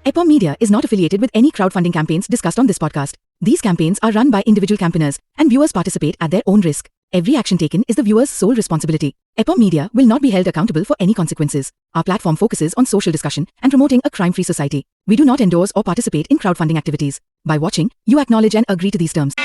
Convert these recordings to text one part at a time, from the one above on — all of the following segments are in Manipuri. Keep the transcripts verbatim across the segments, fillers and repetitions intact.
Epom Media is not affiliated with any crowdfunding campaigns discussed on this podcast. These campaigns are run by individual campaigners, and viewers participate at their own risk. Every action taken is the viewer's sole responsibility. Epom Media will not be held accountable for any consequences. Our platform focuses on social discussion and promoting a crime-free society. We do not endorse or participate in crowdfunding activities. By watching, you acknowledge and agree to these terms.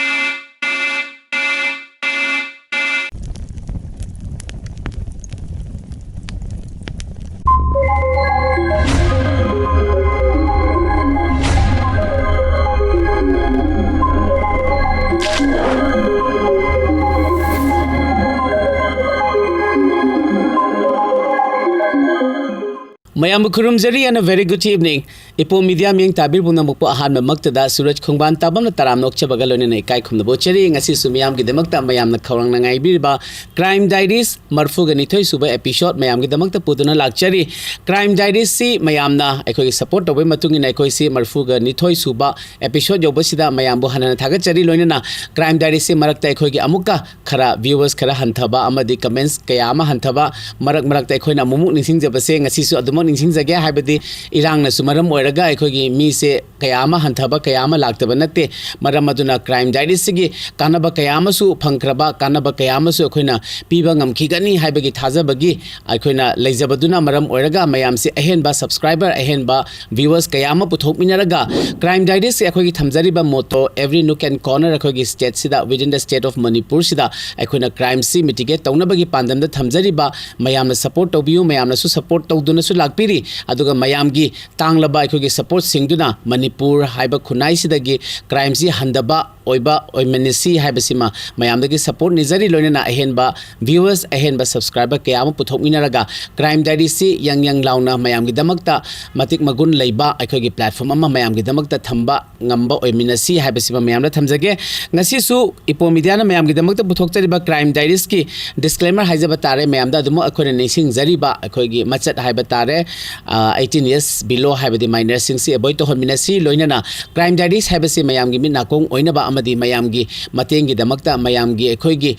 ꯃꯌꯥꯝꯕꯨ ꯈꯨꯔꯨꯝꯖꯔꯤ and a very good evening. Ipom media ꯃꯤꯠꯌꯦꯡ ꯇꯥꯕꯤꯔꯤꯕ ꯄꯨꯝꯅꯃꯛꯄꯨ ꯑꯍꯥꯟꯕꯃꯛꯇꯗ ꯁꯨꯔꯖ ꯈꯣꯡꯕꯥꯟ ꯇꯥꯕꯝꯅ ꯇꯔꯥꯝꯅ ꯑꯣꯛꯆꯕꯒ ꯂꯣꯏꯅꯅ ꯏꯀꯥꯏ ꯈꯨꯝꯅꯕ ꯎꯠꯆꯔꯤ꯫ ꯉꯁꯤꯁꯨ ꯃꯤꯌꯥꯝꯒꯤꯗꯃꯛꯇ ꯃꯌꯥꯝꯅ ꯈꯧꯔꯥꯡꯅ ꯉꯥꯏꯕꯤꯔꯤꯕ Crime Diaries ꯃꯔꯤꯐꯨꯒ ꯅꯤꯊꯣꯏ ꯁꯨꯕ episode ꯃꯌꯥꯝꯒꯤꯗꯃꯛꯇ ꯄꯨꯗꯨꯅ ꯂꯥꯛꯆꯔꯤ꯫ Crime Diaries ꯁꯤ ꯃꯌꯥꯝꯅ ꯑꯩꯈꯣꯏꯒꯤ support ꯇꯧꯕꯒꯤ ꯃꯇꯨꯡ ꯏꯟꯅ ꯑꯩꯈꯣꯏꯁꯤ ꯃꯔꯤꯐꯨꯒ ꯅꯤꯊꯣꯏ ꯁꯨꯕ episode ꯌꯧꯕꯁꯤꯗ ꯃꯌꯥꯝꯕꯨ ꯍꯟꯅ ꯍꯟꯅ ꯊꯥꯒꯠꯆꯔꯤ꯫ ꯂꯣꯏꯅꯅ Crime Diaries ꯁꯤ ꯃꯔꯛꯇ ꯑꯩꯈꯣꯏꯒꯤ ꯑꯃꯨꯛꯀ ꯈꯔ viewers ꯈꯔ ꯍꯟꯊꯕ ꯑꯃꯗꯤ comments ꯀꯌꯥ ꯑꯃ ꯍꯟꯊꯕ, ꯃꯔꯛ ꯃꯔꯛꯇ ꯑꯩꯈꯣꯏꯅ ꯑꯃꯨꯛꯃꯨꯛ ꯅꯤꯡꯁꯤꯡꯖꯕꯁꯦ ꯉꯁꯤꯁꯨ ꯑꯗꯨꯃꯛ ꯅꯤꯡꯁꯤꯡꯖꯒꯦ꯫ ꯍꯥꯏꯕꯗꯤ ꯏꯔꯥꯡꯅꯁꯨ ꯃꯔꯝ ꯑꯣꯏꯔꯒ ꯑꯩꯈꯣꯏꯒꯤ ꯃꯤꯁꯦ ꯀꯌꯥ ꯑꯃ ꯍꯟꯊꯕ, ꯀꯌꯥ ꯑꯃ ꯂꯥꯛꯇꯕ ꯅꯠꯇꯦ꯫ ꯃꯔꯝ ꯑꯗꯨꯅ Crime Diaries ꯁꯤꯒꯤ ꯀꯥꯟꯅꯕ ꯀꯌꯥ ꯑꯃꯁꯨ ꯐꯪꯈ꯭ꯔꯕ, ꯀꯥꯟꯅꯕ ꯀꯌꯥ ꯑꯃꯁꯨ ꯑꯩꯈꯣꯏꯅ ꯄꯤꯕ ꯉꯝꯈꯤꯒꯅꯤ ꯍꯥꯏꯕꯒꯤ ꯊꯥꯖꯕꯒꯤ ꯑꯩꯈꯣꯏꯅ ꯂꯩꯖꯕꯗꯨꯅ ꯃꯔꯝ ꯑꯣꯏꯔꯒ ꯃꯌꯥꯝꯁꯤ ꯑꯍꯦꯟꯕ subscriber, ꯑꯍꯦꯟꯕ viewers ꯀꯌꯥ ꯑꯃ ꯄꯨꯊꯣꯛꯃꯤꯟꯅꯔꯒ Crime Diaries ꯁꯤ ꯑꯩꯈꯣꯏꯒꯤ ꯊꯝꯖꯔꯤꯕ motto, every nook and corner ꯑꯩꯈꯣꯏꯒꯤ state ꯁꯤꯗ, within the state of ꯃꯅꯤꯄꯨꯔꯁꯤꯗ ꯑꯩꯈꯣꯏꯅ crime ꯁꯤ mitigate ꯇꯧꯅꯕꯒꯤ ꯄꯥꯟꯗꯝꯗ ꯊꯝꯖꯔꯤꯕ, ꯃꯌꯥꯝꯅ support ꯇꯧꯕꯤꯌꯨ, ꯃꯌꯥꯝꯅꯁꯨ support ꯇꯧꯗꯨꯅꯁꯨ ꯂꯥꯛꯄꯤꯔꯤ꯫ ꯑꯗꯨꯒ ꯃꯌꯥꯝꯒꯤ ꯇꯥꯡꯂꯕ ꯑꯩꯈꯣꯏꯒꯤ support ꯁꯤꯡꯗꯨꯅ ꯃꯅꯤꯄꯨꯔ ꯍꯥꯏꯕ ꯈꯨꯟꯅꯥꯏꯁꯤꯗꯒꯤ crime ꯁꯤ ꯍꯟꯊꯕ ꯑꯣꯏꯕ ꯑꯣꯏꯃꯤꯟꯅꯁꯤ ꯍꯥꯏꯕꯁꯤꯃ ꯃꯌꯥꯝꯗꯒꯤ support ꯅꯤꯖꯔꯤ꯫ ꯂꯣꯏꯅꯅ ꯑꯍꯦꯟꯕ viewers, ꯑꯍꯦꯟꯕ subscriber ꯀꯌꯥ ꯑꯃ ꯄꯨꯊꯣꯛꯃꯤꯟꯅꯔꯒ Crime Diaries ꯁꯤ ꯌꯪ ꯌꯪ ꯂꯥꯎꯅ ꯃꯌꯥꯝꯒꯤꯗꯃꯛꯇ ꯃꯇꯤꯛ ꯃꯒꯨꯟ ꯂꯩꯕ ꯑꯩꯈꯣꯏꯒꯤ platform ꯑꯃ ꯃꯌꯥꯝꯒꯤꯗꯃꯛꯇ ꯊꯝꯕ ꯉꯝꯕ ꯑꯣꯏꯃꯤꯟꯅꯁꯤ ꯍꯥꯏꯕꯁꯤꯃ ꯃꯌꯥꯝꯗ ꯊꯝꯖꯒꯦ꯫ ꯉꯁꯤꯁꯨ ꯏꯄꯣꯝ ꯃꯤꯗꯤꯌꯥꯅ ꯃꯌꯥꯝꯒꯤꯗꯃꯛꯇ ꯄꯨꯊꯣꯛꯆꯔꯤꯕ Crime Diaries ꯀꯤ disclaimer ꯍꯥꯏꯖꯕ ꯇꯥꯔꯦ꯫ ꯃꯌꯥꯝꯗ ꯑꯗꯨꯃꯛ ꯑꯩꯈꯣꯏꯅ ꯅꯤꯡꯁꯤꯡꯖꯔꯤꯕ ꯑꯩꯈꯣꯏꯒꯤ ꯃꯆꯠ ꯍꯥꯏꯕ ꯇꯥꯔꯦ, ꯑ, eighteen years below ꯍꯥꯏꯕꯗꯤ minor ꯁꯤꯡꯁꯤ avoid ꯇꯧꯍꯟꯃꯤꯟꯅꯁꯤ꯫ ꯂꯣꯏꯅꯅ Crime Diaries ꯍꯥꯏꯕꯁꯤ ꯃꯌꯥꯝꯒꯤ ꯃꯤꯠ ꯅꯥꯀꯣꯡ ꯑꯣꯏꯅꯕ ꯑꯃꯗꯤ ꯃꯌꯥꯝꯒꯤ ꯃꯇꯦꯡꯒꯤꯗꯃꯛꯇ ꯃꯌꯥꯝꯒꯤ ꯑꯩꯈꯣꯏꯒꯤ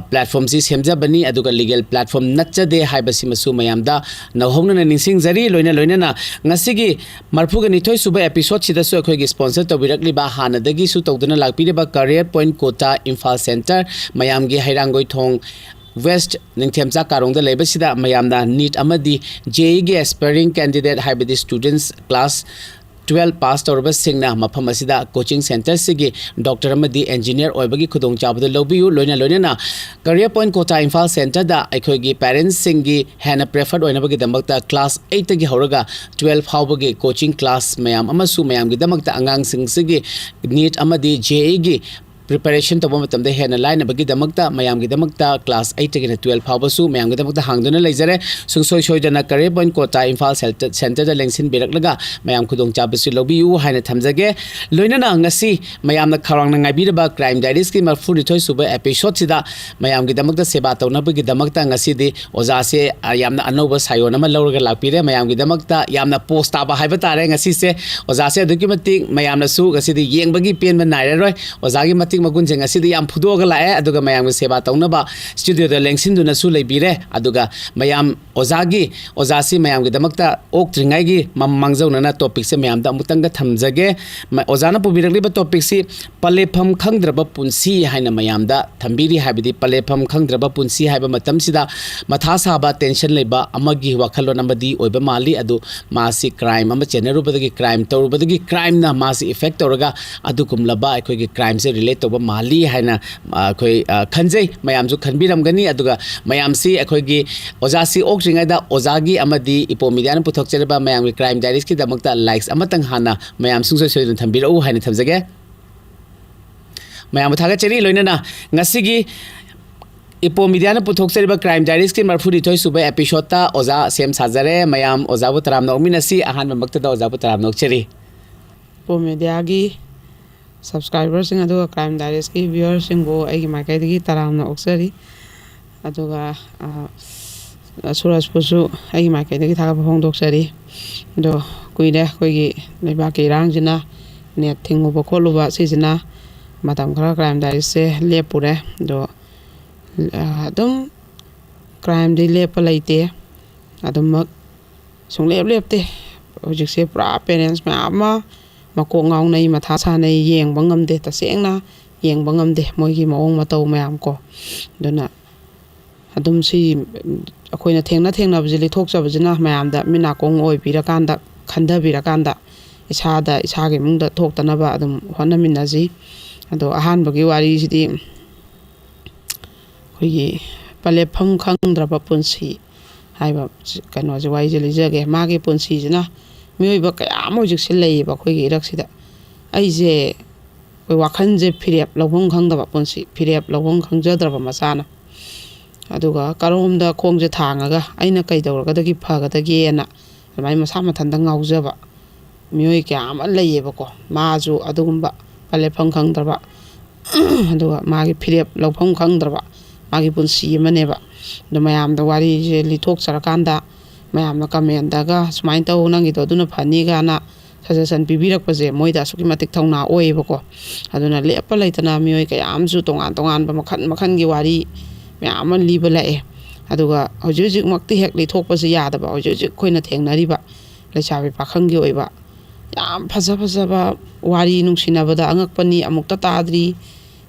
ꯄ꯭ꯂꯦꯠꯐꯣꯝꯁꯤ ꯁꯦꯝꯖꯕꯅꯤ, ꯑꯗꯨꯒ ꯂꯤꯒꯦꯜ ꯄ꯭ꯂꯦꯠꯐꯣꯝ ꯅꯠꯆꯗꯦ ꯍꯥꯏꯕꯁꯤꯃꯁꯨ ꯃꯌꯥꯝꯗ ꯅꯧꯍꯧꯅꯅ ꯅꯤꯡꯁꯤꯡꯖꯔꯤ꯫ ꯂꯣꯏꯅ ꯂꯣꯏꯅꯅ ꯉꯁꯤꯒꯤ ꯃꯔꯐꯨꯒ ꯅꯤꯊꯣꯏ ꯁꯨꯕ ꯑꯦꯄꯤꯁꯣꯗꯁꯤꯗꯁꯨ ꯑꯩꯈꯣꯏꯒꯤ ꯁ꯭ꯄꯣꯟꯁꯔ ꯇꯧꯕꯤꯔꯛꯂꯤꯕ, ꯍꯥꯟꯅꯗꯒꯤꯁꯨ ꯇꯧꯗꯨꯅ ꯂꯥꯛꯄꯤꯔꯤꯕ Career Point Quota Imphal centre, ꯃꯌꯥꯝꯒꯤ ꯍꯩꯔꯥꯡꯒꯣꯏꯊꯣꯡ ꯋꯦꯁ꯭ꯠ ꯅꯤꯡꯊꯦꯝꯆꯥ ꯀꯥꯔꯣꯡꯗ ꯂꯩꯕꯁꯤꯗ ꯃꯌꯥꯝꯅ ꯅꯤꯠ ꯑꯃꯗꯤ ꯖꯦ ꯏꯒꯤ ꯑꯦꯁꯄꯥꯏꯔꯤꯡ ꯀꯦꯟꯗꯤꯗꯦꯠ, ꯍꯥꯏꯕꯗꯤ ꯁ꯭ꯇꯨꯗꯦꯟꯠꯁ ꯀ꯭ꯂꯥꯁ ꯇꯨꯋꯦꯜꯐ ꯄꯥꯁ ꯇꯧꯔꯕꯁꯤꯡꯅ ꯃꯐꯝ ꯑꯁꯤꯗ ꯀꯣꯆꯤꯡ ꯁꯦꯟꯇꯔꯁꯤꯒꯤ ꯗꯣꯛꯇꯔ ꯑꯃꯗꯤ ꯏꯟꯖꯤꯅꯤꯌꯔ ꯑꯣꯏꯕꯒꯤ ꯈꯨꯗꯣꯡꯆꯥꯕꯗꯨ ꯂꯧꯕꯤꯌꯨ꯫ ꯂꯣꯏꯅ ꯂꯣꯏꯅꯅ Career Point Quota ꯏꯝꯐꯥꯜ ꯁꯦꯟꯇꯔꯗ ꯑꯩꯈꯣꯏꯒꯤ ꯄꯦꯔꯦꯟꯠꯁꯁꯤꯡꯒꯤ ꯍꯦꯟꯅ ꯄ꯭ꯔꯤꯐꯔꯠ ꯑꯣꯏꯅꯕꯒꯤꯗꯃꯛꯇ ꯀ꯭ꯂꯥꯁ ꯑꯩꯠꯇꯒꯤ ꯍꯧꯔꯒ ꯇꯨꯋꯦꯜꯐ ꯐꯥꯎꯕꯒꯤ ꯀꯣꯆꯤꯡ ꯀ꯭ꯂꯥꯁ ꯃꯌꯥꯝ ꯑꯃꯁꯨ ꯃꯌꯥꯝꯒꯤꯗꯃꯛꯇ ꯑꯉꯥꯡꯁꯤꯡꯁꯤꯒꯤ ꯅꯤꯠ ꯑꯃꯗꯤ ꯖꯦ ꯏꯒꯤ ꯄ꯭ꯔꯤꯄꯦꯔꯦꯁꯟ ꯇꯧꯕ ꯃꯇꯝꯗ ꯍꯦꯟꯅ ꯂꯥꯏꯅꯕꯒꯤꯗꯃꯛꯇ ꯃꯌꯥꯝꯒꯤꯗꯃꯛꯇ ꯀ꯭ꯂꯥꯁ ꯑꯩꯠꯇꯒꯤꯅ ꯇꯨꯋꯦꯜꯐ ꯐꯥꯎꯕꯁꯨ ꯃꯌꯥꯝꯒꯤꯗꯃꯛꯇ ꯍꯥꯡꯗꯨꯅ ꯂꯩꯖꯔꯦ꯫ ꯁꯨꯡꯁꯣꯏ ꯁꯣꯏꯗꯅ Career Point Quota ꯏꯝꯐꯥꯜ ꯁꯦꯜꯇ-, ꯁꯦꯟꯇꯔꯗ ꯂꯦꯡꯁꯤꯟꯕꯤꯔꯛꯂꯒ ꯃꯌꯥꯝ ꯈꯨꯗꯣꯡꯆꯥꯕꯁꯤ ꯂꯧꯕꯤꯌꯨ ꯍꯥꯏꯅ ꯊꯝꯖꯒꯦ꯫ ꯂꯣꯏꯅꯅ ꯉꯁꯤ ꯃꯌꯥꯝꯅ ꯈꯧꯔꯥꯡꯅ ꯉꯥꯏꯕꯤꯔꯕ ꯀ꯭ꯔꯥꯏꯝ ꯗꯥꯏꯔꯤꯁꯀꯤ ꯃꯔꯐꯨꯅꯤꯊꯣꯏ ꯁꯨꯕ ꯑꯦꯄꯤꯁꯣꯗꯁꯤꯗ ꯃꯌꯥꯝꯒꯤꯗꯃꯛꯇ ꯁꯦꯕꯥ ꯇꯧꯅꯕꯒꯤꯗꯃꯛꯇ ꯉꯁꯤꯗꯤ ꯑꯣꯖꯥꯁꯦ, ꯑ, ꯌꯥꯝꯅ ꯑꯅꯧꯕ ꯁꯥꯏꯑꯣꯟ ꯑꯃ ꯂꯧꯔꯒ ꯂꯥꯛꯄꯤꯔꯦ꯫ ꯃꯌꯥꯝꯒꯤꯗꯃꯛꯇ ꯌꯥꯝꯅ ꯄꯣꯁ ꯇꯥꯕ ꯍꯥꯏꯕ ꯇꯥꯔꯦ ꯉꯁꯤꯁꯦ꯫ ꯑꯣꯖꯥꯁꯦ ꯑꯗꯨꯛꯀꯤ ꯃꯇꯤꯛ ꯃꯌꯥꯝꯅꯁꯨ ꯉꯁꯤꯗꯤ ꯌꯦꯡꯕꯒꯤ ꯄꯦꯟꯕ ꯅꯥꯏꯔꯔꯣꯏ꯫ ꯑꯣꯖꯥꯒꯤ ꯃꯇꯤꯛ ꯃꯒꯨꯟꯁꯦ ꯉꯁꯤꯗꯤ ꯌꯥꯝ ꯐꯨꯗꯣꯛꯑꯒ ꯂꯥꯛꯑꯦ, ꯑꯗꯨꯒ ꯃꯌꯥꯝꯒꯤ ꯁꯦꯕꯥ ꯇꯧꯅꯕ ꯁ꯭ꯇꯨꯗꯤꯑꯣꯗ ꯂꯦꯡꯁꯤꯟꯗꯨꯅꯁꯨ ꯂꯩꯕꯤꯔꯦ꯫ ꯑꯗꯨꯒ ꯃꯌꯥꯝ ꯑꯣꯖꯥꯒꯤ, ꯑꯣꯖꯥꯁꯤ ꯃꯌꯥꯝꯒꯤꯗꯃꯛꯇ ꯑꯣꯛꯇ꯭ꯔꯤꯉꯩꯒꯤ ꯃ-, ꯃꯥꯡꯖꯧꯅꯅ ꯇꯣꯄꯤꯛꯁꯦ ꯃꯌꯥꯝꯗ ꯑꯃꯨꯛꯇꯪꯒ ꯊꯝꯖꯒꯦ꯫ ꯃ-, ꯑꯣꯖꯥꯅ ꯄꯨꯕꯤꯔꯛꯂꯤꯕ ꯇꯣꯄꯤꯛꯁꯤ ꯄꯂꯦꯐꯝ ꯈꯪꯗ꯭ꯔꯕ ꯄꯨꯟꯁꯤ ꯍꯥꯏꯅ ꯃꯌꯥꯝꯗ ꯊꯝꯕꯤꯔꯤ꯫ ꯍꯥꯏꯕꯗꯤ ꯄꯂꯦꯐꯝ ꯈꯪꯗ꯭ꯔꯕ ꯄꯨꯟꯁꯤ ꯍꯥꯏꯕ ꯃꯇꯝꯁꯤꯗ ꯃꯊꯥ ꯁꯥꯕ, ꯇꯦꯟꯁꯟ ꯂꯩꯕ ꯑꯃꯒꯤ ꯋꯥꯈꯜꯂꯣꯟ ꯑꯃꯗꯤ ꯑꯣꯏꯕ ꯃꯥꯜꯂꯤ꯫ ꯑꯗꯨ ꯃꯥꯁꯤ ꯀ꯭ꯔꯥꯏꯝ ꯑꯃ ꯆꯦꯟꯅꯔꯨꯕꯗꯒꯤ, ꯀ꯭ꯔꯥꯏꯝ ꯇꯧꯔꯨꯕꯗꯒꯤ, ꯀ꯭ꯔꯥꯏꯝꯅ ꯃꯥꯁꯤ ꯏꯐꯦꯛ ꯇꯧꯔꯒ ꯑꯗꯨꯒꯨꯝꯂꯕ ꯑꯩꯈꯣꯏꯒꯤ ꯀ꯭ꯔꯥꯏꯝꯁꯦ ꯔꯤꯂꯦꯠ ꯇꯧꯕ ꯃꯥꯜꯂꯤ ꯍꯥꯏꯅ, ꯑ, ꯑꯩꯈꯣꯏ, ꯑ, ꯈꯟꯖꯩ꯫ ꯃꯌꯥꯝꯁꯨ ꯈꯟꯕꯤꯔꯝꯒꯅꯤ꯫ ꯑꯗꯨꯒ ꯃꯌꯥꯝꯁꯤ ꯑꯩꯈꯣꯏꯒꯤ ꯑꯣꯖꯥꯁꯤ ꯑꯣꯛꯇ꯭ꯔꯤꯉꯩꯗ ꯑꯣꯖꯥꯒꯤ ꯑꯃꯗꯤ ꯏꯄꯣ ꯃꯤꯗꯤꯌꯥꯅ ꯄꯨꯊꯣꯛꯆꯔꯤꯕ ꯃꯌꯥꯝꯒꯤ ꯀ꯭ꯔꯥꯏꯝ ꯗꯥꯏꯔꯤꯁꯀꯤꯗꯃꯛꯇ ꯂꯥꯏꯛꯁ ꯑꯃꯇꯪ ꯍꯥꯟꯅ ꯃꯌꯥꯝ ꯁꯨꯡꯁꯣꯏ ꯁꯣꯏꯗꯅ ꯊꯝꯕꯤꯔꯛꯎ ꯍꯥꯏꯅ ꯊꯝꯖꯒꯦ꯫ ꯃꯌꯥꯝꯕꯨ ꯊꯥꯒꯠꯆꯔꯤ꯫ ꯂꯣꯏꯅꯅ ꯉꯁꯤꯒꯤ ꯏꯄꯣ ꯃꯤꯗꯤꯌꯥꯅ ꯄꯨꯊꯣꯛꯆꯔꯤꯕ ꯀ꯭ꯔꯥꯏꯝ ꯗꯥꯏꯔꯤꯁꯀꯤ ꯃꯔꯐꯨꯅꯤꯊꯣꯏ ꯁꯨꯕ ꯑꯦꯄꯤꯁꯣꯗꯇ ꯑꯣꯖꯥ ꯁꯦꯝ ꯁꯥꯖꯔꯦ꯫ ꯃꯌꯥꯝ ꯑꯣꯖꯥꯕꯨ ꯇꯔꯥꯝꯅ ꯑꯣꯛꯃꯤꯟꯅꯁꯤ꯫ ꯑꯍꯥꯟꯕꯃꯛꯇꯗ ꯑꯣꯖꯥꯕꯨ ꯇꯔꯥꯝꯅ ꯑꯣꯛꯆꯔꯤ꯫ ꯏꯄꯣ ꯃꯤꯗꯤꯌꯥꯒꯤ ꯁꯕꯁꯀ꯭ꯔꯥꯏꯕꯔꯁꯤꯡ ꯑꯗꯨꯒ ꯀ꯭ꯔꯥꯏꯝ ꯗꯥꯏꯔꯤꯁꯀꯤ ꯚ꯭ꯌꯨꯋꯔꯁꯤꯡꯕꯨ ꯑꯩꯒꯤ ꯃꯥꯏꯀꯩꯗꯒꯤ ꯇꯔꯥꯝꯅ ꯑꯣꯛꯆꯔꯤ꯫ ꯑꯗꯨꯒ, ꯑ, ꯁꯨꯔꯖꯄꯨꯁꯨ ꯑꯩꯒꯤ ꯃꯥꯏꯀꯩꯗꯒꯤ ꯊꯥꯒꯠꯄ ꯐꯣꯡꯗꯣꯛꯆꯔꯤ꯫ ꯑꯗꯣ ꯀꯨꯏꯔꯦ ꯑꯩꯈꯣꯏꯒꯤ ꯂꯩꯕꯥꯛꯀꯤ ꯏꯔꯥꯡꯁꯤꯅ, ꯅꯦꯠ ꯊꯤꯡꯉꯨꯕ ꯈꯣꯠꯂꯨꯕ ꯁꯤꯁꯤꯅ ꯃꯇꯝ ꯈꯔ crime diaryꯁꯦ ꯂꯦꯞꯄꯨꯔꯦ꯫ ꯑꯗꯣ ꯑꯗꯨꯝ crimeꯗꯤ ꯂꯦꯞꯄ ꯂꯩꯇꯦ꯫ ꯑꯗꯨꯃꯛ ꯁꯨꯡꯂꯦꯞ ꯂꯦꯞꯇꯦ꯫ ꯍꯧꯖꯤꯛꯁꯦ ꯄꯨꯔꯥ parents ꯃꯌꯥꯝ ꯑꯃ ꯃꯀꯣꯛ ꯉꯥꯎꯅꯩ, ꯃꯊꯥ ꯁꯥꯅꯩ, ꯌꯦꯡꯕ ꯉꯝꯗꯦ, ꯇꯁꯦꯡꯅ ꯌꯦꯡꯕ ꯉꯝꯗꯦ ꯃꯣꯏꯒꯤ ꯃꯑꯣꯡ ꯃꯇꯧ ꯃꯌꯥꯝ ꯀꯣ꯫ ꯑꯗꯨꯅ ꯑꯗꯨꯝ ꯁꯤ ꯑꯩꯈꯣꯏꯅ ꯊꯦꯡꯅ ꯊꯦꯡꯅꯕꯁꯦ ꯂꯤꯊꯣꯛꯆꯕꯁꯤꯅ ꯃꯌꯥꯝꯗ ꯃꯤꯠ ꯅꯥꯀꯣꯡ ꯑꯣꯏꯕꯤꯔꯀꯥꯟꯗ, ꯈꯟꯊꯕꯤꯔꯀꯥꯟꯗ ꯏꯁꯥꯗ, ꯏꯁꯥꯒꯤ ꯏꯃꯨꯡꯗ ꯊꯣꯛꯇꯅꯕ ꯑꯗꯨꯝ ꯍꯣꯠꯅꯃꯤꯟꯅꯁꯤ꯫ ꯑꯗꯣ ꯑꯍꯥꯟꯕꯒꯤ ꯋꯥꯔꯤꯁꯤꯗꯤ ꯑꯩꯈꯣꯏꯒꯤ ꯄꯂꯦꯞꯐꯝ ꯈꯪꯗ꯭ꯔꯕ ꯄꯨꯟꯁꯤ ꯍꯥꯏꯕ ꯀꯩꯅꯣꯁꯦ, ꯋꯥꯔꯤꯁꯦ ꯂꯤꯖꯒꯦ꯫ ꯃꯥꯒꯤ ꯄꯨꯟꯁꯤꯁꯤꯅ ꯃꯤꯑꯣꯏꯕ ꯀꯌꯥ ꯑꯃ ꯍꯧꯖꯤꯛꯁꯦ ꯂꯩꯌꯦꯕ ꯑꯩꯈꯣꯏꯒꯤ ꯏꯔꯛꯁꯤꯗ꯫ ꯑꯩꯁꯦ ꯑꯩꯈꯣꯏ ꯋꯥꯈꯜꯁꯦ ꯐꯤꯔꯦꯞ ꯂꯧꯐꯝ ꯈꯪꯗꯕ ꯄꯨꯟꯁꯤ, ꯐꯤꯔꯦꯞ ꯂꯧꯐꯝ ꯈꯪꯖꯗ꯭ꯔꯕ ꯃꯆꯥꯅ꯫ ꯑꯗꯨꯒ ꯀꯔꯣꯝꯗ ꯈꯣꯡꯁꯦ ꯊꯥꯡꯉꯒ ꯑꯩꯅ ꯀꯩꯗꯧꯔꯒꯗꯒꯤ ꯐꯒꯗꯒꯦꯅ ꯑꯗꯨꯃꯥꯏꯅ ꯃꯁꯥ ꯃꯊꯟꯇ ꯉꯥꯎꯖꯕ ꯃꯤꯑꯣꯏ ꯀꯌꯥ ꯑꯃ ꯂꯩꯌꯦꯕꯀꯣ꯫ ꯃꯥꯁꯨ ꯑꯗꯨꯒꯨꯝꯕ ꯄꯂꯦꯞꯐꯝ ꯈꯪꯗ꯭ꯔꯕ, ꯑꯗꯨꯒ ꯃꯥꯒꯤ ꯐꯤꯔꯦꯞ ꯂꯧꯐꯝ ꯈꯪꯗ꯭ꯔꯕ ꯃꯥꯒꯤ ꯄꯨꯟꯁꯤ ꯑꯃꯅꯦꯕ꯫ ꯑꯗꯣ ꯃꯌꯥꯝꯗ ꯋꯥꯔꯤꯁꯦ ꯂꯤꯊꯣꯛꯆꯔꯀꯥꯟꯗ ꯃꯌꯥꯝꯅ commentꯗꯒ "ꯁꯨꯃꯥꯏꯅ ꯇꯧ, ꯅꯪꯒꯤꯗꯣ ꯑꯗꯨꯅ ꯐꯅꯤ" ꯀꯥꯏꯅ suggestion ꯄꯤꯕꯤꯔꯛꯄꯁꯦ ꯃꯣꯏꯗ ꯑꯁꯨꯛꯀꯤ ꯃꯇꯤꯛ ꯊꯧꯅꯥ ꯑꯣꯏꯌꯦꯕꯀꯣ꯫ ꯑꯗꯨꯅ ꯂꯦꯞꯄ ꯂꯩꯇꯅ ꯃꯤꯑꯣꯏ ꯀꯌꯥ ꯑꯃꯁꯨ ꯇꯣꯉꯥꯟ ꯇꯣꯉꯥꯟꯕ ꯃꯈꯜ ꯃꯈꯜꯒꯤ ꯋꯥꯔꯤ ꯃꯌꯥꯝ ꯑꯃ ꯂꯤꯕ ꯂꯥꯛꯑꯦ꯫ ꯑꯗꯨꯒ ꯍꯧꯖꯤꯛ ꯍꯧꯖꯤꯛꯃꯛꯇꯤ ꯍꯦꯛ ꯂꯤꯊꯣꯛꯄꯁꯦ ꯌꯥꯗꯕ, ꯍꯧꯖꯤꯛ ꯍꯧꯖꯤꯛ ꯑꯩꯈꯣꯏꯅ ꯊꯦꯡꯅꯔꯤꯕ ꯂꯩꯁꯥꯕꯤ ꯄꯥꯈꯪꯒꯤ ꯑꯣꯏꯕ ꯌꯥꯝ ꯐꯖ ꯐꯖꯕ ꯋꯥꯔꯤ, ꯅꯨꯡꯁꯤꯅꯕꯗ ꯑꯉꯛꯄꯅꯤ, ꯑꯃꯨꯛꯇ ꯇꯥꯗ꯭ꯔꯤ,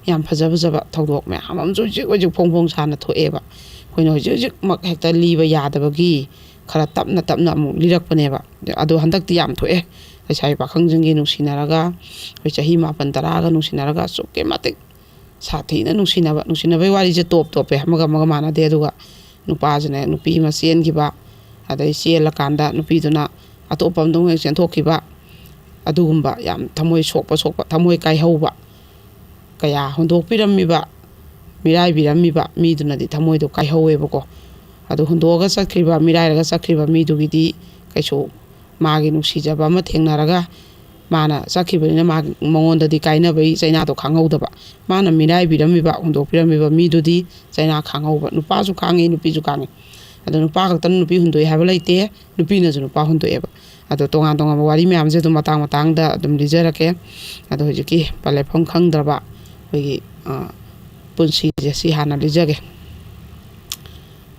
ꯌꯥꯝ ꯐꯖ ꯐꯖꯕ ꯊꯧꯗꯣꯛ ꯃꯌꯥꯝ ꯑꯃꯁꯨ ꯍꯧꯖꯤꯛ ꯍꯧꯖꯤꯛ ꯐꯣꯡ ꯐꯣꯡ ꯁꯥꯅ ꯊꯣꯛꯑꯦꯕ꯫ ꯑꯩꯈꯣꯏꯅ ꯍꯧꯖꯤꯛ ꯍꯧꯖꯤꯛꯃꯛ ꯍꯦꯛꯇ ꯂꯤꯕ ꯌꯥꯗꯕꯒꯤ ꯈꯔ ꯇꯞꯅ ꯇꯞꯅ ꯑꯃꯨꯛ ꯂꯤꯔꯛꯄꯅꯦꯕ꯫ ꯑꯗꯣ ꯍꯟꯗꯛꯇꯤ ꯌꯥꯝ ꯊꯣꯛꯑꯦ꯫ ꯂꯩꯁꯥꯕꯤ ꯄꯥꯈꯪꯁꯤꯡꯒꯤ ꯅꯨꯡꯁꯤꯅꯔꯒ, ꯑꯩꯈꯣꯏ ꯆꯍꯤ ꯃꯥꯄꯟ ꯇꯔꯥꯒ ꯅꯨꯡꯁꯤꯅꯔꯒ ꯑꯁꯨꯛꯀꯤ ꯃꯇꯤꯛ ꯁꯥꯊꯤꯅ ꯅꯨꯡꯁꯤꯅꯕ, ꯅꯨꯡꯁꯤꯅꯕꯒꯤ ꯋꯥꯔꯤꯁꯦ ꯇꯣꯞ ꯇꯣꯞꯄꯦ, ꯑꯃꯒ ꯑꯃꯒ ꯃꯥꯟꯅꯗꯦ꯫ ꯑꯗꯨꯒ ꯅꯨꯄꯥꯁꯤꯅ ꯅꯨꯄꯤ ꯑꯃ ꯆꯦꯟꯈꯤꯕ, ꯑꯗꯩ ꯆꯦꯜꯂꯀꯥꯟꯗ ꯅꯨꯄꯤꯗꯨꯅ ꯑꯇꯣꯞꯄ ꯑꯃꯗ ꯑꯃꯨꯛ ꯍꯦꯛ ꯆꯦꯟꯊꯣꯛꯈꯤꯕ, ꯑꯗꯨꯒꯨꯝꯕ ꯌꯥꯝ ꯊꯃꯣꯏ ꯁꯣꯛꯄ, ꯁꯣꯛꯄ, ꯊꯃꯣꯏ ꯀꯥꯏꯍꯧꯕ ꯀꯌꯥ ꯍꯨꯟꯗꯣꯛꯄꯤꯔꯝꯃꯤꯕ, ꯃꯤꯔꯥꯏꯕꯤꯔꯝꯃꯤꯕ ꯃꯤꯗꯨꯅꯗꯤ ꯊꯃꯣꯏꯗꯣ ꯀꯥꯏꯍꯧꯋꯦꯕꯀꯣ꯫ ꯑꯗꯨ ꯍꯨꯟꯗꯣꯛꯑꯒ ꯆꯠꯈ꯭ꯔꯤꯕ, ꯃꯤꯔꯥꯏꯔꯒ ꯆꯠꯈ꯭ꯔꯤꯕ ꯃꯤꯗꯨꯒꯤꯗꯤ ꯀꯩꯁꯨ ꯃꯥꯒꯤ ꯅꯨꯡꯁꯤꯖꯕ ꯑꯃ ꯊꯦꯡꯅꯔꯒ ꯃꯥꯅ ꯆꯠꯈꯤꯕꯅꯤꯅ ꯃꯥ, ꯃꯉꯣꯟꯗꯗꯤ ꯀꯥꯏꯅꯕꯒꯤ ꯆꯩꯅꯥꯗꯣ ꯈꯥꯡꯍꯧꯗꯕ꯫ ꯃꯥꯅ ꯃꯤꯔꯥꯏꯕꯤꯔꯝꯃꯤꯕ, ꯍꯨꯟꯗꯣꯛꯄꯤꯔꯝꯃꯤꯕ ꯃꯤꯗꯨꯗꯤ ꯆꯩꯅꯥ ꯈꯥꯡꯍꯧꯕ꯫ ꯅꯨꯄꯥꯁꯨ ꯈꯥꯡꯉꯤ, ꯅꯨꯄꯤꯁꯨ ꯈꯥꯡꯉꯤ꯫ ꯑꯗꯣ ꯅꯨꯄꯥ ꯈꯛꯇꯅ ꯅꯨꯄꯤ ꯍꯨꯟꯗꯣꯛꯏ ꯍꯥꯏꯕ ꯂꯩꯇꯦ, ꯅꯨꯄꯤꯅꯁꯨ ꯅꯨꯄꯥ ꯍꯨꯟꯗꯣꯛꯑꯦꯕ꯫ ꯑꯗꯣ ꯇꯣꯉꯥꯟ ꯇꯣꯉꯥꯟꯕ ꯋꯥꯔꯤ ꯃꯌꯥꯝꯁꯦ ꯑꯗꯨꯝ ꯃꯇꯥꯡ ꯃꯇꯥꯡꯗ ꯑꯗꯨꯝ ꯂꯤꯖꯔꯛꯀꯦ꯫ ꯑꯗꯣ ꯍꯧꯖꯤꯛꯀꯤ ꯄꯟ ꯂꯩꯐꯝ ꯈꯪꯗ꯭ꯔꯕ ꯑꯩꯈꯣꯏꯒꯤ, ꯑ, ꯄꯨꯟꯁꯤꯁꯦ ꯁꯤ ꯍꯥꯟꯅ ꯂꯤꯖꯒꯦ꯫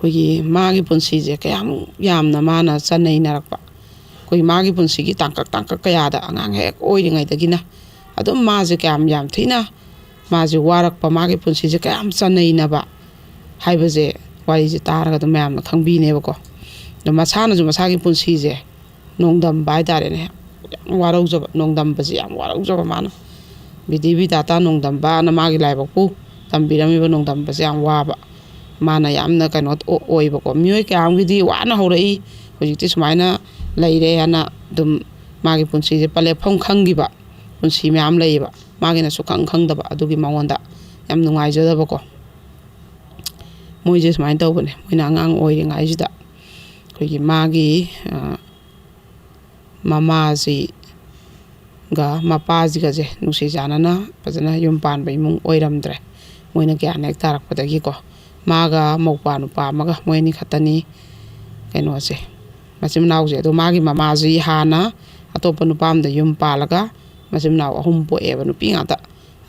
ꯑꯩꯈꯣꯏꯒꯤ ꯃꯥꯒꯤ ꯄꯨꯟꯁꯤꯁꯦ ꯀꯌꯥꯝ ꯌꯥꯝꯅ ꯃꯥꯅ ꯆꯟꯅꯩꯅꯔꯛꯄ, ꯑꯩꯈꯣꯏ ꯃꯥꯒꯤ ꯄꯨꯟꯁꯤꯒꯤ ꯇꯥꯡꯀꯛ ꯇꯥꯡꯀꯛ ꯀꯌꯥꯗ ꯑꯉꯥꯡ ꯍꯦꯛ ꯑꯣꯏꯔꯤꯉꯩꯗꯒꯤꯅ ꯑꯗꯨꯝ ꯃꯥꯁꯦ ꯀꯌꯥꯝ ꯌꯥꯝ ꯊꯤꯅ ꯃꯥꯁꯦ ꯋꯥꯔꯛꯄ, ꯃꯥꯒꯤ ꯄꯨꯟꯁꯤꯁꯦ ꯀꯌꯥꯝ ꯆꯟꯅꯩꯅꯕ ꯍꯥꯏꯕꯁꯦ ꯋꯥꯔꯤꯁꯦ ꯇꯥꯔꯒ ꯑꯗꯨꯝ ꯃꯌꯥꯝꯅ ꯈꯪꯕꯤꯅꯦꯕꯀꯣ꯫ ꯑꯗꯣ ꯃꯁꯥꯅꯁꯨ ꯃꯁꯥꯒꯤ ꯄꯨꯟꯁꯤꯁꯦ ꯅꯣꯡꯗꯝꯕ ꯍꯥꯏꯇꯥꯔꯦꯅꯦ, ꯌꯥꯝ ꯋꯥꯔꯧꯖꯕ, ꯅꯣꯡꯗꯝꯕꯁꯦ ꯌꯥꯝ ꯋꯥꯔꯧꯖꯕ ꯃꯥꯅ꯫ ꯕꯤꯗꯤ ꯕꯤꯗꯥꯇꯥ ꯅꯣꯡꯗꯝꯕꯅ ꯃꯥꯒꯤ ꯂꯥꯏꯕꯛꯄꯨ ꯇꯝꯕꯤꯔꯝꯃꯤꯕ ꯅꯣꯡꯗꯝꯕꯁꯦ ꯌꯥꯝ ꯋꯥꯕ꯫ ꯃꯥꯅ ꯌꯥꯝꯅ ꯀꯩꯅꯣ ꯑꯣ-, ꯑꯣꯏꯕꯀꯣ꯫ ꯃꯤꯑꯣꯏ ꯀꯌꯥ ꯑꯃꯒꯤꯗꯤ ꯋꯥꯅ ꯍꯧꯔꯛꯏ, ꯍꯧꯖꯤꯛꯇꯤ ꯁꯨꯃꯥꯏꯅ ꯂꯩꯔꯦ ꯍꯥꯏꯅ ꯑꯗꯨꯝ ꯃꯥꯒꯤ ꯄꯨꯟꯁꯤꯁꯦ ꯄꯂꯦꯞꯐꯝ ꯈꯪꯈꯤꯕ ꯄꯨꯟꯁꯤ ꯃꯌꯥꯝ ꯂꯩꯌꯦꯕ꯫ ꯃꯥꯒꯤꯅ ꯁꯨꯈꯪ ꯈꯪꯗꯕ, ꯑꯗꯨꯒꯤ ꯃꯉꯣꯟꯗ ꯌꯥꯝ ꯅꯨꯡꯉꯥꯏꯖꯗꯕꯀꯣ꯫ ꯃꯣꯏꯁꯦ ꯁꯨꯃꯥꯏꯅ ꯇꯧꯕꯅꯦ, ꯃꯣꯏꯅ ꯑꯉꯥꯡ ꯑꯣꯏꯔꯤꯉꯩꯁꯤꯗ ꯑꯩꯈꯣꯏꯒꯤ ꯃꯥꯒꯤ, ꯑ, ꯃꯃꯥꯁꯤꯒ ꯃꯄꯥꯁꯤꯒꯁꯦ ꯅꯨꯡꯁꯤ ꯆꯥꯟꯅꯅ ꯐꯖꯅ ꯌꯨꯝ ꯄꯥꯟꯕ ꯏꯃꯨꯡ ꯑꯣꯏꯔꯝꯗ꯭ꯔꯦ꯫ ꯃꯣꯏꯅ ꯒ꯭ꯌꯥꯟ ꯍꯦꯛ ꯇꯥꯔꯛꯄꯗꯒꯤꯀꯣ, ꯃꯥꯒ ꯃꯧꯄ꯭ꯋꯥ ꯅꯨꯄꯥ ꯑꯃꯒ, ꯃꯣꯏ ꯑꯅꯤ ꯈꯛꯇꯅꯤ ꯀꯩꯅꯣꯁꯦ, ꯃꯆꯤꯟ ꯃꯅꯥꯎꯁꯦ꯫ ꯑꯗꯣ ꯃꯥꯒꯤ ꯃꯃꯥꯁꯤ ꯍꯥꯟꯅ ꯑꯇꯣꯞꯄ ꯅꯨꯄꯥ ꯑꯃꯗ ꯌꯨꯝ ꯄꯥꯜꯂꯒ ꯃꯆꯤꯟ ꯃꯅꯥꯎ ꯑꯍꯨꯝ ꯄꯣꯛꯑꯦꯕ, ꯅꯨꯄꯤ ꯉꯥꯛꯇ꯫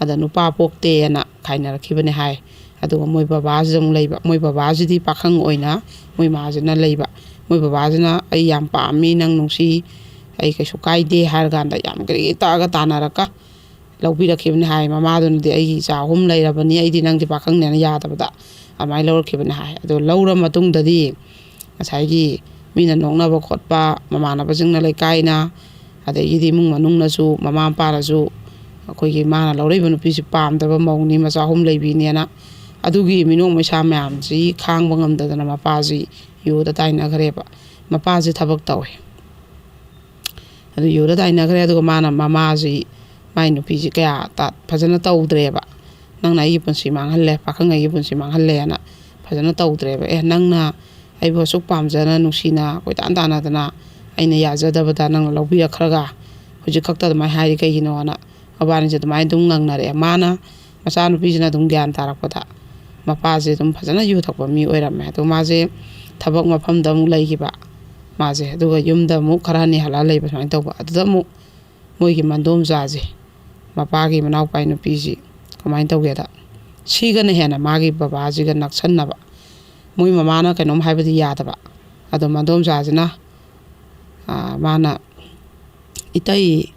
ꯑꯗ ꯅꯨꯄꯥ ꯄꯣꯛꯇꯦꯅ ꯈꯥꯏꯅꯔꯛꯈꯤꯕꯅꯦ ꯍꯥꯏ꯫ ꯑꯗꯨꯒ ꯃꯣꯏ ꯕꯕꯥꯁꯤꯗ ꯑꯃꯨꯛ ꯂꯩꯕ꯫ ꯃꯣꯏ ꯕꯕꯥꯁꯤꯗꯤ ꯄꯥꯈꯪ ꯑꯣꯏꯅ ꯃꯣꯏ ꯃꯥꯁꯤꯅ ꯂꯩꯕ꯫ ꯃꯣꯏ ꯕꯕꯥꯁꯤꯅ, "ꯑꯩ ꯌꯥꯝ ꯄꯥꯝꯃꯤ, ꯅꯪ ꯅꯨꯡꯁꯤ, ꯑꯩ ꯀꯩꯁꯨ ꯀꯥꯏꯗꯦ" ꯍꯥꯏꯔ ꯀꯥꯟꯗ ꯌꯥꯝ ꯒ꯭ꯔꯤ ꯇꯛꯑꯒ ꯇꯥꯟꯅꯔꯒ ꯂꯧꯕꯤꯔꯛꯈꯤꯕꯅꯦ ꯍꯥꯏ꯫ ꯃꯃꯥꯗꯨꯅꯗꯤ, "ꯑꯩꯒꯤ ꯏꯆꯥ ꯑꯍꯨꯝ ꯂꯩꯔꯕꯅꯤ, ꯑꯩꯗꯤ ꯅꯪꯗꯤ ꯄꯥꯈꯪꯅꯦꯅ" ꯌꯥꯗꯕꯗ ꯑꯗꯨꯃꯥꯏꯅ ꯂꯧꯔꯛꯈꯤꯕꯅꯦ ꯍꯥꯏ꯫ ꯑꯗꯣ ꯂꯧꯔ ꯃꯇꯨꯡꯗꯗꯤ ꯉꯁꯥꯏꯒꯤ ꯃꯤꯅ ꯅꯣꯛꯅꯕ ꯈꯣꯠꯄ, ꯃꯃꯥꯟꯅꯕꯁꯤꯡꯅ ꯂꯩꯀꯥꯏꯅ, ꯑꯗꯒꯤꯗꯤ ꯏꯃꯨꯡ ꯃꯅꯨꯡꯅꯁꯨ, ꯃꯃꯥ ꯃꯄꯥꯅꯁꯨ ꯑꯩꯈꯣꯏꯒꯤ ꯃꯥꯅ ꯂꯧꯔꯛꯏꯕ ꯅꯨꯄꯤꯁꯤ ꯄꯥꯝꯗꯕ ꯃꯧꯅꯤ, ꯃꯆꯥ ꯑꯍꯨꯝ ꯂꯩꯕꯤꯅꯦꯅ, ꯑꯗꯨꯒꯤ ꯃꯤꯅꯣꯛ ꯃꯩꯁꯥ ꯃꯌꯥꯝꯁꯤ ꯈꯥꯡꯕ ꯉꯝꯗꯗꯅ ꯃꯄꯥꯁꯤ ꯌꯨꯗ ꯇꯥꯏꯅꯈ꯭ꯔꯦꯕ꯫ ꯃꯄꯥꯁꯤ ꯊꯕꯛ ꯇꯧꯋꯦ꯫ ꯑꯗꯨ ꯌꯨꯗ ꯇꯥꯏꯅꯈ꯭ꯔꯦ꯫ ꯑꯗꯨꯒ ꯃꯥꯅ ꯃꯃꯥꯁꯤ, ꯃꯥꯏ ꯅꯨꯄꯤꯁꯤ ꯀꯌꯥ ꯇ-, ꯐꯖꯅ ꯇꯧꯗ꯭ꯔꯦꯕ꯫ "ꯅꯪꯅ ꯑꯩꯒꯤ ꯄꯨꯟꯁꯤ ꯃꯥꯡꯍꯜꯂꯦ, ꯄꯥꯈꯪ ꯑꯩꯒꯤ ꯄꯨꯟꯁꯤ ꯃꯥꯡꯍꯜꯂꯦꯅ" ꯐꯖꯅ ꯇꯧꯗ꯭ꯔꯦꯕ꯫ "ꯑꯦ, ꯅꯪꯅ ꯑꯩꯕꯨ ꯑꯁꯨꯛ ꯄꯥꯝꯖꯅ, ꯅꯨꯡꯁꯤꯅ, ꯀꯣꯏꯇꯥꯟ ꯇꯥꯟꯅꯗꯅ ꯑꯩꯅ ꯌꯥꯖꯗꯕꯗ ꯅꯪꯅ ꯂꯧꯕꯤꯔꯛꯈ꯭ꯔꯒ ꯍꯧꯖꯤꯛ ꯈꯛꯇ ꯑꯗꯨꯃꯥꯏꯅ ꯍꯥꯏꯔꯤ ꯀꯩꯒꯤꯅꯣꯅ?" ꯃꯕꯥꯅꯤꯁꯦ ꯑꯗꯨꯃꯥꯏꯅ ꯑꯗꯨꯝ ꯉꯥꯡꯅꯔꯛꯑꯦ꯫ ꯃꯥꯅ, ꯃꯆꯥꯅꯨꯄꯤꯁꯤꯅ ꯑꯗꯨꯝ ꯒ꯭ꯌꯥꯟ ꯇꯥꯔꯛꯄꯗ ꯃꯄꯥꯁꯦ ꯑꯗꯨꯝ ꯐꯖꯅ ꯌꯨ ꯊꯛꯄ ꯃꯤ ꯑꯣꯏꯔꯝꯃꯦ꯫ ꯑꯗꯣ ꯃꯥꯁꯦ ꯊꯕꯛ ꯃꯐꯝꯗ ꯑꯃꯨꯛ ꯂꯩꯈꯤꯕ꯫ ꯃꯥꯁꯦ꯫ ꯑꯗꯨꯒ ꯌꯨꯝꯗ ꯑꯃꯨꯛ ꯈꯔ ꯑꯅꯤ ꯍꯜꯂꯛꯑ ꯂꯩꯕ ꯁꯨꯃꯥꯏꯅ ꯇꯧꯕ꯫ ꯑꯗꯨꯗ ꯑꯃꯨꯛ ꯃꯣꯏꯒꯤ ꯃꯟꯗꯣꯝꯆꯥꯁꯦ, ꯃꯄꯥꯒꯤ ꯃꯅꯥꯎꯄꯥꯒꯤ ꯅꯨꯄꯤꯁꯤ ꯀꯃꯥꯏꯅ ꯇꯧꯒꯦꯗ, ꯁꯤꯒꯅ ꯍꯦꯟꯅ ꯃꯥꯒꯤ ꯕꯕꯥꯁꯤꯒ ꯅꯛꯁꯟꯅꯕ꯫ ꯃꯣꯏ ꯃꯃꯥꯅ ꯀꯩꯅꯣꯝ ꯍꯥꯏꯕꯗꯤ ꯌꯥꯗꯕ꯫ ꯑꯗꯣ ꯃꯟꯗꯣꯝꯆꯥꯁꯤꯅ, ꯑꯥ, ꯃꯥꯅ, "ꯏꯇꯩ,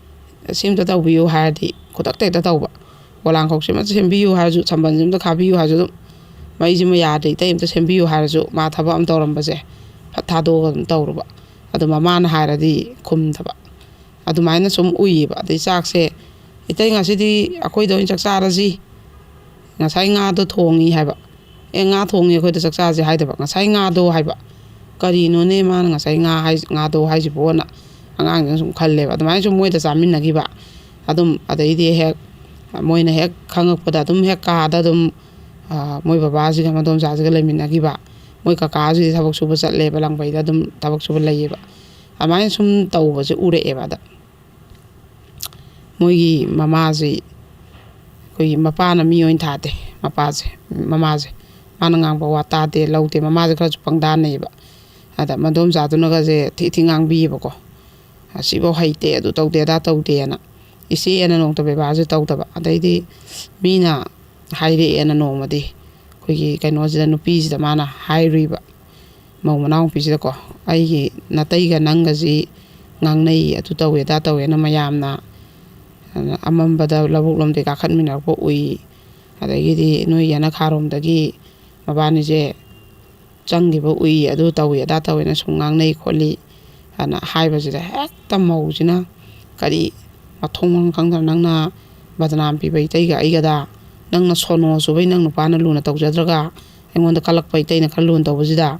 ꯁꯤ ꯑꯝꯇ ꯇꯧꯕꯤꯌꯨ" ꯍꯥꯏꯔꯗꯤ ꯈꯨꯗꯛꯇ ꯍꯦꯛꯇ ꯇꯧꯕ꯫ "ꯄꯣꯂꯥꯡꯈꯣꯛꯁꯤꯃ ꯁꯦꯝꯕꯤꯌꯨ" ꯍꯥꯏꯔꯁꯨ, "ꯁꯝꯕꯜꯁꯤꯃ ꯈꯥꯕꯤꯌꯨ" ꯍꯥꯏꯔꯁꯨ ꯑꯗꯨꯝ, "ꯃꯩꯁꯤꯃ ꯌꯥꯗ꯭ꯔꯦ, ꯏꯇꯩ, ꯑꯝꯇ ꯁꯦꯝꯕꯤꯌꯨ" ꯍꯥꯏꯔꯁꯨ ꯃꯥ ꯊꯕꯛ ꯑꯃ ꯇꯧꯔꯝꯕꯁꯦ ꯐꯠ ꯊꯥꯗꯣꯛꯑꯒ ꯑꯗꯨꯝ ꯇꯧꯔꯨꯕ꯫ ꯑꯗꯣ ꯃꯃꯥꯅ ꯍꯥꯏꯔꯗꯤ ꯈꯨꯝꯗꯕ꯫ ꯑꯗꯨꯃꯥꯏꯅ ꯁꯨꯝ ꯎꯏꯌꯦꯕ꯫ ꯑꯗꯩ ꯆꯥꯛꯁꯦ, "ꯏꯇꯩ, ꯉꯁꯤꯗꯤ ꯑꯩꯈꯣꯏꯗ ꯑꯣꯏꯅ ꯆꯥꯛ ꯆꯥꯔꯁꯤ, ꯉꯁꯥꯏ ꯉꯥꯗꯣ ꯊꯣꯡꯉꯤ" ꯍꯥꯏꯕ꯫ "ꯑꯦ, ꯉꯥ ꯊꯣꯡꯉꯤ, ꯑꯩꯈꯣꯏꯗ ꯆꯥꯛ ꯆꯥꯁꯦ" ꯍꯥꯏꯗꯕ, "ꯉꯁꯥꯏ ꯉꯥꯗꯣ" ꯍꯥꯏꯕ꯫ "ꯀꯔꯤꯅꯣꯅꯦ ꯃꯥꯅ ꯉꯁꯥꯏ ꯉꯥ ꯍꯥꯏ-, ꯉꯥꯗꯣ ꯍꯥꯏꯁꯤꯕꯣꯅ" ꯑꯉꯥꯡꯁꯤꯅ ꯁꯨꯝ ꯈꯜꯂꯦꯕ꯫ ꯑꯗꯨꯃꯥꯏꯅ ꯁꯨꯝ ꯃꯣꯏꯗ ꯆꯥꯃꯤꯟꯅꯈꯤꯕ꯫ ꯑꯗꯨꯝ ꯑꯗꯩꯗꯤ ꯍꯦꯛ ꯃꯣꯏꯅ ꯍꯦꯛ ꯈꯪꯉꯛꯄꯗ ꯑꯗꯨꯝ ꯍꯦꯛ ꯀꯥꯗ ꯑꯗꯨꯝ, ꯑ, ꯃꯣꯏ ꯕꯕꯥꯁꯤꯒ ꯃꯗꯣꯝꯆꯥꯁꯤꯒ ꯂꯩꯃꯤꯟꯅꯈꯤꯕ꯫ ꯃꯣꯏ ꯀꯀꯥꯁꯤꯗꯤ ꯊꯕꯛ ꯁꯨꯕ ꯆꯠꯂꯦꯕ, ꯂꯥꯡꯕꯩꯗ ꯑꯗꯨꯝ ꯊꯕꯛ ꯁꯨꯕ ꯂꯩꯌꯦꯕ꯫ ꯑꯗꯨꯃꯥꯏꯅ ꯁꯨꯝ ꯇꯧꯕꯁꯦ ꯎꯔꯛꯑꯦꯕ꯫ ꯑꯗ ꯃꯣꯏꯒꯤ ꯃꯃꯥꯁꯤ, ꯑꯩꯈꯣꯏꯒꯤ ꯃꯄꯥꯅ ꯃꯤ ꯑꯣꯏꯅ ꯊꯥꯗꯦ꯫ ꯃꯄꯥꯁꯦ, ꯃꯃꯥꯁꯦ, ꯃꯥꯅ ꯉꯥꯡꯕ ꯋꯥ ꯇꯥꯗꯦ, ꯂꯧꯗꯦ꯫ ꯃꯃꯥꯁꯦ ꯈꯔꯁꯨ ꯄꯪꯗꯥꯟꯅꯩꯌꯦꯕ꯫ ꯑꯗ ꯃꯗꯣꯝꯆꯥꯗꯨꯅꯒꯁꯦ ꯊꯤ ꯊꯤ ꯉꯥꯡꯕꯤꯌꯦꯕꯀꯣ꯫ "ꯑꯁꯤꯐꯧ ꯍꯩꯇꯦ, ꯑꯗꯨ ꯇꯧꯗꯦ, ꯑꯗꯥ ꯇꯧꯗꯦꯅ"꯫ ꯏꯆꯦꯅ ꯅꯣꯡꯃꯇ ꯕꯦꯕꯥꯔꯁꯦ ꯇꯧꯗꯕ꯫ ꯑꯗꯩꯗꯤ ꯃꯤꯅ ꯍꯥꯏꯔꯛꯑꯦꯅ ꯅꯣꯡꯃꯗꯤ ꯑꯩꯈꯣꯏꯒꯤ ꯀꯩꯅꯣꯁꯤꯗ, ꯅꯨꯄꯤꯁꯤꯗ ꯃꯥꯅ ꯍꯥꯏꯔꯨꯏꯕ, ꯃꯧ ꯃꯅꯥꯎ ꯅꯨꯄꯤꯁꯤꯗꯀꯣ, "ꯑꯩꯒꯤ ꯅꯥꯇꯩꯒ ꯅꯪꯒꯁꯤ ꯉꯥꯡꯅꯩ, ꯑꯗꯨ ꯇꯧꯋꯦ, ꯑꯗꯥ ꯇꯧꯋꯦꯅ ꯃꯌꯥꯝꯅ ꯑꯃꯝꯕꯗ ꯂꯧꯕꯨꯛ ꯂꯣꯝꯗꯒꯤ ꯀꯥꯈꯠꯃꯤꯟꯅꯔꯛꯄ ꯎꯏ, ꯑꯗꯒꯤꯗꯤ ꯅꯣꯏ ꯌꯦꯅꯈꯥꯔꯣꯝꯗꯒꯤ ꯃꯕꯥꯅꯤꯁꯦ ꯆꯪꯈꯤꯕ ꯎꯏ, ꯑꯗꯨ ꯇꯧꯏ, ꯑꯗꯥ ꯇꯧꯏꯅ ꯁꯨꯝ ꯉꯥꯡꯅꯩ ꯈꯣꯠꯂꯤ" ꯍꯥꯏꯅ ꯍꯥꯏꯕꯁꯤꯗ, ꯍꯦꯛꯇ ꯃꯧꯁꯤꯅ, "ꯀꯔꯤ ꯃꯊꯣꯡ ꯃꯔꯝ ꯈꯪꯗꯅ ꯅꯪꯅ ꯕꯗꯅꯥꯝ ꯄꯤꯕ ꯏꯇꯩꯒ ꯑꯩꯒꯗ, ꯅꯪꯅ ꯁꯣꯅꯣ ꯆꯨꯕꯩ ꯅꯪ ꯅꯨꯄꯥꯅ ꯂꯨꯅ ꯇꯧꯖꯗ꯭ꯔꯒ ꯑꯩꯉꯣꯟꯗ ꯀꯜꯂꯛꯄ ꯏꯇꯩꯅ ꯈꯔ ꯂꯨꯅ ꯇꯧꯕꯁꯤꯗ,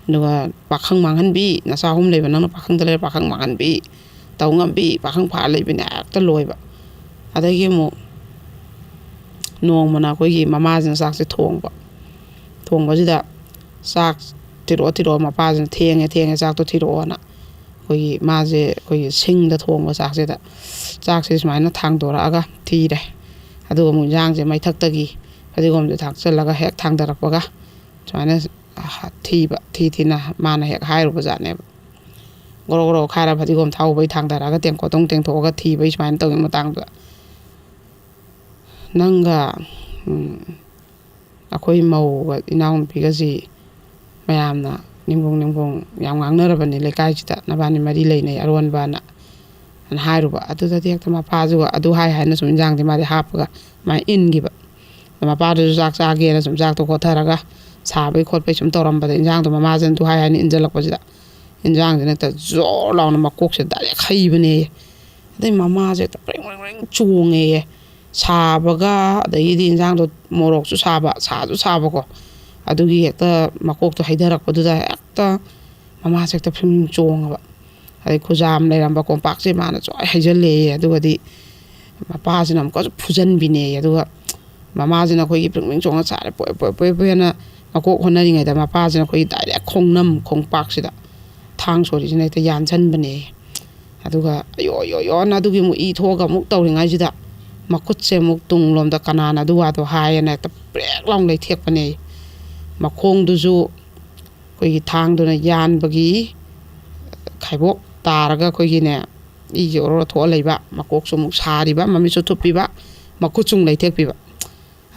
ꯑꯗꯨꯒ ꯄꯥꯈꯪ ꯃꯥꯡꯍꯟꯕꯤ, ꯅꯆꯥ ꯑꯍꯨꯝ ꯂꯩꯕ ꯅꯪꯅ ꯄꯥꯈꯪꯗ ꯂꯩꯔ ꯄꯥꯈꯪ ꯃꯥꯡꯍꯟꯕꯤ, ꯇꯧ ꯉꯝꯕꯤ, ꯄꯥꯈꯪ ꯐꯥ ꯂꯩꯕꯤꯅꯦ" ꯍꯦꯛꯇ ꯂꯣꯏꯕ꯫ ꯑꯗꯒꯤ ꯑꯃꯨꯛ ꯅꯣꯡꯃꯅ ꯑꯩꯈꯣꯏꯒꯤ ꯃꯃꯥꯁꯤꯅ ꯆꯥꯛꯁꯦ ꯊꯣꯡꯕ꯫ ꯊꯣꯡꯕꯁꯤꯗ ꯆꯥꯛ ꯊꯤꯔꯛꯑꯣ, ꯊꯤꯔꯛꯑꯣ, ꯃꯄꯥꯁꯤꯅ "ꯊꯦꯡꯉꯦ, ꯊꯦꯡꯉꯦ, ꯆꯥꯛꯇꯣ ꯊꯤꯔꯛꯑꯣꯅ" ꯑꯩꯈꯣꯏꯒꯤ ꯃꯥꯁꯦ ꯑꯩꯈꯣꯏꯒꯤ ꯁꯤꯡꯗ ꯊꯣꯡꯕ ꯆꯥꯛꯁꯤꯗ, ꯆꯥꯛꯁꯦ ꯁꯨꯃꯥꯏꯅ ꯊꯥꯡꯗꯣꯔꯛꯑꯒ ꯊꯤꯔꯦ꯫ ꯑꯗꯨꯒ ꯑꯃꯨꯛ ꯏꯟꯖꯥꯡꯁꯦ ꯃꯩꯊꯛꯇꯒꯤ ꯐꯗꯤꯒꯣꯝꯁꯦ ꯊꯥꯛꯆꯜꯂꯒ ꯍꯦꯛ ꯊꯥꯡꯗꯔꯛꯄꯒ ꯁꯨꯃꯥꯏꯅ ꯊꯤꯕ, ꯊꯤ ꯊꯤꯅ ꯃꯥꯅ ꯍꯦꯛ ꯍꯥꯏꯔꯨꯕꯖꯥꯠꯅꯦꯕ꯫ ꯒ꯭ꯔꯣ ꯒ꯭ꯔꯣ ꯈꯥꯏꯔ ꯐꯗꯤꯒꯣꯝ ꯊꯥꯎꯕꯩ ꯊꯥꯡꯗꯔꯛꯑꯒ ꯇꯦꯡꯀꯣꯠꯇ ꯑꯃꯨꯛ ꯇꯦꯡꯊꯣꯛꯑꯒ ꯊꯤꯕꯩ ꯁꯨꯃꯥꯏꯅ ꯇꯧꯒꯤ ꯃꯇꯥꯡꯗꯨꯗ, ꯅꯪꯒ, ꯎꯝ, ꯑꯩꯈꯣꯏ ꯃꯧꯒ ꯏꯅꯥꯎꯅꯨꯄꯤꯒꯁꯤ ꯃꯌꯥꯝꯅ ꯅꯤꯡꯒꯣꯡ ꯅꯤꯡꯒꯣꯡ ꯌꯥꯝ ꯉꯥꯡꯅꯔꯕꯅꯤ ꯂꯩꯀꯥꯏꯁꯤꯗ, "ꯅꯕꯥꯅꯤ ꯃꯔꯤ ꯂꯩꯅꯩ ꯑꯔꯣꯟꯕꯅ" ꯑꯅ ꯍꯥꯏꯔꯨꯕ꯫ ꯑꯗꯨꯗꯗꯤ ꯍꯦꯛꯇ ꯃꯄꯥꯁꯨ ꯑꯗꯨ ꯍꯥꯏ ꯍꯥꯏꯅ ꯁꯨꯝ ꯏꯟꯖꯥꯡꯗꯤ ꯃꯥꯗꯤ ꯍꯥꯞꯄꯒ ꯃꯥꯏ ꯏꯟꯈꯤꯕ꯫ ꯑꯗ ꯃꯄꯥꯗꯨꯁꯨ ꯆꯥꯛ ꯆꯥꯒꯦꯅ ꯁꯨꯝ ꯆꯥꯛꯇꯣ ꯈꯣꯠꯊꯔꯒ ꯁꯥꯕꯩ ꯈꯣꯠꯄꯩ ꯁꯨꯝ ꯇꯧꯔꯝꯕꯗ, ꯏꯟꯖꯥꯡꯗꯣ ꯃꯃꯥꯁꯤꯅ ꯑꯗꯨ ꯍꯥꯏ ꯍꯥꯏꯅ ꯏꯟꯁꯤꯜꯂꯛꯄꯁꯤꯗ ꯏꯟꯖꯥꯡꯁꯤꯅ ꯍꯦꯛꯇ ꯖꯣꯔ ꯂꯥꯎꯅ ꯃꯀꯣꯛꯁꯤꯗ ꯗꯥꯏꯔꯦꯛ ꯍꯩꯕꯅꯦꯌꯦ꯫ ꯑꯗꯩ ꯃꯃꯥꯁꯦ ꯍꯦꯛꯇ ꯄ꯭ꯔꯦꯡ ꯄ꯭ꯔꯦꯡ ꯄ꯭ꯔꯦꯡ ꯆꯣꯡꯉꯦꯌꯦ꯫ ꯁꯥꯕꯒ, ꯑꯗꯒꯤꯗꯤ ꯏꯟꯖꯥꯡꯗꯣ ꯃꯣꯔꯣꯛꯁꯨ ꯁꯥꯕ, ꯁꯥꯁꯨ ꯁꯥꯕꯀꯣ꯫ ꯑꯗꯨꯒꯤ ꯍꯦꯛꯇ ꯃꯀꯣꯛꯇꯣ ꯍꯩꯊꯔꯛꯄꯗꯨꯗ ꯍꯦꯛꯇ ꯃꯃꯥꯁꯦ ꯍꯦꯛꯇ ꯐ꯭ꯔꯤꯡ ꯆꯣꯡꯉꯕ꯫ ꯑꯗꯩ ꯈꯨꯖꯥꯝ ꯂꯩꯔꯝꯕ ꯀꯣꯝꯄꯥꯛꯁꯦ ꯃꯥꯅ ꯖꯣꯔ ꯍꯩꯖꯜꯂꯦꯌꯦ꯫ ꯑꯗꯨꯒꯗꯤ ꯃꯄꯥꯁꯤꯅ ꯑꯃꯨꯛꯀꯁꯨ ꯐꯨꯖꯟꯕꯤꯅꯦꯌꯦ꯫ ꯑꯗꯨꯒ ꯃꯃꯥꯁꯤꯅ ꯑꯩꯈꯣꯏꯒꯤ ꯄ꯭ꯔꯤꯡ ꯄ꯭ꯔꯤꯡ ꯆꯣꯡꯉ ꯆꯥꯔꯦ, ꯄꯣꯏ ꯄꯣꯏ ꯄꯣꯏ ꯄꯣꯏꯅ ꯃꯀꯣꯛ ꯍꯣꯠꯅꯔꯤꯉꯩꯗ ꯃꯄꯥꯁꯤꯅ ꯑꯩꯈꯣꯏꯒꯤ ꯗꯥꯏꯔꯦꯛ ꯈꯣꯡꯅꯝ ꯈꯣꯡꯄꯥꯛꯁꯤꯗ ꯊꯥꯡ ꯁꯣꯔꯤꯁꯤꯅ ꯍꯦꯛꯇ ꯌꯥꯟꯁꯟꯕꯅꯦꯌꯦ꯫ ꯑꯗꯨꯒ "ꯑꯌꯣ, ꯑꯌꯣ, ꯑꯌꯣꯅ" ꯑꯗꯨꯒꯤ ꯑꯃꯨꯛ ꯏ ꯊꯣꯛꯑꯒ ꯑꯃꯨꯛ ꯇꯧꯔꯤꯉꯩꯁꯤꯗ ꯃꯈꯨꯠꯁꯦ ꯑꯃꯨꯛ ꯇꯨꯡꯂꯣꯝꯗ ꯀꯅꯥꯅ ꯑꯗꯨ ꯋꯥꯗꯣ ꯍꯥꯏꯌꯦꯅ ꯍꯦꯛꯇ ꯄ꯭ꯔꯦꯛ ꯂꯥꯎꯅ ꯂꯩꯊꯦꯛꯄꯅꯦꯌꯦ꯫ ꯃꯈꯣꯡꯗꯨꯁꯨ ꯑꯩꯈꯣꯏꯒꯤ ꯊꯥꯡꯗꯨꯅ ꯌꯥꯟꯕꯒꯤ ꯈꯥꯏꯕꯣꯛ ꯇꯥꯔꯒ ꯑꯩꯈꯣꯏꯒꯤꯅꯦ, ꯏꯁꯦ ꯑꯣꯔꯣ ꯊꯣꯛꯑ ꯂꯩꯕ, ꯃꯀꯣꯛꯁꯨ ꯑꯃꯨꯛ ꯁꯥꯔꯤꯕ, ꯃꯃꯤꯠꯁꯨ ꯊꯨꯞꯄꯤꯕ, ꯃꯈꯨꯠꯁꯨ ꯑꯃꯨꯛ ꯂꯩꯊꯦꯛꯄꯤꯕ꯫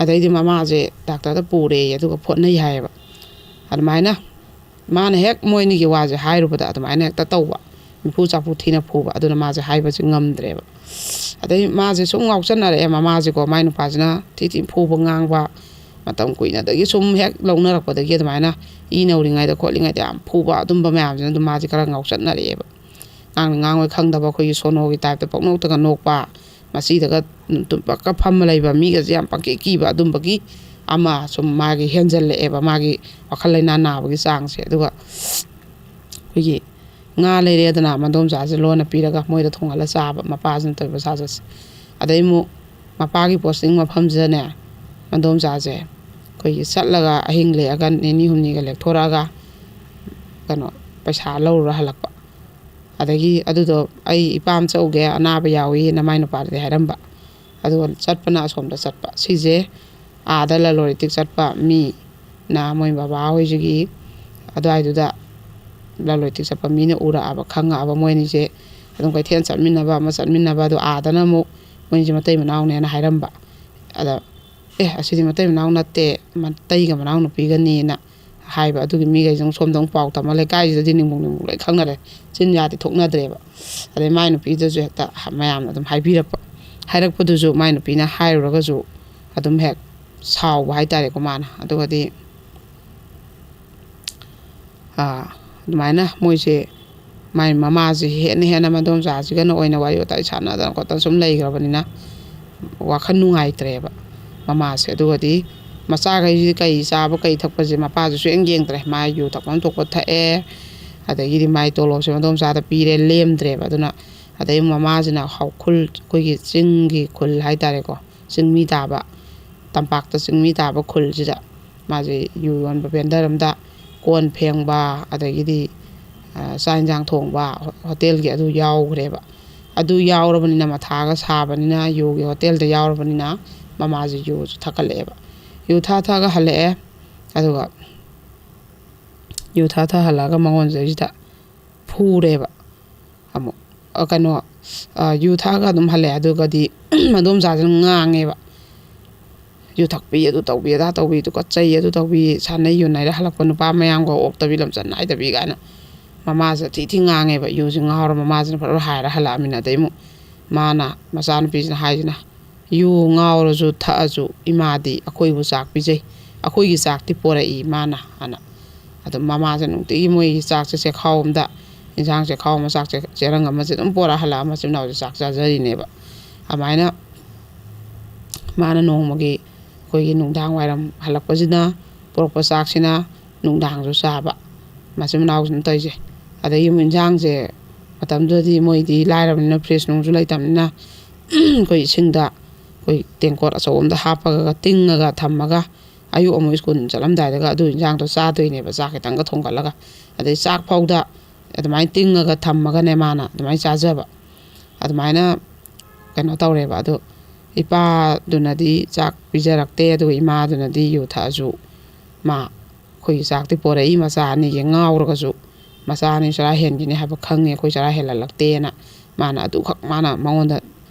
ꯑꯗꯩꯗꯤ ꯃꯃꯥꯁꯦ ꯗꯥꯛꯇꯔꯗ ꯄꯨꯔꯦꯌꯦ, ꯑꯗꯨꯒ ꯐꯣꯠꯅꯩ ꯍꯥꯏꯌꯦꯕ꯫ ꯑꯗꯨꯃꯥꯏꯅ ꯃꯥꯅ ꯍꯦꯛ ꯃꯣꯏ ꯑꯅꯤꯒꯤ ꯋꯥꯁꯦ ꯍꯥꯏꯔꯨꯕꯗ ꯑꯗꯨꯃꯥꯏꯅ ꯍꯦꯛꯇ ꯇꯧꯕ, ꯃꯤꯐꯨ ꯆꯥꯐꯨ ꯊꯤꯅ ꯐꯨꯕ, ꯑꯗꯨꯅ ꯃꯥꯁꯦ ꯍꯥꯏꯕꯁꯦ ꯉꯝꯗ꯭ꯔꯦꯕ꯫ ꯑꯗꯩ ꯃꯥꯁꯦ ꯁꯨꯝ ꯉꯥꯎꯁꯟꯅꯔꯛꯑꯦ, ꯃꯃꯥꯁꯦꯀꯣ, ꯃꯥꯏ ꯅꯨꯄꯥꯁꯤꯅ ꯊꯤ ꯊꯤ ꯐꯨꯕ ꯉꯥꯡꯕ, ꯃꯇꯝ ꯀꯨꯏꯅꯗꯒꯤ ꯁꯨꯝ ꯍꯦꯛ ꯂꯧꯅꯔꯛꯄꯗꯒꯤ ꯑꯗꯨꯃꯥꯏꯅ ꯏ ꯅꯧꯔꯤꯉꯩꯗ ꯈꯣꯠꯂꯤꯉꯩꯗ ꯌꯥꯝ ꯐꯨꯕ ꯑꯗꯨꯝꯕ ꯃꯌꯥꯝꯁꯤꯅ ꯑꯗꯨꯝ ꯃꯥꯁꯦ ꯈꯔ ꯉꯥꯎꯁꯟꯅꯔꯛꯑꯦꯕ꯫ ꯉꯥꯡꯅ ꯉꯥꯡꯉꯣꯏ ꯈꯪꯗꯕ ꯑꯩꯈꯣꯏꯒꯤ ꯁꯣꯅꯣꯒꯤ ꯇꯥꯏꯞꯇ ꯄꯪꯅꯣꯛꯇꯒ ꯅꯣꯛꯄ, ꯃꯆꯤꯗꯒ ꯇꯨꯝꯄꯛꯀ ꯐꯝꯃ ꯂꯩꯕ, ꯃꯤꯒꯁꯦ ꯌꯥꯝ ꯄꯪꯀꯤ ꯀꯤꯕ, ꯑꯗꯨꯝꯕꯒꯤ ꯑꯃ ꯁꯨꯝ ꯃꯥꯒꯤ ꯍꯦꯟꯖꯜꯂꯛꯑꯦꯕ, ꯃꯥꯒꯤ ꯋꯥꯈꯜ ꯂꯩꯅꯥ ꯅꯥꯕꯒꯤ ꯆꯥꯡꯁꯦ꯫ ꯑꯗꯨꯒ ꯑꯩꯈꯣꯏꯒꯤ ꯉꯥ ꯂꯩꯔꯦꯗꯅ, ꯃꯗꯣꯝꯆꯥꯁꯦ ꯂꯣꯟꯅ ꯄꯤꯔꯒ ꯃꯣꯏꯗ ꯊꯣꯡꯍꯜꯂ ꯆꯥꯕ, ꯃꯄꯥꯁꯤꯅ ꯇꯧꯔꯤꯕ ꯁꯥꯖꯠꯁꯦ꯫ ꯑꯗꯩ ꯑꯃꯨꯛ ꯃꯄꯥꯒꯤ ꯄꯣꯁꯇꯤꯡ ꯃꯐꯝꯁꯤꯗꯅꯦ, ꯃꯗꯣꯝꯆꯥꯁꯦ ꯑꯩꯈꯣꯏꯒꯤ ꯆꯠꯂꯒ ꯑꯍꯤꯡ ꯂꯦꯛꯑꯒ ꯅꯤꯅꯤ ꯍꯨꯝꯅꯤꯒ ꯂꯦꯛꯊꯣꯔꯛꯑꯒ ꯀꯩꯅꯣ, ꯄꯩꯁꯥ ꯂꯧꯔꯨꯔ ꯍꯜꯂꯛꯄ꯫ ꯑꯗꯒꯤ ꯑꯗꯨꯗꯣ "ꯑꯩ ꯏꯄꯥꯝ ꯆꯧꯒꯦ, ꯑꯅꯥꯕ ꯌꯥꯎꯏ" ꯅꯃꯥꯏ ꯅꯨꯄꯥꯗꯗꯤ ꯍꯥꯏꯔꯝꯕ꯫ ꯑꯗꯨꯒ ꯆꯠꯄꯅ ꯑꯁꯣꯝꯗ ꯆꯠꯄ꯫ ꯁꯤꯁꯦ ꯑꯥꯗ ꯂꯂꯣꯟ ꯏꯇꯤꯛ ꯆꯠꯄ ꯃꯤꯅ ꯃꯣꯏ ꯕꯕꯥ ꯍꯣꯏꯁꯤꯒꯤ ꯑꯗꯨꯋꯥꯏꯗꯨꯗ ꯂꯂꯣꯟ ꯏꯇꯤꯛ ꯆꯠꯄ ꯃꯤꯅ ꯎꯔꯛꯑꯕ, ꯈꯪꯉꯛꯑꯕ, ꯃꯣꯏ ꯑꯅꯤꯁꯦ ꯑꯗꯨꯝ ꯀꯩꯊꯦꯜ ꯆꯠꯃꯤꯟꯅꯕ ꯑꯃ ꯆꯠꯃꯤꯟꯅꯕ, ꯑꯗꯣ ꯑꯥꯗꯅ ꯑꯃꯨꯛ ꯃꯣꯏ ꯑꯅꯤꯁꯦ ꯃꯇꯩ ꯃꯅꯥꯎꯅꯦꯅ ꯍꯥꯏꯔꯝꯕ꯫ ꯑꯗ "ꯑꯦ, ꯑꯁꯤꯗꯤ ꯃꯇꯩ ꯃꯅꯥꯎ ꯅꯠꯇꯦ, ꯃꯇꯩꯒ ꯃꯅꯥꯎ ꯅꯨꯄꯤꯒꯅꯤꯅ" ꯍꯥꯏꯕ꯫ ꯑꯗꯨꯒꯤ ꯃꯤꯈꯩꯁꯤꯅ ꯁꯣꯝꯗ ꯑꯃꯨꯛ ꯄꯥꯎ ꯇꯝꯃ, ꯂꯩꯀꯥꯏꯁꯤꯗꯗꯤ ꯅꯤꯡꯕꯨꯡ ꯅꯤꯡꯕꯨꯡ ꯂꯣꯏ ꯈꯪꯅꯔꯦ, ꯆꯤꯟ ꯌꯥꯗꯤ ꯊꯣꯛꯅꯗ꯭ꯔꯦꯕ꯫ ꯑꯗꯩ ꯃꯥꯏ ꯅꯨꯄꯤꯗꯁꯨ ꯍꯦꯛꯇ ꯃꯌꯥꯝꯅ ꯑꯗꯨꯝ ꯍꯥꯏꯕꯤꯔꯛꯄ꯫ ꯍꯥꯏꯔꯛꯄꯗꯨꯁꯨ ꯃꯥꯏ ꯅꯨꯄꯤꯅ ꯍꯥꯏꯔꯨꯔꯒꯁꯨ ꯑꯗꯨꯝ ꯍꯦꯛ ꯁꯥꯎꯕ ꯍꯥꯏꯇꯥꯔꯦꯀꯣ ꯃꯥꯅ꯫ ꯑꯗꯨꯒꯗꯤ ꯑꯥ, ꯑꯗꯨꯃꯥꯏꯅ ꯃꯣꯏꯁꯦ, ꯃꯥꯏ ꯃꯃꯥꯁꯦ ꯍꯦꯟꯅ ꯍꯦꯟꯅ ꯃꯗꯣꯝꯆꯥꯁꯤꯒꯅ ꯑꯣꯏꯅ ꯋꯥꯔꯤ ꯋꯥꯇꯥꯏ ꯁꯥꯟꯅꯗꯅ ꯈꯣꯠꯇꯅ ꯁꯨꯝ ꯂꯩꯈ꯭ꯔꯕꯅꯤꯅ ꯋꯥꯈꯜ ꯅꯨꯡꯉꯥꯏꯇ꯭ꯔꯦꯕ ꯃꯃꯥꯁꯦ꯫ ꯑꯗꯨꯒꯗꯤ ꯃꯆꯥꯈꯩꯁꯤꯗꯤ ꯀꯩ ꯆꯥꯕ ꯀꯩ ꯊꯛꯄꯁꯦ ꯃꯄꯥꯁꯨ ꯁꯨꯡꯌꯦꯡ ꯌꯦꯡꯗ꯭ꯔꯦ꯫ ꯃꯥ ꯌꯨ ꯊꯛꯐꯝ ꯊꯣꯛꯄ ꯊꯛꯑꯦ, ꯑꯗꯒꯤꯗꯤ ꯃꯥꯏ ꯇꯣꯂꯣꯞꯁꯦ ꯃꯗꯣꯝꯆꯥꯗ ꯄꯤꯔꯦ, ꯂꯦꯝꯗ꯭ꯔꯦꯕ꯫ ꯑꯗꯨꯅ ꯑꯗꯩ ꯃꯃꯥꯁꯤꯅ ꯍꯧ-, ꯈꯨꯜ, ꯑꯩꯈꯣꯏꯒꯤ ꯆꯤꯡꯒꯤ ꯈꯨꯜ ꯍꯥꯏꯇꯥꯔꯦꯀꯣ, ꯆꯤꯡꯃꯤ ꯇꯥꯕ, ꯇꯝꯄꯥꯛꯇ ꯆꯤꯡꯃꯤ ꯇꯥꯕ ꯈꯨꯜꯁꯤꯗ ꯃꯥꯁꯦ ꯌꯨ ꯌꯣꯟꯕ ꯚꯦꯟꯗꯔ ꯑꯃꯗ ꯀꯣꯟ ꯐꯦꯡꯕ, ꯑꯗꯒꯤꯗꯤ, ꯑ, ꯆꯥꯛ ꯌꯦꯟꯁꯥꯡ ꯊꯣꯡꯕ, ꯍꯣ-, ꯍꯣꯇꯦꯜꯒꯤ ꯑꯗꯨ ꯌꯥꯎꯈ꯭ꯔꯦꯕ꯫ ꯑꯗꯨ ꯌꯥꯎꯔꯕꯅꯤꯅ, ꯃꯊꯥꯒ ꯁꯥꯕꯅꯤꯅ, ꯌꯨꯒꯤ ꯍꯣꯇꯦꯜꯗ ꯌꯥꯎꯔꯕꯅꯤꯅ ꯃꯃꯥꯁꯦ ꯌꯨꯁꯨ ꯊꯛꯀꯠꯂꯛꯑꯦꯕ꯫ ꯌꯨ ꯊꯛꯑ ꯊꯛꯑꯒ ꯍꯜꯂꯛꯑꯦ꯫ ꯑꯗꯨꯒ ꯌꯨ ꯊꯛꯑ ꯊꯛꯑ ꯍꯜꯂꯛꯑꯒ ꯃꯉꯣꯟꯁꯤꯗꯩꯁꯤꯗ ꯐꯨꯔꯦꯕ꯫ ꯑꯃꯨꯛ, ꯑ, ꯀꯩꯅꯣ, ꯑ, ꯌꯨ ꯊꯛꯑꯒ ꯑꯗꯨꯝ ꯍꯜꯂꯛꯑꯦ꯫ ꯑꯗꯨꯒꯗꯤ ꯃꯗꯣꯝꯆꯥꯁꯤꯅ ꯉꯥꯡꯉꯦꯕ, "ꯌꯨ ꯊꯛꯄꯤ, ꯑꯗꯨ ꯇꯧꯕꯤ, ꯑꯗꯥ ꯇꯧꯕꯤ, ꯇꯨꯀꯠꯆꯩ, ꯑꯗꯨ ꯇꯧꯕꯤ, ꯁꯥꯟꯅꯩ ꯌꯨ ꯅꯩꯔ ꯍꯜꯂꯛꯄ ꯅꯨꯄꯥ ꯃꯌꯥꯝꯒ ꯑꯣꯛꯇꯕꯤ, ꯂꯝꯆꯠ ꯅꯥꯏꯗꯕꯤ" ꯀꯥꯏꯅ ꯃꯃꯥꯁꯤꯗ ꯊꯤ ꯊꯤ ꯉꯥꯡꯉꯦꯕ꯫ ꯌꯨꯁꯤ ꯉꯥꯎꯔ ꯃꯃꯥꯁꯤꯅ ꯐꯠ ꯐꯠ ꯍꯥꯏꯔ ꯍꯜꯂꯛꯑꯃꯤꯅ꯫ ꯑꯗꯩ ꯑꯃꯨꯛ ꯃꯥꯅ, ꯃꯆꯥꯅꯨꯄꯤꯁꯤꯅ ꯍꯥꯏꯁꯤꯅ, "ꯌꯨ ꯉꯥꯎꯔꯁꯨ ꯊꯛꯑꯁꯨ ꯏꯃꯥꯗꯤ ꯑꯩꯈꯣꯏꯕꯨ ꯆꯥꯛ ꯄꯤꯖꯩ, ꯑꯩꯈꯣꯏꯒꯤ ꯆꯥꯛꯇꯤ ꯄꯣꯔꯛꯏ ꯃꯥꯅ" ꯍꯥꯏꯅ꯫ ꯑꯗꯨꯝ ꯃꯃꯥꯁꯦ ꯅꯨꯡꯇꯤꯒꯤ ꯃꯣꯏꯒꯤ ꯆꯥꯛꯁꯦ ꯆꯦꯈꯥꯎ ꯑꯃꯗ, ꯏꯟꯁꯥꯡ ꯆꯦꯈꯥꯎ ꯑꯃ, ꯆꯥꯛ ꯆꯦ-, ꯆꯦꯔꯪ ꯑꯃꯁꯦ ꯑꯗꯨꯝ ꯄꯣꯔꯛꯑ ꯍꯜꯂꯛꯑ ꯃꯆꯤꯟ ꯃꯅꯥꯎꯁꯦ ꯆꯥꯛ ꯆꯥꯖꯔꯤꯅꯦꯕ꯫ ꯑꯗꯨꯃꯥꯏꯅ ꯃꯥꯅ ꯅꯣꯡꯃꯒꯤ ꯑꯩꯈꯣꯏꯒꯤ ꯅꯨꯡꯗꯥꯡ ꯋꯥꯏꯔꯝ ꯍꯜꯂꯛꯄꯁꯤꯅ ꯄꯣꯔꯛꯄ ꯆꯥꯛꯁꯤꯅ ꯅꯨꯡꯗꯥꯡꯁꯨ ꯆꯥꯕ, ꯃꯆꯤꯟ ꯃꯅꯥꯎꯁꯤꯅ ꯇꯧꯔꯤꯁꯦ꯫ ꯑꯗꯒꯤ ꯑꯃꯨꯛ ꯏꯟꯁꯥꯡꯁꯦ ꯃꯇꯝꯗꯨꯗꯗꯤ ꯃꯣꯏꯗꯤ ꯂꯥꯏꯔꯕꯅꯤꯅ ꯐ꯭ꯔꯤꯖ ꯅꯨꯡꯁꯨ ꯂꯩꯇꯕꯅꯤꯅ ꯑꯩꯈꯣꯏ ꯏꯁꯤꯡꯗ ꯑꯩꯈꯣꯏ ꯇꯦꯡꯀꯣꯠ ꯑꯆꯧꯕ ꯑꯃꯗ ꯍꯥꯞꯄꯒ ꯇꯤꯡꯉꯒ ꯊꯝꯃꯒ ꯑꯌꯨꯛ ꯑꯃꯨꯛ ꯁ꯭ꯀꯨꯜ ꯆꯠꯂꯝꯗꯥꯏꯗꯒ ꯑꯗꯨ ꯏꯟꯁꯥꯡꯗꯣ ꯆꯥꯗꯣꯏꯅꯦꯕ, ꯆꯥꯛ ꯈꯤꯇꯪꯒ ꯊꯣꯡꯒꯠꯂꯒ꯫ ꯑꯗꯩ ꯆꯥꯛ ꯐꯥꯎꯗ ꯑꯗꯨꯃꯥꯏꯅ ꯇꯤꯡꯉꯒ ꯊꯝꯃꯒꯅꯦ ꯃꯥꯅ ꯑꯗꯨꯃꯥꯏꯅ ꯆꯥꯖꯕ꯫ ꯑꯗꯨꯃꯥꯏꯅ ꯀꯩꯅꯣ ꯇꯧꯔꯦꯕ꯫ ꯑꯗꯣ ꯏꯄꯥꯗꯨꯅꯗꯤ ꯆꯥꯛ ꯄꯤꯖꯔꯛꯇꯦ, ꯑꯗꯨꯒ ꯏꯃꯥꯗꯨꯅꯗꯤ ꯌꯨ ꯊꯛꯑꯁꯨ ꯃꯥ ꯑꯩꯈꯣꯏꯒꯤ ꯆꯥꯛꯇꯤ ꯄꯣꯔꯛꯏ, ꯃꯆꯥ ꯑꯅꯤꯒꯤ ꯉꯥꯎꯔꯒꯁꯨ ꯃꯆꯥꯅꯤ ꯆꯔꯥ ꯍꯦꯟꯈꯤꯅꯤ ꯍꯥꯏꯕ ꯈꯪꯉꯦ, ꯑꯩꯈꯣꯏ ꯆꯔꯥ ꯍꯦꯜꯍꯜꯂꯛꯇꯦꯅ ꯃꯥꯅ ꯑꯗꯨꯈꯛ, ꯃꯥꯅ ꯃꯉꯣꯟꯗ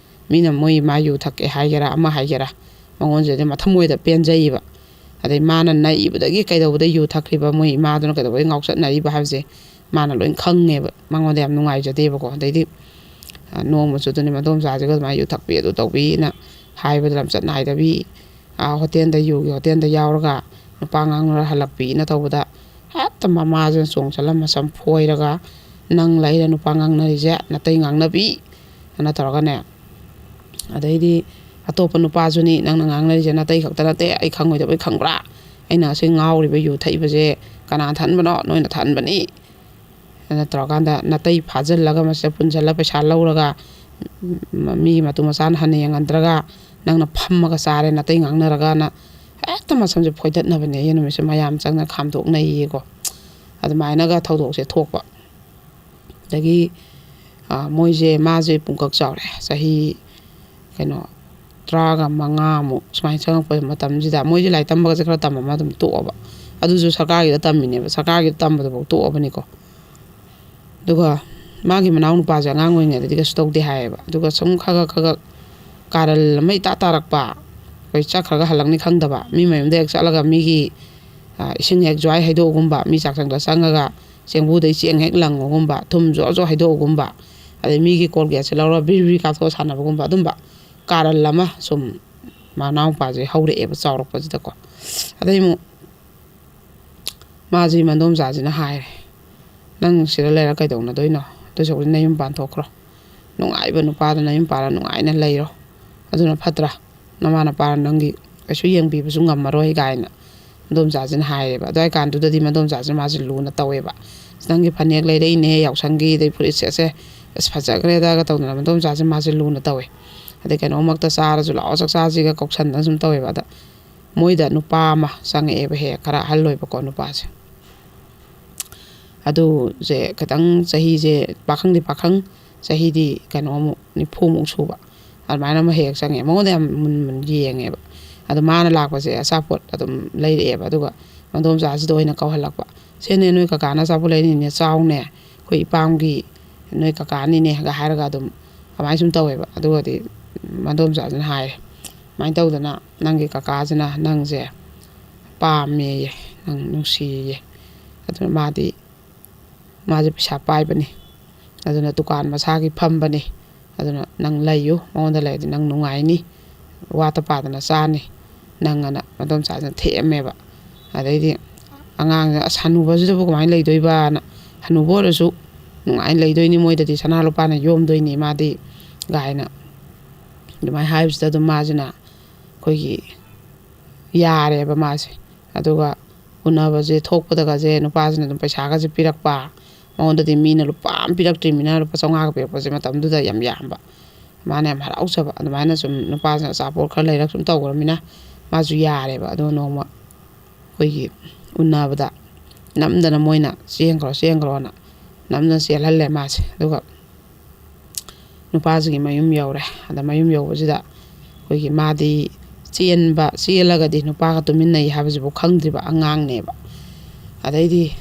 ꯃꯤꯅ ꯃꯣꯏ ꯃꯥ ꯌꯨ ꯊꯛꯀꯦ ꯍꯥꯏꯒꯦꯔꯥ ꯑꯃ ꯍꯥꯏꯒꯦꯔꯥ, ꯃꯉꯣꯟꯁꯤꯗꯤ ꯃꯊꯃꯣꯏꯗ ꯄꯦꯟꯖꯩꯕ꯫ ꯑꯗꯩ ꯃꯥꯅ ꯅꯛꯏꯕꯗꯒꯤ ꯀꯩꯗꯧꯕꯗ ꯌꯨ ꯊꯛꯈ꯭ꯔꯤꯕ, ꯃꯣꯏ ꯏꯃꯥꯗꯨꯅ ꯀꯩꯗꯧꯕꯩ ꯉꯥꯎꯆꯠꯅꯔꯤꯕ ꯍꯥꯏꯕꯁꯦ ꯃꯥꯅ ꯂꯣꯏ ꯈꯪꯉꯦꯕ꯫ ꯃꯉꯣꯟꯗ ꯌꯥꯝ ꯅꯨꯡꯉꯥꯏꯖꯗꯦꯕꯀꯣ꯫ ꯑꯗꯩꯗꯤ, ꯑ, ꯅꯣꯡꯃꯁꯨ ꯑꯗꯨꯅꯤ ꯃꯗꯣꯝꯆꯥꯁꯤꯒ ꯑꯗꯨꯃꯥꯏꯅ ꯌꯨ ꯊꯛꯄꯤ ꯑꯗꯨ ꯇꯧꯕꯤꯅ ꯍꯥꯏꯕꯗ ꯂꯝꯆꯠ ꯅꯥꯏꯗꯕꯤ, ꯑ, ꯍꯣꯇꯦꯜꯗ, ꯌꯨꯒꯤ ꯍꯣꯇꯦꯜꯗ ꯌꯥꯎꯔꯒ ꯅꯨꯄꯥ ꯉꯥꯡꯅꯔ ꯍꯜꯂꯛꯄꯤꯅ ꯇꯧꯕꯗ ꯍꯦꯛꯇ ꯃꯃꯥꯁꯤꯅ ꯆꯣꯡꯁꯤꯜꯂ ꯃꯁꯝ ꯐꯣꯏꯔꯒ, "ꯅꯪ ꯂꯩꯔ ꯅꯨꯄꯥ ꯉꯥꯡꯅꯔꯤꯁꯦ, ꯅꯇꯩ ꯉꯥꯡꯅꯕꯤ" ꯑꯅ ꯇꯧꯔꯒꯅꯦ꯫ ꯑꯗꯩꯗꯤ ꯑꯇꯣꯞꯄ ꯅꯨꯄꯥꯁꯨꯅꯤ ꯅꯪꯅ ꯉꯥꯡꯅꯔꯤꯁꯦ, ꯅꯇꯩ ꯈꯛꯇ ꯅꯠꯇꯦ, ꯑꯩ ꯈꯪꯉꯣꯏꯗꯕꯩ ꯈꯪꯕ꯭ꯔꯥ? ꯑꯩꯅ ꯉꯁꯤ ꯉꯥꯎꯔꯤꯕ ꯌꯨ ꯊꯛꯏꯕꯁꯦ ꯀꯅꯥꯅ ꯊꯛꯍꯟꯕꯅꯣ? ꯅꯣꯏꯅ ꯊꯛꯍꯟꯕꯅꯤ꯫ ꯑꯗꯨ ꯅꯠꯇ꯭ꯔꯀꯥꯟꯗ ꯅꯥꯇꯩ ꯐꯥꯖꯤꯜꯂꯒ ꯃꯁꯤꯗ ꯄꯨꯟꯁꯤꯜꯂ ꯄꯩꯁꯥ ꯂꯧꯔꯒ, ꯎꯝ, ꯃꯤꯒꯤ ꯃꯇꯨ ꯃꯆꯥꯅ ꯍꯟꯅ ꯌꯦꯡꯍꯟꯗ꯭ꯔꯒ ꯅꯪꯅ ꯐꯝꯃꯒ ꯆꯥꯔꯦ ꯅꯥꯇꯩ ꯉꯥꯡꯅꯔꯒꯅ ꯍꯦꯛꯇ ꯃꯁꯝꯁꯦ ꯐꯣꯏꯗꯠꯅꯕꯅꯦ꯫ ꯑꯩ ꯅꯨꯃꯤꯠꯁꯦ ꯃꯌꯥꯝ ꯆꯪꯅ ꯈꯥꯝꯗꯣꯛꯅꯩꯌꯦꯀꯣ꯫ ꯑꯗꯨꯃꯥꯏꯅꯒ ꯊꯧꯗꯣꯛꯁꯦ ꯊꯣꯛꯄ꯫ ꯑꯗꯒꯤ, ꯑ, ꯃꯣꯏꯁꯦ, ꯃꯥꯁꯦ ꯄꯨꯡꯀꯛ ꯆꯥꯎꯔꯦ, ꯆꯍꯤ ꯀꯩꯅꯣ ꯇꯔꯥꯒ ꯃꯉꯥꯃꯨꯛ ꯁꯨꯃꯥꯏꯅ ꯆꯪꯉꯛꯄ ꯃꯇꯝꯁꯤꯗ ꯃꯣꯏꯁꯦ ꯂꯥꯏꯔꯤꯛ ꯇꯝꯕꯒꯁꯦ ꯈꯔ ꯇꯝꯃꯝꯃ ꯑꯗꯨꯝ ꯇꯣꯛꯑꯕ꯫ ꯑꯗꯨꯁꯨ ꯁꯔꯀꯥꯔꯒꯤꯗ ꯇꯝꯃꯤꯅꯦꯕ, ꯁꯔꯀꯥꯔꯒꯤꯗ ꯇꯝꯕꯗꯨꯐꯥꯎ ꯇꯣꯛꯑꯕꯅꯤꯀꯣ꯫ ꯑꯗꯨꯒ ꯃꯥꯒꯤ ꯃꯅꯥꯎ ꯅꯨꯄꯥꯁꯦ ꯑꯉꯥꯡ ꯑꯣꯏꯔꯤꯉꯩꯗꯗꯤ ꯀꯩꯁꯨ ꯇꯧꯗꯦ ꯍꯥꯏꯌꯦꯕ꯫ ꯑꯗꯨꯒ ꯁꯨꯝ ꯈꯒ ꯈꯒ ꯀꯥꯔꯟ ꯑꯃ ꯏꯇꯥ ꯇꯥꯔꯛꯄ, ꯑꯩꯈꯣꯏ ꯆꯠꯈ꯭ꯔꯒ ꯍꯜꯂꯛꯅꯤ ꯈꯪꯗꯕ, ꯃꯤ ꯃꯌꯨꯝꯗ ꯍꯦꯛ ꯆꯠꯂꯒ ꯃꯤꯒꯤ, ꯑ, ꯏꯁꯤꯡ ꯍꯦꯛ ꯖ꯭ꯋꯥꯏ ꯍꯩꯗꯣꯛꯑꯒꯨꯝꯕ, ꯃꯤ ꯆꯥꯛꯁꯪꯗ ꯆꯪꯉꯒ ꯆꯦꯡꯕꯨꯗꯩ ꯆꯦꯡ ꯍꯦꯛ ꯂꯪꯉꯨꯒꯨꯝꯕ, ꯊꯨꯝ ꯖꯣꯔ ꯖꯣꯔ ꯍꯩꯗꯣꯛꯑꯒꯨꯝꯕ, ꯑꯗꯩ ꯃꯤꯒꯤ ꯀꯣꯜꯒꯦꯠꯁꯦ ꯂꯧꯔꯒ ꯕ꯭ꯔꯤ ꯕ꯭ꯔꯤ ꯀꯥꯞꯊꯣꯛꯑ ꯁꯥꯟꯅꯕꯒꯨꯝꯕ, ꯑꯗꯨꯝꯕ ꯀꯥꯔꯟ ꯑꯃ ꯁꯨꯝ ꯃꯅꯥꯎꯄꯥꯁꯦ ꯍꯧꯔꯛꯑꯦꯕ ꯆꯥꯎꯔꯛꯄꯁꯤꯗꯀꯣ꯫ ꯑꯗꯩ ꯑꯃꯨꯛ ꯃꯥꯁꯤ ꯃꯗꯣꯝꯆꯥꯁꯤꯅ ꯍꯥꯏꯔꯦ, "ꯅꯪ ꯁꯤꯗ ꯂꯩꯔ ꯀꯩꯗꯧꯅꯗꯣꯏꯅꯣ? ꯑꯗꯨ ꯁꯔꯨꯛꯄꯨꯗꯤ ꯅꯌꯨꯝ ꯄꯥꯟꯊꯣꯛꯈ꯭ꯔꯣ꯫ ꯅꯨꯡꯉꯥꯏꯕ ꯅꯨꯄꯥꯗ ꯅꯌꯨꯝ ꯄꯥꯜꯂ ꯅꯨꯡꯉꯥꯏꯅ ꯂꯩꯔꯣ꯫ ꯑꯗꯨꯅ ꯐꯠꯇ꯭ꯔꯥ? ꯅꯃꯥ ꯅꯄꯥꯅ ꯅꯪꯒꯤ ꯀꯩꯁꯨ ꯌꯦꯡꯕꯤꯕꯁꯨ ꯉꯝꯃꯔꯣꯏ" ꯀꯥꯏꯅ ꯃꯗꯣꯝꯆꯥꯁꯤꯅ ꯍꯥꯏꯔꯦꯕ꯫ ꯑꯗꯨꯋꯥꯏ ꯀꯥꯟꯗꯨꯗꯗꯤ ꯃꯗꯣꯝꯆꯥꯁꯤꯅ ꯃꯥꯁꯦ ꯂꯨꯅ ꯇꯧꯋꯦꯕ꯫ "ꯑꯁ, ꯅꯪꯒꯤ ꯐꯅꯦꯛ ꯂꯩꯔꯛꯏꯅꯦ, ꯌꯥꯎꯁꯪꯒꯤ, ꯑꯗꯩ ꯐꯨꯔꯤꯠ ꯁꯦꯠꯁꯦ, ꯑꯁ, ꯐꯖꯈ꯭ꯔꯦꯗꯒ" ꯇꯧꯗꯅ ꯃꯗꯣꯝꯆꯥꯁꯦ ꯃꯥꯁꯦ ꯂꯨꯅ ꯇꯧꯋꯦ꯫ ꯑꯗꯩ ꯀꯩꯅꯣꯃꯛꯇ ꯆꯥꯔꯁꯨ "ꯂꯥꯛꯑꯣ, ꯆꯥꯛ ꯆꯥꯁꯤꯒ" ꯀꯧꯁꯟꯗꯅ ꯁꯨꯝ ꯇꯧꯋꯦꯕ꯫ ꯑꯗ ꯃꯣꯏꯗ ꯅꯨꯄꯥ ꯑꯃ ꯆꯪꯉꯛꯑꯦꯕ, ꯍꯦꯛ ꯈꯔ ꯑꯍꯜ ꯑꯣꯏꯕꯀꯣ ꯅꯨꯄꯥꯁꯦ꯫ ꯑꯗꯨꯁꯦ ꯈꯤꯇꯪ ꯆꯍꯤꯁꯦ, ꯄꯥꯈꯪꯗꯤ ꯄꯥꯈꯪ, ꯆꯍꯤꯗꯤ ꯀꯩꯅꯣꯃꯨꯛ, ꯅꯤꯐꯨꯃꯨꯛ ꯁꯨꯕ, ꯑꯗꯨꯃꯥꯏꯅ ꯑꯃ ꯍꯦꯛ ꯆꯪꯉꯛꯑꯦ꯫ ꯃꯉꯣꯟꯗ ꯌꯥꯝ ꯃꯨꯟ ꯃꯨꯟ ꯌꯦꯡꯉꯦꯕ꯫ ꯑꯗꯣ ꯃꯥꯅ ꯂꯥꯛꯄꯁꯦ ꯑꯆꯥꯄꯣꯠ ꯑꯗꯨꯝ ꯂꯩꯔꯛꯑꯦꯕ꯫ ꯑꯗꯨꯒ ꯃꯗꯣꯝꯆꯥꯁꯤꯗ ꯑꯣꯏꯅ ꯀꯧꯍꯜꯂꯛꯄ꯫ "ꯁꯦꯅꯦ, ꯅꯣꯏ ꯀꯀꯥꯅ ꯑꯆꯥꯄꯣꯠ ꯂꯩꯔꯤꯅꯦ, ꯆꯥꯎꯅꯦ, ꯑꯩꯈꯣꯏ ꯏꯄꯥꯝꯒꯤ ꯅꯣꯏ ꯀꯀꯥꯅꯤꯅꯦꯒ" ꯍꯥꯏꯔꯒ ꯑꯗꯨꯝ ꯑꯗꯨꯃꯥꯏꯅ ꯁꯨꯝ ꯇꯧꯋꯦꯕ꯫ ꯑꯗꯨꯒꯗꯤ ꯃꯗꯣꯝꯆꯥꯁꯤꯅ ꯍꯥꯏꯔꯦ, "ꯁꯨꯃꯥꯏꯅ ꯇꯧꯗꯅ ꯅꯪꯒꯤ ꯀꯀꯥꯁꯤꯅ ꯅꯪꯁꯦ ꯄꯥꯝꯃꯦꯌꯦ, ꯅꯪ ꯅꯨꯡꯁꯤꯌꯦ꯫ ꯑꯗꯨꯅ ꯃꯥꯗꯤ, ꯃꯥꯁꯦ ꯄꯩꯁꯥ ꯄꯥꯏꯕꯅꯤ, ꯑꯗꯨꯅ ꯗꯨꯀꯥꯟ ꯃꯁꯥꯒꯤ ꯐꯝꯕꯅꯤ, ꯑꯗꯨꯅ ꯅꯪ ꯂꯩꯌꯨ, ꯃꯉꯣꯟꯗ ꯂꯩꯔꯗꯤ ꯅꯪ ꯅꯨꯡꯉꯥꯏꯅꯤ, ꯋꯥꯠꯇ ꯄꯥꯗꯅ ꯆꯥꯅꯤ ꯅꯪ" ꯑꯅ ꯃꯗꯣꯝꯆꯥꯁꯤꯅ ꯊꯦꯝꯃꯦꯕ꯫ ꯑꯗꯩꯗꯤ ꯑꯉꯥꯡꯁꯦ, "ꯑꯁ, ꯍꯅꯨꯕꯁꯤꯗꯕꯨ ꯀꯃꯥꯏꯅ ꯂꯩꯗꯣꯏꯕꯅ? ꯍꯅꯨꯕ ꯑꯣꯏꯔꯁꯨ ꯅꯨꯡꯉꯥꯏꯅ ꯂꯩꯗꯣꯏꯅꯤ, ꯃꯣꯏꯗꯗꯤ ꯁꯅꯥ ꯂꯨꯄꯥꯅ ꯌꯣꯝꯗꯣꯏꯅꯤ ꯃꯥꯗꯤ" ꯀꯥꯏꯅ ꯑꯗꯨꯃꯥꯏꯅ ꯍꯥꯏꯕꯁꯤꯗ ꯑꯗꯨꯝ ꯃꯥꯁꯤꯅ ꯑꯩꯈꯣꯏꯒꯤ ꯌꯥꯔꯦꯕ ꯃꯥꯁꯦ꯫ ꯑꯗꯨꯒ ꯎꯅꯕꯁꯦ ꯊꯣꯛꯄꯗꯒꯁꯦ ꯅꯨꯄꯥꯁꯤꯅ ꯑꯗꯨꯝ ꯄꯩꯁꯥꯒꯁꯦ ꯄꯤꯔꯛꯄ꯫ ꯃꯉꯣꯟꯗꯗꯤ ꯃꯤꯅ ꯂꯨꯄꯥ ꯑꯃ ꯄꯤꯔꯛꯇ꯭ꯔꯤꯕꯅꯤꯅ, ꯂꯨꯄꯥ ꯆꯥꯝꯃꯉꯥꯒ ꯄꯤꯔꯛꯄꯁꯦ ꯃꯇꯝꯗꯨꯗ ꯌꯥꯝ ꯌꯥꯝꯕ꯫ ꯃꯥꯅ ꯌꯥꯝ ꯍꯔꯥꯎꯖꯕ꯫ ꯑꯗꯨꯃꯥꯏꯅ ꯁꯨꯝ ꯅꯨꯄꯥꯁꯤꯅ ꯑꯆꯥꯄꯣꯠ ꯈꯔ ꯂꯩꯔꯛ ꯁꯨꯝ ꯇꯧꯈ꯭ꯔꯃꯤꯅ ꯃꯥꯁꯨ ꯌꯥꯔꯦꯕ꯫ ꯑꯗꯣ ꯅꯣꯡꯃ ꯑꯩꯈꯣꯏꯒꯤ ꯎꯅꯕꯗ ꯅꯝꯗꯅ ꯃꯣꯏꯅ "ꯆꯦꯟꯈ꯭ꯔꯣ, ꯆꯦꯟꯈ꯭ꯔꯣꯅ" ꯅꯝꯗꯅ ꯆꯦꯜꯍꯜꯂꯦ ꯃꯥꯁꯦ꯫ ꯑꯗꯨꯒ ꯅꯨꯄꯥꯁꯤꯒꯤ ꯃꯌꯨꯝ ꯌꯧꯔꯦ꯫ ꯑꯗ ꯃꯌꯨꯝ ꯌꯧꯕꯁꯤꯗ ꯑꯩꯈꯣꯏꯒꯤ ꯃꯥꯗꯤ ꯆꯦꯟꯕ, ꯆꯦꯜꯂꯒꯗꯤ ꯅꯨꯄꯥꯒ ꯇꯨꯃꯤꯟꯅꯩ ꯍꯥꯏꯕꯁꯤꯕꯨ ꯈꯪꯗ꯭ꯔꯤꯕ ꯑꯉꯥꯡꯅꯦꯕ꯫ ꯑꯗꯩꯗꯤ,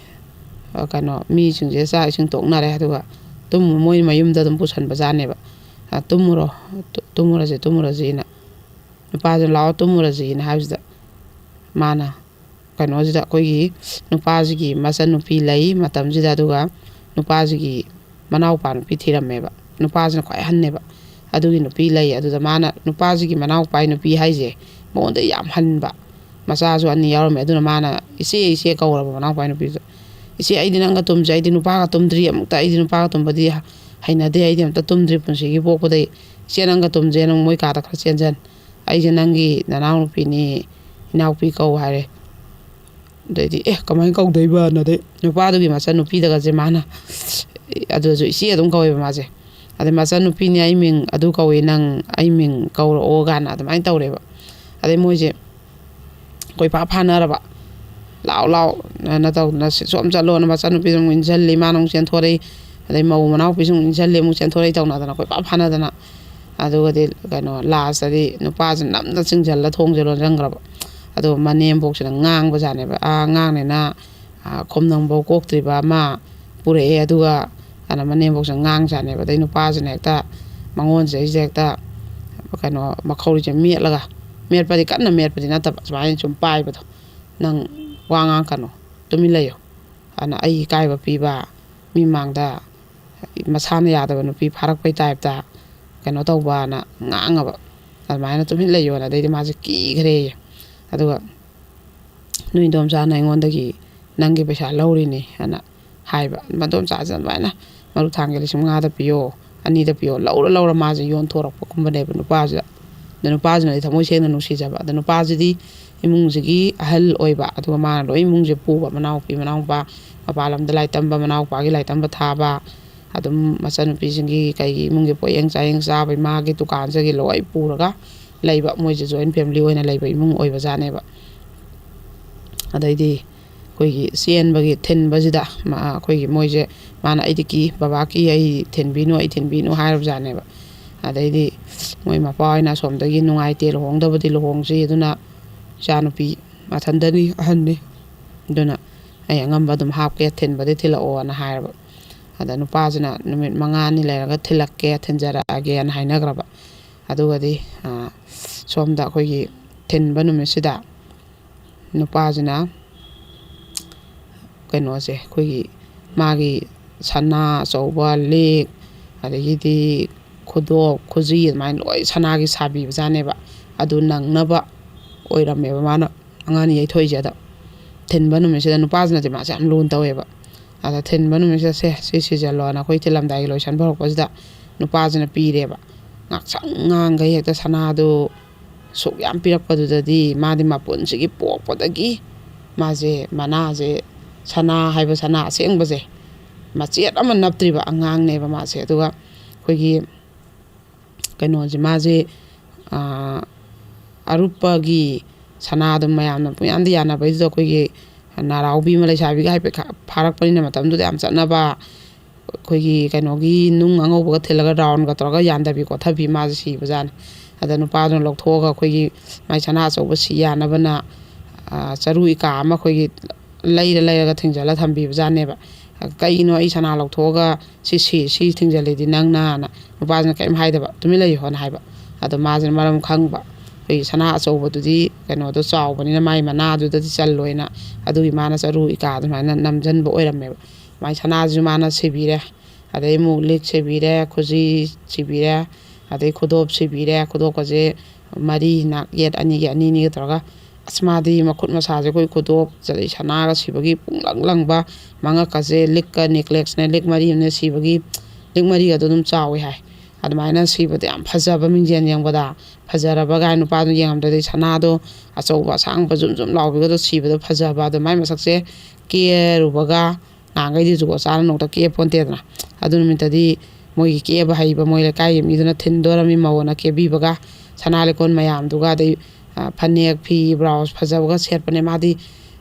ꯑ, ꯀꯩꯅꯣ, ꯃꯤꯁꯤꯡꯁꯦ ꯆꯥꯛ ꯏꯁꯤꯡ ꯇꯣꯛꯅꯔꯦ꯫ ꯑꯗꯨꯒ ꯇꯨꯝ-, ꯃꯣꯏ ꯃꯌꯨꯝꯗ ꯑꯗꯨꯝ ꯄꯨꯁꯟꯕꯖꯥꯠꯅꯦꯕ꯫ "ꯑ, ꯇꯨꯝꯃꯨꯔꯣ, ꯇꯨ-, ꯇꯨꯝꯃꯨꯔꯁꯦ, ꯇꯨꯝꯃꯨꯔꯁꯦꯅ", ꯅꯨꯄꯥꯁꯤꯅ "ꯂꯥꯛꯑꯣ, ꯇꯨꯝꯃꯨꯔꯁꯦꯅ" ꯍꯥꯏꯕꯁꯤꯗ ꯃꯥꯅ ꯀꯩꯅꯣꯁꯤꯗ, ꯑꯩꯈꯣꯏꯒꯤ ꯅꯨꯄꯥꯁꯤꯒꯤ ꯃꯆꯟꯅꯨꯄꯤ ꯂꯩ ꯃꯇꯝꯁꯤꯗ, ꯑꯗꯨꯒ ꯅꯨꯄꯥꯁꯤꯒꯤ ꯃꯅꯥꯎꯄꯥ ꯅꯨꯄꯤ ꯊꯤꯔꯝꯃꯦꯕ, ꯅꯨꯄꯥꯁꯤꯅ ꯈ꯭ꯋꯥꯏ ꯑꯍꯟꯅꯦꯕ꯫ ꯑꯗꯨꯒꯤ ꯅꯨꯄꯤ ꯂꯩ꯫ ꯑꯗꯨꯗ ꯃꯥꯅ, ꯅꯨꯄꯥꯁꯤꯒꯤ ꯃꯅꯥꯎꯄꯥꯒꯤ ꯅꯨꯄꯤ ꯍꯥꯏꯁꯦ ꯃꯉꯣꯟꯗ ꯌꯥꯝ ꯍꯟꯕ, ꯃꯆꯥꯁꯨ ꯑꯅꯤ ꯌꯥꯎꯔꯝꯃꯦ꯫ ꯑꯗꯨꯅ ꯃꯥꯅ "ꯏꯆꯦ, ꯏꯆꯦ" ꯀꯧꯔꯕ ꯃꯅꯥꯎꯄꯥꯒꯤ ꯅꯨꯄꯤꯗꯨ꯫ "ꯏꯆꯦ, ꯑꯩꯗꯤ ꯅꯪꯒ ꯇꯨꯝꯁꯦ, ꯑꯩꯗꯤ ꯅꯨꯄꯥꯒ ꯇꯨꯝꯗ꯭ꯔꯤ ꯑꯃꯨꯛꯇ, ꯑꯩꯗꯤ ꯅꯨꯄꯥꯒ ꯇꯨꯝꯕꯗꯤ ꯍꯩꯅꯗꯦ, ꯑꯩꯗꯤ ꯑꯝꯇ ꯇꯨꯝꯗ꯭ꯔꯤ ꯄꯨꯟꯁꯤꯒꯤ ꯄꯣꯛꯄꯗꯩ꯫ ꯏꯆꯦ, ꯅꯪꯒ ꯇꯨꯝꯁꯦ, ꯅꯪ ꯃꯣꯏ ꯀꯥꯗ ꯈꯔ ꯆꯦꯟꯖꯟ, ꯑꯩꯁꯦ ꯅꯪꯒꯤ ꯅꯅꯥꯎꯅꯨꯄꯤꯅꯤ, ꯏꯅꯥꯎꯄꯤ ꯀꯧ" ꯍꯥꯏꯔꯦ꯫ ꯑꯗꯩꯗꯤ "ꯑꯦ, ꯀꯃꯥꯏꯅ ꯀꯧꯗꯣꯏꯕꯅ?" ꯑꯗꯩ ꯅꯨꯄꯥꯗꯨꯒꯤ ꯃꯆꯟꯅꯨꯄꯤꯗꯒꯁꯦ ꯃꯥꯅ, ꯑꯗꯨꯁꯨ ꯏꯆꯦ ꯑꯗꯨꯝ ꯀꯧꯋꯦꯕ ꯃꯥꯁꯦ꯫ ꯑꯗꯩ "ꯃꯆꯟꯅꯨꯄꯤꯅꯤ, ꯑꯩ ꯃꯤꯡ ꯑꯗꯨ ꯀꯧꯏ, ꯅꯪ ꯑꯩ ꯃꯤꯡ ꯀꯧꯔꯛꯑꯣ" ꯀꯥꯏꯅ ꯑꯗꯨꯃꯥꯏꯅ ꯇꯧꯔꯦꯕ꯫ ꯑꯗꯩ ꯃꯣꯏꯁꯦ ꯀꯣꯏꯐꯥ ꯐꯥꯅꯔꯕ, "ꯂꯥꯎ, ꯂꯥꯎ" ꯅ ꯇꯧꯗꯅ, "ꯁꯣꯝ ꯆꯠꯂꯣꯅ" ꯃꯆꯟꯅꯨꯄꯤꯗꯨ ꯑꯃꯨꯛ ꯏꯟꯁꯤꯜꯂꯤ, ꯃꯥꯅ ꯑꯃꯨꯛ ꯆꯦꯟꯊꯣꯔꯛꯏ꯫ ꯑꯗꯩ ꯃꯧ ꯃꯅꯥꯎꯄꯤꯁꯨ ꯑꯃꯨꯛ ꯏꯟꯁꯤꯜꯂꯤ, ꯑꯃꯨꯛ ꯆꯦꯟꯊꯣꯔꯛꯏ ꯇꯧꯅꯗꯅ ꯀꯣꯏꯐꯥ ꯐꯥꯅꯗꯅ꯫ ꯑꯗꯨꯒꯗꯤ ꯀꯩꯅꯣ, ꯂꯥꯁꯇꯗꯤ ꯅꯨꯄꯥꯁꯤꯅ ꯅꯝꯅ ꯆꯤꯡꯁꯤꯜꯂ ꯊꯣꯡꯁꯦ ꯂꯣꯟꯁꯤꯟꯈ꯭ꯔꯕ꯫ ꯑꯗꯨꯒ ꯃꯅꯦꯝꯕꯣꯛꯁꯤꯅ ꯉꯥꯡꯕꯖꯥꯠꯅꯦꯕ, "ꯑꯥ, ꯑꯉꯥꯡꯅꯤꯅ ꯈꯣꯝꯅꯪꯐꯧ ꯀꯣꯛꯇ꯭ꯔꯤꯕ ꯑꯃ ꯄꯨꯔꯛꯑꯦ꯫ ꯑꯗꯨꯒ ꯑꯅ ꯃꯅꯦꯝꯕꯣꯛꯁꯦ ꯉꯥꯡꯖꯥꯠꯅꯦꯕ꯫ ꯑꯗꯩ ꯅꯨꯄꯥꯁꯤꯅ ꯍꯦꯛꯇ ꯃꯉꯣꯟꯁꯦ ꯑꯩꯁꯦ ꯍꯦꯛꯇ ꯀꯩꯅꯣ ꯃꯈꯧꯔꯤꯁꯦ ꯃꯦꯠꯂꯒ, ꯃꯦꯠꯄꯗꯤ ꯀꯟꯅ ꯃꯦꯠꯄꯗꯤ ꯅꯠꯇꯕ, ꯁꯨꯃꯥꯏꯅ ꯁꯨꯝ ꯄꯥꯏꯕꯗꯣ, "ꯅꯪ ꯋꯥ ꯉꯥꯡꯀꯅꯨ, ꯇꯨꯃꯤꯟ ꯂꯩꯌꯨ" ꯑꯅ ꯑꯩ ꯏꯀꯥꯏꯕ ꯄꯤꯕ, ꯃꯤ ꯃꯥꯡꯗ ꯃꯁꯥꯅ ꯌꯥꯗꯕ ꯅꯨꯄꯤ ꯐꯥꯔꯛꯄꯩ ꯇꯥꯏꯞꯇ ꯀꯩꯅꯣ ꯇꯧꯕꯅ ꯉꯥꯡꯉꯕ꯫ ꯑꯗꯨꯃꯥꯏꯅ "ꯇꯨꯃꯤꯟ ꯂꯩꯌꯣꯅ", ꯑꯗꯩꯗꯤ ꯃꯥꯁꯦ ꯀꯤꯈ꯭ꯔꯦꯌꯦ꯫ ꯑꯗꯨꯒ ꯅꯣꯏ ꯏꯗꯣꯝꯆꯥꯅ ꯑꯩꯉꯣꯟꯗꯒꯤ "ꯅꯪꯒꯤ ꯄꯩꯁꯥ ꯂꯧꯔꯤꯅꯤ" ꯍꯥꯏꯅ ꯍꯥꯏꯕ꯫ ꯃꯗꯣꯝꯆꯥꯁꯤꯅ ꯑꯗꯨꯃꯥꯏꯅ ꯃꯔꯨꯞ ꯊꯥꯡꯒꯤ ꯂꯤꯁꯤꯡ ꯃꯉꯥꯗ ꯄꯤꯌꯣ, ꯑꯅꯤꯗ ꯄꯤꯌꯣ, ꯂꯧꯔ ꯂꯧꯔ ꯃꯥꯁꯦ ꯌꯣꯟꯊꯣꯔꯛꯄꯒꯨꯝꯕꯅꯦꯕ ꯅꯨꯄꯥꯁꯤꯗ꯫ ꯑꯗ ꯅꯨꯄꯥꯁꯤꯅꯗꯤ ꯊꯃꯣꯏ ꯁꯦꯡꯅ ꯅꯨꯡꯁꯤꯖꯕ꯫ ꯑꯗ ꯅꯨꯄꯥꯁꯤꯗꯤ ꯏꯃꯨꯡꯁꯤꯒꯤ ꯑꯍꯜ ꯑꯣꯏꯕ, ꯑꯗꯨꯒ ꯃꯥꯅ ꯂꯣꯏ ꯏꯃꯨꯡꯁꯦ ꯄꯨꯕ, ꯃꯅꯥꯎꯄꯤ ꯃꯅꯥꯎꯄꯥ ꯃꯄꯥꯟ ꯂꯝꯗ ꯂꯥꯏꯔꯤꯛ ꯇꯝꯕ, ꯃꯅꯥꯎꯄꯥꯒꯤ ꯂꯥꯏꯔꯤꯛ ꯇꯝꯕ ꯊꯥꯕ, ꯑꯗꯨꯝ ꯃꯆꯟꯅꯨꯄꯤꯁꯤꯡꯒꯤ ꯀꯩꯒꯤ ꯏꯃꯨꯡꯒꯤ ꯄꯣꯠꯌꯦꯡ ꯆꯥꯌꯦꯡ ꯆꯥꯕꯩ ꯃꯥꯒꯤ ꯗꯨꯀꯥꯟꯁꯤꯒꯤ ꯂꯣꯏ ꯄꯨꯔꯒ ꯂꯩꯕ, ꯃꯣꯏꯁꯦ ꯖꯣꯏꯟ ꯐꯦꯃꯤꯂꯤ ꯑꯣꯏꯅ ꯂꯩꯕ ꯏꯃꯨꯡ ꯑꯣꯏꯕꯖꯥꯠꯅꯦꯕ꯫ ꯑꯗꯩꯗꯤ ꯑꯩꯈꯣꯏꯒꯤ ꯆꯦꯟꯕꯒꯤ ꯊꯤꯟꯕꯁꯤꯗ ꯃꯥ-, ꯑꯩꯈꯣꯏꯒꯤ ꯃꯣꯏꯁꯦ, ꯃꯥꯅ "ꯑꯩꯗꯤ ꯀꯤ, ꯕꯕꯥ ꯀꯤ, ꯑꯩ ꯊꯤꯟꯕꯤꯅꯨ, ꯑꯩ ꯊꯤꯟꯕꯤꯅꯨ" ꯍꯥꯏꯔꯕꯖꯥꯠꯅꯦꯕ꯫ ꯑꯗꯩꯗꯤ ꯃꯣꯏ ꯃꯄꯥ ꯍꯣꯏꯅ ꯑꯁꯣꯝꯗꯒꯤ "ꯅꯨꯡꯉꯥꯏꯇꯦ, ꯂꯨꯍꯣꯡꯗꯕꯗꯤ ꯂꯨꯍꯣꯡꯁꯤ, ꯑꯗꯨꯅ ꯏꯆꯥꯅꯨꯄꯤ ꯃꯊꯟꯗꯅꯤ, ꯑꯍꯟꯅꯤ, ꯑꯗꯨꯅ ꯑꯩ ꯑꯉꯝꯕ ꯑꯗꯨꯝ ꯍꯥꯞꯀꯦ, ꯊꯤꯟꯕꯗꯤ ꯊꯤꯜꯂꯛꯑꯣꯅ" ꯍꯥꯏꯔꯕ꯫ ꯑꯗ ꯅꯨꯄꯥꯁꯤꯅ "ꯅꯨꯃꯤꯠ ꯃꯉꯥꯅꯤ ꯂꯩꯔꯒ ꯊꯤꯜꯂꯛꯀꯦ, ꯊꯤꯟꯖꯔꯛꯑꯒꯦꯅ" ꯍꯥꯏꯅꯈ꯭ꯔꯕ꯫ ꯑꯗꯨꯒꯗꯤ, ꯑ, ꯁꯣꯝꯗ ꯑꯩꯈꯣꯏꯒꯤ ꯊꯤꯟꯕ ꯅꯨꯃꯤꯠꯁꯤꯗ ꯅꯨꯄꯥꯁꯤꯅ ꯀꯩꯅꯣꯁꯦ, ꯑꯩꯈꯣꯏꯒꯤ ꯃꯥꯒꯤ ꯁꯅꯥ ꯑꯆꯧꯕ, ꯂꯤꯛ, ꯑꯗꯒꯤꯗꯤ ꯈꯨꯗꯣꯞ, ꯈꯨꯖꯤ, ꯑꯗꯨꯃꯥꯏꯅ ꯂꯣꯏ ꯁꯅꯥꯒꯤ ꯁꯥꯕꯤꯕꯖꯥꯠꯅꯦꯕ꯫ ꯑꯗꯨ ꯅꯪꯅꯕ ꯑꯣꯏꯔꯝꯃꯦꯕ ꯃꯥꯅ ꯑꯉꯥꯡꯅꯤ ꯌꯩꯊꯣꯛꯏꯁꯦ꯫ ꯑꯗ ꯊꯤꯟꯕ ꯅꯨꯃꯤꯠꯁꯤꯗ ꯅꯨꯄꯥꯁꯤꯅꯗꯤ ꯃꯥꯁꯦ ꯌꯥꯝ ꯂꯨꯅ ꯇꯧꯋꯦꯕ꯫ ꯑꯗ ꯊꯤꯟꯕ ꯅꯨꯃꯤꯠꯁꯤꯗ "ꯁꯦ, ꯁꯤ ꯁꯤꯖꯜꯂꯣꯅ" ꯑꯩꯈꯣꯏ ꯊꯤꯜꯂꯝꯗꯥꯏꯒꯤ ꯂꯣꯏꯁꯟꯕ ꯍꯧꯔꯛꯄꯁꯤꯗ ꯅꯨꯄꯥꯁꯤꯅ ꯄꯤꯔꯦꯕ꯫ ꯉꯥꯛꯁꯪ ꯉꯥꯡꯈꯩ ꯍꯦꯛꯇ ꯁꯅꯥꯗꯨ ꯁꯨꯛ ꯌꯥꯝ ꯄꯤꯔꯛꯄꯗꯨꯗꯗꯤ ꯃꯥꯗꯤ ꯃꯄꯨꯟꯁꯤꯒꯤ ꯄꯣꯛꯄꯗꯒꯤ ꯃꯥꯁꯦ ꯃꯅꯥꯁꯦ, ꯁꯅꯥ ꯍꯥꯏꯕ ꯁꯅꯥ ꯑꯁꯦꯡꯕꯁꯦ ꯃꯆꯦꯠ ꯑꯃ ꯅꯞꯇ꯭ꯔꯤꯕ ꯑꯉꯥꯡꯅꯦꯕ ꯃꯥꯁꯦ꯫ ꯑꯗꯨꯒ ꯑꯩꯈꯣꯏꯒꯤ ꯀꯩꯅꯣꯁꯦ, ꯃꯥꯁꯦ, ꯑꯥ, ꯑꯔꯨꯞꯄꯒꯤ ꯁꯅꯥꯗꯣ ꯃꯌꯥꯝꯅ ꯄꯨꯡꯌꯥꯟꯗ ꯌꯥꯅꯕꯩꯗꯨꯗ ꯑꯩꯈꯣꯏꯒꯤ ꯅꯥꯔꯥꯎꯕꯤ ꯑꯃ, ꯂꯩꯁꯥꯕꯤꯒ ꯍꯥꯏꯐꯦꯠ ꯈ-, ꯐꯥꯔꯛꯄꯅꯤꯅ ꯃꯇꯝꯗꯨꯗ ꯌꯥꯝ ꯆꯠꯅꯕ, ꯑꯩꯈꯣꯏꯒꯤ ꯀꯩꯅꯣꯒꯤ ꯅꯨꯡ ꯑꯉꯧꯕꯒ ꯊꯤꯜꯂꯒ ꯔꯥꯎꯟꯒ ꯇꯧꯔꯒ ꯌꯥꯟꯗꯕꯤ ꯈꯣꯠꯊꯕꯤ ꯃꯥꯁꯦ ꯁꯤꯕꯖꯥꯠꯅꯤ꯫ ꯑꯗ ꯅꯨꯄꯥꯗꯨꯅ ꯂꯧꯊꯣꯛꯑꯒ ꯑꯩꯈꯣꯏꯒꯤ ꯃꯥꯏ ꯁꯅꯥ ꯑꯆꯧꯕ ꯁꯤ ꯌꯥꯅꯕꯅ, ꯑꯥ, ꯆꯔꯨ ꯏꯀꯥ ꯑꯃ ꯑꯩꯈꯣꯏꯒꯤ ꯂꯩꯔ ꯂꯩꯔꯒ ꯊꯤꯡꯖꯤꯜꯂ ꯊꯝꯕꯤꯕꯖꯥꯠꯅꯦꯕ꯫ "ꯀꯩꯒꯤꯅꯣ ꯑꯩ ꯁꯅꯥ ꯂꯧꯊꯣꯛꯑꯒ ꯁꯤ ꯁꯤ ꯁꯤ ꯊꯤꯡꯖꯤꯜꯂꯤꯗꯤ ꯅꯪꯅ?" ꯍꯥꯏꯅ ꯅꯨꯄꯥꯁꯤꯅ ꯀꯔꯤꯝ ꯍꯥꯏꯗꯕ, "ꯇꯨꯃꯤꯟ ꯂꯩꯌꯨ" ꯍꯥꯏꯅ ꯍꯥꯏꯕ꯫ ꯑꯗꯣ ꯃꯥꯁꯤꯅ ꯃꯔꯝ ꯈꯪꯕ, ꯑꯩꯈꯣꯏꯒꯤ ꯁꯅꯥ ꯑꯆꯧꯕꯗꯨꯗꯤ ꯀꯩꯅꯣꯗꯣ ꯆꯥꯎꯕꯅꯤꯅ ꯃꯥꯏ ꯃꯅꯥꯗꯨꯗꯗꯤ ꯆꯜꯂꯣꯏꯅ, ꯑꯗꯨꯒꯤ ꯃꯥꯅ ꯆꯔꯨ ꯏꯀꯥ ꯑꯗꯨꯃꯥꯏꯅ ꯅꯝꯁꯤꯟꯕ ꯑꯣꯏꯔꯝꯃꯦꯕ꯫ ꯃꯥꯏ ꯁꯅꯥꯁꯤꯁꯨ ꯃꯥꯅ ꯁꯤꯕꯤꯔꯦ, ꯑꯗꯩ ꯑꯃꯨꯛ ꯂꯤꯛ ꯁꯤꯕꯤꯔꯦ, ꯈꯨꯖꯤ ꯁꯤꯕꯤꯔꯦ, ꯑꯗꯩ ꯈꯨꯗꯣꯞ ꯁꯤꯕꯤꯔꯦ꯫ ꯈꯨꯗꯣꯞꯀꯁꯦ ꯃꯔꯤ, ꯅꯥꯛ ꯌꯦꯠ ꯑꯅꯤꯒꯤ ꯑꯅꯤꯅꯤꯒ ꯇꯧꯔꯒ, ꯑꯁ, ꯃꯥꯗꯤ ꯃꯈꯨꯠ ꯃꯁꯥꯁꯦ ꯑꯩꯈꯣꯏ ꯈꯨꯗꯣꯞ, ꯑꯗꯩ ꯁꯅꯥꯒ ꯁꯤꯕꯒꯤ ꯄꯨꯡꯂꯪ ꯂꯪꯕ, ꯃꯉꯛꯀꯁꯦ ꯂꯤꯛꯀ ꯅꯦꯀ꯭ꯂꯦꯁꯅꯦ, ꯂꯤꯛ ꯃꯔꯤ ꯑꯃꯅꯦ ꯁꯤꯕꯒꯤ, ꯂꯤꯛ ꯃꯔꯤꯒ ꯑꯗꯨꯝ ꯆꯥꯎꯋꯤ ꯍꯥꯏ꯫ ꯑꯗꯨꯃꯥꯏꯅ ꯁꯤꯕꯗ ꯌꯥꯝ ꯐꯖꯕ, ꯃꯤꯡꯖꯦꯜ ꯌꯦꯡꯕꯗ ꯐꯖꯔꯕ ꯒꯥꯏ ꯅꯨꯄꯥꯗꯣ ꯌꯦꯡꯉꯝꯗ꯭ꯔꯗꯤ, ꯁꯅꯥꯗꯣ ꯑꯆꯧꯕ ꯑꯁꯥꯡꯕ ꯖꯨꯝ ꯖꯨꯝ ꯂꯥꯎꯕꯤꯒꯗꯣ ꯁꯤꯕꯗ ꯐꯖꯕ, ꯑꯗꯨ ꯃꯥꯏ ꯃꯁꯛꯁꯦ ꯀꯦꯔꯨꯕꯒ, ꯅꯍꯥꯟꯈꯩꯗꯤ ꯖꯨꯒꯣꯠ ꯆꯥꯅ ꯅꯣꯡꯇ ꯀꯦ ꯄꯣꯟꯇꯦꯗꯅ꯫ ꯑꯗꯨ ꯅꯨꯃꯤꯠꯇꯗꯤ ꯃꯣꯏꯒꯤ ꯀꯦꯕ ꯍꯩꯕ ꯃꯣꯏ ꯂꯩꯀꯥꯏꯒꯤ ꯃꯤꯗꯨꯅ ꯊꯤꯟꯗꯣꯔꯝꯃꯤ ꯃꯧ ꯑꯅ ꯀꯦꯕꯤꯕꯒ, ꯁꯅꯥ ꯂꯤꯛꯀꯣꯟ ꯃꯌꯥꯝꯗꯨꯒ, ꯑꯗꯩ, ꯑ, ꯐꯅꯦꯛ, ꯐꯤ, ꯕ꯭ꯂꯥꯎꯁ ꯐꯖꯕꯒ ꯁꯦꯠꯄꯅꯦ꯫ ꯃꯥꯗꯤ,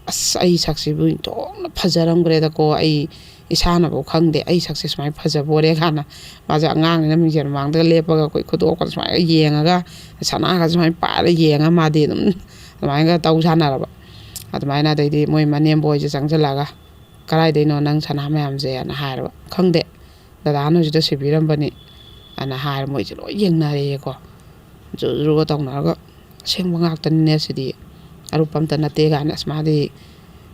"ꯑꯁ, ꯑꯩ ꯁꯛꯁꯤꯕꯨ ꯏꯟꯊꯣꯛꯅ ꯐꯖꯔꯝꯈ꯭ꯔꯦꯗꯀꯣ, ꯑꯩ ꯏꯁꯥꯅꯐꯥꯎ ꯈꯪꯗꯦ ꯑꯩ ꯁꯛꯁꯦ ꯁꯨꯃꯥꯏꯅ ꯐꯖꯕ ꯑꯣꯏꯔꯦ" ꯀꯥꯏꯅ꯫ ꯃꯥꯁꯦ ꯑꯉꯥꯡꯅꯤꯅ ꯃꯤꯡꯁꯦꯜ ꯃꯃꯥꯡꯗꯒ ꯂꯦꯞꯄꯒ ꯑꯩꯈꯣꯏ ꯈꯨꯗꯣꯞꯀ ꯁꯨꯃꯥꯏꯅ ꯌꯦꯡꯉꯒ, ꯁꯅꯥꯒ ꯁꯨꯃꯥꯏꯅ ꯄꯥꯏꯔ ꯌꯦꯡꯉ ꯃꯥꯗꯤ ꯑꯗꯨꯝ ꯑꯗꯨꯃꯥꯏꯅꯒ ꯇꯧ ꯁꯥꯟꯅꯔꯕ꯫ ꯑꯗꯨꯃꯥꯏꯅ ꯑꯗꯩꯗꯤ ꯃꯣꯏ ꯃꯅꯦꯝꯕꯣꯏꯁꯦ ꯆꯪꯁꯤꯜꯂꯛꯑꯒ, "ꯀꯗꯥꯏꯗꯩꯅꯣ ꯅꯪ ꯁꯅꯥ ꯃꯌꯥꯝꯁꯦꯅ?" ꯍꯥꯏꯔꯕ꯫ "ꯈꯪꯗꯦ, ꯗꯗꯥꯅ ꯍꯧꯖꯤꯛꯇ ꯁꯤꯕꯤꯔꯝꯕꯅꯤ" ꯑꯅ ꯍꯥꯏꯔ ꯃꯣꯏꯁꯦ ꯂꯣꯏ ꯌꯦꯡꯅꯔꯦꯌꯦꯀꯣ꯫ ꯖꯨꯔꯨ ꯖꯨꯔꯨꯒ ꯇꯧꯅꯔꯒ, "ꯑꯁꯦꯡꯕ ꯉꯥꯛꯇꯅꯤꯅꯦ ꯁꯤꯗꯤ, ꯑꯔꯨꯞꯄ ꯑꯝꯇ ꯅꯠꯇꯦ" ꯀꯥꯏꯅ꯫ "ꯑꯁ, ꯃꯥꯗꯤ,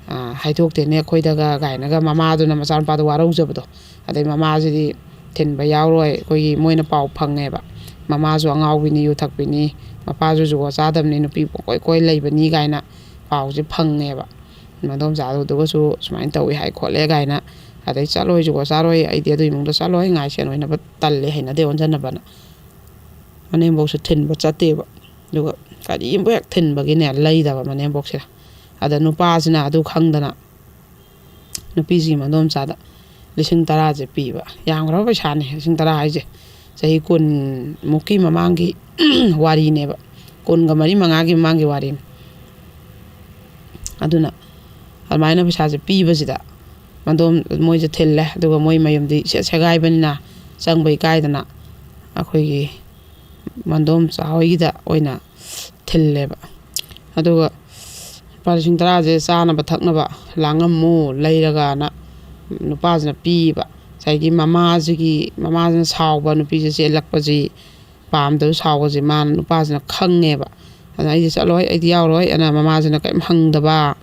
ꯑ, ꯍꯥꯏꯗꯣꯛꯇꯦꯅꯦ ꯑꯩꯈꯣꯏꯗꯒ" ꯀꯥꯏꯅꯒ ꯃꯃꯥꯗꯨꯅ ꯃꯆꯥꯅꯨꯄꯥꯗꯣ ꯋꯥꯔꯧꯖꯕꯗꯣ꯫ ꯑꯗꯩ ꯃꯃꯥꯁꯤꯗꯤ ꯊꯤꯟꯕ ꯌꯥꯎꯔꯣꯏ, ꯑꯩꯈꯣꯏꯒꯤ ꯃꯣꯏꯅ ꯄꯥꯎ ꯐꯪꯉꯦꯕ, "ꯃꯃꯥꯁꯨ ꯑꯉꯥꯎꯕꯤꯅꯤ, ꯌꯨ ꯊꯛꯄꯤꯅꯤ, ꯃꯄꯥꯁꯨ ꯖꯨꯒꯣꯠ ꯆꯥꯗꯕꯅꯤ, ꯅꯨꯄꯤ ꯄꯪꯀꯣꯏ ꯀꯣꯏ ꯂꯩꯕꯅꯤ" ꯀꯥꯏꯅ ꯄꯥꯎꯁꯦ ꯐꯪꯉꯦꯕ꯫ "ꯃꯗꯣꯝꯆꯥꯗꯨꯒꯁꯨ ꯁꯨꯃꯥꯏꯅ ꯇꯧꯏ ꯍꯥꯏ ꯈꯣꯠꯂꯦ" ꯀꯥꯏꯅ꯫ ꯑꯗꯩ "ꯆꯠꯂꯣꯏ, ꯖꯨꯒꯣꯠ ꯆꯥꯔꯣꯏ, ꯑꯩꯗꯤ ꯑꯗꯨ ꯏꯃꯨꯡꯗ ꯆꯠꯂꯣꯏ, ꯉꯥꯏ ꯁꯦꯟ ꯑꯣꯏꯅꯕ ꯇꯜꯂꯦ, ꯍꯩꯅꯗꯦ ꯑꯣꯟꯖꯟꯅꯕꯅ" ꯃꯅꯦꯝꯕꯣꯛꯁꯨ ꯊꯤꯟꯕ ꯆꯠꯇꯦꯕ꯫ ꯑꯗꯨꯒ ꯀꯔꯤꯝꯕꯨ ꯍꯦꯛ ꯊꯤꯟꯕꯒꯤꯅꯦ ꯂꯩꯗꯕ ꯃꯅꯦꯝꯕꯣꯛꯁꯤꯅ꯫ ꯑꯗ ꯅꯨꯄꯥꯁꯤꯅ ꯑꯗꯨ ꯈꯪꯗꯅ ꯅꯨꯄꯤꯁꯤꯒꯤ ꯃꯗꯣꯝꯆꯥꯗ ꯂꯤꯁꯤꯡ ꯇꯔꯥꯁꯦ ꯄꯤꯕ꯫ ꯌꯥꯝꯈ꯭ꯔꯕ ꯄꯩꯁꯥꯅꯦ ꯂꯤꯁꯤꯡ ꯇꯔꯥ ꯍꯥꯏꯁꯦ꯫ ꯆꯍꯤ ꯀꯨꯟꯃꯨꯛꯀꯤ ꯃꯃꯥꯡꯒꯤ ꯋꯥꯔꯤꯅꯦꯕ, ꯀꯨꯟꯒ ꯃꯔꯤ ꯃꯉꯥꯒꯤ ꯃꯃꯥꯡꯒꯤ ꯋꯥꯔꯤꯅꯤ꯫ ꯑꯗꯨꯅ ꯑꯗꯨꯃꯥꯏꯅ ꯄꯩꯁꯥꯁꯦ ꯄꯤꯕꯁꯤꯗ ꯃꯗꯣꯝ ꯃꯣꯏꯁꯦ ꯊꯤꯜꯂꯦ꯫ ꯑꯗꯨꯒ ꯃꯣꯏ ꯃꯌꯨꯝꯗꯤ ꯏꯁꯦ ꯁꯦꯒꯥꯏꯕꯅꯤꯅ ꯆꯪꯕ ꯏꯀꯥꯏꯗꯅ ꯑꯩꯈꯣꯏꯒꯤ ꯃꯗꯣꯝꯆꯥ ꯍꯣꯏꯒꯤꯗ ꯑꯣꯏꯅ ꯊꯤꯜꯂꯦꯕ꯫ ꯑꯗꯨꯒ ꯂꯨꯄꯥ ꯂꯤꯁꯤꯡ ꯇꯔꯥꯁꯦ ꯆꯥꯅꯕ ꯊꯛꯅꯕ ꯂꯥꯡꯉꯝꯃꯨ, ꯂꯩꯔꯒꯅ ꯅꯨꯄꯥꯁꯤꯅ ꯄꯤꯕ꯫ ꯉꯁꯥꯏꯒꯤ ꯃꯃꯥꯁꯤꯒꯤ, ꯃꯃꯥꯁꯤꯅ ꯁꯥꯎꯕ, ꯅꯨꯄꯤꯁꯦ ꯆꯦꯜꯂꯛꯄꯁꯤ ꯄꯥꯝꯗꯕ, ꯁꯥꯎꯕꯁꯦ ꯃꯥꯅ, ꯅꯨꯄꯥꯁꯤꯅ ꯈꯪꯉꯦꯕ꯫ ꯑꯗꯨꯅ "ꯑꯩꯗꯤ ꯆꯠꯂꯣꯏ, ꯑꯩꯗꯤ ꯌꯥꯎꯔꯣꯏ" ꯑꯅ ꯃꯃꯥꯁꯤꯅ ꯀꯔꯤꯝ ꯍꯪꯗꯕ,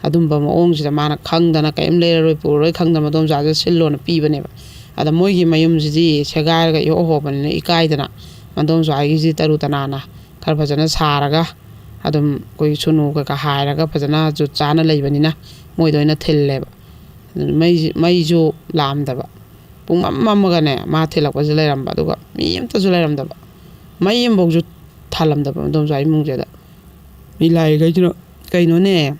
ꯑꯗꯨꯝꯕ ꯃꯑꯣꯡꯁꯤꯗ ꯃꯥꯅ ꯈꯪꯗꯅ ꯀꯔꯤꯝ ꯂꯩꯔꯔꯣꯏ ꯄꯨꯔꯔꯣꯏ ꯈꯪꯗꯅ ꯃꯗꯣꯝꯆꯥꯁꯤꯗ ꯁꯤꯜꯂꯣꯅ ꯄꯤꯕꯅꯦꯕ꯫ ꯑꯗ ꯃꯣꯏꯒꯤ ꯃꯌꯨꯝꯁꯤꯗꯤ ꯁꯦꯒꯥꯏꯔꯒ ꯏꯍꯣ ꯍꯣꯕꯅꯤꯅ ꯏꯀꯥꯏꯗꯅ ꯃꯗꯣꯝꯆꯥꯒꯤꯁꯤ ꯇꯔꯨ ꯇꯅꯥꯟꯅ ꯈꯔ ꯐꯖꯅ ꯁꯥꯔꯒ, ꯑꯗꯨꯝ ꯑꯩꯈꯣꯏ ꯁꯨꯅꯨ ꯀꯩꯀꯥ ꯍꯥꯏꯔꯒ ꯐꯖꯅ ꯖꯨꯠ ꯆꯥꯅ ꯂꯩꯕꯅꯤꯅ ꯃꯣꯏꯗ ꯑꯣꯏꯅ ꯊꯤꯜꯂꯦꯕ꯫ ꯑꯗꯨꯅ ꯃꯩꯁꯤ-, ꯃꯩꯁꯨ ꯂꯥꯛꯑꯝꯗꯕ꯫ ꯄꯨꯡꯃꯝ ꯃꯝꯃꯒꯅꯦ ꯃꯥ ꯊꯤꯜꯂꯛꯄꯁꯤ ꯂꯩꯔꯝꯕ, ꯑꯗꯨꯒ ꯃꯤ ꯑꯝꯇꯁꯨ ꯂꯩꯔꯝꯗꯕ꯫ ꯃꯩ ꯑꯃꯐꯧꯁꯨ ꯊꯥꯜꯂꯝꯗꯕ ꯃꯗꯣꯝꯆꯥ ꯏꯃꯨꯡꯁꯤꯗ꯫ ꯃꯤ ꯂꯥꯛꯏꯈꯩꯗꯨꯅ "ꯀꯩꯅꯣꯅꯦ,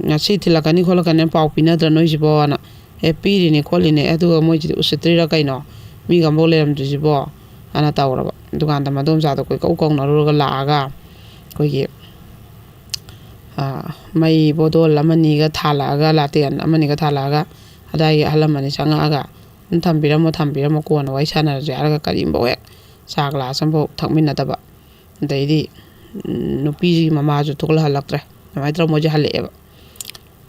ꯉꯁꯤ ꯊꯤꯜꯂꯛꯀꯅꯤ ꯈꯣꯠꯂꯛꯀꯅꯤ ꯄꯥꯎ ꯄꯤꯅꯗ꯭ꯔ ꯅꯣꯏꯁꯤꯕꯣꯅ?" "ꯑꯦ, ꯄꯤꯔꯤꯅꯦ ꯈꯣꯠꯂꯤꯅꯦ, ꯑꯗꯨꯒ ꯃꯣꯏꯁꯤꯗꯤ ꯎꯁꯤꯠꯇ꯭ꯔꯤꯔꯥ ꯀꯩꯅꯣ, ꯃꯤꯒ ꯑꯃꯐꯥꯎ ꯂꯩꯔꯝꯗ꯭ꯔꯤꯁꯤꯕꯣ?" ꯑꯅ ꯇꯧꯔꯕ꯫ ꯗꯨꯀꯥꯟꯗ ꯃꯗꯣꯝꯆꯥꯗꯣ ꯀꯣꯏꯀꯧ ꯀꯧꯅꯔꯨꯔꯒ ꯂꯥꯛꯑꯒ ꯑꯩꯈꯣꯏꯒꯤ, ꯑ, ꯃꯩ ꯕꯣꯗꯣꯜ ꯑꯃꯅꯤꯒ ꯊꯥꯜꯂꯛꯑꯒ, ꯂꯥꯇꯦꯟ ꯑꯃꯅꯤꯒ ꯊꯥꯜꯂꯛꯑꯒ, ꯑꯗꯥꯏꯒꯤ ꯑꯍꯜ ꯂꯃꯟꯅꯤ ꯆꯪꯉꯛꯑꯒ, "ꯑꯗꯨꯝ ꯊꯝꯕꯤꯔꯝꯃꯣ, ꯊꯝꯕꯤꯔꯝꯃꯣ, ꯀꯣꯟꯅ ꯋꯥꯔꯤ ꯁꯥꯟꯅꯔꯁꯦ" ꯍꯥꯏꯔꯒ ꯀꯔꯤꯝꯐꯥꯎ ꯍꯦꯛ, ꯆꯥ ꯒ꯭ꯂꯥꯁ ꯑꯃꯐꯥꯎ ꯊꯛꯃꯤꯟꯅꯗꯕ꯫ ꯑꯗꯩꯗꯤ, ꯎꯝ, ꯅꯨꯄꯤꯁꯤꯒꯤ ꯃꯃꯥꯁꯨ ꯊꯣꯛꯂꯛꯍꯜꯂꯛꯇ꯭ꯔꯦ꯫ ꯑꯗꯨꯃꯥꯏꯅ ꯇꯧꯔꯒ ꯃꯣꯏꯁꯦ ꯍꯜꯂꯛꯑꯦꯕ꯫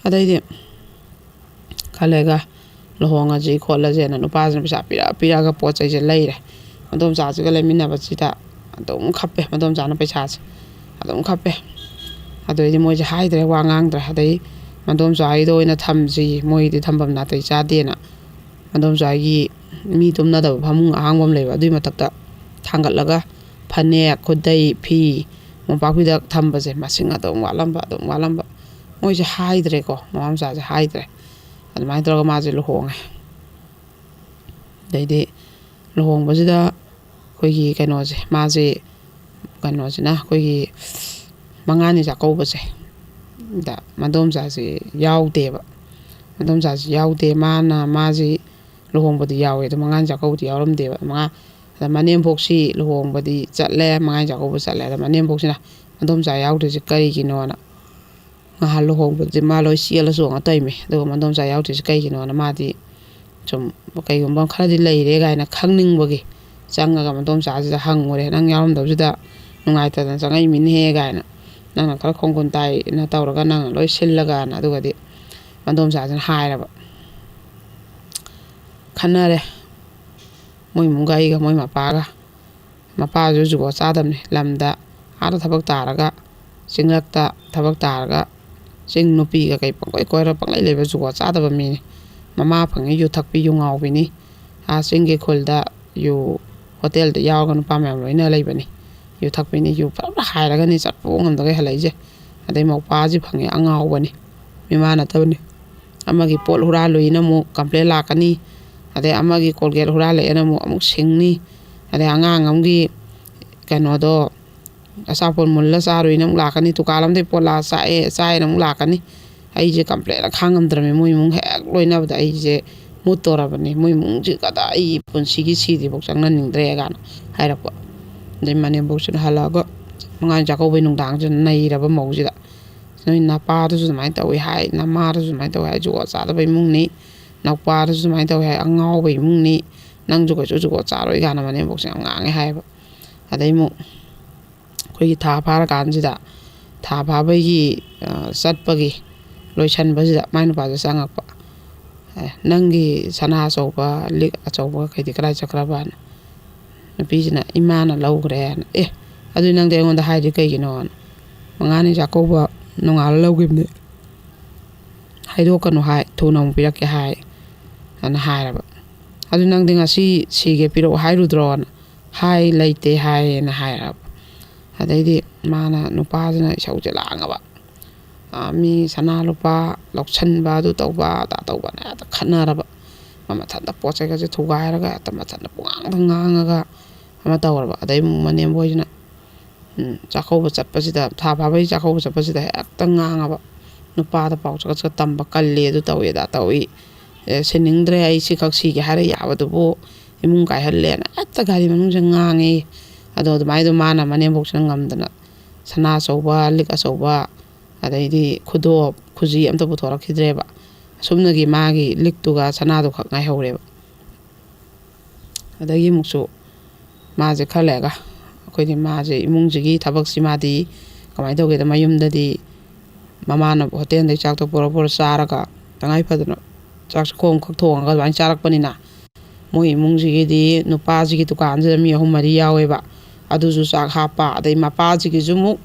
ꯑꯗꯩꯗꯤ ꯈꯔ ꯂꯩꯔꯒ "ꯂꯨꯍꯣꯡꯉꯁꯤ ꯈꯣꯠꯂꯁꯦꯅ" ꯅꯨꯄꯥꯁꯤꯅ ꯄꯩꯁꯥ ꯄꯤꯔꯛ ꯄꯤꯔꯛꯑꯒ ꯄꯣꯠ ꯆꯩꯁꯦ ꯂꯩꯔꯦ꯫ ꯃꯗꯣꯝꯆꯥꯁꯤꯒ ꯂꯩꯃꯤꯟꯅꯕꯁꯤꯗ ꯑꯗꯨꯝ ꯈꯞꯄꯦ, ꯃꯗꯣꯝꯆꯥꯅ ꯄꯩꯁꯥꯁꯦ ꯑꯗꯨꯝ ꯈꯞꯄꯦ꯫ ꯑꯗꯨꯗꯩꯗꯤ ꯃꯣꯏꯁꯦ ꯍꯥꯏꯗ꯭ꯔꯦ, ꯋꯥ ꯉꯥꯡꯗ꯭ꯔꯦ꯫ ꯑꯗꯩ ꯃꯗꯣꯝꯆꯥꯒꯤꯗ ꯑꯣꯏꯅ ꯊꯝꯁꯤ, ꯃꯣꯏꯒꯤꯗꯤ ꯊꯝꯐꯝ ꯅꯥꯇꯩ ꯆꯥꯗꯦꯅ ꯃꯗꯣꯝꯆꯥꯒꯤ ꯃꯤ ꯇꯨꯝꯅꯗꯕ ꯐꯃꯨꯡ ꯑꯍꯥꯡꯕ ꯑꯃ ꯂꯩꯕ, ꯑꯗꯨꯏ ꯃꯊꯛꯇ ꯊꯥꯡꯒꯠꯂꯒ ꯐꯅꯦꯛ, ꯈꯨꯗꯩ, ꯐꯤ, ꯃꯣꯝꯄꯥꯛ ꯐꯤꯗꯛ ꯊꯝꯕꯁꯦ ꯃꯁꯤꯡ ꯑꯗꯨꯝ ꯋꯥꯠꯂꯝꯕ, ꯑꯗꯨꯝ ꯋꯥꯠꯂꯝꯕ꯫ ꯃꯣꯏꯁꯦ ꯍꯥꯏꯗ꯭ꯔꯦꯀꯣ, ꯃꯃꯥ ꯃꯆꯥꯁꯦ ꯍꯥꯏꯗ꯭ꯔꯦ꯫ ꯑꯗꯨꯃꯥꯏꯅ ꯇꯧꯔꯒ ꯃꯥꯁꯦ ꯂꯨꯍꯣꯡꯉꯦ꯫ ꯑꯗꯩꯗꯤ ꯂꯨꯍꯣꯡꯕꯁꯤꯗ ꯑꯩꯈꯣꯏꯒꯤ ꯀꯩꯅꯣꯁꯦ, ꯃꯥꯁꯦ, ꯀꯩꯅꯣꯁꯤꯅ, ꯑꯩꯈꯣꯏꯒꯤ ꯃꯉꯥꯅꯤ ꯆꯥꯛꯀꯧꯕꯁꯦ, ꯗ ꯃꯗꯣꯝꯆꯥꯁꯦ ꯌꯥꯎꯗꯦꯕ꯫ ꯃꯗꯣꯝꯆꯥꯁꯦ ꯌꯥꯎꯗꯦ꯫ ꯃꯥꯅ, ꯃꯥꯁꯤ ꯂꯨꯍꯣꯡꯕꯗꯤ ꯌꯥꯎꯋꯦ, ꯑꯗꯣ ꯃꯉꯥꯅꯤ ꯆꯥꯛꯀꯧꯕꯗꯤ ꯌꯥꯎꯔꯝꯗꯦꯕ꯫ ꯃꯉꯥ, ꯑꯗ ꯃꯅꯦꯝꯕꯣꯛꯁꯤ ꯂꯨꯍꯣꯡꯕꯗꯤ ꯆꯠꯂꯦ, ꯃꯉꯥꯅꯤ ꯆꯥꯛꯀꯧꯕ ꯆꯠꯂꯦ꯫ ꯑꯗ ꯃꯅꯦꯝꯕꯣꯛꯁꯤꯅ ꯃꯗꯣꯝꯆꯥ ꯌꯥꯎꯗ꯭ꯔꯤꯁꯦ ꯀꯔꯤꯒꯤꯅꯣꯅ, ꯉꯍꯥꯟ ꯂꯨꯍꯣꯡꯕꯗꯤ ꯃꯥ ꯂꯣꯏ ꯆꯦꯜꯂ ꯆꯣꯡꯉ ꯇꯧꯔꯤꯃꯤ, ꯑꯗꯨꯒ ꯃꯗꯣꯝꯆꯥ ꯌꯥꯎꯗ꯭ꯔꯤꯁꯦ ꯀꯩꯒꯤꯅꯣꯅ ꯃꯥꯗꯤ ꯁꯨꯝ ꯀꯩꯒꯨꯝꯕ ꯈꯔꯗꯤ ꯂꯩꯔꯦ ꯀꯥꯏꯅ ꯈꯪꯅꯤꯡꯕꯒꯤ ꯆꯪꯉꯒ ꯃꯗꯣꯝꯆꯥꯁꯤꯗ ꯍꯪꯉꯨꯔꯦ, "ꯅꯪ ꯌꯥꯎꯔꯝꯗꯕꯁꯤꯗ ꯅꯨꯡꯉꯥꯏꯇꯗꯅ ꯆꯪꯉꯛꯏꯃꯤꯅꯦꯍꯦ" ꯀꯥꯏꯅ꯫ ꯅꯪꯅ ꯈꯔ ꯈꯣꯡꯒꯨꯟ ꯇꯥꯏꯅ ꯇꯧꯔꯒ ꯅꯪꯅ ꯂꯣꯏ ꯁꯤꯜꯂꯒꯅ꯫ ꯑꯗꯨꯒꯗꯤ ꯃꯗꯣꯝꯆꯥꯁꯤꯅ ꯍꯥꯏꯔꯕ, ꯈꯟꯅꯔꯦ ꯃꯣꯏ ꯏꯃꯨꯡꯒ ꯑꯩꯒ, ꯃꯣꯏ ꯃꯄꯥꯒ꯫ ꯃꯄꯥꯁꯨ ꯖꯨꯒꯣꯠ ꯆꯥꯗꯕꯅꯤ꯫ ꯂꯝꯗ ꯑꯥꯗ ꯊꯕꯛ ꯇꯥꯔꯒ, ꯆꯤꯡꯂꯛꯇ ꯊꯕꯛ ꯇꯥꯔꯒ, ꯆꯤꯡ ꯅꯨꯄꯤꯒ ꯀꯩ ꯄꯪꯀꯣꯏ ꯀꯣꯏꯔ ꯄꯪꯂꯩ ꯂꯩꯕ ꯖꯨꯒꯣꯠ ꯆꯥꯗꯕ ꯃꯤꯅꯤ꯫ ꯃꯃꯥ ꯐꯪꯉꯤ ꯌꯨ ꯊꯛꯄꯤ ꯌꯨ ꯉꯥꯎꯕꯤꯅꯤ꯫ ꯑꯥ ꯆꯤꯡꯒꯤ ꯈꯨꯜꯗ ꯌꯨ ꯍꯣꯇꯦꯜꯗ ꯌꯥꯎꯔꯒ ꯅꯨꯄꯥ ꯃꯌꯥꯝ ꯂꯣꯏꯅ ꯂꯩꯕꯅꯤ꯫ ꯌꯨ ꯊꯛꯄꯤꯅꯤ, ꯌꯨ ꯐꯖꯅ ꯍꯥꯏꯔꯒꯅꯤ ꯆꯠꯄ ꯉꯝꯗꯒꯩ ꯍꯜꯂꯛꯏꯁꯦ꯫ ꯑꯗꯩ ꯃꯧꯄꯥꯁꯤ ꯐꯪꯉꯦ ꯑꯉꯥꯎꯕꯅꯤ, ꯃꯤꯃꯥꯟꯅꯗꯕꯅꯤ꯫ ꯑꯃꯒꯤ ꯄꯣꯠ ꯍꯨꯔꯥꯜꯂꯨꯏꯅ ꯑꯃꯨꯛ ꯀꯝꯄ꯭ꯂꯦꯟ ꯂꯥꯛꯀꯅꯤ꯫ ꯑꯗꯩ ꯑꯃꯒꯤ ꯀꯣꯜꯒꯦꯠ ꯍꯨꯔꯥꯜꯂꯛꯑꯦꯅ ꯑꯃꯨꯛ ꯑꯃꯨꯛ ꯁꯤꯡꯅꯤ꯫ ꯑꯗꯩ ꯑꯉꯥꯡ ꯑꯃꯒꯤ ꯀꯩꯅꯣꯗꯣ, ꯑꯆꯥꯄꯣꯠ ꯃꯨꯜꯂ ꯆꯥꯔꯨꯏꯅ ꯑꯃꯨꯛ ꯂꯥꯛꯀꯅꯤ꯫ ꯗꯨꯀꯥꯟ ꯑꯃꯗꯩ ꯄꯣꯠ ꯂꯥꯛꯑ ꯆꯥꯛꯑꯦ ꯆꯥꯏꯅ ꯑꯃꯨꯛ ꯂꯥꯛꯀꯅꯤ꯫ ꯑꯩꯁꯦ ꯀꯝꯄ꯭ꯂꯦꯟ ꯈꯥꯡꯉꯝꯗ꯭ꯔꯕꯅꯤ꯫ ꯃꯣꯏ ꯏꯃꯨꯡ ꯍꯦꯛ ꯂꯣꯏꯅꯕꯗ ꯑꯩꯁꯦ ꯃꯨꯠꯇꯣꯔꯕꯅꯤ꯫ ꯃꯣꯏ ꯏꯃꯨꯡꯁꯤ ꯀꯗꯥ ꯑꯩ ꯄꯨꯟꯁꯤꯒꯤ ꯁꯤꯗ꯭ꯔꯤꯐꯥꯎ ꯆꯪꯅꯅꯤꯡꯗ꯭ꯔꯦ ꯀꯥꯏꯅ ꯍꯥꯏꯔꯛꯄ꯫ ꯑꯗꯩ ꯃꯅꯦꯝꯕꯣꯛꯁꯤꯅ ꯍꯜꯂꯛꯑꯒ ꯃꯉꯥꯅꯤ ꯆꯥꯛꯀꯧꯕꯩ ꯅꯨꯡꯗꯥꯡꯁꯤꯗ ꯅꯩꯔꯕ ꯃꯧꯁꯤꯗ, "ꯅꯣꯏ ꯅꯄꯥꯗꯨꯁꯨ ꯑꯗꯨꯃꯥꯏꯅ ꯇꯧꯏ ꯍꯥꯏ, ꯅꯃꯥꯗꯨꯁꯨ ꯑꯗꯨꯃꯥꯏꯅ ꯇꯧꯏ ꯍꯥꯏ, ꯖꯨꯒꯣꯠ ꯆꯥꯗꯕ ꯏꯃꯨꯡꯅꯤ, ꯅꯧꯄꯥꯗꯨꯁꯨ ꯑꯗꯨꯃꯥꯏꯅ ꯇꯧꯏ ꯍꯥꯏ, ꯑꯉꯥꯎꯕ ꯏꯃꯨꯡꯅꯤ, ꯅꯪꯁꯨ ꯀꯩꯁꯨ ꯖꯨꯒꯣꯠ ꯆꯥꯔꯣꯏ" ꯀꯥꯏꯅ ꯃꯅꯦꯝꯕꯣꯛꯁꯦ ꯌꯥꯝ ꯉꯥꯡꯉꯦ ꯍꯥꯏꯌꯦꯕ꯫ ꯑꯗꯩ ꯑꯃꯨꯛ ꯑꯩꯈꯣꯏꯒꯤ ꯊꯥ ꯐꯥꯔꯀꯥꯟꯁꯤꯗ, ꯊꯥ ꯐꯥꯕꯒꯤ, ꯑ, ꯆꯠꯄꯒꯤ ꯂꯣꯏꯁꯟꯕꯁꯤꯗ ꯃꯥꯏ ꯅꯨꯄꯥꯁꯦ ꯆꯪꯉꯛꯄ꯫ "ꯑꯦ, ꯅꯪꯒꯤ ꯁꯅꯥ ꯑꯆꯧꯕ, ꯂꯤꯛ ꯑꯆꯧꯕ ꯀꯩꯗꯤ ꯀꯗꯥꯏ ꯆꯠꯈ꯭ꯔꯕꯅ?" ꯅꯨꯄꯤꯁꯤꯅ, "ꯏꯃꯥꯅ ꯂꯧꯈ꯭ꯔꯦꯅ"꯫ "ꯑꯦ, ꯑꯗꯨ ꯅꯪꯗꯤ ꯑꯩꯉꯣꯟꯗ ꯍꯥꯏꯗꯤ ꯀꯩꯒꯤꯅꯣꯅ?" "ꯃꯉꯥꯅꯤ ꯆꯥꯛꯀꯧꯕ ꯅꯣꯡꯉꯥꯜꯂ ꯂꯧꯈꯤꯕꯅꯦ꯫ ꯍꯥꯏꯗꯣꯛꯀꯅꯨ ꯍꯥꯏ, ꯊꯨꯅ ꯑꯃꯨꯛ ꯄꯤꯔꯛꯀꯦ ꯍꯥꯏ", ꯑꯅ ꯍꯥꯏꯔꯕ꯫ "ꯑꯗꯨ ꯅꯪꯗꯤ ꯉꯁꯤ ꯁꯤꯒꯦ ꯄꯤꯔꯛꯑꯣ ꯍꯥꯏꯔꯨꯗ꯭ꯔꯣꯅ?" "ꯍꯥꯏ, ꯂꯩꯇꯦ ꯍꯥꯏꯌꯦꯅ" ꯍꯥꯏꯔꯕ꯫ ꯑꯗꯩꯗꯤ ꯃꯥꯅ, ꯅꯨꯄꯥꯁꯤꯅ ꯏꯁꯧꯁꯦ ꯂꯥꯡꯉꯕ꯫ ꯑ, ꯃꯤ ꯁꯅꯥ ꯂꯨꯄꯥ ꯂꯧꯁꯟꯕ, ꯑꯗꯨ ꯇꯧꯕ, ꯑꯗꯥ ꯇꯧꯕꯅ ꯍꯦꯛꯇ ꯈꯠꯅꯔꯕ꯫ ꯃꯥ ꯃꯊꯟꯇ ꯄꯣꯠ ꯆꯩꯒꯁꯦ ꯊꯨꯒꯥꯏꯔꯒ ꯍꯦꯛꯇ ꯃꯊꯟꯇ ꯄꯨꯡꯉꯥꯡꯗ ꯉꯥꯡꯉꯒ ꯑꯃ ꯇꯧꯔꯕ꯫ ꯑꯗꯩ ꯑꯃꯨꯛ ꯃꯅꯦꯝꯕꯣꯏꯁꯤꯅ, ꯎꯝ, ꯆꯥꯛꯀꯧꯕ ꯆꯠꯄꯁꯤꯗ, ꯊꯥ ꯐꯥꯕꯒꯤ ꯆꯥꯛꯀꯧꯕ ꯆꯠꯄꯁꯤꯗ ꯍꯦꯛꯇ ꯉꯥꯡꯉꯕ꯫ "ꯅꯨꯄꯥꯗ ꯄꯥꯎ ꯆꯀꯠ ꯆꯀꯠ ꯇꯝꯕ ꯀꯜꯂꯤ, ꯑꯗꯨ ꯇꯧꯏ, ꯑꯗꯥ ꯇꯧꯏ꯫ ꯑꯦ, ꯁꯤꯟꯅꯤꯡꯗ꯭ꯔꯦ, ꯑꯩ ꯁꯤꯈꯛ ꯁꯤꯒꯦ ꯍꯥꯏꯔ ꯌꯥꯕꯗꯨꯕꯨ ꯏꯃꯨꯡ ꯀꯥꯏꯍꯜꯂꯦꯅ" ꯍꯦꯛꯇ ꯒꯥꯔꯤ ꯃꯅꯨꯡꯁꯤꯗ ꯉꯥꯡꯉꯦ꯫ ꯑꯗꯣ ꯑꯗꯨꯃꯥꯏꯅ ꯑꯗꯨꯝ ꯃꯥꯅ ꯃꯅꯦꯝꯕꯣꯛꯁꯤꯅ ꯉꯝꯗꯅ ꯁꯅꯥ ꯑꯆꯧꯕ, ꯂꯤꯛ ꯑꯆꯧꯕ, ꯑꯗꯩꯗꯤ ꯈꯨꯗꯣꯞ, ꯈꯨꯖꯤ ꯑꯝꯇ ꯄꯨꯊꯣꯔꯛꯈꯤꯗ꯭ꯔꯦꯕ꯫ ꯑꯁꯨꯝꯅꯒꯤ ꯃꯥꯒꯤ ꯂꯤꯛꯇꯨꯒ ꯁꯅꯥꯗꯨꯈꯛ ꯉꯥꯏꯍꯧꯔꯦꯕ꯫ ꯑꯗꯒꯤ ꯑꯃꯨꯛꯁꯨ ꯃꯥꯁꯦ ꯈꯔ ꯂꯩꯔꯒ, ꯑꯩꯈꯣꯏꯗꯤ ꯃꯥꯁꯦ ꯏꯃꯨꯡꯁꯤꯒꯤ ꯊꯕꯛꯁꯤ ꯃꯥꯗꯤ ꯀꯃꯥꯏꯅ ꯇꯧꯒꯦꯗ, ꯃꯌꯨꯝꯗꯗꯤ ꯃꯃꯥꯅ ꯍꯣꯇꯦꯜꯗꯩ ꯆꯥꯛꯇꯣ ꯄꯨꯔ ꯄꯨꯔ ꯆꯥꯔꯒ, ꯇꯉꯥꯏ ꯐꯗꯅ ꯆꯥꯛꯁꯦ ꯈꯣꯝ ꯈꯛ ꯊꯣꯡꯉꯒ ꯑꯗꯨꯃꯥꯏꯅ ꯆꯥꯔꯛꯄꯅꯤꯅ, ꯃꯣꯏ ꯏꯃꯨꯡꯁꯤꯒꯤꯗꯤ ꯅꯨꯄꯥꯁꯤꯒꯤ ꯗꯨꯀꯥꯟꯁꯤꯗ ꯃꯤ ꯑꯍꯨꯝ ꯃꯔꯤ ꯌꯥꯎꯋꯦꯕ꯫ ꯑꯗꯨꯁꯨ ꯆꯥꯛ ꯍꯥꯞꯄ, ꯑꯗꯩ ꯃꯄꯥꯁꯤꯒꯤꯁꯨ ꯑꯃꯨꯛ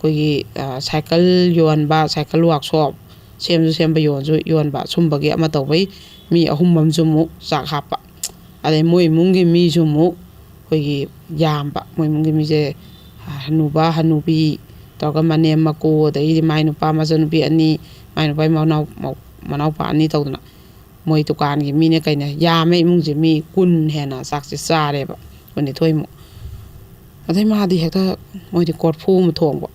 ꯑꯩꯈꯣꯏꯒꯤ, ꯑ, ꯁꯥꯏꯀꯜ ꯌꯣꯟꯕ, ꯁꯥꯏꯀꯜ ꯋꯥꯛꯁꯣꯞ, ꯁꯦꯝꯁꯨ ꯁꯦꯝꯕ, ꯌꯣꯟꯁꯨ ꯌꯣꯟꯕ, ꯁꯨꯝꯕꯒꯤ ꯑꯃ ꯇꯧꯕꯩ ꯃꯤ ꯑꯍꯨꯝ ꯑꯃꯁꯨ ꯑꯃꯨꯛ ꯆꯥꯛ ꯍꯥꯞꯄ꯫ ꯑꯗꯩ ꯃꯣꯏ ꯏꯃꯨꯡꯒꯤ ꯃꯤꯁꯨ ꯑꯃꯨꯛ ꯑꯩꯈꯣꯏꯒꯤ ꯌꯥꯝꯕ꯫ ꯃꯣꯏ ꯏꯃꯨꯡꯒꯤ ꯃꯤꯁꯦ, ꯑ, ꯍꯅꯨꯕ, ꯍꯅꯨꯕꯤ ꯇꯧꯔꯒ, ꯃꯅꯦꯝ, ꯃꯀꯨ, ꯑꯗꯩꯗꯤ ꯃꯥꯏ ꯅꯨꯄꯥ ꯃꯆꯟꯅꯨꯄꯤ ꯑꯅꯤ, ꯃꯥꯏ ꯅꯨꯄꯥꯒꯤ ꯃꯅꯥꯎ-, ꯃꯅꯥꯎꯄꯥ ꯑꯅꯤ ꯇꯧꯗꯅ, ꯃꯣꯏ ꯗꯨꯀꯥꯟꯒꯤ ꯃꯤꯅꯦ ꯀꯩꯅꯦ ꯌꯥꯝꯃꯦ, ꯏꯃꯨꯡꯁꯦ ꯃꯤ ꯀꯨꯟ ꯍꯦꯟꯅ ꯆꯥꯛꯁꯦ ꯆꯥꯔꯦꯕ, ꯀꯨꯟꯅꯤꯊꯣꯏꯃꯨꯛ꯫ ꯑꯗꯩ ꯃꯥꯗꯤ ꯍꯦꯛꯇ, ꯃꯣꯏꯗꯤ ꯀꯣꯔꯐꯨ ꯑꯃ ꯊꯣꯡꯕ,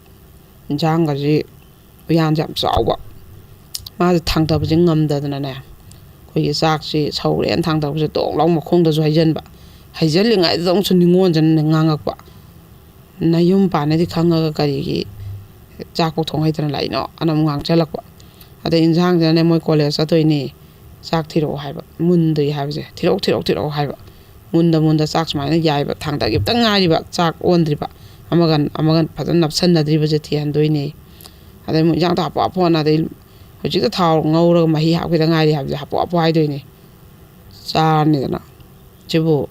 ꯏꯟꯁꯥꯡꯒꯁꯤ ꯎꯌꯥꯟꯁꯦ ꯌꯥꯝ ꯆꯥꯎꯕ꯫ ꯃꯥꯁꯦ ꯊꯥꯡꯗꯕꯁꯦ ꯉꯝꯗꯗꯅꯅꯦ, ꯑꯩꯈꯣꯏꯒꯤ ꯆꯥꯛꯁꯤ ꯁꯧꯔꯦꯅ ꯊꯥꯡꯗꯕꯁꯦ ꯇꯣꯛ ꯂꯥꯎ ꯃꯈꯣꯡꯗꯁꯨ ꯍꯩꯖꯤꯟꯕ꯫ ꯍꯩꯖꯤꯜꯂꯤꯉꯩꯗꯁꯨ ꯑꯃꯨꯛꯁꯨ ꯅꯤꯉꯣꯟꯖꯅ ꯉꯥꯡꯉꯛꯄ, "ꯅꯌꯨꯝ ꯄꯥꯟꯅꯦꯗꯤ ꯈꯪꯉꯒ ꯀꯔꯤꯒꯤ ꯆꯥꯛꯄꯨ ꯊꯣꯡ ꯍꯩꯇꯅ ꯂꯥꯛꯏꯅꯣ?" ꯑꯅ ꯑꯃꯨꯛ ꯉꯥꯡꯁꯤꯜꯂꯛꯄ꯫ ꯑꯗꯩ ꯏꯟꯁꯥꯡꯁꯤꯅꯅꯦ, "ꯃꯣꯏ ꯀꯣꯂꯦꯖ ꯆꯠꯇꯣꯏꯅꯤ, ꯆꯥꯛ ꯊꯤꯔꯛꯑꯣ" ꯍꯥꯏꯕ, "ꯃꯨꯟꯗ꯭ꯔꯤ" ꯍꯥꯏꯕꯁꯦ, "ꯊꯤꯔꯛꯑꯣ, ꯊꯤꯔꯛꯑꯣ, ꯊꯤꯔꯛꯑꯣ" ꯍꯥꯏꯕ꯫ ꯃꯨꯟꯗ ꯃꯨꯟꯗ ꯆꯥꯛ ꯁꯨꯃꯥꯏꯅ ꯌꯥꯏꯕ, ꯊꯥꯡꯗꯈꯤꯕꯇ ꯉꯥꯏꯔꯤꯕ, ꯆꯥꯛ ꯑꯣꯟꯗ꯭ꯔꯤꯕ, ꯑꯃꯒ ꯑꯃꯒ ꯐꯖꯅ ꯅꯞꯁꯟꯅꯗ꯭ꯔꯤꯕꯁꯦ ꯊꯤꯍꯟꯗꯣꯏꯅꯦ꯫ ꯑꯗꯩ ꯑꯃꯨꯛ ꯏꯟꯖꯥꯡꯗꯣ ꯍꯥꯞꯄꯣ ꯍꯥꯞꯄꯣꯅ, ꯑꯗꯩ ꯍꯧꯖꯤꯛꯇ ꯊꯥꯎ ꯉꯧꯔꯒ ꯃꯍꯤ ꯍꯥꯞꯈꯤꯗ ꯉꯥꯏꯔꯤ ꯍꯥꯏꯕꯁꯦ ꯍꯥꯞꯄꯣ ꯍꯥꯞꯄꯣ ꯍꯥꯏꯗꯣꯏꯅꯦ꯫ ꯆꯥꯔꯅꯤꯗꯅ꯫ ꯁꯤꯕꯨ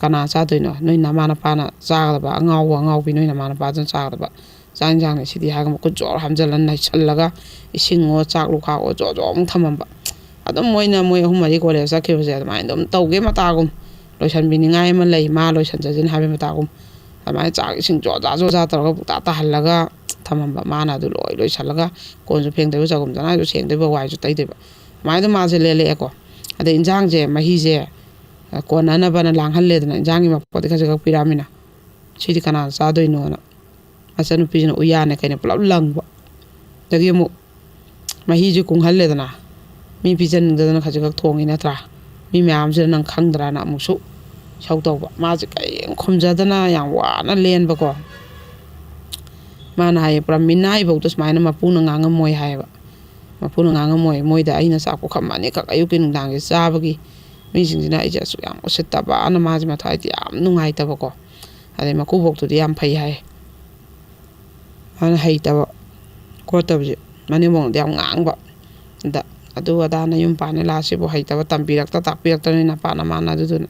ꯀꯅꯥ ꯆꯥꯗꯣꯏꯅꯣ? ꯅꯣꯏ ꯅꯃꯥ ꯅꯄꯥꯅ ꯆꯥꯒꯗꯕ, ꯑꯉꯥꯎꯕ ꯑꯉꯥꯎꯕꯤ ꯅꯣꯏ ꯅꯃꯥ ꯅꯄꯥꯗꯨꯅ ꯆꯥꯒꯗꯕ ꯆꯥꯛ ꯏꯟꯖꯥꯡꯅꯦ ꯁꯤꯗꯤ ꯍꯥꯏꯔꯒ ꯃꯈꯨꯠ ꯖꯣꯔ ꯍꯥꯝꯖꯜꯂ ꯅꯩꯁꯜꯂꯒ, ꯏꯁꯤꯡꯉꯣ ꯆꯥꯛꯂꯣ ꯈꯥꯛꯑꯣ ꯖꯣ ꯖꯣ ꯑꯃꯨꯛ ꯊꯝꯃꯝꯕ꯫ ꯑꯗꯨꯝ ꯃꯣꯏꯅ, ꯃꯣꯏ ꯑꯍꯨꯝ ꯃꯔꯤ ꯀꯣꯂꯦꯖ ꯆꯠꯈꯤꯕꯁꯦ ꯑꯗꯨꯃꯥꯏꯅ ꯑꯗꯨꯝ ꯇꯧꯒꯦ ꯃꯇꯥꯒꯨꯝ, ꯂꯣꯏꯁꯟꯕꯤꯅꯤꯡꯉꯥꯏ ꯑꯃ ꯂꯩ, ꯃꯥ ꯂꯣꯏꯁꯟꯖꯁꯤꯟ ꯍꯥꯏꯕꯩ ꯃꯇꯥꯒꯨꯝ꯫ ꯑꯗꯨꯃꯥꯏꯅ ꯆꯥꯛ ꯏꯁꯤꯡ ꯖꯣꯖꯥ ꯖꯣꯖꯥ ꯇꯧꯔꯒ ꯄꯨꯡꯇꯥ ꯇꯥꯍꯜꯂꯒ ꯊꯝꯃꯝꯕ꯫ ꯃꯥꯅ ꯑꯗꯨ ꯂꯣꯏ ꯂꯣꯏꯁꯜꯂꯒ, ꯀꯣꯟꯁꯨ ꯐꯦꯡꯗꯣꯏꯕ, ꯆꯒꯨꯝ ꯆꯅꯥꯏꯁꯨ ꯁꯦꯡꯗꯣꯏꯕ, ꯋꯥꯏꯁꯨ ꯇꯩꯗꯣꯏꯕ꯫ ꯑꯗꯨꯃꯥꯏꯅ ꯑꯗꯨꯝ ꯃꯥꯁꯦ ꯂꯦꯜꯂꯛꯑꯦꯀꯣ꯫ ꯑꯗꯩ ꯏꯟꯖꯥꯡꯁꯦ, ꯃꯍꯤꯁꯦ, ꯑ, ꯀꯣꯟꯅꯅꯕꯅ ꯂꯥꯡꯍꯜꯂꯦꯗꯅ, ꯏꯟꯖꯥꯡꯒꯤ ꯃꯄꯣꯠꯇꯤ ꯈꯖꯤꯛ ꯈꯛ ꯄꯤꯔꯛꯑꯃꯤꯅ꯫ "ꯁꯤꯗꯤ ꯀꯅꯥꯅ ꯆꯥꯗꯣꯏꯅꯣꯅ?" ꯃꯆꯟꯅꯨꯄꯤꯁꯤꯅ ꯎꯌꯥꯟꯅ ꯀꯩꯅ ꯄꯨꯂꯞ ꯂꯪꯕ꯫ ꯑꯗꯒꯤ ꯑꯃꯨꯛ ꯃꯍꯤꯁꯦ ꯀꯨꯡꯍꯜꯂꯦꯗꯅ, ꯃꯤ ꯄꯤꯖꯅꯤꯡꯗꯗꯅ ꯈꯖꯤꯛ ꯈꯛ ꯊꯣꯡꯉꯤ ꯅꯠꯇ꯭ꯔꯥ? ꯃꯤ ꯃꯌꯥꯝꯁꯤꯅ ꯅꯪ ꯈꯪꯗ꯭ꯔꯥꯅ ꯑꯃꯨꯛꯁꯨ ꯏꯁꯧ ꯇꯧꯕ꯫ ꯃꯥꯁꯦ ꯀꯔꯤꯝ ꯈꯨꯝꯖꯗꯅ ꯌꯥꯝ ꯋꯥꯅ ꯂꯦꯟꯕꯀꯣ꯫ ꯃꯥꯅ ꯍꯥꯏꯌꯦ, "ꯄꯨꯔꯥ ꯃꯤꯅꯥꯏꯐꯧꯗ ꯁꯨꯃꯥꯏꯅ ꯃꯄꯨꯅ ꯉꯥꯡꯉꯝꯃꯣꯏ" ꯍꯥꯏꯌꯦꯕ꯫ "ꯃꯄꯨꯅ ꯉꯥꯡꯉꯝꯃꯣꯏ, ꯃꯣꯏꯗ ꯑꯩꯅ ꯆꯥꯛ ꯄꯨꯈꯝ ꯑꯅꯤꯈꯛ ꯑꯌꯨꯛꯀꯤ ꯅꯨꯡꯗꯥꯡꯒꯤ ꯆꯥꯕꯒꯤ ꯃꯤꯁꯤꯡꯁꯤꯅ ꯑꯩꯁꯦ ꯑꯁꯨꯛ ꯌꯥꯝ ꯎꯁꯤꯠꯇꯕꯅ", ꯃꯥꯁꯦ ꯃꯊ꯭ꯋꯥꯏꯗꯤ ꯌꯥꯝ ꯅꯨꯡꯉꯥꯏꯇꯕꯀꯣ꯫ ꯑꯗꯩ ꯃꯀꯨꯕꯣꯛꯇꯨꯗꯤ ꯌꯥꯝ ꯐꯩ ꯍꯥꯏ꯫ ꯃꯥꯅ ꯍꯩꯇꯕ ꯈꯣꯠꯇꯕꯁꯦ, ꯃꯅꯦꯝꯕꯣꯛꯅꯗꯤ ꯌꯥꯝ ꯉꯥꯡꯕ꯫ ꯑꯗ ꯑꯗꯨ ꯑꯗꯥ ꯅꯌꯨꯝ ꯄꯥꯟꯅꯤ ꯂꯥꯛꯑꯁꯤꯕꯨ ꯍꯩꯇꯕ, ꯇꯝꯕꯤꯔꯛꯇ ꯇꯥꯛꯄꯤꯔꯛꯇꯅꯤ ꯅꯄꯥ ꯅꯃꯥꯅ꯫ ꯑꯗꯨꯗꯨꯅ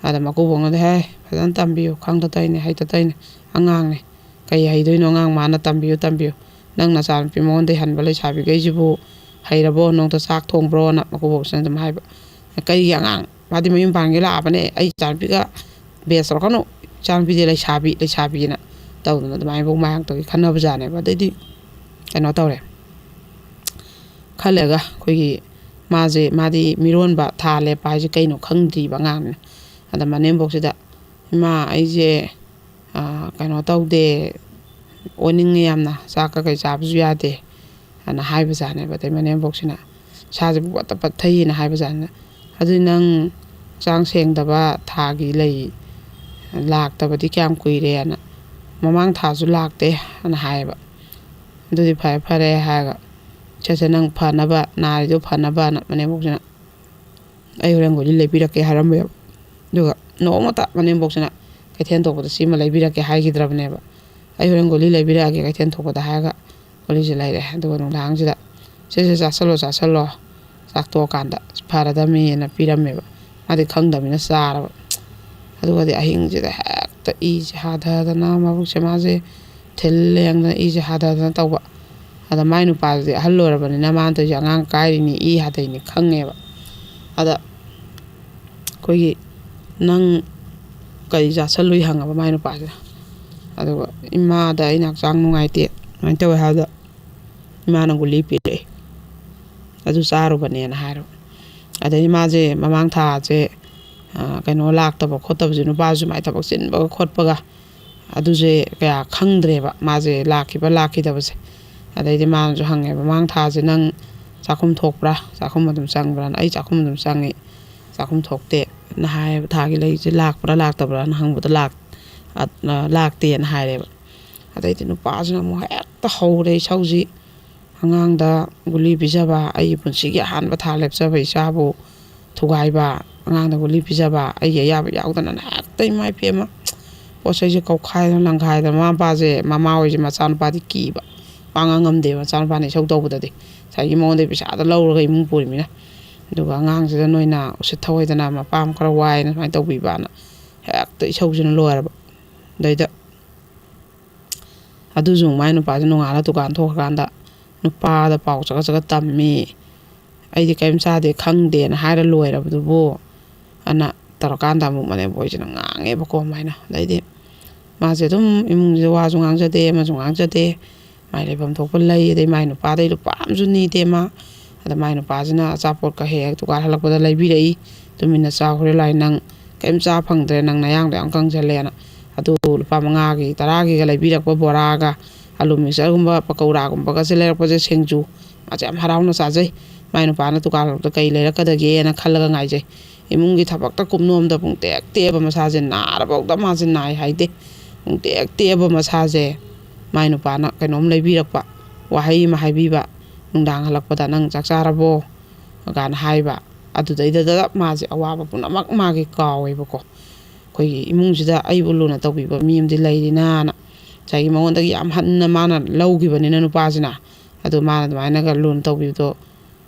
ꯑꯗ ꯃꯀꯨꯕꯣꯛꯅꯗꯤ, "ꯍꯦ, ꯐꯖꯅ ꯇꯝꯕꯤꯌꯨ, ꯈꯪꯗ ꯇꯧꯔꯤꯅꯦ, ꯍꯩꯇ ꯇꯧꯔꯤꯅꯦ, ꯑꯉꯥꯡꯅꯦ, ꯀꯩ ꯍꯩꯗꯣꯏꯅꯣ ꯑꯉꯥꯡ, ꯃꯥꯅ ꯇꯝꯕꯤꯌꯨ, ꯇꯝꯕꯤꯌꯨ, ꯅꯪ ꯅꯆꯥꯅꯨꯄꯤ ꯃꯉꯣꯟꯗꯩ ꯍꯟꯕ ꯂꯩꯁꯥꯕꯤꯈꯩꯁꯤꯕꯨ ꯍꯩꯔꯕꯣ? ꯅꯣꯡꯇ ꯆꯥꯛ ꯊꯣꯡꯕ꯭ꯔꯣꯅ?" ꯃꯀꯨꯕꯣꯛꯁꯤꯅ ꯑꯗꯨꯝ ꯍꯥꯏꯕ꯫ "ꯀꯩꯒꯤ ꯑꯉꯥꯡ? ꯃꯥꯗꯤ ꯃꯌꯨꯝ ꯄꯥꯟꯒꯦ ꯂꯥꯛꯑꯕꯅꯦ, ꯑꯩ ꯏꯆꯥꯅꯨꯄꯤꯒ ꯕꯦꯁ ꯇꯧꯔꯛꯀꯅꯨ, ꯏꯆꯥꯅꯨꯄꯤꯗꯤ ꯂꯩꯁꯥꯕꯤ, ꯂꯩꯁꯥꯕꯤꯅ" ꯇꯧꯗꯅ ꯑꯗꯨꯃꯥꯏꯅ ꯃꯕꯨꯡ ꯃꯌꯥꯝ ꯇꯧꯒꯤ ꯈꯟꯅꯕꯖꯥꯠꯅꯦꯕ꯫ ꯑꯗꯩꯗꯤ ꯀꯩꯅꯣ ꯇꯧꯔꯦ, ꯈꯜꯂꯒ ꯑꯩꯈꯣꯏꯒꯤ ꯃꯥꯁꯦ, ꯃꯥꯗꯤ ꯃꯤꯔꯣꯟꯕ, ꯊꯥ ꯂꯦꯞꯄ ꯍꯥꯏꯁꯦ ꯀꯩꯅꯣ ꯈꯪꯗ꯭ꯔꯤꯕ ꯑꯉꯥꯡꯅꯤꯅ꯫ ꯑꯗ ꯃꯅꯦꯝꯕꯣꯛꯁꯤꯗ, "ꯏꯃꯥ, ꯑꯩꯁꯦ, ꯑꯥ, ꯀꯩꯅꯣ ꯇꯧꯗꯦ, ꯑꯣꯅꯤꯡꯉꯦ ꯌꯥꯝꯅ, ꯆꯥꯛ ꯀꯀꯩ ꯆꯥꯕꯁꯨ ꯌꯥꯗꯦ" ꯑꯅ ꯍꯥꯏꯕꯖꯥꯠꯅꯦꯕ꯫ ꯑꯗꯩ ꯃꯅꯦꯝꯕꯣꯛꯁꯤꯅ, "ꯏꯁꯥꯁꯤꯕꯨ ꯄꯠꯇ ꯄꯠꯊꯩꯅ" ꯍꯥꯏꯕꯖꯥꯠꯅꯦ꯫ "ꯑꯗꯨꯗꯤ ꯅꯪ ꯍꯛꯆꯥꯡ ꯁꯦꯡꯗꯕ ꯊꯥꯒꯤ ꯂꯩ ꯂꯥꯛꯇꯕꯗꯤ ꯀꯌꯥꯝ ꯀꯨꯏꯔꯦꯅ?" "ꯃꯃꯥꯡ ꯊꯥꯁꯨ ꯂꯥꯛꯇꯦ" ꯑꯅ ꯍꯥꯏꯌꯦꯕ꯫ "ꯑꯗꯨꯗꯤ ꯐꯔꯦ ꯐꯔꯦ" ꯍꯥꯏꯔꯒ, "ꯁꯦ ꯁꯦ, ꯅꯪ ꯐꯅꯕ, ꯅꯥꯔꯤꯗꯣ ꯐꯅꯕꯅ" ꯃꯅꯦꯝꯕꯣꯛꯁꯤꯅ, "ꯑꯩ ꯍꯣꯔꯦꯟ ꯒꯨꯂꯤ ꯂꯩꯕꯤꯔꯛꯀꯦ" ꯍꯥꯏꯔꯝꯃꯦꯕ꯫ ꯑꯗꯨꯒ ꯅꯣꯡꯃꯇ ꯃꯅꯦꯝꯕꯣꯛꯁꯤꯅ ꯀꯩꯊꯦꯜ ꯊꯣꯛꯄꯗ "ꯁꯤꯃ ꯂꯩꯕꯤꯔꯛꯀꯦ" ꯍꯥꯏꯈꯤꯗ꯭ꯔꯕꯅꯦꯕ꯫ "ꯑꯩ ꯍꯣꯔꯦꯟ ꯒꯨꯂꯤ ꯂꯩꯕꯤꯔꯛꯑꯒꯦ" ꯀꯩꯊꯦꯜ ꯊꯣꯛꯄꯗ ꯍꯥꯏꯔꯒ ꯒꯨꯂꯤꯁꯦ ꯂꯩꯔꯛꯑꯦ꯫ ꯑꯗꯨꯒ ꯅꯨꯡꯗꯥꯡꯁꯤꯗ, "ꯁꯦ ꯁꯦ, ꯆꯥꯁꯜꯂꯣ, ꯆꯥꯁꯜꯂꯣ, ꯆꯥꯛ ꯇꯣꯛꯑꯀꯥꯟꯗ ꯐꯔꯗꯝꯅꯤꯅ" ꯄꯤꯔꯝꯃꯦꯕ꯫ ꯃꯥꯗꯤ ꯈꯪꯗꯕꯅꯤꯅ ꯆꯥꯔꯕ꯫ ꯑꯗꯨꯒꯗꯤ ꯑꯍꯤꯡꯁꯤꯗ ꯍꯦꯛꯇ ꯏꯁꯦ ꯍꯥꯊꯗꯅ, ꯃꯕꯨꯛꯁꯦ ꯃꯥꯁꯦ ꯊꯤꯜ ꯂꯦꯡꯗꯅ, ꯏꯁꯦ ꯍꯥꯊꯗꯅ ꯇꯧꯕ꯫ ꯑꯗ ꯃꯥꯏ ꯅꯨꯄꯥꯗꯨꯗꯤ ꯑꯍꯜ ꯑꯣꯏꯔꯕꯅꯤꯅ ꯃꯥꯅ ꯇꯧꯔꯤꯁꯦ ꯑꯉꯥꯡ ꯀꯥꯏꯔꯤꯅꯤ, ꯏ ꯍꯥꯊꯩꯅꯤ ꯈꯪꯉꯦꯕ꯫ ꯑꯗ ꯑꯩꯈꯣꯏꯒꯤ, "ꯅꯪ ꯀꯔꯤ ꯆꯥꯁꯜꯂꯨꯏ?" ꯍꯪꯉꯕ ꯃꯥꯏ ꯅꯨꯄꯥꯁꯤꯅ꯫ ꯑꯗꯨꯒ, "ꯏꯃꯥꯗ ꯑꯩꯅ ꯍꯛꯆꯥꯡ ꯅꯨꯡꯉꯥꯏꯇꯦ, ꯑꯗꯨꯃꯥꯏꯅ ꯇꯧꯋꯦ" ꯍꯥꯏꯕꯗ ꯏꯃꯥꯅ ꯒꯨꯂꯤ ꯄꯤꯔꯛꯑꯦ, "ꯑꯗꯨ ꯆꯥꯔꯨꯕꯅꯦꯅ" ꯍꯥꯏꯔꯕ꯫ ꯑꯗꯩꯗꯤ ꯃꯥꯁꯦ ꯃꯃꯥꯡ ꯊꯥꯁꯦ, ꯑ, ꯀꯩꯅꯣ ꯂꯥꯛꯇꯕ ꯈꯣꯠꯇꯕꯁꯦ, ꯅꯨꯄꯥꯁꯨ ꯃꯥꯏ ꯊꯕꯛ ꯆꯤꯟꯕꯒ ꯈꯣꯠꯄꯒ, ꯑꯗꯨꯁꯦ ꯀꯌꯥ ꯈꯪꯗ꯭ꯔꯦꯕ꯫ ꯃꯥꯁꯦ ꯂꯥꯛꯈꯤꯕ ꯂꯥꯛꯈꯤꯗꯕꯁꯦ꯫ ꯑꯗꯩꯗꯤ ꯃꯥꯅꯁꯨ ꯍꯪꯉꯦꯕ, "ꯃꯃꯥꯡ ꯊꯥꯁꯦ ꯅꯪ ꯆꯥꯛꯈꯨꯝ ꯊꯣꯛꯄ꯭ꯔꯥ? ꯆꯥꯛꯈꯨꯝ ꯑꯗꯨꯝ ꯆꯪꯕ꯭ꯔꯥꯅ?" "ꯑꯩ ꯆꯥꯛꯈꯨꯝ ꯑꯗꯨꯝ ꯆꯪꯉꯤ, ꯆꯥꯛꯈꯨꯝ ꯊꯣꯛꯇꯦꯅ" ꯍꯥꯏꯌꯦꯕ꯫ "ꯊꯥꯒꯤ ꯂꯩꯁꯦ ꯂꯥꯛꯄ꯭ꯔꯥ ꯂꯥꯛꯇꯕ꯭ꯔꯥꯅ ꯍꯪꯕꯗ ꯂꯥꯛ-, ꯑ, ꯂꯥꯛꯇꯦꯅ ꯍꯥꯏꯔꯦꯕ꯫ ꯑꯗꯩꯗꯤ ꯅꯨꯄꯥꯁꯤꯅ ꯑꯃꯨꯛ ꯍꯦꯛꯇ ꯍꯧꯔꯦ ꯏꯁꯧꯁꯤ꯫ "ꯑꯉꯥꯡꯗ ꯒꯨꯂꯤ ꯄꯤꯖꯕ, ꯑꯩꯒꯤ ꯄꯨꯟꯁꯤꯒꯤ ꯑꯍꯥꯟꯕ ꯊꯥ ꯂꯦꯞꯆꯕ ꯏꯆꯥꯕꯨ ꯊꯨꯒꯥꯏꯕ, ꯑꯉꯥꯡꯗ ꯒꯨꯂꯤ ꯄꯤꯖꯕ, ꯑꯩꯒꯤ ꯑꯌꯥꯕ ꯌꯥꯎꯗꯅ" ꯍꯦꯛꯇ, ꯏꯃꯥ ꯏꯕꯦꯝꯃ, ꯄꯣꯠ ꯆꯩꯁꯦ ꯀꯧꯈꯥꯏꯗꯅ ꯂꯪꯈꯥꯏꯗꯅ, ꯃꯃꯥ ꯃꯄꯥꯁꯦ, ꯃꯃꯥ ꯍꯣꯏꯁꯦ ꯃꯆꯥꯅꯨꯄꯥꯗꯤ ꯀꯤꯕ, ꯋꯥ ꯉꯥꯡ ꯉꯝꯗꯦꯕ ꯃꯆꯥꯅꯨꯄꯥꯅ ꯏꯁꯧ ꯇꯧꯕꯗꯗꯤ꯫ ꯉꯁꯥꯏꯒꯤ ꯃꯉꯣꯟꯗ ꯄꯩꯁꯥꯗ ꯂꯧꯔꯒ ꯏꯃꯨꯡ ꯄꯨꯔꯤꯃꯤꯅ꯫ ꯑꯗꯨꯒ ꯑꯉꯥꯡꯁꯤꯗ ꯅꯣꯏꯅ ꯎꯁꯤꯠ ꯊꯧꯑꯣꯏꯗꯅ ꯃꯄꯥ ꯑꯃ ꯈꯔ ꯋꯥꯏꯅ ꯁꯨꯃꯥꯏꯅ ꯇꯧꯕꯤꯕꯅ ꯍꯦꯛꯇ ꯏꯁꯧꯁꯤꯅ ꯂꯣꯏꯔꯕ꯫ ꯑꯗꯩꯗ ꯑꯗꯨꯁꯨ ꯃꯥꯏ ꯅꯨꯄꯥꯁꯦ ꯅꯣꯡꯉꯥꯜꯂ ꯗꯨꯀꯥꯟ ꯊꯣꯛꯈ꯭ꯔꯀꯥꯟꯗ ꯅꯨꯄꯥꯗ ꯄꯥꯎ ꯆꯒꯠ ꯆꯒꯠ ꯇꯝꯃꯤ꯫ "ꯑꯩꯗꯤ ꯀꯔꯤꯝ ꯆꯥꯗꯦ, ꯈꯪꯗꯦꯅ" ꯍꯥꯏꯔ ꯂꯣꯏꯔꯕꯗꯨꯕꯨ ꯑꯅ ꯇꯧꯔꯀꯥꯟꯗ ꯑꯃꯨꯛ ꯃꯅꯦꯝꯕꯣꯏꯁꯤꯅ ꯉꯥꯡꯉꯦꯕꯀꯣ ꯑꯗꯨꯃꯥꯏꯅ꯫ ꯑꯗꯩꯗꯤ ꯃꯥꯁꯦ ꯑꯗꯨꯝ ꯏꯃꯨꯡꯁꯤꯗ ꯋꯥꯁꯨ ꯉꯥꯡꯖꯗꯦ, ꯑꯃꯁꯨ ꯉꯥꯡꯖꯗꯦ꯫ ꯃꯥꯏ ꯂꯩꯐꯝ ꯊꯣꯛꯄ ꯂꯩ, ꯑꯗꯩ ꯃꯥꯏ ꯅꯨꯄꯥꯗꯩ ꯂꯨꯄꯥ ꯑꯃꯁꯨ ꯅꯤꯗꯦ ꯃꯥ꯫ ꯑꯗ ꯃꯥꯏ ꯅꯨꯄꯥꯁꯤꯅ ꯑꯆꯥꯄꯣꯠꯀ ꯍꯦꯛ ꯍꯦꯛ ꯗꯨꯀꯥꯟ ꯍꯜꯂꯛꯄꯗ ꯂꯩꯕꯤꯔꯛꯏ꯫ "ꯇꯨꯃꯤꯟꯅ ꯆꯥꯎ, ꯍꯣꯔꯦꯟ ꯂꯥꯏ ꯅꯪ ꯀꯔꯤꯝ ꯆꯥ ꯐꯪꯗ꯭ꯔꯦ, ꯅꯪ ꯅꯌꯥꯡꯗꯣ ꯌꯥꯝ ꯀꯪꯁꯜꯂꯦꯅ"꯫ ꯑꯗꯨ ꯂꯨꯄꯥ ꯃꯉꯥꯒꯤ, ꯇꯔꯥꯒꯤꯒ ꯂꯩꯕꯤꯔꯛꯄ ꯕꯣꯔꯥꯒ ꯑꯂꯨ ꯃꯤꯛꯆꯔꯒꯨꯝꯕ ꯄꯀꯧꯔꯥꯒꯨꯝꯕꯒꯁꯦ ꯂꯩꯔꯛꯄꯁꯦ, ꯁꯤꯡꯖꯨ, ꯃꯥꯁꯦ ꯌꯥꯝ ꯍꯔꯥꯎꯅ ꯆꯥꯖꯩ꯫ ꯃꯥꯏ ꯅꯨꯄꯥꯅ ꯗꯨꯀꯥꯟ ꯍꯜꯂꯛꯄꯗ ꯀꯩ ꯂꯩꯔꯛꯀꯗꯒꯦꯅ ꯈꯜꯂꯒ ꯉꯥꯏꯖꯩ꯫ ꯏꯃꯨꯡꯒꯤ ꯊꯕꯛꯇ ꯀꯨꯞꯅꯣꯝꯗ ꯄꯨꯡ ꯇꯦꯛ ꯇꯦꯛꯑꯕ ꯃꯁꯥꯁꯦ, ꯅꯥꯔꯕꯧꯗ ꯃꯥꯁꯦ ꯅꯥꯏ ꯍꯥꯏꯗꯦ꯫ ꯄꯨꯡ ꯇꯦꯛ ꯇꯦꯛꯑꯕ ꯃꯁꯥꯁꯦ, ꯃꯥꯏ ꯅꯨꯄꯥꯅ ꯀꯩꯅꯣꯝ ꯂꯩꯕꯤꯔꯛꯄ, ꯋꯥꯍꯩ ꯑꯃ ꯍꯥꯏꯕꯤꯕ, ꯅꯨꯡꯗꯥꯡ ꯍꯜꯂꯛꯄꯗ "ꯅꯪ ꯆꯥꯛ ꯆꯥꯔꯕꯣ?" ꯀꯥꯏꯅ ꯍꯥꯏꯕ꯫ ꯑꯗꯨꯗꯩꯗꯨꯗ ꯃꯥꯁꯦ ꯑꯋꯥꯕ ꯄꯨꯝꯅꯃꯛ ꯃꯥꯒꯤ ꯀꯥꯎꯋꯦꯕꯀꯣ꯫ ꯑꯩꯈꯣꯏꯒꯤ ꯏꯃꯨꯡꯁꯤꯗ ꯑꯩꯕꯨ ꯂꯨꯅ ꯇꯧꯕꯤꯕ ꯃꯤ ꯑꯃꯗꯤ ꯂꯩꯔꯤꯅꯥꯅ꯫ ꯉꯁꯥꯏꯒꯤ ꯃꯉꯣꯟꯗꯒꯤ ꯌꯥꯝ ꯍꯟꯅ ꯃꯥꯅ ꯂꯧꯈꯤꯕꯅꯤꯅ ꯅꯨꯄꯥꯁꯤꯅ, ꯑꯗꯨ ꯃꯥꯅ ꯑꯗꯨꯃꯥꯏꯅꯒ ꯂꯨꯅ ꯇꯧꯕꯤꯕꯗꯣ,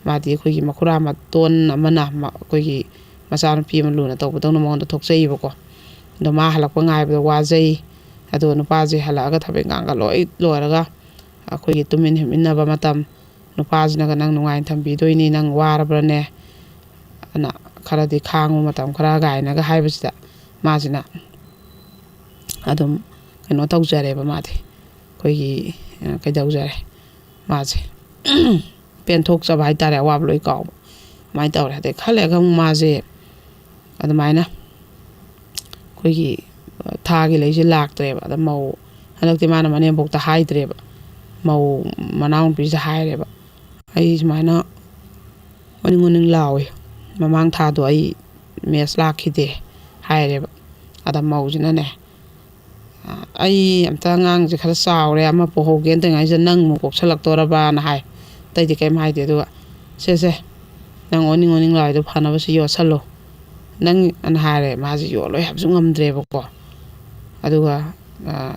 ꯃꯥꯗꯤ ꯑꯩꯈꯣꯏꯒꯤ ꯃꯈꯨꯔꯥ ꯃꯇꯣꯟ ꯑꯃꯅ ꯃ-, ꯑꯩꯈꯣꯏꯒꯤ ꯃꯆꯥꯅꯨꯄꯤ ꯑꯃ ꯂꯨꯅ ꯇꯧꯕꯗꯧꯅ ꯃꯉꯣꯟꯗ ꯊꯣꯛꯆꯩꯌꯦꯕꯀꯣ꯫ ꯑꯗꯣ ꯃꯥ ꯍꯜꯂꯛꯄ ꯉꯥꯏꯕꯗ ꯋꯥꯖꯩ꯫ ꯑꯗꯣ ꯅꯨꯄꯥꯁꯦ ꯍꯜꯂꯛꯑꯒ ꯊꯕꯛ ꯏꯪꯈꯥꯡꯒ ꯂꯣꯏ ꯂꯣꯏꯔꯒ ꯑꯩꯈꯣꯏꯒꯤ ꯇꯨꯝꯃꯤꯟ ꯍꯤꯞꯃꯤꯟꯅꯕ ꯃꯇꯝ, ꯅꯨꯄꯥꯁꯤꯅꯒ "ꯅꯪ ꯅꯨꯡꯉꯥꯏꯅ ꯊꯝꯕꯤꯗꯣꯏꯅꯤ, ꯅꯪ ꯋꯥꯔꯕ꯭ꯔꯅꯦ?" ꯑꯅ, "ꯈꯔꯗꯤ ꯈꯥꯡꯉꯨ, ꯃꯇꯝ ꯈꯔ" ꯀꯥꯏꯅꯒ ꯍꯥꯏꯕꯁꯤꯗ, ꯃꯥꯁꯤꯅ ꯑꯗꯨꯝ ꯀꯩꯅꯣ ꯇꯧꯖꯔꯦꯕ ꯃꯥꯗꯤ꯫ ꯑꯩꯈꯣꯏꯒꯤ, ꯑ, ꯀꯩꯗꯧꯖꯔꯦ ꯃꯥꯁꯦ꯫ ꯄꯦꯟꯊꯣꯛꯆꯕ ꯍꯥꯏꯇꯥꯔꯦ, ꯑꯋꯥꯕ ꯂꯣꯏ ꯀꯥꯎꯕ꯫ ꯑꯗꯨꯃꯥꯏꯅ ꯇꯧꯔꯦ꯫ ꯑꯗꯩ ꯈꯔ ꯂꯩꯔꯒ ꯑꯃꯨꯛ ꯃꯥꯁꯦ ꯑꯗꯨꯃꯥꯏꯅ ꯑꯩꯈꯣꯏꯒꯤ, ꯑ, ꯊꯥꯒꯤ ꯂꯩꯁꯦ ꯂꯥꯛꯇ꯭ꯔꯦꯕ꯫ ꯑꯗ ꯃꯧ, ꯍꯟꯗꯛꯇꯤ ꯃꯥꯅ ꯃꯅꯦꯝꯕꯣꯛꯇ ꯍꯥꯏꯗ꯭ꯔꯦꯕ꯫ ꯃꯧ ꯃꯅꯥꯎꯅꯨꯄꯤꯁꯤꯗ ꯍꯥꯏꯔꯦꯕ, "ꯑꯩ ꯁꯨꯃꯥꯏꯅ ꯑꯣꯅꯤꯡ ꯑꯣꯅꯤꯡ ꯂꯥꯎꯋꯦ꯫ ꯃꯃꯥꯡ ꯊꯥꯗꯣ ꯑꯩ ꯃꯦꯁ ꯂꯥꯛꯈꯤꯗꯦ" ꯍꯥꯏꯔꯦꯕ꯫ ꯑꯗ ꯃꯧꯁꯤꯅꯅꯦ, "ꯑ, ꯑꯩ ꯑꯝꯇ ꯑꯉꯥꯡꯁꯦ ꯈꯔ ꯆꯥꯎꯔꯦ, ꯑꯃ ꯄꯣꯛꯍꯧꯒꯦꯅ ꯇꯧꯔꯤꯉꯩꯁꯤꯗ ꯅꯪ ꯑꯃꯨꯛ ꯄꯣꯛꯁꯜꯂꯛꯇꯣꯔꯕꯅ" ꯍꯥꯏ꯫ ꯑꯇꯩꯗꯤ ꯀꯔꯤꯝ ꯍꯥꯏꯗꯦ꯫ ꯑꯗꯨꯒ, "ꯁꯦ, ꯁꯦ, ꯅꯪ ꯑꯣꯅꯤꯡ ꯑꯣꯅꯤꯡ ꯂꯥꯎꯔꯤꯗꯣ ꯐꯅꯕꯁꯨ ꯌꯣꯠꯁꯜꯂꯣ ꯅꯪ" ꯑꯅ ꯍꯥꯏꯔꯦ꯫ ꯃꯥꯁꯦ ꯌꯣꯠꯂꯣꯏ ꯍꯥꯏꯕꯁꯨ ꯉꯝꯗ꯭ꯔꯦꯕꯀꯣ꯫ ꯑꯗꯨꯒ "ꯑ,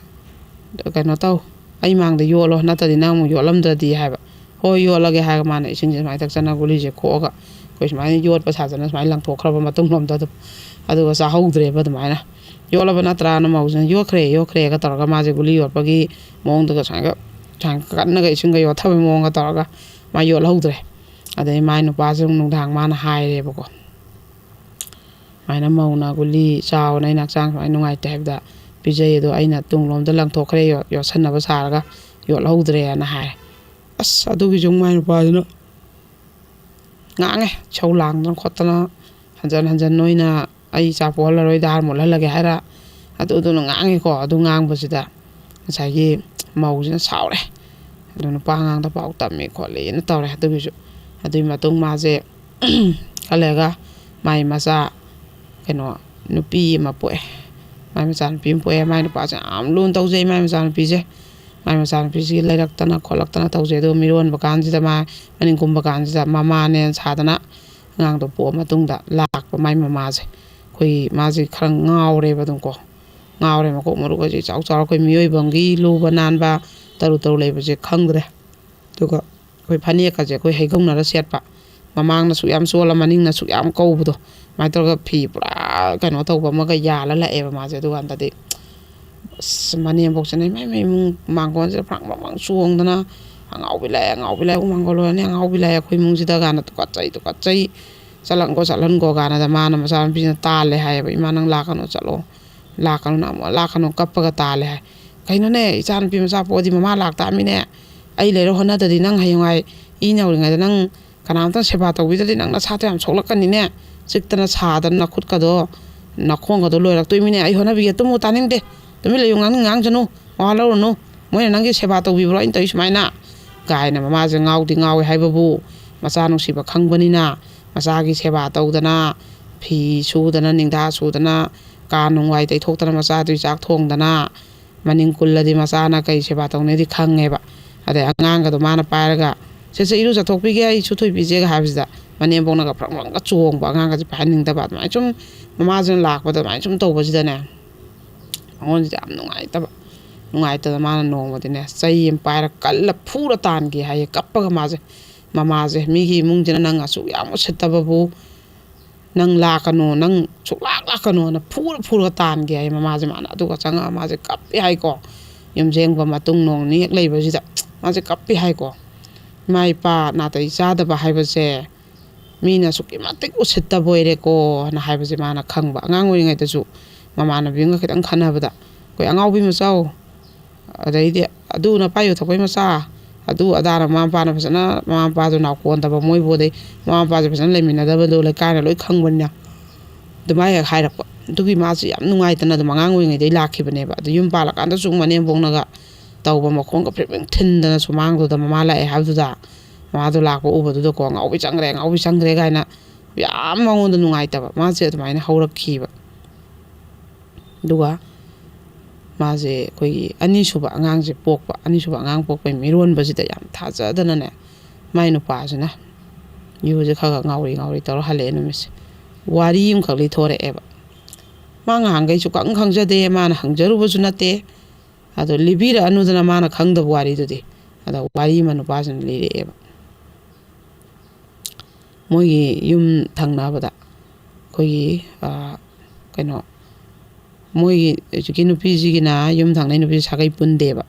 ꯀꯩꯅꯣ ꯇꯧ, ꯑꯩ ꯃꯥꯡꯗ ꯌꯣꯠꯂꯣ, ꯅꯠꯇ꯭ꯔꯗꯤ ꯅꯪ ꯑꯃꯨꯛ ꯌꯣꯠꯂꯝꯗ꯭ꯔꯗꯤ" ꯍꯥꯏꯕ꯫ "ꯍꯣꯏ, ꯌꯣꯠꯂꯒꯦ" ꯍꯥꯏꯔꯒ ꯃꯥꯅ ꯏꯁꯤꯡꯁꯦ ꯁꯨꯃꯥꯏꯅ ꯊꯛꯆꯅ ꯒꯨꯂꯤꯁꯦ ꯈꯣꯛꯑꯒ ꯑꯩꯈꯣꯏ ꯁꯨꯃꯥꯏꯅ ꯌꯣꯠꯄ ꯁꯥꯖꯅ ꯁꯨꯃꯥꯏꯅ ꯂꯪꯊꯣꯛꯈ꯭ꯔꯕ ꯃꯇꯨꯡꯂꯣꯝꯗ ꯑꯗꯨꯝ꯫ ꯑꯗꯨꯒ ꯆꯥꯍꯧꯗ꯭ꯔꯦꯕ ꯑꯗꯨꯃꯥꯏꯅ꯫ "ꯌꯣꯠꯂꯕ ꯅꯠꯇ꯭ꯔꯥꯅ?" ꯃꯧꯁꯤꯅ "ꯌꯣꯠꯈ꯭ꯔꯦ, ꯌꯣꯠꯈ꯭ꯔꯦꯒ" ꯇꯧꯔꯒ ꯃꯥꯁꯦ ꯒꯨꯂꯤ ꯌꯣꯠꯄꯒꯤ ꯃꯑꯣꯡꯗꯒ ꯁꯨꯃꯥꯏꯅꯒ, ꯁꯨꯃꯥꯏꯅ ꯀꯟꯅꯒ ꯏꯁꯤꯡꯒ ꯌꯣꯠꯊꯕꯒꯤ ꯃꯑꯣꯡꯒ ꯇꯧꯔꯒ ꯃꯥ ꯌꯣꯠꯍꯧꯗ꯭ꯔꯦ꯫ ꯑꯗꯩ ꯃꯥꯏ ꯅꯨꯄꯥꯁꯦ ꯑꯃꯨꯛ ꯅꯨꯡꯗꯥꯡ ꯃꯥꯅ ꯍꯥꯏꯔꯦꯕꯀꯣ, ꯁꯨꯃꯥꯏꯅ "ꯃꯧꯅ ꯒꯨꯂꯤ ꯆꯥꯎꯅ, ꯑꯩꯅ ꯍꯛꯆꯥꯡ ꯁꯨꯃꯥꯏꯅ ꯅꯨꯡꯉꯥꯏꯇꯦ ꯍꯥꯏꯕꯗ ꯄꯤꯖꯩ, ꯑꯗꯣ ꯑꯩꯅ ꯇꯨꯡꯂꯣꯝꯗ ꯂꯪꯊꯣꯛꯈ꯭ꯔꯦ, ꯌꯣ-, ꯌꯣꯠꯁꯟꯅꯕ ꯁꯥꯔꯒ ꯌꯣꯠꯍꯧꯗ꯭ꯔꯦꯅ" ꯍꯥꯏꯔꯦ꯫ ꯑꯁ, ꯑꯗꯨꯒꯤꯁꯨ ꯃꯥꯏ ꯅꯨꯄꯥꯗꯨꯅ ꯉꯥꯡꯉꯦ, ꯏꯁꯧ ꯂꯥꯡꯗꯅ ꯈꯣꯠꯇꯅ, "ꯍꯟꯖꯟ ꯍꯟꯖꯟ ꯅꯣꯏꯅ ꯑꯩ ꯏꯆꯥ ꯄꯣꯛꯍꯜꯂꯔꯣꯏ, ꯙꯥꯔ ꯃꯨꯠꯍꯜꯂꯒꯦ ꯍꯥꯏꯔ?" ꯑꯗꯨ ꯑꯗꯨꯅ ꯉꯥꯡꯉꯤꯀꯣ꯫ ꯑꯗꯨ ꯉꯥꯡꯕꯁꯤꯗ ꯉꯁꯥꯏꯒꯤ ꯃꯧꯁꯤꯅ ꯁꯥꯎꯔꯦ꯫ ꯑꯗꯨ ꯅꯨꯄꯥ ꯑꯉꯥꯡꯗ ꯄꯥꯎ ꯇꯝꯃꯤ ꯈꯣꯠꯂꯤꯅ ꯇꯧꯔꯦ꯫ ꯑꯗꯨꯒꯤꯁꯨ, ꯑꯗꯨꯒꯤ ꯃꯇꯨꯡ ꯃꯥꯁꯦ ꯈꯔ ꯂꯩꯔꯒ ꯃꯥꯏ ꯃꯆꯥ, ꯀꯩꯅꯣ, ꯅꯨꯄꯤ ꯑꯃ ꯄꯣꯛꯑꯦ꯫ ꯃꯥꯏ ꯃꯆꯥ ꯅꯨꯄꯤ ꯑꯃ ꯄꯣꯛꯑꯦ꯫ ꯃꯥꯏ ꯅꯨꯄꯥꯁꯦ ꯌꯥꯝ ꯂꯨꯅ ꯇꯧꯖꯩ ꯃꯥꯏ ꯃꯆꯥ ꯅꯨꯄꯤꯁꯦ꯫ ꯃꯥꯏ ꯃꯆꯥ ꯅꯨꯄꯤꯁꯤꯒꯤ ꯂꯩꯔꯛꯇꯅ ꯈꯣꯠꯂꯛꯇꯅ ꯇꯧꯖꯩ꯫ ꯑꯗꯨꯒ ꯃꯤꯔꯣꯟꯕ ꯀꯥꯟꯁꯤꯗ, ꯃꯥ ꯃꯅꯤꯡ ꯀꯨꯝꯕ ꯀꯥꯟꯁꯤꯗ ꯃꯃꯥꯅꯦꯅ ꯁꯥꯗꯅ ꯑꯉꯥꯡꯗꯣ ꯄꯣꯛꯑ ꯃꯇꯨꯡꯗ ꯂꯥꯛꯄ ꯃꯥꯏ ꯃꯃꯥꯁꯦ꯫ ꯑꯩꯈꯣꯏꯒꯤ ꯃꯥꯁꯦ ꯈꯔ ꯉꯥꯎꯔꯦꯕ ꯑꯗꯨꯝꯀꯣ꯫ ꯉꯥꯎꯔꯦ, ꯃꯀꯣꯛ ꯃꯔꯨꯒꯁꯦ ꯏꯆꯥꯎ ꯆꯥꯎꯔ, ꯑꯩꯈꯣꯏ ꯃꯤꯑꯣꯏꯕ ꯑꯃꯒꯤ ꯂꯨꯕ ꯅꯥꯟꯕ ꯇꯔꯨ ꯇꯔꯨ ꯂꯩꯕꯁꯦ ꯈꯪꯗ꯭ꯔꯦ꯫ ꯑꯗꯨꯒ ꯑꯩꯈꯣꯏ ꯐꯅꯦꯛꯀꯁꯦ ꯑꯩꯈꯣꯏ ꯍꯩꯒꯧꯅꯔ ꯁꯦꯠꯄ, ꯃꯃꯥꯡꯅ ꯁꯨꯛ ꯌꯥꯝ ꯆꯣꯜꯂ ꯃꯅꯤꯡꯅ ꯁꯨꯛ ꯌꯥꯝ ꯀꯧꯕꯗꯣ, ꯑꯗꯨꯃꯥꯏꯅ ꯇꯧꯔꯒ ꯐꯤ ꯄꯨꯔꯥ ꯀꯩꯅꯣ ꯇꯧꯕ ꯑꯃꯒ ꯌꯥꯜꯂ ꯂꯥꯛꯑꯦꯕ ꯃꯥꯁꯦ꯫ ꯑꯗꯨꯀꯥꯟꯗꯗꯤ ꯑꯁ, ꯃꯅꯦꯝꯕꯣꯛꯁꯤꯅ ꯏꯃꯥꯏ, ꯏꯃꯥꯏ, ꯏꯃꯨꯡ ꯃꯥꯡꯒꯣꯟꯁꯤꯗ ꯐ꯭ꯔꯥꯡ ꯐ꯭ꯔꯥꯡ ꯐ꯭ꯔꯥꯡ ꯆꯣꯡꯗꯅ, "ꯑꯉꯥꯎꯕꯤ ꯂꯥꯛꯑꯦ, ꯑꯉꯥꯎꯕꯤ ꯂꯥꯛꯑꯦ, ꯃꯥꯡꯒꯣꯟ ꯂꯣꯏꯔꯅꯤ, ꯑꯉꯥꯎꯕꯤ ꯂꯥꯛꯑꯦ ꯑꯩꯈꯣꯏ ꯏꯃꯨꯡꯁꯤꯗ" ꯀꯥꯏꯅ ꯇꯨꯀꯠꯆꯩ, ꯇꯨꯀꯠꯆꯩ, "ꯆꯠꯂꯟꯀꯣ, ꯆꯠꯍꯟꯀꯣ" ꯀꯥꯏꯅꯗ ꯃꯥꯅ ꯃꯆꯥꯅꯨꯄꯤꯁꯤꯅ ꯇꯥꯜꯂꯦ ꯍꯥꯏꯌꯦꯕ꯫ "ꯏꯃꯥ, ꯅꯪ ꯂꯥꯛꯀꯅꯨ, ꯆꯠꯂꯣ, ꯂꯥꯛꯀꯅꯨ, ꯅꯪ ꯑꯃꯨꯛ ꯂꯥꯛꯀꯅꯨ" ꯀꯞꯄꯒ ꯇꯥꯜꯂꯦ ꯍꯥꯏ꯫ "ꯀꯩꯅꯣꯅꯦ, ꯏꯆꯥꯅꯨꯄꯤ ꯃꯆꯥ ꯄꯣꯛꯑꯗꯤ ꯃꯃꯥ ꯂꯥꯛꯇꯥꯃꯤꯅꯦ, ꯑꯩ ꯂꯩꯔ ꯍꯣꯠꯅꯗ꯭ꯔꯗꯤ ꯅꯪ ꯍꯌꯦꯡꯋꯥꯏ ꯏ ꯅꯧꯔꯤꯉꯩꯗ ꯅꯪ ꯀꯅꯥꯝꯇ ꯁꯦꯕꯥ ꯇꯧꯕꯤꯗ꯭ꯔꯗꯤ ꯅꯪ ꯅꯁꯥꯗꯣ ꯌꯥꯝ ꯁꯣꯛꯂꯛꯀꯅꯤꯅꯦ, ꯆꯤꯛꯇꯅ ꯁꯥꯗꯅ ꯅꯈꯨꯠꯀꯗꯣ ꯅꯈꯣꯡꯒꯗꯣ ꯂꯣꯏꯔꯛꯇꯣꯏꯃꯤꯅꯦ, ꯑꯩ ꯍꯣꯠꯅꯕꯤꯒꯦ, ꯇꯨꯝꯃꯨ, ꯇꯥꯅꯤꯡꯗꯦ, ꯇꯨꯃꯤꯟ ꯂꯩꯌꯨ, ꯉꯥꯡꯅꯤꯡ ꯉꯥꯡꯖꯅꯨ, ꯃꯋꯥ ꯂꯧꯔꯨꯅꯨ, ꯃꯣꯏꯅ ꯅꯪꯒꯤ ꯁꯦꯕꯥ ꯇꯧꯕꯤꯕ꯭ꯔꯣ ꯑꯩꯅ ꯇꯧꯔꯤ ꯁꯨꯃꯥꯏꯅ?" ꯀꯥꯏꯅ ꯃꯃꯥꯁꯦ ꯉꯥꯎꯗꯤ ꯉꯥꯎꯋꯦ ꯍꯥꯏꯕꯕꯨ, ꯃꯆꯥ ꯅꯨꯡꯁꯤꯕ ꯈꯪꯕꯅꯤꯅ ꯃꯆꯥꯒꯤ ꯁꯦꯕꯥ ꯇꯧꯗꯅ, ꯐꯤ ꯁꯨꯗꯅ, ꯅꯤꯡꯊꯥ ꯁꯨꯗꯅ, ꯀꯥ ꯅꯨꯡꯋꯥꯏ ꯇꯩꯊꯣꯛꯇꯅ, ꯃꯆꯥꯗꯨꯒꯤ ꯆꯥꯛ ꯊꯣꯡꯗꯅ, ꯃꯅꯤꯡ ꯀꯨꯜꯂꯗꯤ ꯃꯆꯥꯅ ꯀꯩ ꯁꯦꯕꯥ ꯇꯧꯅꯤꯗꯤ ꯈꯪꯉꯦꯕ꯫ ꯑꯗꯩ ꯑꯉꯥꯡꯒꯗꯣ ꯃꯥꯅ ꯄꯥꯏꯔꯒ, "ꯁꯦ, ꯁꯦ, ꯏꯔꯨ ꯆꯠꯊꯣꯛꯄꯤꯒꯦ, ꯑꯩ ꯁꯨꯊꯣꯏꯕꯤꯁꯦꯒ" ꯍꯥꯏꯕꯁꯤꯗ ꯃꯅꯦꯝꯕꯣꯛꯅꯒ ꯐ꯭ꯔꯪ ꯐ꯭ꯔꯪꯒ ꯆꯣꯡꯕ, ꯑꯉꯥꯡꯒꯁꯦ ꯄꯥꯏꯍꯟꯅꯤꯡꯗꯕ, ꯑꯗꯨꯃꯥꯏꯅ ꯁꯨꯝ ꯃꯃꯥꯁꯤꯅ ꯂꯥꯛꯄꯗ ꯑꯗꯨꯃꯥꯏꯅ ꯁꯨꯝ ꯇꯧꯕꯁꯤꯗꯅꯦ, ꯃꯉꯣꯟꯁꯤꯗ ꯌꯥꯝ ꯅꯨꯡꯉꯥꯏꯇꯕ꯫ ꯅꯨꯡꯉꯥꯏꯇꯗꯅ ꯃꯥꯅ ꯅꯣꯡꯃꯗꯤꯅꯦ, ꯆꯩ ꯑꯃ ꯄꯥꯏꯔ ꯀꯜꯂ ꯐꯨꯔ ꯇꯥꯟꯒꯦ ꯍꯥꯏꯌꯦ, ꯀꯞꯄꯒ ꯃꯥꯁꯦ꯫ ꯃꯃꯥꯁꯦ, "ꯃꯤꯒꯤ ꯏꯃꯨꯡꯁꯤꯅ ꯅꯪ ꯑꯁꯨꯛ ꯌꯥꯝ ꯎꯁꯤꯠꯇꯕꯕꯨ, ꯅꯪ ꯂꯥꯛꯀꯅꯨ, ꯅꯪ ꯁꯨꯛꯂꯥꯛ ꯂꯥꯛꯀꯅꯣꯅ" ꯐꯨꯔ ꯐꯨꯔꯒ ꯇꯥꯟꯒꯦ ꯍꯥꯏꯌꯦ ꯃꯃꯥꯁꯦ ꯃꯥꯅ꯫ ꯑꯗꯨꯒ ꯆꯪꯉꯛꯑ ꯃꯥꯁꯦ ꯀꯞꯄꯦ ꯍꯥꯏꯀꯣ꯫ ꯌꯨꯝ ꯁꯦꯡꯕ ꯃꯇꯨꯡ ꯅꯣꯡ ꯅꯤꯅꯤ ꯍꯦꯛ ꯂꯩꯕꯁꯤꯗ ꯃꯥꯁꯦ ꯀꯞꯄꯦ ꯍꯥꯏꯀꯣ꯫ "ꯏꯃꯥ ꯏꯄꯥ ꯅꯥꯇꯩ ꯆꯥꯗꯕ ꯍꯥꯏꯕꯁꯦ ꯃꯤꯅ ꯑꯁꯨꯛꯀꯤ ꯃꯇꯤꯛ ꯎꯁꯤꯠꯇꯕ ꯑꯣꯏꯔꯦꯀꯣꯅ" ꯍꯥꯏꯕꯁꯦ ꯃꯥꯅ ꯈꯪꯕ꯫ ꯑꯉꯥꯡ ꯑꯣꯏꯔꯤꯉꯩꯗꯁꯨ ꯃꯃꯥꯟꯅꯕꯤ ꯑꯃꯒ ꯈꯤꯇꯪ ꯈꯠꯅꯕꯗ, ꯑꯩꯈꯣꯏ "ꯑꯉꯥꯎꯕꯤ ꯃꯆꯥꯎ", ꯑꯗꯩꯗꯤ "ꯑꯗꯨꯅ ꯄꯥꯏꯌꯨ ꯊꯛꯄꯩ ꯃꯆꯥ", ꯑꯗꯨ ꯑꯗꯥꯅ ꯃꯃꯥ ꯃꯄꯥꯅ ꯐꯖꯅ, ꯃꯃꯥ ꯃꯄꯥꯁꯨ ꯅꯥꯎꯀꯣꯟꯗꯕ ꯃꯣꯏꯕꯨ, ꯑꯗꯩ ꯃꯃꯥ ꯃꯄꯥꯁꯨ ꯐꯖꯅ ꯂꯩꯃꯤꯟꯅꯗꯕꯗꯣ ꯂꯩꯀꯥꯏꯅ ꯂꯣꯏ ꯈꯪꯕꯅꯤꯅ꯫ ꯑꯗꯨꯃꯥꯏꯅ ꯍꯦꯛ ꯍꯥꯏꯔꯛꯄ꯫ ꯑꯗꯨꯒꯤ ꯃꯥꯁꯦ ꯌꯥꯝ ꯅꯨꯡꯉꯥꯏꯇꯅ ꯑꯗꯨꯝ ꯑꯉꯥꯡ ꯑꯣꯏꯔꯤꯉꯩꯗꯩ ꯂꯥꯛꯈꯤꯕꯅꯦꯕ꯫ ꯑꯗꯨ ꯌꯨꯝ ꯄꯥꯜꯂꯀꯥꯟꯗꯁꯨ ꯃꯅꯦꯝꯕꯣꯛꯅꯒ ꯇꯧꯕ ꯃꯈꯣꯡꯒ ꯐ꯭ꯔꯤꯡ ꯐ꯭ꯔꯤꯡ ꯊꯤꯟꯗꯅ ꯁꯨꯃꯥꯡꯗꯨꯗ ꯃꯃꯥ ꯂꯥꯛꯑꯦ ꯍꯥꯏꯕꯗꯨꯗ, ꯃꯃꯥꯗꯣ ꯂꯥꯛꯄ ꯎꯕꯗꯨꯗꯀꯣ "ꯑꯉꯥꯎꯕꯤ ꯆꯪꯈ꯭ꯔꯦ, ꯑꯉꯥꯎꯕꯤ ꯆꯪꯈ꯭ꯔꯦ" ꯀꯥꯏꯅ ꯌꯥꯝ ꯃꯉꯣꯟꯗ ꯅꯨꯡꯉꯥꯏꯇꯕ꯫ ꯃꯥꯁꯦ ꯑꯗꯨꯃꯥꯏꯅ ꯍꯧꯔꯛꯈꯤꯕ꯫ ꯑꯗꯨꯒ ꯃꯥꯁꯦ ꯑꯩꯈꯣꯏꯒꯤ ꯑꯅꯤꯁꯨꯕ ꯑꯉꯥꯡꯁꯦ ꯄꯣꯛꯄ꯫ ꯑꯅꯤꯁꯨꯕ ꯑꯉꯥꯡ ꯄꯣꯛꯄꯩ ꯃꯤꯔꯣꯟꯕꯁꯤꯗ ꯌꯥꯝ ꯊꯥꯖꯗꯅꯅꯦ, ꯃꯥꯏ ꯅꯨꯄꯥꯁꯤꯅ ꯌꯨꯁꯦ ꯈꯔ ꯈꯔ ꯉꯥꯎꯔꯤ ꯉꯥꯎꯔꯤ ꯇꯧꯔ ꯍꯜꯂꯛꯑꯦ ꯅꯨꯃꯤꯠꯁꯦ꯫ ꯋꯥꯔꯤ ꯑꯃꯈꯛ ꯂꯤꯊꯣꯔꯛꯑꯦꯕ꯫ ꯃꯥ ꯉꯍꯥꯟꯈꯩ ꯁꯨꯈꯪ ꯈꯪꯖꯗꯦ, ꯃꯥꯅ ꯍꯪꯖꯔꯨꯕꯁꯨ ꯅꯠꯇꯦ꯫ ꯑꯗꯣ ꯂꯤꯕꯤꯔꯛꯑꯅꯨꯗꯅ ꯃꯥꯅ ꯈꯪꯗꯕ ꯋꯥꯔꯤꯗꯨꯗꯤ꯫ ꯑꯗ ꯋꯥꯔꯤ ꯑꯃ ꯅꯨꯄꯥꯁꯤꯅ ꯂꯤꯔꯛꯑꯦꯕ꯫ ꯃꯣꯏꯒꯤ ꯌꯨꯝ ꯊꯪꯅꯕꯗ ꯑꯩꯈꯣꯏꯒꯤ, ꯑ, ꯀꯩꯅꯣ, ꯃꯣꯏꯒꯤ ꯍꯧꯖꯤꯛꯀꯤ ꯅꯨꯄꯤꯁꯤꯒꯤꯅ, ꯌꯨꯝ ꯊꯪꯅꯩ ꯅꯨꯄꯤꯁꯤ ꯁꯥꯒꯩ ꯄꯨꯟꯗꯦꯕ꯫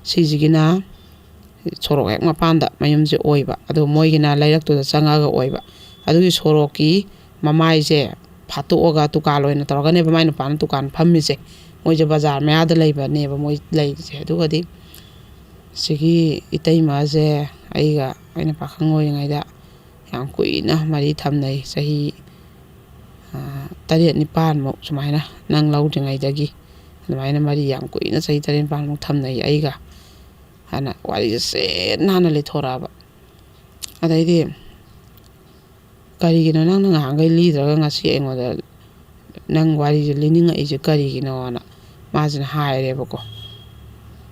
ꯁꯤꯁꯤꯒꯤꯅ ꯁꯣꯔꯣꯛ ꯍꯦꯛ ꯃꯄꯥꯟꯗ ꯃꯌꯨꯝꯁꯦ ꯑꯣꯏꯕ, ꯑꯗꯣ ꯃꯣꯏꯒꯤꯅ ꯂꯩꯔꯛꯇꯨꯗ ꯆꯪꯉꯒ ꯑꯣꯏꯕ꯫ ꯑꯗꯨꯒꯤ ꯁꯣꯔꯣꯛꯀꯤ ꯃꯃꯥꯏꯁꯦ ꯐꯥꯠꯇꯣꯛꯑꯒ ꯗꯨꯀꯥꯟ ꯑꯣꯏꯅ ꯇꯧꯔꯒꯅꯦꯕ ꯃꯥꯏ ꯅꯨꯄꯥꯅ ꯗꯨꯀꯥꯟ ꯐꯝꯃꯤꯁꯦ꯫ ꯃꯣꯏꯁꯦ ꯕꯖꯥꯔ ꯃꯌꯥꯗ ꯂꯩꯕꯅꯦꯕ ꯃꯣꯏ ꯂꯩꯔꯤꯁꯦ꯫ ꯑꯗꯨꯒꯗꯤ ꯁꯤꯒꯤ ꯏꯇꯩꯃꯁꯦ ꯑꯩꯒ, ꯑꯩꯅ ꯄꯥꯈꯪ ꯑꯣꯏꯔꯤꯉꯩꯗ ꯌꯥꯝ ꯀꯨꯏꯅ ꯃꯔꯤ ꯊꯝꯅꯩ, ꯆꯍꯤ, ꯑ, ꯇꯔꯦꯠ ꯅꯤꯄꯥꯟꯃꯨꯛ ꯁꯨꯃꯥꯏꯅ, ꯅꯪ ꯂꯧꯗ꯭ꯔꯤꯉꯩꯗꯒꯤ ꯑꯗꯨꯃꯥꯏꯅ ꯃꯔꯤ ꯌꯥꯝ ꯀꯨꯏꯅ, ꯆꯍꯤ ꯇꯔꯦꯠ ꯅꯤꯄꯥꯟꯃꯨꯛ ꯊꯝꯅꯩ ꯑꯩꯒ, ꯍꯥꯏꯅ ꯋꯥꯔꯤꯁꯦ ꯁꯦꯠ ꯅꯥꯟꯅ ꯂꯤꯊꯣꯔꯛꯑꯕ꯫ ꯑꯗꯩꯗꯤ, "ꯀꯔꯤꯒꯤꯅꯣ ꯅꯪꯅ ꯉꯍꯥꯟꯈꯩ ꯂꯤꯗ꯭ꯔꯒ ꯉꯁꯤ ꯑꯩꯉꯣꯟꯗ ꯅꯪ ꯋꯥꯔꯤꯁꯦ ꯂꯤꯅꯤꯡꯉꯛꯏꯁꯦ ꯀꯔꯤꯒꯤꯅꯣꯅ?" ꯃꯥꯁꯤꯅ ꯍꯥꯏꯔꯦꯕꯀꯣ꯫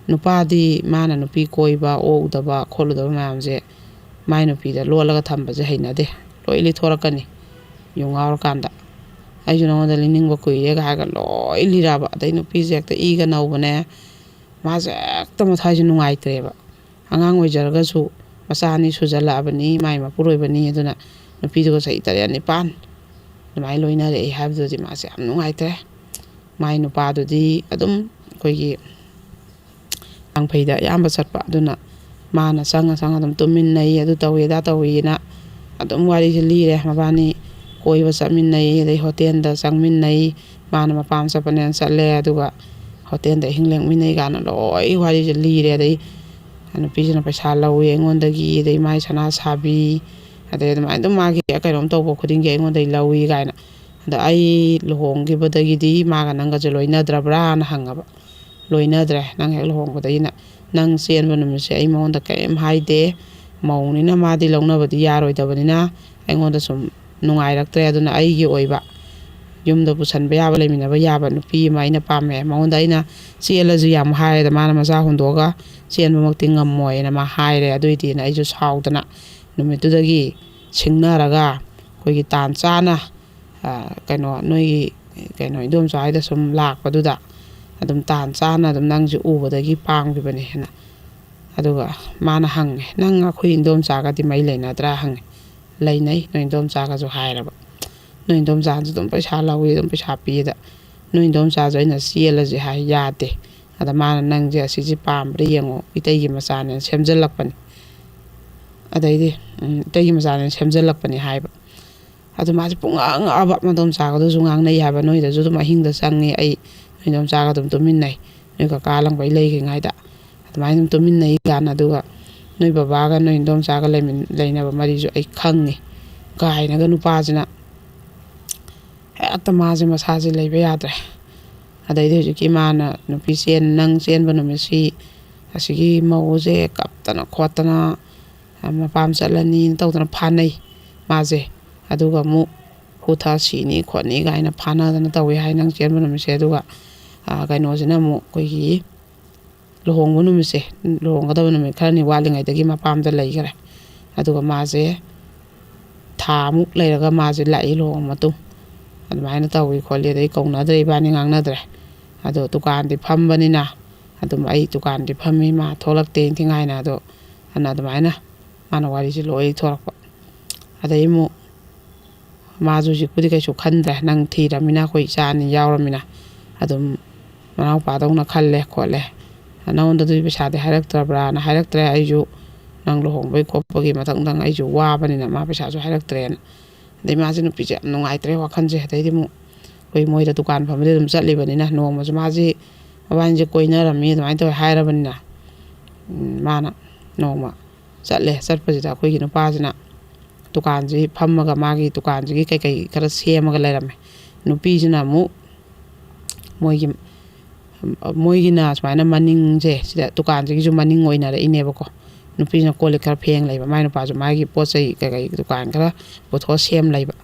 ꯅꯨꯄꯥꯗꯤ ꯃꯥꯅ ꯅꯨꯄꯤ ꯀꯣꯏꯕ, ꯑꯣꯛꯎꯗꯕ ꯈꯣꯠꯂꯨꯗꯕ ꯃꯌꯥꯝꯁꯦ ꯃꯥꯏ ꯅꯨꯄꯤꯗ ꯂꯣꯠꯂꯒ ꯊꯝꯕꯁꯦ ꯍꯩꯅꯗꯦ꯫ ꯂꯣꯏ ꯂꯤꯊꯣꯔꯛꯀꯅꯤ ꯌꯨ ꯉꯥꯎꯔꯀꯥꯟꯗ꯫ ꯑꯩꯁꯨ ꯅꯉꯣꯟꯗ ꯂꯤꯅꯤꯡꯕ ꯀꯨꯏꯔꯦꯒ ꯍꯥꯏꯔꯒ ꯂꯣꯏ ꯂꯤꯔꯛꯑꯕ꯫ ꯑꯗꯩ ꯅꯨꯄꯤꯁꯦ ꯍꯦꯛꯇ ꯏꯒ ꯅꯧꯕꯅꯦ꯫ ꯃꯥꯁꯦ ꯍꯦꯛꯇ ꯃꯊ꯭ꯋꯥꯏꯁꯦ ꯅꯨꯡꯉꯥꯏꯇ꯭ꯔꯦꯕ꯫ ꯑꯉꯥꯡ ꯑꯣꯏꯖꯔꯒꯁꯨ ꯃꯆꯥ ꯑꯅꯤ ꯁꯨꯖꯜꯂꯛꯑꯕꯅꯤ, ꯃꯥꯏ ꯃꯄꯨꯔꯣꯏꯕꯅꯤ꯫ ꯑꯗꯨꯅ ꯅꯨꯄꯤꯗꯨꯒ ꯆꯍꯤ ꯇꯔꯦꯠ ꯅꯤꯄꯥꯟ ꯑꯗꯨꯃꯥꯏꯅ ꯂꯣꯏꯅꯔꯛꯏ ꯍꯥꯏꯕꯗꯨꯗꯤ ꯃꯥꯁꯦ ꯌꯥꯝ ꯅꯨꯡꯉꯥꯏꯇ꯭ꯔꯦ꯫ ꯃꯥꯏ ꯅꯨꯄꯥꯗꯨꯗꯤ ꯑꯗꯨꯝ ꯑꯩꯈꯣꯏꯒꯤ ꯀꯥꯡꯐꯩꯗ ꯑꯌꯥꯝꯕ ꯆꯠꯄ꯫ ꯑꯗꯨꯅ ꯃꯥꯅ ꯆꯪꯉ ꯆꯪꯉ ꯑꯗꯨꯝ ꯇꯨꯝꯃꯤꯟꯅꯩ, ꯑꯗꯨ ꯇꯧꯏ ꯑꯗꯥ ꯇꯧꯏꯅ ꯑꯗꯨꯝ ꯋꯥꯔꯤꯁꯦ ꯂꯤꯔꯦ꯫ ꯃꯕꯥꯅꯤ ꯀꯣꯏꯕ ꯆꯠꯃꯤꯟꯅꯩ, ꯑꯗꯩ ꯍꯣꯇꯦꯜꯗ ꯆꯪꯃꯤꯟꯅꯩ, ꯃꯥꯅ ꯃꯄꯥꯝ ꯆꯠꯄꯅꯦꯅ ꯆꯠꯂꯦ, ꯑꯗꯨꯒ ꯍꯣꯇꯦꯜꯗ ꯑꯍꯤꯡ ꯂꯦꯛꯃꯤꯟꯅꯩ ꯀꯥꯏꯅ ꯂꯣꯏ ꯋꯥꯔꯤꯁꯦ ꯂꯤꯔꯦ꯫ ꯑꯗꯩ ꯅꯨꯄꯤꯁꯤꯅ ꯄꯩꯁꯥ ꯂꯧꯏ ꯑꯩꯉꯣꯟꯗꯒꯤ, ꯑꯗꯩ ꯃꯥꯏ ꯁꯅꯥ ꯁꯥꯕꯤ, ꯑꯗꯩ ꯑꯗꯨꯃꯥꯏꯅ ꯑꯗꯨꯝ ꯃꯥꯒꯤ ꯀꯩꯅꯣꯝ ꯇꯧꯕ ꯈꯨꯗꯤꯡꯒꯤ ꯑꯩꯉꯣꯟꯗꯒꯤ ꯂꯧꯏ ꯀꯥꯏꯅ꯫ ꯑꯗ ꯑꯩ ꯂꯨꯍꯣꯡꯈꯤꯕꯗꯒꯤꯗꯤ ꯃꯥꯒ ꯅꯪꯒꯁꯦ ꯂꯣꯏꯅꯗ꯭ꯔꯕ꯭ꯔꯥꯅ ꯍꯪꯉꯕ꯫ "ꯂꯣꯏꯅꯗ꯭ꯔꯦ, ꯅꯪ ꯍꯦꯛ ꯂꯨꯍꯣꯡꯕꯗꯒꯤꯅ꯫ ꯅꯪ ꯆꯦꯟꯕ ꯅꯨꯃꯤꯠꯁꯦ ꯑꯩ ꯃꯉꯣꯟꯗ ꯀꯔꯤꯝ ꯍꯥꯏꯗꯦ꯫ ꯃꯧꯅꯤꯅ ꯃꯥꯗꯤ ꯂꯧꯅꯕꯗꯤ ꯌꯥꯔꯣꯏꯗꯕꯅꯤꯅ ꯑꯩꯉꯣꯟꯗ ꯁꯨꯝ ꯅꯨꯡꯉꯥꯏꯔꯛꯇ꯭ꯔꯦ꯫ ꯑꯗꯨꯅ ꯑꯩꯒꯤ ꯑꯣꯏꯕ ꯌꯨꯝꯗ ꯄꯨꯁꯟꯕ ꯌꯥꯕ, ꯂꯩꯃꯤꯟꯅꯕ ꯌꯥꯕ ꯅꯨꯄꯤ ꯑꯃ ꯑꯩꯅ ꯄꯥꯝꯃꯦ꯫ ꯃꯉꯣꯟꯗ ꯑꯩꯅ ꯆꯦꯜꯂꯁꯨ ꯌꯥꯝ ꯍꯥꯏꯔꯦꯗ, ꯃꯥꯅ ꯃꯆꯥ ꯍꯨꯟꯗꯣꯛꯑꯒ ꯆꯦꯟꯕꯃꯛꯇꯤ ꯉꯝꯃꯣꯏꯅ ꯃꯥ ꯍꯥꯏꯔꯦ꯫ ꯑꯗꯨꯏꯗꯤꯅ ꯑꯩꯁꯨ ꯁꯥꯎꯗꯅ ꯅꯨꯃꯤꯠꯇꯨꯗꯒꯤ ꯁꯤꯡꯅꯔꯒ ꯑꯩꯈꯣꯏꯒꯤ ꯇꯥꯟ ꯆꯥꯅ, ꯑ, ꯀꯩꯅꯣ, ꯅꯣꯏꯒꯤ, ꯀꯩꯅꯣ, ꯏꯟꯗꯣꯝꯆꯥ ꯍꯣꯏꯗ ꯁꯨꯝ ꯂꯥꯛꯄꯗꯨꯗ ꯑꯗꯨꯝ ꯇꯥꯟ ꯆꯥꯅ ꯑꯗꯨꯝ ꯅꯪꯁꯦ ꯎꯕꯗꯒꯤ ꯄꯥꯝꯈꯤꯕꯅꯦꯅ꯫ ꯑꯗꯨꯒ ꯃꯥꯅ ꯍꯪꯉꯦ, "ꯅꯪ ꯑꯩꯈꯣꯏ ꯏꯟꯗꯣꯝꯆꯥꯒꯗꯤ ꯃꯔꯤ ꯂꯩꯅꯗ꯭ꯔꯥ?" ꯍꯪꯉꯦ꯫ "ꯂꯩꯅꯩ, ꯅꯣꯏ ꯏꯟꯗꯣꯝꯆꯥꯒꯁꯨ ꯍꯥꯏꯔꯕ꯫ ꯅꯣꯏ ꯏꯟꯗꯣꯝꯆꯥꯁꯨ ꯑꯗꯨꯝ ꯄꯩꯁꯥ ꯂꯧꯏ, ꯑꯗꯨꯝ ꯄꯩꯁꯥ ꯄꯤꯌꯦꯗ꯫ ꯅꯣꯏ ꯏꯟꯗꯣꯝꯆꯥꯁꯨ ꯑꯩꯅ ꯆꯦꯜꯂꯁꯦ ꯍꯥꯏ, ꯌꯥꯗꯦ꯫ ꯑꯗ ꯃꯥꯅ ꯅꯪꯁꯦ ꯑꯁꯤꯁꯦ ꯄꯥꯝꯕ꯭ꯔꯥ ꯌꯦꯡꯉꯣ, ꯏꯇꯩꯒꯤ ꯃꯆꯥꯅꯦꯅ ꯁꯦꯝꯖꯜꯂꯛꯄꯅꯤ꯫ ꯑꯗꯩꯗꯤ, ꯎꯝ, ꯏꯇꯩꯒꯤ ꯃꯆꯥꯅꯦꯅ ꯁꯦꯝꯖꯜꯂꯛꯄꯅꯤ" ꯍꯥꯏꯕ꯫ ꯑꯗꯨ ꯃꯥꯁꯦ ꯄꯨꯡꯉꯥꯡ ꯉꯥꯡꯉꯕ, ꯃꯗꯣꯝꯆꯥꯒꯗꯨꯁꯨ ꯉꯥꯡꯅꯩ ꯍꯥꯏꯕ, "ꯅꯣꯏꯗꯁꯨ ꯑꯗꯨꯝ ꯑꯍꯤꯡꯗ ꯆꯪꯉꯤ, ꯑꯩ ꯅꯣꯏ ꯏꯟꯗꯣꯝꯆꯥꯒ ꯑꯗꯨꯝ ꯇꯨꯝꯃꯤꯟꯅꯩ, ꯅꯣꯏ ꯀꯀꯥ ꯂꯪꯕꯩ ꯂꯩꯔꯤꯉꯩꯗ ꯑꯗꯨꯃꯥꯏꯅ ꯑꯗꯨꯝ ꯇꯨꯝꯃꯤꯟꯅꯩ" ꯀꯥꯏꯅ, ꯑꯗꯨꯒ "ꯅꯣꯏ ꯕꯕꯥꯒ ꯅꯣꯏ ꯏꯟꯗꯣꯝꯆꯥꯒ ꯂꯩꯃꯤꯟ-, ꯂꯩꯅꯕ ꯃꯔꯤꯁꯨ ꯑꯩ ꯈꯪꯉꯤ" ꯀꯥꯏꯅꯒ ꯅꯨꯄꯥꯁꯤꯅ ꯍꯦꯛꯇ ꯃꯥꯁꯦ ꯃꯁꯥꯁꯦ ꯂꯩꯕ ꯌꯥꯗ꯭ꯔꯦ꯫ ꯑꯗꯩꯗꯤ ꯍꯧꯖꯤꯛꯀꯤ ꯃꯥꯅ ꯅꯨꯄꯤ ꯆꯦꯟ-, ꯅꯪ ꯆꯦꯟꯕ ꯅꯨꯃꯤꯠꯁꯤ ꯑꯁꯤꯒꯤ ꯃꯧꯁꯦ ꯀꯞꯇꯅ ꯈꯣꯠꯇꯅ ꯃꯄꯥꯝ ꯆꯠꯂꯅꯤꯅ ꯇꯧꯗꯅ ꯐꯥꯅꯩ ꯃꯥꯁꯦ꯫ ꯑꯗꯨꯒ ꯑꯃꯨꯛ ꯍꯨ ꯊꯛꯑ ꯁꯤꯅꯤ ꯈꯣꯠꯅꯤ ꯀꯥꯏꯅ ꯐꯥꯅꯗꯅ ꯇꯧꯋꯦ ꯍꯥꯏ ꯅꯪ ꯆꯦꯟꯕ ꯅꯨꯃꯤꯠꯁꯦ꯫ ꯑꯗꯨꯒ, ꯑ, ꯀꯩꯅꯣꯁꯤꯅ ꯑꯃꯨꯛ ꯑꯩꯈꯣꯏꯒꯤ ꯂꯨꯍꯣꯡꯕ ꯅꯨꯃꯤꯠꯁꯦ, ꯂꯨꯍꯣꯡꯒꯗꯕ ꯅꯨꯃꯤꯠ ꯈꯔꯅꯤ ꯋꯥꯠꯂꯤꯉꯩꯗꯒꯤ ꯃꯄꯥꯝꯗ ꯂꯩꯈꯔꯦ꯫ ꯑꯗꯨꯒ ꯃꯥꯁꯦ ꯊꯥ ꯑꯃꯨꯛ ꯂꯩꯔꯒ ꯃꯥꯁꯦ ꯂꯥꯛꯏ ꯂꯨꯍꯣꯡꯉ ꯃꯇꯨꯡ꯫ ꯑꯗꯨꯃꯥꯏꯅ ꯇꯧꯏ ꯈꯣꯠꯂꯤ, ꯑꯗꯩ ꯀꯧꯅꯗ꯭ꯔꯦ, ꯏꯕꯥꯅꯤ ꯉꯥꯡꯅꯗ꯭ꯔꯦ꯫ ꯑꯗꯣ ꯗꯨꯀꯥꯟꯗꯤ ꯐꯝꯕꯅꯤꯅ ꯑꯗꯨꯝ ꯑꯩ ꯗꯨꯀꯥꯟꯗꯤ ꯐꯝꯃꯤ, ꯃꯥ ꯊꯣꯛꯂꯛꯇꯦ ꯏꯟꯊꯤ ꯉꯥꯏꯅ꯫ ꯑꯗꯣ ꯑꯗꯨꯅ ꯑꯗꯨꯃꯥꯏꯅ ꯃꯥꯅ ꯋꯥꯔꯤꯁꯦ ꯂꯣꯏ ꯊꯣꯔꯛꯄ꯫ ꯑꯗꯩ ꯑꯃꯨꯛ ꯃꯥꯁꯨ ꯍꯧꯖꯤꯛꯄꯨꯗꯤ ꯀꯩꯁꯨ ꯈꯟꯗ꯭ꯔꯦ, ꯅꯪ ꯊꯤꯔꯃꯤꯅ, ꯑꯩꯈꯣꯏ ꯏꯆꯥ ꯑꯅꯤ ꯌꯥꯎꯔꯃꯤꯅ ꯑꯗꯨꯝ ꯃꯅꯥꯎꯄꯥꯗꯧꯅ ꯈꯜꯂꯦ ꯈꯣꯠꯂꯦ, ꯅꯉꯣꯟꯗꯗꯤ ꯄꯩꯁꯥꯗꯤ ꯍꯥꯏꯔꯛꯇ꯭ꯔꯕ꯭ꯔꯥꯅ꯫ ꯍꯥꯏꯔꯛꯇ꯭ꯔꯦ, ꯑꯩꯁꯨ ꯅꯪ ꯂꯨꯍꯣꯡꯕꯒꯤ ꯈꯣꯠꯄꯒꯤ ꯃꯊꯪ ꯃꯊꯪ ꯑꯩꯁꯨ ꯋꯥꯕꯅꯤꯅ ꯃꯥ ꯄꯩꯁꯥꯁꯨ ꯍꯥꯏꯔꯛꯇ꯭ꯔꯦꯅ꯫ ꯑꯗꯩ ꯃꯥꯁꯦ, ꯅꯨꯄꯤꯁꯦ ꯌꯥꯝ ꯅꯨꯡꯉꯥꯏꯇ꯭ꯔꯦ ꯋꯥꯈꯜꯁꯦ꯫ ꯑꯗꯩꯗꯤ ꯑꯃꯨꯛ ꯑꯩꯈꯣꯏ ꯃꯣꯏꯗ ꯗꯨꯀꯥꯟ ꯐꯝꯕꯗꯤ ꯑꯗꯨꯝ ꯆꯠꯂꯤꯕꯅꯤꯅ, ꯅꯣꯡꯃꯁꯨ ꯃꯥꯁꯤ ꯃꯕꯥꯅꯤꯁꯦ ꯀꯣꯏꯅꯔꯝꯃꯤ ꯑꯗꯨꯃꯥꯏꯅ ꯇꯧꯋꯦ ꯍꯥꯏꯔꯕꯅꯤꯅ, ꯎꯝ, ꯃꯥꯅ ꯅꯣꯡꯃ ꯆꯠꯂꯦ꯫ ꯆꯠꯄꯁꯤꯗ ꯑꯩꯈꯣꯏꯒꯤ ꯅꯨꯄꯥꯁꯤꯅ ꯗꯨꯀꯥꯟꯁꯤ ꯐꯝꯃꯒ ꯃꯥꯒꯤ ꯗꯨꯀꯥꯟꯁꯤꯒꯤ ꯀꯩꯀꯩ ꯈꯔ ꯁꯦꯝꯃꯒ ꯂꯩꯔꯝꯃꯦ꯫ ꯅꯨꯄꯤꯁꯤꯅ ꯑꯃꯨꯛ ꯃꯣꯏꯒꯤ ꯃꯣꯏꯒꯤꯅ ꯁꯨꯃꯥꯏꯅ ꯃꯅꯤꯡꯁꯦ, ꯁꯤꯗ ꯗꯨꯀꯥꯟꯁꯤꯒꯤꯁꯨ ꯃꯅꯤꯡ ꯑꯣꯏꯅꯔꯛꯏꯅꯦꯕꯀꯣ꯫ ꯅꯨꯄꯤꯁꯤꯅ ꯀꯣꯜ ꯂꯤꯛ ꯈꯔ ꯐꯦꯡ ꯂꯩꯕ, ꯃꯥꯏ ꯅꯨꯄꯥꯁꯨ ꯃꯥꯒꯤ ꯄꯣꯠ ꯆꯩ ꯀꯩꯀꯩ ꯗꯨꯀꯥꯟ ꯈꯔ ꯄꯨꯊꯣꯛꯑ ꯁꯦꯝ ꯂꯩꯕ꯫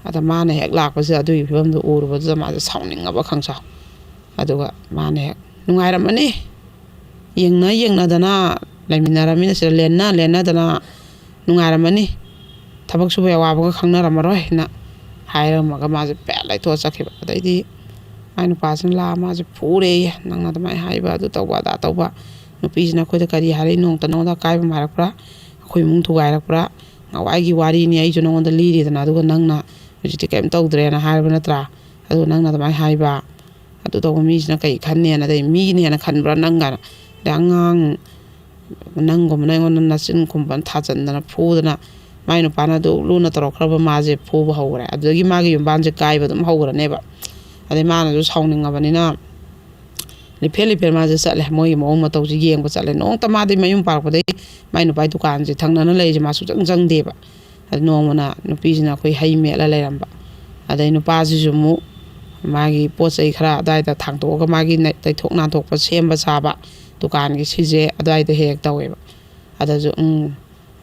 ꯑꯗ ꯃꯥꯅ ꯍꯦꯛ ꯂꯥꯛꯄꯁꯤꯗ ꯑꯗꯨꯒꯤ ꯐꯤꯕꯝꯗꯨ ꯎꯔꯨꯕꯗꯨꯗ ꯃꯥꯁꯦ ꯁꯥꯎꯅꯤꯡꯉꯕ ꯈꯪꯁꯥꯎ꯫ ꯑꯗꯨꯒ ꯃꯥꯅ ꯍꯦꯛ, "ꯅꯨꯡꯉꯥꯏꯔꯝꯃꯅꯤ, ꯌꯦꯡꯅ ꯌꯦꯡꯅꯗꯅ ꯂꯩꯃꯤꯟꯅꯔꯃꯤꯅ, ꯁꯤꯗ ꯂꯦꯟꯅ ꯂꯦꯟꯅꯗꯅ ꯅꯨꯡꯉꯥꯏꯔꯝꯃꯅꯤ, ꯊꯕꯛ ꯁꯨꯕ ꯑꯋꯥꯕꯒ ꯈꯪꯅꯔꯝꯃꯔꯣꯏ" ꯍꯥꯏꯅ ꯍꯥꯏꯔꯝꯃꯒ ꯃꯥꯁꯦ ꯄꯦꯠ ꯂꯩꯊꯣꯛꯑ ꯆꯠꯈꯤꯕ꯫ ꯑꯗꯩꯗꯤ ꯃꯥꯏ ꯅꯨꯄꯥꯁꯤꯅ ꯂꯥꯛꯑ ꯃꯥꯁꯦ ꯐꯨꯔꯦꯌꯦ, "ꯅꯪꯅ ꯑꯗꯨꯃꯥꯏꯅ ꯍꯥꯏꯕ, ꯑꯗꯨ ꯇꯧꯕ, ꯑꯗꯥ ꯇꯧꯕ, ꯅꯨꯄꯤꯁꯤꯅ ꯑꯩꯈꯣꯏꯗ ꯀꯔꯤ ꯍꯥꯏꯔꯛꯏ? ꯅꯣꯡꯃꯇ ꯅꯉꯣꯟꯗ ꯑꯀꯥꯏꯕ ꯑꯃ ꯍꯥꯏꯔꯛꯄ꯭ꯔꯥ? ꯑꯩꯈꯣꯏ ꯏꯃꯨꯡ ꯊꯨꯒꯥꯏꯔꯛꯄ꯭ꯔꯥ? ꯅꯋꯥꯏꯒꯤ ꯋꯥꯔꯤꯅꯤ, ꯑꯩꯁꯨ ꯅꯉꯣꯟꯗ ꯂꯤꯔꯤꯗꯅ, ꯑꯗꯨꯒ ꯅꯪꯅ ꯍꯧꯖꯤꯛꯇꯤ ꯀꯔꯤꯝ ꯇꯧꯗ꯭ꯔꯦꯅ ꯍꯥꯏꯔꯕ ꯅꯠꯇ꯭ꯔꯥ? ꯑꯗꯨꯒ ꯅꯪꯅ ꯑꯗꯨꯃꯥꯏꯅ ꯍꯥꯏꯕ, ꯑꯗꯨ ꯇꯧꯕ ꯃꯤꯁꯤꯅ ꯀꯩ ꯈꯟꯅꯦꯅ, ꯑꯗꯩ ꯃꯤꯒꯤꯅꯦꯅ ꯈꯟꯕ꯭ꯔꯥ ꯅꯪ?" ꯀꯥꯏꯅ꯫ ꯑꯗꯩ ꯑꯉꯥꯡ ꯅꯪꯒꯨꯝꯕꯅ ꯑꯩꯉꯣꯟꯗ ꯅꯆꯤꯟ ꯈꯨꯝꯕꯅ ꯊꯥꯖꯟꯗꯅ ꯐꯨꯗꯅ, ꯃꯥꯏ ꯅꯨꯄꯥꯅ ꯑꯗꯨ ꯂꯨꯅ ꯇꯧꯔꯛꯈ꯭ꯔꯕ ꯃꯥꯁꯦ ꯐꯨꯕ ꯍꯧꯈ꯭ꯔꯦ꯫ ꯑꯗꯨꯗꯒꯤ ꯃꯥꯒꯤ ꯌꯨꯝꯕꯥꯟꯁꯦ ꯀꯥꯏꯕ ꯑꯗꯨꯝ ꯍꯧꯈ꯭ꯔꯅꯦꯕ꯫ ꯑꯗꯩ ꯃꯥꯅꯁꯨ ꯁꯥꯎꯅꯤꯡꯉꯕꯅꯤꯅ ꯂꯤꯐꯦꯠ ꯂꯤꯐꯦꯠ ꯃꯥꯁꯦ ꯆꯠꯂꯦ, ꯃꯣꯏꯒꯤ ꯃꯑꯣꯡ ꯃꯇꯧꯁꯦ ꯌꯦꯡꯕ ꯆꯠꯂꯦ꯫ ꯅꯣꯡꯃꯇ ꯃꯥꯗꯤ ꯃꯌꯨꯝ ꯄꯥꯜꯂꯛꯄꯗꯒꯤ ꯃꯥꯏ ꯅꯨꯄꯥꯒꯤ ꯗꯨꯀꯥꯟꯁꯦ ꯊꯪꯅꯅ ꯂꯩꯔꯤꯁꯦ ꯃꯥ ꯁꯨꯡꯆꯪ ꯆꯪꯗꯦꯕ꯫ ꯑꯗ ꯅꯣꯡꯃꯅ ꯅꯨꯄꯤꯁꯤꯅ ꯑꯩꯈꯣꯏ ꯍꯩ ꯃꯦꯠꯂ ꯂꯩꯔꯝꯕ꯫ ꯑꯗꯩ ꯅꯨꯄꯥꯁꯤꯁꯨ ꯑꯃꯨꯛ ꯃꯥꯒꯤ ꯄꯣꯠ ꯆꯩ ꯈꯔ ꯑꯗꯨꯋꯥꯏꯗ ꯊꯥꯡꯇꯣꯛꯑꯒ ꯃꯥꯒꯤ ꯅ-, ꯇꯩꯊꯣꯛ ꯅꯥꯟꯊꯣꯛꯄ ꯁꯦꯝꯕ ꯁꯥꯕ ꯗꯨꯀꯥꯟꯒꯤ ꯁꯤꯁꯦ ꯑꯗꯨꯋꯥꯏꯗ ꯍꯦꯛ ꯍꯦꯛ ꯇꯧꯋꯦꯕ꯫ ꯑꯗꯁꯨ, ꯎꯝ,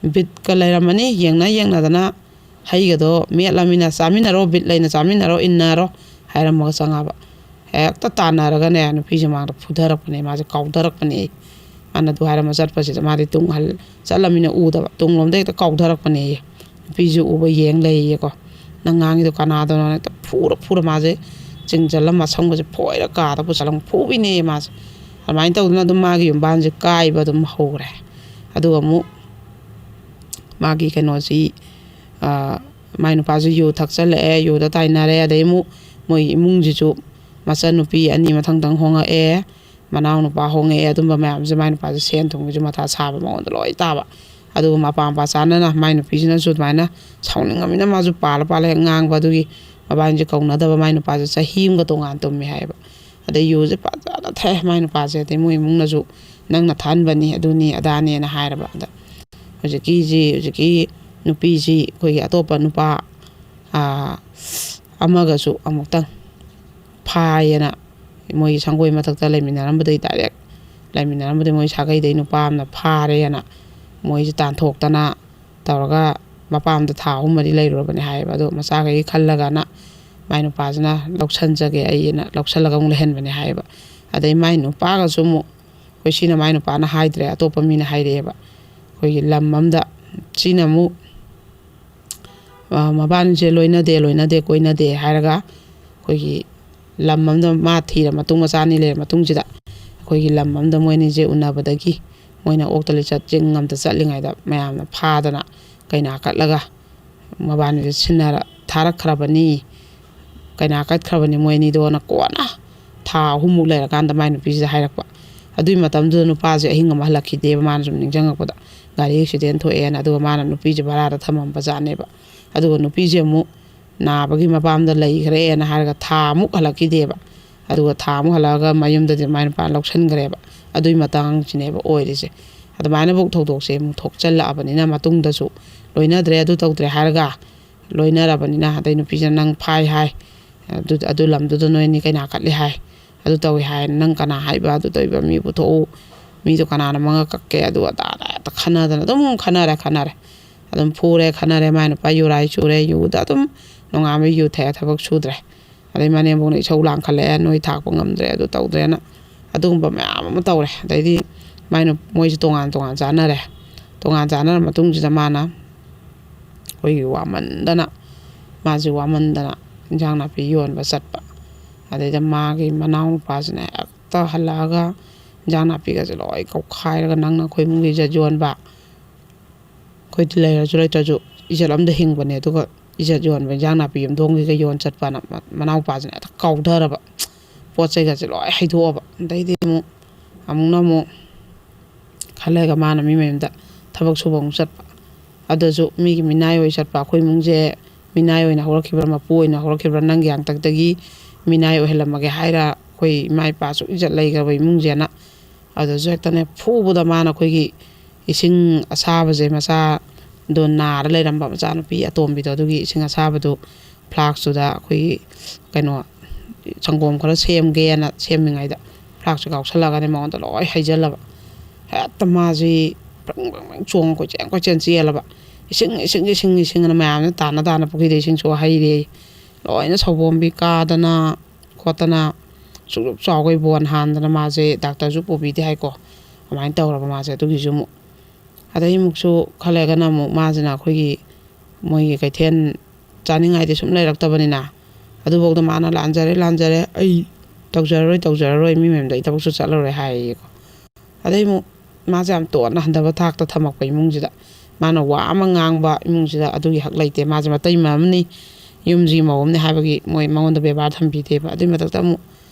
ꯕꯤꯠꯀ ꯂꯩꯔꯝꯃꯅꯤ, ꯌꯦꯡꯅ ꯌꯦꯡꯅꯗꯅ ꯍꯩꯒꯗꯣ ꯃꯦꯠꯂꯃꯤꯅ, "ꯆꯥꯃꯤꯟꯅꯔꯣ, ꯕꯤꯠ ꯂꯩꯅ ꯆꯥꯃꯤꯟꯅꯔꯣ, ꯏꯟꯅꯔꯣ" ꯍꯥꯏꯔꯝꯃꯒ ꯆꯪꯉꯛꯑꯕ꯫ ꯍꯦꯛꯇ ꯇꯥꯟꯅꯔꯒꯅꯦ, ꯅꯨꯄꯤꯁꯦ ꯃꯥꯡꯗ ꯐꯨꯊꯔꯛꯄꯅꯦ, ꯃꯥꯁꯦ ꯀꯥꯎꯊꯔꯛꯄꯅꯦ꯫ ꯃꯥꯅ ꯑꯗꯨ ꯍꯥꯏꯔꯝꯃ ꯆꯠꯄꯁꯤꯗ ꯃꯥꯗꯤ ꯇꯨꯡ ꯍꯜ-, ꯆꯠꯂꯃꯤꯅ ꯎꯗꯕ, ꯇꯨꯡꯂꯣꯝꯗ ꯍꯦꯛꯇ ꯀꯥꯎꯊꯔꯛꯄꯅꯦꯌꯦ꯫ ꯅꯨꯄꯤꯁꯦ ꯎꯕ ꯌꯦꯡ ꯂꯩꯌꯦꯀꯣ꯫ ꯅꯪ ꯉꯥꯡꯉꯤꯗꯣ ꯀꯅꯥꯗꯅꯣ?" ꯍꯦꯛꯇ ꯐꯨꯔ ꯐꯨꯔ ꯃꯥꯁꯦ ꯆꯤꯡꯁꯤꯜꯂ ꯃꯁꯝꯒꯁꯦ ꯐꯣꯏꯔ ꯀꯥꯗ ꯄꯨꯁꯜꯂꯒ ꯐꯨꯕꯤꯅꯦ ꯃꯥꯁꯦ꯫ ꯑꯗꯨꯃꯥꯏꯅ ꯇꯧꯗꯅ ꯑꯗꯨꯝ ꯃꯥꯒꯤ ꯌꯨꯝꯕꯥꯟꯁꯦ ꯀꯥꯏꯕ ꯑꯗꯨꯝ ꯍꯧꯔꯦ꯫ ꯑꯗꯨꯒ ꯑꯃꯨꯛ ꯃꯥꯒꯤ ꯀꯩꯅꯣꯁꯤ, ꯑꯥ, ꯃꯥꯏ ꯅꯨꯄꯥꯁꯨ ꯌꯨ ꯊꯛꯆꯜꯂꯛꯑꯦ, ꯌꯨꯗ ꯇꯥꯏꯅꯔꯦ꯫ ꯑꯗꯩ ꯑꯃꯨꯛ ꯃꯣꯏ ꯏꯃꯨꯡꯁꯤꯁꯨ ꯃꯆꯟꯅꯨꯄꯤ ꯑꯅꯤ ꯃꯊꯪ ꯃꯊꯪ ꯍꯣꯡꯉꯛꯑꯦ, ꯃꯅꯥꯎ ꯅꯨꯄꯥ ꯍꯣꯡꯉꯛꯑꯦ꯫ ꯑꯗꯨꯝꯕ ꯃꯌꯥꯝꯁꯦ ꯃꯥꯏ ꯅꯨꯄꯥꯁꯦ ꯁꯦꯟ ꯊꯨꯝꯒꯤꯁꯨ ꯃꯊꯥ ꯁꯥꯕ ꯃꯉꯣꯟꯗ ꯂꯣꯏ ꯇꯥꯕ꯫ ꯑꯗꯨꯒ ꯃꯄꯥ ꯃꯄꯥ ꯆꯥꯅꯅ ꯃꯥꯏ ꯅꯨꯄꯤꯁꯤꯅꯁꯨ ꯑꯗꯨꯃꯥꯏꯅ ꯁꯥꯎꯅꯤꯡꯉꯃꯤꯅ ꯃꯥꯁꯨ ꯄꯥꯜꯂ ꯄꯥꯜꯂ ꯍꯦꯛ ꯉꯥꯡꯕ꯫ ꯑꯗꯨꯒꯤ ꯃꯕꯥꯅꯤꯁꯦ ꯀꯧꯅꯗꯕ꯫ ꯃꯥꯏ ꯅꯨꯄꯥꯁꯦ ꯆꯍꯤ ꯑꯃꯒ ꯇꯣꯉꯥꯟ ꯇꯨꯝꯃꯦ ꯍꯥꯏꯌꯦꯕ꯫ ꯑꯗꯩ ꯌꯨꯁꯦ ꯐꯖꯅ ꯊꯛꯑꯦ ꯃꯥꯏ ꯅꯨꯄꯥꯁꯦ꯫ ꯑꯗꯩ ꯃꯣꯏ ꯏꯃꯨꯡꯅꯁꯨ "ꯅꯪꯅ ꯊꯛꯍꯟꯕꯅꯤ, ꯑꯗꯨꯅꯤ ꯑꯗꯥꯅꯦꯅ" ꯍꯥꯏꯔꯕ꯫ ꯑꯗ ꯍꯧꯖꯤꯛꯀꯤꯁꯤ, ꯍꯧꯖꯤꯛꯀꯤ ꯅꯨꯄꯤꯁꯤ ꯑꯩꯈꯣꯏꯒꯤ ꯑꯇꯣꯞꯄ ꯅꯨꯄꯥ, ꯑꯥ, ꯑꯃꯒꯁꯨ ꯑꯃꯨꯛꯇꯪ ꯐꯥꯏꯌꯦꯅ, ꯃꯣꯏꯒꯤ ꯁꯪꯒꯣꯏ ꯃꯊꯛꯇ ꯂꯩꯃꯤꯟꯅꯔꯝꯕꯗꯩ, ꯗꯥꯏꯔꯦꯛ ꯂꯩꯃꯤꯟꯅꯔꯝꯕꯗꯩ ꯃꯣꯏ ꯁꯥꯒꯩꯗꯩ ꯅꯨꯄꯥ ꯑꯃꯅ ꯐꯥꯔꯦꯅ ꯃꯣꯏꯁꯦ ꯇꯥꯟꯊꯣꯛꯇꯅ ꯇꯧꯔꯒ ꯃꯄꯥꯝꯗ ꯊꯥ ꯑꯍꯨꯝ ꯃꯔꯤ ꯂꯩꯔꯨꯔꯕꯅꯦ ꯍꯥꯏꯌꯦꯕ꯫ ꯑꯗꯣ ꯃꯆꯥꯈꯩ ꯈꯜꯂꯒꯅ ꯃꯥꯏ ꯅꯨꯄꯥꯁꯤꯅ "ꯂꯧꯁꯟꯖꯒꯦ ꯑꯩꯅ", ꯂꯧꯁꯜꯂꯒ ꯑꯃꯨꯛ ꯂꯩꯍꯟꯕꯅꯦ ꯍꯥꯏꯌꯦꯕ꯫ ꯑꯗꯩ ꯃꯥꯏ ꯅꯨꯄꯥꯒꯁꯨ ꯑꯃꯨꯛ, ꯑꯩꯈꯣꯏ ꯁꯤꯅ ꯃꯥꯏ ꯅꯨꯄꯥꯅ ꯍꯥꯏꯗ꯭ꯔꯦ, ꯑꯇꯣꯞꯄ ꯃꯤꯅ ꯍꯥꯏꯔꯛꯑꯦꯕ꯫ ꯑꯩꯈꯣꯏꯒꯤ ꯂꯝ ꯑꯃꯗ, ꯁꯤꯅ ꯑꯃꯨꯛ, ꯑ, ꯃꯕꯥꯅꯤꯁꯦ ꯂꯣꯏꯅꯗꯦ, ꯂꯣꯏꯅꯗꯦ, ꯀꯣꯏꯅꯗꯦ ꯍꯥꯏꯔꯒ, ꯑꯩꯈꯣꯏꯒꯤ ꯂꯝ ꯑꯃꯗ ꯃꯥ ꯊꯤꯔ ꯃꯇꯨꯡ, ꯃꯆꯥ ꯑꯅꯤ ꯂꯩꯔ ꯃꯇꯨꯡꯁꯤꯗ, ꯑꯩꯈꯣꯏꯒꯤ ꯂꯝ ꯑꯃꯗ ꯃꯣꯏ ꯑꯅꯤꯁꯦ ꯎꯅꯕꯗꯒꯤ ꯃꯣꯏꯅ ꯑꯣꯛꯇ ꯂꯤꯆꯠ ꯆꯤꯡ ꯑꯃꯗ ꯆꯠꯂꯤꯉꯩꯗ ꯃꯌꯥꯝꯅ ꯐꯥꯗꯅ ꯀꯩꯅꯥ ꯀꯠꯂꯒ ꯃꯕꯥꯅꯤꯁꯦ ꯁꯤꯟꯅꯔ ꯊꯥꯔꯛꯈ꯭ꯔꯕꯅꯤ, ꯀꯩꯅꯥ ꯀꯠꯈ꯭ꯔꯕꯅꯤ ꯃꯣꯏ ꯑꯅꯤꯗꯣꯅ ꯀꯣꯟꯅ ꯊꯥ ꯑꯍꯨꯝꯃꯨꯛ ꯂꯩꯔꯀꯥꯟꯗ ꯃꯥꯏ ꯅꯨꯄꯤꯁꯤꯗ ꯍꯥꯏꯔꯛꯄ꯫ ꯑꯗꯨꯒꯤ ꯃꯇꯝꯗꯨꯗ ꯅꯨꯄꯥꯁꯦ ꯑꯍꯤꯡ ꯑꯃ ꯍꯜꯂꯛꯈꯤꯗꯦꯕ꯫ ꯃꯥꯅ ꯁꯨꯝ ꯅꯤꯡꯁꯤꯡꯉꯛꯄꯗ ꯒꯥꯔꯤ ꯑꯦꯛꯁꯤꯗꯦꯟ ꯊꯣꯛꯑꯦꯅ꯫ ꯑꯗꯨꯒ ꯃꯥꯅ ꯅꯨꯄꯤꯁꯦ ꯚꯔꯥꯗ ꯊꯝꯃꯝꯕ ꯖꯥꯠꯅꯦꯕ꯫ ꯑꯗꯨꯒ ꯅꯨꯄꯤꯁꯦ ꯑꯃꯨꯛ ꯅꯥꯕꯒꯤ ꯃꯄꯥꯝꯗ ꯂꯩꯈ꯭ꯔꯦꯅ ꯍꯥꯏꯔꯒ ꯊꯥ ꯑꯃꯨꯛ ꯍꯜꯂꯛꯈꯤꯗꯦꯕ꯫ ꯑꯗꯨꯒ ꯊꯥ ꯑꯃꯨꯛ ꯍꯜꯂꯛꯑꯒ ꯃꯌꯨꯝꯗꯗꯤ ꯃꯥꯏ ꯅꯨꯄꯥꯅ ꯂꯧꯁꯟꯈ꯭ꯔꯦꯕ꯫ ꯑꯗꯨꯒꯤ ꯃꯇꯥꯡꯁꯤꯅꯦꯕ ꯑꯣꯏꯔꯤꯁꯦ꯫ ꯑꯗꯨꯃꯥꯏꯅꯐꯧ ꯊꯧꯗꯣꯛꯁꯦ ꯑꯃꯨꯛ ꯊꯣꯛꯆꯜꯂꯛꯑꯕꯅꯤꯅ, ꯃꯇꯨꯡꯗꯁꯨ ꯂꯣꯏꯅꯗ꯭ꯔꯦ, ꯑꯗꯨ ꯇꯧꯗ꯭ꯔꯦ ꯍꯥꯏꯔꯒ ꯂꯣꯏꯅꯔꯕꯅꯤꯅ, ꯑꯗꯩ ꯅꯨꯄꯤꯁꯤꯅ "ꯅꯪ ꯐꯥꯏ ꯍꯥꯏ, ꯑꯗꯨ, ꯑꯗꯨ ꯂꯝꯗꯨꯗ ꯅꯣꯏ ꯑꯅꯤ ꯀꯩꯅꯥ ꯀꯠꯂꯤ ꯍꯥꯏ, ꯑꯗꯨ ꯇꯧꯏ ꯍꯥꯏ, ꯅꯪ ꯀꯅꯥ ꯍꯥꯏꯕ, ꯑꯗꯨ ꯇꯧꯏꯕ, ꯃꯤ ꯄꯨꯊꯣꯛꯎ, ꯃꯤꯗꯣ ꯀꯅꯥꯅ ꯃꯉꯛ ꯀꯛꯀꯦ, ꯑꯗꯨ ꯑꯗꯥꯅ" ꯍꯦꯛꯇ ꯈꯟꯅꯗꯅ ꯑꯗꯨꯝ ꯈꯟꯅꯔꯦ, ꯈꯟꯅꯔꯦ꯫ ꯑꯗꯨꯝ ꯐꯨꯔꯦ, ꯈꯟꯅꯔꯦ, ꯃꯥꯏ ꯅꯨꯄꯥ ꯌꯨꯔꯥꯏ ꯆꯨꯔꯦ, ꯌꯨꯗ ꯑꯗꯨꯝ ꯅꯣꯡꯉꯥꯟꯕ ꯌꯨ ꯊꯛꯑꯦ, ꯊꯕꯛ ꯁꯨꯗ꯭ꯔꯦ꯫ ꯑꯗꯩ ꯃꯅꯦꯝꯕꯣꯛꯅ ꯏꯁꯧ ꯂꯥꯡꯈꯠꯂꯛꯑꯦ, "ꯅꯣꯏ ꯊꯥꯛꯄ ꯉꯝꯗ꯭ꯔꯦ, ꯑꯗꯨ ꯇꯧꯗ꯭ꯔꯦꯅ", ꯑꯗꯨꯒꯨꯝꯕ ꯃꯌꯥꯝ ꯑꯃ ꯇꯧꯔꯦ꯫ ꯑꯗꯩꯗꯤ ꯃꯥꯏ ꯅꯨ-, ꯃꯣꯏꯁꯦ ꯇꯣꯉꯥꯟ ꯇꯣꯉꯥꯟ ꯆꯥꯅꯔꯦ꯫ ꯇꯣꯉꯥꯟ ꯆꯥꯅꯔ ꯃꯇꯨꯡꯁꯤꯗ ꯃꯥꯅ ꯑꯩꯈꯣꯏꯒꯤ ꯋꯥꯃꯟꯗꯅ ꯃꯥꯁꯦ ꯋꯥꯃꯟꯗꯅ ꯏꯟꯖꯥꯡ ꯅꯥꯄꯤ ꯌꯣꯟꯕ ꯆꯠꯄ꯫ ꯑꯗꯩꯗ ꯃꯥꯒꯤ ꯃꯅꯥꯎ ꯅꯨꯄꯥꯁꯤꯅ ꯍꯦꯛꯇ ꯍꯜꯂꯛꯑꯒ ꯏꯟꯖꯥꯡ ꯅꯥꯄꯤꯒꯁꯦ ꯂꯣꯏ ꯀꯧꯈꯥꯏꯔꯒ, "ꯅꯪꯅ ꯑꯩꯈꯣꯏ ꯏꯃꯨꯡꯒꯤ ꯏꯖꯠ ꯌꯣꯟꯕ, ꯑꯩꯈꯣꯏꯗꯤ ꯂꯩꯔꯁꯨ ꯂꯩꯇ꯭ꯔꯁꯨ ꯏꯖꯠ ꯑꯝꯗ ꯍꯤꯡꯕꯅꯦ, ꯑꯗꯨꯒ ꯏꯖꯠ ꯌꯣꯟꯕ, ꯏꯟꯖꯥꯡ ꯅꯥꯄꯤ ꯌꯨꯝꯊꯣꯡꯒꯤꯒ ꯌꯣꯟ ꯆꯠꯄꯅ" ꯃ-, ꯃꯅꯥꯎꯄꯥꯁꯤꯅ ꯍꯦꯛꯇ ꯀꯥꯎꯊꯔꯕ, ꯄꯣꯠ ꯆꯩꯒꯁꯦ ꯂꯣꯏ ꯍꯩꯗꯣꯛꯑꯕ꯫ ꯑꯗꯩꯗꯤ ꯑꯃꯨꯛ, ꯑꯃꯨꯛꯅ ꯑꯃꯨꯛ ꯈꯔ ꯂꯩꯔꯒ ꯃꯥꯅ ꯃꯤ ꯃꯌꯨꯝꯗ ꯊꯕꯛ ꯁꯨꯕ ꯑꯃꯨꯛ ꯆꯠꯄ꯫ ꯑꯗꯨꯁꯨ ꯃꯤꯒꯤ ꯃꯤꯅꯥꯏ ꯑꯣꯏ ꯆꯠꯄ, "ꯑꯩꯈꯣꯏ ꯏꯃꯨꯡꯁꯦ ꯃꯤꯅꯥꯏ ꯑꯣꯏꯅ ꯍꯧꯔꯛꯈꯤꯕ꯭ꯔꯥ, ꯃꯄꯨ ꯑꯣꯏꯅ ꯍꯧꯔꯛꯈꯤꯕ꯭ꯔꯥ, ꯅꯪꯒꯤ ꯍꯥꯛꯇꯛꯇꯒꯤ ꯃꯤꯅꯥꯏ ꯑꯣꯏꯍꯜꯂꯝꯃꯒꯦ ꯍꯥꯏꯔ, ꯑꯩꯈꯣꯏ ꯏꯃꯥ ꯏꯄꯥꯁꯨ ꯏꯖꯠ ꯂꯩꯈ꯭ꯔꯕ ꯏꯃꯨꯡꯁꯦꯅ?" ꯑꯗꯨꯁꯨ ꯍꯦꯛꯇꯅꯦ, ꯐꯨꯕꯗ ꯃꯥꯅ ꯑꯩꯈꯣꯏꯒꯤ ꯏꯁꯤꯡ ꯑꯁꯥꯕꯁꯦ, ꯃꯆꯥꯗꯣ ꯅꯥꯔ ꯂꯩꯔꯝꯕ ꯃꯆꯥꯅꯨꯄꯤ ꯑꯇꯣꯝꯕꯤꯗꯣ, ꯑꯗꯨꯒꯤ ꯏꯁꯤꯡ ꯑꯁꯥꯕꯗꯨ ꯐ꯭ꯂꯥꯛꯁꯇꯨꯗ ꯑꯩꯈꯣꯏꯒꯤ ꯀꯩꯅꯣ, ꯁꯪꯒꯣꯝ ꯈꯔ ꯁꯦꯝꯒꯦꯅ ꯁꯦꯝꯃꯤꯉꯩꯗ ꯐ꯭ꯂꯥꯛꯁꯁꯦ ꯀꯥꯎꯁꯜꯂꯒꯅꯦ ꯃꯉꯣꯟꯗ ꯂꯣꯏ ꯍꯩꯖꯜꯂꯕ꯫ ꯍꯦꯛꯇ ꯃꯥꯁꯤ ꯕ꯭ꯔꯪ ꯕ꯭ꯔꯪ ꯕ꯭ꯔꯪ ꯆꯣꯡꯉ ꯀꯣꯏꯆꯦꯟ ꯀꯣꯏꯆꯦꯟ ꯆꯦꯜꯂꯕ꯫ "ꯏꯁꯤꯡ, ꯏꯁꯤꯡ, ꯏꯁꯤꯡ, ꯏꯁꯤꯡ" ꯑꯅ ꯃꯌꯥꯝꯅ ꯇꯥꯅ ꯇꯥꯅ ꯄꯨꯈ꯭ꯔꯤꯗ ꯏꯁꯤꯡꯁꯨ ꯍꯩꯔꯦ꯫ ꯂꯣꯏꯅ ꯁꯥꯎꯕꯣꯝꯕꯤ ꯀꯥꯗꯅ ꯈꯣꯠꯇꯅ, ꯁꯨꯛ ꯆꯥꯎꯈꯩ ꯕꯣꯟ ꯍꯥꯟꯗꯅ, ꯃꯥꯁꯦ ꯗꯥꯛꯇꯔꯁꯨ ꯄꯨꯕꯤꯗꯦ ꯍꯥꯏꯀꯣ꯫ ꯑꯗꯨꯃꯥꯏꯅ ꯇꯧꯔꯕ ꯃꯥꯁꯦ꯫ ꯑꯗꯨꯒꯤꯁꯨ ꯑꯃꯨꯛ, ꯑꯗꯩ ꯑꯃꯨꯛꯁꯨ ꯈꯔ ꯂꯩꯔꯒꯅ ꯑꯃꯨꯛ ꯃꯥꯁꯤꯅ ꯑꯩꯈꯣꯏꯒꯤ, ꯃꯣꯏꯒꯤ ꯀꯩꯊꯦꯜ ꯆꯥꯅꯤꯡꯉꯥꯏꯗꯤ ꯁꯨꯝ ꯂꯩꯔꯛꯇꯕꯅꯤꯅ, ꯑꯗꯨꯐꯥꯎꯗ ꯃꯥꯅ "ꯂꯥꯟꯖꯔꯦ, ꯂꯥꯟꯖꯔꯦ, ꯑꯩ ꯇꯧꯖꯔꯔꯣꯏ, ꯇꯧꯖꯔꯔꯣꯏ, ꯃꯤ ꯃꯌꯨꯝꯗ ꯑꯩ ꯊꯕꯛꯁꯨ ꯆꯠꯂꯔꯣꯏ" ꯍꯥꯏꯌꯦꯀꯣ꯫ ꯑꯗꯩ ꯑꯃꯨꯛ ꯃꯥꯁꯦ ꯌꯥꯝ ꯇꯣꯟꯅ ꯍꯟꯊꯕ ꯊꯥꯛꯇ ꯊꯝꯃꯛꯄ ꯏꯃꯨꯡꯁꯤꯗ꯫ ꯃꯥꯅ ꯋꯥ ꯑꯃ ꯉꯥꯡꯕ ꯏꯃꯨꯡꯁꯤꯗ ꯑꯗꯨꯒꯤ ꯍꯛ ꯂꯩꯇꯦ꯫ ꯃꯥꯁꯦ ꯃꯇꯩ ꯑꯃꯅꯤ, ꯌꯨꯝꯁꯤꯒꯤ ꯃꯧ ꯑꯃꯅꯤ ꯍꯥꯏꯕꯒꯤ ꯃꯣꯏ ꯃꯉꯣꯟꯗ ꯕꯦꯕꯥꯔ ꯊꯝꯕꯤꯗꯦꯕ꯫ ꯑꯗꯨꯏ ꯃꯊꯛꯇ ꯑꯃꯨꯛ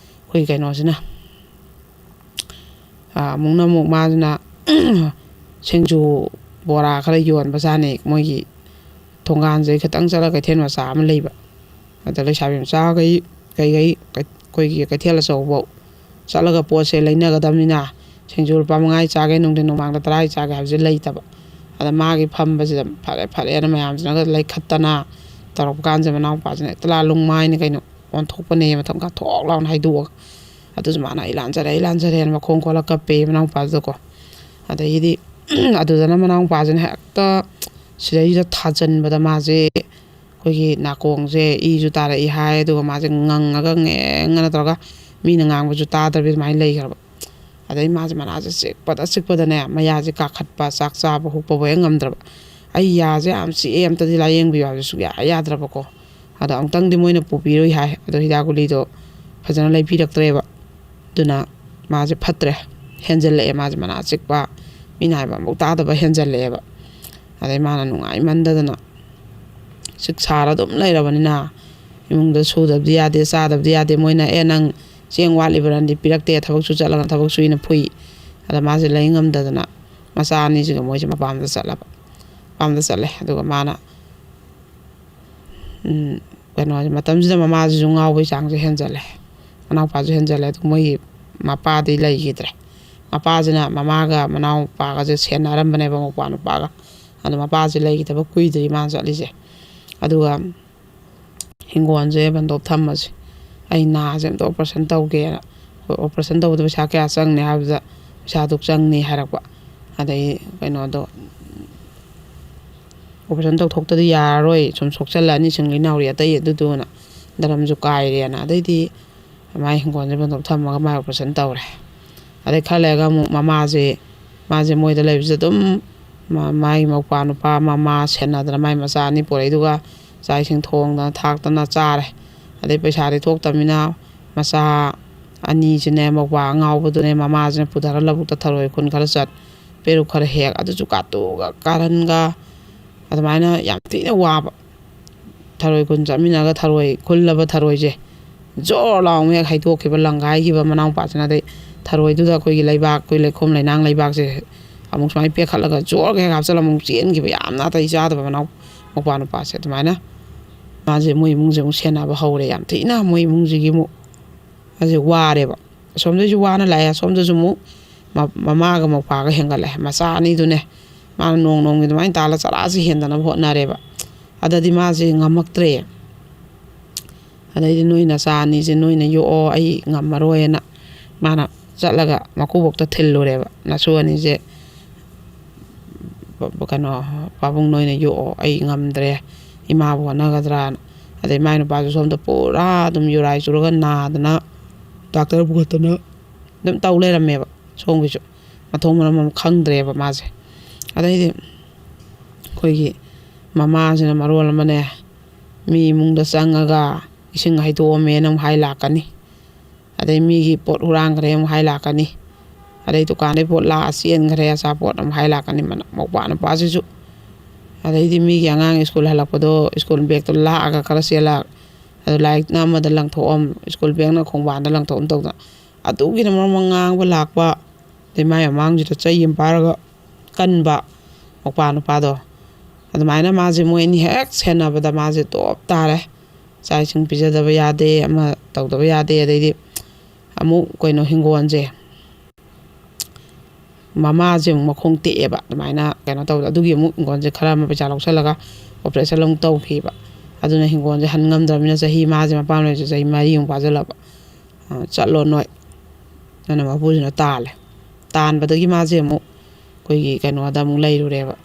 ꯑꯩꯈꯣꯏꯒꯤ ꯀꯩꯅꯣꯁꯤꯅ, ꯑꯥ, ꯑꯃꯨꯛꯅ ꯑꯃꯨꯛ ꯃꯥꯁꯤꯅ ꯁꯤꯡꯖꯨ ꯕꯣꯔꯥ ꯈꯔ ꯌꯣꯟꯕꯖꯥꯠꯅꯤ꯫ ꯃꯣꯏꯒꯤ ꯊꯣꯡꯒꯥꯟꯁꯦ ꯈꯤꯇꯪ ꯆꯠꯂꯒ ꯀꯩꯊꯦꯜ ꯃꯆꯥ ꯑꯃ ꯂꯩꯕ꯫ ꯑꯗ ꯂꯩꯁꯥꯕꯤ ꯃꯆꯥꯈꯩ ꯀꯩꯀꯩ ꯑꯩꯈꯣꯏꯒꯤ ꯀꯩꯊꯦꯜ ꯑꯆꯧꯕ ꯆꯠꯂꯒ ꯄꯣꯠꯁꯦ ꯂꯩꯅꯒꯗꯕꯅꯤꯅ, ꯁꯤꯡꯖꯨ ꯂꯨꯄꯥ ꯃꯉꯥꯒꯤ ꯆꯥꯒꯦ, ꯅꯨꯡꯊꯤꯟ ꯅꯨꯃꯥꯡꯗ ꯇꯔꯥꯒꯤ ꯆꯥꯒꯦ ꯍꯥꯏꯕꯁꯦ ꯂꯩꯇꯕ꯫ ꯑꯗ ꯃꯥꯒꯤ ꯐꯝꯕꯁꯤꯗ "ꯐꯔꯦ, ꯐꯔꯦꯅ" ꯃꯌꯥꯝꯁꯤꯅꯒ ꯂꯩꯈꯠꯇꯅ ꯇꯧꯔꯛꯄ ꯀꯥꯟꯁꯤꯗ, ꯃꯅꯥꯎꯄꯥꯁꯤꯅ ꯍꯦꯛꯇ ꯂꯥ ꯂꯨꯡ ꯃꯥꯏꯅ ꯀꯩꯅꯣ ꯑꯣꯟꯊꯣꯛꯄꯅꯦ, ꯃꯊꯪ ꯀꯥ ꯊꯣꯛ ꯂꯥꯎꯅ ꯍꯥꯏꯗꯣꯛꯑꯒ꯫ ꯑꯗꯨꯁꯨ ꯃꯥꯅ "ꯑꯩ ꯂꯥꯟꯖꯔꯦ, ꯑꯩ ꯂꯥꯟꯖꯔꯦꯅ" ꯃꯈꯣꯡ ꯀꯣꯜꯂ ꯀꯞꯄꯦ ꯃꯅꯥꯎꯄꯥꯗꯨꯗꯀꯣ꯫ ꯑꯗꯒꯤꯗꯤ ꯑꯗꯨꯗꯅ ꯃꯅꯥꯎꯄꯥꯁꯤꯅ ꯍꯦꯛꯇ ꯁꯤꯗꯩꯁꯤꯗ ꯊꯥꯖꯤꯟꯕꯗ, ꯃꯥꯁꯦ ꯑꯩꯈꯣꯏꯒꯤ ꯅꯥꯀꯣꯡꯁꯦ ꯏꯁꯨ ꯇꯥꯔꯛꯏ ꯍꯥꯏ, ꯑꯗꯨꯒ ꯃꯥꯁꯦ ꯉꯪꯉꯒ ꯉꯦꯡꯉꯅ ꯇꯧꯔꯒ ꯃꯤꯅ ꯉꯥꯡꯕꯁꯨ ꯇꯥꯗꯕꯤ ꯑꯗꯨꯃꯥꯏꯅ ꯂꯩꯈ꯭ꯔꯕ꯫ ꯑꯗꯩ ꯃꯥꯁꯦ ꯃꯅꯥꯁꯦ ꯆꯤꯛꯄꯗ ꯆꯤꯛꯄꯗꯅꯦ, ꯃꯌꯥꯁꯦ ꯀꯥꯈꯠꯄ, ꯆꯥꯛ ꯆꯥꯕ ꯍꯨꯛꯄꯕꯨ ꯍꯦꯛ ꯉꯝꯗ꯭ꯔꯕ꯫ "ꯑꯩ ꯌꯥꯁꯦ ꯌꯥꯝ ꯆꯤꯛꯑꯦ, ꯑꯝꯇꯗꯤ ꯂꯥꯏꯌꯦꯡꯕꯤꯌꯨ" ꯍꯥꯏꯕꯁꯦ ꯁꯨꯛꯌꯥ ꯌꯥꯗ꯭ꯔꯕꯀꯣ꯫ ꯑꯗꯣ ꯑꯃꯨꯛꯇꯪꯗꯤ ꯃꯣꯏꯅ ꯄꯨꯕꯤꯔꯨꯏ ꯍꯥꯏ, ꯑꯗꯣ ꯍꯤꯗꯥꯛ ꯒꯨꯂꯤꯗꯣ ꯐꯖꯅ ꯂꯩꯕꯤꯔꯛꯇ꯭ꯔꯦꯕ꯫ ꯑꯗꯨꯅ ꯃꯥꯁꯦ ꯐꯠꯇ꯭ꯔꯦ, ꯍꯦꯟꯖꯜꯂꯛꯑꯦ, ꯃꯥꯁꯦ ꯃꯅꯥ ꯆꯤꯛꯄ, ꯃꯤꯅ ꯍꯥꯏꯕ ꯑꯃꯐꯥꯎ ꯇꯥꯗꯕ ꯍꯦꯟꯖꯜꯂꯛꯑꯦꯕ꯫ ꯑꯗꯩ ꯃꯥꯅ ꯅꯨꯡꯉꯥꯏꯃꯟꯗꯗꯅ ꯆꯤꯛ ꯁꯥꯔ ꯑꯗꯨꯝ ꯂꯩꯔꯕꯅꯤꯅ, ꯏꯃꯨꯡꯗ ꯁꯨꯗꯕꯗꯤ ꯌꯥꯗꯦ, ꯆꯥꯗꯕꯗꯤ ꯌꯥꯗꯦ꯫ ꯃꯣꯏꯅ, "ꯑꯦ, ꯅꯪ ꯆꯦꯡ ꯋꯥꯠꯂꯤꯕ꯭ꯔꯥꯅꯗꯤ ꯄꯤꯔꯛꯇꯦ, ꯊꯕꯛꯁꯨ ꯆꯠꯂꯒ ꯊꯕꯛ ꯁꯨꯏꯅ ꯐꯨꯏ"꯫ ꯑꯗ ꯃꯥꯁꯦ ꯂꯩ ꯉꯝꯗꯗꯅ ꯃꯆꯥ ꯑꯅꯤꯁꯤꯒ ꯃꯣꯏꯁꯦ ꯃꯄꯥꯝꯗ ꯆꯠꯂꯕ꯫ ꯃꯄꯥꯝꯗ ꯆꯠꯂꯦ꯫ ꯑꯗꯨꯒ ꯃꯥꯅ, ꯎꯝ, ꯀꯩꯅꯣ, ꯃꯇꯝꯁꯤꯗ ꯃꯃꯥꯁꯤꯁꯨ ꯉꯥꯎꯕꯒꯤ ꯆꯥꯡꯁꯦ ꯍꯦꯟꯖꯜꯂꯦ, ꯃꯅꯥꯎꯄꯥꯁꯨ ꯍꯦꯟꯖꯜꯂꯦ꯫ ꯑꯗꯨ ꯃꯣꯏꯒꯤ ꯃꯄꯥꯗꯤ ꯂꯩꯈꯤꯗ꯭ꯔꯦ꯫ ꯃꯄꯥꯁꯤꯅ ꯃꯃꯥꯒ ꯃꯅꯥꯎꯄꯥꯒꯁꯦ ꯁꯦꯟꯅꯔꯝꯕꯅꯦꯕ, ꯃꯧꯄ꯭ꯋꯥ ꯅꯨꯄꯥꯒ꯫ ꯑꯗꯣ ꯃꯄꯥꯁꯦ ꯂꯩꯈꯤꯗꯕ ꯀꯨꯏꯗ꯭ꯔꯤ ꯃꯥꯅ ꯆꯠꯂꯤꯁꯦ꯫ ꯑꯗꯨꯒ ꯍꯤꯡꯒꯣꯜꯁꯦ ꯕꯟꯗꯣꯞ ꯊꯝꯃꯁꯤ, ꯑꯩ ꯅꯥꯁꯦ ꯑꯝꯇ operation ꯇꯧꯒꯦꯅ꯫ "Operation ꯇꯧꯕꯗ ꯄꯩꯁꯥ ꯀꯌꯥ ꯆꯪꯅꯤ?" ꯍꯥꯏꯕꯗ, "ꯄꯩꯁꯥ ꯑꯗꯨꯛ ꯆꯪꯅꯤ" ꯍꯥꯏꯔꯛꯄ꯫ ꯑꯗꯩ ꯀꯩꯅꯣꯗꯣ, "Operation ꯇꯧꯊꯣꯛꯇꯗꯤ ꯌꯥꯔꯔꯣꯏ, ꯁꯨꯝ ꯁꯣꯛꯆꯜꯂꯛꯑꯅꯤ ꯁꯤꯡꯂꯤ ꯅꯥꯎꯔꯤ ꯑꯇꯩ ꯑꯗꯨꯗꯨꯅ, ꯗꯔꯝꯁꯨ ꯀꯥꯏꯔꯦꯅ"꯫ ꯑꯗꯩꯗꯤ ꯃꯥꯏ ꯍꯤꯡꯒꯣꯜꯁꯦ ꯕꯟꯗꯣꯞ ꯊꯝꯃꯒ ꯃꯥꯏ operation ꯇꯧꯔꯦ꯫ ꯑꯗꯩ ꯈꯔ ꯂꯩꯔꯒ ꯑꯃꯨꯛ ꯃꯃꯥꯁꯦ, ꯃꯥꯁꯦ ꯃꯣꯏꯗ ꯂꯩꯕꯁꯤꯗ ꯑꯗꯨꯝ ꯃꯥ-, ꯃꯥꯒꯤ ꯃꯧꯄ꯭ꯋꯥ ꯅꯨꯄꯥ, ꯃꯃꯥ ꯁꯦꯟꯅꯗꯅ ꯃꯥꯏ ꯃꯆꯥ ꯑꯅꯤ ꯄꯣꯔꯛꯏꯗꯨꯒ ꯆꯥꯛ ꯏꯁꯤꯡ ꯊꯣꯡꯗꯅ ꯊꯥꯛꯇꯅ ꯆꯥꯔꯦ꯫ ꯑꯗꯩ ꯄꯩꯁꯥꯗꯤ ꯊꯣꯛꯇꯕꯅꯤꯅ ꯃꯆꯥ ꯑꯅꯤꯁꯤꯅꯦ, ꯃꯧꯄ꯭ꯋꯥ ꯑꯉꯥꯎꯕꯗꯨꯅꯦ, ꯃꯃꯥꯁꯤꯅ ꯄꯨꯊꯔ ꯂꯧꯕꯨꯛꯇ ꯊꯔꯣꯏ ꯈꯨꯟ ꯈꯔ ꯆꯠ, ꯄꯦꯔꯨꯛ ꯈꯔ ꯍꯦꯛ, ꯑꯗꯨꯁꯨ ꯀꯥꯇꯨꯒ ꯀꯥꯔꯟꯒ, ꯑꯗꯨꯃꯥꯏꯅ ꯌꯥꯝ ꯊꯤꯅ ꯋꯥꯕ꯫ ꯊꯔꯣꯏ ꯈꯨꯟ ꯆꯠꯃꯤꯟꯅꯔꯒ ꯊꯔꯣꯏ ꯈꯨꯜꯂꯕ ꯊꯔꯣꯏꯁꯦ ꯖꯣꯔ ꯂꯥꯎꯅ ꯍꯦꯛ ꯍꯩꯗꯣꯛꯈꯤꯕ, ꯂꯪꯒꯥꯏꯈꯤꯕ ꯃꯅꯥꯎꯄꯥꯁꯤꯅ꯫ ꯑꯗꯩ ꯊꯔꯣꯏꯗꯨꯗ ꯑꯩꯈꯣꯏꯒꯤ ꯂꯩꯕꯥꯛ, ꯑꯩꯈꯣꯏ ꯂꯩꯈꯣꯝ ꯂꯩꯅꯥꯡ ꯂꯩꯕꯥꯛꯁꯦ ꯑꯃꯨꯛ ꯁꯨꯃꯥꯏꯅ ꯄꯦꯛꯈꯠꯂꯒ ꯖꯣꯔꯒ ꯍꯦꯛ ꯍꯥꯞꯆꯤꯜꯂ ꯑꯃꯨꯛ ꯆꯦꯟꯈꯤꯕ, ꯌꯥꯝ ꯅꯥꯇꯩ ꯆꯥꯗꯕ ꯃꯅꯥꯎ-, ꯃꯧꯄ꯭ꯋꯥ ꯅꯨꯄꯥꯁꯦ꯫ ꯑꯗꯨꯃꯥꯏꯅ ꯃꯥꯁꯦ ꯃꯣꯏ ꯏꯃꯨꯡꯁꯦ ꯑꯃꯨꯛ ꯁꯦꯟꯅꯕ ꯍꯧꯔꯦ꯫ ꯌꯥꯝ ꯊꯤꯅ ꯃꯣꯏ ꯏꯃꯨꯡꯁꯤꯒꯤ ꯑꯃꯨꯛ ꯃꯥꯁꯦ ꯋꯥꯔꯦꯕ꯫ ꯑꯁꯣꯝꯗꯩꯁꯨ ꯋꯥꯅ ꯂꯥꯛꯑꯦ, ꯑꯁꯣꯝꯗꯁꯨ ꯑꯃꯨꯛ ꯃ-, ꯃꯃꯥꯒ ꯃꯧꯄꯥꯒ ꯍꯦꯟꯒꯠꯂꯦ꯫ ꯃꯆꯥ ꯑꯅꯤꯗꯨꯅꯦ ꯃꯥꯅ ꯅꯣꯡ ꯅꯣꯡꯒꯤ ꯑꯗꯨꯃꯥꯏꯅ ꯇꯥꯜꯂ ꯆꯔꯥꯁꯦ ꯍꯦꯟꯗꯅꯕ ꯍꯣꯠꯅꯔꯦꯕ꯫ ꯑꯗꯗꯤ ꯃꯥꯁꯦ ꯉꯝꯃꯛꯇ꯭ꯔꯦ꯫ ꯑꯗꯩꯗꯤ, "ꯅꯣꯏ ꯅꯆꯥ ꯑꯅꯤꯁꯦ ꯅꯣꯏꯅ ꯌꯣꯛꯑꯣ, ꯑꯩ ꯉꯝꯃꯔꯣꯏꯅ" ꯃꯥꯅ ꯆꯠꯂꯒ ꯃꯀꯨꯕꯣꯛꯇ ꯊꯤꯜꯂꯨꯔꯦꯕ꯫ "ꯅꯁꯨ ꯑꯅꯤꯁꯦ ꯄ-, ꯄ-, ꯀꯩꯅꯣ, ꯄꯥꯕꯨꯡ ꯅꯣꯏꯅ ꯌꯣꯛꯑꯣ, ꯑꯩ ꯉꯝꯗ꯭ꯔꯦ, ꯏꯃꯥꯕꯨ ꯍꯣꯠꯅꯒꯗ꯭ꯔꯥꯅ"꯫ ꯑꯗꯩ ꯃꯥꯏ ꯅꯨꯄꯥꯁꯨ ꯁꯣꯝꯗ ꯄꯨꯔꯥ ꯑꯗꯨꯝ ꯌꯨꯔꯥꯏ ꯆꯨꯔꯒ ꯅꯥꯗꯅ ꯗꯥꯛꯇꯔ ꯄꯨꯈꯠꯇꯅ ꯑꯗꯨꯝ ꯇꯧ ꯂꯩꯔꯝꯃꯦꯕ꯫ ꯁꯣꯝꯒꯤꯁꯨ ꯃꯊꯣꯡ ꯃꯔꯝ ꯑꯃ ꯈꯪꯗ꯭ꯔꯦꯕ ꯃꯥꯁꯦ꯫ ꯑꯗꯩꯗꯤ ꯑꯩꯈꯣꯏꯒꯤ ꯃꯃꯥꯁꯤꯅ ꯃꯔꯣꯜ ꯑꯃꯅꯦ, ꯃꯤ ꯏꯃꯨꯡꯗ ꯆꯪꯉꯒ ꯏꯁꯤꯡ ꯍꯩꯗꯣꯛꯑꯝꯃꯦꯅ ꯑꯃꯨꯛ ꯍꯥꯏ ꯂꯥꯛꯀꯅꯤ꯫ ꯑꯗꯩ ꯃꯤꯒꯤ ꯄꯣꯠ ꯍꯨꯔꯥꯟꯈ꯭ꯔꯦ ꯑꯃꯨꯛ ꯍꯥꯏ ꯂꯥꯛꯀꯅꯤ꯫ ꯑꯗꯩ ꯗꯨꯀꯥꯟꯗꯩ ꯄꯣꯠ ꯂꯥꯛꯑ ꯆꯦꯟꯈ꯭ꯔꯦ, ꯑꯆꯥꯄꯣꯠ ꯑꯃꯨꯛ ꯍꯥꯏ ꯂꯥꯛꯀꯅꯤ ꯃꯅ-, ꯃꯧꯄ꯭ꯋꯥ ꯅꯨꯄꯥꯁꯤꯁꯨ꯫ ꯑꯗꯩꯗꯤ ꯃꯤꯒꯤ ꯑꯉꯥꯡ ꯁ꯭ꯀꯨꯜ ꯍꯜꯂꯛꯄꯗꯣ ꯁ꯭ꯀꯨꯜ ꯕꯦꯒꯇꯣ ꯂꯥꯛꯑꯒ ꯈꯔ ꯆꯦꯜꯂꯛ, ꯑꯗꯨ ꯂꯥꯏꯔꯤꯛꯅ ꯑꯃꯗ ꯂꯪꯊꯣꯛꯑꯝ, ꯁ꯭ꯀꯨꯜ ꯕꯦꯒꯅ ꯈꯣꯡꯕꯥꯟꯗ ꯂꯪꯊꯣꯛꯑꯝ ꯇꯧꯗꯅ꯫ ꯑꯗꯨꯒꯤꯅ ꯃꯔꯝ ꯑꯃ ꯉꯥꯡꯕ ꯂꯥꯛꯄ꯫ ꯑꯗꯩ ꯃꯥꯏ ꯃꯃꯥꯡꯁꯤꯗ ꯆꯩ ꯑꯃ ꯄꯥꯏꯔꯒ ꯀꯟꯕ ꯃꯧꯄ꯭ꯋꯥ ꯅꯨꯄꯥꯗꯣ꯫ ꯑꯗꯨꯃꯥꯏꯅ ꯃꯥꯁꯦ ꯃꯣꯏ ꯑꯅꯤ ꯍꯦꯛ ꯁꯦꯟꯅꯕꯗ ꯃꯥꯁꯦ ꯇꯣꯞ ꯇꯥꯔꯦ꯫ ꯆꯥꯛ ꯏꯁꯤꯡ ꯄꯤꯖꯗꯕ ꯌꯥꯗꯦ, ꯑꯃ ꯇꯧꯗꯕ ꯌꯥꯗꯦ꯫ ꯑꯗꯩꯗꯤ ꯑꯃꯨꯛ ꯀꯩꯅꯣ ꯍꯤꯡꯒꯣꯜꯁꯦ ꯃꯃꯥꯁꯦ ꯑꯃꯨꯛ ꯃꯈꯣꯡ ꯇꯦꯛꯑꯦꯕ꯫ ꯑꯗꯨꯃꯥꯏꯅ ꯀꯩꯅꯣ ꯇꯧꯕꯗ ꯑꯗꯨꯒꯤ ꯑꯃꯨꯛ ꯍꯤꯡꯒꯣꯜꯁꯦ ꯈꯔ ꯑꯃ ꯄꯩꯁꯥ ꯂꯧꯁꯜꯂꯒ operation ꯑꯃꯨꯛ ꯇꯧꯈꯤꯕ꯫ ꯑꯗꯨꯅ ꯍꯤꯡꯒꯣꯜꯁꯦ ꯍꯟ ꯉꯝꯗ꯭ꯔꯕꯅꯤꯅ ꯆꯍꯤ ꯃꯥꯁꯦ ꯃꯄꯥꯝ ꯂꯩꯔꯤꯁꯦ ꯆꯍꯤ ꯃꯔꯤꯃꯨꯛ ꯐꯥꯖꯤꯜꯂꯕ꯫ "ꯑ, ꯆꯠꯂꯣ ꯅꯣꯏ", ꯑꯗꯨꯅ ꯃꯄꯨꯁꯤꯅ ꯇꯥꯜꯂꯦ꯫ ꯇꯥꯟꯕꯗꯒꯤ ꯃꯥꯁꯦ ꯑꯃꯨꯛ ꯑꯩꯈꯣꯏꯒꯤ ꯀꯩꯅꯣꯗ ꯑꯃꯨꯛ ꯂꯩꯔꯨꯔꯦꯕ,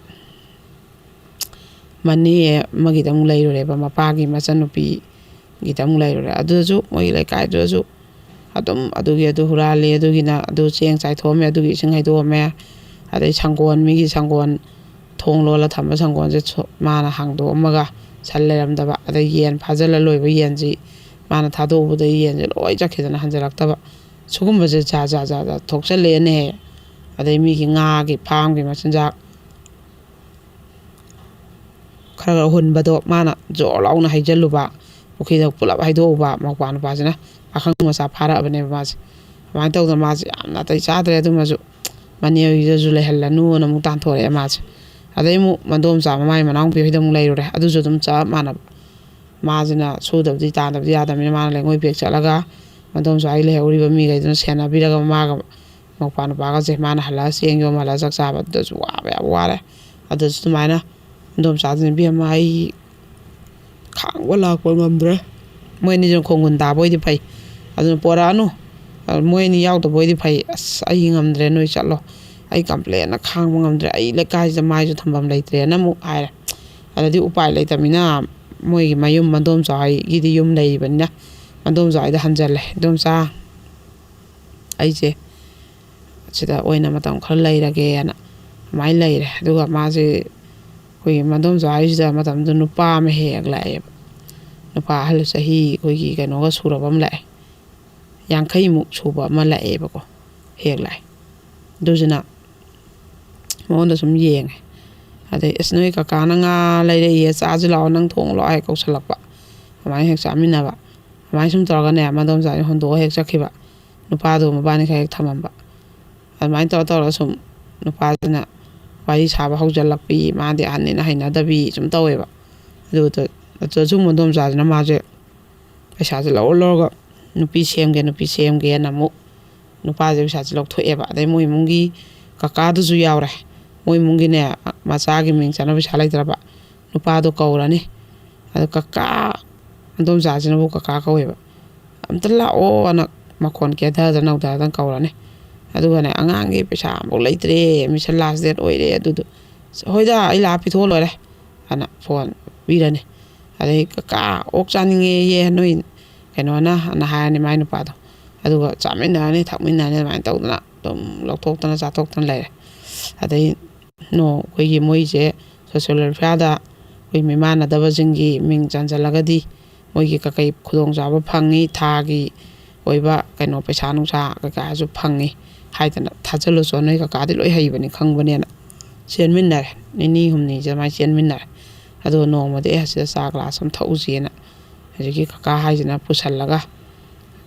ꯃꯅꯦ ꯑꯃꯒꯤꯗ ꯑꯃꯨꯛ ꯂꯩꯔꯨꯔꯦꯕ, ꯃꯄꯥꯒꯤ ꯃꯆꯟꯅꯨꯄꯤꯒꯤꯗ ꯑꯃꯨꯛ ꯂꯩꯔꯨꯔꯦ꯫ ꯑꯗꯨꯗꯁꯨ ꯃꯣꯏꯒꯤ ꯂꯩꯀꯥꯏꯗꯨꯗꯁꯨ ꯑꯗꯨꯝ ꯑꯗꯨꯒꯤ ꯑꯗꯨ ꯍꯨꯔꯥꯜꯂꯤ, ꯑꯗꯨꯒꯤꯅ ꯑꯗꯨ ꯆꯦꯡ ꯆꯥꯏꯊꯣꯛꯑꯝꯃꯦ, ꯑꯗꯨꯒꯤ ꯏꯁꯤꯡ ꯍꯩꯗꯣꯛꯑꯝꯃꯦ, ꯑꯗꯩ ꯁꯪꯒꯣꯜ, ꯃꯤꯒꯤ ꯁꯪꯒꯣꯜ, ꯊꯣꯡ ꯂꯣꯜꯂ ꯊꯝꯕ ꯁꯪꯒꯣꯜꯁꯦ ꯁꯣ-, ꯃꯥꯅ ꯍꯥꯡꯗꯣꯛꯑꯝꯃꯒ ꯁꯟ ꯂꯩꯔꯝꯗꯕ, ꯑꯗꯩ ꯌꯦꯟ ꯐꯥꯖꯤꯜꯂ ꯂꯣꯏꯕ ꯌꯦꯟꯁꯤ ꯃꯥꯅ ꯊꯥꯗꯣꯛꯎꯕꯗ ꯌꯦꯟꯁꯦ ꯂꯣꯏ ꯆꯠꯈꯤꯗꯅ ꯍꯟꯖꯤꯜꯂꯛꯇꯕ꯫ ꯁꯤꯒꯨꯝꯕꯁꯦ ꯖꯥꯠ ꯖꯥꯠ ꯖꯥꯠ ꯖꯥꯠ ꯊꯣꯛꯆꯜꯂꯛꯑꯦꯅꯦ꯫ ꯑꯗꯩ ꯃꯤꯒꯤ ꯉꯥꯒꯤ ꯐꯥꯝꯒꯤ ꯃꯆꯤꯟꯖꯥꯛ ꯈꯔ ꯈꯔ ꯍꯨꯟꯕꯗꯣ ꯃꯥꯅ ꯖꯣꯔ ꯂꯥꯎꯅ ꯍꯩꯖꯤꯜꯂꯨꯕ, ꯄꯨꯈ꯭ꯔꯤꯗ ꯄꯨꯂꯞ ꯍꯩꯗꯣꯛꯎꯕ, ꯃꯧꯄ꯭ꯋꯥ ꯅꯨꯄꯥꯁꯤꯅ ꯄꯥꯈꯪ ꯃꯆꯥ ꯐꯥꯔꯛꯑꯕꯅꯦꯕ ꯃꯥꯁꯦ꯫ ꯑꯗꯨꯃꯥꯏꯅ ꯇꯧꯗꯅ ꯃꯥꯁꯦ ꯌꯥꯝ ꯅꯥꯇꯩ ꯆꯥꯗ꯭ꯔꯦ꯫ ꯑꯗꯨꯃꯁꯨ ꯃꯅꯦ ꯍꯣꯏꯒꯤꯗꯁꯨ ꯂꯩꯍꯜꯂꯅꯨꯅ ꯑꯃꯨꯛ ꯇꯥꯟꯊꯣꯔꯛꯑꯦ ꯃꯥꯁꯦ꯫ ꯑꯗꯩ ꯑꯃꯨꯛ ꯃꯗꯣꯝꯆꯥ ꯃꯃꯥꯏ ꯃꯅꯥꯎꯄꯤ ꯍꯣꯏꯗ ꯑꯃꯨꯛ ꯂꯩꯔꯨꯔꯦ꯫ ꯑꯗꯨꯁꯨ ꯑꯗꯨꯝ ꯆꯞ ꯃꯥꯟꯅꯕ꯫ ꯃꯥꯁꯤꯅ ꯁꯨꯗꯕꯗꯤ ꯇꯥꯟꯗꯕꯗꯤ ꯌꯥꯗꯕꯅꯤꯅ ꯃꯥꯅ ꯂꯩꯉꯣꯏ ꯄꯦꯛ ꯆꯠꯂꯒ ꯃꯗꯣꯝꯆꯥ ꯍꯣꯏ ꯂꯩꯍꯧꯔꯤꯕ ꯃꯤꯈꯩꯗꯨꯅ ꯁꯦꯟꯅꯕꯤꯔꯒ ꯃꯃꯥꯒ ꯃꯧꯄ꯭ꯋꯥ ꯅꯨꯄꯥꯒꯁꯦ ꯃꯥꯅ ꯍꯜꯂꯛꯑ ꯆꯦꯡ ꯌꯣꯝ ꯍꯜꯂꯛꯑ ꯆꯥꯛ ꯆꯥꯕ꯫ ꯑꯗꯨꯗꯁꯨ ꯋꯥꯕ ꯌꯥꯝ ꯋꯥꯔꯦ꯫ ꯑꯗꯨꯁꯨ ꯑꯗꯨꯃꯥꯏꯅ ꯃꯗꯣꯝꯆꯥꯗꯨꯅ, "ꯏꯕꯦꯝꯃ, ꯑꯩ ꯈꯥꯡꯕ ꯂꯥꯛꯄ ꯉꯝꯗ꯭ꯔꯦ꯫ ꯃꯣꯏ ꯑꯅꯤꯁꯤꯅ ꯈꯣꯡꯒꯨꯟ ꯇꯥꯕ ꯑꯣꯏꯗꯤ ꯐꯩ꯫ ꯑꯗꯨꯅ ꯄꯣꯔꯛꯑꯅꯨ꯫ ꯑ, ꯃꯣꯏ ꯑꯅꯤ ꯌꯥꯎꯗꯕ ꯑꯣꯏꯗꯤ ꯐꯩ꯫ ꯑꯁ, ꯑꯩ ꯉꯝꯗ꯭ꯔꯦ, ꯅꯣꯏ ꯆꯠꯂꯣ꯫ ꯑꯩ ꯀꯝꯄ꯭ꯂꯦꯟꯅ ꯈꯥꯡꯕ ꯉꯝꯗ꯭ꯔꯦ꯫ ꯑꯩ ꯂꯩꯀꯥꯏꯁꯤꯗ ꯃꯥꯏꯁꯨ ꯊꯝꯐꯝ ꯂꯩꯇ꯭ꯔꯦꯅ" ꯑꯃꯨꯛ ꯍꯥꯏꯔꯦ꯫ ꯑꯗꯨꯗꯤ ꯎꯄꯥꯏ ꯂꯩꯇꯕꯅꯤꯅ ꯃꯣꯏꯒꯤ ꯃꯌꯨꯝ ꯃꯗꯣꯝꯆꯥ ꯍꯣꯏꯒꯤꯗꯤ ꯌꯨꯝ ꯂꯩꯔꯤꯕꯅꯤꯅ ꯃꯗꯣꯝꯆꯥ ꯍꯣꯏꯗ ꯍꯟꯖꯜꯂꯦ꯫ "ꯏꯗꯣꯝꯆꯥ, ꯑꯩꯁꯦ ꯁꯤꯗ ꯑꯣꯏꯅ ꯃꯇꯝ ꯈꯔ ꯂꯩꯔꯒꯦꯅ" ꯑꯗꯨꯃꯥꯏꯅ ꯂꯩꯔꯦ꯫ ꯑꯗꯨꯒ ꯃꯥꯁꯦ ꯑꯩꯈꯣꯏꯒꯤ ꯃꯗꯣꯝꯆꯥ ꯍꯣꯏꯁꯤꯗ ꯃꯇꯝꯗꯨꯗ ꯅꯨꯄꯥ ꯑꯃ ꯍꯦꯛ ꯍꯦꯛ ꯂꯥꯛꯑꯦꯕ꯫ ꯅꯨꯄꯥ ꯑꯍꯜ ꯆꯍꯤ ꯑꯩꯈꯣꯏꯒꯤ ꯀꯩꯅꯣꯒ ꯁꯨꯔꯕ ꯑꯃ ꯂꯥꯛꯑꯦ, ꯌꯥꯡꯈꯩꯃꯨꯛ ꯁꯨꯕ ꯑꯃ ꯂꯥꯛꯑꯦꯕꯀꯣ, ꯍꯦꯛ ꯂꯥꯛꯑꯦ꯫ ꯑꯗꯨꯁꯤꯅ ꯃꯉꯣꯟꯗ ꯁꯨꯝ ꯌꯦꯡꯉꯦ꯫ ꯑꯗꯩ, "ꯑꯁ, ꯅꯣꯏ ꯀꯀꯥꯅ ꯉꯥ ꯂꯩꯔꯛꯏꯌꯦ, ꯆꯥꯁꯤ ꯂꯥꯛꯑꯣ, ꯅꯪ ꯊꯣꯡꯉꯨ ꯂꯥꯛꯑꯣ" ꯍꯦꯛ ꯀꯧꯁꯜꯂꯛꯄ꯫ ꯑꯗꯨꯃꯥꯏꯅ ꯍꯦꯛ ꯆꯥꯃꯤꯟꯅꯕ꯫ ꯑꯗꯨꯃꯥꯏꯅ ꯁꯨꯝ ꯇꯧꯔꯒꯅꯦ, ꯃꯗꯣꯝꯆꯥꯁꯦ ꯍꯨꯟꯗꯣꯛꯑ ꯍꯦꯛ ꯆꯠꯈꯤꯕ꯫ ꯅꯨꯄꯥꯗꯨ ꯃꯕꯥꯅꯤ ꯈꯔ ꯍꯦꯛ ꯊꯝꯃꯝꯕ꯫ ꯑꯗꯨꯃꯥꯏꯅ ꯇꯧꯔ ꯇꯧꯔꯒ ꯁꯨꯝ ꯅꯨꯄꯥꯁꯤꯅ ꯋꯥꯔꯤ ꯁꯥꯕ ꯍꯧꯖꯤꯜꯂꯛꯄꯤ, ꯃꯥꯗꯤ ꯑꯍꯟꯅꯤꯅ ꯍꯩꯅꯗꯕꯤ ꯁꯨꯝ ꯇꯧꯋꯦꯕ꯫ ꯑꯗꯨꯗ, ꯑꯗꯨꯗꯁꯨ ꯃꯗꯣꯝꯆꯥꯁꯤꯅ ꯃꯥꯁꯦ ꯄꯩꯁꯥꯁꯦ ꯂꯧꯔ ꯂꯧꯔꯒ ꯅꯨꯄꯤ ꯁꯦꯝꯒꯦ, ꯅꯨꯄꯤ ꯁꯦꯝꯒꯦꯅ ꯑꯃꯨꯛ ꯅꯨꯄꯥꯁꯦ ꯄꯩꯁꯥꯁꯦ ꯂꯧꯊꯣꯛꯑꯦꯕ꯫ ꯑꯗꯩ ꯃꯣꯏ ꯏꯃꯨꯡꯒꯤ ꯀꯀꯥꯗꯨꯁꯨ ꯌꯥꯎꯔꯦ꯫ ꯃꯣꯏ ꯏꯃꯨꯡꯒꯤꯅꯦ, ꯃꯆꯥꯒꯤ ꯃꯤꯡ ꯆꯟꯅꯕ ꯄꯩꯁꯥ ꯂꯩꯇ꯭ꯔꯕ꯫ ꯅꯨꯄꯥꯗꯣ ꯀꯧꯔꯅꯤ꯫ ꯑꯗꯣ ꯀꯀꯥ, ꯃꯗꯣꯝꯆꯥꯁꯤꯅꯕꯨ ꯀꯀꯥ ꯀꯧꯋꯦꯕ꯫ "ꯑꯝꯇ ꯂꯥꯛꯑꯣ" ꯑꯅ ꯃꯈꯣꯟ ꯀꯦꯊꯗꯅ ꯅꯧꯗꯗꯅ ꯀꯧꯔꯅꯤ꯫ ꯑꯗꯨꯒꯅꯦ, "ꯑꯉꯥꯡꯒꯤ ꯄꯩꯁꯥ ꯑꯃꯐꯥꯎ ꯂꯩꯇ꯭ꯔꯦ, admission last date ꯑꯣꯏꯔꯦ" ꯑꯗꯨꯗꯣ꯫ "ꯍꯣꯏꯗ, ꯑꯩ ꯂꯥꯛꯑ ꯄꯤꯊꯣꯛꯑ ꯂꯣꯏꯔꯦ" ꯑꯅ ꯐꯣꯟ ꯄꯤꯔꯅꯤ꯫ ꯑꯗꯩ, "ꯀꯀꯥ, ꯑꯣꯛ ꯆꯥꯅꯤꯡꯉꯦꯌꯦ ꯅꯣꯏ ꯀꯩꯅꯣꯅ" ꯑꯅ ꯍꯥꯏꯔꯅꯤ ꯃꯥꯏ ꯅꯨꯄꯥꯗꯣ꯫ ꯑꯗꯨꯒ ꯆꯥꯃꯤꯟꯅꯔꯅꯤ, ꯊꯛꯃꯤꯟꯅꯔꯅꯤ, ꯑꯗꯨꯃꯥꯏꯅ ꯇꯧꯗꯅ ꯑꯗꯨꯝ ꯂꯧꯊꯣꯛꯇꯅ ꯆꯥꯊꯣꯛꯇꯅ ꯂꯩꯔꯦ꯫ ꯑꯗꯩ, ꯅꯣ-, ꯑꯩꯈꯣꯏꯒꯤ ꯃꯣꯏꯁꯦ social welfareꯗ ꯑꯩꯈꯣꯏ ꯃꯤꯃꯥꯟꯅꯗꯕꯁꯤꯡꯒꯤ ꯃꯤꯡ ꯆꯟꯁꯤꯜꯂꯒꯗꯤ ꯃꯣꯏꯒꯤ ꯀꯀꯩ ꯈꯨꯗꯣꯡꯆꯥꯕ ꯐꯪꯉꯤ, ꯊꯥꯒꯤ ꯑꯣꯏꯕ ꯀꯩꯅꯣ ꯄꯩꯁꯥ ꯅꯨꯡꯁꯥ ꯀꯩꯀꯥꯁꯨ ꯐꯪꯉꯤ ꯍꯥꯏꯗꯅ, "ꯊꯥꯖꯤꯜꯂꯨꯆꯣ, ꯅꯣꯏ ꯀꯀꯥꯗꯤ ꯂꯣꯏ ꯍꯩꯕꯅꯤ ꯈꯪꯕꯅꯦꯅ" ꯆꯦꯟꯃꯤꯟꯅꯔꯦ꯫ ꯅꯤꯅꯤ ꯍꯨꯝꯅꯤꯁꯦ ꯑꯗꯨꯃꯥꯏꯅ ꯆꯦꯟꯃꯤꯟꯅꯔꯦ꯫ ꯑꯗꯨꯒ ꯅꯣꯡꯃꯗꯤ, "ꯑꯦ, ꯑꯁꯤꯗ ꯆꯥ glass ꯑꯃ ꯊꯛꯎꯁꯦꯅ" ꯍꯧꯖꯤꯛꯀꯤ ꯀꯀꯥ ꯍꯥꯏꯁꯤꯅ ꯄꯨꯁꯜꯂꯒ,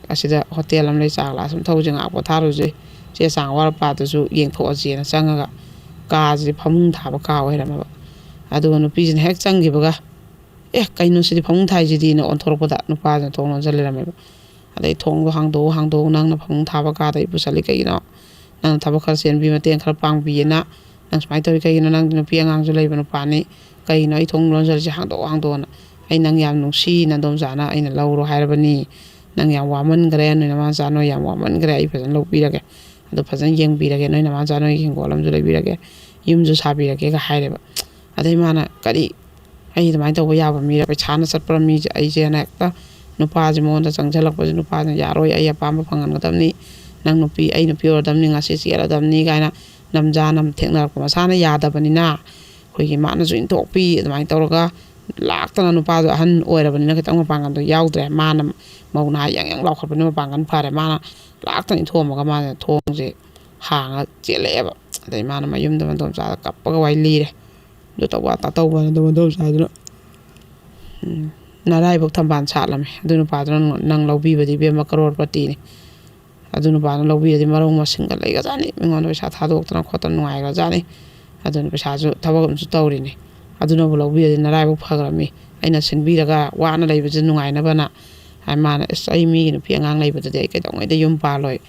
"ꯑꯁꯤꯗ hotel ꯑꯃ ꯂꯩ, ꯆꯥ glass ꯑꯃ ꯊꯛꯎꯁꯦ, ꯉꯥꯏꯍꯥꯛ ꯄꯣꯊꯥꯔꯨꯁꯦ, ꯆꯦ ꯆꯥꯡ ꯑꯋꯥꯠ ꯑꯄꯥꯗꯨꯁꯨ ꯌꯦꯡꯊꯣꯛꯑꯁꯦꯅ" ꯆꯪꯉꯒ ꯀꯥꯁꯤꯗꯤ ꯐꯃꯨꯡ ꯊꯥꯕ ꯀꯥ ꯑꯣꯏꯔꯝꯃꯕ꯫ ꯑꯗꯨꯒ ꯅꯨꯄꯤꯁꯤꯅ ꯍꯦꯛ ꯆꯪꯈꯤꯕꯒ, "ꯑꯦ, ꯀꯩꯅꯣ ꯁꯤꯗꯤ ꯐꯃꯨꯡ ꯊꯥꯏꯁꯤꯗꯤꯅ" ꯑꯣꯟꯊꯣꯔꯛꯄꯗ ꯅꯨꯄꯥꯁꯤꯅ ꯊꯣꯡ ꯂꯣꯟꯁꯤꯜ ꯂꯩꯔꯝꯃꯦꯕ꯫ ꯑꯗꯩ, "ꯊꯣꯡꯗꯣ ꯍꯥꯡꯗꯣꯛꯎ, ꯍꯥꯡꯗꯣꯛꯎ, ꯅꯪꯅ ꯐꯃꯨꯡ ꯊꯥꯕ ꯀꯥꯗ ꯑꯩ ꯄꯨꯁꯜꯂꯤ ꯀꯩꯒꯤꯅꯣ? ꯅꯪꯅ ꯊꯕꯛ ꯈꯔ ꯆꯦꯟꯕꯤ, ꯃꯇꯦꯡ ꯈꯔ ꯄꯥꯡꯕꯤꯌꯦꯅ ꯅꯪ ꯁꯨꯃꯥꯏꯅ ꯇꯧꯔꯤ ꯀꯩꯒꯤꯅꯣ? ꯅꯪꯗꯤ ꯅꯨꯄꯤ ꯑꯉꯥꯡꯁꯨ ꯂꯩꯕ ꯅꯨꯄꯥꯅꯤ, ꯀꯩꯒꯤꯅꯣ ꯑꯩ ꯊꯣꯡ ꯂꯣꯟꯁꯤꯜꯂꯤꯁꯦ? ꯍꯥꯡꯗꯣꯛꯎ, ꯍꯥꯡꯗꯣꯛꯎꯅ꯫ ꯑꯩ ꯅꯪ ꯌꯥꯝ ꯅꯨꯡꯁꯤ, ꯅꯗꯣꯝꯆꯥꯅ ꯑꯩꯅ ꯂꯧꯔꯣ ꯍꯥꯏꯔꯕꯅꯤ꯫ ꯅꯪ ꯌꯥꯝ ꯋꯥꯃꯟꯈ꯭ꯔꯦ, ꯅꯣꯏ ꯅꯃꯥ ꯅꯆꯥ ꯅꯣꯏ ꯌꯥꯝ ꯋꯥꯃꯟꯈ꯭ꯔꯦ, ꯑꯩ ꯐꯖꯅ ꯂꯧꯕꯤꯔꯒꯦ, ꯑꯗꯨ ꯐꯖꯅ ꯌꯦꯡꯕꯤꯔꯒꯦ, ꯅꯣꯏ ꯅꯃꯥ ꯅꯆꯥ ꯅꯣꯏꯒꯤ ꯍꯤꯡꯒꯣꯜ ꯑꯃꯁꯨ ꯂꯩꯕꯤꯔꯒꯦ, ꯌꯨꯝꯁꯨ ꯁꯥꯕꯤꯔꯒꯦꯒ" ꯍꯥꯏꯔꯦꯕ꯫ ꯑꯗꯩ ꯃꯥꯅ, "ꯀꯔꯤ, ꯑꯩ ꯑꯗꯨꯃꯥꯏꯅ ꯇꯧꯕ ꯌꯥꯕ ꯃꯤꯔ? ꯄꯩꯁꯥꯅ ꯆꯠꯄ꯭ꯔ ꯃꯤꯁꯦ?" ꯑꯩꯁꯦꯅ ꯍꯦꯛꯇ ꯅꯨꯄꯥꯁꯦ ꯃꯉꯣꯟꯗ ꯆꯪꯁꯤꯜꯂꯛꯄꯁꯦ, ꯅꯨꯄꯥꯁꯤꯅ, "ꯌꯥꯔꯣꯏ, ꯑꯩ ꯑꯄꯥꯝꯕ ꯐꯪꯍꯟꯒꯗꯕꯅꯤ, ꯅꯪ ꯅꯨꯄꯤ, ꯑꯩ ꯅꯨꯄꯤ ꯑꯣꯏꯔꯗꯕꯅꯤ, ꯉꯁꯤ ꯆꯦꯜꯂꯗꯕꯅꯤ" ꯀꯥꯏꯅ ꯅꯝꯖꯥ ꯅꯝ ꯊꯦꯡꯅꯔꯛꯄ, ꯃꯁꯥꯅ ꯌꯥꯗꯕꯅꯤꯅ ꯑꯩꯈꯣꯏꯒꯤ ꯃꯥꯅꯁꯨ ꯏꯟꯊꯣꯛꯄꯤ, ꯑꯗꯨꯃꯥꯏꯅ ꯇꯧꯔꯒ ꯂꯥꯛꯇꯅ, ꯅꯨꯄꯥꯗꯣ ꯑꯍꯟ ꯑꯣꯏꯔꯕꯅꯤꯅ ꯈꯤꯇꯪ ꯃꯄꯥꯡꯒꯜꯗꯣ ꯌꯥꯎꯗ꯭ꯔꯦ꯫ ꯃꯥꯅ ꯃꯧ ꯅꯍꯥ ꯌꯥꯡ ꯌꯥꯡ ꯂꯥꯎꯈꯠꯄꯅꯤꯅ ꯃꯄꯥꯡꯒꯜ ꯐꯔꯦ꯫ ꯃꯥꯅ ꯂꯥꯛꯇꯅ ꯏꯟꯊꯣꯛꯑꯝꯃꯒ ꯃꯥꯅ ꯊꯣꯡꯁꯦ ꯍꯥꯡꯉ ꯆꯦꯜꯂꯛꯑꯦꯕ꯫ ꯑꯗꯩ ꯃꯥꯅ ꯃꯌꯨꯝꯗ ꯃꯗꯣꯝꯆꯥꯗ ꯀꯞꯄꯒ ꯋꯥꯔꯤ ꯂꯤꯔꯦ꯫ ꯑꯗꯨ ꯇꯧꯕ ꯑꯗꯥ ꯇꯧꯕꯅ ꯑꯗꯨ ꯃꯗꯣꯝꯆꯥꯗꯨꯅ, ꯎꯝ, "ꯅꯔꯥꯏꯕꯛ ꯊꯝꯕꯥꯜ ꯁꯥꯠꯂꯝꯃꯦ꯫ ꯑꯗꯨ ꯅꯨꯄꯥꯗꯨꯅ ꯅꯪ ꯂꯧꯕꯤꯕꯗꯤ ꯏꯕꯦꯝꯃ ꯀꯔꯣꯔꯄꯇꯤꯅꯤ꯫ ꯑꯗꯨ ꯅꯨꯄꯥꯅ ꯂꯧꯕꯤꯔꯗꯤ ꯃꯔꯧ ꯃꯁꯤꯡꯒ ꯂꯩꯒ꯭ꯔꯖꯥꯠꯅꯤ꯫ ꯃꯤꯉꯣꯟꯗ ꯄꯩꯁꯥ ꯊꯥꯗꯣꯛꯇꯅ ꯈꯣꯠꯇꯅ ꯅꯨꯡꯉꯥꯏꯒ꯭ꯔꯖꯥꯠꯅꯤ꯫ ꯑꯗꯨꯅ ꯄꯩꯁꯥꯁꯨ ꯊꯕꯛ ꯑꯃꯁꯨ ꯇꯧꯔꯤꯅꯤ꯫ ꯑꯗꯨꯅꯕꯨ ꯂꯧꯕꯤꯔꯗꯤ ꯅꯔꯥꯏꯕꯛ ꯐꯈ꯭ꯔꯕꯅꯤ꯫ ꯑꯩꯅ ꯁꯤꯟꯕꯤꯔꯒ ꯋꯥꯅ ꯂꯩꯕꯁꯦ ꯅꯨꯡꯉꯥꯏꯅꯕꯅ", ꯍꯥꯏ꯫ ꯃꯥꯅ, "ꯑꯁ, ꯑꯩ ꯃꯤꯒꯤ ꯅꯨꯄꯤ ꯑꯉꯥꯡ ꯂꯩꯕꯗꯗꯤ ꯑꯩ ꯀꯩꯗꯧꯉꯩꯗ ꯌꯨꯝ ꯄꯥꯜꯂꯣꯏ꯫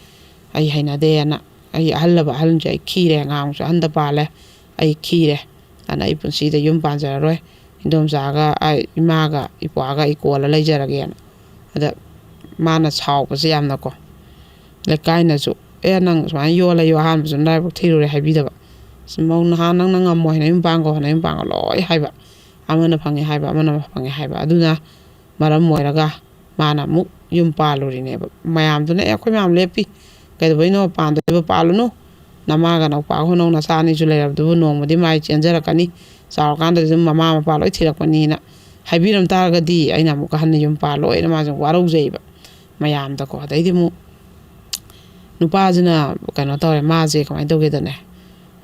ꯑꯩ ꯍꯩꯅꯗꯦꯅ꯫ ꯑꯩ ꯑꯍꯜꯂꯕ ꯑꯍꯜꯁꯦ ꯑꯩ ꯈꯤꯔꯦ꯫ ꯑꯉꯥꯡꯁꯨ ꯑꯍꯟꯗ ꯄꯥꯜꯂꯦ꯫ ꯑꯩ ꯈꯤꯔꯦ꯫ ꯑꯗꯨꯅ ꯑꯩ ꯄꯨꯟꯁꯤꯗ ꯌꯨꯝ ꯄꯥꯟꯖꯔꯔꯣꯏ꯫ ꯏꯟꯗꯣꯝꯆꯥꯒ, ꯑꯩ, ꯏꯃꯥꯒ ꯏꯄ꯭ꯋꯥꯒ ꯑꯩ ꯀꯣꯜꯂ ꯂꯩꯖꯔꯒꯦꯅ"꯫ ꯑꯗ ꯃꯥꯅ ꯁꯥꯎꯕꯁꯦ ꯌꯥꯝꯅꯀꯣ꯫ ꯂꯩꯀꯥꯏꯅꯁꯨ, "ꯑꯦ, ꯅꯪ ꯁꯨꯃꯥꯏꯅ ꯌꯣꯜꯂ ꯌꯣ, ꯑꯍꯥꯟꯕꯁꯨ ꯅꯔꯥꯏꯕꯛ ꯊꯤꯔꯨꯔꯦ" ꯍꯥꯏꯕꯤꯗꯕ꯫ "ꯑꯁ, ꯃꯧ ꯅꯍꯥ, ꯅꯪ ꯅꯌꯨꯝ ꯄꯥꯟꯈꯣ, ꯅꯌꯨꯝ ꯄꯥꯟꯈꯣ" ꯂꯣꯏ ꯍꯥꯏꯕ꯫ ꯑꯃꯅ ꯐꯪꯉꯦ ꯍꯥꯏꯕ, ꯑꯃꯅ ꯐꯪꯉꯦ ꯍꯥꯏꯕ꯫ ꯑꯗꯨꯅ ꯃꯔꯝ ꯑꯣꯏꯔꯒ ꯃꯥꯅ ꯑꯃꯨꯛ ꯌꯨꯝ ꯄꯥꯜꯂꯨꯔꯤꯅꯦꯕ꯫ ꯃꯌꯥꯝꯗꯨꯅ, "ꯑꯦ, ꯑꯩꯈꯣꯏ ꯃꯌꯥꯝ ꯂꯦꯞꯄꯤ, ꯀꯩꯗꯧꯕꯩꯅꯣ ꯄꯥꯟꯗꯣꯏꯕ? ꯄꯥꯜꯂꯨꯅꯨ, ꯅꯃꯥꯒ ꯅꯧꯄꯥꯒ ꯍꯣꯠꯅꯧ, ꯅꯆꯥ ꯑꯅꯤꯁꯨ ꯂꯩꯔꯕꯗꯨꯕꯨ, ꯅꯣꯡꯃꯗꯤ ꯃꯥꯏ ꯆꯦꯟꯖꯔꯛꯀꯅꯤ, ꯆꯥꯎꯔꯀꯥꯟꯗꯗꯤ ꯑꯗꯨꯝ ꯃꯃꯥ ꯃꯄꯥ ꯂꯣꯏ ꯊꯤꯔꯛꯄꯅꯤꯅ" ꯍꯥꯏꯕꯤꯔꯝ ꯇꯥꯔꯒꯗꯤ ꯑꯩꯅ ꯑꯃꯨꯛꯀ ꯍꯟꯅ ꯌꯨꯝ ꯄꯥꯜꯂꯣꯏꯅ ꯃꯥꯁꯦ ꯋꯥꯔꯧꯖꯩꯕ ꯃꯌꯥꯝꯗꯀꯣ꯫ ꯑꯗꯩꯗꯤ ꯑꯃꯨꯛ ꯅꯨꯄꯥꯁꯤꯅ ꯀꯩꯅꯣ ꯇꯧꯔꯦ, ꯃꯥꯁꯦ ꯀꯃꯥꯏꯅ ꯇꯧꯒꯦꯗꯅꯦ,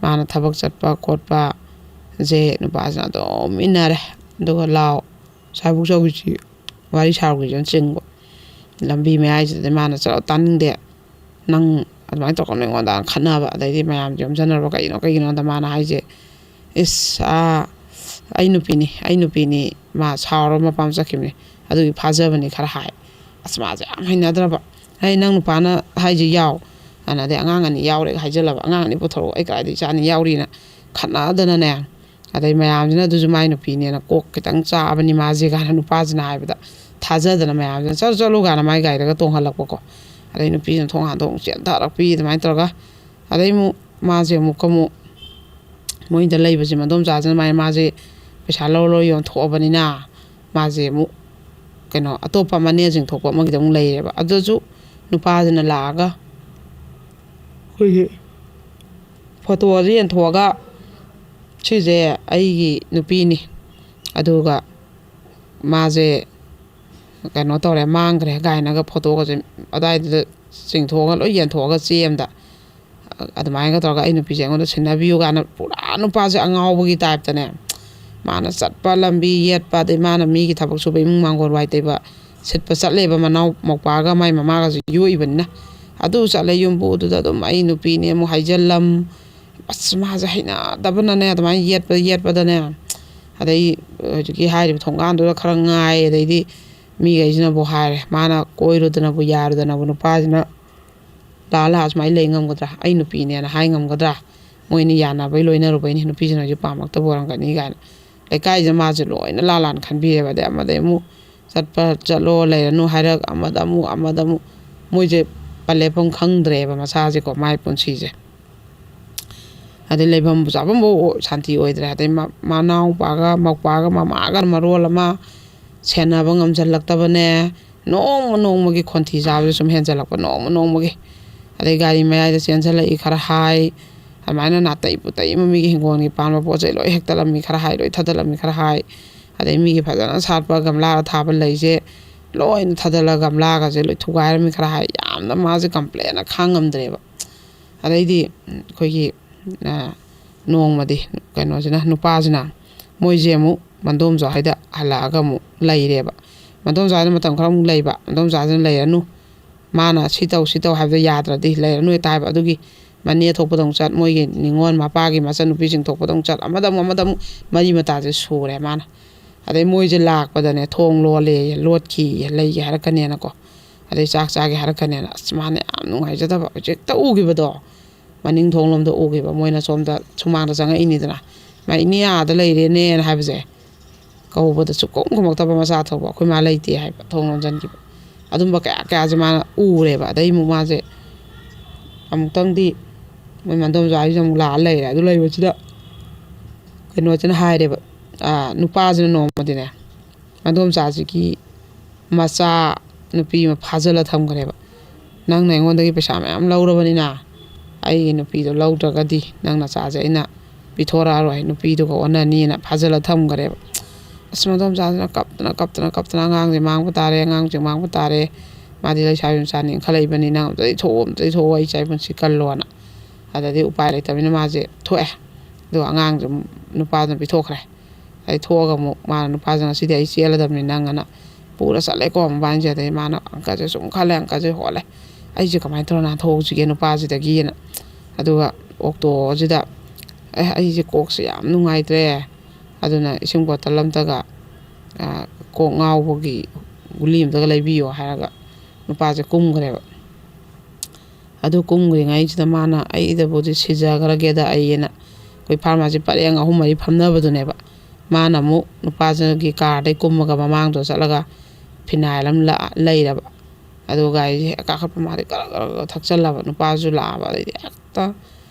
ꯃꯥꯅ ꯊꯕꯛ ꯆꯠꯄ ꯈꯣꯠꯄꯁꯦ ꯅꯨꯄꯥꯁꯤꯅ ꯑꯗꯨꯝ ꯏꯟꯅꯔꯦ꯫ ꯑꯗꯨꯒ "ꯂꯥꯎ, ꯁ꯭ꯋꯥꯏꯕꯨꯛ ꯆꯧꯁꯤ, ꯋꯥꯔꯤ ꯁꯥꯔꯨꯁꯤꯅ" ꯆꯤꯡꯕ꯫ ꯂꯝꯕꯤ ꯃꯌꯥꯏꯁꯤꯗ ꯃꯥꯅ, "ꯆꯠꯂꯣ, ꯇꯥꯅꯤꯡꯗꯦ, ꯅꯪ ꯑꯗꯨꯃꯥꯏꯅ ꯇꯧꯔꯛꯀꯅꯨ ꯑꯩꯉꯣꯟꯗ" ꯈꯠꯅꯕ꯫ ꯑꯗꯩꯗꯤ ꯃꯌꯥꯝꯁꯦ ꯌꯣꯝꯁꯤꯟꯅꯔꯕ꯫ "ꯀꯩꯅꯣ, ꯀꯩꯒꯤꯅꯣꯗ?" ꯃꯥꯅ ꯍꯥꯏꯁꯦ, "ꯏꯁ, ꯑꯥ, ꯑꯩ ꯅꯨꯄꯤꯅꯤ, ꯑꯩ ꯅꯨꯄꯤꯅꯤ, ꯃꯥ ꯁꯥꯎꯔ ꯃꯄꯥꯝ ꯆꯠꯈꯤꯕꯅꯤ, ꯑꯗꯨꯒꯤ ꯐꯥꯖꯕꯅꯤ" ꯈꯔ ꯍꯥꯏ꯫ ꯑꯁ, ꯃꯥꯁꯦ ꯌꯥꯝ ꯍꯩꯅꯗ꯭ꯔꯕ꯫ "ꯍꯩ, ꯅꯪ ꯅꯨꯄꯥꯅ ꯍꯥꯏꯁꯦ ꯌꯥꯎ, ꯑꯗꯩ ꯑꯉꯥꯡ ꯑꯅꯤ ꯌꯥꯎꯔꯦꯒ ꯍꯥꯏꯖꯜꯂꯕ꯫ "ꯑꯉꯥꯡ ꯑꯅꯤ ꯄꯨꯊꯣꯔꯛꯑꯣ, ꯑꯩ ꯀꯗꯥꯏꯗꯒꯤ ꯏꯆꯥ ꯑꯅꯤ ꯌꯥꯎꯔꯤꯅ?" ꯈꯠꯅꯗꯅꯅꯦ꯫ ꯑꯗꯩ ꯃꯌꯥꯝꯁꯤꯅ ꯑꯗꯨꯁꯨ ꯃꯥꯏ ꯅꯨꯄꯤꯅꯦꯅ ꯀꯣꯛ ꯈꯤꯇꯪ ꯆꯥꯕꯅꯤ ꯃꯥꯁꯦ ꯀꯥꯏꯅ ꯅꯨꯄꯥꯁꯤꯅ ꯍꯥꯏꯕꯗ ꯊꯥꯖꯗꯅ ꯃꯌꯥꯝꯁꯤꯅ "ꯆꯠꯂꯨ, ꯆꯠꯂꯨ" ꯀꯥꯏꯅ ꯃꯥꯏ ꯒꯥꯔꯤꯗꯒ ꯇꯣꯡꯍꯜꯂꯛꯄꯀꯣ꯫ ꯑꯗꯩ ꯅꯨꯄꯤꯁꯤꯅ ꯊꯣꯡ ꯍꯥꯡꯗꯣꯛ ꯆꯦꯟꯊꯔꯛꯄꯤ ꯑꯗꯨꯃꯥꯏꯅ ꯇꯧꯔꯒ꯫ ꯑꯗꯩ ꯑꯃꯨꯛ ꯃꯥꯁꯦ ꯑꯃꯨꯛꯀ ꯑꯃꯨꯛ ꯃꯣꯏꯗ ꯂꯩꯕꯁꯦ ꯃꯗꯣꯝꯆꯥꯁꯤꯅ ꯃꯥꯏ, ꯃꯥꯁꯦ ꯄꯩꯁꯥ ꯂꯧꯔ ꯂꯧꯔ ꯌꯣꯟꯊꯣꯛꯑꯕꯅꯤꯅ ꯃꯥꯁꯦ ꯑꯃꯨꯛ ꯀꯩꯅꯣ ꯑꯇꯣꯞꯄ ꯃꯅꯦꯁꯤꯡ ꯊꯣꯛꯄ ꯑꯃꯒꯤꯗ ꯑꯃꯨꯛ ꯂꯩꯔꯦꯕ꯫ ꯑꯗꯨꯁꯨ ꯅꯨꯄꯥꯁꯤꯅ ꯂꯥꯛꯑꯒ ꯑꯩꯈꯣꯏꯒꯤ ꯐꯣꯇꯣꯁꯦ ꯌꯦꯟꯊꯣꯛꯑꯒ "ꯁꯤꯁꯦ ꯑꯩꯒꯤ ꯅꯨꯄꯤꯅꯤ, ꯑꯗꯨꯒ ꯃꯥꯁꯦ ꯀꯩꯅꯣ ꯇꯧꯔꯦ, ꯃꯥꯡꯈ꯭ꯔꯦ ꯀꯥꯏꯅꯒ ꯐꯣꯇꯣꯒꯁꯦ ꯑꯗꯥꯏꯗꯨꯗ ꯆꯤꯡꯊꯣꯛꯑꯒ ꯂꯣꯏ ꯌꯦꯟꯊꯣꯛꯑꯒ ꯆꯦ ꯑꯃꯗ ꯑꯗꯨꯃꯥꯏꯅꯒ ꯇꯧꯔꯒ "ꯑꯩ ꯅꯨꯄꯤꯁꯦ ꯑꯩꯉꯣꯟꯗ ꯁꯤꯟꯅꯕꯤꯌꯨ" ꯀꯥꯏꯅ ꯄꯨꯔꯥ ꯅꯨꯄꯥꯁꯦ ꯑꯉꯥꯎꯕꯒꯤ ꯇꯥꯏꯞꯇꯅꯦ꯫ ꯃꯥꯅ ꯆꯠꯄ ꯂꯝꯕꯤ ꯌꯦꯠꯄ, ꯑꯗꯩ ꯃꯥꯅ ꯃꯤꯒꯤ ꯊꯕꯛ ꯁꯨꯕ, ꯏꯃꯨꯡ ꯃꯥꯡꯒꯣꯜ ꯋꯥꯏ ꯇꯩꯕ, ꯁꯤꯠꯄ ꯆꯠꯂꯦꯕ, ꯃꯅꯥꯎ ꯃꯧꯄꯥꯒ ꯃꯥꯏ ꯃꯃꯥꯒꯁꯨ ꯌꯣꯛꯏꯕꯅꯤꯅ꯫ ꯑꯗꯨ ꯆꯠꯂꯦ, ꯌꯨꯝꯕꯨꯗꯨꯗ ꯑꯗꯨꯝ "ꯑꯩ ꯅꯨꯄꯤꯅꯦ" ꯑꯃꯨꯛ ꯍꯥꯏꯖꯜꯂꯝ꯫ ꯑꯁ, ꯃꯥꯁꯦ ꯍꯩꯅꯗꯕꯅꯅꯦ, ꯑꯗꯨꯃꯥꯏꯅ ꯌꯦꯠꯄ ꯌꯦꯠꯄꯗꯅꯦ꯫ ꯑꯗꯩ ꯍꯧꯖꯤꯛꯀꯤ ꯍꯥꯏꯔꯤꯕ ꯊꯣꯡꯒꯥꯟꯗꯨꯗ ꯈꯔ ꯉꯥꯏ, ꯑꯗꯩꯗꯤ ꯃꯤꯈꯩꯁꯤꯅꯕꯨ ꯍꯥꯏꯔꯦ, ꯃꯥꯅ ꯀꯣꯏꯔꯨꯗꯅꯕꯨ ꯌꯥꯔꯨꯗꯅꯕꯨ ꯅꯨꯄꯥꯁꯤꯅ ꯂꯥꯛꯑ ꯂꯥꯛꯑ ꯁꯨꯃꯥꯏꯅ ꯂꯩ ꯉꯝꯒꯗ꯭ꯔꯥ? "ꯑꯩ ꯅꯨꯄꯤꯅꯦꯅ" ꯍꯥꯏ ꯉꯝꯒꯗ꯭ꯔꯥ? ꯃꯣꯏꯅ ꯌꯥꯅꯕꯩ ꯂꯣꯏꯅꯔꯨꯕꯩꯅꯤ, ꯅꯨꯄꯤꯁꯤꯅꯁꯨ ꯄꯥꯝꯃꯛꯇꯕ ꯑꯣꯏꯔꯝꯒꯅꯤ ꯀꯥꯏꯅ꯫ ꯂꯩꯀꯥꯏꯁꯤꯗ ꯃꯥꯁꯦ ꯂꯣꯏꯅ ꯂꯥꯟ ꯂꯥꯟ ꯈꯟꯕꯤꯔꯦꯕ꯫ ꯑꯗꯩ ꯑꯃꯗꯩ ꯑꯃꯨꯛ "ꯆꯠꯄ ꯆꯠꯂꯣ, ꯂꯩꯔꯅꯨ" ꯍꯥꯏꯔꯛ, ꯑꯃꯗ ꯑꯃꯨꯛ, ꯑꯃꯗ ꯑꯃꯨꯛ꯫ ꯃꯣꯏꯁꯦ ꯄꯟ ꯂꯦꯞꯐꯝ ꯈꯪꯗ꯭ꯔꯦꯕ ꯃꯁꯥꯁꯦꯀꯣ, ꯃꯥꯏ ꯄꯨꯟꯁꯤꯁꯦ꯫ ꯑꯗꯩ ꯂꯩꯐꯝ ꯆꯥꯐꯝꯐꯥꯎ ꯁꯥꯟꯇꯤ ꯑꯣꯏꯗ꯭ꯔꯦ꯫ ꯑꯗꯩ ꯃ-, ꯃꯅꯥꯎꯄꯥꯒ ꯃꯧꯄꯥꯒ ꯃꯃꯥꯒ ꯃꯔꯣꯜ ꯑꯃ ꯁꯦꯟꯅꯕ ꯉꯝꯁꯤꯜꯂꯛꯇꯕꯅꯦ꯫ ꯅꯣꯡꯃ ꯅꯣꯡꯃꯒꯤ ꯈꯣꯟꯊꯤ ꯆꯥꯕꯁꯦ ꯁꯨꯝ ꯍꯦꯟꯖꯜꯂꯛꯄ, ꯅꯣꯡꯃ ꯅꯣꯡꯃꯒꯤ꯫ ꯑꯗꯩ ꯒꯥꯔꯤ ꯃꯌꯥꯏꯗ ꯆꯦꯟꯁꯤꯜꯂꯛꯏ ꯈꯔ ꯍꯥꯏ, ꯑꯗꯨꯃꯥꯏꯅ ꯅꯥꯇꯩ ꯄꯨꯇꯩ ꯑꯃ ꯃꯤꯒꯤ ꯍꯤꯡꯒꯣꯜꯒꯤ ꯄꯥꯟꯕ ꯄꯣꯠ ꯆꯩ ꯂꯣꯏ ꯍꯦꯛꯇꯠꯂꯝꯃꯤ ꯈꯔ ꯍꯥꯏ, ꯂꯣꯏ ꯊꯗꯠꯂꯝꯃꯤ ꯈꯔ ꯍꯥꯏ꯫ ꯑꯗꯩ ꯃꯤꯒꯤ ꯐꯖꯅ ꯁꯥꯠꯄ ꯒꯝꯂꯥꯗ ꯊꯥꯕ ꯂꯩꯁꯦ ꯂꯣꯏꯅ ꯊꯗꯠꯂꯒ ꯒꯝꯂꯥꯒꯁꯦ ꯂꯣꯏ ꯊꯨꯒꯥꯏꯔꯝꯃꯤ ꯈꯔ ꯍꯥꯏ꯫ ꯌꯥꯝꯅ ꯃꯥꯁꯦ ꯀꯝꯄ꯭ꯂꯦꯟꯅ ꯈꯥꯡꯉꯝꯗ꯭ꯔꯦꯕ꯫ ꯑꯗꯩꯗꯤ, ꯎꯝ, ꯑꯩꯈꯣꯏꯒꯤ, ꯑ, ꯅꯣꯡꯃꯗꯤ ꯀꯩꯅꯣꯁꯤꯅ, ꯅꯨꯄꯥꯁꯤꯅ ꯃꯣꯏꯁꯦ ꯑꯃꯨꯛ ꯃꯟꯗꯣꯝꯆꯥ ꯍꯣꯏꯗ ꯍꯜꯂꯛꯑꯒ ꯑꯃꯨꯛ ꯂꯩꯔꯦꯕ꯫ ꯃꯟꯗꯣꯝꯆꯥ ꯍꯣꯏꯗ ꯃꯇꯝ ꯈꯔ ꯑꯃꯨꯛ ꯂꯩꯕ, ꯃꯟꯗꯣꯝꯆꯥꯁꯤꯅ "ꯂꯩꯔꯅꯨ, ꯃꯥꯅ ꯁꯤ ꯇꯧ, ꯁꯤ ꯇꯧ ꯍꯥꯏꯕꯗꯣ ꯌꯥꯗ꯭ꯔꯗꯤ ꯂꯩꯔꯅꯨ" ꯍꯦꯛꯇ ꯍꯥꯏꯕ꯫ ꯑꯗꯨꯒꯤ ꯃꯅꯦ ꯊꯣꯛꯄꯗ ꯑꯃꯨꯛ ꯆꯠ, ꯃꯣꯏꯒꯤ ꯅꯤꯉꯣꯜ ꯃꯄꯥꯒꯤ ꯃꯆꯟꯅꯨꯄꯤꯁꯤꯡ ꯊꯣꯛꯄꯗ ꯑꯃꯨꯛ ꯆꯠ, ꯑꯃꯗ ꯑꯃꯨꯛ, ꯑꯃꯗ ꯑꯃꯨꯛ, ꯃꯔꯤ ꯃꯇꯥꯁꯦ ꯁꯨꯔꯦ ꯃꯥꯅ꯫ ꯑꯗꯩ ꯃꯣꯏꯁꯦ ꯂꯥꯛꯄꯗꯅꯦ, "ꯊꯣꯡ ꯂꯣꯜꯂꯦꯌꯦ, ꯂꯣꯠꯈꯤꯌꯦ, ꯂꯩꯒꯦ ꯍꯥꯏꯔꯛꯀꯅꯦꯅꯀꯣ"꯫ ꯑꯗꯩ "ꯆꯥꯛ ꯆꯥꯒꯦ ꯍꯥꯏꯔꯛꯀꯅꯦꯅ"꯫ ꯑꯁ, ꯃꯥꯅ ꯌꯥꯝ ꯅꯨꯡꯉꯥꯏꯖꯗꯕ꯫ ꯍꯧꯖꯤꯛ ꯍꯦꯛꯇ ꯎꯈꯤꯕꯗꯣ, ꯃꯅꯤꯡ ꯊꯣꯡ ꯂꯣꯝꯗ ꯎꯈꯤꯕ꯫ ꯃꯣꯏꯅ ꯁꯣꯝꯗ ꯁꯨꯃꯥꯡꯗ ꯆꯪꯉꯛꯏꯅꯤꯗꯅ꯫ "ꯃꯥ ꯏꯅꯦ ꯑꯥꯗ ꯂꯩꯔꯦꯅꯦꯅ" ꯍꯥꯏꯕꯁꯦ꯫ ꯀꯧꯕꯗ ꯁꯨꯛꯈꯨꯝ ꯈꯨꯝꯃꯛꯇꯕ ꯃꯆꯥ ꯊꯣꯛꯄ, "ꯑꯩꯈꯣꯏ ꯃꯥ ꯂꯩꯇꯦ" ꯍꯥꯏꯕ, ꯊꯣꯡ ꯂꯣꯟꯁꯤꯟꯈꯤꯕ꯫ ꯑꯗꯨꯝꯕ ꯀꯌꯥ ꯀꯌꯥꯁꯦ ꯃꯥꯅ ꯎꯔꯦꯕ꯫ ꯑꯗꯩ ꯑꯃꯨꯛ ꯃꯥꯁꯦ ꯑꯃꯨꯛꯇꯪꯗꯤ ꯃꯣꯏ ꯃꯟꯗꯣꯝꯆꯥ ꯍꯣꯏꯁꯤꯗ ꯑꯃꯨꯛ ꯂꯥꯛꯑ ꯂꯩꯔꯦ꯫ ꯑꯗꯨ ꯂꯩꯕꯁꯤꯗ ꯀꯩꯅꯣꯁꯤꯅ ꯍꯥꯏꯔꯦꯕ, ꯑꯥ, ꯅꯨꯄꯥꯁꯤꯅ ꯅꯣꯡꯃꯗꯤꯅꯦ, ꯃꯟꯗꯣꯝꯆꯥꯁꯤꯒꯤ ꯃꯆꯥ ꯅꯨꯄꯤ ꯑꯃ ꯐꯥꯖꯤꯜꯂ ꯊꯝꯈ꯭ꯔꯦꯕ꯫ "ꯅꯪꯅ ꯑꯩꯉꯣꯟꯗꯒꯤ ꯄꯩꯁꯥ ꯃꯌꯥꯝ ꯂꯧꯔꯕꯅꯤꯅ, ꯑꯩꯒꯤ ꯅꯨꯄꯤꯗꯣ ꯂꯧꯗ꯭ꯔꯒꯗꯤ ꯅꯪ ꯅꯆꯥꯁꯦ ꯑꯩꯅ ꯄꯤꯊꯣꯔꯛꯑꯔꯣꯏ, ꯅꯨꯄꯤꯗꯨꯒ ꯑꯣꯟꯅꯅꯤꯅ" ꯐꯥꯖꯤꯜꯂ ꯊꯝꯈ꯭ꯔꯦꯕ꯫ ꯑꯁ, ꯃꯗꯣꯝꯆꯥꯁꯤꯅ ꯀꯞꯇꯅ, ꯀꯞꯇꯅ, ꯀꯞꯇꯅ, "ꯑꯉꯥꯡꯁꯦ ꯃꯥꯡꯕ ꯇꯥꯔꯦ, ꯑꯉꯥꯡꯁꯦ ꯃꯥꯡꯕ ꯇꯥꯔꯦ, ꯃꯥꯗꯤ ꯂꯩꯁꯥꯕꯤ ꯃꯆꯥꯅꯤ, ꯏꯟꯈꯠꯂꯛꯏꯕꯅꯤ, ꯅꯪ ꯑꯝꯇꯗꯤ ꯊꯣꯛꯑꯣ, ꯑꯝꯇꯗꯤ ꯊꯣꯛꯑꯣ, ꯑꯩ ꯏꯆꯥ ꯏꯄꯨꯟꯁꯤ ꯀꯜꯂꯣꯅ"꯫ ꯑꯗꯗꯤ ꯎꯄꯥꯏ ꯂꯩꯇꯕꯅꯤꯅ ꯃꯥꯁꯦ ꯊꯣꯛꯑꯦ꯫ ꯑꯗꯨꯒ ꯑꯉꯥꯡꯁꯦ ꯅꯨꯄꯥꯗꯨꯅ ꯄꯤꯊꯣꯛꯈ꯭ꯔꯦ꯫ ꯑꯗꯩ ꯊꯣꯛꯑꯒ ꯑꯃꯨꯛ ꯃꯥꯅ, "ꯅꯨꯄꯥꯁꯦ ꯉꯁꯤꯗꯤ ꯑꯩ ꯆꯦꯜꯂꯗꯕꯅꯤ, ꯅꯪ"꯫ ꯑꯅ ꯄꯨꯔ ꯆꯠꯂꯦꯀꯣ ꯃꯕꯥꯅꯤꯁꯦ꯫ ꯑꯗꯩ ꯃꯥꯅ ꯑꯪꯀꯁꯦ ꯁꯨꯝ ꯈꯜꯂꯦ, ꯑꯪꯀꯁꯦ ꯍꯣꯠꯂꯦ, "ꯑꯩꯁꯦ ꯀꯃꯥꯏꯅ ꯇꯧꯔ ꯅꯥꯟꯊꯣꯛꯍꯧꯁꯤꯒꯦ ꯅꯨꯄꯥꯁꯤꯗꯒꯤꯅ"꯫ ꯑꯗꯨꯒ ꯑꯣꯛꯇꯣꯁꯤꯗ, "ꯑꯦ, ꯑꯩꯁꯦ ꯀꯣꯛꯁꯦ ꯌꯥꯝ ꯅꯨꯡꯉꯥꯏꯇ꯭ꯔꯦ, ꯑꯗꯨꯅ ꯏꯁꯤꯡ ꯕꯣꯇꯜ ꯑꯝꯇꯒ, ꯑ, ꯀꯣꯛ ꯉꯥꯎꯕꯒꯤ ꯒꯨꯂꯤ ꯑꯝꯇꯒ ꯂꯩꯕꯤꯌꯣ" ꯍꯥꯏꯔꯒ ꯅꯨꯄꯥꯁꯦ ꯀꯨꯝꯈ꯭ꯔꯦꯕ꯫ ꯑꯗꯨ ꯀꯨꯝꯈ꯭ꯔꯤꯉꯩꯁꯤꯗ ꯃꯥꯅ, "ꯑꯩꯗꯕꯨꯗꯤ ꯁꯤꯖꯈ꯭ꯔꯒꯦꯗ ꯑꯩꯅ", ꯑꯩꯈꯣꯏ ꯐꯥꯔꯃꯥꯁꯤ ꯄꯔꯦꯡ ꯑꯍꯨꯝ ꯃꯔꯤ ꯐꯝꯅꯕꯗꯨꯅꯦꯕ꯫ ꯃꯥꯅ ꯑꯃꯨꯛ ꯅꯨꯄꯥꯁꯤꯒꯤ ꯀꯥꯔꯗꯩ ꯀꯨꯝꯃꯒ ꯃꯃꯥꯡꯗꯣ ꯆꯠꯂꯒ ꯐꯤꯅꯥꯏꯜ ꯑꯃ ꯂ-, ꯂꯩꯔꯕ꯫ ꯑꯗꯨꯒ ꯒꯥꯔꯤꯁꯦ ꯍꯦꯛ ꯀꯥꯈꯠꯄ ꯃꯥꯗꯤ ꯒꯔ ꯒꯔ ꯒꯔ ꯊꯛꯆꯜꯂꯕ꯫ ꯅꯨꯄꯥꯁꯨ ꯂꯥꯛꯑꯕ꯫ ꯑꯗꯩꯗꯤ ꯍꯦꯛꯇ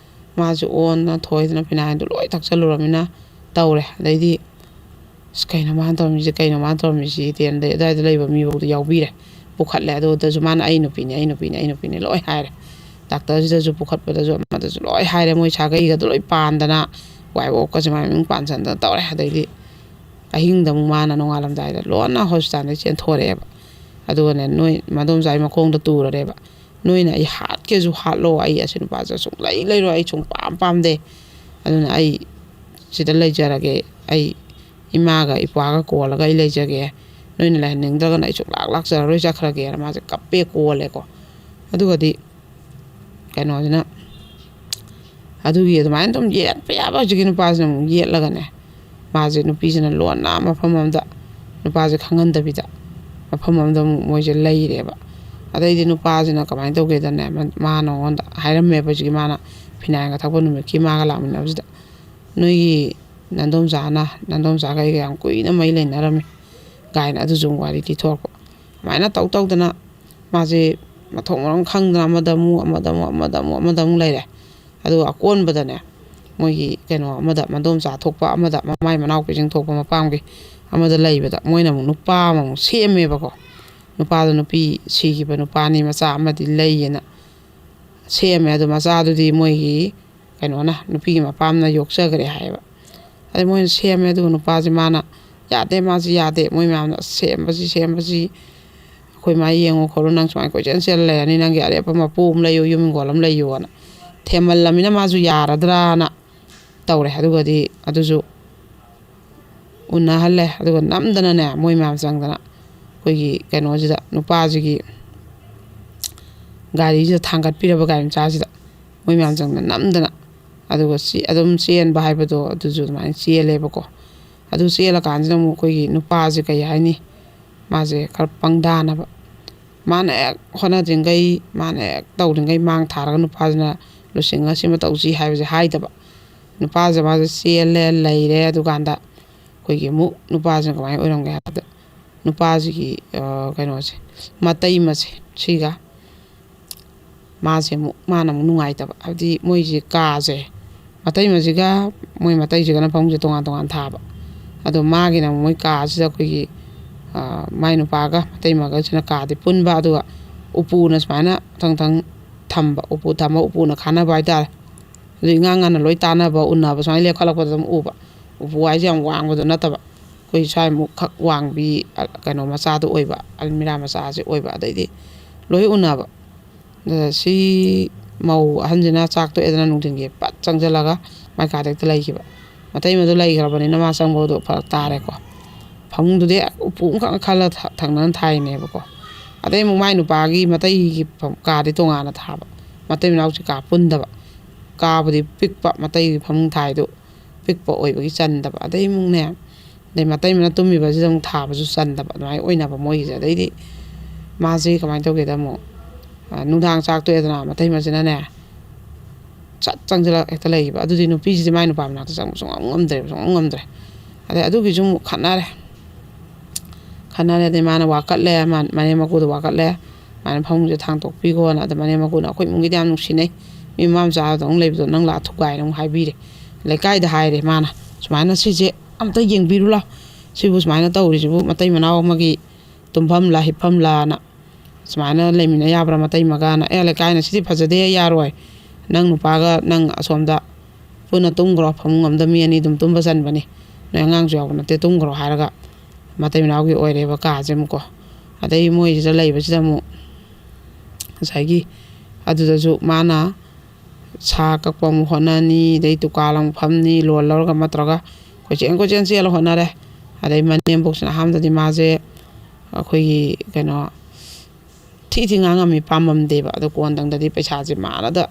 ꯃꯥꯁꯨ ꯑꯣꯟꯅ ꯊꯣꯏꯗꯅ ꯐꯤꯅꯥꯏꯜꯗꯣ ꯂꯣꯏ ꯊꯛꯆꯜꯂꯨꯔꯃꯤꯅ ꯇꯧꯔꯦ꯫ ꯑꯗꯩꯗꯤ, "ꯑꯁ, ꯀꯩꯅꯣ ꯃꯥꯅ ꯇꯧꯔꯝꯃꯤꯁꯦ, ꯀꯩꯅꯣ ꯃꯥꯅ ꯇꯧꯔꯝꯃꯤꯁꯤꯗꯤ"꯫ ꯑꯗꯩ ꯑꯗꯨꯋꯥꯏꯗ ꯂꯩꯕ ꯃꯤꯐꯥꯎꯗ ꯌꯥꯎꯕꯤꯔꯦ꯫ ꯄꯨꯈꯠꯂꯦ꯫ ꯑꯗꯨꯗꯁꯨ ꯃꯥꯅ, "ꯑꯩ ꯅꯨꯄꯤꯅꯦ, ꯑꯩ ꯅꯨꯄꯤꯅꯦ, ꯑꯩ ꯅꯨꯄꯤꯅꯦ" ꯂꯣꯏ ꯍꯥꯏꯔꯦ꯫ ꯗꯥꯛꯇꯔꯁꯤꯗꯁꯨ ꯄꯨꯈꯠꯄꯗꯁꯨ ꯑꯃꯗꯁꯨ ꯂꯣꯏ ꯍꯥꯏꯔꯦ꯫ ꯃꯣꯏ ꯁꯥꯒꯩꯒꯗꯣ ꯂꯣꯏ ꯄꯥꯟꯗꯅ, ꯋꯥꯏ ꯑꯣꯛꯀꯁꯦ ꯃꯥꯏ ꯃꯃꯤꯡ ꯄꯥꯟꯁꯟꯗꯅ ꯇꯧꯔꯦ꯫ ꯑꯗꯩꯗꯤ ꯑꯍꯤꯡꯗ ꯑꯃꯨꯛ ꯃꯥꯅ ꯅꯣꯡꯉꯥꯜꯂꯝꯗꯥꯏꯗ ꯂꯣꯟꯅ ꯍꯣꯁꯄꯤꯇꯥꯜꯗꯩ ꯆꯦꯟꯊꯣꯔꯛꯑꯦꯕ꯫ ꯑꯗꯨꯒꯅꯦ, ꯅꯣꯏ ꯃꯗꯣꯝꯆꯥꯒꯤ ꯃꯈꯣꯡꯗ ꯇꯨꯔꯔꯦꯕ꯫ "ꯅꯣꯏꯅ ꯑꯩ ꯍꯥꯠꯀꯦꯁꯨ ꯍꯥꯠꯂꯣ, ꯑꯩ ꯑꯁꯤ ꯅꯨꯄꯥꯁꯦ ꯁꯨꯡꯂꯩ ꯂꯩꯔꯣꯏ, ꯑꯩ ꯁꯨꯡꯄꯥꯝ ꯄꯥꯝꯗꯦ꯫ ꯑꯗꯨꯅ ꯑꯩ ꯁꯤꯗ ꯂꯩꯖꯔꯒꯦ, ꯑꯩ ꯏꯃꯥꯒ ꯏꯄ꯭ꯋꯥꯒ ꯀꯣꯜꯂꯒ ꯑꯩ ꯂꯩꯖꯒꯦ, ꯅꯣꯏꯅ ꯂꯩꯍꯟꯅꯤꯡꯗ꯭ꯔꯒꯅ ꯑꯩ ꯁꯨꯡꯂꯥꯛ ꯂꯥꯛꯆꯔꯔꯣꯏ, ꯆꯠꯈ꯭ꯔꯒꯦꯅ" ꯃꯥꯁꯦ ꯀꯞꯄꯦ, ꯀꯣꯜꯂꯦꯀꯣ꯫ ꯑꯗꯨꯒꯗꯤ ꯀꯩꯅꯣꯁꯤꯅ, ꯑꯗꯨꯒꯤ ꯑꯗꯨꯃꯥꯏꯅ ꯑꯗꯨꯝ ꯌꯦꯠꯄ ꯌꯥꯕ ꯍꯧꯖꯤꯛꯀꯤ ꯅꯨꯄꯥꯁꯤꯅ ꯑꯃꯨꯛ ꯌꯦꯠꯂꯒꯅꯦ, ꯃꯥꯁꯦ ꯅꯨꯄꯤꯁꯤꯅ ꯂꯣꯟꯅ ꯃꯐꯝ ꯑꯃꯗ, ꯅꯨꯄꯥꯁꯦ ꯈꯪꯍꯟꯗꯕꯤꯗ ꯃꯐꯝ ꯑꯃꯗ ꯑꯃꯨꯛ ꯃꯣꯏꯁꯦ ꯂꯩꯔꯦꯕ꯫ ꯑꯗꯩꯗꯤ ꯅꯨꯄꯥꯁꯤꯅ ꯀꯃꯥꯏꯅ ꯇꯧꯒꯦꯗꯅꯦ, ꯃ-, ꯃꯥꯅ ꯃꯉꯣꯟꯗ ꯍꯥꯏꯔꯝꯃꯦꯕ, ꯍꯧꯖꯤꯛꯀꯤ ꯃꯥꯅ ꯐꯤꯅꯥꯏꯟꯒ ꯊꯛꯄ ꯅꯨꯃꯤꯠꯀꯤ ꯃꯥꯒ ꯂꯥꯛꯃꯤꯟꯅꯕꯁꯤꯗ, "ꯅꯣꯏꯒꯤ ꯅꯟꯗꯣꯝꯆꯥꯅ, ꯅꯟꯗꯣꯝꯆꯥꯒ ꯑꯩꯒ ꯌꯥꯝ ꯀꯨꯏꯅ ꯃꯔꯤ ꯂꯩꯅꯔꯝꯃꯤ" ꯀꯥꯏꯅ ꯑꯗꯨꯁꯨ ꯑꯃꯨꯛ ꯋꯥꯔꯤ ꯂꯤꯊꯣꯔꯛꯄ꯫ ꯑꯗꯨꯃꯥꯏꯅ ꯇꯧ ꯇꯧꯗꯅ ꯃꯥꯁꯦ ꯃꯊꯣꯡ ꯃꯔꯝ ꯈꯪꯗꯅ ꯑꯃꯗ ꯑꯃꯨꯛ, ꯑꯃꯗ ꯑꯃꯨꯛ, ꯑꯃꯗ ꯑꯃꯨꯛ, ꯑꯃꯗ ꯑꯃꯨꯛ ꯂꯩꯔꯦ꯫ ꯑꯗꯨꯒ ꯑꯀꯣꯟꯕꯗꯅꯦ, ꯃꯣꯏꯒꯤ ꯀꯩꯅꯣ ꯑꯃꯗ, ꯃꯗꯣꯝꯆꯥ ꯊꯣꯛꯄ ꯑꯃꯗ, ꯃꯃꯥꯏ ꯃꯅꯥꯎꯄꯤꯁꯤꯡ ꯊꯣꯛꯄ ꯃꯄꯥꯝꯒꯤ ꯑꯃꯗ ꯂꯩꯕꯗ, ꯃꯣꯏꯅ ꯑꯃꯨꯛ ꯅꯨꯄꯥ ꯑꯃꯃꯨꯛ ꯁꯦꯝꯃꯦꯕꯀꯣ꯫ ꯅꯨꯄꯥꯗꯣ ꯅꯨꯄꯤ ꯁꯤꯈꯤꯕ ꯅꯨꯄꯥꯅꯤ, ꯃꯆꯥ ꯑꯃꯗꯤ ꯂꯩꯌꯦꯅ ꯁꯦꯝꯃꯦ꯫ ꯑꯗꯣ ꯃꯆꯥꯗꯨꯗꯤ ꯃꯣꯏꯒꯤ ꯀꯩꯅꯣꯅ, ꯅꯨꯄꯤꯒꯤ ꯃꯄꯥꯝꯅ ꯌꯣꯛꯆꯈ꯭ꯔꯦ ꯍꯥꯏꯌꯦꯕ꯫ ꯑꯗꯩ ꯃꯣꯏꯅ ꯁꯦꯝꯃꯦ, ꯑꯗꯨꯒ ꯅꯨꯄꯥꯁꯦ ꯃꯥꯅ ꯌꯥꯗꯦ, ꯃꯥꯁꯤ ꯌꯥꯗꯦ, ꯃꯣꯏ ꯃꯌꯥꯝꯅ ꯁꯦꯝꯕꯁꯤ ꯁꯦꯝꯕꯁꯤ, ꯑꯩꯈꯣꯏ ꯃꯥ ꯌꯦꯡꯉꯣ ꯈꯣꯠꯂꯣ, ꯅꯪ ꯁꯨꯃꯥꯏꯅ ꯀꯣꯏꯆꯦꯟ ꯆꯦꯜ ꯂꯩꯔꯅꯤ, ꯅꯪꯒꯤ ꯑꯔꯦꯞꯄ ꯃꯄꯨ ꯑꯃ ꯂꯩꯌꯨ, ꯌꯨꯝ ꯍꯤꯡꯒꯣꯜ ꯑꯃ ꯂꯩꯌꯨꯅ ꯊꯦꯝꯃꯜꯂꯝꯅꯤꯅ ꯃꯥꯁꯨ ꯌꯥꯔꯗ꯭ꯔꯥꯅ ꯇꯧꯔꯦ꯫ ꯑꯗꯨꯒꯗꯤ ꯑꯗꯨꯁꯨ ꯎꯅꯍꯜꯂꯦ꯫ ꯑꯗꯨꯒ ꯅꯝꯗꯅꯅꯦ, ꯃꯣꯏ ꯃꯌꯥꯝ ꯆꯪꯗꯅ ꯑꯩꯈꯣꯏꯒꯤ ꯀꯩꯅꯣꯁꯤꯗ, ꯅꯨꯄꯥꯁꯤꯒꯤ ꯒꯥꯔꯤꯁꯤꯗ ꯊꯥꯡꯒꯠꯄꯤꯔꯕ, ꯒꯥꯔꯤ ꯃꯆꯥꯁꯤꯗ ꯃꯣꯏ ꯃꯌꯥꯝ ꯆꯪꯗꯅ ꯅꯝꯗꯅ, ꯑꯗꯨꯒ ꯆꯦ-, ꯑꯗꯨꯝ ꯆꯦꯟꯕ ꯍꯥꯏꯕꯗꯣ ꯑꯗꯨꯁꯨ ꯑꯗꯨꯃꯥꯏꯅ ꯆꯦꯜꯂꯦꯕꯀꯣ꯫ ꯑꯗꯨ ꯆꯦꯜꯂꯀꯥꯟꯁꯤꯗ ꯑꯃꯨꯛ ꯑꯩꯈꯣꯏꯒꯤ ꯅꯨꯄꯥꯁꯦ ꯀꯩ ꯍꯥꯏꯅꯤ, ꯃꯥꯁꯦ ꯈꯔ ꯄꯪꯗꯥꯅꯕ, ꯃꯥꯅ ꯍꯦꯛ ꯍꯣꯠꯅꯗ꯭ꯔꯤꯉꯩ, ꯃꯥꯅ ꯍꯦꯛ ꯇꯧꯗ꯭ꯔꯤꯉꯩ ꯃꯥꯡ ꯊꯥꯔꯒ ꯅꯨꯄꯥꯁꯤꯅ ꯂꯨꯆꯤꯡꯉ ꯁꯤꯃ ꯇꯧꯁꯤ ꯍꯥꯏꯕꯁꯦ ꯍꯥꯏꯗꯕ꯫ ꯅꯨꯄꯥꯁꯦ ꯃꯥꯁꯦ ꯆꯦꯜꯂꯦ, ꯂꯩꯔꯦ꯫ ꯑꯗꯨꯀꯥꯟꯗ ꯑꯩꯈꯣꯏꯒꯤ ꯑꯃꯨꯛ ꯅꯨꯄꯥꯁꯤꯅ ꯀꯃꯥꯏꯅ ꯑꯣꯏꯔꯝꯒꯦ ꯍꯥꯏꯕꯗ, ꯅꯨꯄꯥꯁꯤꯒꯤ, ꯑ, ꯀꯩꯅꯣꯁꯦ, ꯃꯇꯩꯃꯁꯦ ꯁꯤꯒ ꯃꯥꯁꯦ ꯑꯃꯨꯛ, ꯃꯥꯅ ꯑꯃꯨꯛ ꯅꯨꯡꯉꯥꯏꯇꯕ꯫ ꯍꯥꯏꯕꯗꯤ ꯃꯣꯏꯁꯦ ꯀꯥꯁꯦ, ꯃꯇꯩꯃꯁꯤꯒ ꯃꯣꯏ ꯃꯇꯩꯁꯤꯒꯅ ꯐꯃꯨꯡꯁꯦ ꯇꯣꯉꯥꯟ ꯇꯣꯉꯥꯟ ꯊꯥꯕ꯫ ꯑꯗꯣ ꯃꯥꯒꯤꯅ ꯑꯃꯨꯛ ꯃꯣꯏ ꯀꯥꯁꯤꯗ ꯑꯩꯈꯣꯏꯒꯤ, ꯑ, ꯃꯥꯏ ꯅꯨꯄꯥꯒ ꯃꯇꯩꯃꯒꯁꯤꯅ ꯀꯥꯗꯤ ꯄꯨꯟꯕ, ꯑꯗꯨꯒ ꯎꯄꯨꯅ ꯁꯨꯃꯥꯏꯅ ꯃꯊꯪ ꯃꯊꯪ ꯊꯝꯕ, ꯎꯄꯨ ꯊꯝꯕ, ꯎꯄꯨꯅ ꯈꯥꯅꯕ ꯍꯥꯏꯇꯥꯔꯦ꯫ ꯑꯗꯨ ꯏꯉꯥꯡ ꯉꯟꯅ ꯂꯣꯏ ꯇꯥꯟꯅꯕ, ꯎꯅꯕ ꯁꯨꯃꯥꯏꯅ ꯂꯦꯞꯈꯠꯂꯛꯄꯗ ꯑꯗꯨꯝ ꯎꯕ꯫ ꯎꯄꯨ ꯍꯥꯏꯁꯦ ꯌꯥꯝ ꯋꯥꯡꯕꯗꯣ ꯅꯠꯇꯕ, ꯑꯩꯈꯣꯏ ꯁ꯭ꯋꯥꯏꯃꯨꯛ ꯈꯛ ꯋꯥꯡꯕꯤ, ꯑ, ꯀꯩꯅꯣ ꯃꯆꯥꯗꯣ ꯑꯣꯏꯕ, ꯑꯜꯃꯤꯔꯥ ꯃꯆꯥꯁꯦ ꯑꯣꯏꯕ꯫ ꯑꯗꯩꯗꯤ ꯂꯣꯏ ꯎꯅꯕ꯫ ꯑꯗ ꯁꯤ ꯃꯧ ꯑꯍꯟꯁꯤꯅ ꯆꯥꯛ ꯇꯣꯛꯑꯦꯗꯅ ꯅꯨꯡꯊꯤꯟꯒꯤ ꯄꯠ ꯆꯪꯁꯤꯜꯂꯒ ꯃꯥꯏ ꯀꯥꯗ ꯍꯦꯛꯇ ꯂꯩꯈꯤꯕ꯫ ꯃꯇꯩꯃꯗꯣ ꯂꯩꯈ꯭ꯔꯕꯅꯤꯅ ꯃꯥ ꯆꯪꯕꯗꯣ ꯐꯔꯛ ꯇꯥꯔꯦꯀꯣ꯫ ꯐꯃꯨꯡꯗꯨꯗꯤ ꯎꯄꯨ ꯑꯃꯈꯛ ꯈꯜꯂ ꯊ-, ꯊꯪꯅꯅ ꯊꯥꯏꯅꯦꯕꯀꯣ꯫ ꯑꯗꯩ ꯑꯃꯨꯛ ꯃꯥꯏ ꯅꯨꯄꯥꯒꯤ ꯃꯇꯩꯒꯤ ꯐꯝ-, ꯀꯥꯗꯤ ꯇꯣꯉꯥꯟꯅ ꯊꯥꯕ꯫ ꯃꯇꯩ ꯃꯅꯥꯎꯁꯦ ꯀꯥ ꯄꯨꯟꯗꯕ꯫ ꯀꯥꯕꯨꯗꯤ ꯄꯤꯛꯄ, ꯃꯇꯩꯒꯤ ꯐꯃꯨꯡ ꯊꯥꯏꯗꯨ ꯄꯤꯛꯄ ꯑꯣꯏꯕꯒꯤ ꯆꯟꯗꯕ꯫ ꯑꯗꯩ ꯑꯃꯨꯛꯅꯦ, ꯑꯗꯩ ꯃꯇꯩꯃꯅ ꯇꯨꯝꯃꯤꯕꯁꯤꯗ ꯑꯃꯨꯛ ꯊꯥꯕꯁꯨ ꯆꯟꯗꯕ꯫ ꯑꯗꯨꯃꯥꯏꯅ ꯑꯣꯏꯅꯕ ꯃꯣꯏꯒꯤꯁꯦ꯫ ꯑꯗꯩꯗꯤ ꯃꯥꯁꯦ ꯀꯃꯥꯏꯅ ꯇꯧꯒꯦꯗ ꯑꯃꯨꯛ, ꯑ, ꯅꯨꯡꯗꯥꯡ ꯆꯥꯛ ꯇꯣꯛꯑꯦꯗꯅ, ꯃꯇꯩꯃꯁꯤꯅꯅꯦ ꯆꯠ ꯆꯪꯁꯤꯜꯂ ꯍꯦꯛꯇ ꯂꯩꯈꯤꯕ꯫ ꯑꯗꯨꯗꯤ ꯅꯨꯄꯤꯁꯤꯗꯤ ꯃꯥꯏ ꯅꯨꯄꯥ ꯃꯅꯥꯛꯇ ꯆꯪꯕ ꯁꯨꯡꯉꯝ ꯉꯝꯗ꯭ꯔꯦꯕ, ꯁꯨꯡꯉꯝ ꯉꯝꯗ꯭ꯔꯦ꯫ ꯑꯗꯩ ꯑꯗꯨꯒꯤꯁꯨ ꯑꯃꯨꯛ ꯈꯠꯅꯔꯦ꯫ ꯈꯠꯅꯔꯦ, ꯑꯗꯩ ꯃꯥꯅ ꯋꯥꯀꯠꯂꯦ, ꯃꯥ-, ꯃꯅꯦꯝ ꯃꯀꯨꯗꯣ ꯋꯥꯀꯠꯂꯦ, ꯃꯥꯅ ꯐꯃꯨꯡꯁꯦ ꯊꯥꯡꯇꯣꯛꯄꯤꯈꯣꯅ꯫ ꯑꯗ ꯃꯅꯦꯝ ꯃꯀꯨꯅ, "ꯑꯩꯈꯣꯏ ꯏꯃꯨꯡꯒꯤꯗꯤ ꯌꯥꯝ ꯅꯨꯡꯁꯤꯅꯩ, ꯃꯤ ꯃꯃꯥ ꯃꯆꯥꯗꯧꯅ ꯂꯩꯕꯗꯣ ꯅꯪ ꯂꯥꯛꯑ ꯊꯨꯒꯥꯏꯅ" ꯑꯃꯨꯛ ꯍꯥꯏꯕꯤꯔꯦ꯫ ꯂꯩꯀꯥꯏꯗ ꯍꯥꯏꯔꯦ ꯃꯥꯅ, "ꯁꯨꯃꯥꯏꯅ ꯁꯤꯁꯦ ꯑꯝꯇ ꯌꯦꯡꯕꯤꯔꯨ ꯂꯥꯎ, ꯁꯤꯕꯨ ꯁꯨꯃꯥꯏꯅ ꯇꯧꯔꯤꯁꯤꯕꯨ ꯃꯇꯩ ꯃꯅꯥꯎ ꯑꯃꯒꯤ ꯇꯨꯝꯐꯝꯂ ꯍꯤꯞꯐꯝꯂꯅ ꯁꯨꯃꯥꯏꯅ ꯂꯩꯃꯤꯟꯅ ꯌꯥꯕ꯭ꯔꯥ ꯃꯇꯩꯃꯒꯅ?" ꯑꯦ, ꯂꯩꯀꯥꯏꯅ, "ꯁꯤꯗꯤ ꯐꯖꯗꯦ, ꯌꯥꯔꯣꯏ, ꯅꯪ ꯅꯨꯄꯥꯒ ꯅꯪ ꯑꯁꯣꯝꯗ ꯄꯨꯟꯅ ꯇꯨꯝꯈ꯭ꯔꯣ, ꯐꯃꯨꯡ ꯑꯃꯗ ꯃꯤ ꯑꯅꯤ ꯑꯗꯨꯝ ꯇꯨꯝꯕ ꯆꯟꯕꯅꯤ, ꯅꯣꯏ ꯑꯉꯥꯡꯁꯨ ꯌꯥꯎꯕ ꯅꯠꯇꯦ, ꯇꯨꯝꯈ꯭ꯔꯣ ꯍꯥꯏꯔꯒ ꯃꯇꯩ ꯃꯅꯥꯎꯒꯤ ꯑꯣꯏꯔꯦꯕ ꯀꯥꯁꯦ ꯑꯃꯨꯛꯀꯣ꯫ ꯑꯗꯩ ꯃꯣꯏꯁꯤꯗ ꯂꯩꯕꯁꯤꯗ ꯑꯃꯨꯛ ꯉꯁꯥꯏꯒꯤ ꯑꯗꯨꯗꯁꯨ ꯃꯥꯅ ꯁꯥ ꯀꯛꯄ ꯑꯃꯨꯛ ꯍꯣꯠꯅꯅꯤ, ꯑꯗꯩ ꯗꯨꯀꯥꯟ ꯑꯃꯨꯛ ꯐꯝꯅꯤ, ꯂꯣꯟ ꯂꯧꯔꯒ ꯑꯃ ꯇꯧꯔꯒ ꯀꯣꯏꯆꯦꯟ ꯀꯣꯏꯆꯦꯟ ꯆꯦꯜꯂ ꯍꯣꯠꯅꯔꯦ꯫ ꯑꯗꯩ ꯃꯅꯦꯝꯕꯣꯛꯁꯤꯅ ꯑꯍꯥꯟꯕꯗꯗꯤ ꯃꯥꯁꯦ ꯑꯩꯈꯣꯏꯒꯤ ꯀꯩꯅꯣ ꯊꯤ ꯊꯤ ꯉꯥꯡꯉꯝꯃꯤ, ꯄꯥꯝꯃꯝꯗꯦꯕ꯫ ꯑꯗꯣ ꯀꯣꯟꯗꯪꯗꯗꯤ ꯄꯩꯁꯥꯁꯦ ꯃꯥꯅꯗ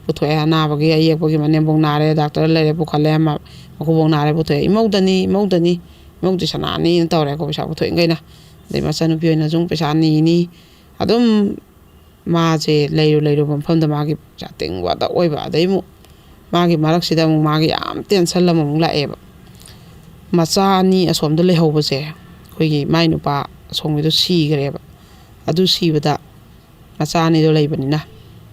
ꯄꯨꯊꯣꯛꯑꯦ꯫ ꯑꯅꯥꯕꯒꯤ, ꯑꯌꯦꯛꯄꯒꯤ, ꯃꯅꯦꯝꯕꯣꯛ ꯅꯥꯔꯦ, ꯗꯥꯛꯇꯔ ꯂꯩꯔꯦ ꯄꯨꯈꯠꯂꯦ, ꯃ-, ꯃꯀꯨꯕꯣꯛ ꯅꯥꯔꯦ ꯄꯨꯊꯣꯛꯑꯦ꯫ ꯏꯃꯧꯗꯅꯤ, ꯏꯃꯧꯗꯅꯤ, ꯏꯃꯧꯗꯤ ꯁꯅꯥꯅꯤꯅ ꯇꯧꯔꯦꯀꯣ, ꯄꯩꯁꯥ ꯄꯨꯊꯣꯛꯏꯈꯩꯅ꯫ ꯑꯗꯩ ꯃꯆꯟꯅꯨꯄꯤ ꯑꯣꯏꯅꯁꯨ ꯄꯩꯁꯥ ꯅꯤꯅꯤ꯫ ꯑꯗꯨꯝ ꯃꯥꯁꯦ ꯂꯩꯔꯨ ꯂꯩꯔꯨꯕ ꯃꯐꯝꯗ ꯃꯥꯒꯤ ꯄꯩꯁꯥ ꯇꯤꯡꯕꯇ ꯑꯣꯏꯕ꯫ ꯑꯗꯩ ꯑꯃꯨꯛ ꯃꯥꯒꯤ ꯃꯔꯛꯁꯤꯗ ꯑꯃꯨꯛ ꯃꯥꯒꯤ ꯌꯥꯝ ꯇꯦꯟꯁꯟ ꯑꯃꯃꯨꯛ ꯂꯥꯛꯑꯦꯕ꯫ ꯃꯆꯥ ꯑꯅꯤ ꯑꯁꯣꯝꯗ ꯂꯩꯍꯧꯕꯁꯦ, ꯑꯩꯈꯣꯏꯒꯤ ꯃꯥꯏ ꯅꯨꯄꯥ ꯑꯁꯣꯝꯒꯤꯗꯣ ꯁꯤꯈ꯭ꯔꯦꯕ꯫ ꯑꯗꯨ ꯁꯤꯕꯗ ꯃꯆꯥ ꯑꯅꯤꯗꯣ ꯂꯩꯕꯅꯤꯅ,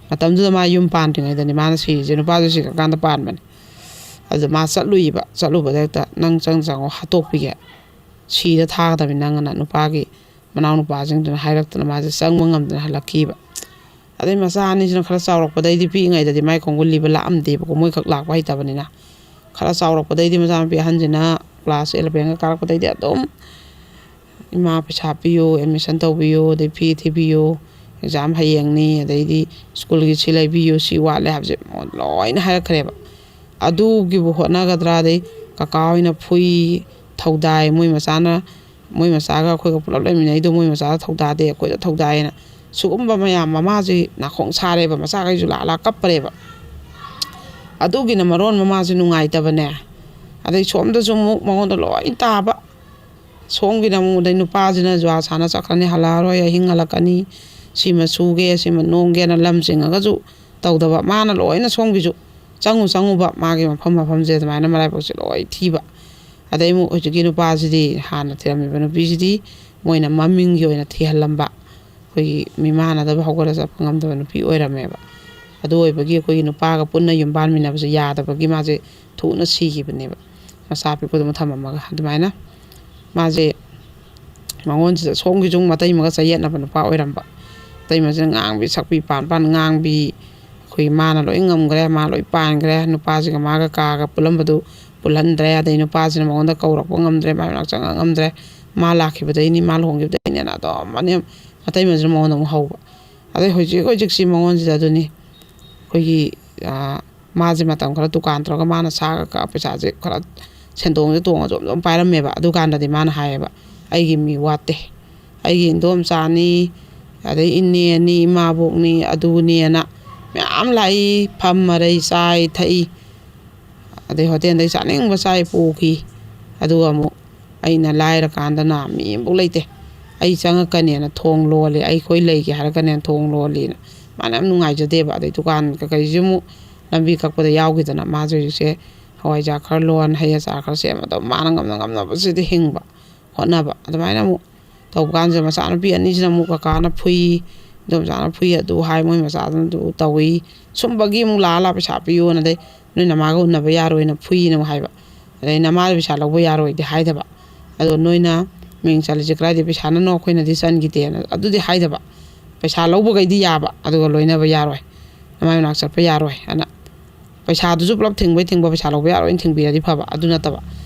ꯃꯇꯝꯗꯨꯗ ꯃꯥ ꯌꯨꯝ ꯄꯥꯟꯗ꯭ꯔꯤꯉꯩꯗꯅꯤ ꯃꯥꯅ ꯁꯤꯔꯤꯁꯦ, ꯅꯨꯄꯥꯗꯨ ꯁꯤꯈ꯭ꯔꯀꯥꯟꯗ ꯄꯥꯟꯕꯅꯦ꯫ ꯑꯗꯨꯗ ꯃꯥ ꯆꯠꯂꯨꯏꯕ, ꯆꯠꯂꯨꯕꯗ ꯍꯦꯛꯇ, "ꯅꯪ ꯆꯪ ꯆꯪꯉꯣ, ꯍꯥꯠꯇꯣꯛꯄꯤꯒꯦ, ꯁꯤꯗ ꯊꯥꯒꯗꯕꯅꯤ ꯅꯪ" ꯑꯅ ꯅꯨꯄꯥꯒꯤ ꯃꯅꯥꯎ ꯅꯨꯄꯥꯁꯤꯡꯗꯨꯅ ꯍꯥꯏꯔꯛꯇꯅ ꯃꯥꯁꯦ ꯆꯪꯕ ꯉꯝꯗꯅ ꯍꯜꯂꯛꯈꯤꯕ꯫ ꯑꯗꯩ ꯃꯆꯥ ꯑꯅꯤꯁꯤꯅ ꯈꯔ ꯆꯥꯎꯔꯛꯄꯗꯩꯗꯤ, ꯄꯤꯛꯏꯉꯩꯗꯗꯤ ꯃꯥꯏ ꯈꯣꯡꯒꯨꯜ ꯂꯤꯕ ꯂꯥꯛꯑꯝꯗꯦꯕꯀꯣ, ꯃꯣꯏꯈꯛ ꯂꯥꯛꯄ ꯍꯩꯇꯕꯅꯤꯅ꯫ ꯈꯔ ꯆꯥꯎꯔꯛꯄꯗꯩꯗꯤ ꯃꯆꯥꯅꯨꯄꯤ ꯑꯍꯟꯁꯤꯅ ꯀ꯭ꯂꯥꯁ ꯑꯦꯂꯚꯦꯟꯒ ꯀꯥꯔꯛꯄꯗꯩꯗꯤ ꯑꯗꯨꯝ, "ꯏꯃꯥ, ꯄꯩꯁꯥ ꯄꯤꯌꯨ, ꯑꯦꯗꯃꯤꯁꯟ ꯇꯧꯕꯤꯌꯨ, ꯑꯗꯩ ꯐꯤ ꯊꯤꯕꯤꯌꯨ, ꯑꯦꯛꯖꯥꯝ ꯍꯌꯦꯡꯅꯤ, ꯑꯗꯩꯗꯤ ꯁ꯭ꯀꯨꯜꯒꯤ ꯁꯤ ꯂꯩꯕꯤꯌꯨ, ꯁꯤ ꯋꯥꯠꯂꯦ" ꯍꯥꯏꯕꯁꯦ ꯃꯉꯣꯟꯗ ꯂꯣꯏꯅ ꯍꯥꯏꯔꯛꯈ꯭ꯔꯦꯕ꯫ ꯑꯗꯨꯒꯤꯕꯨ ꯍꯣꯠꯅꯒꯗ꯭ꯔꯥ, ꯑꯗꯩ ꯀꯀꯥ ꯍꯣꯏꯅ ꯐꯨꯏ, ꯊꯧꯗꯥꯏ, ꯃꯣꯏ ꯃꯆꯥꯅ, ꯃꯣꯏ ꯃꯆꯥꯒ ꯑꯩꯈꯣꯏꯒ ꯄꯨꯂꯞ ꯂꯩꯃꯤꯟꯅꯩꯗꯣ, ꯃꯣꯏ ꯃꯆꯥꯗ ꯊꯧꯗꯥꯗꯦ, ꯑꯩꯈꯣꯏꯗ ꯊꯧꯗꯥꯏꯅ꯫ ꯁꯤꯒꯨꯝꯕ ꯃꯌꯥꯝ, ꯃꯃꯥꯁꯤ ꯅꯥꯀꯣꯡ ꯁꯥꯔꯦꯕ, ꯃꯆꯥꯈꯩꯁꯨ ꯂꯥꯛ ꯂꯥꯛ ꯀꯞꯄꯔꯦꯕ꯫ ꯑꯗꯨꯒꯤꯅ ꯃꯔꯣꯟ ꯃꯃꯥꯁꯦ ꯅꯨꯡꯉꯥꯏꯇꯕꯅꯦ꯫ ꯑꯗꯩ ꯁꯣꯝꯗꯁꯨ ꯑꯃꯨꯛ ꯃꯉꯣꯟꯗ ꯂꯣꯏ ꯇꯥꯕ꯫ ꯁꯣꯝꯒꯤꯅ ꯑꯃꯨꯛ, ꯑꯗꯩ ꯅꯨꯄꯥꯁꯤꯅ ꯖꯨꯋꯥ ꯁꯥꯟꯅ ꯆꯠꯈ꯭ꯔꯅꯤ, ꯍꯜꯂꯛꯑꯔꯣꯏ, ꯑꯍꯤꯡ ꯍꯜꯂꯛꯀꯅꯤ, ꯁꯤꯃ ꯁꯨꯒꯦ, ꯁꯤꯃ ꯅꯣꯝꯒꯦꯅ ꯂꯝ ꯆꯤꯡꯉꯒꯁꯨ ꯇꯧꯗꯕ꯫ ꯃꯥꯅ ꯂꯣꯏꯅ ꯁꯣꯝꯒꯤꯁꯨ ꯆꯪꯉꯨ ꯆꯪꯉꯨꯕ, ꯃꯥꯒꯤ ꯃꯐꯝ ꯃꯐꯝꯁꯦ ꯑꯗꯨꯃꯥꯏꯅ ꯃꯔꯥꯏꯕꯛꯁꯦ ꯂꯣꯏ ꯊꯤꯕ꯫ ꯑꯗꯩ ꯑꯃꯨꯛ ꯍꯧꯖꯤꯛꯀꯤ ꯅꯨꯄꯥꯁꯤꯗꯤ, ꯍꯥꯟꯅ ꯊꯤꯔꯝꯃꯤꯕ ꯅꯨꯄꯤꯁꯤꯗꯤ ꯃꯣꯏꯅ ꯃꯃꯤꯡꯒꯤ ꯑꯣꯏꯅ ꯊꯤꯍꯜꯂꯝꯕ, ꯑꯩꯈꯣꯏꯒꯤ ꯃꯤꯃꯥꯟꯅꯗꯕ, ꯍꯧꯒꯠꯂ ꯆꯠꯄ ꯉꯝꯗꯕ ꯅꯨꯄꯤ ꯑꯣꯏꯔꯝꯃꯦꯕ꯫ ꯑꯗꯨ ꯑꯣꯏꯕꯒꯤ ꯑꯩꯈꯣꯏꯒꯤ ꯅꯨꯄꯥꯒ ꯄꯨꯟꯅ ꯌꯨꯝ ꯄꯥꯟꯃꯤꯟꯅꯕꯁꯦ ꯌꯥꯗꯕꯒꯤ ꯃꯥꯁꯦ ꯊꯨꯅ ꯁꯤꯈꯤꯕꯅꯦꯕ, ꯃꯆꯥ ꯑꯄꯤꯛꯄꯗꯨꯃ ꯊꯝꯃꯝꯃꯒ꯫ ꯑꯗꯨꯃꯥꯏꯅ ꯃꯥꯁꯦ ꯃꯉꯣꯟꯁꯤꯗ ꯁꯣꯝꯒꯤꯁꯨ ꯑꯃꯨꯛ ꯃꯇꯩꯃꯒ ꯆꯌꯦꯠꯅꯕ ꯅꯨꯄꯥ ꯑꯣꯏꯔꯝꯕ꯫ ꯃꯇꯩꯃꯁꯤꯅ ꯉꯥꯡꯕꯤ ꯁꯛꯄꯤ, ꯄꯥꯟ ꯄꯥꯟ ꯉꯥꯡꯕꯤ, ꯑꯩꯈꯣꯏꯒꯤ ꯃꯥꯅ ꯂꯣꯏ ꯉꯝꯈ꯭ꯔꯦ, ꯃꯥ ꯂꯣꯏ ꯄꯥꯟꯈ꯭ꯔꯦ, ꯅꯨꯄꯥꯁꯤꯒ ꯃꯥꯒ ꯀꯥꯒ ꯄꯨꯜꯂꯝꯕꯗꯨ ꯄꯨꯜꯍꯟꯗ꯭ꯔꯦ꯫ ꯑꯗꯩ ꯅꯨꯄꯥꯁꯤꯅ ꯃꯉꯣꯟꯗ ꯀꯧꯔꯛꯄ ꯉꯝꯗ꯭ꯔꯦ, ꯃꯥꯏ ꯃꯅꯥꯛ ꯆꯪꯉꯛ ꯉꯝꯗ꯭ꯔꯦ꯫ ꯃꯥ ꯂꯥꯛꯈꯤꯕꯗꯩꯅꯤ, ꯃꯥ ꯂꯨꯍꯣꯡꯈꯤꯕꯗꯩꯅꯦꯅ ꯑꯗꯨꯝ ꯃꯅꯦꯝ ꯃꯇꯩꯃꯁꯤꯅ ꯃꯉꯣꯟꯗ ꯑꯃꯨꯛ ꯍꯧꯕ꯫ ꯑꯗꯩ ꯍꯧꯖꯤꯛ ꯍꯧꯖꯤꯛꯁꯤ ꯃꯉꯣꯟꯁꯤꯗ ꯑꯗꯨꯅꯤ ꯑꯩꯈꯣꯏꯒꯤ, ꯑꯥ, ꯃꯥꯁꯦ ꯃꯇꯝ ꯈꯔ ꯗꯨꯀꯥꯟ ꯇꯧꯔꯒ ꯃꯥꯅ ꯁꯥꯒ ꯀꯛꯑ ꯄꯩꯁꯥꯁꯦ ꯈꯔ, ꯁꯦꯟꯗꯣꯡꯁꯦ ꯇꯣꯡꯉ ꯖꯣꯝ ꯖꯣꯝ ꯄꯥꯏꯔꯝꯃꯦꯕ꯫ ꯑꯗꯨꯀꯥꯟꯗꯗꯤ ꯃꯥꯅ ꯍꯥꯏꯌꯦꯕ, "ꯑꯩꯒꯤ ꯃꯤ ꯋꯥꯠꯇꯦ, ꯑꯩꯒꯤ ꯏꯟꯗꯣꯝꯆꯥꯅꯤ, ꯑꯗꯩ ꯏꯅꯦꯅꯤ, ꯏꯃꯥꯕꯣꯛꯅꯤ, ꯑꯗꯨꯅꯦꯅ ꯃꯌꯥꯝ ꯂꯥꯛꯏ, ꯐꯝ ꯃꯔꯩ ꯆꯥꯏ ꯊꯛꯏ, ꯑꯗꯩ ꯍꯣꯇꯦꯜꯗꯩ ꯆꯥꯅꯤꯡꯕ ꯆꯥꯏ ꯄꯨꯈꯤ꯫ ꯑꯗꯨꯒ ꯑꯃꯨꯛ ꯑꯩꯅ ꯂꯥꯏꯔꯀꯥꯟꯗꯅ ꯃꯤ ꯑꯃꯐꯥꯎ ꯂꯩꯇꯦ, ꯑꯩ ꯆꯪꯉꯛꯀꯅꯦꯅ ꯊꯣꯡ ꯂꯣꯜꯂꯤ, ꯑꯩꯈꯣꯏ ꯂꯩꯒꯦ ꯍꯥꯏꯔꯛꯀꯅꯦꯅ ꯊꯣꯡ ꯂꯣꯜꯂꯤꯅ ꯃꯥꯅ ꯌꯥꯝ ꯅꯨꯡꯉꯥꯏꯖꯗꯦꯕ꯫ ꯑꯗꯩ ꯗꯨꯀꯥꯟ ꯀꯩꯀꯩꯁꯤ ꯑꯃꯨꯛ ꯂꯝꯕꯤ ꯀꯛꯄꯗ ꯌꯥꯎꯈꯤꯗꯅ ꯃꯥꯁꯦ ꯍꯧꯖꯤꯛꯁꯦ ꯍꯋꯥꯏꯖꯥꯔ ꯈꯔ ꯂꯣꯟ, ꯍꯩ ꯑꯆꯥꯔ ꯈꯔ ꯁꯦꯝ, ꯑꯗꯨꯝ ꯃꯥꯅ ꯉꯝꯅ ꯉꯝꯅꯕꯁꯤꯗꯤ ꯍꯤꯡꯕ ꯍꯣꯠꯅꯕ꯫ ꯑꯗꯨꯃꯥꯏꯅ ꯑꯃꯨꯛ ꯇꯧꯕ ꯀꯥꯟꯁꯤꯗ ꯃꯆꯥꯅꯨꯄꯤ ꯑꯅꯤꯁꯤꯅ ꯑꯃꯨꯛ ꯀꯀꯥꯅ ꯐꯨꯏ, ꯏꯟꯗꯣꯝꯆꯥꯅ ꯐꯨꯏ, ꯑꯗꯨ ꯍꯥꯏ, ꯃꯣꯏ ꯃꯆꯥꯗꯨꯅ ꯑꯗꯨ ꯇꯧꯏ, ꯁꯨꯝꯕꯒꯤ ꯑꯃꯨꯛ ꯂꯥꯛꯑ ꯂꯥꯛꯑ ꯄꯩꯁꯥ ꯄꯤꯌꯣꯅ, ꯑꯗꯩ "ꯅꯣꯏ ꯅꯃꯥꯒ ꯎꯅꯕ ꯌꯥꯔꯣꯏꯅ ꯐꯨꯏꯅ" ꯑꯃꯨꯛ ꯍꯥꯏꯕ꯫ ꯑꯗꯩ "ꯅꯃꯥꯗ ꯄꯩꯁꯥ ꯂꯧꯕ ꯌꯥꯔꯣꯏꯗꯤ ꯍꯥꯏꯗꯕ, ꯑꯗꯣ ꯅꯣꯏꯅ ꯃꯤꯡ ꯆꯜꯂꯤꯁꯦ ꯀꯗꯥꯏꯗꯩ ꯄꯩꯁꯥꯅꯅꯣ, ꯑꯩꯈꯣꯏꯅꯗꯤ ꯆꯟꯈꯤꯗꯦꯅ" ꯑꯗꯨꯗꯤ ꯍꯥꯏꯗꯕ꯫ ꯄꯩꯁꯥ ꯂꯧꯕꯈꯩꯗꯤ ꯌꯥꯕ, ꯑꯗꯨꯒ ꯂꯣꯏꯅꯕ ꯌꯥꯔꯣꯏ, ꯅꯃꯥꯏ ꯃꯅꯥꯛ ꯆꯠꯄ ꯌꯥꯔꯣꯏ ꯍꯥꯏꯅ ꯄꯩꯁꯥꯗꯨꯁꯨ ꯄꯨꯂꯞ ꯊꯤꯡꯕꯩ ꯊꯤꯡꯕ, ꯄꯩꯁꯥ ꯂꯧꯕ ꯌꯥꯔꯣꯏꯅ ꯊꯤꯡꯕꯤꯔꯗꯤ ꯐꯕ, ꯑꯗꯨ ꯅꯠꯇꯕ꯫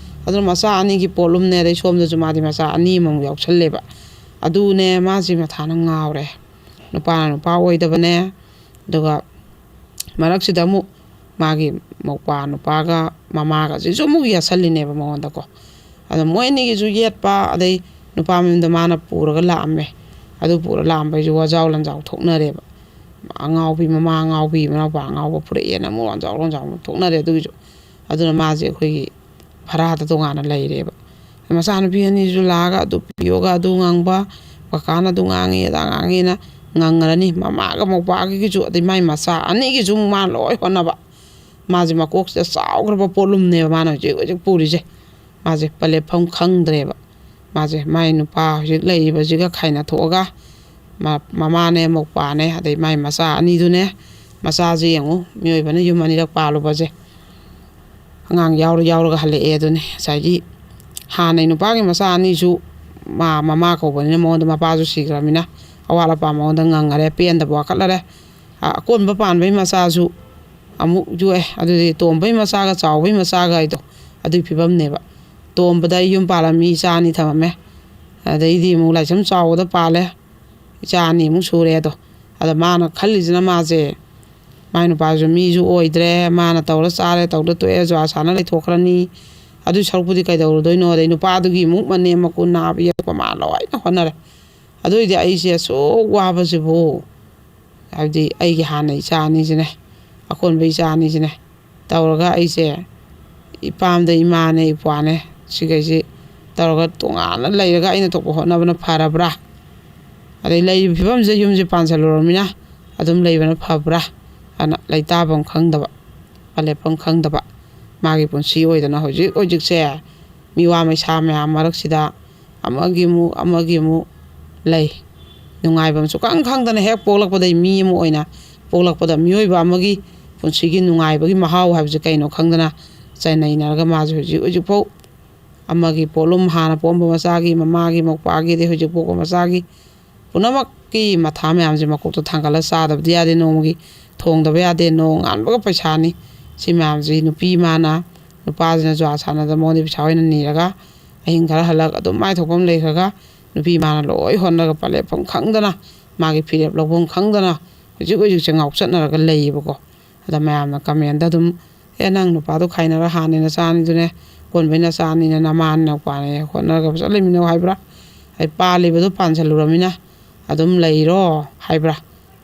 ꯑꯗꯨꯅ ꯃꯆꯥ ꯑꯅꯤꯒꯤ ꯄꯣꯠꯂꯨꯝꯅꯦ, ꯑꯗꯩ ꯁꯣꯝꯗꯁꯨ ꯃꯥꯗꯤ ꯃꯆꯥ ꯑꯅꯤ ꯑꯃꯃꯨꯛ ꯌꯥꯎꯁꯜꯂꯦꯕ꯫ ꯑꯗꯨꯅꯦ ꯃꯥꯁꯤ ꯃꯊꯥꯅ ꯉꯥꯎꯔꯦ꯫ ꯅꯨꯄꯥꯅ ꯅꯨꯄꯥ ꯑꯣꯏꯗꯕꯅꯦ, ꯑꯗꯨꯒ ꯃꯔꯛꯁꯤꯗ ꯑꯃꯨꯛ ꯃꯥꯒꯤ ꯃꯧꯄ꯭ꯋꯥ ꯅꯨꯄꯥꯒ ꯃꯃꯥꯒꯁꯤꯁꯨ ꯑꯃꯨꯛ ꯌꯦꯠꯁꯜꯂꯤꯅꯦꯕ ꯃꯉꯣꯟꯗꯀꯣ꯫ ꯑꯗꯣ ꯃꯣꯏ ꯑꯅꯤꯒꯤꯁꯨ ꯌꯦꯠꯄ, ꯑꯗꯩ ꯅꯨꯄꯥ ꯃꯌꯨꯝꯗ ꯃꯥꯅ ꯄꯨꯔꯒ ꯂꯥꯛꯑꯝꯃꯦ꯫ ꯑꯗꯨ ꯄꯨꯔ ꯂꯥꯛꯑꯝꯕꯩꯁꯨ ꯋꯥꯖꯥꯎ ꯂꯟꯖꯥꯎ ꯊꯣꯛꯅꯔꯦꯕ꯫ ꯑꯉꯥꯎꯕꯤ ꯃꯃꯥ ꯑꯉꯥꯎꯕꯤ, ꯃꯅꯥꯎꯄꯥ ꯑꯉꯥꯎꯕ ꯄꯨꯔꯛꯑꯦꯅ ꯑꯃꯨꯛ ꯋꯥꯖꯥꯎ ꯂꯟꯖꯥꯎ ꯊꯣꯛꯅꯔꯦ꯫ ꯑꯗꯨꯒꯤꯁꯨ ꯑꯗꯨꯅ ꯃꯥꯁꯦ ꯑꯩꯈꯣꯏꯒꯤ ꯚꯔꯥꯗ ꯇꯣꯉꯥꯟꯅ ꯂꯩꯔꯦꯕ꯫ ꯃꯆꯥꯅꯨꯄꯤ ꯑꯅꯤꯁꯨ ꯂꯥꯛꯑꯒ ꯑꯗꯨ ꯄꯤꯌꯣꯒ ꯑꯗꯨ ꯉꯥꯡꯕ, ꯀꯀꯥꯅ ꯑꯗꯨ ꯉꯥꯡꯉꯤ ꯑꯗꯥ ꯉꯥꯡꯉꯤꯅ ꯉꯪꯉꯔꯅꯤ꯫ ꯃꯃꯥꯒ ꯃꯧꯄꯥꯒꯤꯁꯨ, ꯑꯗꯩ ꯃꯥꯏ ꯃꯆꯥ ꯑꯅꯤꯒꯤꯁꯨ ꯑꯃꯨꯛ ꯃꯥ ꯂꯣꯏ ꯍꯣꯠꯅꯕ꯫ ꯃꯥꯁꯦ ꯃꯀꯣꯛꯁꯤꯗ ꯆꯥꯎꯈ꯭ꯔꯕ ꯄꯣꯠꯂꯨꯝꯅꯦꯕ ꯃꯥꯅ ꯍꯧꯖꯤꯛ ꯍꯧꯖꯤꯛ ꯄꯨꯔꯤꯁꯦ꯫ ꯃꯥꯁꯦ ꯄꯂꯦꯠꯐꯝ ꯈꯪꯗ꯭ꯔꯦꯕ꯫ ꯃꯥꯁꯦ ꯃꯥꯏ ꯅꯨꯄꯥ ꯍꯧꯖꯤꯛ ꯂꯩꯔꯤꯕꯁꯤꯒ ꯈꯥꯏꯅ ꯊꯣꯛꯑꯒ ꯃ-, ꯃꯃꯥꯅꯦ, ꯃꯧꯄꯥꯅꯦ, ꯑꯗꯩ ꯃꯥꯏ ꯃꯆꯥ ꯑꯅꯤꯗꯨꯅꯦ꯫ ꯃꯆꯥꯁꯦ ꯌꯦꯡꯉꯨ, ꯃꯤꯑꯣꯏꯕꯅ ꯌꯨꯝ ꯑꯅꯤꯔꯛ ꯄꯥꯜꯂꯨꯕꯁꯦ꯫ ꯑꯉꯥꯡ ꯌꯥꯎꯔ ꯌꯥꯎꯔꯒ ꯍꯜꯂꯛꯑꯦ꯫ ꯑꯗꯨꯅꯦ ꯉꯁꯥꯏꯒꯤ ꯍꯥꯟꯅꯩ ꯅꯨꯄꯥꯒꯤ ꯃꯆꯥ ꯑꯅꯤꯁꯨ ꯃꯥ ꯃꯃꯥ ꯀꯧꯕꯅꯤꯅ ꯃꯉꯣꯟꯗ, ꯃꯄꯥꯁꯨ ꯁꯤꯈ꯭ꯔꯃꯤꯅ ꯑꯋꯥꯠ ꯑꯄꯥ ꯃꯉꯣꯟꯗ ꯉꯪꯉꯔꯦ, ꯄꯦꯟꯗꯕ ꯋꯥꯀꯠꯂꯔꯦ꯫ ꯑ-, ꯑꯀꯣꯟꯕ ꯄꯥꯟꯕꯩ ꯃꯆꯥꯁꯨ ꯑꯃꯨꯛ ꯌꯣꯛꯑꯦ꯫ ꯑꯗꯨꯗꯤ ꯇꯣꯝꯕꯩ ꯃꯆꯥꯒ ꯆꯥꯎꯕꯩ ꯃꯆꯥꯒ ꯍꯥꯏꯗꯣ ꯑꯗꯨꯒꯤ ꯐꯤꯕꯝꯅꯦꯕ꯫ ꯇꯣꯝꯕꯗ ꯑꯩ ꯌꯨꯝ ꯄꯥꯜꯂꯝꯃꯤ, ꯏꯆꯥ ꯑꯅꯤ ꯊꯝꯃꯝꯃꯦ꯫ ꯑꯗꯩꯗꯤ ꯑꯃꯨꯛ ꯂꯥꯏꯁ꯭ꯔꯝ ꯆꯥꯎꯕꯗ ꯄꯥꯜꯂꯦ, ꯏꯆꯥ ꯑꯅꯤꯃꯨꯛ ꯁꯨꯔꯦ ꯑꯗꯣ꯫ ꯑꯗ ꯃꯥꯅ ꯈꯜꯂꯤꯁꯤꯅ ꯃꯥꯁꯦ, ꯃꯥꯏ ꯅꯨꯄꯥꯁꯨ ꯃꯤꯁꯨ ꯑꯣꯏꯗ꯭ꯔꯦ, ꯃꯥꯅ ꯇꯧꯔ ꯆꯥꯔꯦ, ꯇꯧꯗ ꯇꯣꯛꯑꯦ, ꯖꯨꯋꯥ ꯁꯥꯟꯅ ꯂꯩꯊꯣꯛꯈ꯭ꯔꯅꯤ꯫ ꯑꯗꯨꯏ ꯁꯔꯨꯛꯄꯨꯗꯤ ꯀꯩꯗꯧꯔꯨꯗꯣꯏꯅꯣ? ꯑꯗꯩ ꯅꯨꯄꯥꯗꯨꯒꯤ ꯑꯃꯨꯛ ꯃꯅꯦꯝ ꯃꯀꯨ ꯅꯥꯕ ꯌꯦꯛꯄ ꯃꯥ ꯂꯣꯏꯅ ꯍꯣꯠꯅꯔꯦ꯫ ꯑꯗꯨꯏꯗꯤ ꯑꯩꯁꯦ ꯑꯁꯨꯛ ꯋꯥꯕꯁꯤꯕꯨ, ꯍꯥꯏꯕꯗꯤ ꯑꯩꯒꯤ ꯍꯥꯟꯅ ꯏꯆꯥ ꯑꯅꯤꯁꯤꯅꯦ, ꯑꯀꯣꯟꯕ ꯏꯆꯥ ꯑꯅꯤꯁꯤꯅꯦ ꯇꯧꯔꯒ ꯑꯩꯁꯦ ꯏꯄꯥꯝꯗ ꯏꯃꯥꯅꯦ ꯏꯄ꯭ꯋꯥꯅꯦ ꯁꯤꯈꯩꯁꯤ ꯇꯧꯔꯒ ꯇꯣꯉꯥꯟꯅ ꯂꯩꯔꯒ ꯑꯩꯅ ꯊꯣꯛꯄ ꯍꯣꯠꯅꯕꯅ ꯐꯔꯕ꯭ꯔꯥ? ꯑꯗꯩ ꯂꯩꯔꯤꯕ ꯐꯤꯕꯝꯁꯤꯗ ꯌꯨꯝꯁꯦ ꯄꯥꯟꯁꯤꯜꯂꯨꯔꯃꯤꯅ ꯑꯗꯨꯝ ꯂꯩꯕꯅ ꯐꯕ꯭ꯔꯥ? ꯑꯅ ꯂꯩꯇꯥꯐꯝ ꯈꯪꯗꯕ, ꯂꯦꯞꯐꯝ ꯈꯪꯗꯕ ꯃꯥꯒꯤ ꯄꯨꯟꯁꯤ ꯑꯣꯏꯗꯅ ꯍꯧꯖꯤꯛ ꯍꯧꯖꯤꯛꯁꯦ ꯃꯤꯋꯥ ꯃꯩꯁꯥ ꯃꯌꯥꯝ ꯃꯔꯛꯁꯤꯗ ꯑꯃꯒꯤ ꯑꯃꯨꯛ ꯑꯃꯒꯤ ꯑꯃꯨꯛ ꯂꯩ꯫ ꯅꯨꯡꯉꯥꯏꯐꯝ ꯁꯨꯈꯪ ꯈꯪꯗꯅ ꯍꯦꯛ ꯄꯣꯛꯂꯛꯄꯗꯒꯤ ꯃꯤ ꯑꯃ ꯑꯣꯏꯅ ꯄꯣꯛꯂꯛꯄꯗ ꯃꯤꯑꯣꯏꯕ ꯑꯃꯒꯤ ꯄꯨꯟꯁꯤꯒꯤ ꯅꯨꯡꯉꯥꯏꯕꯒꯤ ꯃꯍꯥꯎ ꯍꯥꯏꯕꯁꯦ ꯀꯩꯅꯣ ꯈꯪꯗꯅ ꯆꯩꯅꯩꯅꯔꯒ ꯃꯥꯁꯦ ꯍꯧꯖꯤꯛ ꯍꯧꯖꯤꯛꯐꯥꯎ ꯑꯃꯒꯤ ꯄꯣꯠꯂꯨꯝ ꯍꯥꯟꯅ ꯄꯣꯛꯑꯝꯕ ꯃꯆꯥꯒꯤ, ꯃꯃꯥꯒꯤ, ꯃꯧꯄ꯭ꯋꯥꯒꯤ, ꯑꯗꯩ ꯍꯧꯖꯤꯛ ꯄꯣꯛꯄ ꯃꯆꯥꯒꯤ ꯄꯨꯝꯅꯃꯛꯀꯤ ꯃꯊꯥ ꯃꯌꯥꯝꯁꯦ ꯃꯀꯣꯛꯇ ꯊꯥꯡꯒꯠꯂ ꯆꯥꯗꯕꯗꯤ ꯌꯥꯗꯦ꯫ ꯅꯣꯡꯃꯒꯤ ꯊꯣꯡꯗꯕ ꯌꯥꯗꯦ꯫ ꯅꯣꯡꯉꯥꯟꯕꯒ ꯄꯩꯁꯥꯅꯤ꯫ ꯁꯤ ꯃꯌꯥꯝꯁꯤ ꯅꯨꯄꯤ ꯏꯃꯥꯅ, ꯅꯨꯄꯥꯁꯤꯅ ꯖꯨꯋꯥ ꯁꯥꯟꯅꯗꯅ ꯃꯉꯣꯟꯗ ꯄꯩꯁꯥ ꯑꯣꯏꯅ ꯅꯤꯔꯒ ꯑꯍꯤꯡ ꯈꯔ ꯍꯜꯂꯛ ꯑꯗꯨꯝ ꯃꯥꯏ ꯊꯣꯛꯐꯝ ꯂꯩꯈ꯭ꯔꯒ ꯅꯨꯄꯤ ꯏꯃꯥꯅ ꯂꯣꯏ ꯍꯣꯠꯅꯔꯒ ꯄꯂꯦꯞꯐꯝ ꯈꯪꯗꯅ ꯃꯥꯒꯤ ꯐꯤꯔꯦꯞ ꯂꯧꯐꯝ ꯈꯪꯗꯅ ꯍꯧꯖꯤꯛ ꯍꯧꯖꯤꯛꯁꯦ ꯉꯥꯎꯆꯠꯅꯔꯒ ꯂꯩꯌꯦꯕꯀꯣ꯫ ꯑꯗ ꯃꯌꯥꯝꯅ ꯀꯃꯦꯟꯗ ꯑꯗꯨꯝ, "ꯑꯦ, ꯅꯪ ꯅꯨꯄꯥꯗꯣ ꯈꯥꯏꯅꯔ ꯍꯥꯟꯅ ꯅꯆꯥ ꯑꯅꯤꯗꯨꯅꯦ, ꯀꯣꯟꯕꯩ ꯅꯆꯥ ꯑꯅꯤꯅꯦ, ꯅꯃꯥꯅ ꯅꯨꯄꯥꯅꯦ ꯍꯣꯠꯅꯔꯒ ꯐꯖꯅ ꯂꯩꯃꯤꯟꯅꯧ ꯍꯥꯏꯕ꯭ꯔꯥ? ꯑꯩ ꯄꯥꯜꯂꯤꯕꯗꯣ ꯄꯥꯟꯁꯤꯜꯂꯨꯔꯃꯤꯅ ꯑꯗꯨꯝ ꯂꯩꯔꯣ ꯍꯥꯏꯕ꯭ꯔꯥ?"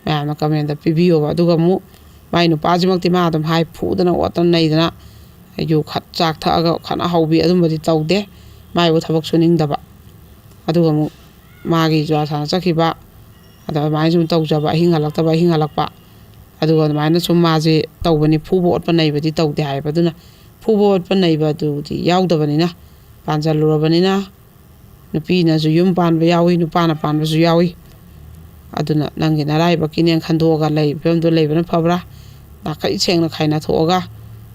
ꯃꯌꯥꯝꯅ ꯀꯃꯦꯟꯗ ꯄꯤꯕꯤꯌꯣꯕ꯫ ꯑꯗꯨꯒ ꯑꯃꯨꯛ ꯃꯥꯏ ꯅꯨꯄꯥꯁꯤꯃꯛꯇꯤ ꯃꯥ ꯑꯗꯨꯝ ꯍꯥꯏ, ꯐꯨꯗꯅ ꯑꯣꯠꯇꯅ ꯅꯩꯗꯅ ꯌꯨ ꯈꯠ-, ꯆꯥꯛ ꯊꯛꯑꯒ ꯈꯠꯅ ꯍꯧꯕꯤ ꯑꯗꯨꯝꯕꯗꯤ ꯇꯧꯗꯦ꯫ ꯃꯥꯏꯕꯨ ꯊꯕꯛ ꯁꯨꯅꯤꯡꯗꯕ꯫ ꯑꯗꯨꯒ ꯑꯃꯨꯛ ꯃꯥꯒꯤ ꯖꯨꯋꯥ ꯁꯥꯟꯅ ꯆꯠꯈꯤꯕ, ꯑꯗ ꯑꯗꯨꯃꯥꯏꯅ ꯁꯨꯝ ꯇꯧꯖꯕ, ꯑꯍꯤꯡ ꯍꯜꯂꯛꯇꯕ, ꯑꯍꯤꯡ ꯍꯜꯂꯛꯄ꯫ ꯑꯗꯨꯒ ꯑꯗꯨꯃꯥꯏꯅ ꯁꯨꯝ ꯃꯥꯁꯦ ꯇꯧꯕꯅꯤ, ꯐꯨꯕ ꯑꯣꯠꯄ ꯅꯩꯕꯗꯤ ꯇꯧꯗꯦ ꯍꯥꯏꯌꯦꯕ꯫ ꯑꯗꯨꯅ ꯐꯨꯕ ꯑꯣꯠꯄ ꯅꯩꯕ ꯑꯗꯨꯗꯤ ꯌꯥꯎꯗꯕꯅꯤꯅ, ꯄꯥꯟꯖꯜꯂꯨꯔꯕꯅꯤꯅ, ꯅꯨꯄꯤꯅꯁꯨ ꯌꯨꯝ ꯄꯥꯟꯕ ꯌꯥꯎꯏ, ꯅꯨꯄꯥꯅ ꯄꯥꯟꯕꯁꯨ ꯌꯥꯎꯏ꯫ ꯑꯗꯨꯅ ꯅꯪꯒꯤ ꯅꯔꯥꯏꯕꯛꯀꯤꯅꯦꯅ ꯈꯟꯗꯣꯛꯑꯒ ꯂꯩ-, ꯐꯤꯕꯝꯗꯣ ꯂꯩꯕꯅ ꯐꯕ꯭ꯔꯥ? ꯅꯥꯈꯩ ꯁꯦꯡꯅ ꯈꯥꯏꯅ ꯊꯣꯛꯑꯒ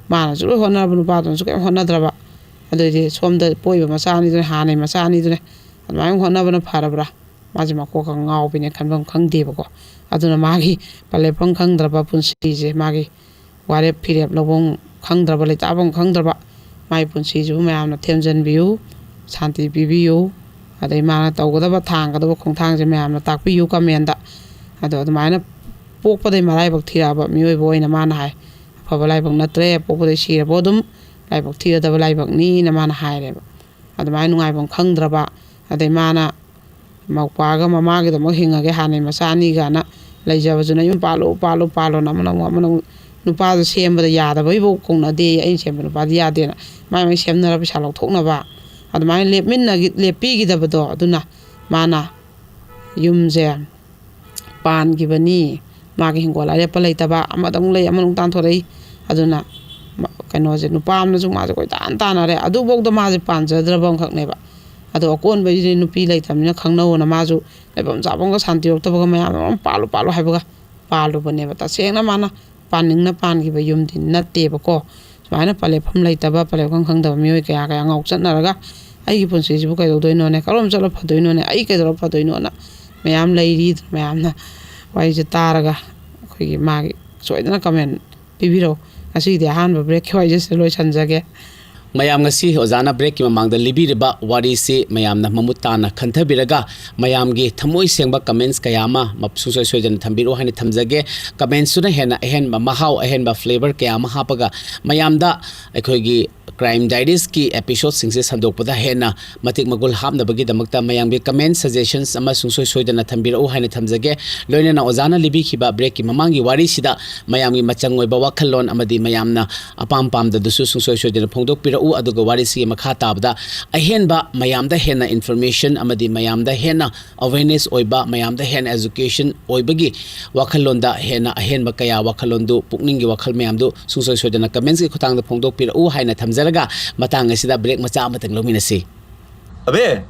ꯃꯥꯅꯁꯨ ꯂꯣꯏ ꯍꯣꯠꯅꯔꯕ, ꯅꯨꯄꯥꯗꯨꯅꯁꯨ ꯀꯩꯝ ꯍꯣꯠꯅꯗ꯭ꯔꯕ꯫ ꯑꯗꯨꯑꯣꯏꯗꯤ ꯁꯣꯝꯗ ꯄꯣꯛꯏꯕ ꯃꯆꯥ ꯑꯅꯤꯗꯨꯅ, ꯍꯥꯟꯅꯩ ꯃꯆꯥ ꯑꯅꯤꯗꯨꯅ ꯑꯗꯨꯃꯥꯏꯅ ꯍꯣꯠꯅꯕꯅ ꯐꯔꯕ꯭ꯔꯥ? ꯃꯥꯁꯦ ꯃꯀꯣꯛꯀ ꯉꯥꯎꯕꯤꯅꯦ, ꯈꯟꯐꯝ ꯈꯪꯗꯦꯕꯀꯣ꯫ ꯑꯗꯨꯅ ꯃꯥꯒꯤ ꯄꯂꯦꯞꯐꯝ ꯈꯪꯗ꯭ꯔꯕ ꯄꯨꯟꯁꯤꯁꯦ, ꯃꯥꯒꯤ ꯋꯥꯔꯦꯞ ꯐꯤꯔꯦꯞ ꯂꯧꯐꯝ ꯈꯪꯗ꯭ꯔꯕ, ꯂꯩꯇꯥꯐꯝ ꯈꯪꯗ꯭ꯔꯕ ꯃꯥꯏ ꯄꯨꯟꯁꯤꯁꯤꯕꯨ ꯃꯌꯥꯝꯅ ꯊꯦꯝꯖꯤꯟꯕꯤꯌꯨ, ꯁꯥꯟꯇꯤ ꯄꯤꯕꯤꯌꯨ꯫ ꯑꯗꯩ ꯃꯥꯅ ꯇꯧꯒꯗꯕ ꯊꯥꯡꯒꯗꯕ ꯈꯣꯡꯊꯥꯡꯁꯦ ꯃꯌꯥꯝꯅ ꯇꯥꯛꯄꯤꯌꯨ ꯀꯃꯦꯟꯗ꯫ ꯑꯗꯣ ꯑꯗꯨꯃꯥꯏꯅ ꯄꯣꯛꯄꯗꯩ ꯃꯔꯥꯏꯕꯛ ꯊꯤꯔꯛꯑꯕ ꯃꯤꯑꯣꯏꯕ ꯑꯣꯏꯅ ꯃꯥꯅ ꯍꯥꯏ, "ꯑꯐꯕ ꯂꯥꯏꯕꯛ ꯅꯠꯇ꯭ꯔꯦ, ꯄꯣꯛꯄꯗꯩ ꯁꯤꯔꯕꯣ ꯑꯗꯨꯝ, ꯂꯥꯏꯕꯛ ꯊꯤꯔꯗꯕ ꯂꯥꯏꯕꯛꯅꯤꯅ" ꯃꯥꯅ ꯍꯥꯏꯔꯦꯕ꯫ ꯑꯗꯨꯃꯥꯏꯅ ꯅꯨꯡꯉꯥꯏꯐꯝ ꯈꯪꯗ꯭ꯔꯕ, ꯑꯗꯩ ꯃꯥꯅ ꯃꯧꯄꯥꯒ ꯃꯃꯥꯒꯤꯗꯃꯛ ꯍꯤꯡꯉꯒꯦ, ꯍꯥꯟꯅꯩ ꯃꯆꯥ ꯑꯅꯤꯒꯥꯅ ꯂꯩꯖꯕꯁꯨ ꯅꯌꯨꯝ ꯄꯥꯜꯂꯨ, ꯄꯥꯜꯂꯨ, ꯄꯥꯜꯂꯣꯅ ꯑꯃꯅ ꯑꯃꯨꯛ, ꯑꯃꯅ ꯑꯃꯨꯛ ꯅꯨꯄꯥꯗꯣ ꯁꯦꯝꯕꯗ ꯌꯥꯗꯕꯩꯐꯥꯎ ꯀꯧꯅꯗꯦ, "ꯑꯩꯅ ꯁꯦꯝꯕ ꯅꯨꯄꯥꯗꯤ ꯌꯥꯗꯦꯅ", ꯃꯥꯏ ꯃꯥꯏ ꯁꯦꯝꯅꯔ ꯄꯩꯁꯥ ꯂꯧꯊꯣꯛꯅꯕ꯫ ꯑꯗꯨꯃꯥꯏꯅ ꯂꯦꯞꯃꯤꯟꯅꯒꯤ-, ꯂꯦꯞꯄꯤꯈꯤꯗꯕꯗꯣ, ꯑꯗꯨꯅ ꯃꯥꯅ ꯌꯨꯝꯁꯦ ꯄꯥꯟꯈꯤꯕꯅꯤ꯫ ꯃꯥꯒꯤ ꯍꯤꯡꯒꯣꯜ ꯑꯔꯦꯞꯄ ꯂꯩꯇꯕ, ꯑꯃꯗ ꯑꯃꯨꯛ ꯂꯩ, ꯑꯃꯗ ꯑꯃꯨꯛ ꯇꯥꯟꯊꯣꯔꯛꯏ꯫ ꯑꯗꯨꯅ ꯃ-, ꯀꯩꯅꯣꯁꯦ, ꯅꯨꯄꯥ ꯑꯃꯅꯁꯨ ꯃꯥꯁꯦ ꯀꯣꯏꯇꯥꯟ ꯇꯥꯟꯅꯔꯦ꯫ ꯑꯗꯨꯐꯥꯎꯗ ꯃꯥꯁꯦ ꯄꯥꯟꯖꯗ꯭ꯔꯕ ꯑꯃꯈꯛꯅꯦꯕ꯫ ꯑꯗꯣ ꯑꯀꯣꯟꯕꯩꯁꯤꯗꯤ ꯅꯨꯄꯤ ꯂꯩꯇꯕꯅꯤꯅ ꯈꯪꯅꯧꯅ ꯃꯥꯁꯨ ꯂꯩꯐꯝ ꯆꯥꯐꯝꯒ ꯁꯥꯟꯇꯤ ꯌꯧꯔꯛꯇꯕꯒ ꯃꯌꯥꯝ ꯑꯃ ꯄꯥꯜꯂꯨ ꯄꯥꯜꯂꯨ ꯍꯥꯏꯕꯒ ꯄꯥꯜꯂꯨꯕꯅꯦꯕ꯫ ꯇꯁꯦꯡꯅ ꯃꯥꯅ ꯄꯥꯅꯤꯡꯅ ꯄꯥꯟꯈꯤꯕ ꯌꯨꯝꯗꯤ ꯅꯠꯇꯦꯕꯀꯣ꯫ ꯁꯨꯃꯥꯏꯅ ꯄꯂꯦꯞꯐꯝ ꯂꯩꯇꯕ, ꯄꯂꯦꯞꯐꯝ ꯈꯪꯗꯕ ꯃꯤꯑꯣꯏ ꯀꯌꯥ ꯀꯌꯥ ꯉꯥꯎꯆꯠꯅꯔꯒ, "ꯑꯩꯒꯤ ꯄꯨꯟꯁꯤꯁꯤꯕꯨ ꯀꯩꯗꯧꯗꯣꯏꯅꯣꯅꯦ? ꯀꯔꯣꯝ ꯆꯠꯂ ꯐꯗꯣꯏꯅꯣꯅꯦ? ꯑꯩ ꯀꯩꯗꯧꯔ ꯐꯗꯣꯏꯅꯣꯅ?" ꯃꯌꯥꯝ ꯂꯩꯔꯤ꯫ ꯃꯌꯥꯝꯅ ꯋꯥꯔꯤꯁꯦ ꯇꯥꯔꯒ ꯑꯩꯈꯣꯏꯒꯤ ꯃꯥꯒꯤ ꯁꯣꯏꯗꯅ ꯀꯃꯦꯟ ꯄꯤꯕꯤꯔꯛꯎ꯫ ꯉꯁꯤꯒꯤꯗꯤ ꯑꯍꯥꯟꯕ ꯕ꯭ꯔꯦꯛꯀꯤ ꯋꯥꯔꯤꯁꯦ ꯁꯤꯗ ꯂꯣꯏꯁꯤꯟꯖꯒꯦ꯫ ꯃꯌꯥꯝ, ꯉꯁꯤ ꯑꯣꯖꯥꯅ ꯕ꯭ꯔꯦꯛꯀꯤ ꯃꯃꯥꯡꯗ ꯂꯤꯕꯤꯔꯤꯕ ꯋꯥꯔꯤꯁꯤ ꯃꯌꯥꯝꯅ ꯃꯃꯨꯠ ꯇꯥꯅ ꯈꯟꯊꯕꯤꯔꯒ, ꯃꯌꯥꯝꯒꯤ ꯊꯃꯣꯏ ꯁꯦꯡꯕ ꯀꯃꯦꯟꯁ ꯀꯌꯥ ꯑꯃ ꯃ-, ꯁꯨꯡꯁꯣꯏ ꯁꯣꯏꯗꯅ ꯊꯝꯕꯤꯔꯛꯎ ꯍꯥꯏꯅ ꯊꯝꯖꯒꯦ꯫ ꯀꯃꯦꯟꯁꯇꯨꯅ ꯍꯦꯟꯅ ꯑꯍꯦꯟꯕ ꯃꯍꯥꯎ, ꯑꯍꯦꯟꯕ ꯐ꯭ꯂꯦꯕꯔ ꯀꯌꯥ ꯑꯃ ꯍꯥꯞꯄꯒ ꯃꯌꯥꯝꯗ ꯑꯩꯈꯣꯏꯒꯤ ꯀ꯭ꯔꯥꯏꯝ ꯗꯥꯏꯔꯤꯁꯀꯤ ꯑꯦꯄꯤꯁꯣꯗꯁꯤꯡꯁꯦ ꯁꯟꯗꯣꯛꯄꯗ ꯍꯦꯟꯅ ꯃꯇꯤꯛ ꯃꯒꯨꯜ ꯍꯥꯞꯅꯕꯒꯤꯗꯃꯛꯇ ꯃꯌꯥꯝꯒꯤ ꯀꯃꯦꯟ, ꯁꯖꯦꯁꯟꯁ ꯑꯃ ꯁꯨꯡꯁꯣꯏ ꯁꯣꯏꯗꯅ ꯊꯝꯕꯤꯔꯛꯎ ꯍꯥꯏꯅ ꯊꯝꯖꯒꯦ꯫ ꯂꯣꯏꯅꯅ ꯑꯣꯖꯥꯅ ꯂꯤꯕꯤꯈꯤꯕ ꯕ꯭ꯔꯦꯛꯀꯤ ꯃꯃꯥꯡꯒꯤ ꯋꯥꯔꯤꯁꯤꯗ ꯃꯌꯥꯝꯒꯤ ꯃꯆꯪ ꯑꯣꯏꯕ ꯋꯥꯈꯜꯂꯣꯟ ꯑꯃꯗꯤ ꯃꯌꯥꯝꯅ ꯑꯄꯥꯝ ꯄꯥꯝꯗꯗꯨꯁꯨ ꯁꯨꯡꯁꯣꯏ ꯁꯣꯏꯗꯅ ꯐꯣꯡꯗꯣꯛꯄꯤꯔꯛꯎ꯫ ꯑꯗꯨꯒ ꯋꯥꯔꯤꯁꯤꯒꯤ ꯃꯈꯥ ꯇꯥꯕꯗ ꯑꯍꯦꯟꯕ ꯃꯌꯥꯝꯗ ꯍꯦꯟꯅ ꯏꯟꯐꯣꯔꯃꯦꯁꯟ ꯑꯃꯗꯤ ꯃꯌꯥꯝꯗ ꯍꯦꯟꯅ ꯑꯋꯦꯔꯅꯦꯁ ꯑꯣꯏꯕ, ꯃꯌꯥꯝꯗ ꯍꯦꯟꯅ ꯑꯦꯖꯨꯀꯦꯁꯟ ꯑꯣꯏꯕꯒꯤ ꯋꯥꯈꯜꯂꯣꯟꯗ ꯍꯦꯟꯅ ꯑꯍꯦꯟꯕ ꯀꯌꯥ, ꯋꯥꯈꯜꯂꯣꯟꯗꯨ, ꯄꯨꯛꯅꯤꯡꯒꯤ ꯋꯥꯈꯜ ꯃꯌꯥꯝꯗꯨ ꯁꯨꯡꯁꯣꯏ ꯁꯣꯏꯗꯅ ꯀꯃꯦꯟꯁꯀꯤ ꯈꯨꯠꯊꯥꯡꯗ ꯐꯣꯡꯗꯣꯛꯄꯤꯔꯛꯎ ꯍꯥꯏꯅ ꯊꯝꯖꯔꯒ, ꯃꯇꯥꯡ ꯑꯁꯤꯗ ꯕ꯭ꯔꯦꯛ ꯃꯆꯥ ꯑꯃꯇꯪ ꯂꯧꯃꯤꯟꯅꯁꯤ꯫ ꯑꯕꯦ!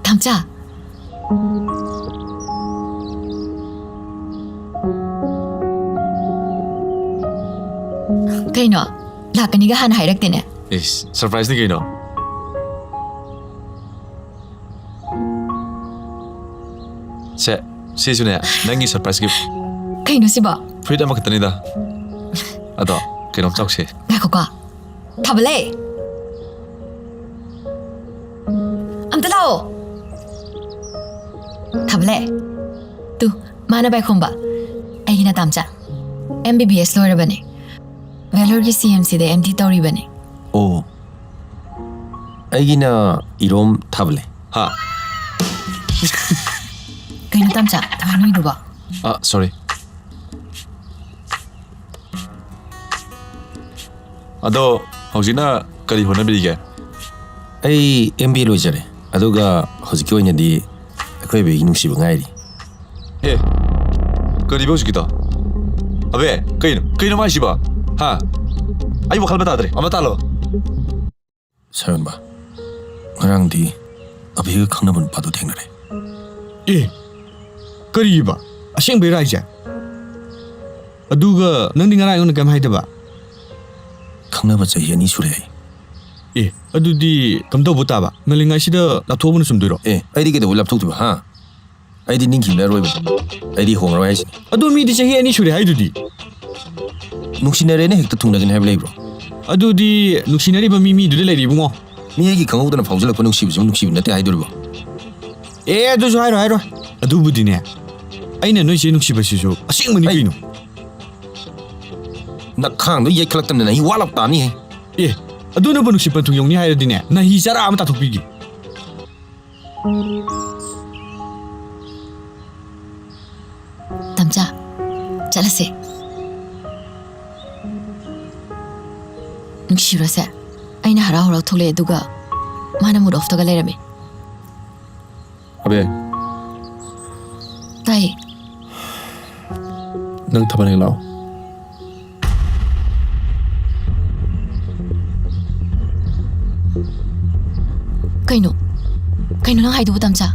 ꯊꯥꯡꯆꯥ꯫ ꯀꯩꯅꯣ? ꯂꯥꯛꯀꯅꯤꯒ ꯍꯥꯟꯅ ꯍꯥꯏꯔꯛꯇꯦꯅꯦ꯫ ꯏꯁ, ꯁꯔꯄ꯭ꯔꯥꯏꯖꯅꯤ ꯀꯩꯅꯣ꯫ ꯁꯦ, ꯁꯤꯁꯨꯅꯦ, ꯅꯪꯒꯤ ꯁꯔꯄ꯭ꯔꯥꯏꯖ ꯒꯤꯐ꯫ ꯀꯩꯅꯣ ꯁꯤꯕꯣ? ꯐꯨꯔꯤꯠ ꯑꯃꯈꯛꯇꯅꯤꯗ꯫ ꯑꯗꯣ ꯀꯩꯅꯣꯝ ꯆꯥꯎꯁꯦ꯫ ꯉꯥꯏꯈꯣꯀꯣ꯫ ꯊꯥꯕꯂꯦ꯫ ꯑꯝꯇ ꯂꯥꯛꯑꯣ꯫ ꯊꯥꯕꯂꯦ꯫ ꯇꯨ, ꯃꯥꯅ ꯄꯥꯏꯈꯣꯝꯕ꯫ ꯑꯩꯒꯤꯅ ꯇꯥꯝꯆꯥ꯫ ꯑꯦꯝ ꯕꯤ ꯕꯤ ꯑꯦꯁ ꯂꯣꯏꯔꯕꯅꯦ꯫ ꯚꯦꯂꯣꯔꯒꯤ ꯁꯤ ꯑꯦꯝ ꯁꯤꯗ ꯑꯦꯝ ꯗꯤ ꯇꯧꯔꯤꯕꯅꯦ꯫ ꯑꯣ꯫ ꯑꯩꯒꯤꯅ ꯏꯔꯣꯝ ꯊꯥꯕꯂꯦ꯫ ꯍꯥ? ꯀꯩꯅꯣ ꯇꯥꯝꯆꯥ, ꯊꯋꯥꯏ ꯅꯣꯏꯗꯨꯕꯣ? ꯑ, ꯁꯣꯔꯤ꯫ ꯑꯗꯣ ꯍꯧꯖꯤꯛꯅ ꯀꯔꯤ ꯍꯣꯠꯅꯕꯤꯔꯤꯒꯦ? ꯑꯩ ꯑꯦꯝ ꯕꯤ ꯑꯦ ꯂꯣꯏꯖꯔꯦ, ꯑꯗꯨꯒ ꯍꯧꯖꯤꯛꯀꯤ ꯑꯣꯏꯅꯗꯤ ꯑꯩꯈꯣꯏ ꯑꯕꯦꯒꯤ ꯅꯨꯡꯁꯤꯕ ꯉꯥꯏꯔꯤ꯫ ꯑꯦ, ꯀꯔꯤꯕ ꯍꯧꯖꯤꯛꯀꯤꯗꯣ? ꯑꯕꯦ, ꯀꯩꯅꯣ? ꯀꯩꯅꯣ ꯃꯥꯏꯁꯤꯕꯣ? ꯍꯥ? ꯑꯩ ꯋꯥꯈꯜ ꯑꯃ ꯇꯥꯗ꯭ꯔꯦ꯫ ꯑꯃ ꯇꯥꯜꯂꯣ꯫ ꯁꯥꯌꯣꯟꯕ, ꯉꯔꯥꯡꯗꯤ ꯑꯕꯦꯒ ꯈꯪꯅꯕ ꯅꯨꯄꯥꯗꯣ ꯊꯦꯡꯅꯔꯦ꯫ ꯑꯦ, ꯀꯔꯤꯕ? ꯑꯁꯦꯡꯕꯩꯔꯥ ꯍꯥꯏꯁꯦ? ꯑꯗꯨꯒ ꯅꯪꯗꯤ ꯉꯔꯥꯡ ꯑꯩꯉꯣꯟꯗ ꯀꯩꯝ ꯍꯥꯏꯗꯕ? ꯈꯪꯅꯕ ꯆꯍꯤ ꯑꯅꯤ ꯁꯨꯔꯦ ꯑꯩ꯫ ꯑꯦ, ꯑꯗꯨꯗꯤ ꯀꯝꯗꯧꯕ ꯇꯥꯕ? ꯉꯜꯂꯤꯉꯩꯁꯤꯗ ꯂꯥꯞꯊꯣꯛꯍꯧꯕꯅ ꯆꯨꯝꯗꯣꯏꯔꯣ? ꯑꯦ, ꯑꯩꯗꯤ ꯀꯩꯗꯧꯕꯩ ꯂꯥꯞꯊꯣꯛꯇꯣꯏꯕ, ꯍꯥ? ꯑꯩꯗꯤ ꯅꯤꯡꯈꯤꯕꯅ ꯑꯔꯣꯏꯕꯅꯤ꯫ ꯑꯩꯗꯤ ꯍꯣꯡꯉꯔꯣꯏ ꯍꯥꯏꯁꯤꯅꯤ꯫ ꯑꯗꯣ ꯃꯤꯗꯤ ꯆꯍꯤ ꯑꯅꯤ ꯁꯨꯔꯦ ꯍꯥꯏꯗꯨꯗꯤ꯫ ꯅꯨꯡꯁꯤꯅꯔꯦꯅ ꯍꯦꯛꯇ ꯊꯨꯡꯅꯒꯅꯤ ꯍꯥꯏꯕ ꯂꯩꯕ꯭ꯔꯣ? ꯑꯗꯨꯗꯤ ꯅꯨꯡꯁꯤꯅꯔꯤꯕ ꯃꯤ ꯃꯤꯗꯨꯗ ꯂꯩꯔꯦ, ꯏꯕꯨꯡꯉꯣ꯫ ꯃꯤ ꯑꯩꯒꯤ ꯈꯪꯍꯧꯗꯅ ꯐꯥꯎꯖꯜꯂꯛꯄ ꯅꯨꯡꯁꯤꯕꯁꯤꯕꯨ ꯅꯨꯡꯁꯤꯕ ꯅꯠꯇꯦ ꯍꯥꯏꯗꯣꯔꯤꯕꯣ? ꯑꯦ, ꯑꯗꯨꯁꯨ ꯍꯥꯏꯔꯣꯏ, ꯍꯥꯏꯔꯣꯏ꯫ ꯑꯗꯨꯕꯨꯗꯤꯅꯦ, ꯑꯩꯅ ꯅꯣꯏ ꯆꯦ ꯅꯨꯡꯁꯤꯕꯁꯤꯁꯨ ꯑꯁꯦꯡꯕꯅꯤ ꯑꯩ ꯀꯩꯅꯣ꯫ ꯅꯈꯥꯡꯗꯣ ꯌꯩꯈꯠꯂꯛꯇꯅ ꯅꯍꯤ ꯋꯥꯠꯂꯞ ꯇꯥꯅꯤꯍꯦ꯫ ꯑꯦ, ꯑꯗꯨꯅꯕꯨ ꯅꯨꯡꯁꯤ ꯄꯟꯊꯨꯡ ꯌꯧꯅꯤ ꯍꯥꯏꯔꯗꯤꯅꯦ, ꯅꯍꯤ ꯆꯔꯥ ꯑꯃ ꯇꯥꯊꯣꯛꯄꯤꯒꯦ꯫ ꯇꯝꯆꯥ, ꯆꯠꯂꯁꯦ꯫ ꯅꯨꯡꯁꯤꯔꯣꯁꯦ꯫ ꯑꯩꯅ ꯍꯔꯥꯎ ꯍꯔꯥꯎ ꯊꯣꯛꯂꯛꯑꯦ, ꯑꯗꯨꯒ ꯃꯥꯅ mood off ꯇꯒ ꯂꯩꯔꯝꯃꯦ꯫ ꯑꯕꯦ꯫ ꯇꯥꯏ꯫ ꯅꯪ ꯊꯥꯕꯜ ꯍꯦꯛ ꯂꯥꯛꯑꯣ꯫ ꯀꯩꯅꯣ? ꯀꯩꯅꯣ ꯅꯪ ꯍꯥꯏꯗꯨꯕꯨ, ꯇꯝꯆꯥ?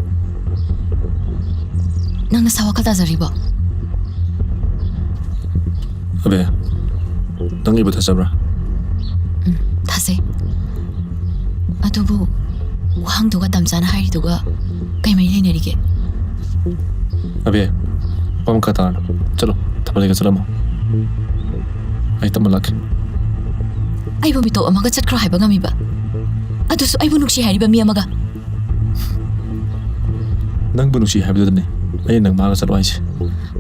ꯅꯪ ꯅꯁꯥ ꯋꯥꯈꯜ ꯇꯥꯖꯔꯤꯕꯣ? ꯑꯕꯦ, ꯅꯪ ꯑꯩꯕꯨ ꯊꯥꯖꯕ꯭ꯔꯥ? ꯎꯝ, ꯊꯥꯖꯩ꯫ ꯑꯗꯨꯕꯨ ꯋꯥꯍꯪꯗꯨꯒ ꯇꯝꯆꯥꯅ ꯍꯥꯏꯔꯤꯗꯨꯒ ꯀꯩ ꯃꯔꯤ ꯂꯩꯅꯔꯤꯒꯦ? ꯑꯕꯦ, ꯋꯥ ꯃꯈꯥ ꯇꯥꯔꯅꯨ꯫ ꯆꯠꯂꯣ, ꯊꯕꯛ ꯂꯩꯒ ꯆꯠꯂꯝꯃꯣ꯫ ꯑꯩ ꯇꯞꯅ ꯂꯥꯛꯀꯦ꯫ ꯑꯩꯕꯨ ꯃꯤꯇꯣꯞ ꯑꯃꯒ ꯆꯠꯈ꯭ꯔꯣ ꯍꯥꯏꯕ ꯉꯝꯃꯤꯕ? ꯑꯗꯨꯁꯨ ꯑꯩꯕꯨ ꯅꯨꯡꯁꯤ ꯍꯥꯏꯔꯤꯕ ꯃꯤ ꯑꯃꯒ꯫ ꯅꯪꯕꯨ ꯅꯨꯡꯁꯤ ꯍꯥꯏꯕꯗꯨꯗꯅꯦ ꯑꯩꯅ ꯅꯪ ꯃꯥꯒ ꯆꯠꯂꯣ ꯍꯥꯏꯁꯦ꯫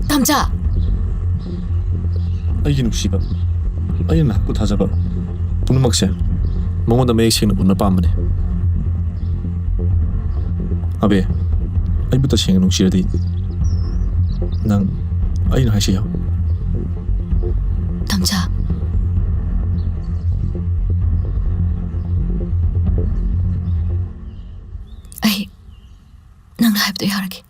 ꯇꯝꯆꯥ! ꯑꯩꯒꯤ ꯅꯨꯡꯁꯤꯕ, ꯑꯩꯅ ꯅꯍꯥꯛꯄꯨ ꯊꯥꯖꯕ ꯄꯨꯝꯅꯃꯛꯁꯦ ꯃꯉꯣꯟꯗ ꯃꯌꯦꯛ ꯁꯦꯡꯅ ꯎꯅ ꯄꯥꯝꯕꯅꯦ꯫ ꯑꯕꯦ, ꯑꯩꯕꯨ ꯇꯁꯦꯡꯅ ꯅꯨꯡꯁꯤꯔꯗꯤ ꯅꯪ ꯑꯩꯅ ꯍꯥꯏꯁꯤ ꯌꯥꯎ꯫ ꯇꯝꯆꯥ! ꯑꯩ ꯅꯪꯅ ꯍꯥꯏꯕꯗꯣ ꯌꯥꯔꯒꯦ꯫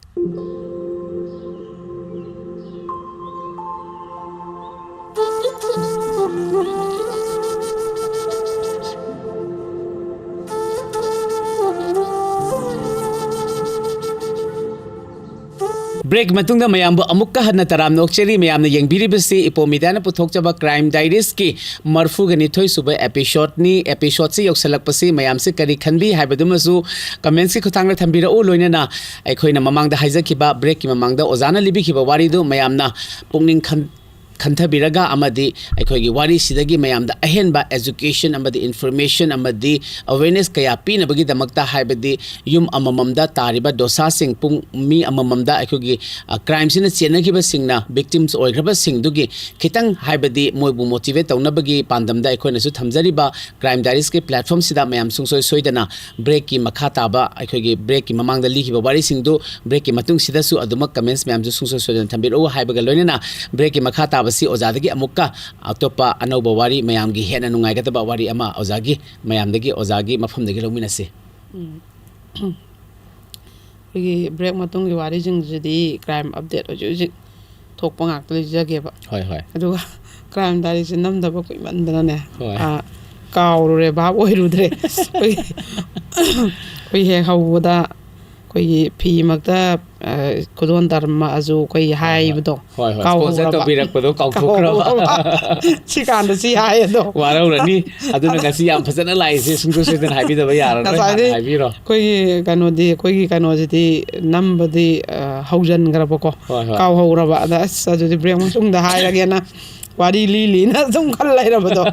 ꯕ꯭ꯔꯦꯛ ꯃꯇꯨꯡꯗ ꯃꯌꯥꯝꯕꯨ ꯑꯃꯨꯛꯀ ꯍꯟꯅ ꯇꯔꯥꯝꯅ ꯑꯣꯛꯆꯔꯤ꯫ ꯃꯌꯥꯝꯅ ꯌꯦꯡꯕꯤꯔꯤꯕꯁꯤ ꯏꯄꯣꯝ ꯃꯤꯗꯤꯌꯥꯅ ꯄꯨꯊꯣꯛꯆꯕ ꯀ꯭ꯔꯥꯏꯝ ꯗꯥꯏꯔꯤꯁꯀꯤ ꯃꯔꯐꯨꯒ ꯅꯤꯊꯣꯏ ꯁꯨꯕ ꯑꯦꯄꯤꯁꯣꯗꯅꯤ꯫ ꯑꯦꯄꯤꯁꯣꯗꯁꯤ ꯌꯧꯁꯤꯜꯂꯛꯄꯁꯤ ꯃꯌꯥꯝꯁꯤ ꯀꯔꯤ ꯈꯟꯕꯤ ꯍꯥꯏꯕꯗꯨꯃꯁꯨ ꯀꯃꯦꯟꯁꯀꯤ ꯈꯨꯠꯊꯥꯡꯗ ꯊꯝꯕꯤꯔꯛꯎ꯫ ꯂꯣꯏꯅꯅ ꯑꯩꯈꯣꯏꯅ ꯃꯃꯥꯡꯗ ꯍꯥꯏꯖꯈꯤꯕ, ꯕ꯭ꯔꯦꯛꯀꯤ ꯃꯃꯥꯡꯗ ꯑꯣꯖꯥꯅ ꯂꯤꯕꯤꯈꯤꯕ ꯋꯥꯔꯤꯗꯨ ꯃꯌꯥꯝꯅ ꯄꯨꯛꯅꯤꯡ ꯈꯟ ꯈꯟꯊꯕꯤꯔꯒ ꯑꯃꯗꯤ ꯑꯩꯈꯣꯏꯒꯤ ꯋꯥꯔꯤꯁꯤꯗꯒꯤ ꯃꯌꯥꯝꯗ ꯑꯍꯦꯟꯕ education ꯑꯃꯗꯤ information ꯑꯃꯗꯤ awareness ꯀꯌꯥ ꯄꯤꯅꯕꯒꯤꯗꯃꯛꯇ, ꯍꯥꯏꯕꯗꯤ ꯌꯨꯝ ꯑꯃꯃꯝꯗ ꯇꯥꯔꯤꯕ ꯗꯣꯁꯥꯁꯤꯡ, ꯄꯨꯡ ꯃꯤ ꯑꯃꯃꯝꯗ ꯑꯩꯈꯣꯏꯒꯤ, ꯑ, ꯀ꯭ꯔꯥꯏꯝꯁꯤꯅ ꯆꯦꯟꯅꯈꯤꯕꯁꯤꯡꯅ victims ꯑꯣꯏꯈ꯭ꯔꯕꯁꯤꯡꯗꯨꯒꯤ ꯈꯤꯇꯪ, ꯍꯥꯏꯕꯗꯤ ꯃꯣꯏꯕꯨ motivate ꯇꯧꯅꯕꯒꯤ ꯄꯥꯟꯗꯝꯗ ꯑꯩꯈꯣꯏꯅꯁꯨ ꯊꯝꯖꯔꯤꯕ ꯀ꯭ꯔꯥꯏꯝ ꯗꯥꯏꯔꯤꯁꯀꯤ platformꯁꯤꯗ ꯃꯌꯥꯝ ꯁꯨꯡꯁꯣꯏ ꯁꯣꯏꯗꯅ ꯕ꯭ꯔꯦꯛꯀꯤ ꯃꯈꯥ ꯇꯥꯕ, ꯑꯩꯈꯣꯏꯒꯤ ꯕ꯭ꯔꯦꯛꯀꯤ ꯃꯃꯥꯡꯗ ꯂꯤꯈꯤꯕ ꯋꯥꯔꯤꯁꯤꯡꯗꯨ ꯕ꯭ꯔꯦꯛꯀꯤ ꯃꯇꯨꯡꯁꯤꯗꯁꯨ ꯑꯗꯨꯃꯛ ꯀꯃꯦꯟꯁ ꯃꯌꯥꯝꯁꯨ ꯁꯨꯡꯁꯣꯏ ꯁꯣꯏꯗꯅ ꯊꯝꯕꯤꯔꯛꯎ ꯍꯥꯏꯕꯒ ꯂꯣꯏꯅꯅ, ꯕ꯭ꯔꯦꯛꯀꯤ ꯃꯈꯥ ꯇꯥꯕꯁꯤ ꯑꯣꯖꯥꯗꯒꯤ ꯑꯃꯨꯛꯀ ꯑꯇꯣꯞꯄ ꯑꯅꯧꯕ ꯋꯥꯔꯤ ꯃꯌꯥꯝꯒꯤ ꯍꯦꯟꯅ ꯅꯨꯡꯉꯥꯏꯒꯗꯕ ꯋꯥꯔꯤ ꯑꯃ ꯑꯣꯖꯥꯒꯤ, ꯃꯌꯥꯝꯗꯒꯤ, ꯑꯣꯖꯥꯒꯤ ꯃꯐꯝꯗꯒꯤ ꯂꯧꯃꯤꯟꯅꯁꯤ꯫ ꯑꯩꯈꯣꯏꯒꯤ ꯕ꯭ꯔꯦꯛ ꯃꯇꯨꯡꯒꯤ ꯋꯥꯔꯤꯁꯤꯡꯁꯤꯗꯤ ꯀ꯭ꯔꯥꯏꯝ ꯑꯞꯗꯦꯠ ꯍꯧꯖꯤꯛ ꯍꯧꯖꯤꯛ ꯊꯣꯛꯄ ꯉꯥꯛꯇ ꯂꯩꯖꯒꯦꯕ꯫ ꯍꯣꯏ, ꯍꯣꯏ꯫ ꯑꯗꯨꯒ ꯀ꯭ꯔꯥꯏꯝ ꯗꯥꯏꯔꯤꯁꯦ ꯅꯝꯗꯕ ꯀꯨꯏꯃꯟꯗꯅꯅꯦ, ꯍꯣꯏ꯫ ꯑꯥ, ꯀꯥꯎꯔꯨꯔꯦ, ꯚꯥꯞ ꯑꯣꯏꯔꯨꯗ꯭ꯔꯦ꯫ ꯑꯩꯈꯣꯏ ꯑꯩꯈꯣꯏ ꯍꯦꯛ ꯍꯧꯕꯗ ꯑꯩꯈꯣꯏꯒꯤ ꯐꯤꯃꯛꯇ, ꯑ, ꯈꯨꯗꯣꯟ ꯇꯝꯃꯛꯑꯁꯨ ꯑꯩꯈꯣꯏꯒꯤ ꯍꯣꯏ, ꯍꯣꯏ꯫ ꯍꯥꯏꯕꯗꯣ ꯍꯣꯏ, ꯍꯣꯏ꯫ ꯀꯥꯎꯍꯧꯔꯕ꯫ Sponsor ꯇꯧꯕꯤꯔꯛꯄꯗꯣ ꯀꯥꯎꯊꯣꯛꯈ꯭ꯔꯕ꯫ ꯀꯥꯎꯍꯧꯔꯕ꯫ ꯁꯤ ꯀꯥꯟꯗ ꯁꯤ ꯍꯥꯏ ꯑꯗꯣ꯫ ꯋꯥꯔꯧꯔꯅꯤ꯫ ꯑꯗꯨꯅ ꯉꯁꯤ ꯌꯥꯝ ꯐꯖꯅ ꯂꯥꯛꯏꯁꯦ ꯁꯨꯡꯁꯣꯏ ꯁꯣꯏꯗꯅ ꯍꯥꯏꯕꯤꯗꯕ ꯌꯥꯔꯔꯣꯏ꯫ ꯉꯁꯥꯏꯗꯩ ꯍꯥꯟꯅ ꯍꯥꯏꯕꯤꯔꯣ꯫ ꯑꯩꯈꯣꯏꯒꯤ ꯀꯩꯅꯣꯗꯤ, ꯑꯩꯈꯣꯏꯒꯤ ꯀꯩꯅꯣꯁꯤꯗꯤ ꯅꯝꯕꯗꯤ, ꯑ, ꯍꯧꯖꯟꯈ꯭ꯔꯕꯀꯣ꯫ ꯍꯣꯏ, ꯍꯣꯏ꯫ ꯀꯥꯎꯍꯧꯔꯕ꯫ ꯑꯗ ꯑꯁ ꯑꯗꯨꯗꯤ ꯕ꯭ꯔꯦꯛ ꯃꯇꯨꯡꯗ ꯍꯥꯏꯔꯒꯦꯅ ꯋꯥꯔꯤ ꯂꯤ ꯂꯤꯅ ꯑꯗꯨꯝ ꯈꯜ ꯂꯩꯔꯕꯗꯣ꯫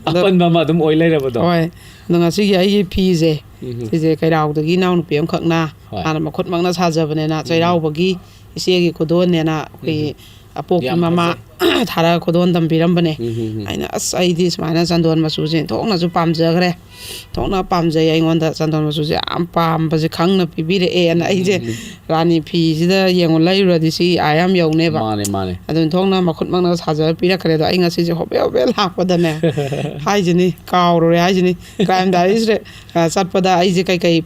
ꯑꯗꯣ ꯑꯄꯟꯕ ꯑꯃ ꯑꯗꯨꯝ ꯑꯣꯏ ꯂꯩꯔꯕꯗꯣ꯫ ꯍꯣꯏ꯫ ꯑꯗꯣ ꯉꯁꯤꯒꯤ ꯑꯩꯒꯤ ꯐꯤꯁꯦ, ꯎꯝ꯫ ꯁꯤꯁꯦ ꯀꯩꯔꯥꯎꯗꯒꯤ ꯏꯅꯥꯎꯅꯨꯄꯤ ꯑꯃꯈꯛꯅ ꯍꯣꯏ꯫ ꯃꯥꯅ ꯃꯈꯨꯠꯃꯛꯅ ꯁꯥꯖꯕꯅꯦꯅ, ꯎꯝ꯫ ꯆꯩꯔꯥꯎꯕꯒꯤ ꯏꯆꯦꯒꯤ ꯈꯨꯗꯣꯟꯅꯦꯅ ꯑꯩꯈꯣꯏꯒꯤ ꯎꯝ꯫ ꯑꯄꯣꯛꯄꯤ ꯌꯥꯝ ꯃꯃꯥ ꯐꯖꯩ꯫ ꯊꯥꯔꯒ ꯈꯨꯗꯣꯟ ꯇꯝꯕꯤꯔꯝꯕꯅꯦ꯫ ꯎꯝ, ꯎꯝ, ꯎꯝ꯫ ꯑꯩꯅ, "ꯑꯁ, ꯑꯩꯗꯤ ꯁꯨꯃꯥꯏꯅ ꯆꯟꯗꯣꯟ ꯃꯆꯨꯁꯦ ꯊꯣꯛꯅꯁꯨ ꯄꯥꯝꯖꯈ꯭ꯔꯦ꯫ ꯊꯣꯛꯅ ꯄꯥꯝꯖꯩ꯫ ꯑꯩꯉꯣꯟꯗ ꯆꯟꯗꯣꯟ ꯃꯆꯨꯁꯦ ꯌꯥꯝ ꯄꯥꯝꯕꯁꯦ ꯈꯪꯅ ꯄꯤꯕꯤꯔꯛꯑꯦꯅ" ꯎꯝ, ꯑꯩꯁꯦ ꯎꯝ, ꯎꯝ꯫ ꯔꯥꯅꯤ ꯐꯤꯁꯤꯗ ꯌꯦꯡꯉꯨ ꯂꯩꯔꯨꯔꯗꯤ ꯁꯤ ꯑꯥ ꯌꯥꯝ ꯌꯧꯅꯦꯕ꯫ ꯃꯥꯅꯦ, ꯃꯥꯅꯦ꯫ ꯑꯗꯨꯅ ꯊꯣꯛꯅ ꯃꯈꯨꯠꯃꯛꯅ ꯁꯥꯖꯔ ꯄꯤꯔꯛꯈ꯭ꯔꯦ꯫ ꯑꯗꯣ ꯑꯩ ꯉꯁꯤꯁꯦ ꯍꯣꯕꯦ ꯍꯣꯕꯦ ꯂꯥꯛꯄꯗꯅꯦ, ꯍꯥꯏꯁꯤꯅꯤ, ꯀꯥꯎꯔꯨꯔꯦ ꯍꯥꯏꯁꯤꯅꯤ꯫ Crime Diaries ꯔꯦ-, ꯑ, ꯆꯠꯄꯗ ꯑꯩꯁꯦ ꯀꯩꯀꯩ,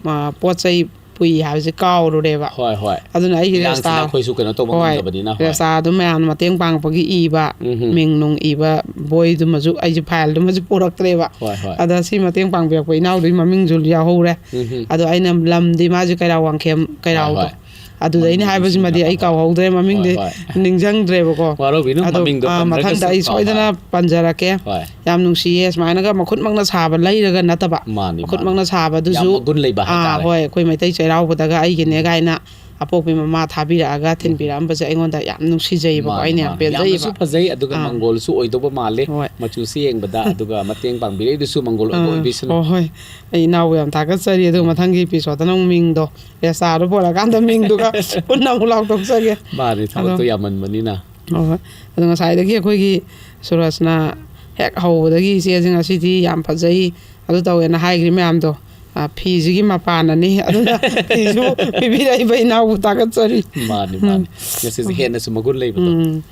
ꯑ, ꯄꯣꯠ ꯆꯩ ꯄꯨꯏ ꯍꯥꯏꯕꯁꯦ ꯀꯥꯎꯔꯨꯔꯦꯕ꯫ ꯍꯣꯏ, ꯍꯣꯏ꯫ ꯑꯗꯨꯅ ꯑꯩꯒꯤ ꯏꯔꯥꯡꯁꯤꯅ ꯔꯦꯁꯇꯥ-, ꯑꯩꯈꯣꯏꯁꯨ ꯀꯩꯅꯣ ꯇꯧꯕ ꯍꯣꯏ, ꯉꯝꯗꯕꯅꯤꯅ, ꯍꯣꯏ꯫ ꯔꯦꯁꯇꯥꯗꯨ ꯃꯌꯥꯝꯅ ꯃꯇꯦꯡ ꯄꯥꯡꯉꯛꯄꯒꯤ ꯏꯕ, ꯎꯝ ꯍꯨꯝ꯫ ꯃꯤꯡ ꯅꯨꯡ ꯏꯕ ꯕꯣꯏꯗꯨꯃꯁꯨ ꯑꯩꯁꯦ ꯐꯥꯏꯜꯗꯨꯃꯁꯨ ꯄꯨꯔꯛꯇ꯭ꯔꯦꯕ꯫ ꯍꯣꯏ, ꯍꯣꯏ꯫ ꯑꯗ ꯁꯤ ꯃꯇꯦꯡ ꯄꯥꯡꯕꯤꯔꯛꯄ ꯏꯅꯥꯎꯗꯨꯒꯤ ꯃꯃꯤꯡꯁꯨ ꯌꯥꯎꯍꯧꯔꯦ꯫ ꯎꯝ ꯍꯨꯝ꯫ ꯑꯗꯣ ꯑꯩꯅ ꯂꯝꯗꯤ ꯃꯥꯁꯦ ꯀꯩꯔꯥꯎ ꯋꯥꯡꯈꯦꯝ ꯀꯩꯔꯥꯎꯗꯣ꯫ ꯍꯣꯏ, ꯍꯣꯏ꯫ ꯑꯗꯨꯗ ꯑꯩꯅ ꯃꯃꯤꯡ ꯍꯥꯏꯕꯁꯤꯃꯗꯤ ꯑꯩ ꯅꯤꯡꯁꯤꯡꯉꯛꯑꯕ꯫ ꯀꯥꯎꯍꯧꯗ꯭ꯔꯦ, ꯃꯃꯤꯡꯗꯤ ꯍꯣꯏ, ꯍꯣꯏ꯫ ꯅꯤꯡꯁꯤꯡꯗ꯭ꯔꯦꯕꯀꯣ꯫ ꯋꯥꯔꯧꯕꯤꯅꯨ, ꯑꯗꯣ, ꯃꯃꯤꯡꯗꯣ ꯑꯥ, ꯄꯟꯗ꯭ꯔꯒꯁꯨ꯫ ꯃꯊꯪꯗ ꯑꯩ ꯍꯣꯏ, ꯁꯣꯏꯗꯅ ꯍꯣꯏ꯫ ꯄꯟꯖꯔꯛꯀꯦ꯫ ꯍꯣꯏ꯫ ꯌꯥꯝ ꯅꯨꯡꯁꯤꯌꯦ, ꯁꯨꯃꯥꯏꯅꯒ ꯃꯈꯨꯠꯃꯛꯅ ꯁꯥꯕ ꯂꯩꯔꯒ ꯅꯠꯇꯕ, ꯃꯥꯅꯤ, ꯃꯥꯅꯤ꯫ ꯃꯈꯨꯠꯃꯛꯅ ꯁꯥꯕꯗꯨꯁꯨ, ꯌꯥꯝ ꯃꯒꯨꯟ ꯂꯩꯕ ꯑꯥ, ꯍꯥꯏꯇꯥꯔꯦ꯫ ꯍꯣꯏ, ꯑꯩꯈꯣꯏ ꯃꯩꯇꯩ ꯆꯩꯔꯥꯎꯕꯗꯒ ꯑꯩꯒꯤꯅꯦ ꯎꯝ꯫ ꯀꯥꯏꯅ ꯑꯄꯣꯛꯄꯤ ꯃꯃꯥ ꯊꯥꯕꯤꯔꯛꯑꯒ ꯎꯝ꯫ ꯊꯤꯟꯕꯤꯔꯛꯑꯝꯕꯁꯦ ꯑꯩꯉꯣꯟꯗ ꯌꯥꯝ ꯅꯨꯡꯁꯤꯖꯩꯌꯦꯕꯀꯣ, ꯃꯥꯅꯤ, ꯑꯩꯅ ꯌꯥꯝ ꯃꯥꯅꯤ꯫ ꯄꯦꯟꯖꯩꯌꯦꯕ꯫ ꯌꯥꯝꯅꯁꯨ ꯐꯖꯩ, ꯑꯗꯨꯒ ꯑꯥ꯫ ꯃꯪꯒꯣꯜꯁꯨ ꯑꯣꯏꯗꯧꯕ ꯃꯥꯜꯂꯦ꯫ ꯍꯣꯏ꯫ ꯃꯆꯨꯁꯤ ꯌꯦꯡꯕꯗ, ꯑꯗꯨꯒ ꯃꯇꯦꯡ ꯄꯥꯡꯕꯤꯔꯛꯏꯗꯨꯁꯨ ꯃꯪꯒꯣꯜ ꯑꯣꯏꯕ ꯑꯥ, ꯑꯣꯏꯕꯤꯁꯅꯨ꯫ ꯍꯣꯏ, ꯍꯣꯏ꯫ ꯑꯩ ꯏꯅꯥꯎꯕꯨ ꯌꯥꯝ ꯊꯥꯒꯠꯆꯔꯤ, ꯑꯗꯨꯒ ꯎꯝ꯫ ꯃꯊꯪꯒꯤ episode ꯇ ꯅꯪ ꯃꯤꯡꯗꯣ, ꯔꯦꯁꯇꯥꯗꯣ ꯄꯨꯔꯛꯑꯀꯥꯟꯗ ꯃꯤꯡꯗꯨꯒ ꯄꯨꯟꯅ ꯑꯃꯨꯛ ꯂꯥꯎꯊꯣꯛꯆꯒꯦ꯫ ꯃꯥꯅꯤ, ꯊꯕꯛꯇꯣ ꯑꯗꯣ ꯌꯥꯝꯃꯟꯕꯅꯤꯅ꯫ ꯍꯣꯏ, ꯍꯣꯏ꯫ ꯑꯗꯣ ꯉꯁꯥꯏꯗꯒꯤ ꯑꯩꯈꯣꯏꯒꯤ ꯁꯨꯔꯖꯅ ꯍꯦꯛ ꯍꯧꯕꯗꯒꯤ "ꯏꯆꯦꯁꯦ ꯉꯁꯤꯗꯤ ꯌꯥꯝ ꯐꯖꯩ, ꯑꯗꯨ ꯇꯧꯋꯦꯅ" ꯍꯥꯏꯈ꯭ꯔꯤ ꯃꯌꯥꯝꯗꯣ, ꯑ, ꯐꯤꯁꯤꯒꯤ ꯃꯄꯥꯟꯅꯅꯤ꯫ ꯑꯗꯨꯅ ꯐꯤꯁꯨ ꯄꯤꯕꯤꯔꯛꯏꯕ ꯏꯅꯥꯎꯕꯨ ꯊꯥꯒꯠꯆꯔꯤ꯫ ꯃꯥꯅꯤ, ꯃꯥꯅꯤ꯫ ꯎꯝ꯫ ꯉꯁꯤꯁꯦ ꯍꯦꯟꯅꯁꯨ ꯃꯒꯨꯟ ꯂꯩꯕꯗꯣ꯫ ꯎꯝ꯫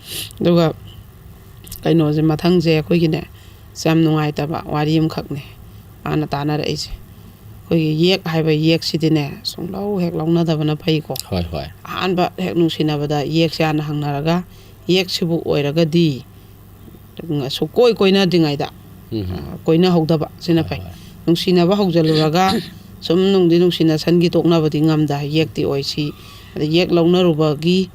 ꯑꯗꯨꯒ ꯀꯩꯅꯣꯁꯦ, ꯃꯊꯪꯁꯦ ꯑꯩꯈꯣꯏꯒꯤꯅꯦ, ꯑꯁ, ꯌꯥꯝ ꯅꯨꯡꯉꯥꯏꯇꯕ ꯋꯥꯔꯤ ꯑꯃꯈꯛꯅꯦ ꯃꯥꯅ ꯇꯥꯅꯔꯛꯏꯁꯦ꯫ ꯑꯩꯈꯣꯏꯒꯤ ꯌꯦꯛ ꯍꯥꯏꯕ ꯌꯦꯛꯁꯤꯗꯤꯅꯦ, ꯁꯨꯡꯂꯧ ꯍꯦꯛ ꯂꯧꯅꯗꯕꯅ ꯐꯩꯀꯣ꯫ ꯍꯣꯏ, ꯍꯣꯏ꯫ ꯑꯍꯥꯟꯕ ꯍꯦꯛ ꯅꯨꯡꯁꯤꯅꯕꯗ ꯌꯦꯛꯁꯦ ꯍꯥꯟꯅ ꯍꯪꯅꯔꯒ, ꯌꯦꯛꯁꯤꯕꯨ ꯑꯣꯏꯔꯒꯗꯤ, ꯁꯨꯛꯀꯣꯏ ꯀꯣꯏꯅꯗ꯭ꯔꯤꯉꯩꯗ, ꯎꯝ꯫ ꯑ, ꯀꯣꯏꯅꯍꯧꯗꯕ ꯁꯤꯅ ꯍꯣꯏ, ꯐꯩ꯫ ꯍꯣꯏ꯫ ꯅꯨꯡꯁꯤꯅꯕ ꯍꯧꯖꯤꯜꯂꯨꯔꯒ ꯁꯨꯝ ꯅꯨꯡꯗꯤ ꯅꯨꯡꯁꯤꯅ ꯁꯟꯒꯤ ꯇꯣꯛꯅꯕꯗꯤ ꯉꯝꯗ, ꯌꯦꯛꯇꯤ ꯑꯣꯏ꯫ ꯁꯤ ꯑꯗ ꯌꯦꯛ ꯂꯧꯅꯔꯨꯕꯒꯤ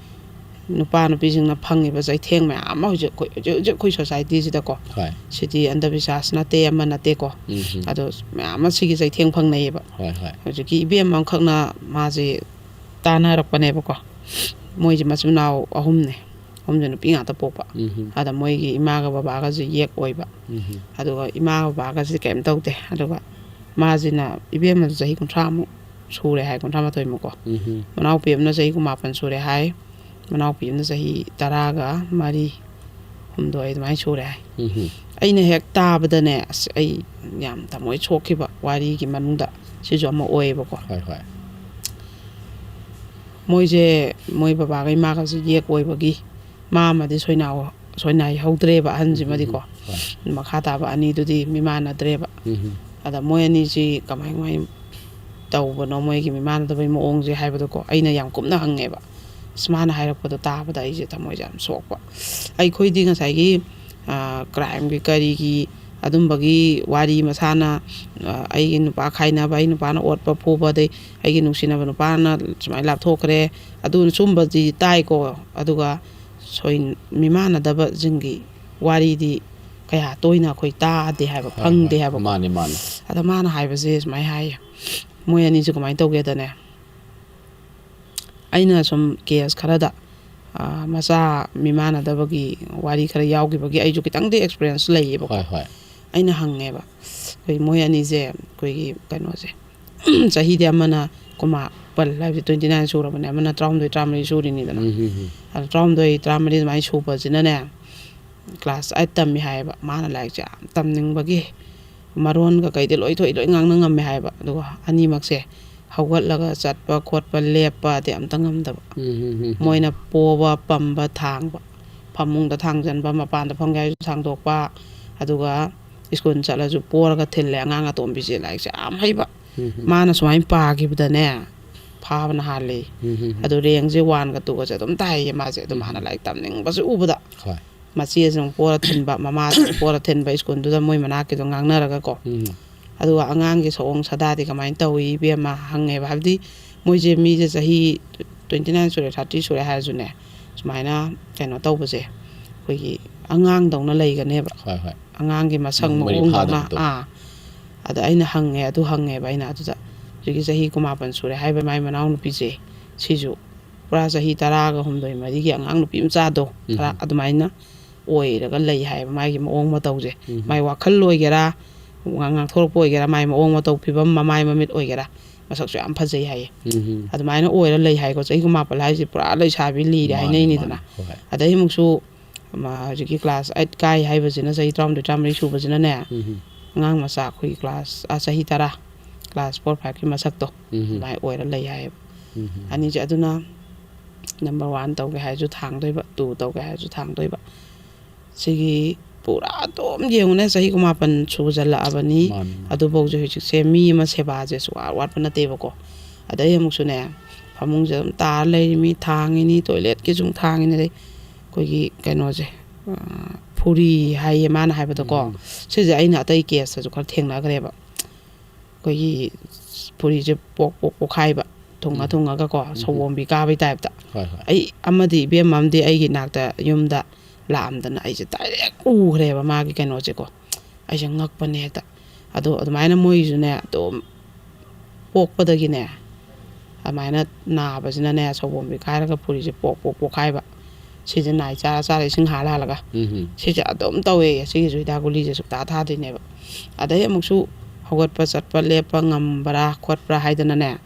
ꯅꯨꯄꯥ ꯅꯨꯄꯤꯁꯤꯡꯅ ꯐꯪꯉꯤꯕ ꯆꯩꯊꯦꯡ ꯃꯌꯥꯝ ꯑꯃ ꯍꯧꯖꯤꯛ ꯑꯩꯈꯣꯏ, ꯍꯧꯖꯤꯛ, ꯍꯧꯖꯤꯛ ꯑꯩꯈꯣꯏ ꯁꯣꯁꯥꯏꯇꯤꯁꯤꯗꯀꯣ꯫ ꯍꯣꯏ꯫ ꯁꯤꯗꯤ ꯑꯟꯙꯕꯤꯁ꯭ꯋꯥꯁ ꯅꯠꯇꯦ, ꯑꯃ ꯅꯠꯇꯦꯀꯣ꯫ ꯎꯝ ꯍꯝ꯫ ꯑꯗꯣ ꯃꯌꯥꯝ ꯑꯃ ꯁꯤꯒꯤ ꯆꯩꯊꯦꯡ ꯐꯪꯅꯩꯌꯦꯕ꯫ ꯍꯣꯏ, ꯍꯣꯏ꯫ ꯍꯧꯖꯤꯛꯀꯤ ꯏꯕꯦꯝ ꯑꯃꯈꯛꯅ ꯃꯥꯁꯦ ꯇꯥꯟꯅꯔꯛꯄꯅꯦꯕꯀꯣ꯫ ꯃꯣꯏꯁꯦ ꯃꯆꯤꯟ ꯃꯅꯥꯎ ꯑꯍꯨꯝꯅꯦ꯫ ꯑꯍꯨꯝꯁꯦ ꯅꯨꯄꯤ ꯉꯥꯛꯇ ꯄꯣꯛꯄ꯫ ꯎꯝ ꯍꯝ꯫ ꯑꯗ ꯃꯣꯏꯒꯤ ꯏꯃꯥꯒ ꯕꯕꯥꯒꯁꯦ ꯌꯦꯛ ꯑꯣꯏꯕ꯫ ꯎꯝ ꯍꯝ꯫ ꯑꯗꯨꯒ ꯏꯃꯥ ꯕꯕꯥꯒꯁꯦ ꯀꯩꯝ ꯇꯧꯗꯦ꯫ ꯑꯗꯨꯒ ꯃꯥꯁꯤꯅ, ꯏꯕꯦꯝꯃꯁꯨ ꯆꯍꯤ ꯀꯨꯟꯊ꯭ꯔꯥꯃꯨꯛ ꯁꯨꯔꯦ ꯍꯥꯏ, ꯀꯨꯟꯊ꯭ꯔꯥ ꯃꯥꯊꯣꯏꯃꯨꯛꯀꯣ꯫ ꯎꯝ ꯍꯝ꯫ ꯃꯅꯥꯎꯄꯤ ꯑꯃꯅ ꯆꯍꯤ ꯀꯨꯟꯃꯥꯄꯟ ꯁꯨꯔꯦ ꯍꯥꯏ꯫ ꯃꯅꯥꯎꯄꯤ ꯑꯃꯅ ꯆꯍꯤ ꯇꯔꯥꯒ ꯃꯔꯤ, ꯍꯨꯝꯗꯣꯏ ꯑꯗꯨꯃꯥꯏꯅ ꯁꯨꯔꯦ ꯍꯥꯏ꯫ ꯎꯝ ꯍꯝ꯫ ꯑꯩꯅ ꯍꯦꯛ ꯇꯥꯕꯗꯅꯦ, ꯑꯁ, ꯑꯩ ꯌꯥꯝ ꯊꯃꯣꯏ ꯁꯣꯛꯈꯤꯕ ꯋꯥꯔꯤꯒꯤ ꯃꯅꯨꯡꯗ ꯁꯤꯁꯨ ꯑꯃ ꯑꯣꯏꯌꯦꯕꯀꯣ꯫ ꯍꯣꯏ, ꯍꯣꯏ꯫ ꯃꯣꯏꯁꯦ, ꯃꯣꯏ ꯕꯕꯥꯒ ꯏꯃꯥꯒꯁꯦ ꯌꯦꯛ ꯑꯣꯏꯕꯒꯤ ꯃꯥ ꯑꯃꯗꯤ ꯁꯣꯏꯅꯥꯎ-, ꯁꯣꯏꯅꯥꯏꯍꯧꯗ꯭ꯔꯦꯕ, ꯑꯍꯟꯁꯤꯃꯗꯤꯀꯣ꯫ ꯍꯣꯏ꯫ ꯃꯈꯥ ꯇꯥꯕ ꯑꯅꯤꯗꯨꯗꯤ ꯃꯤꯃꯥꯟꯅꯗ꯭ꯔꯦꯕ꯫ ꯎꯝ ꯍꯝ꯫ ꯑꯗ ꯃꯣꯏ ꯑꯅꯤꯁꯤ ꯀꯃꯥꯏ ꯀꯃꯥꯏ ꯇꯧꯕꯅꯣ, ꯃꯣꯏꯒꯤ ꯃꯤꯃꯥꯟꯅꯗꯕꯩ ꯃꯑꯣꯡꯁꯦ ꯍꯥꯏꯕꯗꯣꯀꯣ, ꯑꯩꯅ ꯌꯥꯝ ꯀꯨꯞꯅ ꯍꯪꯉꯦꯕ꯫ ꯑꯁ, ꯃꯥꯅ ꯍꯥꯏꯔꯛꯄꯗꯣ ꯇꯥꯕꯗ ꯑꯩꯁꯦ ꯊꯃꯣꯏꯁꯦ ꯌꯥꯝ ꯁꯣꯛꯄ꯫ ꯑꯩꯈꯣꯏꯗꯤ ꯉꯁꯥꯏꯒꯤ, ꯑ, ꯀ꯭ꯔꯥꯏꯝꯒꯤ ꯀꯔꯤꯒꯤ ꯑꯗꯨꯝꯕꯒꯤ ꯋꯥꯔꯤ ꯃꯁꯥꯅ, ꯑ, ꯑꯩꯒꯤ ꯅꯨꯄꯥ ꯈꯥꯏꯅꯕ, ꯑꯩ ꯅꯨꯄꯥꯅ ꯑꯣꯠꯄ ꯐꯨꯕ, ꯑꯗꯩ ꯑꯩꯒꯤ ꯅꯨꯡꯁꯤꯅꯕ ꯅꯨꯄꯥꯅ ꯁꯨꯃꯥꯏꯅ ꯂꯥꯞꯊꯣꯛꯈ꯭ꯔꯦ, ꯑꯗꯨꯅ ꯁꯨꯝꯕꯗꯤ ꯇꯥꯏꯀꯣ꯫ ꯑꯗꯨꯒ ꯁꯣꯏ-, ꯃꯤꯃꯥꯟꯅꯗꯕꯁꯤꯡꯒꯤ ꯋꯥꯔꯤꯗꯤ ꯀꯌꯥ ꯇꯣꯏꯅ ꯑꯩꯈꯣꯏ ꯇꯥꯗꯦ ꯍꯥꯏꯕ, ꯍꯣꯏ, ꯐꯪꯗꯦ ꯍꯣꯏ꯫ ꯍꯥꯏꯕꯀꯣ꯫ ꯃꯥꯅꯦ, ꯃꯥꯅꯦ꯫ ꯑꯗ ꯃꯥꯅ ꯍꯥꯏꯕꯁꯦ ꯁꯨꯃꯥꯏꯅ ꯍꯥꯏꯌꯦ, ꯃꯣꯏ ꯑꯅꯤꯁꯦ ꯀꯃꯥꯏꯅ ꯇꯧꯒꯦꯗꯅꯦ, ꯑꯩꯅ ꯁꯨꯝ ꯀꯦꯁ ꯈꯔꯗ, ꯑ, ꯃꯆꯥ ꯃꯤꯃꯥꯟꯅꯗꯕꯒꯤ ꯋꯥꯔꯤ ꯈꯔ ꯌꯥꯎꯈꯤꯕꯒꯤ ꯑꯩꯁꯨ ꯈꯤꯇꯪꯗꯤ ꯑꯦꯛꯁꯄꯤꯔꯤꯌꯦꯟꯁ ꯂꯩꯌꯦꯕꯀꯣ꯫ ꯍꯣꯏ, ꯍꯣꯏ꯫ ꯑꯩꯅ ꯍꯪꯉꯦꯕ, ꯑꯩꯈꯣꯏ ꯃꯣꯏ ꯑꯅꯤꯁꯦ, ꯑꯩꯈꯣꯏꯒꯤ ꯀꯩꯅꯣꯁꯦ, ꯆꯍꯤꯗꯤ ꯑꯃꯅ ꯀꯨꯃꯥ ꯄꯜ ꯍꯥꯏꯕꯗꯤ twenty nine ꯁꯨꯔꯕꯅꯦ, ꯑꯃꯅ ꯇꯔꯥꯍꯨꯝꯗꯣꯏ, ꯇꯔꯥꯃꯔꯤ ꯁꯨꯔꯤꯅꯤꯗꯅ꯫ ꯎꯝ ꯍꯝ ꯍꯝ꯫ ꯑꯗꯣ ꯇꯔꯥꯍꯨꯝꯗꯣꯏ, ꯇꯔꯥꯃꯔꯤ ꯑꯗꯨꯃꯥꯏꯅ ꯁꯨꯕꯁꯤꯅꯅꯦ, ꯀ꯭ꯂꯥꯁ ꯑꯩꯠ ꯇꯝꯃꯤ ꯍꯥꯏꯌꯦꯕ꯫ ꯃꯥꯅ ꯂꯥꯏꯔꯤꯛꯁꯦ ꯌꯥꯝ ꯇꯝꯅꯤꯡꯕꯒꯤ, ꯃꯔꯣꯟꯒ ꯀꯩꯗꯤ ꯂꯣꯏ ꯊꯣꯛꯏ, ꯂꯣꯏ ꯉꯥꯡꯅ ꯉꯝꯃꯦ ꯍꯥꯏꯌꯦꯕ꯫ ꯑꯗꯨꯒ ꯑꯅꯤꯃꯛꯁꯦ ꯍꯧꯒꯠꯂꯒ ꯆꯠꯄ ꯈꯣꯠꯄ, ꯂꯦꯞꯄ ꯑꯗꯤ ꯑꯝꯇ ꯉꯝꯗꯕ꯫ ꯎꯝ ꯍꯝ ꯍꯝ꯫ ꯃꯣꯏꯅ ꯄꯣꯕ, ꯄꯝꯕ, ꯊꯥꯡꯕ, ꯐꯃꯨꯡꯗ ꯊꯥꯡꯖꯟꯕ, ꯃꯄꯥꯟꯗ ꯐꯝꯒꯦ ꯍꯥꯏꯔꯁꯨ ꯊꯥꯡꯗꯣꯛꯄ, ꯑꯗꯨꯒ ꯁ꯭ꯀꯨꯜ ꯆꯠꯂꯁꯨ ꯄꯣꯔꯒ ꯊꯤꯜꯂꯦ꯫ ꯑꯉꯥꯡ ꯑꯇꯣꯝꯕꯤꯁꯦ ꯂꯥꯏꯔꯤꯛꯁꯦ ꯌꯥꯝ ꯍꯩꯕ꯫ ꯎꯝ ꯍꯝ꯫ ꯃꯥꯅ ꯁꯨꯃꯥꯏꯅ ꯄꯥꯈꯤꯕꯗꯅꯦ, ꯐꯥꯕꯅ ꯍꯥꯜꯂꯦ꯫ ꯎꯝ ꯍꯝ ꯍꯝ꯫ ꯑꯗꯨ ꯔꯦꯡꯁꯦ ꯋꯥꯟꯒ ꯇꯨꯒꯁꯦ ꯑꯗꯨꯝ ꯇꯥꯏꯌꯦ ꯃꯥꯁꯦ꯫ ꯑꯗꯨ ꯃꯥꯅ ꯂꯥꯏꯔꯤꯛ ꯇꯝꯅꯤꯡꯕꯁꯦ ꯎꯕꯗ ꯍꯣꯏ꯫ ꯃꯆꯦꯁꯨ ꯑꯃꯨꯛ ꯄꯣꯔ ꯊꯤꯟꯕ, ꯃꯃꯥꯁꯨ ꯑꯃꯨꯛ ꯄꯣꯔ ꯊꯤꯟꯕ ꯁ꯭ꯀꯨꯜꯗꯨꯗ, ꯃꯣꯏ ꯃꯅꯥꯛꯀꯤꯗꯣ ꯉꯥꯡꯅꯔꯒꯀꯣ꯫ ꯎꯝ꯫ ꯑꯗꯨꯒ ꯑꯉꯥꯡꯒꯤ ꯁꯑꯣꯡ ꯁꯥꯗꯥꯗꯤ ꯀꯃꯥꯏꯅ ꯇꯧꯏ ꯏꯕꯦꯝꯃ ꯍꯪꯉꯦꯕ꯫ ꯍꯥꯏꯕꯗꯤ ꯃꯣꯏꯁꯦ ꯃꯤꯁꯦ ꯆꯍꯤ twenty nine ꯁꯨꯔꯦ, thirty ꯁꯨꯔꯦ ꯍꯥꯏꯔꯁꯨꯅꯦ, ꯁꯨꯃꯥꯏꯅ ꯀꯩꯅꯣ ꯇꯧꯕꯁꯦ, ꯑꯩꯈꯣꯏꯒꯤ ꯑꯉꯥꯡꯗꯧꯅ ꯂꯩꯒꯅꯦꯕ꯫ ꯍꯣꯏ ꯍꯣꯏ꯫ ꯑꯉꯥꯡꯒꯤ ꯃꯁꯛ ꯃꯔꯤ ꯃꯑꯣꯡꯗꯧꯅ꯫ ꯐꯥꯗꯕꯗꯣ꯫ ꯑꯥ꯫ ꯑꯗ ꯑꯩꯅ ꯍꯪꯉꯦ, ꯑꯗꯨ ꯍꯪꯉꯦꯕ ꯑꯩꯅ ꯑꯗꯨꯗ, ꯍꯧꯖꯤꯛꯀꯤ ꯆꯍꯤ ꯀꯨꯟꯃꯥꯄꯟ ꯁꯨꯔꯦ ꯍꯥꯏꯕ ꯃꯥꯏ ꯃꯅꯥꯎꯅꯨꯄꯤꯁꯦ, ꯁꯤꯁꯨ ꯄꯨꯔꯥ ꯆꯍꯤ ꯇꯔꯥꯒ ꯍꯨꯝꯗꯣꯏ ꯃꯔꯤꯒꯤ ꯑꯉꯥꯡ ꯅꯨꯄꯤ ꯃꯆꯥꯗꯣ, ꯈꯔ ꯎꯝ꯫ ꯑꯗꯨꯃꯥꯏꯅ ꯑꯣꯏꯔꯒ ꯂꯩ ꯍꯥꯏꯌꯦꯕ꯫ ꯃꯥꯒꯤ ꯃꯑꯣꯡ ꯃꯇꯧꯁꯦ, ꯎꯝ꯫ ꯃꯥꯏ ꯋꯥꯈꯜ ꯑꯣꯏꯒꯦꯔꯥ, ꯉꯥꯡ- ꯉꯥꯡꯊꯣꯔꯛꯄ ꯑꯣꯏꯒꯦꯔꯥ, ꯃꯥꯏ ꯃꯑꯣꯡ ꯃꯇꯧ, ꯐꯤꯕꯝ, ꯃꯃꯥꯏ ꯃꯃꯤꯠ ꯑꯣꯏꯒꯦꯔꯥ, ꯃꯁꯛꯁꯨ ꯌꯥꯝ ꯐꯖꯩ ꯍꯥꯏꯌꯦ꯫ ꯎꯝ꯫ ꯑꯗꯨꯃꯥꯏꯅ ꯑꯣꯏꯔ ꯂꯩ ꯍꯥꯏꯀꯣ꯫ ꯆꯍꯤ ꯀꯨꯟꯃꯥꯄꯜ ꯍꯥꯏꯁꯦ ꯄꯨꯔꯥ ꯂꯩꯁꯥꯕꯤ ꯂꯤꯔꯦ ꯃꯥꯅꯤ, ꯍꯥꯏꯅꯩꯅꯤꯗꯅ꯫ ꯃꯥꯅꯤ꯫ ꯍꯣꯏ꯫ ꯑꯗꯩ ꯑꯃꯨꯛꯁꯨ ꯃꯥ ꯍꯧꯖꯤꯛꯀꯤ class eight ꯀꯥꯏ ꯍꯥꯏꯕꯁꯤꯅ, ꯆꯍꯤ ꯇꯔꯥꯍꯨꯝꯗꯣꯏ, ꯇꯔꯥꯃꯔꯤ ꯁꯨꯕꯁꯤꯅꯅꯦ, ꯎꯝ꯫ ꯑꯉꯥꯡ ꯃꯆꯥ ꯑꯩꯈꯣꯏꯒꯤ class, ꯑꯥ, ꯆꯍꯤ ꯇꯔꯥ, class four five ꯀꯤ ꯃꯁꯛꯇꯣ, ꯎꯝ꯫ ꯑꯗꯨꯃꯥꯏꯅ ꯑꯣꯏꯔ ꯂꯩ ꯍꯥꯏꯌꯦꯕ꯫ ꯎꯝ꯫ ꯑꯅꯤꯁꯦ ꯑꯗꯨꯅ number one ꯇꯧꯒꯦ ꯍꯥꯏꯔꯁꯨ ꯊꯥꯡꯗꯣꯏꯕ, two ꯇꯧꯒꯦ ꯍꯥꯏꯔꯁꯨ ꯊꯥꯡꯗꯣꯏꯕ꯫ ꯁꯤꯒꯤ ꯄꯨꯔꯥ ꯑꯗꯨꯝ ꯌꯦꯡꯉꯨꯅꯦ, ꯆꯍꯤ ꯀꯨꯟꯃꯥꯄꯟ ꯁꯨꯖꯜꯂꯛꯑꯕꯅꯤ꯫ ꯃꯥꯅꯤ, ꯃꯥꯅꯤ꯫ ꯑꯗꯨꯐꯧꯁꯦ ꯍꯧꯖꯤꯛꯁꯦ ꯃꯤ ꯑꯃ ꯁꯦꯕꯥꯁꯦ ꯁꯨꯡꯋꯥꯠ ꯋꯥꯠꯄ ꯅꯠꯇꯦꯕꯀꯣ꯫ ꯑꯗꯩ ꯑꯃꯨꯛꯁꯨꯅꯦ, ꯐꯃꯨꯡꯁꯦ ꯑꯗꯨꯝ ꯇꯥꯔ ꯂꯩꯔꯤꯃꯤ, ꯊꯥꯡꯉꯤꯅꯤ, toilet ꯀꯤꯁꯨ ꯑꯃꯨꯛ ꯊꯥꯡꯉꯤꯅꯤ, ꯑꯗꯩ ꯑꯩꯈꯣꯏꯒꯤ ꯀꯩꯅꯣꯁꯦ, ꯑ, ꯐꯨꯔꯤ ꯍꯥꯏꯌꯦ ꯃꯥꯅ ꯍꯥꯏꯕꯗꯀꯣ꯫ ꯎꯝ꯫ ꯁꯤꯁꯦ ꯑꯩꯅ ꯑꯇꯩ case ꯇꯁꯨ ꯈꯔ ꯊꯦꯡꯅꯈ꯭ꯔꯦꯕ꯫ ꯑꯩꯈꯣꯏꯒꯤ ꯐꯨꯔꯤꯁꯦ ꯄꯣꯛ ꯄꯣꯛ ꯄꯣꯛꯈꯥꯏꯕ, ꯊꯨꯡꯉ ꯎꯝ꯫ ꯊꯨꯡꯉꯒꯀꯣ, ꯎꯝ꯫ ꯁꯑꯣꯝꯕꯤ ꯀꯥꯕꯩ type ꯇ꯫ ꯍꯣꯏ, ꯍꯣꯏ꯫ ꯑꯩ ꯑꯃꯗꯤ, ꯏꯕꯦꯝꯃ ꯑꯃꯗꯤ ꯑꯩꯒꯤ ꯏꯅꯥꯛꯇ ꯌꯨꯝꯗ ꯂꯥꯛꯑꯝꯗꯅ ꯑꯩꯁꯦ direct ꯎꯈ꯭ꯔꯦꯕ ꯃꯥꯒꯤ ꯀꯩꯅꯣꯁꯦꯀꯣ꯫ ꯑꯩꯁꯦ ꯉꯛꯄꯅꯦ ꯍꯦꯛꯇ꯫ ꯑꯗꯣ ꯑꯗꯨꯃꯥꯏꯅ ꯃꯣꯏꯁꯨꯅꯦ ꯑꯗꯨꯝ ꯄꯣꯛꯄꯗꯒꯤꯅꯦ, ꯑꯗꯨꯃꯥꯏꯅ ꯅꯥꯕꯁꯤꯅꯅꯦ, ꯁꯑꯣꯝꯕꯤ ꯀꯥꯏꯔꯒ ꯐꯨꯔꯤꯁꯦ ꯄꯣꯛ ꯄꯣꯛ ꯄꯣꯛꯈꯥꯏꯕ꯫ ꯁꯤꯁꯦ ꯅꯥꯏ ꯆꯥꯔ ꯆꯥꯔ ꯏꯁꯤꯡ ꯍꯥꯜꯂ ꯍꯥꯜꯂꯒ꯫ ꯎꯝ꯫ ꯁꯤꯁꯦ ꯑꯗꯨꯝ ꯇꯧꯋꯦ꯫ ꯁꯤꯒꯤꯁꯨ ꯍꯤꯗꯥꯛ ꯒꯨꯂꯤꯁꯦ ꯁꯨꯛꯇꯥ ꯊꯥꯗꯣꯏꯅꯦꯕ꯫ ꯑꯗꯩ ꯑꯃꯨꯛꯁꯨ ꯍꯧꯒꯠꯄ ꯆꯠꯄ ꯂꯦꯞꯄ ꯉꯝꯕ꯭ꯔꯥ ꯈꯣꯠꯄ꯭ꯔꯥ ꯍꯥꯏꯗꯅꯅꯦ,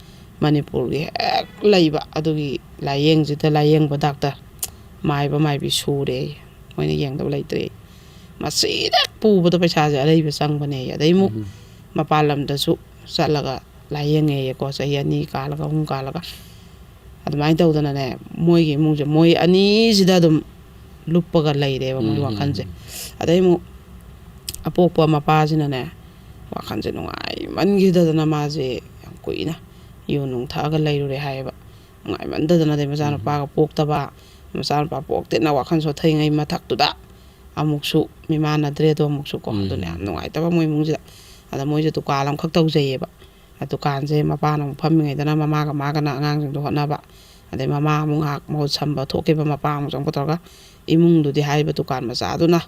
ꯃꯅꯤꯄꯨꯔꯒꯤ ꯍꯦꯛ ꯂꯩꯕ ꯑꯗꯨꯒꯤ ꯂꯥꯏꯌꯦꯡꯁꯤꯗ ꯂꯥꯏꯌꯦꯡꯕ doctor ꯃꯥꯏꯕ ꯃꯥꯏꯕꯤ ꯁꯨꯔꯦ꯫ ꯃꯣꯏꯅ ꯌꯦꯡꯗꯕ ꯂꯩꯇ꯭ꯔꯦ꯫ ꯃꯁꯤꯗ ꯄꯨꯕꯗ ꯄꯩꯁꯥꯁꯦ ꯑꯔꯩꯕ ꯆꯪꯕꯅꯦ꯫ ꯑꯗꯩ ꯑꯃꯨꯛ ꯎꯝ꯫ ꯃꯄꯥꯟ ꯂꯝꯗꯁꯨ ꯆꯠꯂꯒ ꯂꯥꯏꯌꯦꯡꯉꯦꯌꯦꯀꯣ, ꯆꯍꯤ ꯑꯅꯤ ꯀꯥꯜꯂꯒ, ꯑꯍꯨꯝ ꯀꯥꯜꯂꯒ꯫ ꯑꯗꯨꯃꯥꯏꯅ ꯇꯧꯗꯅꯅꯦ, ꯃꯣꯏꯒꯤ ꯏꯃꯨꯡꯁꯦ ꯃꯣꯏ ꯑꯅꯤꯁꯤꯗ ꯑꯗꯨꯝ ꯂꯨꯞꯄꯒ ꯂꯩꯔꯦꯕ ꯃꯣꯏ ꯎꯝ, ꯎꯝ, ꯋꯥꯈꯜꯁꯦ꯫ ꯎꯝ꯫ ꯑꯗꯩ ꯑꯃꯨꯛ ꯑꯄꯣꯛꯄ ꯃꯄꯥꯁꯤꯅꯅꯦ, ꯋꯥꯈꯜꯁꯦ ꯅꯨꯡꯉꯥꯏꯃꯟꯈꯤꯗꯗꯅ ꯃꯥꯁꯦ ꯌꯥꯝ ꯀꯨꯏꯅ ꯌꯨ ꯅꯨꯡ ꯊꯛꯑꯒ ꯂꯩꯔꯨꯔꯦ ꯍꯥꯏꯌꯦꯕ꯫ ꯅꯨꯡꯉꯥꯏꯃꯟꯗꯗꯅ, ꯑꯗꯩ ꯃꯆꯥꯅꯨꯄꯥꯒ ꯄꯣꯛꯇꯕ, ꯃꯆꯥꯅꯨꯄꯥ ꯄꯣꯛꯇꯦꯅ ꯋꯥꯈꯜ ꯁꯣꯊꯔꯤꯉꯩ ꯃꯊꯛꯇꯨꯗ ꯑꯃꯨꯛꯁꯨ ꯃꯤꯃꯥꯟꯅꯗ꯭ꯔꯦꯗꯣ ꯑꯃꯨꯛꯁꯨ ꯀꯣ꯫ ꯎꯝ꯫ ꯑꯗꯨꯅ ꯌꯥꯝ ꯅꯨꯡꯉꯥꯏꯇꯕ ꯃꯣꯏ ꯏꯃꯨꯡꯁꯤꯗ꯫ ꯑꯗ ꯃꯣꯏꯁꯦ ꯗꯨꯀꯥꯟ ꯑꯃꯈꯛ ꯇꯧꯖꯩꯌꯦꯕ꯫ ꯑ, ꯗꯨꯀꯥꯟꯁꯦ ꯃꯄꯥꯅ ꯑꯃꯨꯛ ꯐꯝꯃꯤꯉꯩꯗꯅ ꯃꯃꯥꯒ ꯃꯥꯒꯅ ꯑꯉꯥꯡꯁꯤꯡꯗꯣ ꯍꯣꯠꯅꯕ, ꯑꯗꯩ ꯃꯃꯥ ꯑꯃꯨꯛ ꯉꯥꯏꯍꯥꯛ ꯃꯍꯨꯠ ꯁꯝꯕ ꯊꯣꯛꯈꯤꯕ, ꯃꯄꯥ ꯑꯃꯨꯛ ꯆꯪꯕ ꯇꯧꯔꯒ ꯏꯃꯨꯡꯗꯨꯗꯤ ꯍꯥꯏꯔꯤꯕ ꯗꯨꯀꯥꯟ ꯃꯆꯥꯗꯨꯅ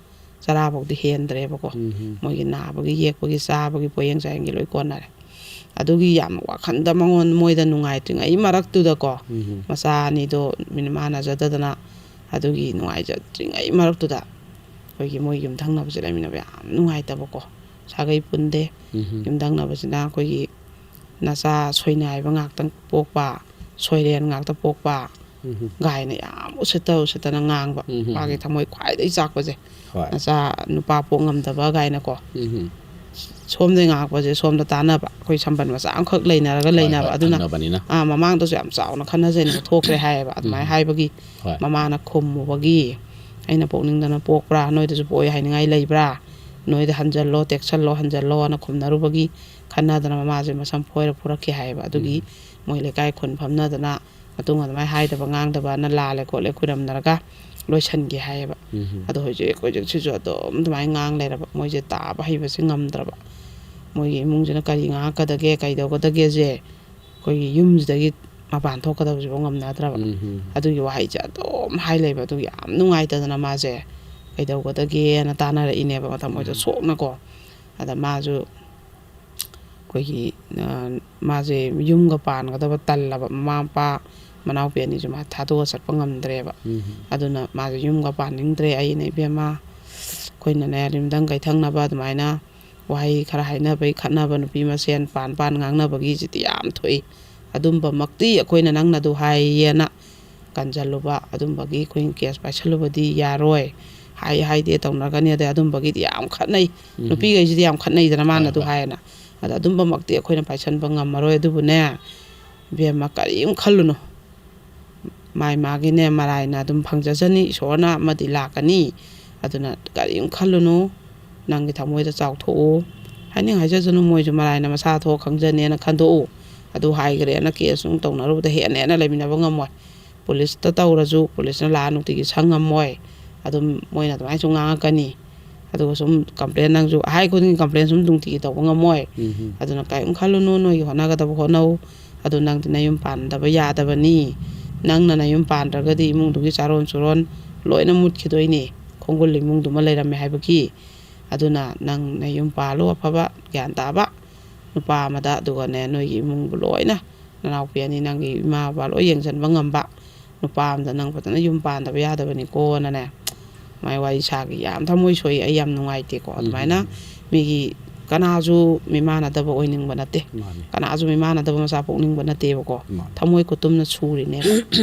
ꯆꯔꯥꯐꯧꯗꯤ ꯍꯦꯟꯗ꯭ꯔꯦꯕꯀꯣ꯫ ꯎꯝ꯫ ꯃꯣꯏꯒꯤ ꯅꯥꯕꯒꯤ ꯌꯦꯛꯄꯒꯤ ꯆꯥꯕꯒꯤ ꯄꯣꯌꯦꯡ ꯆꯥꯌꯦꯡꯒꯤ ꯂꯣꯏ ꯀꯣꯟꯅꯔꯦ꯫ ꯑꯗꯨꯒꯤ ꯌꯥꯝ ꯋꯥꯈꯟꯗ ꯃꯉꯣꯟ-, ꯃꯣꯏꯗ ꯅꯨꯡꯉꯥꯏꯇ꯭ꯔꯤꯉꯩ ꯃꯔꯛꯇꯨꯗꯀꯣ, ꯎꯝ꯫ ꯃꯆꯥ ꯑꯅꯤꯗꯣ ꯃꯤꯅ ꯃꯥꯟꯅꯖꯗꯗꯅ ꯑꯗꯨꯒꯤ ꯅꯨꯡꯉꯥꯏꯖꯗ꯭ꯔꯤꯉꯩ ꯃꯔꯛꯇꯨꯗ ꯑꯩꯈꯣꯏꯒꯤ ꯃꯣꯏ ꯌꯨꯝꯊꯪꯅꯕꯁꯦ ꯂꯩꯃꯤꯟꯅꯕ ꯌꯥꯝ ꯅꯨꯡꯉꯥꯏꯇꯕꯀꯣ꯫ ꯁꯥꯒꯩ ꯄꯨꯟꯗꯦ꯫ ꯎꯝ꯫ ꯌꯨꯝꯊꯪꯅꯕꯁꯤꯅ ꯑꯩꯈꯣꯏꯒꯤ ꯅꯆꯥ ꯁꯣꯏꯅꯥꯏꯕ ꯉꯥꯛꯇꯪ ꯄꯣꯛꯄ, ꯁꯣꯏꯔꯦꯟ ꯉꯥꯛꯇ ꯄꯣꯛꯄ ꯎꯝ꯫ ꯒꯥꯏꯅ ꯌꯥꯝ ꯎꯁꯤꯠꯇ ꯎꯁꯤꯠꯇꯅ ꯉꯥꯡꯕ꯫ ꯎꯝ꯫ ꯃꯥꯒꯤ ꯊꯃꯣꯏ ꯈ꯭ꯋꯥꯏꯗꯒꯤ ꯆꯥꯛꯄꯁꯦ꯫ ꯍꯣꯏ꯫ ꯅꯆꯥ ꯅꯨꯄꯥ ꯄꯣꯛ ꯉꯝꯗꯕ ꯀꯥꯏꯅꯀꯣ꯫ ꯎꯝ꯫ ꯁꯣꯝꯗꯩ ꯉꯥꯡꯉꯛꯄꯁꯦ ꯁꯣꯝꯗ ꯇꯥꯟꯅꯕ, ꯑꯩꯈꯣꯏ ꯁꯝꯕꯟ ꯃꯆꯥ ꯑꯃꯈꯛ ꯂꯩꯅꯔꯒ ꯍꯣꯏ, ꯂꯩꯅꯕ꯫ ꯍꯣꯏ, ꯑꯗꯨꯅ ꯊꯪꯅꯕꯅꯤꯅ꯫ ꯑꯥ, ꯃꯃꯥꯡꯗꯁꯨ ꯌꯥꯝ ꯆꯥꯎꯅ ꯈꯟꯅ ꯆꯩꯅꯕ ꯊꯣꯛꯈ꯭ꯔꯦ ꯍꯥꯏꯌꯦꯕ꯫ ꯑꯗꯨꯃꯥꯏꯅ ꯎꯝ꯫ ꯍꯥꯏꯕꯒꯤ ꯍꯣꯏ꯫ ꯃꯃꯥꯅ ꯈꯨꯝꯃꯨꯕꯒꯤ, "ꯑꯩꯅ ꯄꯣꯛꯅꯤꯡꯗꯅ ꯄꯣꯛꯄ꯭ꯔꯥ? ꯅꯣꯏꯗꯁꯨ ꯄꯣꯛꯑꯦ ꯍꯥꯏꯅꯤꯡꯉꯥꯏ ꯂꯩꯕ꯭ꯔꯥ? ꯅꯣꯏꯗ ꯍꯟꯖꯜꯂꯣ, ꯇꯦꯛꯁꯜꯂꯣ, ꯍꯟꯖꯜꯂꯣꯅ" ꯈꯨꯝꯅꯔꯨꯕꯒꯤ ꯈꯟꯅꯗꯅ ꯃꯃꯥꯁꯦ ꯃꯁꯝ ꯐꯣꯏꯔ ꯐꯨꯔꯛꯈꯤ ꯍꯥꯏꯌꯦꯕ꯫ ꯑꯗꯨꯒꯤ ꯎꯝ꯫ ꯃꯣꯏ ꯂꯩꯀꯥꯏ ꯈꯨꯟ ꯐꯝꯅꯗꯅ ꯃꯇꯨꯡ ꯑꯗꯨꯃꯥꯏꯅ ꯍꯥꯏꯗꯕ ꯉꯥꯡꯗꯕꯅ ꯂꯥꯜꯂꯦ ꯈꯣꯠꯂꯦ ꯈꯨꯔꯝꯅꯔꯒ ꯂꯣꯏꯁꯟꯒꯦ ꯍꯥꯏꯌꯦꯕ꯫ ꯎꯝ꯫ ꯑꯗꯣ ꯍꯧꯖꯤꯛ, ꯍꯧꯖꯤꯛꯁꯤꯁꯨ ꯑꯗꯨꯝ ꯑꯗꯨꯃꯥꯏꯅ ꯉꯥꯡ ꯂꯩꯔꯕ꯫ ꯃꯣꯏꯁꯦ ꯇꯥꯕ ꯍꯩꯕꯁꯦ ꯉꯝꯗ꯭ꯔꯕ꯫ ꯃꯣꯏꯒꯤ ꯏꯃꯨꯡꯁꯤꯅ ꯀꯔꯤ ꯉꯥꯡꯉꯛꯀꯗꯒꯦ, ꯀꯩꯗꯧꯒꯗꯒꯦꯁꯦ ꯑꯩꯈꯣꯏꯒꯤ ꯌꯨꯝꯁꯤꯗꯒꯤ ꯃꯄꯥꯟ ꯊꯣꯛꯀꯗꯕꯁꯤꯐꯥꯎ ꯉꯝꯅꯗ꯭ꯔꯕ꯫ ꯎꯝ꯫ ꯑꯗꯨꯒꯤ ꯋꯥꯍꯩꯁꯦ ꯑꯗꯨꯝ ꯍꯥꯏ ꯂꯩꯕ꯫ ꯑꯗꯨꯒꯤ ꯌꯥꯝ ꯅꯨꯡꯉꯥꯏꯇꯗꯅ ꯃꯥꯁꯦ ꯀꯩꯗꯧꯒꯗꯒꯦꯅ ꯇꯥꯟꯅꯔꯛꯏꯅꯦꯕ ꯃꯊꯃꯣꯏꯗ ꯎꯝ꯫ ꯁꯣꯛꯅꯀꯣ꯫ ꯑꯗ ꯃꯥꯁꯨ ꯑꯩꯈꯣꯏꯒꯤ, ꯑ, ꯃꯥꯁꯦ ꯌꯨꯝꯒ ꯄꯥꯟꯒꯗꯕ ꯇꯜꯂꯕ, ꯃꯃꯥ ꯃꯄꯥ ꯃꯅꯥꯎꯄꯤ ꯑꯅꯤꯁꯨ ꯃꯥ ꯊꯥꯗꯣꯛꯑ ꯆꯠꯄ ꯉꯝꯗ꯭ꯔꯦꯕ꯫ ꯎꯝ꯫ ꯑꯗꯨꯅ ꯃꯥꯁꯦ ꯌꯨꯝꯒ ꯄꯥꯟꯅꯤꯡꯗ꯭ꯔꯦ꯫ ꯑꯩꯅ, "ꯏꯕꯦꯝꯃ, ꯑꯩꯈꯣꯏꯅꯅꯦ ꯌꯨꯝꯊꯪ ꯀꯩꯊꯪꯅꯕ ꯑꯗꯨꯃꯥꯏꯅ ꯋꯥꯍꯩ ꯈꯔ ꯍꯥꯏꯅꯕꯩ ꯈꯠꯅꯕ, ꯅꯨꯄꯤ ꯃꯁꯦꯟ ꯄꯥꯟ ꯄꯥꯟ ꯉꯥꯡꯅꯕꯒꯤꯁꯤꯗꯤ ꯌꯥꯝ ꯊꯣꯛꯏ꯫ ꯑꯗꯨꯝꯕꯃꯛꯇꯤ ꯑꯩꯈꯣꯏꯅ ꯅꯪꯅ ꯑꯗꯨ ꯍꯥꯏꯌꯦꯅ ꯀꯟꯖꯜꯂꯨꯕ, ꯑꯗꯨꯝꯕꯒꯤ ꯑꯩꯈꯣꯏꯅ ꯀꯦꯁ ꯄꯥꯏꯁꯜꯂꯨꯕꯗꯤ ꯌꯥꯔꯣꯏ꯫ ꯍꯥꯏ ꯍꯥꯏꯗꯦ ꯇꯧꯅꯒꯅꯤ꯫ ꯑꯗꯩ ꯑꯗꯨꯝꯕꯒꯤꯗꯤ ꯌꯥꯝ ꯈꯠꯅꯩ꯫ ꯎꯝ꯫ ꯅꯨꯄꯤꯈꯩꯁꯤꯗꯤ ꯌꯥꯝ ꯈꯠꯅꯩꯗꯅ ꯃꯥꯅ ꯍꯣꯏ, ꯑꯗꯨ ꯍꯣꯏ꯫ ꯍꯥꯏꯌꯦꯅ꯫ ꯑꯗ ꯑꯗꯨꯝꯕꯃꯛꯇꯤ ꯑꯩꯈꯣꯏꯅ ꯄꯥꯏꯁꯟꯕ ꯉꯝꯃꯔꯣꯏ꯫ ꯑꯗꯨꯕꯨꯅꯦ, ꯏꯕꯦꯝꯃ, ꯀꯔꯤꯝ ꯈꯜꯂꯨꯅꯨ꯫ ꯃꯥꯏ ꯃꯥꯒꯤꯅꯦ ꯃꯔꯥꯏꯅ ꯑꯗꯨꯝ ꯐꯪꯖꯖꯅꯤ꯫ ꯏꯁꯣꯔꯅ ꯑꯃꯗꯤ ꯂꯥꯛꯀꯅꯤ꯫ ꯑꯗꯨꯅ ꯀꯔꯤꯝ ꯈꯜꯂꯨꯅꯨ꯫ ꯅꯪꯒꯤ ꯊꯃꯣꯏꯗ ꯆꯥꯎꯊꯣꯛꯎ꯫ ꯍꯥꯏꯅꯤꯡ ꯍꯥꯏꯖꯁꯅꯨ, ꯃꯣꯏꯁꯨ ꯃꯔꯥꯏꯅ ꯃꯁꯥ ꯊꯣꯛꯑ ꯈꯪꯖꯅꯦꯅ ꯈꯟꯗꯣꯛꯎ꯫ ꯑꯗꯨ ꯍꯥꯏꯈ꯭ꯔꯦꯅ ꯀꯦꯁ ꯁꯨꯝ ꯇꯧꯅꯔꯨꯕꯗ ꯍꯦꯟꯅ ꯍꯦꯟꯅ ꯂꯩꯃꯤꯟꯅꯕ ꯉꯝꯃꯣꯏ꯫ ꯄꯨꯂꯤꯁꯇ ꯇꯧꯔꯁꯨ ꯄꯨꯂꯤꯁꯅ ꯂꯥꯛꯑ ꯅꯨꯡꯇꯤꯒꯤ ꯁꯪꯉꯝꯃꯣꯏ꯫ ꯑꯗꯨꯝ ꯃꯣꯏꯅ ꯑꯗꯨꯃꯥꯏꯅꯁꯨ ꯉꯥꯡꯉꯛꯀꯅꯤ꯫ ꯑꯗꯨꯒ ꯁꯨꯝ ꯀꯝꯄ꯭ꯂꯦꯟ, ꯅꯪꯁꯨ ꯍꯥꯏ ꯈꯨꯗꯤꯡꯒꯤ ꯀꯝꯄ꯭ꯂꯦꯟ ꯁꯨꯝ ꯅꯨꯡꯇꯤꯒꯤ ꯇꯧꯕ ꯉꯝꯃꯣꯏ꯫ ꯎꯝ꯫ ꯑꯗꯨꯅ ꯀꯔꯤꯝ ꯈꯜꯂꯨꯅꯨ, ꯅꯣꯏꯒꯤ ꯍꯣꯠꯅꯒꯗꯕ ꯍꯣꯠꯅꯧ꯫ ꯑꯗꯨ ꯅꯪꯗꯤ ꯅꯌꯨꯝ ꯄꯥꯟꯗꯕ ꯌꯥꯗꯕꯅꯤ꯫ ꯅꯪꯅ ꯅꯌꯨꯝ ꯄꯥꯟꯗ꯭ꯔꯒꯗꯤ ꯏꯃꯨꯡꯗꯨꯒꯤ ꯆꯥꯔꯣꯟ ꯁꯨꯔꯣꯟ ꯂꯣꯏꯅ ꯃꯨꯠꯈꯤꯗꯣꯏꯅꯤ꯫ ꯈꯣꯡꯒꯨꯜ ꯏꯃꯨꯡꯗꯨꯃ ꯂꯩꯔꯝꯃꯦ ꯍꯥꯏꯕꯒꯤ꯫ ꯑꯗꯨꯅ ꯅꯪ ꯅꯌꯨꯝ ꯄꯥꯜꯂꯨ, ꯑꯐꯕ ꯒ꯭ꯌꯥꯟ ꯇꯥꯕ ꯅꯨꯄꯥ ꯑꯃꯗ, ꯑꯗꯨꯒꯅꯦ ꯅꯣꯏꯒꯤ ꯏꯃꯨꯡꯕꯨ ꯂꯣꯏꯅ, ꯅꯅꯥꯎꯄꯤ ꯑꯅꯤ, ꯅꯪꯒꯤ ꯏꯃꯥ ꯕꯕꯥ ꯂꯣꯏ ꯌꯦꯡꯁꯤꯟꯕ ꯉꯝꯕ ꯅꯨꯄꯥ ꯑꯃꯗ ꯅꯪ ꯐꯖꯅ ꯌꯨꯝ ꯄꯥꯟꯗꯕ ꯌꯥꯗꯕꯅꯤꯀꯣꯅꯅꯦ꯫ ꯃꯥꯏ ꯋꯥꯔꯤ ꯁꯥꯈꯤ꯫ ꯌꯥꯝ ꯊꯃꯣꯏ ꯁꯣꯛꯏ, ꯑꯩ ꯌꯥꯝ ꯅꯨꯡꯉꯥꯏꯇꯦꯀꯣ꯫ ꯑꯗꯨꯃꯥꯏꯅ ꯃꯤꯒꯤ, ꯀꯅꯥꯁꯨ ꯃꯤꯃꯥꯟꯅꯗꯕ ꯑꯣꯏꯅꯤꯡꯕ ꯅꯠꯇꯦ꯫ ꯃꯥꯅꯤ꯫ ꯀꯅꯥꯁꯨ ꯃꯤꯃꯥꯟꯅꯗꯕ ꯃꯆꯥ ꯄꯣꯛꯅꯤꯡꯕ ꯅꯠꯇꯦꯕꯀꯣ꯫ ꯃꯥꯅꯤ꯫ ꯊꯃꯣꯏ ꯈꯨꯇꯨꯝꯅ ꯁꯨꯔꯤꯅꯦꯕ꯫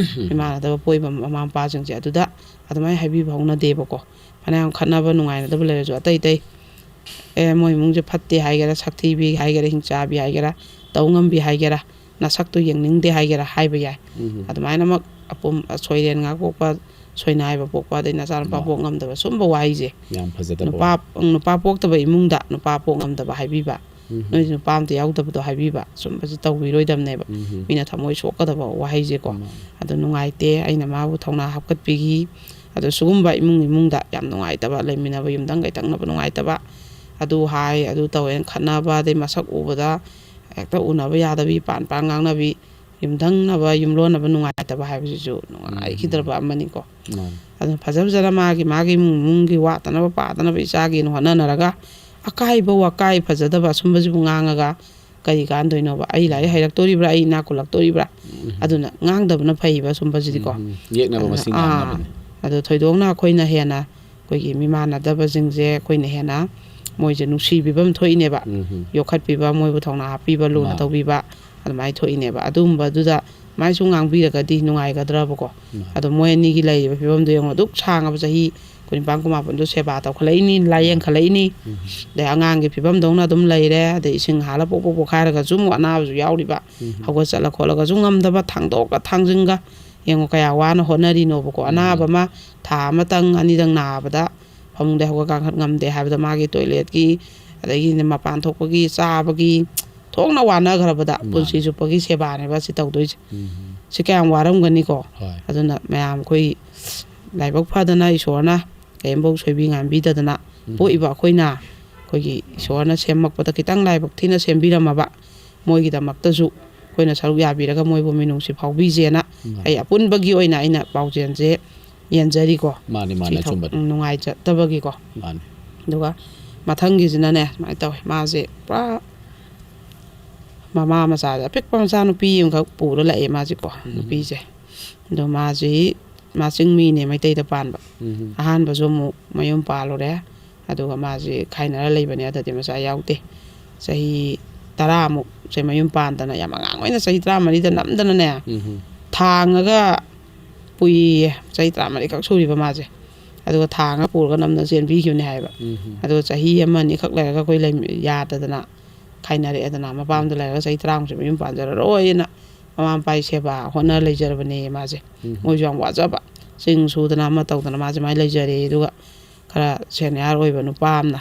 ꯃꯤꯃꯥꯟꯅꯗꯕ ꯄꯣꯛꯏꯕ ꯃꯃꯥ ꯃꯄꯥꯁꯤꯡꯁꯦ ꯑꯗꯨꯗ ꯑꯗꯨꯃꯥꯏꯅ ꯍꯥꯏꯕꯤꯕ ꯍꯧꯅꯗꯦꯕꯀꯣ꯫ ꯐꯅꯌꯥꯝ ꯈꯠꯅꯕ ꯅꯨꯡꯉꯥꯏꯅꯗꯕ ꯂꯩꯔꯁꯨ, ꯑꯇꯩ ꯑꯇꯩ, ꯑꯦ, ꯃꯣꯏ ꯏꯃꯨꯡꯁꯦ ꯐꯠꯇꯦ ꯍꯥꯏꯒꯦꯔꯥ, ꯁꯛꯊꯤꯕꯤ ꯍꯥꯏꯒꯦꯔꯥ, ꯍꯤꯡꯆꯥꯕꯤ ꯍꯥꯏꯒꯦꯔꯥ, ꯇꯧ ꯉꯝꯕꯤ ꯍꯥꯏꯒꯦꯔꯥ, ꯅꯁꯛꯇꯣ ꯌꯦꯡꯅꯤꯡꯗꯦ ꯍꯥꯏꯒꯦꯔꯥ, ꯍꯥꯏꯕ ꯌꯥꯏ꯫ ꯎꯝ꯫ ꯑꯗꯨꯃꯥꯏꯅꯃꯛ ꯑꯄꯨꯝ ꯁꯣꯏꯔꯦꯟ ꯉꯥꯛ ꯄꯣꯛꯄ, ꯁꯣꯏꯅꯥꯏꯕ ꯄꯣꯛꯄ, ꯑꯗꯩ ꯅꯆꯥꯅꯨꯄꯥ ꯃꯥ- ꯄꯣꯛ ꯉꯝꯗꯕ, ꯁꯨꯝꯕ ꯋꯥꯍꯩꯁꯦ ꯌꯥꯝ ꯐꯖꯗꯕ ꯅꯨꯄꯥ, ꯋꯥꯍꯩ꯫ ꯅꯨꯄꯥ ꯄꯣꯛꯇꯕ ꯏꯃꯨꯡꯗ ꯅꯨꯄꯥ ꯄꯣꯛ ꯉꯝꯗꯕ ꯍꯥꯏꯕꯤꯕ, ꯎꯝ꯫ ꯅꯣꯏꯁꯨ ꯅꯨꯄꯥ ꯑꯝꯇ ꯌꯥꯎꯗꯕꯗꯣ ꯍꯥꯏꯕꯤꯕ, ꯁꯨꯝꯕꯁꯤ ꯇꯧꯕꯤꯔꯣꯏꯗꯕꯅꯦꯕ꯫ ꯎꯝ꯫ ꯃꯤꯅ ꯊꯃꯣꯏ ꯁꯣꯛꯀꯗꯕ ꯋꯥꯍꯩꯁꯦꯀꯣ꯫ ꯃꯥꯅꯤ꯫ ꯑꯗꯨ ꯅꯨꯡꯉꯥꯏꯇꯦ, ꯑꯩꯅ ꯃꯥꯕꯨ ꯊꯧꯅꯥ ꯍꯥꯞꯀꯠꯄꯤꯈꯤ꯫ ꯑꯗꯣ ꯁꯤꯒꯨꯝꯕ ꯏꯃꯨꯡ ꯏꯃꯨꯡꯗ ꯌꯥꯝ ꯅꯨꯡꯉꯥꯏꯇꯕ, ꯂꯩꯃꯤꯟꯅꯕ ꯌꯨꯝꯊꯪ ꯀꯩꯊꯪꯅꯕ ꯅꯨꯡꯉꯥꯏꯇꯕ, ꯑꯗꯨ ꯍꯥꯏ, ꯑꯗꯨ ꯇꯧꯋꯦꯅ ꯈꯠꯅꯕ, ꯑꯗꯩ ꯃꯁꯛ ꯎꯕꯗ ꯍꯦꯛꯇ ꯎꯅꯕ ꯌꯥꯗꯕꯤ, ꯄꯥꯟ ꯄꯥꯟ ꯉꯥꯡꯅꯕꯤ, ꯌꯨꯝꯊꯪꯅꯕ, ꯌꯨꯝꯂꯣꯟꯅꯕ ꯅꯨꯡꯉꯥꯏꯇꯕ ꯍꯥꯏꯕꯁꯤꯁꯨ ꯅꯨꯡꯉꯥꯏꯈꯤꯗ꯭ꯔꯕ ꯑꯃꯅꯤꯀꯣ꯫ ꯃꯥꯅꯤ꯫ ꯑꯗꯨꯅ ꯐꯖ ꯐꯖꯅ ꯃꯥꯒꯤ, ꯃꯥꯒꯤ ꯏꯃꯨꯡ ꯏꯃꯨꯡꯒꯤ ꯋꯥꯠꯇꯅꯕ ꯄꯥꯗꯅꯕ ꯏꯆꯥꯒꯤꯅ ꯍꯣꯠꯅꯅꯔꯒ, ꯑꯀꯥꯏꯕ ꯋꯥꯀꯥꯏ ꯐꯖꯗꯕ ꯑꯁꯨꯝꯕꯁꯤꯕꯨ ꯉꯥꯡꯉꯒ ꯀꯔꯤ ꯀꯥꯟꯗꯣꯏꯅꯣꯕ? ꯑꯩ ꯂꯥꯏꯔꯤꯛ ꯍꯩꯔꯛꯇꯣꯔꯤꯕ꯭ꯔꯥ? ꯑꯩ ꯏꯅꯥꯛ ꯈꯨꯜꯂꯛꯇꯣꯔꯤꯕ꯭ꯔꯥ? ꯑꯗꯨꯅ ꯉꯥꯡꯗꯕꯅ ꯐꯩꯌꯦꯕ ꯑꯁꯨꯝꯕꯁꯤꯗꯤꯀꯣ꯫ ꯎꯝ꯫ ꯌꯦꯛꯅꯕ ꯑꯗꯨꯅ, ꯃꯁꯤꯡ ꯑꯥ, ꯌꯥꯝꯅꯕꯅꯦ꯫ ꯑꯗꯣ ꯊꯣꯏꯗꯣꯛꯅ ꯑꯩꯈꯣꯏꯅ ꯍꯦꯟꯅ, ꯑꯩꯈꯣꯏꯒꯤ ꯃꯤꯃꯥꯟꯅꯗꯕꯁꯤꯡꯁꯦ ꯑꯩꯈꯣꯏꯅ ꯍꯦꯟꯅ ꯃꯣꯏꯁꯦ ꯅꯨꯡꯁꯤꯕꯤꯕ ꯑꯃ ꯊꯣꯛꯏꯅꯦꯕ꯫ ꯎꯝ꯫ ꯌꯣꯛꯈꯠꯄꯤꯕ, ꯃꯣꯏꯕꯨ ꯊꯧꯅꯥ ꯍꯥꯞꯄꯤꯕ, ꯂꯨꯅ ꯃꯥꯅꯤ꯫ ꯇꯧꯕꯤꯕ, ꯑꯗꯨꯃꯥꯏꯅ ꯊꯣꯛꯏꯅꯦꯕ꯫ ꯑꯗꯨꯒꯨꯝꯕꯗꯨꯗ ꯃꯥꯏꯁꯨ ꯉꯥꯡꯕꯤꯔꯒꯗꯤ ꯅꯨꯡꯉꯥꯏꯒꯗ꯭ꯔꯕꯀꯣ꯫ ꯃꯥꯅꯤ꯫ ꯑꯗꯣ ꯃꯣꯏ ꯑꯅꯤꯒꯤ ꯂꯩꯔꯤꯕ ꯐꯤꯕꯝꯗꯣ ꯌꯦꯡꯉꯣ꯫ ꯑꯗꯨꯛ ꯁꯥꯡꯉꯕ ꯆꯍꯤ ꯀꯨꯟꯅꯤꯄꯥꯟ ꯀꯨꯟꯃꯥꯄꯟꯗꯣ ꯁꯦꯕꯥ ꯇꯧꯈꯠꯂꯛꯏꯅꯤ, ꯂꯥꯏꯌꯦꯡꯈꯠꯂꯛꯏꯅꯤ꯫ ꯑꯗꯩ ꯑꯉꯥꯡꯒꯤ ꯐꯤꯕꯝꯗꯧꯅ ꯑꯗꯨꯝ ꯂꯩꯔꯦ꯫ ꯑꯗꯩ ꯏꯁꯤꯡ ꯍꯥꯜꯂ ꯄꯣꯛ ꯄꯣꯛ ꯄꯣꯛꯈꯥꯏꯔꯒ ꯁꯨꯝ ꯑꯅꯥꯕꯁꯨ ꯌꯥꯎꯔꯤꯕ꯫ ꯍꯧꯒꯠ ꯆꯠꯂ ꯈꯣꯠꯂꯒꯁꯨ ꯉꯝꯗꯕ, ꯊꯥꯡꯗꯣꯛꯑꯒ ꯊꯥꯡꯖꯤꯟꯒ ꯌꯦꯡꯉꯣ ꯀꯌꯥ ꯋꯥꯅ ꯍꯣꯠꯅꯔꯤꯅꯣꯕꯀꯣ꯫ ꯑꯅꯥꯕ ꯑꯃ ꯊꯥ ꯑꯃꯇꯪ ꯑꯅꯤꯗꯪ ꯅꯥꯕꯗ ꯐꯃꯨꯡꯗ ꯍꯧꯒꯠ ꯀꯥꯡꯈꯠ ꯉꯝꯗꯦ ꯍꯥꯏꯕꯗ ꯃꯥꯒꯤ ꯇꯣꯏꯂꯦꯠꯀꯤ, ꯑꯗꯒꯤ ꯃꯄꯥꯟ ꯊꯣꯛꯄꯒꯤ, ꯆꯥꯕꯒꯤ, ꯊꯣꯛꯅ ꯋꯥꯅꯈ꯭ꯔꯕꯗ ꯃꯥꯅꯦ꯫ ꯄꯨꯟꯁꯤ ꯆꯨꯞꯄꯒꯤ ꯁꯦꯕꯥꯅꯦꯕ ꯁꯤ ꯇꯧꯗꯣꯏꯁꯦ꯫ ꯁꯤ ꯀꯌꯥꯝ ꯋꯥꯔꯝꯒꯅꯤꯀꯣ꯫ ꯍꯣꯏ꯫ ꯑꯗꯨꯅ ꯃꯌꯥꯝ ꯑꯩꯈꯣꯏ ꯂꯥꯏꯕꯛ ꯐꯗꯅ ꯏꯁꯣꯔꯅ ꯀꯔꯤꯝꯐꯧ ꯁꯣꯏꯕꯤ ꯉꯥꯝꯕꯤꯗꯗꯅ ꯄꯣꯛꯏꯕ ꯑꯩꯈꯣꯏꯅ, ꯑꯩꯈꯣꯏꯒꯤ ꯏꯁꯣꯔꯅ ꯁꯦꯝꯃꯛꯄꯗ ꯈꯤꯇꯪ ꯂꯥꯏꯕꯛ ꯊꯤꯅ ꯁꯦꯝꯕꯤꯔꯝꯃꯕ ꯃꯣꯏꯒꯤꯗꯃꯛꯇꯁꯨ ꯑꯩꯈꯣꯏꯅ ꯁꯔꯨꯛ ꯌꯥꯕꯤꯔꯒ ꯃꯣꯏꯕꯨ ꯃꯤꯅꯨꯡꯁꯤ ꯐꯥꯎꯕꯤꯁꯦꯅ ꯃꯥꯅꯤ꯫ ꯑꯩ ꯑꯄꯨꯟꯕꯒꯤ ꯑꯣꯏꯅ ꯑꯩꯅ ꯄꯥꯎꯖꯦꯜꯁꯦ ꯌꯦꯟꯖꯔꯤꯀꯣ꯫ ꯃꯥꯅꯤ, ꯃꯥꯅꯤ, ꯁꯤ ꯊꯣꯛ-, ꯑꯆꯨꯝꯕꯅꯤ꯫ ꯅꯨꯡꯉꯥꯏꯖꯗꯕꯒꯤꯀꯣ꯫ ꯃꯥꯅꯤ꯫ ꯑꯗꯨꯒ ꯃꯊꯪꯒꯤꯁꯤꯅꯅꯦ, ꯁꯨꯃꯥꯏꯅ ꯇꯧꯋꯦ, ꯃꯥꯁꯦ ꯄꯨꯔꯥ ꯃꯃꯥ ꯃꯆꯥꯁꯦ ꯑꯄꯤꯛꯄ ꯃꯆꯥꯅꯨꯄꯤ ꯑꯃꯈꯛ ꯄꯨꯔ ꯂꯥꯛꯑꯦ ꯃꯥꯁꯦꯀꯣ꯫ ꯎꯝ꯫ ꯅꯨꯄꯤꯁꯦ꯫ ꯑꯗꯣ ꯃꯥꯁꯤ, ꯃꯥ ꯆꯤꯡꯃꯤꯅꯦ, ꯃꯩꯇꯩꯗ ꯄꯥꯟꯕ꯫ ꯎꯝ꯫ ꯑꯍꯥꯟꯕꯁꯨ ꯑꯃꯨꯛ ꯃꯌꯨꯝ ꯄꯥꯜꯂꯨꯔꯦ꯫ ꯑꯗꯨꯒ ꯃꯥꯁꯤ ꯈꯥꯏꯅꯔ ꯂꯩꯕꯅꯦ, ꯑꯗꯗꯤ ꯃꯆꯥ ꯌꯥꯎꯗꯦ꯫ ꯆꯍꯤ ꯇꯔꯥꯃꯨꯛꯁꯦ ꯃꯌꯨꯝ ꯄꯥꯟꯗꯅ, ꯌꯥꯝ ꯑꯉꯥꯡ ꯑꯣꯏꯅ, ꯆꯍꯤ ꯇꯔꯥꯃꯔꯤꯗ ꯅꯝꯗꯅꯅꯦ, ꯎꯝ꯫ ꯊꯥꯡꯉꯒ ꯄꯨꯏꯌꯦ꯫ ꯆꯍꯤ ꯇꯔꯥꯃꯔꯤꯈꯛ ꯁꯨꯔꯤꯕ ꯃꯥꯁꯦ꯫ ꯑꯗꯨꯒ ꯊꯥꯡꯉ ꯄꯨꯔꯒ ꯅꯝꯗꯅ ꯆꯦꯟꯕꯤꯈꯤꯕꯅꯦ ꯍꯥꯏꯕ꯫ ꯎꯝ꯫ ꯑꯗꯨꯒ ꯆꯍꯤ ꯑꯃ ꯑꯅꯤꯈꯛ ꯂꯩꯔꯒ ꯑꯩꯈꯣꯏ ꯂꯩꯃꯤ-, ꯌꯥꯗꯗꯅ ꯈꯥꯏꯅꯔꯛꯑꯦꯗꯅ, ꯃꯄꯥꯝꯗ ꯂꯩꯔꯒ ꯆꯍꯤ ꯇꯔꯥꯃꯨꯛꯁꯦ ꯃꯌꯨꯝ ꯄꯥꯟꯖꯔꯔꯣꯏꯅ ꯃꯃꯥ ꯃꯄꯥꯒꯤ ꯁꯦꯕꯥ ꯍꯣꯠꯅ ꯂꯩꯖꯔꯕꯅꯦ ꯃꯥꯁꯦ꯫ ꯎꯝ꯫ ꯃꯣꯏꯁꯨ ꯌꯥꯝ ꯋꯥꯖꯕ, ꯆꯤꯡ ꯁꯨꯗꯅ ꯑꯃ ꯇꯧꯗꯅ ꯃꯥꯁꯦ ꯃꯥꯏ ꯂꯩꯖꯔꯦ꯫ ꯑꯗꯨꯒ ꯈꯔ ꯁꯦꯅꯤꯌꯥꯔ ꯑꯣꯏꯕ ꯅꯨꯄꯥ ꯑꯃꯅ,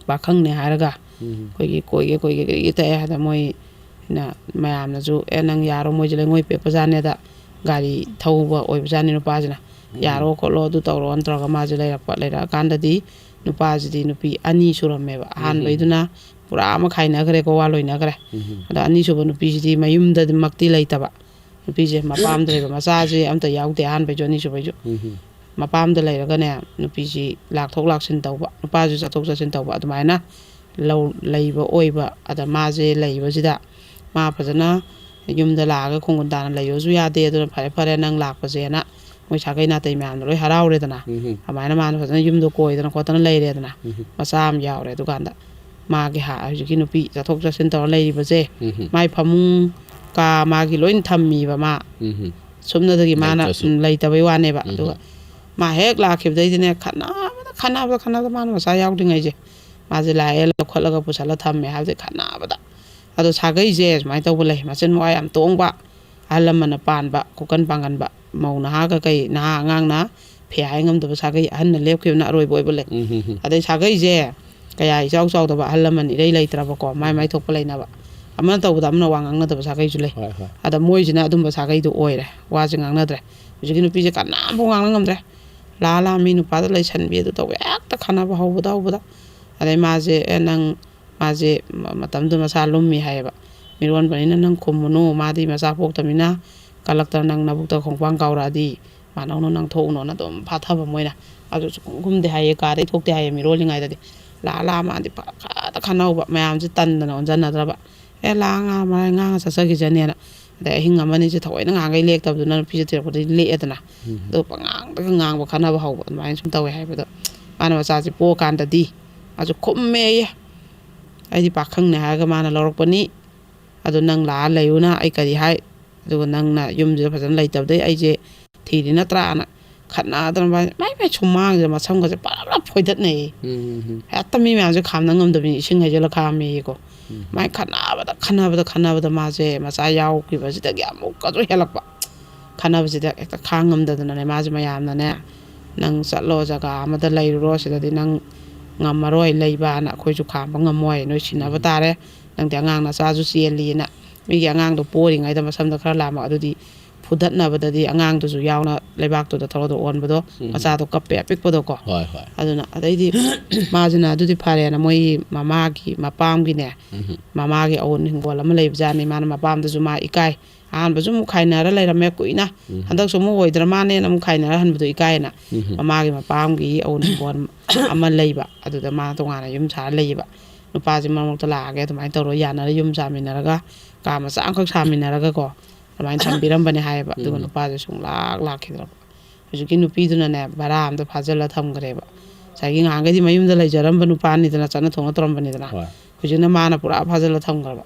ꯄꯥꯈꯪꯅꯦ ꯍꯥꯏꯔꯒ, ꯎꯝ꯫ ꯑꯩꯈꯣꯏꯒꯤ ꯀꯣꯏꯒꯦ ꯀꯣꯏꯒꯦ ꯀꯔꯤꯒꯦ ꯇꯛꯑꯦ ꯍꯥꯏꯗ, ꯃꯣꯏꯅ ꯃꯌꯥꯝꯅꯁꯨ, "ꯑꯦ, ꯅꯪ ꯌꯥꯔꯣ, ꯃꯣꯏꯁꯦ ꯂꯩꯉꯣꯏ ꯄꯦꯛꯄꯖꯥꯠꯅꯦꯗ, ꯒꯥꯔꯤ ꯊꯧꯕ ꯑꯣꯏꯕꯖꯥꯠꯅꯤ ꯅꯨꯄꯥꯁꯤꯅ, ꯎꯝ꯫ ꯌꯥꯔꯣ ꯈꯣꯠꯂꯣ, ꯑꯗꯨ ꯇꯧꯔꯣꯅ" ꯇꯧꯔꯒ ꯃꯥꯁꯦ ꯂꯩꯔꯛꯄ꯫ ꯂꯩꯔꯛꯑꯀꯥꯟꯗꯗꯤ ꯅꯨꯄꯥꯁꯤꯗꯤ ꯅꯨꯄꯤ ꯑꯅꯤ ꯁꯨꯔꯝꯃꯦꯕ꯫ ꯎꯝ꯫ ꯑꯍꯥꯟꯕꯩꯗꯨꯅ ꯄꯨꯔꯥ ꯑꯃ ꯈꯥꯏꯅꯈ꯭ꯔꯦꯀꯣ, ꯋꯥ ꯂꯣꯏꯅꯈ꯭ꯔꯦ꯫ ꯎꯝ꯫ ꯑꯗ ꯑꯅꯤꯁꯨꯕ ꯅꯨꯄꯤꯁꯤꯗꯤ ꯃꯌꯨꯝꯗꯗꯤꯃꯛꯇꯤ ꯂꯩꯇꯕ꯫ ꯅꯨꯄꯤꯁꯦ ꯃꯄꯥꯝꯗ ꯂꯩꯕ, ꯃꯆꯥꯁꯦ ꯑꯝꯇ ꯌꯥꯎꯗꯦ, ꯑꯍꯥꯟꯕꯩꯁꯨ ꯑꯅꯤꯁꯨꯕꯩꯁꯨ꯫ ꯎꯝ꯫ ꯃꯄꯥꯝꯗ ꯂꯩꯔꯒꯅꯦ, ꯅꯨꯄꯤꯁꯤ ꯂꯥꯛꯊꯣꯛ ꯂꯥꯛꯁꯤꯟ ꯇꯧꯕ, ꯅꯨꯄꯥꯁꯨ ꯆꯠꯊꯣꯛ ꯆꯠꯁꯤꯟ ꯇꯧꯕ, ꯑꯗꯨꯃꯥꯏꯅ ꯂꯧ-, ꯂꯩꯕ ꯑꯣꯏꯕ꯫ ꯑꯗ ꯃꯥꯁꯦ ꯂꯩꯕꯁꯤꯗ ꯃꯥ ꯐꯖꯅ ꯌꯨꯝꯗ ꯂꯥꯛꯑꯒ ꯈꯣꯡꯒꯨꯟ ꯇꯥꯅ ꯂꯩꯌꯣꯁꯨ ꯌꯥꯗꯦ꯫ ꯑꯗꯨꯅ "ꯐꯔꯦ, ꯐꯔꯦ, ꯅꯪ ꯂꯥꯛꯄꯁꯦꯅ" ꯃꯣꯏ ꯁꯥꯒꯩ ꯅꯥꯇꯩ ꯃꯌꯥꯝꯅ ꯂꯣꯏ ꯍꯔꯥꯎꯔꯦꯗꯅ꯫ ꯎꯝ꯫ ꯑꯗꯨꯃꯥꯏꯅ ꯃꯥꯅ ꯐꯖꯅ ꯌꯨꯝꯗꯣ ꯀꯣꯏꯗꯅ ꯈꯣꯠꯇꯅ ꯂꯩꯔꯦꯗꯅ꯫ ꯎꯝ꯫ ꯃꯆꯥ ꯑꯃ ꯌꯥꯎꯔꯦ꯫ ꯑꯗꯨꯀꯥꯟꯗ ꯃꯥꯒꯤ ꯍꯥ-, ꯍꯧꯖꯤꯛꯀꯤ ꯅꯨꯄꯤ ꯆꯠꯊꯣꯛ ꯆꯠꯁꯤꯟ ꯇꯧꯔ ꯂꯩꯔꯤꯕꯁꯦ, ꯎꯝ꯫ ꯃꯥꯏ ꯐꯃꯨꯡ ꯀꯥ ꯃꯥꯒꯤ ꯂꯣꯏ ꯊꯝꯃꯤꯕ ꯃꯥ꯫ ꯎꯝ꯫ ꯁꯨꯞꯅꯗꯒꯤ ꯃꯥꯅ, ꯂꯩꯇ꯭ꯔꯁꯨ꯫ ꯎꯝ, ꯂꯩꯇꯕꯩ ꯋꯥꯅꯦꯕ꯫ ꯎꯝ꯫ ꯑꯗꯨꯒ ꯃꯥ ꯍꯦꯛ ꯂꯥꯛꯈꯤꯕꯗꯩꯗꯤꯅꯦ, ꯈꯠꯅꯕꯗ, ꯈꯠꯅꯕꯗ, ꯈꯠꯅꯕꯗ, ꯃꯥꯅ ꯃꯆꯥ ꯌꯥꯎꯗ꯭ꯔꯤꯉꯩꯁꯦ ꯃꯥꯁꯦ ꯂꯥꯛꯑꯦ, ꯂꯧꯈꯠꯂꯒ ꯄꯨꯁꯜꯂ ꯊꯝꯃꯦ ꯍꯥꯏꯕꯗꯤ ꯈꯠꯅꯕꯗ꯫ ꯑꯗꯣ ꯁꯥꯒꯩꯁꯦ ꯁꯨꯃꯥꯏꯅ ꯇꯧꯕ ꯂꯩ, ꯃꯆꯤꯟ ꯃꯋꯥ ꯌꯥꯝ ꯇꯣꯡꯕ, ꯑꯍꯜ ꯂꯃꯟꯅ ꯄꯥꯟꯕ, ꯈꯨꯀꯟ ꯄꯥꯡꯒꯟꯕ, ꯃꯧ ꯅꯍꯥꯒ ꯀꯩ, ꯅꯍꯥ ꯑꯉꯥꯡꯅ ꯐꯦ ꯍꯥꯏ ꯉꯝꯗꯕ ꯁꯥꯒꯩ, ꯑꯍꯟꯅ ꯂꯦꯞꯈꯤꯕꯅ ꯑꯔꯣꯏꯕ ꯑꯣꯏꯕ ꯂꯩ꯫ ꯎꯝ, ꯍꯝ, ꯍꯝ꯫ ꯑꯗꯩ ꯁꯥꯒꯩꯁꯦ ꯀꯌꯥ ꯏꯆꯥꯎ ꯆꯥꯎꯗꯕ, ꯑꯍꯜ ꯂꯃꯟ ꯏꯔꯩ ꯂꯩꯇ꯭ꯔꯕꯀꯣ, ꯃꯥꯏ ꯃꯥꯏ ꯊꯣꯛꯄ ꯂꯩꯅꯕ, ꯑꯃꯅ ꯇꯧꯕꯗ ꯑꯃꯅ ꯋꯥ ꯉꯥꯡꯅꯗꯕ ꯁꯥꯒꯩꯁꯨ ꯂꯩ꯫ ꯍꯣꯏ, ꯍꯣꯏ꯫ ꯑꯗ ꯃꯣꯏꯁꯤꯅ ꯑꯗꯨꯝꯕ ꯁꯥꯒꯩꯗꯣ ꯑꯣꯏꯔꯦ, ꯋꯥꯁꯦ ꯉꯥꯡꯅꯗ꯭ꯔꯦ꯫ ꯍꯧꯖꯤꯛꯀꯤ ꯅꯨꯄꯤꯁꯦ ꯀꯅꯥꯝꯐꯥꯎ ꯉꯥꯡꯅ ꯉꯝꯗ꯭ꯔꯦ꯫ ꯂꯥ ꯂꯥ ꯃꯤ ꯅꯨꯄꯥꯗ ꯂꯩꯁꯟꯕꯤ ꯑꯗꯨ ꯇꯧꯕ, ꯍꯦꯛꯇ ꯈꯠꯅꯕ ꯍꯧꯕꯗ ꯍꯧꯕꯗ꯫ ꯑꯗꯩ ꯃꯥꯁꯦ, "ꯑꯦ, ꯅꯪ", ꯃꯥꯁꯦ ꯃ-, ꯃꯇꯝꯗꯨ ꯃꯁꯥ ꯂꯨꯝꯃꯤ ꯍꯥꯏꯌꯦꯕ, "ꯃꯤꯔꯣꯟꯕꯅꯤꯅ ꯅꯪ ꯈꯨꯝꯃꯨꯅꯨ, ꯃꯥꯗꯤ ꯃꯆꯥ ꯄꯣꯛꯇꯃꯤꯅ ꯀꯜꯂꯛꯇꯅ ꯅꯪ ꯅꯕꯨꯛꯇ ꯈꯣꯡꯄꯥꯡ ꯀꯥꯎꯔꯛꯑꯗꯤ ꯃꯥꯅꯧꯅ ꯅꯪ ꯊꯣꯛꯎꯅꯣꯅ" ꯑꯗꯨꯝ ꯐꯥꯊꯕ ꯃꯣꯏꯅ꯫ ꯑꯗꯨ ꯁꯨꯡꯈꯨꯝ ꯈꯨꯝꯗꯦ ꯍꯥꯏꯌꯦ, ꯀꯥꯗꯩ ꯊꯣꯛꯇꯦ ꯍꯥꯏꯌꯦ ꯃꯤꯔꯣꯜꯂꯤꯉꯩꯗꯗꯤ꯫ ꯂꯥ ꯂꯥ ꯃꯥꯗꯤ ꯐ-, ꯐꯖꯅ ꯈꯠꯅꯍꯧꯕ, ꯃꯌꯥꯝꯁꯦ ꯇꯟꯗꯅ ꯑꯣꯟꯁꯤꯟꯅꯗ꯭ꯔꯕ꯫ "ꯑꯦ, ꯂꯥ ꯉꯥ ꯃꯔꯥꯏ ꯉꯥꯡꯉ ꯆꯠꯆꯈꯤꯖꯅꯦꯅ"꯫ ꯑꯗꯩ ꯑꯍꯤꯡ ꯑꯃꯅꯤꯁꯦ ꯊꯑꯣꯏꯅ ꯉꯥꯡꯈꯩ ꯂꯦꯛꯇꯕꯗꯨꯅ ꯅꯨꯄꯤꯁꯦ ꯊꯤꯔꯛꯄꯗꯗꯤ ꯂꯦꯛꯑꯦꯗꯅ꯫ ꯑꯗꯨ ꯄꯉꯥꯡꯗꯒ ꯉꯥꯡꯕ, ꯈꯠꯅꯕ ꯍꯧꯕ ꯑꯗꯨꯃꯥꯏꯅ ꯁꯨꯝ ꯇꯧꯋꯦ ꯍꯥꯏꯕꯗꯣ꯫ ꯃꯥꯅ ꯃꯆꯥꯁꯦ ꯄꯣꯛꯑꯀꯥꯟꯗꯗꯤ ꯃꯥꯁꯨ ꯈꯨꯝꯃꯦꯌꯦ꯫ "ꯑꯩꯗꯤ ꯄꯥꯈꯪꯅꯦ ꯍꯥꯏꯔꯒ ꯃꯥꯅ ꯂꯧꯔꯛꯄꯅꯤ꯫ ꯑꯗꯨ ꯅꯪ ꯂꯥꯛꯑ ꯂꯩꯌꯨꯅ ꯑꯩ ꯀꯔꯤ ꯍꯥꯏ? ꯑꯗꯨꯒ ꯅꯪꯅ ꯌꯨꯝꯁꯤꯗ ꯐꯖꯅ ꯂꯩꯇꯕꯗꯩ ꯑꯩꯁꯦ ꯊꯤꯔꯤ ꯅꯠꯇ꯭ꯔꯥꯅ" ꯈꯠꯅꯗꯅ ꯃꯥꯏ, ꯃꯥꯏ ꯃꯥꯏ ꯁꯨꯃꯥꯡꯁꯤꯗ ꯃꯁꯝꯒꯁꯦ ꯄꯔꯞ ꯄꯔꯞ ꯐꯣꯏꯗꯠꯅꯩꯌꯦ꯫ ꯎꯝ, ꯎꯝ, ꯎꯝ꯫ ꯍꯦꯛꯇ ꯃꯤ ꯃꯌꯥꯝꯁꯦ ꯈꯥꯝꯅ ꯉꯝꯗꯕꯅꯤ, ꯏꯁꯤꯡ ꯍꯩꯖꯤꯜꯂ ꯈꯥꯝꯃꯦꯌꯦꯀꯣ꯫ ꯎꯝ꯫ ꯃꯥꯏ ꯈꯠꯅꯕꯗ, ꯈꯠꯅꯕꯗ, ꯈꯠꯅꯕꯗ ꯃꯥꯁꯦ ꯃꯆꯥ ꯌꯥꯎꯈꯤꯕꯁꯤꯗꯒꯤ ꯑꯃꯨꯛꯀꯁꯨ ꯍꯦꯜꯂꯛꯄ꯫ ꯈꯠꯅꯕꯁꯤꯗ ꯍꯦꯛꯇ ꯈꯥꯡ ꯉꯝꯗꯗꯅꯅꯦ ꯃꯥꯁꯦ ꯃꯌꯥꯝꯅꯅꯦ, "ꯅꯪ ꯆꯠꯂꯣ, ꯖꯒꯥ ꯑꯃꯗ ꯂꯩꯔꯨꯔꯣ, ꯁꯤꯗꯗꯤ ꯅꯪ ꯉꯝꯃꯔꯣꯏ ꯂꯩꯕꯅ, ꯑꯩꯈꯣꯏꯁꯨ ꯈꯥꯝꯕ ꯉꯝꯃꯣꯏ, ꯅꯣꯏ ꯁꯤꯟꯅꯕ ꯎꯝ꯫ ꯇꯥꯔꯦ, ꯅꯪꯗꯤ ꯑꯉꯥꯡ ꯅꯆꯥꯁꯨ ꯆꯦꯜꯂꯤꯅ", ꯃꯤꯒꯤ ꯑꯉꯥꯡꯗꯣ ꯄꯣꯔꯤꯉꯩꯗ ꯃꯁꯝꯗ ꯈꯔ ꯂꯥꯝꯃꯛ ꯑꯗꯨꯗꯤ ꯐꯨꯗꯠꯅꯕꯗꯗꯤ ꯑꯉꯥꯡꯗꯨꯁꯨ ꯌꯥꯎꯅ ꯂꯩꯕꯥꯛꯇꯨꯗ ꯊꯧꯔꯗ ꯑꯣꯟꯕꯗꯣ, ꯎꯝ꯫ ꯃꯆꯥꯗꯣ ꯀꯞꯄꯦ ꯑꯄꯤꯛꯄꯗꯣꯀꯣ꯫ ꯍꯣꯏ, ꯍꯣꯏ꯫ ꯑꯗꯨꯅ ꯑꯗꯩꯗꯤ ꯃꯥꯁꯤꯅ ꯑꯗꯨꯗꯤ ꯐꯔꯦꯅ ꯃꯣꯏꯒꯤ ꯃꯃꯥꯒꯤ ꯃꯄꯥꯝꯒꯤꯅꯦ, ꯎꯝ꯫ ꯃꯃꯥꯒꯤ ꯑꯎꯟ ꯍꯤꯡꯒꯣꯜ ꯑꯃ ꯂꯩꯕꯖꯥꯠꯅꯤ꯫ ꯃꯥꯅ ꯃꯄꯥꯝꯗꯁꯨ ꯃꯥ ꯏꯀꯥꯏ, ꯑꯍꯥꯟꯕꯁꯨ ꯑꯃꯨꯛ ꯈꯥꯏꯅꯔ ꯂꯩꯔꯝꯃꯦ ꯀꯨꯏꯅ, ꯎꯝ꯫ ꯍꯟꯗꯛꯁꯨ ꯑꯃꯨꯛ ꯑꯣꯏꯗ꯭ꯔ ꯃꯥꯅꯦꯅ ꯑꯃꯨꯛ ꯈꯥꯏꯅꯔ ꯍꯟꯕꯗꯣ ꯏꯀꯥꯏꯌꯦꯅ꯫ ꯎꯝ꯫ ꯃꯃꯥꯒꯤ ꯃꯄꯥꯝꯒꯤ ꯑꯎꯟ ꯍꯤꯡꯒꯣꯜ ꯑꯃ ꯂꯩꯕ, ꯑꯗꯨꯗ ꯃꯥ ꯇꯣꯉꯥꯟꯅ ꯌꯨꯝ ꯁꯥꯔ ꯂꯩꯌꯦꯕ꯫ ꯅꯨꯄꯥꯁꯦ ꯃꯔꯛ ꯃꯔꯛꯇ ꯂꯥꯛꯑꯒꯦ ꯑꯗꯨꯃꯥꯏꯅ ꯇꯧꯔꯒ ꯌꯥꯅꯔ ꯌꯨꯝ ꯁꯥꯃꯤꯟꯅꯔꯒ, ꯀꯥ ꯃꯆꯥ ꯑꯃꯈꯛ ꯁꯥꯃꯤꯟꯅꯔꯒꯀꯣ, ꯑꯗꯨꯃꯥꯏꯅ ꯊꯝꯕꯤꯔꯝꯕꯅꯦ ꯍꯥꯏꯌꯦꯕ꯫ ꯑꯗꯨꯒ ꯎꯝ꯫ ꯅꯨꯄꯥꯁꯦ ꯁꯨꯡꯂꯥꯛ ꯂꯥꯛꯈꯤꯗ꯭ꯔꯕ꯫ ꯍꯧꯖꯤꯛꯀꯤ ꯅꯨꯄꯤꯗꯨꯅꯅꯦ ꯚꯔꯥ ꯑꯝꯗ ꯐꯥꯖꯤꯜꯂ ꯊꯝꯈ꯭ꯔꯦꯕ꯫ ꯉꯁꯥꯏꯒꯤ ꯉꯍꯥꯟꯈꯩꯗꯤ ꯃꯌꯨꯝꯗ ꯂꯩꯖꯔꯝꯕ ꯅꯨꯄꯥꯅꯤꯗꯅ, ꯆꯠꯅ ꯊꯣꯡꯅ ꯇꯧꯔꯝꯕꯅꯤꯗꯅ꯫ ꯍꯣꯏ꯫ ꯍꯧꯖꯤꯛꯅ ꯃꯥꯅ ꯄꯨꯔꯥ ꯐꯥꯖꯤꯜꯂ ꯊꯝꯈ꯭ꯔꯕ꯫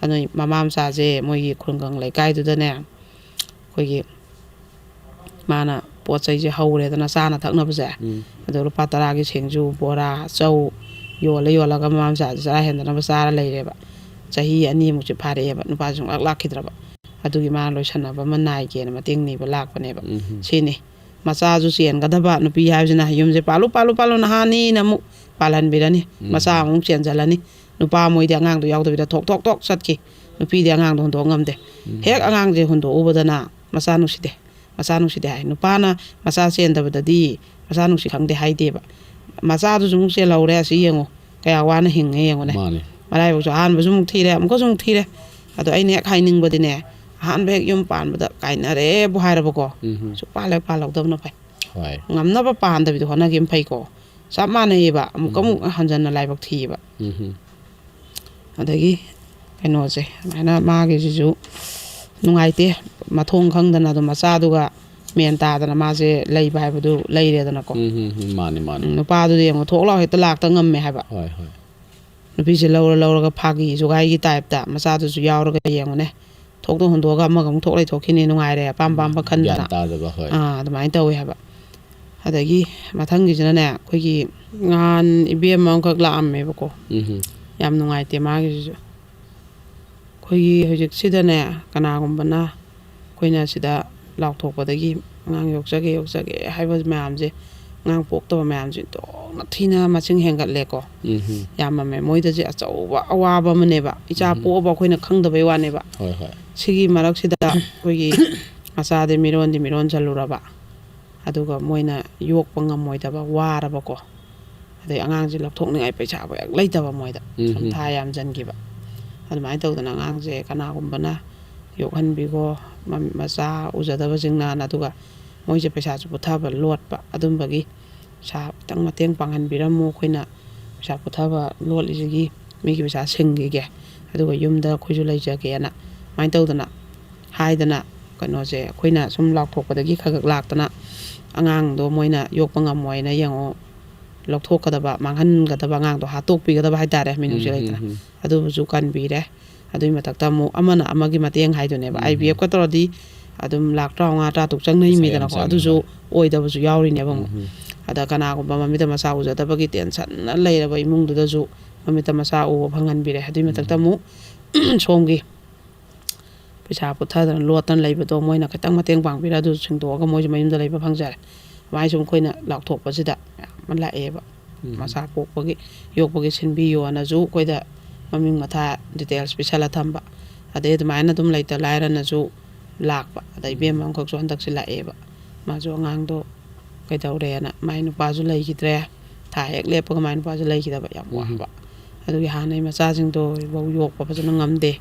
ꯑꯗꯨ ꯃꯃꯥ ꯃꯆꯥꯁꯦ ꯃꯣꯏꯒꯤ ꯈꯨꯡꯒꯪ ꯂꯩꯀꯥꯏꯗꯨꯗꯅꯦ, ꯑꯩꯈꯣꯏꯒꯤ ꯃꯥꯅ ꯄꯣꯠ ꯆꯩꯁꯦ ꯍꯧꯔꯦꯗꯅ, ꯆꯥꯅ ꯊꯛꯅꯕꯁꯦ꯫ ꯎꯝ꯫ ꯑꯗꯣ ꯂꯨꯄꯥ ꯇꯔꯥꯒꯤ ꯁꯦꯡꯖꯨ, ꯕꯣꯔꯥ, ꯆꯧ ꯌꯣꯜꯂ ꯌꯣꯜꯂꯒ ꯃꯃꯥ ꯃꯆꯥꯁꯦ ꯆꯔꯥ ꯍꯦꯟꯗꯅꯕ ꯆꯥꯔ ꯂꯩꯔꯦꯕ꯫ ꯆꯍꯤ ꯑꯅꯤꯃꯨꯛꯁꯦ ꯐꯥꯔꯛꯑꯦꯕ, ꯅꯨꯄꯥꯁꯦ ꯁꯨꯡꯂꯥꯛ ꯂꯥꯛꯈꯤꯗ꯭ꯔꯕ꯫ ꯑꯗꯨꯒꯤ ꯃꯥꯅ ꯂꯣꯏꯁꯟꯅꯕ ꯑꯃ ꯅꯥꯏꯒꯦꯅ ꯃꯇꯦꯡ ꯅꯤꯕ ꯂꯥꯛꯄꯅꯦꯕ꯫ ꯎꯝ꯫ ꯁꯤꯅꯤ꯫ ꯃꯆꯥꯁꯨ ꯆꯦꯟꯒꯗꯕ ꯅꯨꯄꯤ ꯍꯥꯏꯕꯁꯤꯅ ꯌꯨꯝꯁꯦ ꯄꯥꯜꯂꯨ, ꯄꯥꯜꯂꯨ, ꯄꯥꯜꯂꯨ, ꯅꯍꯥꯅꯤꯅ ꯑꯃꯨꯛ ꯄꯥꯜꯍꯟꯕꯤꯔꯅꯤ꯫ ꯎꯝ꯫ ꯃꯆꯥ ꯑꯃꯨꯛ ꯆꯦꯟꯖꯜꯂꯅꯤ꯫ ꯅꯨꯄꯥ ꯃꯣꯏꯗꯤ ꯑꯉꯥꯡꯗꯣ ꯌꯥꯎꯗꯕꯤꯗ ꯊꯣꯛ, ꯊꯣꯛ, ꯊꯣꯛ ꯆꯠꯈꯤ꯫ ꯅꯨꯄꯤꯗꯤ ꯑꯉꯥꯡꯗꯣ ꯍꯨꯟꯗꯣꯛ ꯉꯝꯗꯦ꯫ ꯎꯝ꯫ ꯍꯦꯛ ꯑꯉꯥꯡꯁꯦ ꯍꯨꯟꯗꯣꯛꯎꯕꯗꯅ ꯃꯆꯥ ꯅꯨꯡꯁꯤꯗꯦ꯫ ꯃꯆꯥ ꯅꯨꯡꯁꯤꯗꯦ ꯍꯥꯏ꯫ ꯅꯨꯄꯥꯅ ꯃꯆꯥ ꯆꯦꯟꯗꯕꯗꯗꯤ ꯃꯆꯥ ꯅꯨꯡꯁꯤ ꯈꯪꯗꯦ ꯍꯥꯏꯗꯦꯕ꯫ ꯃꯆꯥꯗꯨꯁꯨ ꯑꯃꯨꯛ ꯆꯦꯜꯍꯧꯔꯦ, ꯑꯁꯤ ꯌꯦꯡꯉꯨ, ꯀꯌꯥ ꯋꯥꯅ ꯍꯤꯡꯉꯦ ꯌꯦꯡꯉꯨꯅꯦ꯫ ꯃꯥꯅꯤ꯫ ꯃꯔꯥꯏꯕꯛꯁꯨ ꯑꯍꯥꯟꯕꯁꯨ ꯑꯃꯨꯛ ꯊꯤꯔꯦ, ꯑꯃꯨꯛꯀꯁꯨ ꯑꯃꯨꯛ ꯊꯤꯔꯦ꯫ ꯑꯗꯣ ꯑꯩꯅ ꯍꯦꯛ ꯍꯥꯏꯅꯤꯡꯕꯗꯤꯅꯦ, ꯑꯍꯥꯟꯕ ꯍꯦꯛ ꯌꯨꯝ ꯄꯥꯟꯕꯗ ꯀꯥꯏꯅꯔꯦꯕꯨ ꯍꯥꯏꯔꯕꯀꯣ, ꯎꯝ꯫ ꯁꯨꯛꯄꯥꯜ ꯍꯦꯛ ꯄꯥꯜꯍꯧꯗꯕꯅ ꯐꯩ꯫ ꯍꯣꯏ꯫ ꯉꯝꯅꯕ ꯄꯥꯟꯗꯕꯤꯗꯣ ꯍꯣꯠꯅꯈꯤꯕꯅ ꯐꯩꯀꯣ꯫ ꯆꯞ ꯃꯥꯟꯅꯩꯌꯦꯕ, ꯑꯃꯨꯛꯀ ꯑꯃꯨꯛ ꯍꯟꯖꯟꯅ ꯂꯥꯏꯕꯛ ꯊꯤꯌꯦꯕ꯫ ꯎꯝ꯫ ꯑꯗꯒꯤ ꯀꯩꯅꯣꯁꯦ, ꯑꯗꯨꯃꯥꯏꯅ ꯃꯥꯒꯤꯁꯤꯁꯨ ꯅꯨꯡꯉꯥꯏꯇꯦ, ꯃꯊꯣꯡ ꯈꯪꯗꯅ ꯑꯗꯨꯝ ꯃꯆꯥꯗꯨꯒ ꯃꯦꯟ ꯇꯥꯗꯅ ꯃꯥꯁꯦ ꯂꯩꯕ ꯍꯥꯏꯕꯗꯨ ꯂꯩꯔꯦꯗꯅꯀꯣ꯫ ꯎꯝ, ꯎꯝ, ꯎꯝ, ꯃꯥꯅꯤ, ꯃꯥꯅꯤ꯫ ꯎꯝ, ꯅꯨꯄꯥꯗꯨꯗꯤ ꯌꯦꯡꯉꯣ, ꯊꯣꯛ ꯂꯥꯎ ꯍꯦꯛꯇ ꯂꯥꯛꯇ ꯉꯝꯃꯦ ꯍꯥꯏꯕ꯫ ꯍꯣꯏ, ꯍꯣꯏ꯫ ꯅꯨꯄꯤꯁꯦ ꯂꯧꯔ ꯂꯧꯔꯒ ꯐꯥꯒꯤ ꯖꯨꯒꯥꯏꯒꯤ ꯇꯥꯏꯞꯇ ꯃꯆꯥꯗꯨꯁꯨ ꯌꯥꯎꯔꯒ ꯌꯦꯡꯉꯨꯅꯦ꯫ ꯊꯣꯛꯇ ꯍꯨꯟꯗꯣꯛꯑꯒ ꯑꯃꯒ ꯑꯃꯨꯛ ꯊꯣꯛ ꯂꯩꯊꯣꯛꯈꯤꯅꯤ, ꯅꯨꯡꯉꯥꯏꯔꯦ, ꯑꯄꯥꯝ ꯑꯄꯥꯝꯕ ꯈꯟꯗꯅ꯫ ꯒ꯭ꯌꯥꯟ ꯇꯥꯗꯕ, ꯍꯣꯏ꯫ ꯑꯥ, ꯑꯗꯨꯃꯥꯏꯅ ꯇꯧꯋꯦ ꯍꯥꯏꯕ꯫ ꯑꯗꯒꯤ ꯃꯊꯪꯒꯤꯁꯤꯅꯅꯦ, ꯑꯩꯈꯣꯏꯒꯤ ꯉꯍꯥꯟ ꯏꯕꯦꯝꯃ ꯑꯃꯈꯛ ꯂꯥꯛꯑꯝꯃꯦꯕꯀꯣ꯫ ꯎꯝ꯫ ꯌꯥꯝ ꯅꯨꯡꯉꯥꯏꯇꯦ ꯃꯥꯒꯤꯁꯤꯁꯨ꯫ ꯑꯩꯈꯣꯏꯒꯤ ꯍꯧꯖꯤꯛꯁꯤꯗꯅꯦ, ꯀꯅꯥꯒꯨꯝꯕꯅ ꯑꯩꯈꯣꯏꯅ ꯁꯤꯗ ꯂꯥꯎꯊꯣꯛꯄꯗꯒꯤ ꯑꯉꯥꯡ ꯌꯣꯛꯆꯒꯦ, ꯌꯣꯛꯆꯒꯦ ꯍꯥꯏꯕ ꯃꯌꯥꯝꯁꯦ, ꯑꯉꯥꯡ ꯄꯣꯛꯇꯕ ꯃꯌꯥꯝꯁꯦ ꯑꯣꯟꯊꯣꯛꯅ ꯊꯤꯅ ꯃꯁꯤꯡ ꯍꯦꯟꯒꯠꯂꯦꯀꯣ꯫ ꯎꯝ꯫ ꯌꯥꯝꯃꯝꯃꯦ꯫ ꯃꯣꯏꯗꯁꯦ ꯑꯆꯧꯕ ꯑꯋꯥꯕ ꯑꯃꯅꯦꯕ꯫ ꯏꯆꯥ ꯎꯝ꯫ ꯄꯣꯛꯑꯕ ꯑꯩꯈꯣꯏꯅ ꯈꯪꯗꯕꯩ ꯋꯥꯅꯦꯕ꯫ ꯍꯣꯏ, ꯍꯣꯏ꯫ ꯁꯤꯒꯤ ꯃꯔꯛꯁꯤꯗ ꯑꯩꯈꯣꯏꯒꯤ ꯃꯆꯥꯗꯤ ꯃꯤꯔꯣꯟꯗꯤ ꯃꯤꯔꯣꯟꯁꯜꯂꯨꯔꯕ, ꯑꯗꯨꯒ ꯃꯣꯏꯅ ꯌꯣꯛꯄ ꯉꯝꯃꯣꯏꯗꯕ, ꯋꯥꯔꯕꯀꯣ꯫ ꯑꯗꯩ ꯑꯉꯥꯡꯁꯦ ꯂꯧꯊꯣꯛꯅꯤꯡꯉꯥꯏ ꯄꯩꯁꯥ ꯍꯦꯛ ꯂꯩꯇꯕ ꯃꯣꯏꯗ꯫ ꯎꯝ, ꯁꯨꯝ ꯎꯝ꯫ ꯊꯥ ꯌꯥꯝꯖꯟꯈꯤꯕ꯫ ꯑꯗꯨꯃꯥꯏꯅ ꯇꯧꯗꯅ ꯑꯉꯥꯡꯁꯦ ꯀꯅꯥꯒꯨꯝꯕꯅ ꯌꯣꯛꯍꯟꯕꯤꯈꯣ, ꯃ-, ꯃꯆꯥ ꯎꯖꯗꯕꯁꯤꯡꯅꯅ, ꯑꯗꯨꯒ ꯃꯣꯏꯁꯦ ꯄꯩꯁꯥꯁꯨ ꯄꯨꯊꯕ ꯂꯣꯠꯄ, ꯑꯗꯨꯝꯕꯒꯤ ꯄꯩꯁꯥ ꯈꯤꯇꯪ ꯃꯇꯦꯡ ꯄꯥꯡꯍꯟꯕꯤꯔꯝꯃꯨ, ꯑꯩꯈꯣꯏꯅ ꯄꯩꯁꯥ ꯄꯨꯊꯕ ꯂꯣꯠꯂꯤꯁꯤꯒꯤ ꯃꯤꯒꯤ ꯄꯩꯁꯥ ꯁꯤꯡꯈꯤꯒꯦ, ꯑꯗꯨꯒ ꯌꯨꯝꯗ ꯑꯩꯈꯣꯏꯁꯨ ꯂꯩꯖꯒꯦꯅ, ꯑꯗꯨꯃꯥꯏꯅ ꯇꯧꯗꯅ ꯍꯥꯏꯗꯅ, ꯀꯩꯅꯣꯁꯦ ꯑꯩꯈꯣꯏꯅ ꯁꯨꯝ ꯂꯥꯎꯊꯣꯛꯄꯗꯒꯤ ꯈꯛ ꯈꯛ ꯂꯥꯛꯇꯅ, ꯑꯉꯥꯡꯗꯣ ꯃꯣꯏꯅ ꯌꯣꯛꯄ ꯉꯝꯃꯣꯏꯅ ꯌꯦꯡꯉꯣ, ꯂꯧꯊꯣꯛꯀꯗꯕ, ꯃꯥꯡꯍꯟꯒꯗꯕ, ꯑꯉꯥꯡꯗꯣ ꯍꯥꯠꯇꯣꯛꯄꯤꯒꯗꯕ ꯍꯥꯏꯇꯥꯔꯦ, ꯃꯤꯅꯨꯡꯁꯤ ꯎꯝ, ꯂꯩꯇꯅ꯫ ꯎꯝ, ꯎꯝ꯫ ꯑꯗꯨꯕꯨꯁꯨ ꯀꯟꯕꯤꯔꯦ꯫ ꯑꯗꯨꯒꯤ ꯃꯊꯛꯇ ꯑꯃꯨꯛ ꯑꯃꯅ ꯑꯃꯒꯤ ꯃꯇꯦꯡ ꯍꯥꯏꯗꯨꯅꯦꯕ꯫ ꯎꯝ, ꯑꯥꯏ ꯕꯤ ꯑꯦꯐꯀ ꯇꯧꯔꯗꯤ ꯑꯗꯨꯝ ꯂꯥꯛ ꯇꯔꯥꯃꯉꯥ, ꯇꯔꯥ ꯇꯔꯨꯛ ꯆꯪꯅꯩ ꯄꯩꯁꯥ ꯌꯥꯝ ꯃꯤꯗꯅꯀꯣ꯫ ꯆꯪꯉꯤ, ꯑꯗꯨꯁꯨ ꯍꯣꯏ꯫ ꯑꯣꯏꯗꯕꯁꯨ ꯌꯥꯎꯔꯤꯅꯦꯕ ꯑꯃꯨꯛ꯫ ꯎꯝ, ꯎꯝ꯫ ꯑꯗ ꯀꯅꯥꯒꯨꯝꯕ ꯃꯃꯤꯠꯇ ꯃꯆꯥ ꯎꯖꯗꯕꯒꯤ ꯇꯦꯟꯁꯟꯅ ꯂꯩꯔꯕ ꯏꯃꯨꯡꯗꯨꯗꯁꯨ ꯃꯃꯤꯠꯇ ꯃꯆꯥ ꯎꯕ ꯐꯪꯍꯟꯕꯤꯔꯦ꯫ ꯑꯗꯨꯒꯤ ꯃꯊꯛꯇ ꯎꯝ꯫ ꯑꯃꯨꯛ ꯁꯣꯝꯒꯤ ꯄꯩꯁꯥ ꯄꯨꯊꯗꯅ ꯂꯣꯠꯇꯅ ꯂꯩꯕꯗꯣ ꯃꯣꯏꯅ ꯈꯤꯇꯪ ꯃꯇꯦꯡ ꯄꯥꯡꯕꯤꯔ ꯑꯗꯨ ꯁꯤꯡꯗꯣꯛꯑꯒ ꯃꯣꯏꯁꯨ ꯃꯌꯨꯝꯗ ꯂꯩꯕ ꯐꯪꯖꯔꯦ꯫ ꯑꯗꯨꯃꯥꯏꯅ ꯁꯨꯝ ꯑꯩꯈꯣꯏꯅ ꯂꯥꯎꯊꯣꯛꯄꯁꯤꯗ ꯃꯌꯥꯝ ꯑꯃ ꯂꯥꯛꯑꯦꯕ꯫ ꯎꯝ꯫ ꯃꯆꯥ ꯄꯣꯛꯄꯒꯤ, ꯌꯣꯛꯄꯒꯤ ꯁꯤꯟꯕꯤꯌꯣꯅꯁꯨ ꯑꯩꯈꯣꯏꯗ ꯃꯃꯤꯡ ꯃꯊꯥ, ꯗꯤꯇꯦꯜꯁ ꯄꯤꯁꯜꯂ ꯊꯝꯕ꯫ ꯑꯗꯩ ꯑꯗꯨꯃꯥꯏꯅ ꯑꯗꯨꯝ ꯂꯩꯇ ꯂꯥꯏꯔꯅꯁꯨ ꯂꯥꯛꯄ꯫ ꯑꯗ ꯏꯕꯦꯝꯃ ꯑꯃꯈꯛꯁꯨ ꯍꯟꯗꯛꯁꯦ ꯂꯥꯛꯑꯦꯕ꯫ ꯃꯥꯁꯨ ꯑꯉꯥꯡꯗꯣ ꯀꯩꯗꯧꯔꯦꯅ, ꯃꯥꯏ ꯅꯨꯄꯥꯁꯨ ꯂꯩꯈꯤꯗ꯭ꯔꯦ, ꯊꯥ ꯍꯦꯛ ꯂꯦꯞꯄꯒ ꯃꯥꯏ ꯅꯨꯄꯥꯁꯨ ꯂꯩꯈꯤꯗꯕ꯫ ꯌꯥꯝ ꯋꯥꯕ꯫ ꯑꯗꯨꯒꯤ ꯍꯥꯟꯅꯩ ꯃꯆꯥꯁꯤꯡꯗꯣ ꯐꯧ ꯌꯣꯛꯄ ꯐꯖꯅ ꯉꯝꯗꯦ꯫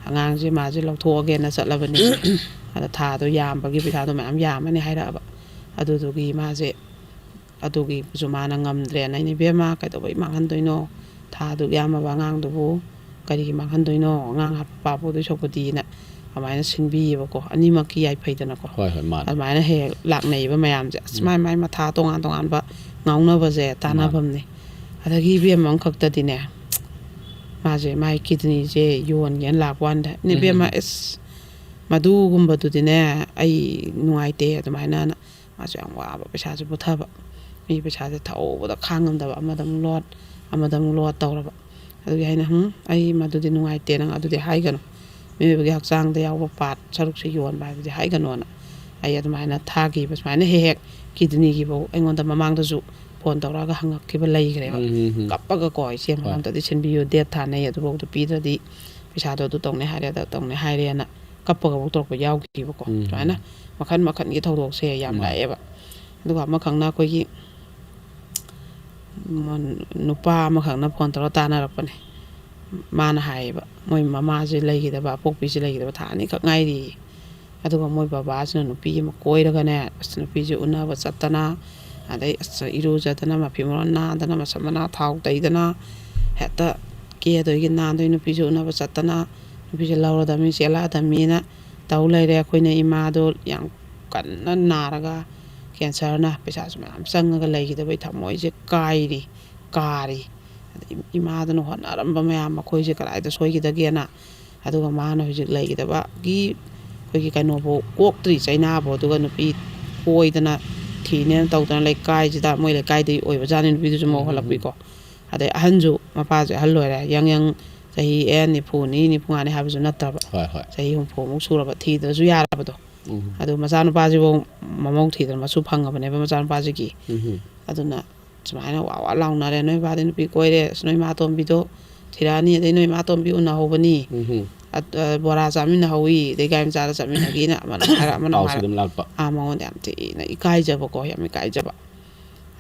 ꯑꯉꯥꯡꯁꯦ ꯃꯥꯁꯦ ꯂꯧꯊꯣꯛꯑꯒꯦꯅ ꯆꯠꯂꯕꯅꯤ꯫ ꯑꯗ ꯊꯥꯗꯣ ꯌꯥꯝꯕꯒꯤ ꯄꯩꯁꯥꯗꯣ ꯃꯌꯥꯝ ꯌꯥꯝꯃꯅꯤ ꯍꯥꯏꯔꯛꯑꯕ꯫ ꯑꯗꯨꯗꯨꯒꯤ ꯃꯥꯁꯦ ꯑꯗꯨꯒꯤꯁꯨ ꯃꯥꯅ ꯉꯝꯗ꯭ꯔꯦꯅ, "ꯑꯩꯅ, ꯏꯕꯦꯝꯃ, ꯀꯩꯗꯧꯕꯩ ꯃꯥꯡꯍꯟꯗꯣꯏꯅꯣ? ꯊꯥꯗꯨꯛ ꯌꯥꯝꯃꯕ ꯑꯉꯥꯡꯗꯨꯕꯨ ꯀꯔꯤꯒꯤ ꯃꯥꯡꯍꯟꯗꯣꯏꯅꯣ? ꯑꯉꯥꯡ ꯍꯥꯞꯄ ꯄꯥꯞ ꯄꯨꯗꯣꯏ ꯁꯔꯨꯛꯄꯨꯗꯤꯅ" ꯑꯗꯨꯃꯥꯏꯅ ꯁꯤꯟꯕꯤꯌꯦꯕꯀꯣ꯫ ꯑꯅꯤꯃꯛꯀꯤ ꯌꯥꯏꯐꯩꯗꯅꯀꯣ꯫ ꯍꯣꯏ, ꯍꯣꯏ, ꯃꯥꯅꯦ꯫ ꯑꯗꯨꯃꯥꯏꯅ ꯍꯦꯛ ꯍꯦꯛ ꯂꯥꯛꯅꯩꯌꯦꯕ ꯃꯌꯥꯝꯁꯦ꯫ ꯑꯁ, ꯎꯝ꯫ ꯃꯥꯏ ꯃꯥꯏ ꯃꯊꯥ ꯇꯣꯉꯥꯟ ꯇꯣꯉꯥꯟꯕ ꯉꯥꯎꯅꯕꯁꯦ ꯃꯥꯅꯦ꯫ ꯇꯥꯟꯅꯐꯝꯅꯦ꯫ ꯑꯗꯒꯤ ꯏꯕꯦꯝꯃ ꯑꯃꯈꯛꯇꯗꯤꯅꯦ, ꯃꯥꯁꯦ ꯃꯥꯏ ꯀꯤꯗꯅꯤꯁꯦ ꯌꯣꯟꯒꯦꯅ ꯂꯥꯛꯄ ꯋꯥꯅꯤꯗ꯫ "ꯏꯅꯦ ꯎꯝ, ꯏꯕꯦꯝꯃ, ꯎꯝ, ꯎꯝ꯫ ꯑꯁ, ꯃꯗꯨꯒꯨꯝꯕꯗꯨꯗꯤꯅꯦ, ꯑꯩ ꯅꯨꯡꯉꯥꯏꯇꯦ" ꯑꯗꯨꯃꯥꯏꯅ ꯍꯥꯏꯅ꯫ ꯃꯥꯁꯨ ꯌꯥꯝ ꯋꯥꯕ, ꯄꯩꯁꯥꯁꯨ ꯄꯨꯊꯕ꯫ ꯃꯤ ꯄꯩꯁꯥꯁꯦ ꯊꯧꯕꯗ ꯈꯥꯡꯉꯝꯗꯕ, ꯑꯃꯗ ꯑꯃꯨꯛ ꯂꯣꯠ, ꯑꯃꯗ ꯑꯃꯨꯛ ꯂꯣꯠ ꯇꯧꯔꯕ꯫ ꯑꯗꯨꯒꯤ ꯑꯩꯅ, "ꯍꯨꯝ, ꯑꯩ ꯃꯗꯨꯗꯤ ꯅꯨꯡꯉꯥꯏꯇꯦ, ꯅꯪ ꯑꯗꯨꯗꯤ ꯍꯥꯏꯒꯅꯨ꯫ ꯃꯤꯑꯣꯏꯕꯒꯤ ꯍꯛꯆꯥꯡꯗ ꯌꯥꯎꯕ ꯄꯥꯔꯠ ꯁꯔꯨꯛꯁꯦ ꯌꯣꯟꯕ ꯍꯥꯏꯕꯗꯤ ꯍꯥꯏꯒꯅꯣꯅ" ꯑꯩ ꯑꯗꯨꯃꯥꯏꯅ ꯊꯥꯈꯤꯕ꯫ ꯁꯨꯃꯥꯏꯅ ꯍꯦꯛ ꯍꯦꯛ ꯀꯤꯗꯅꯤꯒꯤꯐꯧ ꯑꯩꯉꯣꯟꯗ ꯃꯃꯥꯡꯗꯁꯨ ꯐꯣꯟ ꯇꯧꯔꯛꯑꯒ ꯍꯪꯉꯛꯈꯤꯕ ꯂꯩꯈ꯭ꯔꯦꯕ꯫ ꯎꯝ, ꯎꯝ, ꯎꯝ꯫ ꯀꯞꯄꯒꯀꯣ, "ꯏꯆꯦ, ꯑꯃ ꯍꯣꯏ꯫ ꯑꯝꯇꯗꯤ ꯁꯤꯟꯕꯤꯌꯨ, ꯗꯦꯠ ꯊꯥꯅꯩ, ꯑꯗꯨꯐꯥꯎꯗ ꯄꯤꯗ꯭ꯔꯗꯤ ꯄꯩꯁꯥꯗꯣ ꯑꯗꯨ ꯇꯧꯅꯤ ꯍꯥꯏꯔꯦ, ꯑꯗꯥ ꯇꯧꯅꯤ ꯍꯥꯏꯔꯦꯅ" ꯀꯞꯄꯒꯐꯧ ꯇꯧꯔꯛꯄ ꯌꯥꯎꯈꯤꯕꯀꯣ꯫ ꯎꯝ꯫ ꯁꯨꯃꯥꯏꯅ ꯃꯈꯟ ꯃꯈꯟꯒꯤ ꯊꯧꯗꯣꯛꯁꯦ ꯌꯥꯝ ꯎꯝ꯫ ꯂꯥꯛꯑꯦꯕ꯫ ꯑꯗꯨꯒ ꯑꯃꯈꯛꯅ ꯑꯩꯈꯣꯏꯒꯤ ꯅꯨꯄꯥ ꯑꯃꯈꯛꯅ ꯐꯣꯟ ꯇꯧꯔ ꯇꯥꯟꯅꯔꯛꯄꯅꯦ꯫ ꯃꯥꯅ ꯍꯥꯏꯌꯦꯕ, ꯃꯣꯏ ꯃꯃꯥꯁꯦ ꯂꯩꯈꯤꯗꯕ, ꯑꯄꯣꯛꯄꯤꯁꯦ ꯂꯩꯈꯤꯗꯕ ꯊꯥ ꯑꯅꯤꯈꯛ ꯉꯥꯏꯔꯤꯌꯦ꯫ ꯑꯗꯨꯒ ꯃꯣꯏ ꯕꯕꯥꯁꯤꯅ ꯅꯨꯄꯤ ꯑꯃ ꯀꯣꯏꯔꯒꯅꯦ, ꯑꯁ, ꯅꯨꯄꯤꯁꯦ ꯎꯅꯕ ꯆꯠꯇꯅ, ꯑꯗꯩ, ꯑꯁ, ꯏꯔꯨꯖꯗꯅ, ꯃꯐꯤ ꯃꯔꯣꯟ ꯅꯥꯟꯗꯅ, ꯃꯁꯝ ꯃꯅꯥ ꯊꯥꯎ ꯇꯩꯗꯅ, ꯍꯦꯛꯇ ꯀꯦꯗꯣꯏꯒꯤ ꯅꯥꯟꯗꯣꯏ ꯅꯨꯄꯤꯁꯦ ꯎꯅꯕ ꯆꯠꯇꯅ, ꯅꯨꯄꯤꯁꯦ ꯂꯧꯔꯗꯕꯅꯤ, ꯆꯦꯜꯂꯛꯑꯗꯕꯅꯤꯅ ꯇꯧ ꯂꯩꯔꯦ꯫ ꯑꯩꯈꯣꯏꯅ ꯏꯃꯥꯗꯣ ꯌꯥꯝ ꯀꯟꯅ ꯅꯥꯔꯒ, ꯀꯦꯟꯁꯔꯅ ꯄꯩꯁꯥꯁꯨ ꯃꯌꯥꯝ ꯆꯪꯉꯒ ꯂꯩꯈꯤꯗꯕꯩ ꯊꯃꯣꯏꯁꯦ ꯀꯥꯏꯔꯤ, ꯀꯥꯔꯤ꯫ ꯑꯗꯩ ꯏꯃꯥꯗꯨꯅ ꯍꯣꯠꯅꯔꯝꯕ ꯃꯌꯥꯝ ꯃꯈꯣꯏꯁꯦ ꯀꯗꯥꯏꯗ ꯁꯣꯏꯈꯤꯗꯒꯦꯅ꯫ ꯑꯗꯨꯒ ꯃꯥꯅ ꯍꯧꯖꯤꯛ ꯂꯩꯈꯤꯗꯕꯒꯤ ꯑꯩꯈꯣꯏꯒꯤ ꯀꯩꯅꯣꯕꯨ ꯀꯣꯛꯇ꯭ꯔꯤ, ꯆꯩꯅꯥꯕꯨ꯫ ꯑꯗꯨꯒ ꯅꯨꯄꯤ ꯀꯣꯏꯗꯅ ꯊꯤꯅꯦꯅ ꯇꯧꯗꯅ ꯂꯩꯀꯥꯏꯁꯤꯗ, ꯃꯣꯏ ꯂꯩꯀꯥꯏꯗꯒꯤ ꯑꯣꯏꯕꯖꯥꯠꯅꯤ, ꯅꯨꯄꯤꯗꯨꯁꯨ ꯃꯧ ꯎꯝ, ꯎꯝ, ꯎꯝ꯫ ꯍꯜꯂꯛꯄꯤꯀꯣ꯫ ꯑꯗꯩ ꯑꯍꯟꯁꯨ, ꯃꯄꯥꯁꯨ ꯑꯍꯜ ꯑꯣꯏꯔꯦ, ꯌꯥꯡ ꯌꯥꯡ ꯆꯍꯤ ꯑꯦ ꯅꯤꯐꯨꯅꯤ, ꯅꯤꯐꯨ ꯃꯉꯥꯅꯤ ꯍꯥꯏꯕꯁꯨ ꯅꯠꯇ꯭ꯔꯕ, ꯍꯣꯏ, ꯍꯣꯏ꯫ ꯆꯍꯤ ꯍꯨꯝꯐꯨꯃꯨꯛ ꯁꯨꯔꯕ, ꯊꯤꯗ꯭ꯔꯁꯨ ꯌꯥꯔꯕꯗꯣ꯫ ꯎꯝ꯫ ꯑꯗꯨ ꯃꯆꯥꯅꯨꯄꯥꯁꯤꯐꯧ ꯃꯃꯧ ꯊꯤꯗꯅ ꯃꯁꯨ ꯐꯪꯉꯕꯅꯦꯕ, ꯃꯆꯥꯅꯨꯄꯥꯁꯤꯒꯤ꯫ ꯎꯝ꯫ ꯑꯗꯨꯅ ꯁꯨꯃꯥꯏꯅ ꯋꯥ ꯋꯥ ꯂꯥꯎꯅꯔꯦ, "ꯅꯣꯏ ꯕꯥꯗꯤ ꯅꯨꯄꯤ ꯀꯣꯏꯔꯦ, ꯑꯁ, ꯅꯣꯏ ꯃꯥꯇꯣꯝꯕꯤꯗꯣ ꯊꯤꯔꯛꯑꯅꯤ, ꯑꯗꯩ ꯅꯣꯏ ꯃꯥꯇꯣꯝꯕꯤ ꯎꯅꯍꯧꯕꯅꯤ, ꯎꯝ꯫ ꯑꯠ-, ꯑ, ꯕꯣꯔꯥ ꯆꯥꯃꯤꯟꯅꯍꯧꯋꯤ, ꯑꯗꯩ ꯒꯥꯔꯤ ꯃꯆꯥꯗ ꯆꯠꯃꯤꯟꯅꯈꯤꯅ ꯑꯃꯅ ꯍꯥꯏꯔ, ꯑꯃꯅ ꯑꯃꯨꯛ ꯄꯥꯎꯁꯨ ꯍꯥꯏꯔ꯫ ꯑꯗꯨꯝ ꯂꯥꯛꯄ꯫ ꯑꯥ, ꯃꯉꯣꯟꯗ ꯌꯥꯝ ꯊꯤꯅ ꯏꯀꯥꯏꯖꯕꯀꯣ, ꯌꯥꯝ ꯏꯀꯥꯏꯖꯕ꯫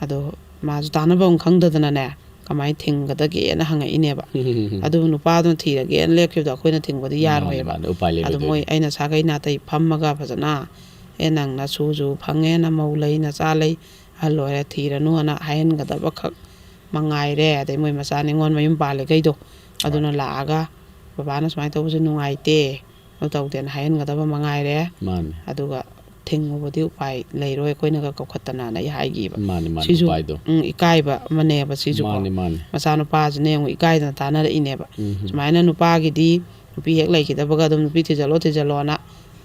ꯑꯗꯣ ꯃꯥꯁꯨ ꯇꯥꯟꯅꯐꯝ ꯈꯪꯗꯗꯅꯅꯦ, ꯀꯃꯥꯏꯅ ꯊꯤꯡꯒꯗꯒꯦꯅ ꯍꯪꯉꯛꯏꯅꯦꯕ꯫ ꯑꯗꯨꯕꯨ ꯅꯨꯄꯥꯗꯨꯅ ꯊꯤꯔꯒꯦꯅ ꯂꯦꯞꯈꯤꯕꯗꯣ ꯑꯩꯈꯣꯏꯅ ꯊꯤꯡꯕꯗꯤ ꯃꯥꯅꯦ, ꯌꯥꯔꯣꯏꯕ꯫ ꯃꯥꯅꯦ, ꯎꯄꯥꯏ ꯑꯗꯣ ꯃꯣꯏ ꯂꯩꯔꯣꯏꯗꯣꯏꯅꯦ꯫ ꯑꯩꯅ ꯁꯥꯒꯩ ꯅꯥꯇꯩ ꯐꯝꯃꯒ ꯐꯖꯅ, "ꯑꯦ, ꯅꯪ ꯅꯁꯨꯁꯨ ꯐꯪꯉꯦ, ꯅꯃꯧ ꯂꯩ, ꯅꯆꯥ ꯂꯩ, ꯑꯍꯜ ꯑꯣꯏꯔꯦ, ꯊꯤꯔꯅꯨ" ꯑꯅ ꯍꯥꯏꯍꯟꯒꯗꯕ ꯈꯛ ꯃꯉꯥꯏꯔꯦ꯫ ꯑꯗꯩ ꯃꯣꯏ ꯃꯆꯥ ꯅꯤꯉꯣꯜ ꯃꯌꯨꯝ ꯄꯥꯜꯂꯤꯈꯩꯗꯣ, ꯍꯣꯏ꯫ ꯑꯗꯨꯅ ꯂꯥꯛꯑꯒ, "ꯕꯕꯥꯅ ꯁꯨꯃꯥꯏꯅ ꯇꯧꯕꯁꯦ ꯅꯨꯡꯉꯥꯏꯇꯦ, ꯑꯗꯨ ꯇꯧꯗꯦꯅ" ꯍꯥꯏꯍꯟꯒꯗꯕ ꯃꯉꯥꯏꯔꯦ꯫ ꯃꯥꯅꯦ꯫ ꯑꯗꯨꯒ ꯊꯤꯡꯉꯨꯕꯗꯤ ꯎꯄꯥꯏ ꯂꯩꯔꯣꯏ, ꯑꯩꯈꯣꯏꯅꯒ ꯀꯧꯈꯠꯇꯅꯅ ꯑꯩ ꯍꯥꯏꯈꯤꯕ꯫ ꯃꯥꯅꯦ, ꯃꯥꯅꯦ, ꯁꯤꯁꯨ, ꯎꯄꯥꯏꯗꯣ꯫ ꯎꯝ, ꯏꯀꯥꯏꯕ ꯑꯃꯅꯦꯕ ꯁꯤꯁꯨꯀꯣ꯫ ꯃꯥꯅꯦ, ꯃꯥꯅꯦ꯫ ꯃꯆꯥꯅꯨꯄꯥꯁꯤꯅ ꯌꯦꯡꯉꯨ, ꯏꯀꯥꯏꯗꯅ ꯇꯥꯟꯅꯔꯛꯏꯅꯦꯕ꯫ ꯎꯝ, ꯎꯝ꯫ ꯁꯨꯃꯥꯏꯅ ꯅꯨꯄꯥꯒꯤꯗꯤ ꯅꯨꯄꯤ ꯍꯦꯛ ꯂꯩꯈꯤꯗꯕꯒ ꯑꯗꯨꯝ ꯅꯨꯄꯤ ꯊꯤꯖꯜꯂꯣ, ꯊꯤꯖꯜꯂꯣꯅ,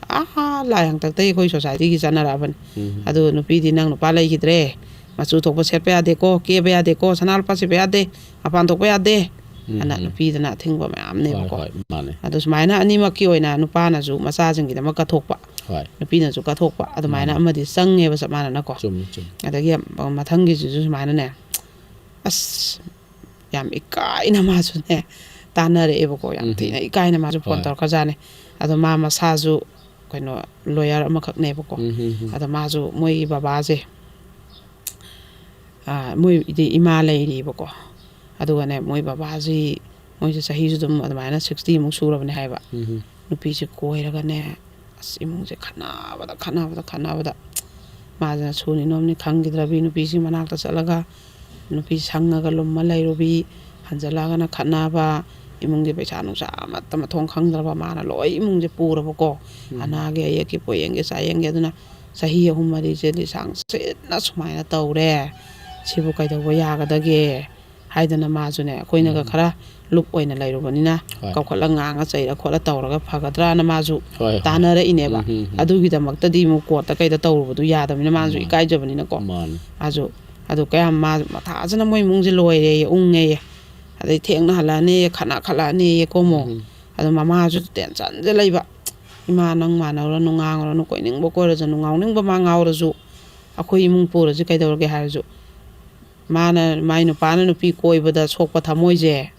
ꯑꯥ, ꯂꯥꯏ ꯍꯥꯛꯇꯛꯇꯒꯤ ꯑꯩꯈꯣꯏ ꯁꯣꯁꯥꯏꯇꯤꯒꯤ ꯆꯠꯅꯔꯛꯑꯕꯅꯤ꯫ ꯎꯝ꯫ ꯑꯗꯨ ꯅꯨꯄꯤꯗꯤ ꯅꯪ ꯅꯨꯄꯥ ꯂꯩꯈꯤꯗ꯭ꯔꯦ, ꯃꯆꯨ ꯊꯣꯛꯄ ꯁꯦꯠꯄ ꯌꯥꯗꯦꯀꯣ, ꯀꯦꯕ ꯌꯥꯗꯦꯀꯣ, ꯁꯅꯥ ꯂꯨꯄꯥ ꯁꯤꯕ ꯌꯥꯗꯦ, ꯃꯄꯥꯟ ꯊꯣꯛꯄ ꯌꯥꯗꯦ, ꯎꯝ, ꯑꯅ ꯎꯝ꯫ ꯅꯨꯄꯤꯗꯅ ꯑꯊꯤꯡꯕ ꯍꯣꯏ, ꯃꯌꯥꯝꯅꯦꯕꯀꯣ꯫ ꯍꯣꯏ, ꯃꯥꯅꯦ꯫ ꯑꯗꯨ ꯁꯨꯃꯥꯏꯅ ꯑꯅꯤꯃꯛꯀꯤ ꯑꯣꯏꯅ ꯅꯨꯄꯥꯅꯁꯨ ꯃꯆꯥꯁꯤꯡꯒꯤꯗꯃꯛ ꯀꯠꯊꯣꯛꯄ, ꯍꯣꯏ꯫ ꯅꯨꯄꯤꯅꯁꯨ ꯀꯠꯊꯣꯛꯄ, ꯑꯗꯨꯃꯥꯏꯅ ꯃꯥꯅꯦ꯫ ꯑꯃꯗꯤ ꯆꯪꯉꯦꯕ ꯆꯞ ꯃꯥꯟꯅꯅꯀꯣ꯫ ꯆꯨꯝꯃꯤ, ꯆꯨꯝꯃꯤ꯫ ꯑꯗꯒꯤ ꯃꯊꯪꯒꯤꯁꯤꯁꯨ ꯁꯨꯃꯥꯏꯅꯅꯦ, ꯑꯁ, ꯌꯥꯝ ꯏꯀꯥꯏꯅ ꯃꯥꯁꯨꯅꯦ ꯇꯥꯟꯅꯔꯛꯑꯦꯕꯀꯣ, ꯌꯥꯝ ꯎꯝ꯫ ꯊꯤꯅ ꯏꯀꯥꯏꯅ ꯃꯥꯁꯨ ꯐꯣꯟ ꯍꯣꯏ꯫ ꯇꯧꯔꯛꯈ꯭ꯔꯖꯥꯠꯅꯤ꯫ ꯑꯗꯣ ꯃꯥ ꯃꯁꯥꯁꯨ ꯀꯩꯅꯣ, ꯂꯣꯌꯔ ꯑꯃꯈꯛꯅꯦꯕꯀꯣ꯫ ꯎꯝ, ꯎꯝ, ꯎꯝ꯫ ꯑꯗꯣ ꯃꯥꯁꯨ ꯃꯣꯏꯒꯤ ꯕꯕꯥꯁꯦ, ꯑꯥ, ꯃꯣꯏꯗꯤ ꯏꯃꯥ ꯂꯩꯔꯤꯕꯀꯣ꯫ ꯑꯗꯨꯒꯅꯦ, ꯃꯣꯏ ꯕꯕꯥꯁꯤ, ꯃꯣꯏꯁꯦ ꯆꯍꯤꯁꯨ ꯑꯗꯨꯝ ꯑꯗꯨꯃꯥꯏꯅ sixty ꯃꯨꯛ ꯁꯨꯔꯕꯅꯦ ꯍꯥꯏꯕ꯫ ꯎꯝ꯫ ꯅꯨꯄꯤꯁꯦ ꯀꯣꯏꯔꯒꯅꯦ, ꯑꯁ, ꯏꯃꯨꯡꯁꯦ ꯈꯠꯅꯕꯗ, ꯈꯠꯅꯕꯗ, ꯈꯠꯅꯕꯗ, ꯃꯥꯁꯤꯅ ꯁꯨꯅꯤ ꯅꯣꯝꯅꯤ ꯈꯪꯈꯤꯗ꯭ꯔꯕꯤ ꯅꯨꯄꯤꯁꯤ ꯃꯅꯥꯛꯇ ꯆꯠꯂꯒ, ꯅꯨꯄꯤ ꯁꯪꯉꯒ ꯂꯨꯝꯃ ꯂꯩꯔꯨꯕꯤ, ꯍꯟꯖꯜꯂꯛꯑꯒꯅ ꯈꯠꯅꯕ, ꯏꯃꯨꯡꯒꯤ ꯄꯩꯁꯥ ꯅꯨꯡꯁꯥ ꯑꯃꯠꯇ ꯃꯊꯣꯡ ꯈꯪꯗ꯭ꯔꯕ, ꯃꯥꯅ ꯂꯣꯏ ꯏꯃꯨꯡꯁꯦ ꯄꯨꯔꯕꯀꯣ꯫ ꯎꯝ꯫ ꯑꯅꯥꯒꯤ ꯑꯌꯦꯛꯀꯤ ꯄꯣꯌꯦꯡꯒꯤ ꯆꯥꯌꯦꯡꯒꯤ, ꯑꯗꯨꯅ ꯆꯍꯤ ꯑꯍꯨꯝ ꯃꯔꯤꯁꯦ ꯂꯤꯁꯥꯡ ꯁꯤꯠꯅ ꯁꯨꯃꯥꯏꯅ ꯇꯧꯔꯦ꯫ ꯁꯤꯕꯨ ꯀꯩꯗꯧꯕ ꯌꯥꯒꯗꯒꯦ ꯍꯥꯏꯗꯅ ꯃꯥꯁꯨꯅꯦ, ꯑꯩꯈꯣꯏꯅꯒ ꯎꯝ꯫ ꯈꯔ ꯂꯨꯞ ꯑꯣꯏꯅ ꯂꯩꯔꯨꯕꯅꯤꯅ, ꯍꯣꯏ꯫ ꯀꯧꯈꯠꯂ ꯉꯥꯡꯉ ꯆꯩꯔ ꯈꯣꯠꯂ ꯇꯧꯔꯒ ꯐꯒꯗ꯭ꯔꯥꯅ ꯃꯥꯁꯨ ꯍꯣꯏ, ꯍꯣꯏ꯫ ꯇꯥꯟꯅꯔꯛꯏꯅꯦꯕ꯫ ꯎꯝ, ꯎꯝ, ꯎꯝ꯫ ꯑꯗꯨꯒꯤꯗꯃꯛꯇꯗꯤ ꯑꯃꯨꯛ ꯀꯣꯔꯠꯇ ꯀꯩꯗ ꯇꯧꯔꯨꯕꯗꯨ ꯌꯥꯗꯕꯅꯤꯅ ꯃꯥꯁꯨ ꯃꯥꯅꯤ꯫ ꯏꯀꯥꯏꯖꯕꯅꯤꯅꯀꯣ꯫ ꯃꯥꯅꯤ꯫ ꯃꯥꯁꯨ ꯑꯗꯨ ꯀꯌꯥꯝ ꯃꯥ ꯃꯊꯥꯁꯤꯅ ꯃꯣꯏ ꯏꯃꯨꯡꯁꯦ ꯂꯣꯏꯔꯦꯌꯦ, ꯎꯪꯉꯦꯌꯦ꯫ ꯑꯗꯩ ꯊꯦꯡꯅ ꯍꯜꯂꯛꯑꯅꯦꯌꯦ, ꯈꯠꯅ ꯈꯠꯂꯛꯑꯅꯦꯌꯦꯀꯣ ꯑꯃꯨꯛ꯫ ꯎꯝ꯫ ꯑꯗꯣ ꯃꯃꯥꯁꯨ ꯇꯦꯟꯁꯟꯁꯦ ꯂꯩꯕ꯫ "ꯏꯃꯥ, ꯅꯪ ꯃꯥꯟꯅꯧꯔꯅꯨ, ꯉꯥꯡꯉꯨꯔꯅꯨ, ꯀꯣꯏꯅꯤꯡꯕ ꯀꯣꯏꯔꯁꯅꯨ, ꯉꯥꯎꯅꯤꯡꯕ ꯃꯥ ꯉꯥꯎꯔꯁꯨ, ꯑꯩꯈꯣꯏ ꯏꯃꯨꯡ ꯄꯨꯔꯁꯤ ꯀꯩꯗꯧꯔꯒꯦ?" ꯍꯥꯏꯔꯁꯨ, ꯃꯥꯅ, ꯃꯥꯏ ꯅꯨꯄꯥꯅ ꯅꯨꯄꯤ ꯀꯣꯏꯕꯗ ꯁꯣꯛꯄ ꯊꯃꯣꯏꯁꯦ,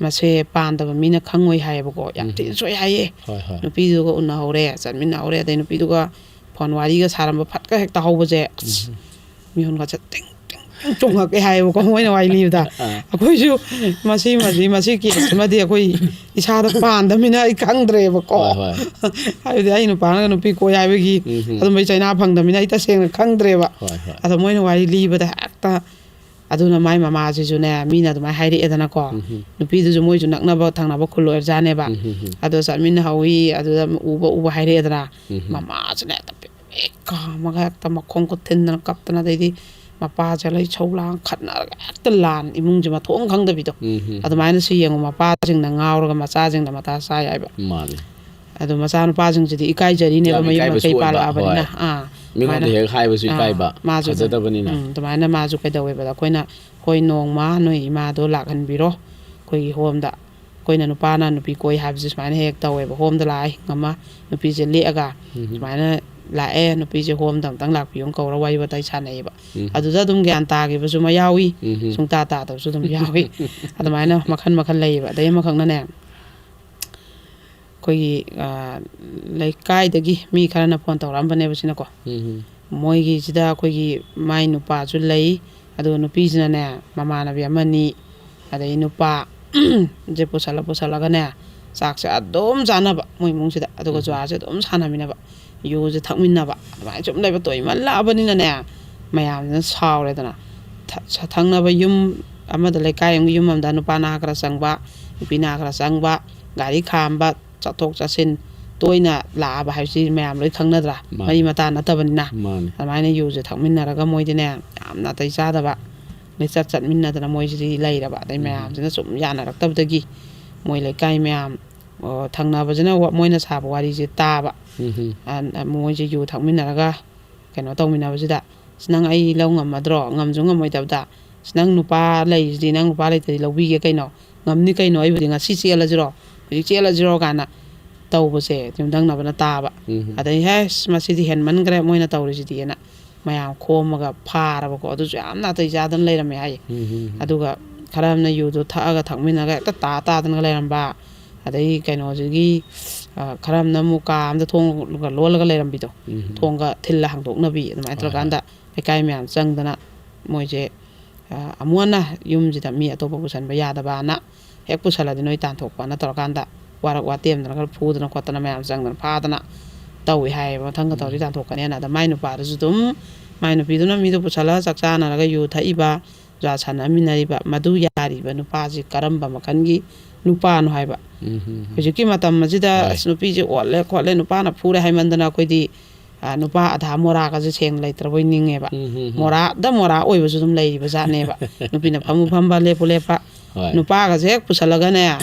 ꯃꯁꯦ ꯄꯥꯟꯗꯕ ꯃꯤꯅ ꯈꯪꯉꯣꯏ ꯍꯥꯏꯌꯦꯕꯀꯣ꯫ ꯌꯥꯝ ꯊꯤꯅ ꯁꯣꯏ ꯍꯥꯏꯌꯦ꯫ ꯍꯣꯏ, ꯍꯣꯏ꯫ ꯅꯨꯄꯤꯗꯨꯒ ꯎꯅꯍꯧꯔꯦ, ꯆꯠꯃꯤꯟꯅꯍꯧꯔꯦ, ꯑꯗꯩ ꯅꯨꯄꯤꯗꯨꯒ ꯐꯣꯟ ꯋꯥꯔꯤꯒ ꯁꯥꯔꯝꯕ ꯐꯠꯀ ꯍꯦꯛ ꯇꯥꯍꯧꯕꯁꯦ, ꯑꯁ, ꯃꯤꯍꯨꯟꯒꯁꯦ ꯇꯤꯡ ꯇꯤꯡ ꯇꯤꯡ ꯆꯣꯡꯉꯛꯑꯦ ꯍꯥꯏꯌꯦꯕꯀꯣ, ꯃꯣꯏꯅ ꯋꯥꯔꯤ ꯂꯤꯕꯗ꯫ ꯑꯥ꯫ ꯑꯩꯈꯣꯏꯁꯨ ꯃꯁꯤꯃꯗꯤ, ꯃꯁꯤ ꯀꯦꯁꯁꯤꯃꯗꯤ ꯑꯩꯈꯣꯏ ꯏꯁꯥꯗ ꯄꯥꯟꯗꯕꯅꯤꯅ ꯑꯩ ꯈꯪꯗ꯭ꯔꯦꯕꯀꯣ꯫ ꯍꯣꯏ, ꯍꯣꯏ꯫ ꯍꯥꯏꯕꯗꯤ ꯑꯩ ꯅꯨꯄꯥꯅꯒ ꯅꯨꯄꯤ ꯀꯣꯏ ꯍꯥꯏꯕꯒꯤ ꯎꯝ꯫ ꯑꯗꯨꯝꯕꯩ ꯆꯩꯅꯥ ꯐꯪꯗꯕꯅꯤꯅ ꯑꯩ ꯇꯁꯦꯡꯅ ꯈꯪꯗ꯭ꯔꯦꯕ꯫ ꯍꯣꯏ, ꯍꯣꯏ꯫ ꯑꯗꯣ ꯃꯣꯏꯅ ꯋꯥꯔꯤ ꯂꯤꯕꯗ ꯍꯦꯛꯇ, ꯑꯗꯨꯅ ꯃꯥꯏ ꯃꯃꯥꯁꯤꯁꯨꯅꯦ, ꯃꯤꯅ ꯑꯗꯨꯃꯥꯏꯅ ꯍꯥꯏꯔꯛꯑꯦꯗꯅꯀꯣ꯫ ꯎꯝ꯫ ꯅꯨꯄꯤꯗꯨꯁꯨ ꯃꯣꯏꯁꯨ ꯅꯛꯅꯕ ꯊꯪꯅꯕ ꯈꯨꯜ ꯑꯣꯏꯔꯖꯥꯠꯅꯦꯕ꯫ ꯎꯝ, ꯎꯝ, ꯎꯝ꯫ ꯑꯗꯣ ꯆꯠꯃꯤꯟꯅꯍꯧꯋꯤ, ꯑꯗꯨꯗ ꯎꯕ ꯎꯕ ꯍꯥꯏꯔꯛꯑꯦꯗꯅ꯫ ꯎꯝ꯫ ꯃꯃꯥꯁꯨꯅꯦ ꯍꯦꯛꯇ ꯄꯤꯛ ꯄꯤꯛ ꯀꯥꯝꯃꯒ ꯍꯦꯛꯇ ꯃꯈꯣꯡ ꯈꯨꯠ ꯊꯤꯟꯗꯅ ꯀꯞꯇꯅ, ꯑꯗꯩꯗꯤ ꯃꯄꯥꯁꯦ ꯂꯣꯏ ꯁꯧ ꯂꯥꯡ ꯈꯠꯅꯔꯒ ꯍꯦꯛꯇ ꯂꯥꯟ, ꯏꯃꯨꯡꯁꯦ ꯃꯊꯣꯡ ꯈꯪꯗꯕꯤꯗꯣ꯫ ꯎꯝ, ꯎꯝ꯫ ꯑꯗꯨꯃꯥꯏꯅꯁꯨ ꯌꯦꯡꯉꯨ, ꯃꯄꯥꯁꯤꯡꯅ ꯉꯥꯎꯔꯒ ꯃꯆꯥꯁꯤꯡꯗ ꯃꯊꯥ ꯁꯥꯏ ꯍꯥꯏꯕ꯫ ꯃꯥꯅꯤ꯫ ꯑꯗꯣ ꯃꯆꯥꯅꯨꯄꯥꯁꯤꯡꯁꯤꯗꯤ ꯏꯀꯥꯏꯖꯔꯤꯅꯦꯕ, ꯌꯥꯝ ꯃꯌꯨꯝ ꯏꯀꯥꯏꯕꯁꯨ ꯃꯀꯩ ꯑꯣꯏꯕ, ꯄꯥꯜꯂꯛꯑꯕꯅꯤꯅ꯫ ꯍꯣꯏ꯫ ꯑꯥ, ꯃꯤꯉꯣꯟꯗ ꯑꯗꯨꯃꯥꯏꯅ꯫ ꯍꯦꯛ ꯍꯥꯏꯕꯁꯨ ꯑꯥ, ꯏꯀꯥꯏꯕ, ꯃꯥꯁꯨ ꯑꯗꯨꯝ, ꯐꯖꯗꯕꯅꯤꯅ꯫ ꯎꯝ, ꯑꯗꯨꯃꯥꯏꯅ ꯃꯥꯁꯨ ꯀꯩꯗꯧꯋꯦꯕꯗ, ꯑꯩꯈꯣꯏꯅ, "ꯍꯣꯏ, ꯅꯣꯡꯃ ꯅꯣꯏ ꯏꯃꯥꯗꯣ ꯂꯥꯛꯍꯟꯕꯤꯔꯣ ꯑꯩꯈꯣꯏꯒꯤ ꯍꯣꯝꯗ"꯫ ꯑꯩꯈꯣꯏꯅ ꯅꯨꯄꯥꯅ ꯅꯨꯄꯤ ꯀꯣꯏ ꯍꯥꯏꯕꯁꯦ ꯁꯨꯃꯥꯏꯅ ꯍꯦꯛ ꯇꯧꯋꯦꯕ, ꯍꯣꯝꯗ ꯂꯥꯛꯑ ꯍꯤꯡ ꯑꯃ ꯅꯨꯄꯤꯁꯦ ꯂꯦꯛꯑꯒ ꯎꯝ꯫ ꯁꯨꯃꯥꯏꯅ ꯂꯥꯛꯑꯦ, ꯅꯨꯄꯤꯁꯦ ꯍꯣꯝꯗ ꯑꯝꯇꯪ ꯂꯥꯛꯄꯤꯌꯣꯅ ꯀꯧꯔ ꯋꯥꯔꯤ ꯋꯥꯇꯥꯏ ꯁꯥꯟꯅꯩꯌꯦꯕ꯫ ꯎꯝ꯫ ꯑꯗꯨꯗ ꯑꯗꯨꯝ ꯒ꯭ꯌꯥꯟ ꯇꯥꯈꯤꯕꯁꯨ ꯑꯃ ꯌꯥꯎꯏ, ꯎꯝ꯫ ꯁꯨꯡꯇꯥ ꯇꯥꯗꯕꯁꯨ ꯑꯗꯨꯝ ꯌꯥꯎꯏ꯫ ꯑꯗꯨꯃꯥꯏꯅ ꯃꯈꯜ ꯃꯈꯜ ꯂꯩꯌꯦꯕ꯫ ꯑꯗꯩ ꯑꯃꯈꯛꯅꯅꯦ, ꯑꯩꯈꯣꯏꯒꯤ, ꯑ, ꯂꯩꯀꯥꯏꯗꯒꯤ ꯃꯤ ꯈꯔꯅ ꯐꯣꯟ ꯇꯧꯔꯛꯑꯝꯕꯅꯦꯕ ꯁꯤꯅꯀꯣ꯫ ꯎꯝ꯫ ꯃꯣꯏꯒꯤꯁꯤꯗ ꯑꯩꯈꯣꯏꯒꯤ ꯃꯥꯏ ꯅꯨꯄꯥꯁꯨ ꯂꯩ, ꯑꯗꯨꯒ ꯅꯨꯄꯤꯁꯤꯅ ꯃꯃꯥꯟꯅꯕꯤ ꯑꯃꯅꯤ, ꯑꯗꯩ ꯅꯨꯄꯥ ꯁꯦ ꯄꯨꯁꯜꯂ ꯄꯨꯁꯜꯂꯒꯅꯦ, ꯆꯥꯛꯁꯦ ꯑꯗꯨꯝ ꯆꯥꯅꯕ ꯃꯣꯏ ꯏꯃꯨꯡꯁꯤꯗ, ꯑꯗꯨꯒ ꯎꯝ꯫ ꯖꯨꯋꯥꯁꯦ ꯑꯗꯨꯝ ꯁꯥꯟꯅꯃꯤꯟꯅꯕ, ꯌꯨꯁꯦ ꯊꯛꯃꯤꯟꯅꯕ, ꯑꯗꯨꯃꯥꯏꯅ ꯁꯨꯝ ꯂꯩꯕ ꯇꯣꯏꯃꯜꯂꯛꯑꯕꯅꯤꯅꯅꯦ, ꯃꯌꯥꯝꯁꯤꯅ ꯁꯥꯎꯔꯦꯗꯅ꯫ ꯊ-, ꯁ-, ꯊꯪꯅꯕ ꯌꯨꯝ ꯑꯃꯗ, ꯂꯩꯀꯥꯏ ꯑꯃꯒꯤ ꯌꯨꯝ ꯑꯃꯗ ꯅꯨꯄꯥ ꯅꯍꯥ ꯈꯔ ꯆꯪꯕ, ꯅꯨꯄꯤ ꯅꯍꯥ ꯈꯔ ꯆꯪꯕ, ꯒꯥꯔꯤ ꯈꯥꯝꯕ, ꯆꯠꯊꯣꯛ ꯆꯠꯁꯤꯟ ꯇꯣꯏꯅ ꯂꯥꯛꯑꯕ ꯍꯥꯏꯕꯁꯤ ꯃꯌꯥꯝ ꯂꯣꯏ ꯈꯪꯅꯗ꯭ꯔꯥ? ꯃꯥꯅꯤ꯫ ꯃꯔꯤ ꯃꯇꯥ ꯅꯠꯇꯕꯅꯤꯅ꯫ ꯃꯥꯅꯤ꯫ ꯑꯗꯨꯃꯥꯏꯅ ꯌꯨꯁꯦ ꯊꯛꯃꯤꯟꯅꯔꯒ ꯃꯣꯏꯗꯤꯅꯦ, ꯌꯥꯝ ꯅꯥꯇꯩ ꯆꯥꯗꯕ ꯂꯤꯆꯠ ꯆꯠꯃꯤꯟꯅꯗꯅ ꯃꯣꯏꯁꯤꯗꯤ ꯂꯩꯔꯕ꯫ ꯑꯗꯩ ꯎꯝ꯫ ꯃꯌꯥꯝꯁꯤꯅ ꯁꯨꯝ ꯌꯥꯅꯔꯛꯇꯕꯗꯒꯤ ꯃꯣꯏ ꯂꯩꯀꯥꯏ ꯃꯌꯥꯝ, ꯑꯣ, ꯊꯪꯅꯕꯁꯤꯅ ꯋꯥ-, ꯃꯣꯏꯅ ꯁꯥꯕ ꯋꯥꯔꯤꯁꯦ ꯇꯥꯕ꯫ ꯎꯝ꯫ ꯑ, ꯃꯣꯏꯁꯦ ꯌꯨ ꯊꯛꯃꯤꯟꯅꯔꯒ ꯀꯩꯅꯣ ꯇꯧꯃꯤꯟꯅꯕꯁꯤꯗ, "ꯑꯁ, ꯅꯪ ꯑꯩ ꯂꯧ ꯉꯝꯃꯗ꯭ꯔꯣ? ꯉꯝꯁꯨ ꯉꯝꯃꯣꯏꯗꯕꯗ꯫ ꯑꯁ, ꯅꯪ ꯅꯨꯄꯥ ꯂꯩꯔꯤꯁꯤꯗꯤ, ꯅꯪ ꯅꯨꯄꯥ ꯂꯩꯇ꯭ꯔꯗꯤ ꯂꯧꯕꯤꯒꯦ ꯀꯩꯅꯣ? ꯉꯝꯅꯤ ꯀꯩꯅꯣ? ꯑꯩꯕꯨꯗꯤ ꯉꯁꯤ ꯆꯦꯜꯂꯁꯤꯔꯣ? ꯍꯧꯖꯤꯛ ꯆꯦꯜꯂꯁꯤꯔꯣ?" ꯀꯥꯏꯅ ꯇꯧꯕꯁꯦ ꯌꯨꯝꯊꯪꯅꯕꯅ ꯇꯥꯕ꯫ ꯎꯝ꯫ ꯑꯗꯩ, "ꯍꯦ, ꯑꯁ, ꯃꯁꯤꯗꯤ ꯍꯦꯟꯃꯟꯈ꯭ꯔꯦ ꯃꯣꯏꯅ ꯇꯧꯔꯤꯁꯤꯗꯤꯅ" ꯃꯌꯥꯝ ꯈꯣꯝꯃꯒ ꯐꯥꯔꯕꯀꯣ꯫ ꯑꯗꯨꯁꯨ ꯌꯥꯝ ꯅꯥꯇꯩ ꯆꯥꯗꯅ ꯂꯩꯔꯝꯃꯦ ꯍꯥꯏꯌꯦ꯫ ꯎꯝ꯫ ꯑꯗꯨꯒ ꯈꯔ ꯑꯃꯅ ꯌꯨꯗꯣ ꯊꯛꯑꯒ ꯊꯛꯃꯤꯟꯅꯔꯒ ꯍꯦꯛꯇ ꯇꯥ ꯇꯥꯗꯅꯒ ꯂꯩꯔꯝꯕ, ꯑꯗꯩ ꯀꯩꯅꯣꯁꯤꯒꯤ, ꯑ, ꯈꯔ ꯑꯃꯅ ꯑꯃꯨꯛ ꯀꯥ ꯑꯃꯗ ꯊꯣꯡꯒ ꯂꯣꯜꯂꯒ ꯂꯩꯔꯝꯕꯤꯗꯣ, ꯎꯝ꯫ ꯊꯣꯡꯒ ꯊꯤꯜꯂ ꯍꯥꯡꯗꯣꯛꯅꯕꯤ, ꯑꯗꯨꯃꯥꯏꯅ ꯍꯣꯏ, ꯍꯣꯏ꯫ ꯇꯧꯔꯀꯥꯟꯗ ꯂꯩꯀꯥꯏ ꯃꯌꯥꯝ ꯆꯪꯗꯅ ꯃꯣꯏꯁꯦ, ꯑ, ꯑꯃꯨꯛ ꯍꯟꯅ ꯌꯨꯝꯁꯤꯗ ꯃꯤ ꯑꯇꯣꯞꯄ ꯄꯨꯁꯟꯕ ꯌꯥꯗꯕꯅ, ꯍꯦꯛ ꯄꯨꯁꯜꯂꯗꯤ ꯅꯣꯏ ꯇꯥꯟꯊꯣꯛꯄꯅ ꯇꯧꯔꯀꯥꯟꯗ ꯋꯥꯔꯛ ꯋꯥꯇꯦꯝꯗꯅ ꯈꯔ ꯐꯨꯗꯅ ꯈꯣꯠꯇꯅ ꯃꯌꯥꯝ ꯆꯪꯗꯅ ꯐꯥꯗꯅ ꯇꯧꯏ ꯍꯥꯏꯌꯦꯕ꯫ ꯃꯊꯪꯒ ꯇꯧꯔꯗꯤ ꯎꯝ꯫ ꯇꯥꯟꯊꯣꯛꯀꯅꯦꯅ꯫ ꯑꯗ ꯃꯥꯏ ꯅꯨꯄꯥꯗꯨꯁꯨ ꯑꯗꯨꯝ, ꯃꯥꯏ ꯅꯨꯄꯤꯗꯨꯅ ꯃꯤꯗꯣ ꯄꯨꯁꯜꯂꯒ ꯆꯥꯛ ꯆꯥꯅꯔꯒ ꯌꯨ ꯊꯛꯏꯕ, ꯖꯨꯋꯥ ꯁꯥꯟꯅꯃꯤꯟꯅꯔꯤꯕ, ꯃꯗꯨ ꯌꯥꯔꯤꯕ ꯅꯨꯄꯥꯁꯤ ꯀꯔꯝꯕ ꯃꯈꯜꯒꯤ ꯅꯨꯄꯥꯅꯣ ꯍꯥꯏꯕ꯫ ꯎꯝ, ꯎꯝ, ꯎꯝ꯫ ꯍꯧꯖꯤꯛꯀꯤ ꯃꯇꯝ ꯑꯁꯤꯗ ꯍꯣꯏ꯫ "ꯑꯁ, ꯅꯨꯄꯤꯁꯦ ꯑꯣꯠꯂꯦ ꯈꯣꯠꯂꯦ, ꯅꯨꯄꯥꯅ ꯐꯨꯔꯦ" ꯍꯥꯏꯃꯟꯗꯅ ꯑꯩꯈꯣꯏꯗꯤ, ꯑ, ꯅꯨꯄꯥ ꯑꯙꯥ ꯃꯣꯔꯥꯒꯁꯦ ꯁꯦꯡꯅ ꯂꯩꯇ꯭ꯔꯕꯣꯏ ꯅꯤꯡꯉꯦꯕ꯫ ꯎꯝ, ꯎꯝ, ꯎꯝ꯫ ꯃꯣꯔꯥꯗ ꯃꯣꯔꯥ ꯑꯣꯏꯕꯁꯨ ꯑꯗꯨꯝ ꯂꯩꯔꯤꯕ ꯖꯥꯠꯅꯦꯕ꯫ ꯅꯨꯄꯤꯅ ꯐꯝꯃꯨ ꯐꯝꯕ, ꯂꯦꯞꯄꯨ ꯂꯦꯞꯄ꯫ ꯍꯣꯏ꯫ ꯅꯨꯄꯥꯒꯁꯦ ꯍꯦꯛ ꯄꯨꯁꯜꯂꯒꯅꯦ,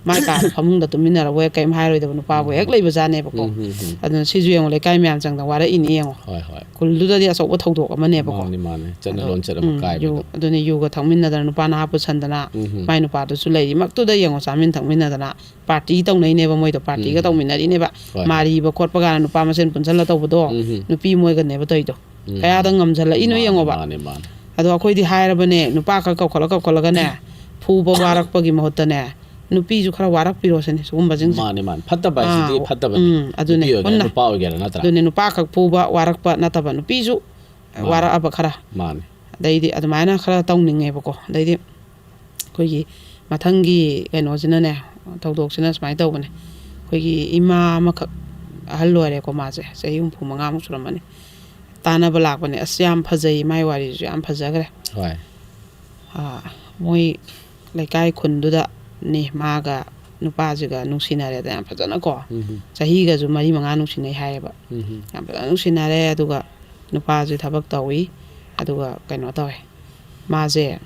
ꯃꯥꯏ ꯀꯥꯗ ꯐꯃꯨꯡꯗ ꯇꯨꯝꯃꯤꯟꯅꯔꯕꯨ ꯍꯦꯛ ꯀꯩꯝ ꯍꯥꯏꯔꯣꯏꯗꯕ ꯅꯨꯄꯥꯕꯨ ꯎꯝ, ꯍꯦꯛ ꯎꯝ꯫ ꯂꯩꯕ ꯖꯥꯠꯅꯦꯕꯀꯣ꯫ ꯎꯝ, ꯎꯝ, ꯎꯝ꯫ ꯑꯗꯨꯅ ꯁꯤꯁꯨ ꯌꯦꯡꯉꯣ, ꯂꯩꯀꯥꯏ ꯃꯌꯥꯝ ꯆꯪꯗꯅ ꯋꯥꯔꯛꯏꯅꯤ ꯌꯦꯡꯉꯣ꯫ ꯍꯣꯏ, ꯍꯣꯏ꯫ ꯈꯨꯜꯗꯨꯗꯗꯤ ꯑꯆꯧꯕ ꯊꯧꯗꯣꯛ ꯑꯃꯅꯦꯕꯀꯣ꯫ ꯃꯥꯅꯤ, ꯃꯥꯅꯤ꯫ ꯆꯠꯅ ꯑꯗꯣ, ꯂꯣꯟꯆꯠ ꯑꯃ ꯎꯝ, ꯀꯥꯏꯕꯗꯣ꯫ ꯌꯨ-, ꯑꯗꯨꯅꯤ, ꯌꯨꯒ ꯊꯛꯃꯤꯟꯅꯗꯅ ꯅꯨꯄꯥ ꯅꯍꯥ ꯄꯨꯁꯟꯗꯅ, ꯎꯝ, ꯎꯝ꯫ ꯃꯥꯏ ꯅꯨꯄꯥꯗꯨꯁꯨ ꯂꯩꯔꯤꯃꯛꯇꯨꯗ ꯌꯦꯡꯉꯣ, ꯆꯥꯃꯤꯟ ꯊꯛꯃꯤꯟꯅꯗꯅ ꯄꯥꯔꯇꯤ ꯇꯧꯅꯩꯅꯦꯕ ꯃꯣꯏꯗꯣ, ꯄꯥꯔꯇꯤꯒ ꯎꯝ, ꯎꯝ꯫ ꯇꯧꯃꯤꯟꯅꯔꯤꯅꯦꯕ꯫ ꯍꯣꯏ, ꯍꯣꯏ꯫ ꯃꯥꯔꯤꯕ ꯈꯣꯠꯄ ꯀꯥꯏꯅ ꯅꯨꯄꯥ ꯃꯁꯦꯟ ꯄꯨꯟꯁꯜꯂ ꯇꯧꯕꯗꯣ, ꯎꯝ, ꯎꯝ꯫ ꯅꯨꯄꯤ ꯃꯣꯏꯒꯅꯦꯕ ꯇꯧꯔꯤꯗꯣ꯫ ꯎꯝ꯫ ꯀꯌꯥꯗ ꯉꯝꯁꯜꯂꯛꯏꯅꯣ ꯃꯥꯅꯦ, ꯌꯦꯡꯉꯣꯕ꯫ ꯃꯥꯅꯦ, ꯃꯥꯅꯦ꯫ ꯑꯗꯣ ꯑꯩꯈꯣꯏꯗꯤ ꯍꯥꯏꯔꯕꯅꯦ, ꯅꯨꯄꯥ ꯈꯔ ꯀꯧꯈꯠꯂ ꯀꯧꯈꯠꯂꯒꯅꯦ, ꯐꯨꯕ ꯋꯥꯔꯛꯄꯒꯤ ꯃꯍꯨꯠꯇꯅꯦ, ꯅꯨꯄꯤꯁꯨ ꯈꯔ ꯋꯥꯔꯛꯄꯤꯔꯣ ꯁꯤꯅꯤ ꯁꯤꯒꯨꯝꯕꯁꯤꯡꯁꯦ꯫ ꯃꯥꯅꯦ, ꯃꯥꯅꯦ꯫ ꯐꯠꯇꯕ ꯍꯥꯏꯁꯤꯗꯤ ꯑꯥ, ꯐꯠꯇꯕꯅꯤ꯫ ꯎꯝ, ꯑꯗꯨꯅꯦ꯫ ꯅꯨꯄꯤ ꯑꯣꯏꯒꯦꯔꯥ, ꯄꯨꯟꯅ꯫ ꯅꯨꯄꯥ ꯑꯣꯏꯒꯦꯔꯥ, ꯅꯠꯇ꯭ꯔꯥ? ꯑꯗꯨꯅꯦ, ꯅꯨꯄꯥ ꯈꯛ ꯐꯨꯕ ꯋꯥꯔꯛꯄ ꯅꯠꯇꯕ, ꯅꯨꯄꯤꯁꯨ ꯃꯥꯅꯦ꯫ ꯋꯥꯔꯛꯑꯕ ꯈꯔ꯫ ꯃꯥꯅꯦ꯫ ꯑꯗꯩꯗꯤ ꯑꯗꯨꯃꯥꯏꯅ ꯈꯔ ꯇꯧꯅꯤꯡꯉꯦꯕꯀꯣ꯫ ꯑꯗꯩꯗꯤ ꯑꯩꯈꯣꯏꯒꯤ ꯃꯊꯪꯒꯤ ꯀꯩꯅꯣꯁꯤꯅꯅꯦ, ꯊꯧꯗꯣꯛꯁꯤꯅ ꯁꯨꯃꯥꯏꯅ ꯇꯧꯕꯅꯦ꯫ ꯑꯩꯈꯣꯏꯒꯤ ꯏꯃꯥ ꯑꯃꯈꯛ ꯑꯍꯜ ꯑꯣꯏꯔꯦꯀꯣ, ꯃꯥꯁꯦ ꯆꯍꯤ ꯍꯨꯝꯐꯨ ꯃꯉꯥꯃꯨꯛ ꯁꯨꯔꯝꯃꯅꯤ꯫ ꯇꯥꯟꯅꯕ ꯂꯥꯛꯄꯅꯦ꯫ ꯑꯁ, ꯌꯥꯝ ꯐꯖꯩ, ꯃꯥꯏ ꯋꯥꯔꯤꯁꯨ ꯌꯥꯝ ꯐꯖꯈ꯭ꯔꯦ꯫ ꯍꯣꯏ꯫ ꯑꯥ, ꯃꯣꯏ ꯂꯩꯀꯥꯏ ꯈꯨꯟꯗꯨꯗꯅꯤ ꯃꯥꯒ ꯅꯨꯄꯥꯁꯤꯒ ꯅꯨꯡꯁꯤꯅꯔꯦꯗꯅ ꯌꯥꯝ ꯐꯖꯅꯀꯣ꯫ ꯎꯝ꯫ ꯆꯍꯤꯒꯁꯨ ꯃꯔꯤ ꯃꯉꯥ ꯅꯨꯡꯁꯤꯅꯩ ꯍꯥꯏꯌꯦꯕ꯫ ꯎꯝ꯫ ꯌꯥꯝ ꯐꯖꯅ ꯅꯨꯡꯁꯤꯅꯔꯦ꯫ ꯑꯗꯨꯒ ꯅꯨꯄꯥꯁꯦ ꯊꯕꯛ ꯇꯧꯋꯤ꯫ ꯑꯗꯨꯒ ꯀꯩꯅꯣ ꯇꯧꯋꯦ, ꯃꯥꯁꯦ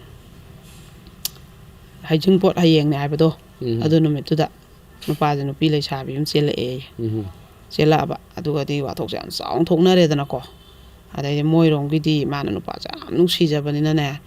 ꯍꯩꯖꯤꯡꯄꯣꯠ ꯍꯌꯦꯡꯅꯦ ꯍꯥꯏꯕꯗꯣ, ꯎꯝ꯫ ꯑꯗꯨ ꯅꯨꯃꯤꯠꯇꯨꯗ ꯅꯨꯄꯥꯁꯦ ꯅꯨꯄꯤ ꯂꯩꯁꯥꯕꯤ ꯑꯃ ꯆꯦꯜꯂꯛꯑꯦ꯫ ꯎꯝ꯫ ꯆꯦꯜꯂꯛꯑꯕ꯫ ꯑꯗꯨꯒꯗꯤ ꯋꯥꯊꯣꯛꯁꯦ ꯌꯥꯝ ꯆꯥꯎꯅ ꯊꯣꯛꯅꯔꯦꯗꯅꯀꯣ꯫ ꯑꯗꯩꯗꯤ ꯃꯣꯏꯔꯣꯝꯒꯤꯗꯤ ꯃꯥꯅ ꯅꯨꯄꯥꯁꯦ ꯌꯥꯝ ꯅꯨꯡꯁꯤꯖꯕꯅꯤꯅꯅꯦ,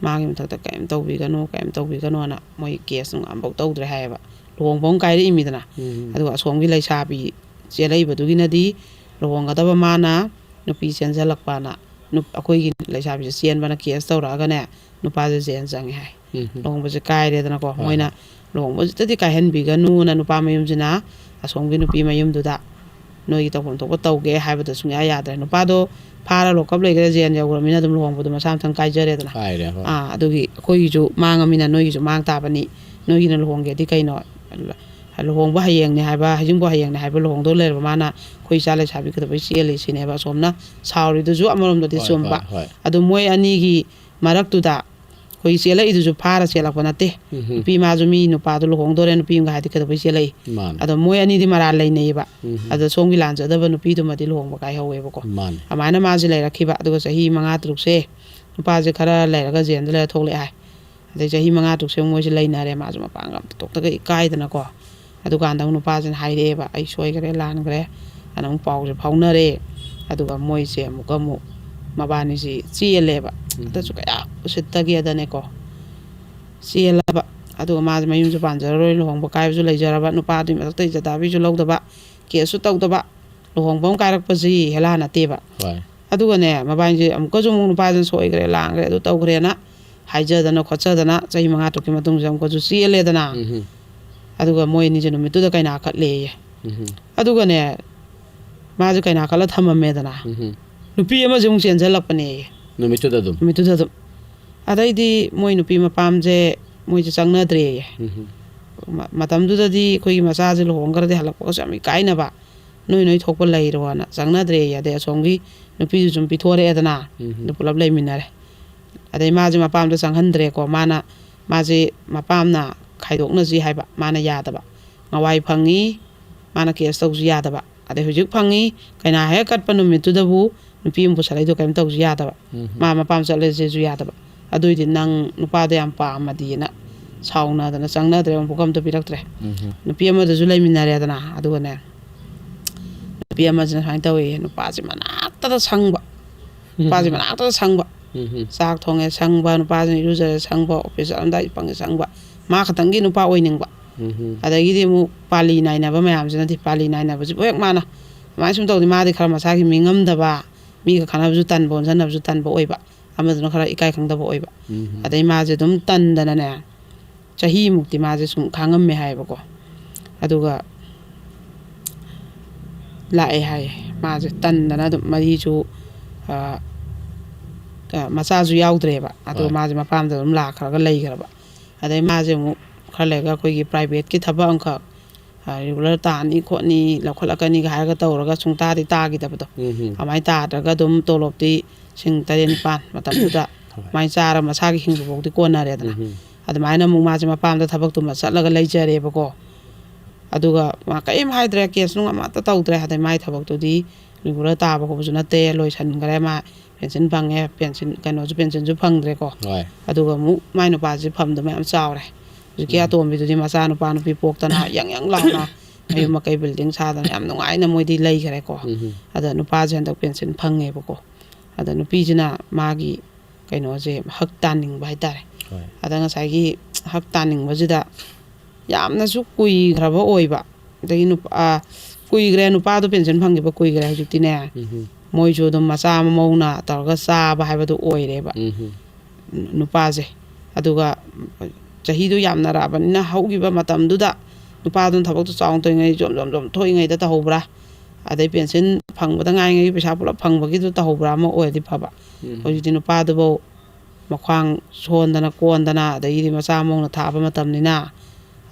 ꯃꯥꯒꯤ ꯃꯊꯛꯇ ꯀꯔꯤꯝ ꯇꯧꯕꯤꯒꯅꯨ, ꯀꯔꯤꯝ ꯇꯧꯕꯤꯒꯅꯣꯅ ꯃꯣꯏ ꯀꯦꯁ ꯅꯨꯡ ꯑꯝꯐꯥꯎ ꯇꯧꯗ꯭ꯔꯦ ꯍꯥꯏꯌꯦꯕ꯫ ꯂꯨꯍꯣꯡꯕ ꯑꯃ ꯀꯥꯏꯔꯛꯏꯃꯤꯗꯅ꯫ ꯎꯝ꯫ ꯑꯗꯨꯒ ꯑꯁꯣꯝꯒꯤ ꯂꯩꯁꯥꯕꯤ ꯆꯦꯜꯂꯛꯏꯕꯗꯨꯒꯤꯅꯗꯤ ꯂꯨꯍꯣꯡꯒꯗꯕ ꯃꯥꯅ ꯅꯨꯄꯤ ꯆꯦꯟꯁꯤꯜꯂꯛꯄꯅ, ꯅꯨꯞ-, ꯑꯩꯈꯣꯏꯒꯤ ꯂꯩꯁꯥꯕꯤꯁꯦ ꯆꯦꯟꯕꯅ ꯀꯦꯁ ꯇꯧꯔꯛꯑꯒꯅꯦ, ꯅꯨꯄꯥꯁꯦ ꯖꯦꯜ ꯆꯪꯉꯦ ꯍꯥꯏ꯫ ꯎꯝ, ꯎꯝ꯫ ꯂꯨꯍꯣꯡꯕꯁꯦ ꯀꯥꯏꯔꯦꯗꯅꯀꯣ꯫ ꯍꯣꯏ, ꯃꯣꯏꯅ ꯍꯣꯏ꯫ ꯂꯨꯍꯣꯡꯕꯁꯤꯗꯗꯤ ꯀꯥꯏꯍꯟꯕꯤꯒꯅꯨꯅ ꯅꯨꯄꯥ ꯃꯌꯨꯝꯁꯤꯅ ꯑꯁꯣꯝꯒꯤ ꯅꯨꯄꯤ ꯃꯌꯨꯝꯗꯨꯗ ꯅꯣꯏꯒꯤ ꯇꯧꯐꯝ ꯊꯣꯛꯄ ꯇꯧꯒꯦ ꯍꯥꯏꯕꯗ ꯁꯨꯡꯌꯥ ꯌꯥꯗ꯭ꯔꯦ꯫ ꯅꯨꯄꯥꯗꯣ ꯐꯥꯔ ꯂꯣꯛꯀꯞ ꯂꯩꯈ꯭ꯔꯦ, ꯖꯦꯜ ꯌꯧꯈ꯭ꯔꯃꯤꯅ ꯑꯗꯨꯝ ꯂꯨꯍꯣꯡꯕꯗꯣ ꯃꯁꯥ ꯃꯊꯟ ꯀꯥꯏꯖꯔꯦꯗꯅ꯫ ꯀꯥꯏꯔꯦ, ꯍꯣꯏ꯫ ꯑꯥ, ꯑꯗꯨꯒꯤ ꯑꯩꯈꯣꯏꯒꯤꯁꯨ ꯃꯥꯡꯉꯃꯤꯅ ꯅꯣꯏꯒꯤꯁꯨ ꯃꯥꯡ ꯇꯥꯕꯅꯤ꯫ ꯅꯣꯏꯒꯤꯅ ꯂꯨꯍꯣꯡꯒꯦꯗꯤ ꯀꯩꯅꯣ? ꯂꯨꯍꯣꯡꯕ ꯍꯌꯦꯡꯅꯦ ꯍꯥꯏꯕ, ꯍꯩꯖꯤꯡꯕ ꯍꯌꯦꯡꯅꯦ ꯍꯥꯏꯕ ꯂꯨꯍꯣꯡꯗꯧ ꯂꯩꯔꯕ ꯃꯥꯅ ꯑꯩꯈꯣꯏ ꯏꯆꯥ ꯂꯩꯁꯥꯕꯤ ꯀꯩꯗꯧꯕꯩ ꯆꯦꯜꯂꯤ ꯁꯤꯅꯦꯕ ꯑꯁꯣꯝꯅ ꯁꯥꯎꯔꯤꯗꯨꯁꯨ꯫ ꯑꯃꯔꯣꯝꯗꯗꯤ ꯍꯣꯏ, ꯆꯨꯝꯕ꯫ ꯍꯣꯏ, ꯍꯣꯏ꯫ ꯑꯗꯨ ꯃꯣꯏ ꯑꯅꯤꯒꯤ ꯃꯔꯛꯇꯨꯗ ꯑꯩꯈꯣꯏ ꯆꯦꯜꯂꯛꯏꯗꯨꯁꯨ ꯐꯥꯔ ꯆꯦꯜꯂꯛꯄ ꯅꯠꯇꯦ꯫ ꯎꯝ, ꯎꯝ꯫ ꯅꯨꯄꯤ ꯃꯥꯁꯨ ꯃꯤ ꯅꯨꯄꯥꯗꯣ ꯂꯨꯍꯣꯡꯗꯣꯔꯦ ꯅꯨꯄꯤ ꯑꯃꯒ ꯍꯥꯏꯗꯤ ꯀꯩꯗꯧꯕꯩ ꯆꯦꯜꯂꯛꯏ? ꯃꯥꯅꯦ꯫ ꯑꯗꯣ ꯃꯣꯏ ꯑꯅꯤꯗꯤ ꯃꯔꯥꯜ ꯂꯩꯅꯩꯌꯦꯕ꯫ ꯎꯝ, ꯎꯝ꯫ ꯑꯗꯣ ꯁꯣꯝꯒꯤ ꯂꯥꯟꯖꯗꯕ ꯅꯨꯄꯤꯗꯨꯃꯗꯤ ꯂꯨꯍꯣꯡꯕ ꯀꯥꯏꯍꯧꯋꯦꯕꯀꯣ꯫ ꯃꯥꯅꯦ꯫ ꯑꯗꯨꯃꯥꯏꯅ ꯃꯥꯁꯦ ꯂꯩꯔꯛꯈꯤꯕ꯫ ꯑꯗꯨꯒ ꯆꯍꯤ ꯃꯉꯥ ꯇꯔꯨꯛꯁꯦ ꯅꯨꯄꯥꯁꯦ ꯈꯔ ꯂꯩꯔꯒ ꯖꯦꯜꯗ ꯂꯩꯔ ꯊꯣꯛꯂꯛꯑꯦ ꯍꯥꯏ꯫ ꯑꯗꯩ ꯆꯍꯤ ꯃꯉꯥ ꯇꯔꯨꯛꯁꯦ ꯃꯣꯏꯁꯦ ꯂꯩꯅꯔꯦ꯫ ꯃꯥꯁꯨ ꯃꯄꯥꯡꯒ ꯑꯝꯇ ꯊꯣꯛꯇꯒ ꯏꯀꯥꯏꯗꯅꯀꯣ꯫ ꯑꯗꯨꯀꯥꯟꯗ ꯑꯃꯨꯛ ꯅꯨꯄꯥꯁꯤꯅ ꯍꯥꯏꯔꯛꯑꯦꯕ, "ꯑꯩ ꯁꯣꯏꯈ꯭ꯔꯦ, ꯂꯥꯟꯈ꯭ꯔꯦ"꯫ ꯑꯗꯨꯅ ꯑꯃꯨꯛ ꯄꯥꯎꯁꯦ ꯐꯥꯎꯅꯔꯦ꯫ ꯑꯗꯨꯒ ꯃꯣꯏꯁꯦ ꯑꯃꯨꯛꯀ ꯑꯃꯨꯛ ꯃꯕꯥꯅꯤꯁꯦ ꯆꯦꯜꯂꯦꯕ꯫ ꯎꯝ꯫ ꯑꯗꯨꯁꯨ ꯀꯌꯥ ꯎꯁꯤꯠꯇꯒꯦꯗꯅꯦꯀꯣ꯫ ꯆꯦꯜꯂꯕ꯫ ꯑꯗꯨꯒ ꯃꯥꯁꯦ ꯃꯌꯨꯝꯁꯨ ꯄꯥꯟꯖꯔꯔꯣꯏ, ꯂꯨꯍꯣꯡꯕ ꯀꯥꯏꯕꯁꯨ ꯂꯩꯖꯔꯕ, ꯅꯨꯄꯥꯗꯨꯒꯤ ꯃꯊꯛꯇ ꯏꯖꯠ ꯍꯥꯏꯕꯁꯨ ꯂꯧꯗꯕ, ꯀꯦꯁꯁꯨ ꯇꯧꯗꯕ꯫ ꯂꯨꯍꯣꯡꯕ ꯑꯃ ꯀꯥꯏꯔꯛꯄꯁꯤ ꯍꯦꯂꯥ ꯅꯠꯇꯦꯕ꯫ ꯍꯣꯏ꯫ ꯑꯗꯨꯒꯅꯦ, ꯃꯕꯥꯅꯤꯁꯦ ꯑꯃꯨꯛꯀꯁꯨ ꯑꯃꯨꯛ ꯅꯨꯄꯥꯁꯤꯅ ꯁꯣꯏꯈ꯭ꯔꯦ, ꯂꯥꯟꯈ꯭ꯔꯦ, ꯑꯗꯨ ꯇꯧꯈ꯭ꯔꯦꯅ ꯍꯥꯏꯖꯗꯅ ꯈꯣꯠꯆꯗꯅ ꯆꯍꯤ ꯃꯉꯥ ꯇꯔꯨꯛꯀꯤ ꯃꯇꯨꯡꯁꯤꯗ ꯑꯃꯨꯛꯀꯁꯨ ꯆꯦꯜꯂꯦꯗꯅ꯫ ꯎꯝ, ꯎꯝ꯫ ꯑꯗꯨꯒ ꯃꯣꯏ ꯑꯅꯤꯁꯦ ꯅꯨꯃꯤꯠꯇꯨꯗ ꯀꯩꯅꯥ ꯀꯠꯂꯦꯌꯦ꯫ ꯎꯝ, ꯎꯝ꯫ ꯑꯗꯨꯒꯅꯦ, ꯃꯥꯁꯦ ꯀꯩꯅꯥ ꯀꯠꯂ ꯊꯝꯃꯝꯃꯦꯗꯅ꯫ ꯎꯝ, ꯎꯝ꯫ ꯅꯨꯄꯤ ꯑꯃꯁꯦ ꯑꯃꯨꯛ ꯆꯦꯟꯁꯤꯜꯂꯛꯄꯅꯦꯌꯦ꯫ ꯅꯨꯃꯤꯠꯇꯨꯗ ꯑꯗꯨꯝ? ꯅꯨꯃꯤꯠꯇꯨꯗ ꯑꯗꯨꯝ꯫ ꯑꯗꯩꯗꯤ ꯃꯣꯏ ꯅꯨꯄꯤ ꯃꯄꯥꯝꯁꯦ ꯃꯣꯏꯁꯦ ꯆꯪꯅꯗ꯭ꯔꯦꯌꯦ꯫ ꯎꯝ, ꯎꯝ꯫ ꯃ-, ꯃꯇꯝꯗꯨꯗꯗꯤ ꯑꯩꯈꯣꯏꯒꯤ ꯃꯆꯥꯁꯦ ꯂꯨꯍꯣꯡꯈ꯭ꯔꯗꯤ ꯍꯜꯂꯛꯄꯒꯁꯨ ꯌꯥꯝ ꯏꯀꯥꯏꯅꯕ꯫ ꯅꯣꯏ ꯅꯣꯏ ꯊꯣꯛꯄ ꯂꯩꯔꯣꯅ ꯆꯪꯅꯗ꯭ꯔꯦꯌꯦ꯫ ꯑꯗꯩ ꯑꯁꯣꯝꯒꯤ ꯅꯨꯄꯤꯗꯨꯁꯨ ꯁꯨꯝ ꯄꯤꯊꯣꯔꯛꯑꯦꯗꯅ꯫ ꯎꯝ, ꯎꯝ꯫ ꯑꯗꯨ ꯄꯨꯂꯞ ꯂꯩꯃꯤꯟꯅꯔꯦ꯫ ꯑꯗꯩ ꯃꯥꯁꯦ ꯃꯄꯥꯝꯗ ꯆꯪꯍꯟꯗ꯭ꯔꯦꯀꯣ꯫ ꯃꯥꯅ, ꯃꯥꯁꯦ ꯃꯄꯥꯝꯅ ꯈꯥꯏꯗꯣꯛꯅꯁꯤ ꯍꯥꯏꯕ, ꯃꯥꯅ ꯌꯥꯗꯕ꯫ ꯉꯋꯥꯏ ꯐꯪꯉꯤ, ꯃꯥꯅ ꯀꯦꯁ ꯇꯧꯁꯨ ꯌꯥꯗꯕ꯫ ꯑꯗꯩ ꯍꯧꯖꯤꯛ ꯐꯪꯉꯤ, ꯀꯩꯅꯥ ꯍꯦꯛ ꯀꯠꯄ ꯅꯨꯃꯤꯠꯇꯨꯗꯕꯨ ꯅꯨꯄꯤ ꯑꯃ ꯄꯨꯁꯜꯂꯛꯏꯗꯣ ꯀꯔꯤꯝ ꯇꯧꯁꯨ ꯌꯥꯗꯕ꯫ ꯎꯝ꯫ ꯃꯥ ꯃꯄꯥꯝ ꯆꯠꯂꯁꯦꯁꯨ ꯌꯥꯗꯕ꯫ ꯑꯗꯨꯏꯗꯤ ꯅꯪ ꯅꯨꯄꯥꯗꯣ ꯌꯥꯝ ꯄꯥꯝꯃꯗꯤꯅ ꯁꯥꯎꯅꯗꯅ ꯆꯪꯅꯗ꯭ꯔꯦ, ꯃꯕꯨꯛ ꯑꯝꯇ ꯄꯤꯔꯛꯇ꯭ꯔꯦ꯫ ꯎꯝ꯫ ꯅꯨꯄꯤ ꯑꯃꯗꯁꯨ ꯂꯩꯃꯤꯟꯅꯔꯦꯗꯅ꯫ ꯑꯗꯨꯒꯅꯦ, ꯅꯨꯄꯤ ꯑꯃꯁꯤꯅ ꯁꯨꯃꯥꯏꯅ ꯇꯧꯋꯦ, ꯅꯨꯄꯥꯁꯦ ꯃꯅꯥꯛꯇꯗ ꯁꯪꯕ꯫ ꯅꯨꯄꯥꯁꯦ ꯃꯅꯥꯛꯇꯗ ꯁꯪꯕ꯫ ꯎꯝ꯫ ꯆꯥꯛ ꯊꯣꯡꯉꯦ ꯁꯪꯕ, ꯅꯨꯄꯥꯁꯤꯅ ꯏꯔꯨꯖꯔꯦ ꯁꯪꯕ, ꯑꯣꯐꯤꯁ ꯆꯠꯂꯝꯗꯥꯏ ꯐꯪꯉꯦ ꯁꯪꯕ꯫ ꯃꯥ ꯈꯛꯇꯪꯒꯤ ꯅꯨꯄꯥ ꯑꯣꯏꯅꯤꯡꯕ꯫ ꯎꯝ꯫ ꯑꯗꯒꯤꯗꯤ ꯑꯃꯨꯛ ꯄꯥꯂꯤ ꯅꯥꯏꯅꯕ ꯃꯌꯥꯝꯁꯤꯅꯗꯤ, ꯄꯥꯂꯤ ꯅꯥꯏꯅꯕꯁꯤꯕꯨ ꯍꯦꯛ ꯃꯥꯅ ꯑꯗꯨꯃꯥꯏꯅ ꯁꯨꯝ ꯇꯧꯗꯤ ꯃꯥꯗꯤ ꯈꯔ ꯃꯁꯥꯒꯤ ꯃꯤꯉꯝꯗꯕ, ꯃꯤꯒ ꯈꯠꯅꯕꯁꯨ ꯇꯟꯕ, ꯑꯣꯟꯁꯟꯅꯕꯁꯨ ꯇꯟꯕ ꯑꯣꯏꯕ꯫ ꯑꯃꯗꯨꯅ ꯈꯔ ꯏꯀꯥꯏ ꯈꯪꯗꯕ ꯑꯣꯏꯕ꯫ ꯎꯝ꯫ ꯑꯗꯩ ꯃꯥꯁꯦ ꯑꯗꯨꯝ ꯇꯟꯗꯅꯅꯦ, ꯆꯍꯤꯃꯨꯛꯇꯤ ꯃꯥꯁꯦ ꯁꯨꯝ ꯈꯥꯡꯉꯝꯃꯦ ꯍꯥꯏꯌꯦꯕꯀꯣ꯫ ꯑꯗꯨꯒ ꯂꯥꯛꯑꯦ ꯍꯥꯏꯌꯦ꯫ ꯃꯥꯁꯦ ꯇꯟꯗꯅ ꯑꯗꯨꯝ ꯃꯔꯤꯁꯨ, ꯑ, ꯑ, ꯃꯆꯥꯁꯨ ꯌꯥꯎꯗ꯭ꯔꯦꯕ꯫ ꯑꯗꯣ ꯍꯣꯏ꯫ ꯃꯥꯁꯦ ꯃꯄꯥꯝꯗ ꯑꯗꯨꯝ ꯂꯥꯛꯈ꯭ꯔꯒ ꯂꯩꯈ꯭ꯔꯕ꯫ ꯑꯗꯩ ꯃꯥꯁꯦ ꯑꯃꯨꯛ ꯈꯔ ꯂꯩꯔꯒ ꯑꯩꯈꯣꯏꯒꯤ privateꯀꯤ ꯊꯕꯛ ꯑꯃꯈꯛ, ꯑ, regular ꯇꯥꯅꯤ ꯈꯣꯠꯅꯤ, ꯂꯧꯈꯠꯂꯛꯀꯅꯤꯒ ꯍꯥꯏꯔꯒ ꯇꯧꯔꯒ ꯁꯨꯡꯇꯥꯗꯤ ꯇꯥꯈꯤꯗꯕꯗꯣ꯫ ꯎꯝ ꯍꯝ꯫ ꯑꯗꯨꯃꯥꯏꯅ ꯇꯥꯗ꯭ꯔꯒ ꯑꯗꯨꯝ ꯇꯣꯂꯣꯞꯇꯤ ꯂꯤꯁꯤꯡ ꯇꯔꯦꯠ ꯅꯤꯄꯥꯟ ꯃꯇꯝꯗꯨꯗ ꯍꯣꯏ꯫ ꯑꯗꯨꯃꯥꯏꯅ ꯆꯥꯔꯒ ꯃꯁꯥꯒꯤ ꯍꯤꯡꯕ ꯐꯥꯎꯗꯤ ꯀꯣꯟꯅꯔꯦꯗꯅ꯫ ꯎꯝ ꯍꯝ꯫ ꯑꯗꯨꯃꯥꯏꯅ ꯑꯃꯨꯛ ꯃꯥꯁꯦ ꯃꯄꯥꯝꯗ ꯊꯕꯛꯇꯨꯃ ꯆꯠꯂꯒ ꯂꯩꯖꯔꯦꯕꯀꯣ꯫ ꯑꯗꯨꯒ ꯃꯥ ꯀꯔꯤꯝ ꯍꯥꯏꯗ꯭ꯔꯦ, case ꯅꯨꯡ ꯑꯃꯠꯇ ꯇꯧꯗ꯭ꯔꯦ꯫ ꯑꯗꯩ ꯃꯥꯏ ꯊꯕꯛꯇꯨꯗꯤ regular ꯇꯥꯕ ꯈꯣꯠꯄꯁꯨ ꯅꯠꯇꯦ, ꯂꯣꯏꯁꯟꯈ꯭ꯔꯦ꯫ ꯃꯥ pension ꯐꯪꯉꯦ, pension, ꯀꯩꯅꯣꯁꯨ, pensionꯁꯨ ꯐꯪꯗ꯭ꯔꯦꯀꯣ꯫ ꯍꯣꯏ꯫ ꯑꯗꯨꯒ ꯑꯃꯨꯛ ꯃꯥꯏ ꯅꯨꯄꯥꯁꯦ ꯐꯝꯗꯣ ꯃꯌꯥꯝ ꯆꯥꯎꯔꯦ꯫ ꯍꯧꯖꯤꯛꯀꯤ ꯎꯝ꯫ ꯑꯇꯣꯝꯕꯤꯗꯨꯗꯤ ꯃꯆꯥ ꯅꯨꯄꯥ ꯅꯨꯄꯤ ꯄꯣꯛꯇꯅ ꯌꯥꯡ ꯌꯥꯡ ꯂꯥꯎꯅ ꯃꯌꯨꯝ ꯃꯀꯩ building ꯁꯥꯗꯅ ꯌꯥꯝ ꯅꯨꯡꯉꯥꯏꯅ ꯃꯣꯏꯗꯤ ꯂꯩꯈ꯭ꯔꯦꯀꯣ꯫ ꯎꯝ ꯍꯝ꯫ ꯑꯗ ꯅꯨꯄꯥꯁꯦ ꯍꯟꯗꯛ pension ꯐꯪꯉꯦꯕꯀꯣ꯫ ꯑꯗ ꯅꯨꯄꯤꯁꯤꯅ ꯃꯥꯒꯤ ꯀꯩꯅꯣꯁꯦ ꯍꯛ ꯇꯥꯟꯅꯤꯡꯕ ꯍꯥꯏꯇꯥꯔꯦ꯫ ꯍꯣꯏ꯫ ꯑꯗ ꯉꯁꯥꯏꯒꯤ ꯍꯛ ꯇꯥꯟꯅꯤꯡꯕꯁꯤꯗ ꯌꯥꯝꯅꯁꯨ ꯀꯨꯏꯈ꯭ꯔꯕ ꯑꯣꯏꯕ꯫ ꯑꯗꯒꯤ ꯅꯨꯄꯥ, ꯑ, ꯀꯨꯏꯈ꯭ꯔꯦ, ꯅꯨꯄꯥꯗꯣ pension ꯐꯪꯈꯤꯕ ꯀꯨꯏꯈ꯭ꯔꯦ꯫ ꯍꯧꯖꯤꯛꯇꯤꯅꯦ, ꯎꯝ ꯍꯝ꯫ ꯃꯣꯏꯁꯨ ꯑꯗꯨꯝ ꯃꯆꯥ ꯑꯃ ꯃꯧꯅ ꯇꯧꯔꯒ ꯆꯥꯕ ꯍꯥꯏꯕꯗꯨ ꯑꯣꯏꯔꯦꯕ꯫ ꯎꯝ ꯍꯝ꯫ ꯅꯨꯄꯥꯁꯦ꯫ ꯑꯗꯨꯒ ꯆꯍꯤꯗꯣ ꯌꯥꯝꯅꯔꯛꯑꯕꯅꯤꯅ ꯍꯧꯈꯤꯕ ꯃꯇꯝꯗꯨꯗ ꯅꯨꯄꯥꯗꯨꯅ ꯊꯕꯛꯇꯣ ꯆꯥꯎꯅ ꯇꯧꯔꯤꯉꯩ, ꯖꯣꯝ ꯖꯣꯝ ꯖꯣꯝ ꯊꯣꯛꯏꯉꯩꯗ ꯇꯧꯍꯧꯕ꯭ꯔꯥ? ꯑꯗꯩ pension ꯐꯪꯕꯗ ꯉꯥꯏꯔꯤꯉꯩꯒꯤ ꯄꯩꯁꯥ ꯄꯨꯂꯞ ꯐꯪꯕꯒꯤꯗꯨ ꯇꯧꯍꯧꯕ꯭ꯔꯥ ꯑꯃ ꯑꯣꯏꯔꯗꯤ ꯐꯕ꯫ ꯎꯝ꯫ ꯍꯧꯖꯤꯛꯇꯤ ꯅꯨꯄꯥꯗꯨꯐꯧ ꯃꯈ꯭ꯋꯥꯡ ꯁꯣꯟꯗꯅ ꯀꯣꯟꯗꯅ, ꯑꯗꯒꯤꯗꯤ ꯃꯆꯥ ꯃꯧꯅ ꯊꯥꯕ ꯃꯇꯝꯅꯤꯅ,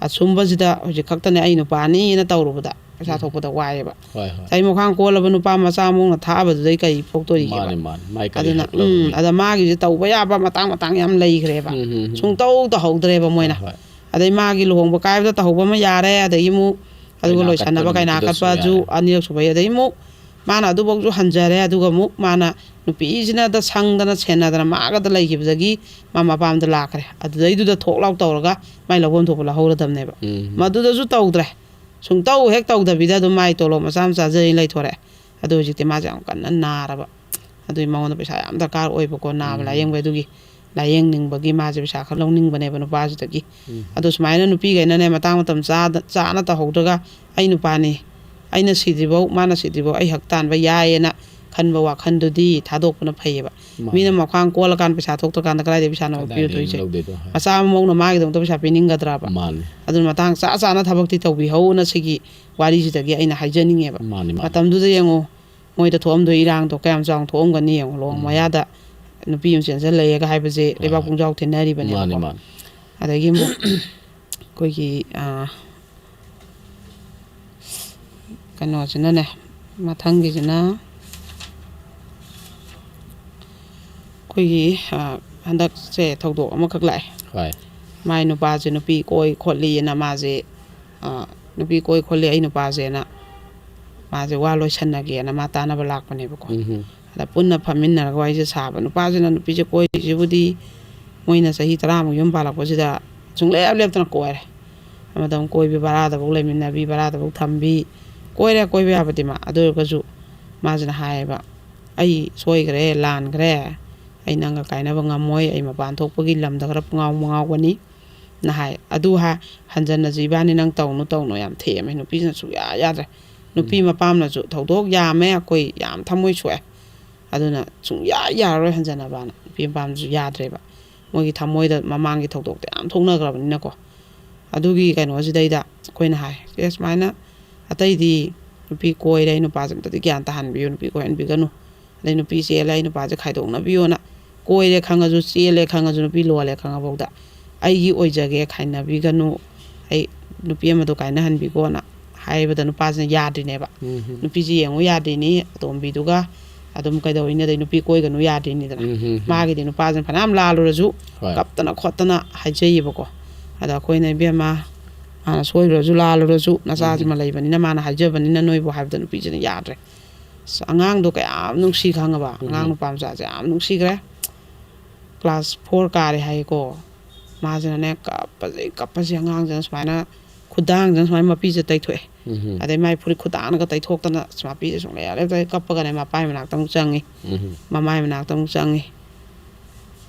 ꯑꯁꯨꯝꯕꯁꯤꯗ ꯍꯧꯖꯤꯛ ꯈꯛꯇꯅꯦ ꯑꯩ ꯅꯨꯄꯥꯅꯤꯅ ꯇꯧꯔꯨꯕꯗ ꯄꯩꯁꯥ ꯎꯝ꯫ ꯊꯣꯛꯄꯗ ꯋꯥꯏꯑꯦꯕ꯫ ꯍꯣꯏ, ꯍꯣꯏ꯫ ꯉꯁꯥꯏ ꯃꯈ꯭ꯋꯥꯡ ꯀꯣꯜꯂꯕ ꯅꯨꯄꯥ ꯃꯆꯥ ꯃꯧꯅ ꯊꯥꯕꯗꯨꯗꯩ ꯀꯔꯤ ꯊꯣꯛꯇꯣꯔꯤꯒꯦꯕ? ꯃꯥꯅꯤ, ꯃꯥꯅꯤ꯫ ꯃꯥꯏ ꯀꯔꯤ ꯑꯗꯨꯅ, ꯍꯛ ꯂꯧꯔꯨꯅꯤ? ꯎꯝ, ꯑꯗ ꯃꯥꯒꯤꯁꯦ ꯇꯧꯕ ꯌꯥꯕ ꯃꯇꯥꯡ ꯃꯇꯥꯡ ꯌꯥꯝ ꯂꯩꯈ꯭ꯔꯦꯕ꯫ ꯎꯝ, ꯎꯝ, ꯎꯝ꯫ ꯁꯨꯡꯇꯧ ꯇꯧꯍꯧꯗ꯭ꯔꯦꯕ ꯃꯣꯏꯅ꯫ ꯍꯣꯏ, ꯍꯣꯏ꯫ ꯑꯗꯩ ꯃꯥꯒꯤ ꯂꯨꯍꯣꯡꯕ ꯀꯥꯏꯕꯗ ꯇꯧꯍꯧꯕ ꯑꯃ ꯌꯥꯔꯦ, ꯑꯗꯒꯤ ꯑꯃꯨꯛ ꯑꯗꯨꯒ ꯀꯩꯅꯥ ꯂꯣꯏꯁꯟꯅꯕ ꯀꯠꯄ ꯀꯩꯅꯥ ꯅꯨꯃꯤꯠꯇꯨꯗꯁꯨ ꯀꯠꯄꯁꯨ ꯌꯥꯔꯦ꯫ ꯑꯅꯤꯔꯛ ꯁꯨꯕꯩ, ꯑꯗꯩ ꯑꯃꯨꯛ ꯃꯥꯅ ꯑꯗꯨꯐꯧꯁꯨ ꯍꯟꯖꯔꯦ, ꯑꯗꯨꯒ ꯑꯃꯨꯛ ꯃꯥꯅ ꯅꯨꯄꯤꯁꯤꯅꯗ ꯁꯪꯗꯅ ꯁꯦꯟꯅꯗꯅ ꯃꯥꯒꯗ ꯂꯩꯈꯤꯕꯗꯒꯤ ꯃꯥ ꯃꯄꯥꯝꯗ ꯂꯥꯛꯈ꯭ꯔꯦ꯫ ꯑꯗꯨꯗꯩꯗꯨꯗ ꯊꯣꯛ ꯂꯥꯎ ꯇꯧꯔꯒ ꯃꯥꯏ ꯂꯧꯐꯝ ꯊꯣꯛꯄ ꯂꯧꯍꯧꯔꯗꯕꯅꯦꯕ꯫ ꯎꯝ꯫ ꯃꯗꯨꯗꯁꯨ ꯇꯧꯗ꯭ꯔꯦ꯫ ꯁꯨꯡꯇꯧ ꯍꯦꯛ ꯇꯧꯗꯕꯤꯗ ꯑꯗꯨꯝ ꯃꯥꯏ ꯇꯣꯂꯣꯞ ꯃꯆꯥ ꯑꯃ ꯆꯥꯖꯔꯤ ꯂꯩꯊꯣꯔꯛꯑꯦ꯫ ꯑꯗꯨ ꯍꯧꯖꯤꯛꯇꯤ ꯃꯥꯁꯦ ꯌꯥꯝ ꯀꯟꯅ ꯅꯥꯔꯕ꯫ ꯑꯗꯨꯒꯤ ꯃꯉꯣꯟꯗ ꯄꯩꯁꯥ ꯌꯥꯝ ꯗꯔꯀꯥꯔ ꯑꯣꯏꯕꯀꯣ, ꯅꯥꯕ ꯎꯝ꯫ ꯂꯥꯏꯌꯦꯡꯕꯩ꯫ ꯑꯗꯨꯒꯤ ꯂꯥꯏꯌꯦꯡꯅꯤꯡꯕꯒꯤ ꯃꯥꯁꯦ ꯄꯩꯁꯥ ꯈꯔ ꯂꯧꯅꯤꯡꯕꯅꯦꯕ ꯅꯨꯄꯥꯁꯤꯗꯒꯤ꯫ ꯎꯝ꯫ ꯑꯗꯣ ꯁꯨꯃꯥꯏꯅ ꯅꯨꯄꯤꯈꯩꯅꯅꯦ ꯃꯇꯥꯡ ꯃꯇꯝ ꯆꯥꯗ-, ꯆꯥꯅ ꯇꯧꯍꯧꯗ꯭ꯔꯒ ꯑꯩ ꯅꯨꯄꯥꯅꯤ, ꯑꯩꯅ ꯁꯤꯗ꯭ꯔꯤꯐꯧ, ꯃꯥꯅ ꯁꯤꯗ꯭ꯔꯤꯐꯧ ꯑꯩ ꯍꯛ ꯇꯥꯟꯕ ꯌꯥꯏꯌꯦꯅ ꯈꯟꯕ ꯋꯥꯈꯟꯗꯨꯗꯤ ꯊꯥꯗꯣꯛꯄꯅ ꯐꯩꯌꯦꯕ꯫ ꯃꯥꯅꯤ꯫ ꯃꯤꯅ ꯃꯈ꯭ꯋꯥꯡ ꯀꯣꯜꯂꯀꯥꯟꯗ ꯄꯩꯁꯥ ꯊꯣꯛꯇ꯭ꯔꯀꯥꯟꯗ ꯀꯗꯥꯏꯗꯒꯤ ꯄꯩꯁꯥꯅꯣ ꯀꯗꯥꯏꯗꯒꯤ ꯄꯤꯔꯨꯗꯣꯏꯁꯦ? ꯂꯧꯗꯣꯏꯅꯣ? ꯍꯥꯏ꯫ ꯃꯆꯥ ꯑꯃ ꯃꯧꯅ ꯃꯥꯒꯤꯗꯃꯛꯇ ꯄꯩꯁꯥ ꯄꯤꯅꯤꯡꯒꯗ꯭ꯔꯕ? ꯃꯥꯅꯤ꯫ ꯑꯗꯨꯅ ꯃꯇꯥꯡ ꯆꯥ ꯆꯥꯅ ꯊꯕꯛꯇꯤ ꯇꯧꯕꯤꯍꯧꯅ ꯁꯤꯒꯤ ꯋꯥꯔꯤꯁꯤꯗꯒꯤ ꯑꯩꯅ ꯍꯥꯏꯖꯅꯤꯡꯉꯦꯕ꯫ ꯃꯥꯅꯤ, ꯃꯥꯅꯤ꯫ ꯃꯇꯝꯗꯨꯗ ꯌꯦꯡꯉꯣ, ꯃꯣꯏꯗ ꯊꯣꯛꯑꯝꯗꯣꯏ ꯏꯔꯥꯡꯗꯣ ꯀꯌꯥꯝ ꯆꯥꯎꯅ ꯊꯣꯛꯑꯝꯒꯅꯤ ꯌꯦꯡꯉꯣ꯫ ꯂꯨꯍꯣꯡ ꯎꯝ꯫ ꯃꯌꯥꯗ ꯅꯨꯄꯤ ꯑꯃ ꯆꯦꯟꯁꯤꯜꯂꯛꯑꯦꯒ ꯍꯥꯏꯕꯁꯦ ꯍꯣꯏ, ꯂꯩꯕꯥꯛ ꯍꯣꯏ꯫ ꯄꯨꯡꯖꯥꯎ ꯊꯦꯠꯅꯔꯤꯕꯅꯦꯕꯀꯣ꯫ ꯃꯥꯅꯤ, ꯃꯥꯅꯤ꯫ ꯑꯗꯒꯤ ꯑꯃꯨꯛ ꯑꯩꯈꯣꯏꯒꯤ, ꯑꯥ, ꯀꯩꯅꯣꯁꯤꯅꯅꯦ, ꯃꯊꯪꯒꯤꯁꯤꯅ ꯑꯩꯈꯣꯏꯒꯤ, ꯑꯥ, ꯍꯟꯗꯛꯁꯦ ꯊꯧꯗꯣꯛ ꯑꯃꯈꯛ ꯂꯥꯛꯑꯦ꯫ ꯍꯣꯏ꯫ ꯃꯥꯏ ꯅꯨꯄꯥꯁꯦ ꯅꯨꯄꯤ ꯀꯣꯏ ꯈꯣꯠꯂꯤꯑꯅ ꯃꯥꯁꯦ, ꯑꯥ, ꯅꯨꯄꯤ ꯀꯣꯏ ꯈꯣꯠꯂꯤ ꯑꯩ ꯅꯨꯄꯥꯁꯦꯅ, ꯃꯥꯁꯦ ꯋꯥ ꯂꯣꯏꯁꯟꯅꯒꯦꯅ ꯃꯥ ꯇꯥꯟꯅꯕ ꯂꯥꯛꯄꯅꯦꯕꯀꯣ꯫ ꯎꯝ꯫ ꯑꯗ ꯄꯨꯟꯅ ꯐꯝꯃꯤꯟꯅꯔꯒ ꯋꯥꯔꯤꯁꯦ ꯁꯥꯕ꯫ ꯅꯨꯄꯥꯁꯤꯅ ꯅꯨꯄꯤꯁꯦ ꯀꯣꯏꯔꯤꯁꯤꯕꯨꯗꯤ ꯃꯣꯏꯅ ꯆꯍꯤ ꯇꯔꯥꯃꯨꯛ ꯌꯨꯝ ꯄꯥꯜꯂꯛꯄꯁꯤꯗ ꯁꯨꯡꯂꯦꯞ ꯂꯦꯞꯇꯅ ꯀꯣꯏꯔꯦ꯫ ꯑꯃꯗ ꯑꯃꯨꯛ ꯀꯣꯏꯕꯤ, ꯚꯔꯥꯗꯐꯧ ꯂꯩꯃꯤꯟꯅꯕꯤ, ꯚꯔꯥꯗꯐꯧ ꯊꯝꯕꯤ, ꯀꯣꯏꯔꯦ, ꯀꯣꯏꯕ ꯌꯥꯕꯗꯤ ꯃꯥ꯫ ꯑꯗꯨ ꯑꯣꯏꯔꯒꯁꯨ ꯃꯥꯁꯤꯅ ꯍꯥꯏꯌꯦꯕ, "ꯑꯩ ꯁꯣꯏꯈ꯭ꯔꯦ, ꯂꯥꯟꯈ꯭ꯔꯦ, ꯑꯩ ꯅꯪꯒ ꯀꯥꯏꯅꯕ ꯉꯝꯃꯣꯏ, ꯑꯩ ꯃꯄꯥꯟ ꯊꯣꯛꯄꯒꯤ ꯂꯝꯗ ꯈꯔ ꯄꯨꯡꯉꯥꯎ ꯉꯥꯎꯒꯅꯤ"ꯅ ꯍꯥꯏ꯫ ꯑꯗꯨ ꯍꯥ-, ꯍꯟꯖꯟꯅꯁꯨ ꯏꯕꯥꯅꯤ ꯅꯪ ꯇꯧꯅꯨ, ꯇꯧꯅꯨ ꯌꯥꯝ ꯊꯦꯝꯃꯦ꯫ ꯅꯨꯄꯤꯁꯤꯅ ꯁꯨꯡꯌꯥ ꯌꯥꯗ꯭ꯔꯦ꯫ ꯅꯨꯄꯤ ꯎꯝ꯫ ꯃꯄꯥꯝꯅꯁꯨ ꯊꯧꯗꯣꯛ ꯌꯥꯝꯃꯦ, ꯑꯩꯈꯣꯏ ꯌꯥꯝ ꯊꯃꯣꯏ ꯁꯣꯛꯑꯦ꯫ ꯑꯗꯨꯅ ꯁꯨꯡꯌꯥ ꯌꯥꯔꯔꯣꯏ ꯍꯟꯖꯟꯅꯕꯅ꯫ ꯅꯨꯄꯤ ꯃꯄꯥꯝꯅꯁꯨ ꯌꯥꯗ꯭ꯔꯦꯕ꯫ ꯃꯣꯏꯒꯤ ꯊꯃꯣꯏꯗ ꯃꯃꯥꯡꯒꯤ ꯊꯧꯗꯣꯛꯇꯣ ꯌꯥꯝ ꯊꯣꯛꯅꯈ꯭ꯔꯕꯅꯤꯅꯀꯣ꯫ ꯑꯗꯨꯒꯤ ꯀꯩꯅꯣꯁꯤꯗꯩꯗ ꯑꯩꯈꯣꯏꯅ ꯍꯥꯏ, "ꯑꯦ, ꯁꯨꯃꯥꯏꯅ ꯑꯇꯩꯗꯤ ꯅꯨꯄꯤ ꯀꯣꯏꯔꯦ, ꯑꯩ ꯅꯨꯄꯥꯁꯦ ꯑꯝꯇꯗꯤ ꯒ꯭ꯌꯥꯟ ꯇꯥꯍꯟꯕꯤꯌꯨ, ꯅꯨꯄꯤ ꯀꯣꯏꯍꯟꯕꯤꯒꯅꯨ꯫ ꯑꯗꯩ ꯅꯨꯄꯤ ꯆꯦꯜꯂꯦ, ꯑꯩ ꯅꯨꯄꯥꯁꯦ ꯈꯥꯏꯗꯣꯛꯅꯕꯤꯌꯣꯅ, ꯀꯣꯏꯔꯦ ꯈꯪꯉꯁꯨ, ꯆꯦꯜꯂꯦ ꯈꯪꯉꯁꯨ, ꯅꯨꯄꯤ ꯂꯣꯜꯂꯦ ꯈꯪꯉꯐꯥꯎꯗ ꯑꯩꯒꯤ ꯑꯣꯏꯖꯒꯦ, ꯈꯥꯏꯅꯕꯤꯒꯅꯨ, ꯑꯩ ꯅꯨꯄꯤ ꯑꯃꯗꯣ ꯀꯥꯏꯅꯍꯟꯕꯤꯈꯣꯅ" ꯍꯥꯏꯕꯗ ꯅꯨꯄꯥꯁꯤꯅ ꯌꯥꯗ꯭ꯔꯤꯅꯦꯕ꯫ ꯎꯝ꯫ ꯅꯨꯄꯤꯁꯦ ꯌꯦꯡꯉꯨ ꯌꯥꯗ꯭ꯔꯤꯅꯤ, ꯑꯇꯣꯝꯕꯤꯗꯨꯒ ꯑꯗꯨꯝ ꯀꯩꯗꯧꯔꯤꯅꯤ, ꯑꯗꯩ ꯅꯨꯄꯤ ꯀꯣꯏꯒꯅꯨ ꯌꯥꯗ꯭ꯔꯤꯅꯤꯗꯅ꯫ ꯎꯝ꯫ ꯃꯥꯒꯤꯗꯤ ꯅꯨꯄꯥꯁꯤꯅ ꯐꯅꯌꯥꯝ ꯂꯥꯜꯂꯨꯔꯁꯨ, ꯍꯣꯏ꯫ ꯀꯞꯇꯅ ꯈꯣꯠꯇꯅ ꯍꯥꯏꯖꯩꯌꯦꯕꯀꯣ꯫ ꯑꯗ ꯑꯩꯈꯣꯏꯅ, "ꯏꯕꯦꯝꯃ, ꯃꯥꯅ ꯁꯣꯏꯈ꯭ꯔꯁꯨ ꯂꯥꯜꯂꯨꯔꯁꯨ ꯅꯆꯥꯁꯤꯃ ꯎꯝ꯫ ꯂꯩꯕꯅꯤꯅ ꯃꯥꯅ ꯍꯥꯏꯖꯕꯅꯤꯅ ꯅꯣꯏꯕꯨ" ꯍꯥꯏꯕꯗ ꯅꯨꯄꯤꯁꯤꯅ ꯌꯥꯗ꯭ꯔꯦ꯫ ꯑꯁ, ꯑꯉꯥꯡꯗꯣ ꯀꯌꯥꯝ ꯅꯨꯡꯁꯤ ꯈꯪꯉꯕ? ꯑꯉꯥꯡ ꯎꯝ꯫ ꯅꯨꯄꯥ ꯃꯆꯥꯁꯦ ꯌꯥꯝ ꯅꯨꯡꯁꯤꯈ꯭ꯔꯦ꯫ Class four ꯀꯥꯔꯦ ꯍꯥꯏꯀꯣ꯫ ꯃꯥꯁꯤꯅꯅꯦ ꯀꯞꯄꯁꯤ, ꯀꯞꯄꯁꯤ, ꯑꯉꯥꯡꯁꯤꯅ ꯁꯨꯃꯥꯏꯅ ꯈꯨꯗꯥꯡꯁꯤꯅ ꯁꯨꯃꯥꯏꯅ ꯃꯄꯤꯁꯦ ꯇꯩꯊꯣꯛꯑꯦ꯫ ꯎꯝ꯫ ꯑꯗꯩ ꯃꯥꯏ ꯐꯨꯔꯤꯠ ꯈꯨꯗꯥꯡꯅꯒ ꯇꯩꯊꯣꯛꯇꯅ ꯑꯁ ꯃꯄꯤꯁꯦ ꯁꯨꯡꯂꯩ ꯌꯥꯔꯦ ꯀꯞꯄꯒꯅꯦ ꯃꯄꯥꯏ ꯃꯅꯥꯛꯇ ꯑꯃꯨꯛ ꯆꯪꯉꯤ꯫ ꯎꯝ꯫ ꯃꯃꯥꯏ ꯃꯅꯥꯛꯇ ꯑꯃꯨꯛ ꯆꯪꯉꯤ꯫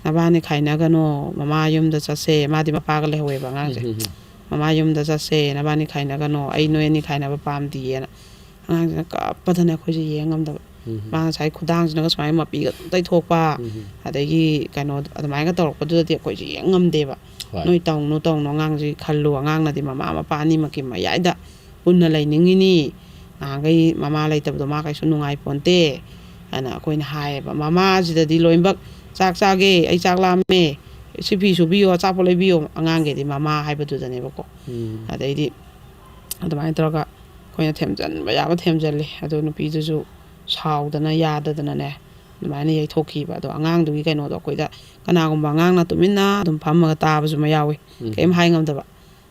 "ꯅꯕꯥꯅꯤ ꯈꯥꯏꯅꯒꯅꯣ, ꯃꯃꯥ ꯌꯨꯝꯗ ꯆꯠꯁꯦ"꯫ ꯃꯥꯗꯤ ꯃꯄꯥꯒ ꯂꯩꯍꯧꯋꯦꯕ ꯑꯉꯥꯡꯁꯦ꯫ ꯎꯝ꯫ "ꯃꯃꯥ ꯌꯨꯝꯗ ꯆꯠꯁꯦ, ꯅꯕꯥꯅꯤ ꯈꯥꯏꯅꯒꯅꯣ, ꯑꯩ ꯅꯣꯏ ꯑꯅꯤ ꯈꯥꯏꯅꯕ ꯄꯥꯝꯗꯤꯌꯦꯅ"꯫ ꯑꯉꯥꯡꯁꯤꯅ ꯀꯞꯄꯗꯅꯦ ꯑꯩꯈꯣꯏꯁꯦ ꯌꯦꯡ ꯉꯝꯗꯕ꯫ ꯎꯝ꯫ ꯃꯥ ꯉꯁꯥꯏ ꯈꯨꯗꯥꯡꯁꯤꯅꯒ ꯁꯨꯃꯥꯏꯅ ꯃꯄꯤꯒ ꯑꯗꯨꯝ ꯇꯩꯊꯣꯛꯄ, ꯎꯝ꯫ ꯑꯗꯒꯤ ꯀꯩꯅꯣ ꯑꯗꯨꯃꯥꯏꯅ ꯇꯧꯔꯛꯄꯗꯨꯗꯗꯤ ꯑꯩꯈꯣꯏꯁꯦ ꯌꯦꯡ ꯉꯝꯗꯦꯕ꯫ ꯍꯣꯏ꯫ ꯅꯣꯏ ꯇꯧꯅꯨ, ꯇꯧꯅꯨ, ꯑꯉꯥꯡꯁꯤ ꯈꯜꯂꯨ, ꯑꯉꯥꯡꯅꯗꯤ ꯃꯃꯥ ꯃꯄꯥ ꯑꯅꯤꯃꯛꯀꯤ ꯃꯌꯥꯏꯗ ꯄꯨꯟꯅ ꯂꯩꯅꯤꯡꯉꯤꯅꯤ, ꯅꯍꯥꯟꯈꯩ ꯃꯃꯥ ꯂꯩꯇꯕꯗꯣ ꯃꯥ ꯀꯩꯁꯨ ꯅꯨꯡꯉꯥꯏ ꯄꯣꯟꯇꯦ ꯍꯥꯏꯅ ꯑꯩꯈꯣꯏꯅ ꯍꯥꯏꯌꯦꯕ꯫ ꯃꯃꯥꯁꯤꯗꯗꯤ ꯂꯣꯏꯅꯃꯛ "ꯆꯥꯛ ꯆꯥꯒꯦ, ꯑꯩ ꯆꯥꯛ ꯂꯥꯝꯃꯦ, ꯁꯤ ꯐꯤ ꯁꯨꯕꯤꯌꯣ, ꯑꯆꯥꯄꯣꯠ ꯂꯩꯕꯤꯌꯣ", ꯑꯉꯥꯡꯒꯤꯗꯤ ꯃꯃꯥ ꯍꯥꯏꯕꯗꯨꯗꯅꯦꯕꯀꯣ꯫ ꯎꯝ꯫ ꯑꯗꯩꯗꯤ ꯑꯗꯨꯃꯥꯏꯅ ꯇꯧꯔꯒ ꯑꯩꯈꯣꯏꯅ ꯊꯦꯝꯖꯤꯟꯕ ꯌꯥꯕ ꯊꯦꯝꯖꯤꯜꯂꯤ꯫ ꯑꯗꯣ ꯅꯨꯄꯤꯗꯨꯁꯨ ꯁꯥꯎꯗꯅ ꯌꯥꯗꯗꯅꯅꯦ ꯑꯗꯨꯃꯥꯏꯅ ꯌꯩꯊꯣꯛꯈꯤꯕ꯫ ꯑꯗꯣ ꯑꯉꯥꯡꯗꯨꯒꯤ ꯀꯩꯅꯣꯗꯣ ꯑꯩꯈꯣꯏꯗ, ꯀꯅꯥꯒꯨꯝꯕ ꯑꯉꯥꯡꯅ ꯇꯨꯃꯤꯟꯅ ꯑꯗꯨꯝ ꯐꯝꯃꯒ ꯇꯥꯕꯁꯨ ꯑꯃ ꯌꯥꯎꯏ, ꯎꯝ꯫ ꯀꯔꯤꯝ ꯍꯥꯏ ꯉꯝꯗꯕ꯫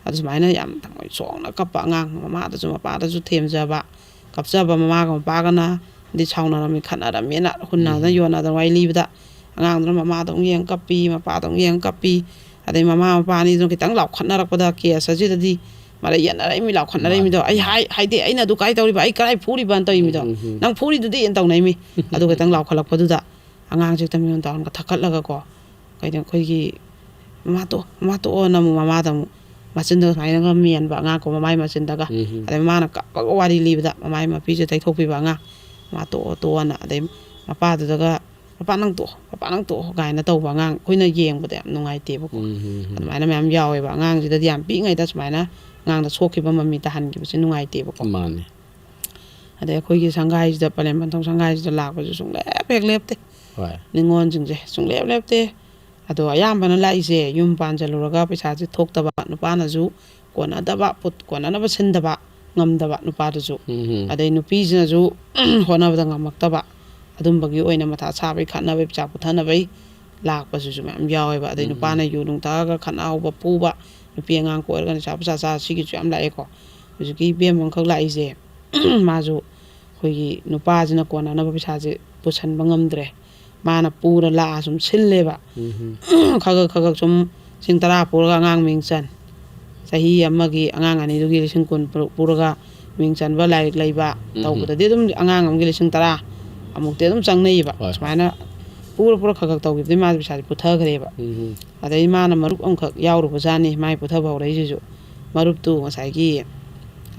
ꯑꯗꯨ ꯁꯨꯃꯥꯏꯅ ꯌꯥꯝ ꯊꯃꯣꯏ ꯁꯣꯛꯅ ꯀꯞꯄ ꯑꯉꯥꯡ, ꯃꯃꯥꯗꯁꯨ ꯃꯄꯥꯗꯁꯨ ꯊꯦꯝꯖꯕ, ꯀꯞꯆꯕ, ꯃꯃꯥꯒ ꯃꯄꯥꯒꯅ ꯗꯤ ꯁꯥꯎꯅꯔꯝꯃꯤ, ꯈꯠꯅꯔꯝꯃꯤꯅ ꯍꯨꯟꯅꯗꯅ, ꯎꯝ꯫ ꯌꯣꯟꯅꯗꯅ ꯋꯥꯔꯤ ꯂꯤꯕꯗ, ꯑꯉꯥꯡꯗꯨꯅ ꯃꯃꯥꯗ ꯑꯃꯨꯛ ꯌꯦꯡ ꯀꯞꯄꯤ, ꯃꯄꯥꯗ ꯑꯃꯨꯛ ꯌꯦꯡ ꯀꯞꯄꯤ꯫ ꯑꯗꯩ ꯃꯃꯥ ꯃꯄꯥ ꯑꯅꯤꯗꯨꯅ ꯈꯤꯇꯪ ꯂꯥꯎꯈꯠꯅꯔꯛꯄꯗ, ꯀꯦꯁ ꯑꯁꯤꯗꯗꯤ ꯃꯔꯩ ꯌꯦꯠꯅꯔꯛꯏꯃꯤ, ꯂꯥꯎꯈꯠꯅꯔꯛꯏꯃꯤꯗꯣ꯫ ꯃꯥꯅꯤ, "ꯑꯩ ꯃꯥꯅꯤ꯫ ꯍꯥꯏ-, ꯍꯥꯏꯗꯦ, ꯑꯩꯅ ꯑꯗꯨ ꯀꯥꯏ ꯇꯧꯔꯤꯕ, ꯑꯩ ꯀꯔꯥꯏ ꯐꯨꯔꯤꯕꯅ ꯇꯧꯔꯤꯃꯤꯗꯣ? ꯎꯝ, ꯎꯝ, ꯎꯝ꯫ ꯅꯪ ꯐꯨꯔꯤꯗꯨꯗꯤ?" ꯑꯅ ꯇꯧꯅꯩꯃꯤ꯫ ꯑꯗꯨ ꯈꯤꯇꯪ ꯂꯥꯎꯈꯠꯂꯛꯄꯗꯨꯗ ꯑꯉꯥꯡꯁꯦ ꯍꯦꯛꯇ ꯃꯤꯍꯨꯟ ꯇꯥꯍꯟꯒ ꯊꯛꯀꯠꯂꯒꯀꯣ, ꯀꯩꯅꯣ ꯑꯩꯈꯣꯏꯒꯤ, "ꯃꯃꯥ ꯇꯣꯛꯑꯣ, ꯃꯃꯥ ꯇꯣꯛꯑꯣꯅ" ꯑꯃꯨꯛ ꯃꯃꯥꯗ ꯑꯃꯨꯛ ꯃꯆꯤꯟꯗꯣ ꯁꯨꯃꯥꯏꯅꯒ ꯃꯦꯟꯕ, ꯑꯉꯥꯡ ꯀꯣ ꯃꯃꯥꯏ ꯃꯆꯤꯟꯗꯒ꯫ ꯎꯝ, ꯎꯝ꯫ ꯑꯗꯩ ꯃꯃꯥꯅ ꯀꯞꯄꯒ ꯋꯥꯔꯤ ꯂꯤꯕꯗ ꯃꯃꯥꯏ ꯃꯄꯤꯁꯦ ꯇꯩꯊꯣꯛꯄꯤꯕ ꯑꯉꯥꯡ, "ꯃꯃꯥ ꯇꯣꯛꯑꯣ, ꯇꯣꯛꯑꯣꯅ", ꯑꯗꯩ ꯃꯄꯥꯗꯨꯗꯒ, "ꯃꯄꯥ ꯅꯪ ꯇꯣꯛꯑꯣ, ꯃꯄꯥ ꯅꯪ ꯇꯣꯛꯑꯣ" ꯀꯥꯏꯅ ꯇꯧꯕ ꯑꯉꯥꯡ, ꯑꯩꯈꯣꯏꯅ ꯌꯦꯡꯕꯗ ꯌꯥꯝ ꯅꯨꯡꯉꯥꯏꯇꯦꯕꯀꯣ꯫ ꯎꯝ, ꯎꯝ, ꯎꯝ꯫ ꯑꯗꯨꯃꯥꯏꯅ ꯃꯌꯥꯝ ꯌꯥꯎꯋꯦꯕ꯫ ꯑꯉꯥꯡꯁꯤꯗꯗꯤ ꯌꯥꯝ ꯄꯤꯛꯏꯉꯩꯗ ꯁꯨꯃꯥꯏꯅ ꯑꯉꯥꯡꯗ ꯁꯣꯛꯈꯤꯕ ꯃꯃꯤ ꯇꯥꯍꯟꯈꯤꯕꯁꯦ ꯅꯨꯡꯉꯥꯏꯇꯦꯕꯀꯣ꯫ ꯃꯥꯅꯦ꯫ ꯑꯗꯩ ꯑꯩꯈꯣꯏꯒꯤ ꯁꯪꯒꯥꯏꯁꯤꯗ, ꯄꯂꯦꯝ ꯄꯟꯊꯧ ꯁꯪꯒꯥꯏꯁꯤꯗ ꯂꯥꯛꯄꯁꯨ ꯁꯨꯡꯂꯦꯞ ꯍꯦꯛ ꯂꯦꯞꯇꯦ꯫ ꯍꯣꯏ꯫ ꯅꯤꯉꯣꯜꯁꯤꯡꯁꯦ ꯁꯨꯡꯂꯦꯞ ꯂꯦꯞꯇꯦ꯫ ꯑꯗꯣ ꯑꯌꯥꯝꯕꯅ ꯂꯥꯛꯏꯁꯦ ꯌꯨꯝ ꯄꯥꯟꯁꯤꯜꯂꯨꯔꯒ ꯄꯩꯁꯥꯁꯦ ꯊꯣꯛꯇꯕ, ꯅꯨꯄꯥꯅꯁꯨ ꯀꯣꯟꯅꯗꯕ, ꯄꯣꯠ ꯀꯣꯟꯅꯅꯕ ꯁꯤꯟꯗꯕ, ꯉꯝꯗꯕ ꯅꯨꯄꯥꯗꯨꯁꯨ꯫ ꯎꯝ, ꯎꯝ꯫ ꯑꯗꯩ ꯅꯨꯄꯤꯁꯤꯅꯁꯨ ꯍꯣꯠꯅꯕꯗ ꯉꯝꯃꯛꯇꯕ, ꯑꯗꯨꯝꯕꯒꯤ ꯑꯣꯏꯅ ꯃꯊꯥ ꯁꯥꯕꯩ, ꯈꯠꯅꯕꯩ, ꯄꯩꯁꯥ ꯄꯨꯊꯅꯕꯩ ꯂꯥꯛꯄꯁꯤꯁꯨ ꯃꯌꯥꯝ ꯌꯥꯎꯋꯦꯕ꯫ ꯑꯗꯩ ꯎꯝ, ꯎꯝ꯫ ꯅꯨꯄꯥꯅ ꯌꯨ ꯅꯨꯡ ꯊꯛꯑꯒ ꯈꯠꯅꯍꯧꯕ, ꯐꯨꯕ, ꯅꯨꯄꯤ ꯑꯉꯥꯡ ꯀꯣꯏꯔꯒ ꯅꯤꯁꯥ ꯄꯨꯁꯥ ꯆꯥ, ꯁꯤꯒꯤꯁꯨ ꯌꯥꯝ ꯂꯥꯛꯑꯦꯀꯣ꯫ ꯍꯧꯖꯤꯛꯀꯤ ꯏꯕꯦꯝꯃ ꯑꯃꯈꯛ ꯂꯥꯛꯏꯁꯦ, ꯃꯥꯁꯨ ꯑꯩꯈꯣꯏꯒꯤ ꯅꯨꯄꯥꯁꯤꯅ ꯀꯣꯟꯅꯅꯕ ꯄꯩꯁꯥꯁꯦ ꯄꯨꯁꯟꯕ ꯉꯝꯗ꯭ꯔꯦ꯫ ꯃꯥꯅ ꯄꯨꯔ ꯂꯥꯛꯑ ꯁꯨꯝ ꯁꯤꯜꯂꯦꯕ꯫ ꯎꯝ, ꯎꯝ꯫ ꯈꯒ ꯈꯒ ꯁꯨꯝ ꯂꯤꯁꯤꯡ ꯇꯔꯥ ꯄꯨꯔꯒ ꯑꯉꯥꯡ ꯃꯤꯡ ꯆꯟ, ꯆꯍꯤ ꯑꯃꯒꯤ ꯑꯉꯥꯡ ꯑꯅꯤꯗꯨꯒꯤ ꯂꯤꯁꯤꯡ ꯀꯨꯟ ꯄꯨꯔꯒ ꯃꯤꯡ ꯆꯟꯕ, ꯂꯥꯏꯔꯤꯛ ꯂꯩꯕ, ꯎꯝ, ꯎꯝ꯫ ꯇꯧꯕꯗꯗꯤ ꯑꯗꯨꯝ ꯑꯉꯥꯡ ꯑꯃꯒꯤ ꯂꯤꯁꯤꯡ ꯇꯔꯥ ꯑꯃꯨꯛꯇꯤ ꯑꯗꯨꯝ ꯆꯪꯅꯩꯌꯦꯕ꯫ ꯍꯣꯏ, ꯍꯣꯏ꯫ ꯁꯨꯃꯥꯏꯅ ꯄꯨꯔ ꯄꯨꯔ ꯈꯔ ꯈꯔ ꯇꯧꯈꯤꯕꯗꯒꯤ ꯃꯥꯁꯦ ꯄꯩꯁꯥꯁꯦ ꯄꯨꯊꯈ꯭ꯔꯦꯕ꯫ ꯎꯝ, ꯎꯝ꯫ ꯑꯗꯩ ꯃꯥꯅ ꯃꯔꯨꯞ ꯑꯃꯈꯛ ꯌꯥꯎꯔꯨꯕꯖꯥꯠꯅꯤ ꯃꯥꯏ ꯄꯨꯊꯕ ꯍꯧꯔꯛꯏꯁꯤꯁꯨ꯫ ꯃꯔꯨꯞꯇꯨ ꯉꯁꯥꯏꯒꯤ,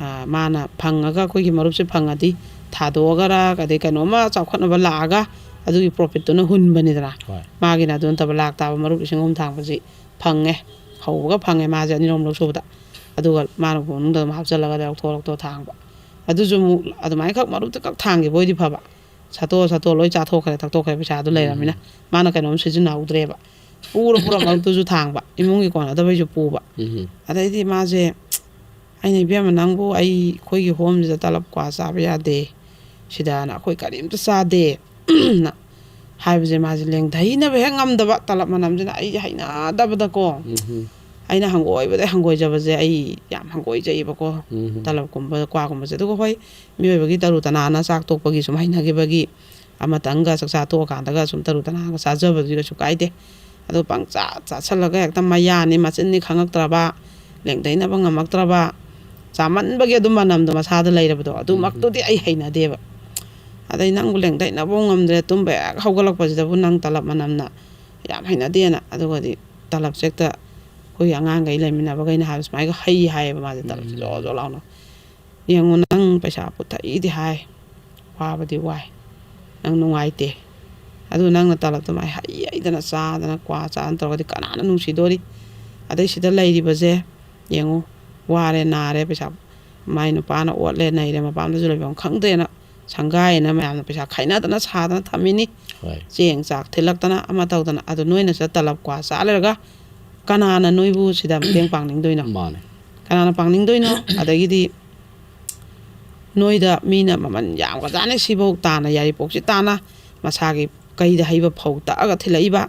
ꯑꯥ, ꯃꯥꯅ ꯐꯪꯉꯒ, ꯑꯩꯈꯣꯏꯒꯤ ꯃꯔꯨꯞꯁꯦ ꯐꯪꯉꯗꯤ ꯊꯥꯗꯣꯛꯑꯒꯔ ꯑꯗꯩ ꯀꯩꯅꯣꯝꯃ ꯆꯥꯎꯈꯠꯅꯕ ꯂꯥꯛꯑꯒ ꯑꯗꯨꯒꯤ ꯄ꯭ꯔꯣꯐꯤꯠꯇꯨꯅ ꯍꯨꯟꯕꯅꯤꯗꯅ꯫ ꯍꯣꯏ꯫ ꯃꯥꯒꯤꯅ ꯑꯗꯨ ꯅꯠꯇꯕ ꯂꯥꯛ ꯇꯥꯕ ꯃꯔꯨꯞ ꯂꯤꯁꯤꯡ ꯑꯍꯨꯝ ꯊꯥꯡꯕꯁꯤ ꯐꯪꯉꯦ꯫ ꯍꯧꯕꯒ ꯐꯪꯉꯦ ꯃꯥꯁꯦ ꯑꯅꯤꯔꯣꯝ ꯂꯧ ꯁꯨꯕꯗ꯫ ꯑꯗꯨꯒ ꯃꯥꯅ ꯃꯅꯨꯡꯗ ꯑꯗꯨꯝ ꯍꯥꯞꯆꯜꯂꯒ ꯂꯧꯊꯣꯛ ꯂꯧꯊꯣꯛ ꯊꯥꯡꯕ꯫ ꯑꯗꯨꯁꯨ ꯑꯃꯨꯛ ꯑꯗꯨꯃꯥꯏꯅ ꯈꯛ ꯃꯔꯨꯞꯇ ꯈꯛ ꯊꯥꯡꯈꯤꯕ ꯑꯣꯏꯗꯤ ꯐꯕ꯫ ꯁꯥꯇꯣꯛ ꯁꯥꯇꯣꯛ ꯂꯣꯏ ꯆꯥꯊꯣꯛꯈ꯭ꯔꯦ ꯊꯛꯇꯣꯛꯈ꯭ꯔꯦ ꯄꯩꯁꯥꯗꯨ ꯂꯩꯔꯕꯅꯤꯅ꯫ ꯃꯥꯅ ꯀꯩꯅꯣꯝ ꯁꯤꯖꯤꯟꯅꯍꯧꯗ꯭ꯔꯦꯕ꯫ ꯄꯨꯔ ꯄꯨꯔ ꯃꯔꯨꯞꯇꯨꯁꯨ ꯊꯥꯡꯕ꯫ ꯏꯃꯨꯡꯒꯤ ꯀꯣꯟꯅꯗꯕꯩꯁꯨ ꯄꯨꯕ꯫ ꯎꯝ꯫ ꯑꯗꯩꯗꯤ ꯃꯥꯁꯦ, "ꯑꯩꯅ, ꯏꯕꯦꯝꯃ, ꯅꯪꯕꯨ ꯑꯩ, ꯑꯩꯈꯣꯏꯒꯤ ꯍꯣꯝꯁꯤꯗ ꯇꯂꯞ ꯀ꯭ꯋꯥ ꯆꯥꯕ ꯌꯥꯗꯦ ꯁꯤꯗꯅ, ꯑꯩꯈꯣꯏ ꯀꯔꯤꯝꯇ ꯆꯥꯗꯦ" ꯅ ꯍꯥꯏꯕꯁꯦ ꯃꯥꯁꯦ ꯂꯦꯡꯊꯩꯅꯕ ꯍꯦꯛ ꯉꯝꯗꯕ꯫ ꯇꯂꯞ ꯃꯅꯝꯁꯤꯅ ꯑꯩꯁꯦ ꯍꯩꯅꯗꯕꯗꯀꯣ꯫ ꯎꯝ꯫ ꯑꯩꯅ ꯍꯪꯒꯣꯏꯕꯗ ꯍꯪꯒꯣꯏꯖꯕꯁꯦ ꯑꯩ ꯌꯥꯝ ꯍꯪꯒꯣꯏꯖꯩꯌꯦꯕꯀꯣ꯫ ꯎꯝ꯫ ꯇꯂꯞꯀꯨꯝꯕ ꯀ꯭ꯋꯥꯒꯨꯝꯕꯁꯦ꯫ ꯑꯗꯨꯒ ꯍꯣꯏ, ꯃꯤꯑꯣꯏꯕꯒꯤ ꯇꯔꯨ ꯇꯅꯥꯟꯅ ꯆꯥꯛ ꯇꯣꯛꯄꯒꯤ ꯁꯨꯝ ꯍꯩꯅꯈꯤꯕꯒꯤ ꯑꯃꯇꯪꯒ ꯆꯥꯛꯆꯥ ꯇꯣꯛꯑꯀꯥꯟꯗꯒ ꯁꯨꯝ ꯇꯔꯨ ꯇꯅꯥꯟꯅꯒ ꯆꯥꯖꯕꯗꯨꯗꯤ ꯀꯩꯁꯨ ꯀꯥꯏꯗꯦ꯫ ꯑꯗꯣ ꯄꯪꯆꯥ ꯆꯥꯁꯜꯂꯒ ꯍꯦꯛꯇ ꯃꯌꯥꯅꯤ ꯃꯆꯤꯟꯅꯤ ꯈꯪꯉꯛꯇ꯭ꯔꯕ, ꯂꯦꯡꯊꯩꯅꯕ ꯉꯝꯃꯛꯇ꯭ꯔꯕ, ꯆꯥꯃꯟꯕꯒꯤ ꯑꯗꯨꯝ ꯃꯅꯝꯗꯣ ꯃꯁꯥꯗ ꯂꯩꯔꯕꯗꯣ, ꯑꯗꯨꯃꯛꯇꯨꯗꯤ ꯑꯩ ꯍꯩꯅꯗꯦꯕ꯫ ꯑꯗꯩ ꯅꯪꯕꯨ ꯂꯦꯡꯊꯩꯅꯕ ꯉꯝꯗ꯭ꯔꯦ, ꯇꯨꯝꯕ ꯍꯦꯛ ꯍꯧꯒꯠꯂꯛꯄꯁꯤꯗꯕꯨ ꯅꯪ ꯇꯂꯞ ꯃꯅꯝꯅ ꯌꯥꯝ ꯍꯩꯅꯗꯦꯅ꯫ ꯑꯗꯨꯒꯗꯤ ꯇꯂꯞꯁꯦ ꯍꯦꯛꯇ ꯑꯩꯈꯣꯏꯒꯤ ꯑꯉꯥꯡꯈꯩ ꯂꯩꯃꯤꯟꯅꯕꯈꯩꯅ ꯍꯥꯏꯕ ꯁꯨꯃꯥꯏꯅ ꯍꯩ ꯍꯥꯏꯌꯦꯕ ꯃꯥꯁꯦ ꯇꯂꯞꯁꯦ ꯖꯣ ꯖꯣ ꯂꯥꯎꯅ꯫ "ꯌꯦꯡꯉꯣ, ꯅꯪ ꯄꯩꯁꯥ ꯄꯨꯊꯛꯏꯗꯤ ꯍꯥꯏ, ꯋꯥꯕꯗꯤ ꯋꯥꯏ, ꯅꯪ ꯅꯨꯡꯉꯥꯏꯇꯦ, ꯑꯗꯨ ꯅꯪꯅ ꯇꯂꯞꯇꯣ ꯃꯥꯏ ꯍꯩ ꯍꯩꯗꯅ ꯆꯥꯗꯅ ꯀ꯭ꯋꯥ ꯆꯥꯗꯅ ꯇꯧꯔꯒꯗꯤ ꯀꯅꯥꯅ ꯅꯨꯡꯁꯤꯗꯣꯔꯤ? ꯑꯗꯩ ꯁꯤꯗ ꯂꯩꯔꯤꯕꯁꯦ ꯌꯦꯡꯉꯨ, ꯋꯥꯔꯦ ꯅꯥꯔꯦ, ꯄꯩꯁꯥ ꯃꯥꯏ ꯅꯨꯄꯥꯅ ꯑꯣꯠꯂꯦ ꯅꯩꯔꯦ, ꯃꯄꯥꯝꯗꯁꯨ ꯂꯩꯐꯝ ꯈꯪꯗꯦꯅ ꯁꯪꯒꯥꯏꯑꯅ ꯃꯌꯥꯝꯅ ꯄꯩꯁꯥ ꯈꯥꯏꯅꯗꯅ ꯁꯥꯗꯅ ꯊꯝꯃꯤꯅꯤ꯫ ꯍꯣꯏ꯫ ꯆꯦꯡ ꯆꯥꯛ ꯊꯤꯜꯂꯛꯇꯅ ꯑꯃ ꯇꯧꯗꯅ꯫ ꯑꯗꯣ ꯅꯣꯏꯅ ꯁꯤꯗ ꯇꯂꯞ ꯀ꯭ꯋꯥ ꯆꯥ ꯂꯩꯔꯒ ꯀꯅꯥꯅ ꯅꯣꯏꯕꯨ ꯁꯤꯗ ꯃꯇꯦꯡ ꯄꯥꯡꯅꯤꯡꯗꯣꯏꯅꯣ? ꯃꯥꯅꯦ꯫ ꯀꯅꯥꯅ ꯄꯥꯡꯅꯤꯡꯗꯣꯏꯅꯣ?" ꯑꯗꯒꯤꯗꯤ ꯅꯣꯏꯗ ꯃꯤꯅ ꯃꯃꯜ ꯌꯥꯝꯒ꯭ꯔꯖꯥꯠꯅꯤ ꯁꯤꯐꯧ ꯇꯥꯅ, ꯌꯥꯏꯔꯤꯄꯣꯛꯁꯤ ꯇꯥꯅ ꯃꯁꯥꯒꯤ ꯀꯩꯗ ꯍꯩꯕ ꯐꯧ ꯇꯛꯑꯒ ꯊꯤꯜꯂꯛꯏꯕ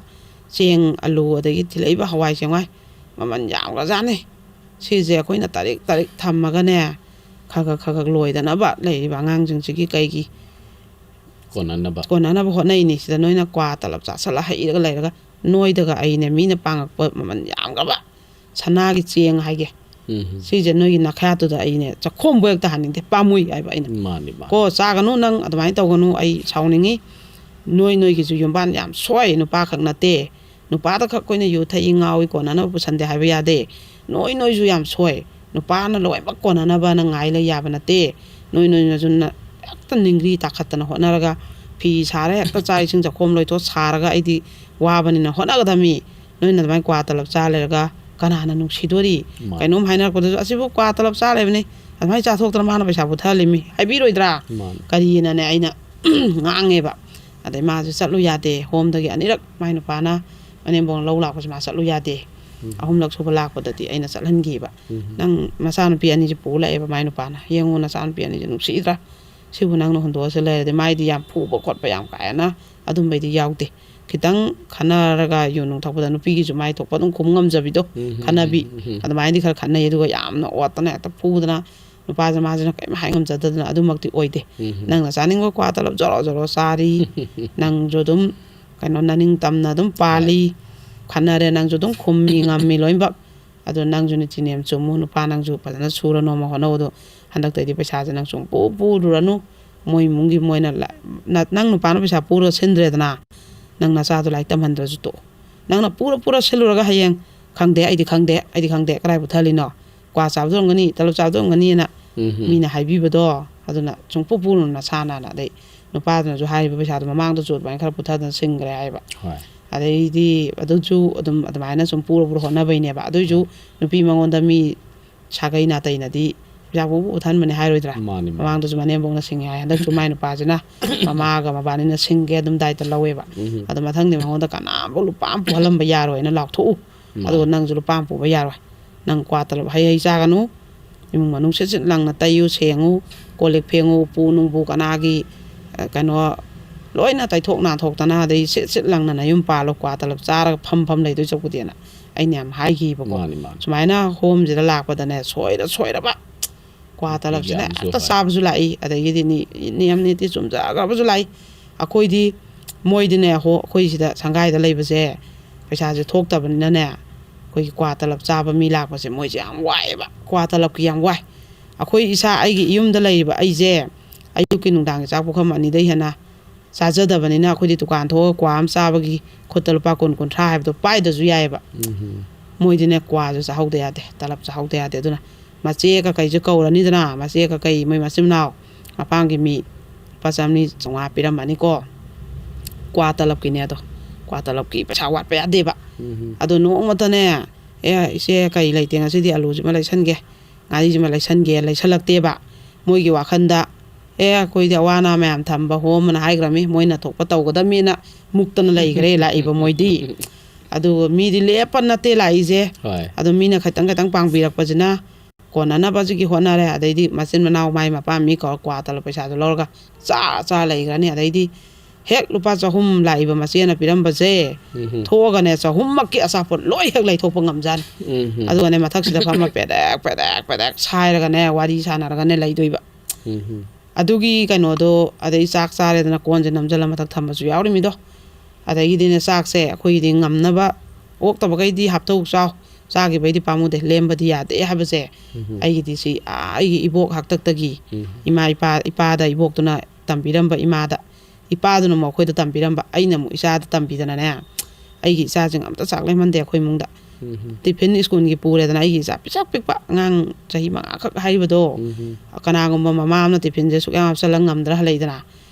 ꯆꯦꯡ, ꯑꯂꯨ, ꯑꯗꯒꯤ ꯊꯤꯜꯂꯛꯏꯕ ꯍꯋꯥꯏ ꯆꯦꯡꯋꯥꯏ ꯃꯃꯜ ꯌꯥꯝꯒ꯭ꯔꯖꯥꯠꯅꯤ꯫ ꯁꯤꯁꯦ ꯑꯩꯈꯣꯏꯅ ꯇꯥꯔꯤꯛ ꯇꯥꯔꯤꯛ ꯊꯝꯃꯒꯅꯦ, ꯈꯔ ꯈꯔ ꯈꯔ ꯈꯔ ꯂꯣꯏꯗꯅꯕ ꯂꯩꯔꯤꯕ ꯑꯉꯥꯡꯁꯤꯡꯁꯤꯒꯤ ꯀꯩꯒꯤ ꯀꯣꯟꯅꯅꯕ꯫ ꯀꯣꯟꯅꯅꯕ ꯍꯣꯠꯅꯩꯅꯤ꯫ ꯁꯤꯗ ꯅꯣꯏꯅ ꯀ꯭ꯋꯥ ꯇꯂꯞ ꯆꯥꯁꯜꯂ ꯍꯩꯔꯒ ꯂꯩꯔꯒ ꯅꯣꯏꯗꯒ ꯑꯩꯅꯦ ꯃꯤꯅ ꯄꯥꯡꯉꯛꯄ ꯃꯃꯜ ꯌꯥꯝꯒ꯭ꯔꯕ ꯁꯅꯥꯒꯤ ꯆꯦꯡ ꯍꯥꯏꯒꯦ, ꯎꯝ꯫ ꯁꯤꯁꯦ ꯅꯣꯏꯒꯤ ꯅꯈꯌꯥꯠꯇꯨꯗ ꯑꯩꯅꯦ ꯆꯥꯛꯈꯣꯝꯕꯨ ꯍꯦꯛ ꯇꯥꯍꯟꯅꯤꯡꯗꯦ, ꯄꯥꯝꯃꯨꯏ ꯍꯥꯏꯕ ꯑꯩꯅ꯫ ꯃꯥꯅꯤ, ꯃꯥꯅꯤ꯫ "ꯀꯣ, ꯆꯥꯒꯅꯨ ꯅꯪ, ꯑꯗꯨꯃꯥꯏꯅ ꯇꯧꯒꯅꯨ, ꯑꯩ ꯁꯥꯎꯅꯤꯡꯉꯤ꯫ ꯅꯣꯏ ꯅꯣꯏꯒꯤꯁꯨ ꯌꯨꯝꯕꯥꯟ ꯌꯥꯝ ꯁꯣꯏ, ꯅꯨꯄꯥ ꯈꯛ ꯅꯠꯇꯦ꯫ ꯅꯨꯄꯥꯗ ꯈꯛ ꯑꯩꯈꯣꯏꯅ ꯌꯨ ꯊꯛꯏ, ꯉꯥꯎꯏ, ꯀꯣꯟꯅꯅꯕ ꯄꯨꯁꯟꯗꯦ ꯍꯥꯏꯕ ꯌꯥꯗꯦ꯫ ꯅꯣꯏ ꯅꯣꯏꯁꯨ ꯌꯥꯝ ꯁꯣꯏ꯫ ꯅꯨꯄꯥꯅ ꯂꯣꯏꯅꯃꯛ ꯀꯣꯟꯅꯅꯕꯅ ꯉꯥꯏ ꯂꯩ ꯌꯥꯕ ꯅꯠꯇꯦ꯫ ꯅꯣꯏ ꯅꯣꯏꯅꯁꯨ ꯅ-, ꯍꯦꯛꯇ ꯅꯤꯡꯒ꯭ꯔꯤ ꯇꯥꯈꯠꯇꯅ ꯍꯣꯠꯅꯔꯒ, ꯐꯤ ꯁꯥꯔꯦ, ꯍꯦꯛꯇ ꯆꯥꯛ ꯏꯁꯤꯡ ꯆꯥꯛꯈꯣꯝ ꯂꯣꯏꯊꯣꯛ ꯁꯥꯔꯒ, ꯑꯩꯗꯤ ꯋꯥꯕꯅꯤꯅ ꯍꯣꯠꯅꯒꯗꯕꯅꯤ꯫ ꯅꯣꯏꯅ ꯑꯗꯨꯃꯥꯏꯅ ꯀ꯭ꯋꯥ ꯇꯂꯞ ꯆꯥ ꯂꯩꯔꯒ ꯀꯅꯥꯅ ꯅꯨꯡꯁꯤꯗꯣꯔꯤ? ꯃꯥꯅꯤ꯫ ꯀꯩꯅꯣꯝ ꯍꯥꯏꯅꯔꯛꯄꯗꯁꯨ, "ꯑꯁꯤꯕꯨ ꯀ꯭ꯋꯥ ꯇꯂꯞ ꯆꯥ ꯂꯩꯕꯅꯤ, ꯑꯗꯨꯃꯥꯏꯅ ꯆꯥꯊꯣꯛꯇꯅ ꯃꯥꯅ ꯄꯩꯁꯥ ꯄꯨꯊꯍꯜꯂꯤꯃꯤ" ꯍꯥꯏꯕꯤꯔꯣꯏꯗ꯭ꯔꯥ? ꯃꯥꯅꯤ꯫ ꯀꯔꯤꯅꯅꯦ ꯑꯩꯅ ꯉꯥꯡꯉꯦꯕ꯫ ꯑꯗꯩ ꯃꯥꯁꯨ ꯆꯠꯂꯨ ꯌꯥꯗꯦ, ꯍꯣꯝꯗꯒꯤ ꯑꯅꯤꯔꯛ ꯃꯥꯏ ꯅꯨꯄꯥꯅ ꯃꯅꯦꯝꯕꯣꯡ ꯂꯧ ꯂꯥꯛꯄꯁꯦ ꯃꯥ ꯆꯠꯂꯨ ꯌꯥꯗꯦ꯫ ꯎꯝ꯫ ꯑꯍꯨꯝꯂꯛ ꯁꯨꯕ ꯂꯥꯛꯄꯗꯗꯤ ꯑꯩꯅ ꯆꯠꯍꯟꯈꯤꯕ꯫ ꯎꯝ꯫ "ꯅꯪ ꯃꯆꯥꯅꯨꯄꯤ ꯑꯅꯤꯁꯦ ꯄꯨ ꯂꯥꯛꯑꯦꯕ ꯃꯥꯏ ꯅꯨꯄꯥꯅ, ꯌꯦꯡꯉꯨ ꯅꯆꯥꯅꯨꯄꯤ ꯑꯅꯤꯁꯦ ꯅꯨꯡꯁꯤꯗ꯭ꯔꯥ? ꯁꯤꯕꯨ ꯅꯪꯅ ꯍꯨꯟꯗꯣꯛꯑꯁꯤ ꯂꯩꯔꯗꯤ"꯫ ꯃꯥꯏꯗꯤ ꯌꯥꯝ ꯐꯨꯕ ꯈꯣꯠꯄ ꯌꯥꯝ ꯀꯥ ꯍꯦꯟꯅ ꯑꯗꯨꯝꯕꯩꯗꯤ ꯌꯥꯎꯗꯦ꯫ ꯈꯤꯇꯪ ꯈꯟꯅꯔꯒ ꯌꯨ ꯅꯨꯡ ꯊꯛꯄꯗ ꯅꯨꯄꯤꯒꯤꯁꯨ ꯃꯥꯏ ꯊꯣꯛꯄ ꯑꯗꯨꯝ ꯈꯨꯝ ꯉꯝꯖꯕꯤꯗꯣ, ꯎꯝ, ꯎꯝ, ꯈꯟꯅꯕꯤ, ꯎꯝ, ꯎꯝ, ꯎꯝ꯫ ꯑꯗꯨꯃꯥꯏꯅꯗꯤ ꯈꯔ ꯈꯟꯅꯩ꯫ ꯑꯗꯨꯒ ꯌꯥꯝꯅ ꯑꯣꯠꯇꯅ ꯍꯦꯛꯇ ꯐꯨꯗꯅ ꯅꯨꯄꯥꯁꯦ ꯃꯥꯁꯤꯅ ꯀꯔꯤꯝ ꯍꯥꯏ ꯉꯝꯖꯗꯗꯅ ꯑꯗꯨꯃꯛꯇꯤ ꯑꯣꯏꯗꯦ꯫ ꯎꯝ, ꯎꯝ꯫ "ꯅꯪꯅ ꯆꯥꯅꯤꯡꯕ ꯀ꯭ꯋꯥ ꯇꯂꯞ ꯖꯣꯔꯣ ꯖꯣꯔꯣ ꯆꯥꯔꯤ, ꯅꯪꯁꯨ ꯑꯗꯨꯝ ꯀꯩꯅꯣ ꯅꯅꯤꯡ ꯇꯝꯅ ꯑꯗꯨꯝ ꯄꯥꯜꯂꯤ, ꯍꯣꯏ꯫ ꯈꯟꯅꯔꯦ, ꯅꯪꯁꯨ ꯑꯗꯨꯝ ꯈꯨꯝꯃꯤ ꯉꯝꯃꯤ ꯂꯣꯏꯅꯃꯛ꯫ ꯑꯗꯣ ꯅꯪꯁꯨ ꯅꯤꯇꯤ ꯅꯤꯌꯝ ꯆꯨꯝꯃꯨ, ꯅꯨꯄꯥ ꯅꯪꯁꯨ ꯐꯖꯅ ꯁꯨꯔ ꯅꯣꯝꯃ ꯍꯣꯠꯅꯧ꯫ ꯑꯗꯣ ꯍꯟꯗꯛꯇꯩꯗꯤ ꯄꯩꯁꯥꯁꯦ ꯅꯪ ꯁꯨꯡꯄꯨ ꯄꯨꯔꯨꯔꯅꯨ꯫ ꯃꯣꯏ ꯏꯃꯨꯡꯒꯤ ꯃꯣꯏꯅ ꯂ-, ꯅ-, ꯅꯪ ꯅꯨꯄꯥꯅ ꯄꯩꯁꯥ ꯄꯨꯔꯒ ꯁꯤꯟꯗ꯭ꯔꯦꯗꯅ, ꯅꯪ ꯅꯆꯥꯗꯣ ꯂꯥꯏꯔꯤꯛ ꯇꯝꯍꯟꯗ꯭ꯔꯁꯨ ꯇꯣꯛꯑꯣ꯫ ꯅꯪꯅ ꯄꯨꯔ ꯄꯨꯔ ꯁꯤꯜꯂꯨꯔꯒ ꯍꯌꯦꯡ ꯈꯪꯗꯦ, ꯑꯩꯗꯤ ꯈꯪꯗꯦ, ꯑꯩꯗꯤ ꯈꯪꯗꯦ, ꯀꯗꯥꯏ ꯄꯨꯊꯍꯜꯂꯤꯅꯣ? ꯀ꯭ꯋꯥ ꯆꯥꯕꯗ ꯑꯣꯏꯔꯝꯒꯅꯤ, ꯇꯂꯞ ꯆꯥꯕꯗ ꯑꯣꯏꯔꯝꯒꯅꯤꯅ ꯎꯝ, ꯎꯝ꯫ ꯃꯤꯅ ꯍꯥꯏꯕꯤꯕꯗꯣ, ꯑꯗꯨꯅ ꯁꯨꯡꯄꯨ ꯄꯨꯔꯨꯅꯨ ꯅꯁꯥꯅꯅ꯫ ꯑꯗꯩ ꯅꯨꯄꯥꯗꯨꯅꯁꯨ ꯍꯥꯏꯔꯤꯕ ꯄꯩꯁꯥꯗꯣ ꯃꯃꯥꯡꯗꯁꯨ ꯑꯗꯨꯃꯥꯏꯅ ꯈꯔ ꯄꯨꯊꯗꯅ ꯁꯤꯡꯈ꯭ꯔꯦ ꯍꯥꯏꯕ꯫ ꯍꯣꯏ꯫ ꯑꯗꯩꯗꯤ ꯑꯗꯨꯁꯨ ꯑꯗꯨꯝ ꯑꯗꯨꯃꯥꯏꯅ ꯁꯨꯝ ꯄꯨꯔ ꯄꯨꯔ ꯍꯣꯠꯅꯕꯩꯅꯦꯕ꯫ ꯑꯗꯨꯏꯁꯨ ꯍꯣꯏ꯫ ꯅꯨꯄꯤ ꯃꯉꯣꯟꯗ ꯃꯤ ꯁꯥꯒꯩ ꯅꯥꯇꯩꯅꯗꯤ ꯄꯩꯁꯥ ꯄꯨ ꯄꯨ ꯄꯨꯊꯍꯟꯕꯅꯦ ꯍꯥꯏꯔꯣꯏꯗ꯭ꯔꯥ? ꯃꯥꯅꯤ, ꯃꯥꯅꯤ꯫ ꯃꯃꯥꯡꯗꯁꯨ ꯃꯅꯦꯝꯕꯣꯛꯅ ꯁꯤꯡꯉꯦ ꯍꯥꯏ, ꯍꯟꯗꯛꯁꯨ ꯃꯥꯏ ꯅꯨꯄꯥꯁꯤꯅ ꯃꯃꯥꯒ ꯃꯕꯥꯅꯤꯅ ꯁꯤꯡꯒꯦ ꯑꯗꯨꯝ ꯗꯥꯏꯇ ꯂꯧꯋꯦꯕ꯫ ꯎꯝ꯫ ꯑꯗꯣ ꯃꯊꯪꯗꯤ ꯃꯉꯣꯟꯗ ꯀꯅꯥꯝꯐꯥꯎ ꯂꯨꯄꯥ ꯑꯃ ꯄꯨꯍꯜꯂꯝꯕ ꯌꯥꯔꯣꯏꯅ ꯂꯥꯎꯊꯣꯛꯎ꯫ ꯃꯥꯅꯤ꯫ ꯑꯗꯨꯒ ꯅꯪꯁꯨ ꯂꯨꯄꯥ ꯑꯃ ꯄꯨꯕ ꯌꯥꯔꯣꯏ꯫ ꯅꯪ ꯀ꯭ꯋꯥ ꯇꯂꯞ ꯍꯩ ꯍꯩ ꯆꯥꯒꯅꯨ꯫ ꯏꯃꯨꯡ ꯃꯅꯨꯡ ꯁꯤꯠ ꯁꯤꯠ ꯂꯪꯅ ꯇꯩꯌꯨ, ꯁꯦꯡꯉꯨ, ꯀꯣꯜ ꯂꯤꯛ ꯐꯦꯡꯉꯨ, ꯄꯨ ꯅꯨꯡꯕꯨ ꯀꯅꯥꯒꯤ, ꯑ, ꯀꯩꯅꯣ, ꯂꯣꯏꯅ ꯇꯩꯊꯣꯛ ꯅꯥꯟꯊꯣꯛꯇꯅ, ꯑꯗꯩ ꯁꯤꯠ ꯁꯤꯠ ꯂꯪꯅ ꯅꯌꯨꯝ ꯄꯥꯜꯂꯣ, ꯀ꯭ꯋꯥ ꯇꯂꯞ ꯆꯥꯔꯒ ꯐꯝ ꯐꯝ ꯂꯩꯗꯣꯏ ꯁꯔꯨꯛꯄꯨꯗꯤꯅ ꯑꯩꯅ ꯌꯥꯝ ꯍꯥꯏꯈꯤꯕꯀꯣ꯫ ꯃꯥꯅꯤ, ꯃꯥꯅꯤ꯫ ꯁꯨꯃꯥꯏꯅ ꯍꯣꯝꯁꯤꯗ ꯂꯥꯛꯄꯗꯅꯦ, ꯁꯣꯏꯔ ꯁꯣꯏꯔꯕ ꯀ꯭ꯋꯥ ꯇꯂꯞꯁꯤꯅ ꯌꯥꯝꯁꯨ ꯍꯦꯛꯇ ꯍꯣꯏ꯫ ꯆꯥꯕꯁꯨ ꯂꯥꯛꯏ, ꯑꯗꯒꯤꯗꯤ ꯅꯤ-, ꯅꯤꯌꯝ ꯅꯤꯇꯤ ꯆꯨꯝꯖꯈ꯭ꯔꯕꯁꯨ ꯂꯥꯛꯏ꯫ ꯑꯩꯈꯣꯏꯗꯤ, ꯃꯣꯏꯗꯤꯅꯦ, ꯍꯣ-, ꯑꯩꯈꯣꯏ ꯁꯤꯗ ꯁꯪꯒꯥꯏꯗ ꯂꯩꯕꯁꯦ, ꯄꯩꯁꯥꯁꯦ ꯊꯣꯛꯇꯕꯅꯤꯅꯅꯦ, ꯑꯩꯈꯣꯏꯒꯤ ꯀ꯭ꯋꯥ ꯇꯂꯞ ꯆꯥꯕ ꯃꯤ ꯂꯥꯛꯄꯁꯦ ꯃꯣꯏꯁꯦ ꯌꯥꯝ ꯋꯥꯏꯑꯦꯕ, ꯀ꯭ꯋꯥ ꯇꯂꯞꯀꯤ ꯌꯥꯝ ꯋꯥꯏ꯫ ꯑꯩꯈꯣꯏ ꯏꯁꯥ, ꯑꯩꯒꯤ ꯌꯨꯝꯗ ꯂꯩꯔꯤꯕ ꯑꯩꯁꯦ, ꯑꯌꯨꯛꯀꯤ ꯅꯨꯡꯗꯥꯡꯒꯤ ꯆꯥꯛ ꯄꯨꯈꯝ ꯑꯅꯤꯗꯩ ꯍꯦꯟꯅ ꯆꯥꯖꯗꯕꯅꯤꯅ, ꯑꯩꯈꯣꯏꯗꯤ ꯗꯨꯀꯥꯟ ꯊꯣꯛꯑꯒ ꯀ꯭ꯋꯥ ꯑꯃ ꯆꯥꯕꯒꯤ ꯈꯨꯠꯇ ꯂꯨꯄꯥ ꯀꯨꯟ, ꯀꯨꯟꯊ꯭ꯔꯥ ꯍꯥꯏꯕꯗꯣ ꯄꯥꯏꯗꯁꯨ ꯌꯥꯏꯑꯕ꯫ ꯎꯝ꯫ ꯃꯣꯏꯗꯤꯅꯦ, ꯀ꯭ꯋꯥꯁꯨ ꯆꯥꯍꯧꯗ ꯌꯥꯗꯦ, ꯇꯂꯞ ꯆꯥꯍꯧꯗ ꯌꯥꯗꯦ꯫ ꯑꯗꯨꯅ ꯃꯆꯦ ꯀꯀꯩꯁꯦ ꯀꯧꯔꯅꯤꯗꯅ, ꯃꯆꯦ ꯀꯀꯩ ꯃꯣꯏ ꯃꯆꯤꯟ ꯃꯅꯥꯎ ꯃꯄꯥꯝꯒꯤ ꯃꯤ ꯂꯨꯄꯥ ꯆꯥꯝꯃꯔꯤ ꯆꯥꯝꯃꯉꯥ ꯄꯤꯔꯝꯃꯅꯤꯀꯣ꯫ ꯀ꯭ꯋꯥ ꯇꯂꯞꯀꯤꯅꯦ ꯑꯗꯣ꯫ ꯀ꯭ꯋꯥ ꯇꯂꯞꯀꯤ ꯄꯩꯁꯥ ꯋꯥꯠꯄ ꯌꯥꯗꯦꯕ꯫ ꯎꯝ꯫ ꯑꯗꯣ ꯅꯣꯡꯃꯇꯅꯦ, "ꯑꯦ, ꯏꯆꯦ, ꯀꯩ ꯂꯩꯇꯦ, ꯉꯁꯤꯗꯤ ꯑꯂꯨꯁꯤꯃ ꯂꯩꯁꯟꯒꯦ, ꯉꯥꯔꯤꯁꯤꯃ ꯂꯩꯁꯟꯒꯦ", ꯂꯩꯁꯜꯂꯛꯇꯦꯕ꯫ ꯃꯣꯏꯒꯤ ꯋꯥꯈꯜꯗ, "ꯑꯦ, ꯑꯩꯈꯣꯏꯗꯤ ꯑꯋꯥ ꯑꯅꯥ ꯃꯌꯥꯝ ꯊꯝꯕ ꯍꯣꯝ" ꯑꯅ ꯍꯥꯏꯈ꯭ꯔꯃꯤ, ꯃꯣꯏꯅ ꯊꯣꯛꯄ ꯇꯧꯒꯗꯕꯅꯤꯅ ꯃꯨꯛꯇꯅ ꯂꯩꯈ꯭ꯔꯦ ꯂꯥꯛꯏꯕ ꯃꯣꯏꯗꯤ꯫ ꯑꯗꯨꯒ ꯃꯤꯗꯤ ꯂꯦꯞꯄ ꯅꯠꯇꯦ ꯂꯥꯛꯏꯁꯦ꯫ ꯍꯣꯏ꯫ ꯑꯗꯣ ꯃꯤꯅ ꯈꯤꯇꯪ ꯈꯤꯇꯪ ꯄꯥꯡꯕꯤꯔꯛꯄꯁꯤꯅ ꯀꯣꯟꯅꯅꯕꯁꯤꯒꯤ ꯍꯣꯠꯅꯔꯦ꯫ ꯑꯗꯩꯗꯤ ꯃꯆꯤꯟ ꯃꯅꯥꯎ ꯃꯥꯏ ꯃꯄꯥ ꯃꯤ ꯀꯧꯔ ꯀ꯭ꯋꯥ ꯇꯂꯞ ꯄꯩꯁꯥꯗꯣ ꯂꯧꯔꯒ ꯆꯥ ꯆꯥ ꯂꯩꯈ꯭ꯔꯅꯤ꯫ ꯑꯗꯩꯗꯤ ꯍꯦꯛ ꯂꯨꯄꯥ ꯆꯍꯨꯝ ꯂꯥꯛꯏꯕ ꯃꯆꯦꯅ ꯄꯤꯔꯝꯕꯁꯦ ꯎꯝ꯫ ꯊꯣꯛꯑꯒꯅꯦ, ꯆꯍꯨꯝꯃꯛꯀꯤ ꯑꯆꯥꯄꯣꯠ ꯂꯣꯏ ꯍꯦꯛ ꯂꯩꯊꯣꯛꯄ ꯉꯝꯖꯥꯠꯅꯤ꯫ ꯎꯝ꯫ ꯑꯗꯨꯒꯅꯦ, ꯃꯊꯛꯁꯤꯗ ꯐꯝꯃ ꯄꯦꯗꯦꯛ ꯄꯦꯗꯦꯛ ꯄꯦꯗꯦꯛ ꯁꯥꯏꯔꯒꯅꯦ, ꯋꯥꯔꯤ ꯁꯥꯟꯅꯔꯒꯅꯦ ꯂꯩꯗꯣꯏꯕ꯫ ꯎꯝ꯫ ꯑꯗꯨꯒꯤ ꯀꯩꯅꯣꯗꯣ, ꯑꯗꯩ ꯆꯥꯛ ꯆꯥꯔꯦꯗꯅ ꯀꯣꯟꯁꯦ ꯅꯝꯁꯤꯜꯂ ꯃꯊꯛ ꯊꯝꯕꯁꯨ ꯌꯥꯎꯔꯤꯃꯤꯗꯣ꯫ ꯑꯗꯒꯤꯗꯤꯅꯦ, ꯆꯥꯛꯁꯦ ꯑꯩꯈꯣꯏꯒꯤꯗꯤ ꯉꯝꯅꯕ, ꯑꯣꯛꯇꯕꯈꯩꯗꯤ ꯍꯥꯞꯇꯧ ꯆꯥꯎ, ꯆꯥꯈꯤꯕꯩꯗꯤ ꯄꯥꯝꯃꯨꯗꯦ, ꯂꯦꯝꯕꯗꯤ ꯌꯥꯗꯦ ꯍꯥꯏꯕꯁꯦ꯫ ꯎꯝ꯫ ꯑꯩꯒꯤꯗꯤ ꯁꯤ, ꯑꯥ, ꯑꯩꯒꯤ ꯏꯕꯣꯛ ꯍꯥꯛꯇꯛꯇꯒꯤ, ꯎꯝ꯫ ꯏꯃꯥ ꯏꯄꯥ, ꯏꯄꯥꯗ ꯏꯕꯣꯛꯇꯨꯅ ꯇꯝꯕꯤꯔꯝꯕ, ꯏꯃꯥꯗ, ꯏꯄꯥꯗꯨꯅ ꯑꯃꯨꯛ ꯑꯩꯈꯣꯏꯗ ꯇꯝꯕꯤꯔꯝꯕ, ꯑꯩꯅ ꯑꯃꯨꯛ ꯏꯆꯥꯗ ꯇꯝꯕꯤꯗꯅꯅꯦ, ꯑꯩꯒꯤ ꯏꯆꯥꯁꯤꯡ ꯑꯝꯇ ꯆꯥꯛ ꯂꯦꯝꯍꯟꯗꯦ ꯑꯩꯈꯣꯏ ꯏꯃꯨꯡꯗ꯫ ꯎꯝ꯫ ꯇꯤꯐꯤꯟ ꯁ꯭ꯀꯨꯜꯒꯤ ꯄꯨꯔꯦꯗꯅ, ꯑꯩꯒꯤ ꯏꯆꯥ ꯄꯤꯁꯛ ꯄꯤꯛꯄ ꯑꯉꯥꯡ ꯆꯍꯤ ꯃꯉꯥꯈꯛ ꯍꯥꯏꯔꯤꯕꯗꯣ, ꯎꯝ꯫ ꯀꯅꯥꯒꯨꯝꯕ ꯃꯃꯥ ꯑꯃꯅ ꯇꯤꯐꯤꯟꯁꯦ ꯁꯨꯛꯌꯥꯝ ꯍꯥꯞꯆꯜꯂ ꯉꯝꯗ꯭ꯔꯥ ꯍꯜꯂꯛꯏꯗꯅ,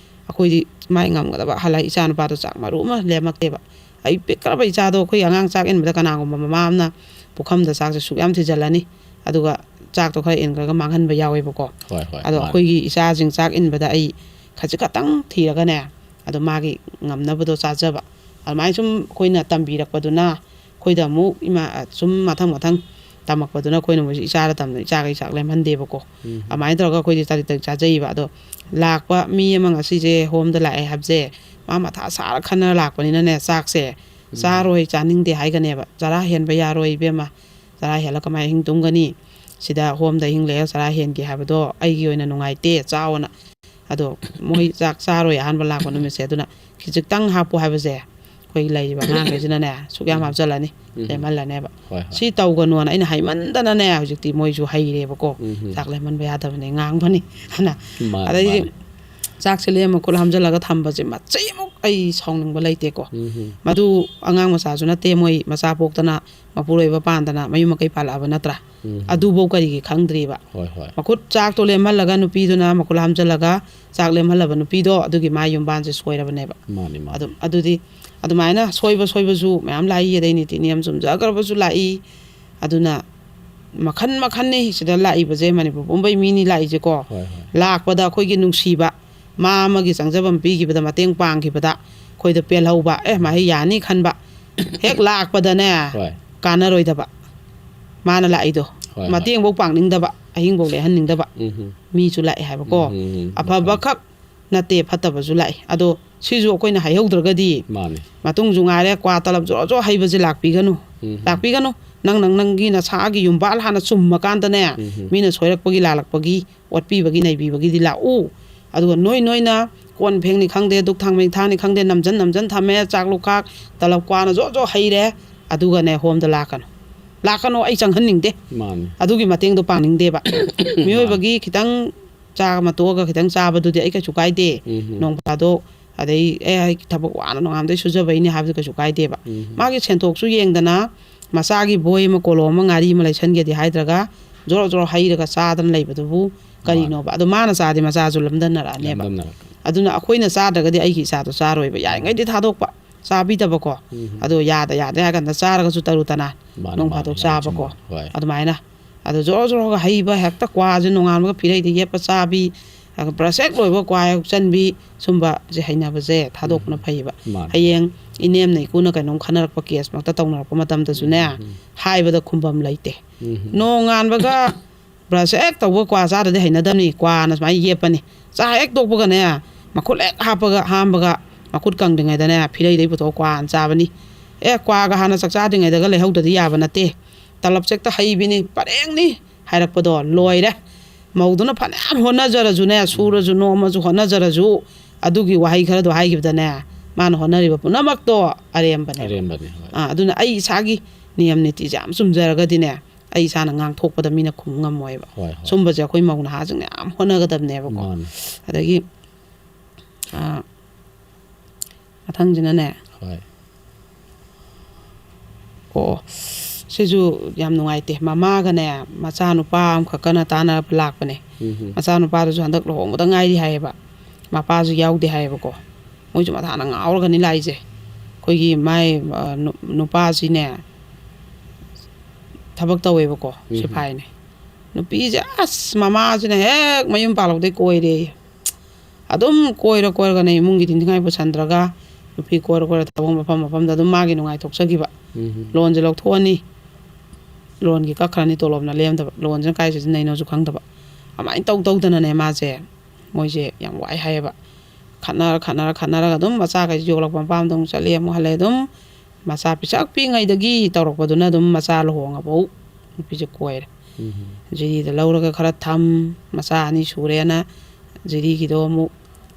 ꯑꯩꯈꯣꯏꯗꯤ ꯃꯥꯏ ꯉꯝꯒꯗꯕ ꯍꯜꯂꯛ, ꯏꯆꯥ ꯅꯨꯄꯥꯗꯣ ꯆꯥꯛ ꯃꯔꯨ ꯑꯃ ꯂꯦꯝꯃꯛꯇꯦꯕ꯫ ꯑꯩ ꯄꯤꯛꯈ꯭ꯔꯕ ꯏꯆꯥꯗꯣ, ꯑꯩꯈꯣꯏ ꯑꯉꯥꯡ ꯆꯥꯛ ꯏꯟꯕꯗ ꯀꯅꯥꯒꯨꯝꯕ ꯃꯃꯥ ꯑꯃꯅ ꯄꯨꯈꯝꯗ ꯆꯥꯛꯁꯦ ꯁꯨꯛꯌꯥꯝ ꯊꯤꯖꯜꯂꯅꯤ, ꯑꯗꯨꯒ ꯆꯥꯛꯇꯣ ꯈꯔ ꯏꯟꯈ꯭ꯔꯒ ꯃꯥꯡꯍꯟꯕ ꯌꯥꯎꯋꯦꯕꯀꯣ꯫ ꯍꯣꯏ, ꯍꯣꯏ, ꯑꯗꯣ ꯃꯥꯅꯦ꯫ ꯑꯩꯈꯣꯏꯒꯤ ꯏꯆꯥꯁꯤꯡ ꯆꯥꯛ ꯏꯟꯕꯗ ꯑꯩ ꯈꯖꯤꯛ ꯈꯛꯇꯪ ꯊꯤꯔꯒꯅꯦ, ꯑꯗꯣ ꯃꯥꯒꯤ ꯉꯝꯅꯕꯗꯣ ꯆꯥꯖꯕ꯫ ꯑꯗꯨꯃꯥꯏꯅ ꯁꯨꯝ ꯑꯩꯈꯣꯏꯅ ꯇꯝꯕꯤꯔꯛꯄꯗꯨꯅ, ꯑꯩꯈꯣꯏꯗ ꯑꯃꯨꯛ ꯏꯃꯥ, ꯁꯨꯝ ꯃꯊꯪ ꯃꯊꯪ ꯇꯝꯃꯛꯄꯗꯨꯅ ꯑꯩꯈꯣꯏꯅ ꯃꯣꯏꯁꯦ ꯏꯆꯥꯗ ꯇꯝꯗꯅ ꯏꯆꯥꯈꯩ ꯆꯥꯛ ꯂꯦꯝꯍꯟꯗꯦꯕꯀꯣ꯫ ꯎꯝ꯫ ꯑꯗꯨꯃꯥꯏꯅ ꯇꯧꯔꯒ ꯑꯩꯈꯣꯏꯗꯤ ꯇꯔꯤꯛ ꯇꯔꯤꯛ ꯆꯥꯖꯩꯌꯦꯕ꯫ ꯑꯗꯣ ꯂꯥꯛꯄ ꯃꯤ ꯑꯃ ꯉꯁꯤꯁꯦ ꯍꯣꯝꯗ ꯂꯥꯛꯑꯦ ꯍꯥꯏꯕꯁꯦ, ꯃꯥ ꯃꯊꯥ ꯁꯥꯔ ꯈꯟꯅꯔ ꯂꯥꯛꯄꯅꯤꯅꯅꯦ, ꯆꯥꯛꯁꯦ ꯆꯥꯔꯣꯏ, ꯆꯥꯅꯤꯡꯗꯦ ꯍꯥꯏꯒꯅꯦꯕ꯫ "ꯆꯔꯥ ꯍꯦꯟꯕ ꯌꯥꯔꯣꯏ ꯏꯕꯦꯝꯃ, ꯆꯔꯥ ꯍꯦꯜꯂ ꯀꯃꯥꯏꯅ ꯑꯍꯤꯡ ꯇꯨꯝꯒꯅꯤ? ꯁꯤꯗ ꯍꯣꯝꯗ ꯑꯍꯤꯡ ꯂꯩꯔ ꯆꯔꯥ ꯍꯦꯟꯒꯦ ꯍꯥꯏꯕꯗꯣ ꯑꯩꯒꯤ ꯑꯣꯏꯅ ꯅꯨꯡꯉꯥꯏꯇꯦ, ꯆꯥꯎꯑꯣꯅ"꯫ ꯑꯗꯣ ꯃꯣꯏ ꯆꯥꯛ ꯆꯥꯔꯣꯏ ꯑꯍꯥꯟꯕ ꯂꯥꯛꯄ ꯅꯨꯃꯤꯠꯁꯦ꯫ ꯑꯗꯨꯅ ꯈꯤꯖꯤꯛꯇꯪ ꯍꯥꯞꯄꯨ ꯍꯥꯏꯕꯁꯦ, ꯑꯩꯈꯣꯏꯒꯤ ꯂꯩꯔꯤꯕ ꯑꯉꯥꯡꯈꯩꯁꯤꯅꯅꯦ ꯁꯨꯛꯌꯥꯝ ꯍꯥꯞꯆꯜꯂꯅꯤ, ꯎꯝ꯫ ꯂꯦꯝꯍꯜꯂꯅꯦꯕ꯫ ꯍꯣꯏ, ꯍꯣꯏ꯫ "ꯁꯤ ꯇꯧꯒꯅꯣꯅ ꯑꯩꯅ ꯍꯥꯏꯃꯟꯗꯅꯅꯦ", ꯍꯧꯖꯤꯛꯇꯤ ꯃꯣꯏꯁꯨ ꯍꯩꯔꯦꯕꯀꯣ꯫ ꯎꯝ꯫ "ꯆꯥꯛ ꯂꯦꯝꯍꯟꯕ ꯌꯥꯗꯕꯅꯦ, ꯉꯥꯡꯕꯅꯤ" ꯍꯥꯏꯅ꯫ ꯃꯥꯅꯦ, ꯑꯗꯩꯗꯤ ꯃꯥꯅꯦ꯫ ꯆꯥꯛꯁꯦ ꯂꯦꯝꯃ ꯈꯨꯠ ꯍꯥꯝꯖꯜꯂꯒ ꯊꯝꯕꯁꯦ ꯃꯆꯩ ꯑꯃꯨꯛ ꯑꯩ ꯁꯥꯎꯅꯤꯡꯕ ꯂꯩꯇꯦꯀꯣ꯫ ꯎꯝ ꯍꯝ꯫ ꯃꯗꯨ ꯑꯉꯥꯡ ꯃꯆꯥꯁꯨ ꯅꯠꯇꯦ, ꯃꯣꯏ ꯃꯆꯥ ꯄꯣꯛꯇꯅ ꯃꯄꯨꯔꯣꯏꯕ ꯄꯥꯟꯗꯅ ꯃꯌꯨꯝ ꯃꯀꯩ ꯄꯥꯜꯂꯛꯑꯕ ꯅꯠꯇ꯭ꯔꯥ? ꯎꯝ꯫ ꯑꯗꯨꯐꯧ ꯀꯔꯤꯒꯤ ꯈꯪꯗ꯭ꯔꯤꯕ? ꯍꯣꯏ ꯍꯣꯏ꯫ ꯃꯈꯨꯠ ꯆꯥꯛꯇꯣ ꯂꯦꯝꯍꯜꯂꯒ ꯅꯨꯄꯤꯗꯨꯅ ꯃꯈꯨꯠ ꯍꯥꯝꯖꯜꯂꯒ ꯆꯥꯛ ꯂꯦꯝꯍꯜꯂꯕ ꯅꯨꯄꯤꯗꯣ ꯑꯗꯨꯒꯤ ꯃꯥ ꯌꯨꯝꯕꯥꯟꯁꯦ ꯁꯣꯏꯔꯕꯅꯦꯕ꯫ ꯃꯥꯅꯤ ꯃꯥꯅꯤ꯫ ꯑꯗꯨꯝ ꯑꯗꯨꯗꯤ ꯑꯗꯨꯃꯥꯏꯅ ꯁꯣꯏꯕ ꯁꯣꯏꯕꯁꯨ ꯃꯌꯥꯝ ꯂꯥꯛꯏ, ꯑꯗꯩ ꯅꯤꯇꯤ ꯅꯤꯌꯝ ꯆꯨꯝꯖꯈ꯭ꯔꯕꯁꯨ ꯂꯥꯛꯏ꯫ ꯑꯗꯨꯅ ꯃꯈꯟ ꯃꯈꯟꯅꯤ ꯁꯤꯗ ꯂꯥꯛꯏꯕꯁꯦ, ꯃꯅꯤꯄꯨꯔ ꯄꯨꯝꯕꯩ ꯃꯤꯅꯤ ꯂꯥꯛꯏꯁꯦꯀꯣ꯫ ꯍꯣꯏ ꯍꯣꯏ꯫ ꯂꯥꯛꯄꯗ ꯑꯩꯈꯣꯏꯒꯤ ꯅꯨꯡꯁꯤꯕ, ꯃꯥ ꯑꯃꯒꯤ ꯆꯪꯖꯐꯝ ꯄꯤꯈꯤꯕꯗ, ꯃꯇꯦꯡ ꯄꯥꯡꯈꯤꯕꯗ ꯑꯩꯈꯣꯏꯗ ꯄꯦꯜꯍꯧꯕ, ꯑꯦ ꯃꯍꯩ ꯌꯥꯅꯤ ꯈꯟꯕ, ꯍꯦꯛ ꯂꯥꯛꯄꯗꯅꯦ ꯍꯣꯏ꯫ ꯀꯥꯟꯅꯔꯣꯏꯗꯕ꯫ ꯃꯥꯅ ꯂꯥꯛꯏꯗꯣ ꯍꯣꯏ ꯍꯣꯏ꯫ ꯃꯇꯦꯡꯐꯧ ꯄꯥꯡꯅꯤꯡꯗꯕ, ꯑꯍꯤꯡꯐꯧ ꯂꯦꯛꯍꯟꯅꯤꯡꯗꯕ ꯎꯝ ꯍꯝ꯫ ꯃꯤꯁꯨ ꯂꯥꯛꯑꯦ ꯍꯥꯏꯕꯀꯣ꯫ ꯎꯝ ꯍꯝ꯫ ꯑꯐꯕꯈꯛ ꯅꯠꯇꯦ, ꯐꯠꯇꯕꯁꯨ ꯂꯥꯛꯑꯦ꯫ ꯑꯗꯣ ꯁꯤꯁꯨ ꯑꯩꯈꯣꯏꯅ ꯍꯥꯏꯍꯧꯗ꯭ꯔꯒꯗꯤ ꯃꯥꯅꯤ꯫ ꯃꯇꯨꯡꯁꯨ ꯉꯥꯏꯔꯦ, ꯀ꯭ꯋꯥ ꯇꯂꯞ ꯖꯣꯔꯣ ꯖꯣꯔꯣ ꯍꯩꯕꯁꯦ ꯂꯥꯛꯄꯤꯒꯅꯨ꯫ ꯎꯝ ꯍꯝ꯫ ꯂꯥꯛꯄꯤꯒꯅꯨ꯫ ꯅꯪ ꯅꯪ ꯅꯪꯒꯤ ꯅꯁꯥꯒꯤ ꯌꯨꯝꯕꯥꯜ ꯍꯥꯟꯅ ꯆꯨꯝꯃꯀꯥꯟꯗꯅꯦ, ꯎꯝ ꯍꯝ꯫ ꯃꯤꯅ ꯁꯣꯏꯔꯛꯄꯒꯤ ꯂꯥꯜꯂꯛꯄꯒꯤ ꯑꯣꯠꯄꯤꯕꯒꯤ ꯅꯩꯕꯤꯕꯒꯤꯗꯤ ꯂꯥꯛꯎ꯫ ꯑꯗꯨꯒ ꯅꯣꯏ ꯅꯣꯏꯅ ꯀꯣꯟ ꯐꯦꯡꯅꯤ ꯈꯪꯗꯦ, ꯗꯨꯛ ꯊꯥꯡꯃꯩ ꯊꯥꯅꯤ ꯈꯪꯗꯦ, ꯅꯝꯖꯟ ꯅꯝꯖꯟ ꯊꯝꯃꯦ, ꯆꯥꯛ ꯂꯨꯈꯥꯛ, ꯇꯂꯞ ꯀ꯭ꯋꯥꯅ ꯖꯣ ꯖꯣ ꯍꯩꯔꯦ, ꯑꯗꯨꯒꯅꯦ ꯍꯣꯝꯗ ꯂꯥꯛꯀꯅꯨ꯫ ꯂꯥꯛꯀꯅꯨ, ꯑꯩ ꯆꯪꯍꯟꯅꯤꯡꯗꯦ꯫ ꯃꯥꯅꯤ꯫ ꯑꯗꯨꯒꯤ ꯃꯇꯦꯡꯗꯣ ꯄꯥꯡꯅꯤꯡꯗꯦꯕ꯫ ꯃꯤꯑꯣꯏꯕꯒꯤ ꯈꯤꯇꯪ ꯆꯥ ꯑꯃ ꯇꯣꯛꯑꯒ ꯈꯤꯇꯪ ꯆꯥꯕꯗꯨꯗꯤ ꯑꯩ ꯀꯩꯁꯨ ꯀꯥꯏꯗꯦ꯫ ꯎꯝ ꯍꯝ꯫ ꯅꯣꯡ ꯐꯥꯗꯣꯛ, ꯑꯗꯩ ꯑꯦ ꯑꯩ ꯊꯕꯛ ꯋꯥꯅ ꯅꯣꯡꯉꯥꯟꯕꯗꯩ ꯁꯨꯖꯕꯩꯅꯦ ꯍꯥꯏꯕꯗꯨ ꯀꯩꯁꯨ ꯀꯥꯏꯗꯦꯕ꯫ ꯎꯝ ꯍꯝ꯫ ꯃꯥꯒꯤ ꯁꯦꯟꯊꯣꯛꯁꯨ ꯌꯦꯡꯗꯅ ꯃꯆꯥꯒꯤ ꯕꯣꯏ ꯑꯃ ꯀꯣꯂꯣꯝ ꯑꯃ ꯉꯥꯔꯤ ꯑꯃ ꯂꯩꯁꯟꯒꯦꯗꯤ ꯍꯥꯏꯗ꯭ꯔꯒ ꯖꯣꯔꯣ ꯖꯣꯔꯣ ꯍꯩꯔꯒ ꯆꯥꯗꯅ ꯂꯩꯕꯗꯨꯕꯨ ꯀꯔꯤꯅꯣꯕ? ꯑꯗꯣ ꯃꯥꯅ ꯆꯥꯗꯤ ꯃꯆꯥꯁꯨ ꯂꯝꯗꯟꯅꯔꯛꯑꯅꯦꯕ꯫ ꯂꯝꯗꯝꯅꯔꯛꯀꯅꯤ꯫ ꯑꯗꯨꯅ ꯑꯩꯈꯣꯏꯅ ꯆꯥꯗ꯭ꯔꯒꯗꯤ ꯑꯩꯒꯤ ꯏꯆꯥꯗꯣ ꯆꯥꯔꯣꯏꯕ꯫ ꯌꯥꯔꯤꯉꯩꯗꯤ ꯊꯥꯗꯣꯛꯄ, ꯆꯥꯕꯤꯗꯕꯀꯣ꯫ ꯎꯝ꯫ ꯑꯗꯣ ꯌꯥꯗ ꯌꯥꯗꯦ ꯍꯥꯏ ꯀꯥꯟꯗ ꯆꯥꯔꯒꯁꯨ ꯇꯔꯨ ꯇꯅꯥꯟ ꯃꯥꯅꯤ, ꯅꯣꯡ ꯃꯥꯅꯤ, ꯐꯥꯗꯣꯛ ꯌꯥꯝ ꯆꯥꯕꯀꯣ꯫ ꯆꯨꯝꯃꯤ꯫ ꯍꯣꯏ꯫ ꯑꯗꯨꯃꯥꯏꯅ ꯑꯗꯣ ꯖꯣꯔꯣ ꯖꯣꯔꯣꯒ ꯍꯩꯕ, ꯍꯦꯛꯇ ꯀ꯭ꯋꯥꯁꯦ ꯅꯣꯡꯉꯥꯟꯕꯒ ꯐꯤꯔꯩꯗ ꯌꯦꯞꯄ ꯆꯥꯕꯤ, ꯑꯗꯨꯒ ꯕ꯭ꯔꯁ ꯍꯦꯛ ꯂꯣꯏꯕ ꯀ꯭ꯋꯥ ꯍꯦꯛ ꯆꯟꯕꯤ, ꯁꯨꯝꯕꯁꯦ ꯍꯩꯅꯕꯁꯦ ꯊꯥꯗꯣꯛꯄꯅ ꯎꯝ꯫ ꯐꯩꯌꯦꯕ꯫ ꯃꯥꯅꯤ꯫ ꯍꯌꯦꯡ ꯏꯅꯦꯝꯅ ꯏꯀꯨꯅ ꯀꯩꯅꯣꯝ ꯈꯟꯅꯔꯛꯄ, ꯀꯦꯁ ꯃꯛꯇ ꯇꯧꯅꯔꯛꯄ ꯃꯇꯝꯗꯁꯨꯅꯦ, ꯎꯝ, ꯎꯝ꯫ ꯍꯥꯏꯕꯗ ꯈꯨꯝꯕꯝ ꯂꯩꯇꯦ꯫ ꯎꯝ, ꯎꯝ꯫ ꯅꯣꯡꯉꯥꯟꯕꯒ ꯕ꯭ꯔꯁ ꯍꯦꯛ ꯇꯧꯕ ꯀ꯭ꯋꯥ ꯆꯥꯗ꯭ꯔꯗꯤ ꯍꯩꯅꯗꯕꯅꯤ, ꯀ꯭ꯋꯥꯅ ꯁꯨꯃꯥꯏꯅ ꯌꯦꯞꯄꯅꯤ꯫ ꯆꯥ ꯍꯦꯛ ꯇꯣꯛꯄꯒꯅꯦ, ꯃꯈꯨꯠ ꯍꯦꯛ ꯍꯥꯞꯄꯒ, ꯍꯥꯝꯕꯒ, ꯃꯈꯨꯠ ꯀꯪꯗ꯭ꯔꯤꯉꯩꯗꯅꯦ, ꯐꯤꯔꯩꯗꯩ ꯄꯨꯊꯣꯛꯑ ꯀ꯭ꯋꯥꯅ ꯆꯥꯕꯅꯤ꯫ ꯑꯦ, ꯀ꯭ꯋꯥꯒ ꯍꯥꯟꯅ ꯆꯥꯛ ꯆꯥꯗ꯭ꯔꯤꯉꯩꯗꯒ ꯂꯩꯍꯧꯗ꯭ꯔꯗꯤ ꯌꯥꯕ ꯅꯠꯇꯦ꯫ ꯇꯂꯞꯁꯦ ꯍꯦꯛꯇ ꯍꯩꯕꯤꯅꯤ, ꯄꯔꯦꯡꯅꯤ ꯍꯥꯏꯔꯛꯄꯗꯣ ꯂꯣꯏꯔꯦ꯫ ꯃꯧꯗꯨꯅ ꯐꯅꯌꯥꯝ ꯍꯣꯠꯅꯖꯔꯁꯨꯅꯦ, ꯁꯨꯔꯁꯨ ꯅꯣꯝꯃꯁꯨ ꯍꯣꯠꯅꯖꯔꯁꯨ, ꯑꯗꯨꯒꯤ ꯋꯥꯍꯩ ꯈꯔꯗꯣ ꯍꯥꯏꯈꯤꯕꯗꯅꯦ, ꯃꯥꯅ ꯍꯣꯠꯅꯔꯤꯕ ꯄꯨꯝꯅꯃꯛꯇꯣ ꯑꯔꯦꯝꯕꯅꯦꯕ꯫ ꯑꯔꯦꯝꯕꯅꯦ, ꯍꯣꯏ꯫ ꯑꯥ, ꯑꯗꯨꯅ ꯑꯩ ꯏꯁꯥꯒꯤ ꯅꯤꯌꯝ ꯅꯤꯇꯤꯁꯦ ꯌꯥꯝ ꯆꯨꯝꯖꯔꯒꯗꯤꯅꯦ, ꯑꯩ ꯏꯁꯥꯅ ꯉꯥꯡꯊꯣꯛꯄꯗ ꯃꯤꯅ ꯈꯨꯝ ꯉꯝꯃꯣꯏꯕ꯫ ꯍꯣꯏ, ꯍꯣꯏ꯫ ꯁꯨꯝꯕꯁꯦ ꯑꯩꯈꯣꯏ ꯃꯧ ꯅꯍꯥꯁꯤꯡꯅ ꯌꯥꯝ ꯍꯣꯠꯅꯒꯗꯕꯅꯦꯕꯀꯣ꯫ ꯃꯥꯅꯦ꯫ ꯑꯗꯒꯤ ꯑꯥ, ꯃꯊꯪꯁꯤꯅꯅꯦ꯫ ꯍꯣꯏ꯫ ꯑꯣ, ꯁꯤꯁꯨ ꯌꯥꯝ ꯅꯨꯡꯉꯥꯏꯇꯦ꯫ ꯃꯃꯥꯒꯅꯦ, ꯃꯆꯥꯅꯨꯄꯥ ꯑꯃꯈꯛꯀꯅ ꯇꯥꯟꯅꯕ ꯂꯥꯛꯄꯅꯦ꯫ ꯎꯝ꯫ ꯃꯆꯥꯅꯨꯄꯥꯗꯨꯁꯨ ꯍꯟꯗꯛ ꯂꯨꯍꯣꯡꯕꯗ ꯉꯥꯏꯔꯤ ꯍꯥꯏꯌꯦꯕ꯫ ꯃꯄꯥꯁꯨ ꯌꯥꯎꯗꯦ ꯍꯥꯏꯌꯦꯕꯀꯣ꯫ ꯃꯣꯏꯁꯨ ꯃꯊꯥꯅ ꯉꯥꯎꯔꯒꯅꯤ ꯂꯥꯛꯏꯁꯦ꯫ ꯑꯩꯈꯣꯏꯒꯤ ꯃꯥꯏ, ꯑ, ꯅꯨ-, ꯅꯨꯄꯥꯁꯤꯅꯦ, ꯊꯕꯛ ꯇꯧꯋꯦꯕꯀꯣ, ꯎꯝ꯫ ꯁꯤꯐꯥꯏꯅꯦ꯫ ꯅꯨꯄꯤꯁꯦ, ꯑꯁ, ꯃꯃꯥꯁꯤꯅ ꯍꯦꯛ ꯃꯌꯨꯝ ꯄꯥꯜꯍꯧꯗꯩ ꯀꯣꯏꯔꯦ꯫ ꯑꯗꯨꯝ ꯀꯣꯏꯔ ꯀꯣꯏꯔꯒꯅꯦ, ꯏꯃꯨꯡꯒꯤ ꯊꯤꯟꯅꯤꯡꯉꯥꯏ ꯄꯨꯁꯟꯗ꯭ꯔꯒ, ꯅꯨꯄꯤ ꯀꯣꯏꯔ ꯀꯣꯏꯔ ꯊꯕꯛ ꯃꯐꯝ ꯃꯐꯝꯗ ꯑꯗꯨꯝ ꯃꯥꯒꯤ ꯅꯨꯡꯉꯥꯏꯊꯣꯛꯆꯈꯤꯕ꯫ ꯎꯝ꯫ ꯂꯣꯟꯁꯦ ꯂꯧꯊꯣꯛꯑꯅꯤ, ꯂꯣꯟꯒꯤ ꯀꯛꯈ꯭ꯔꯅꯤ, ꯇꯣꯂꯣꯞꯅ ꯂꯦꯝꯗꯕ, ꯂꯣꯟꯁꯤꯅ ꯀꯥꯏ ꯁꯤꯖꯤꯟꯅꯩꯅꯣꯁꯨ ꯈꯪꯗꯕ꯫ ꯑꯗꯨꯃꯥꯏꯅ ꯇꯧ ꯇꯧꯗꯅꯅꯦ, ꯃꯥꯁꯦ, ꯃꯣꯏꯁꯦ ꯌꯥꯝ ꯋꯥꯏ ꯍꯥꯏꯌꯦꯕ꯫ ꯈꯠꯅꯔ ꯈꯠꯅꯔ ꯈꯠꯅꯔꯒ ꯑꯗꯨꯝ ꯃꯆꯥꯈꯩꯁꯦ ꯌꯣꯛꯂꯛꯄ ꯃꯄꯥꯝꯗ ꯑꯃꯨꯛ ꯆꯠꯂꯦ, ꯑꯃꯨꯛ ꯍꯜꯂꯦ, ꯑꯗꯨꯝ ꯃꯆꯥ ꯄꯤꯁꯛ ꯄꯤꯛꯏꯉꯩꯗꯒꯤ ꯇꯧꯔꯛꯄꯗꯨꯅ ꯑꯗꯨꯝ ꯃꯆꯥ ꯂꯨꯍꯣꯡꯉꯐꯧ ꯅꯨꯄꯤꯁꯦ ꯀꯣꯏꯔꯦ꯫ ꯎꯝ꯫ ꯖꯤꯔꯤꯗ ꯂꯧꯔꯒ ꯈꯔ ꯊꯝ, ꯃꯆꯥ ꯑꯅꯤ ꯁꯨꯔꯦꯅ ꯖꯤꯔꯤꯒꯤꯗꯣ ꯑꯃꯨꯛ,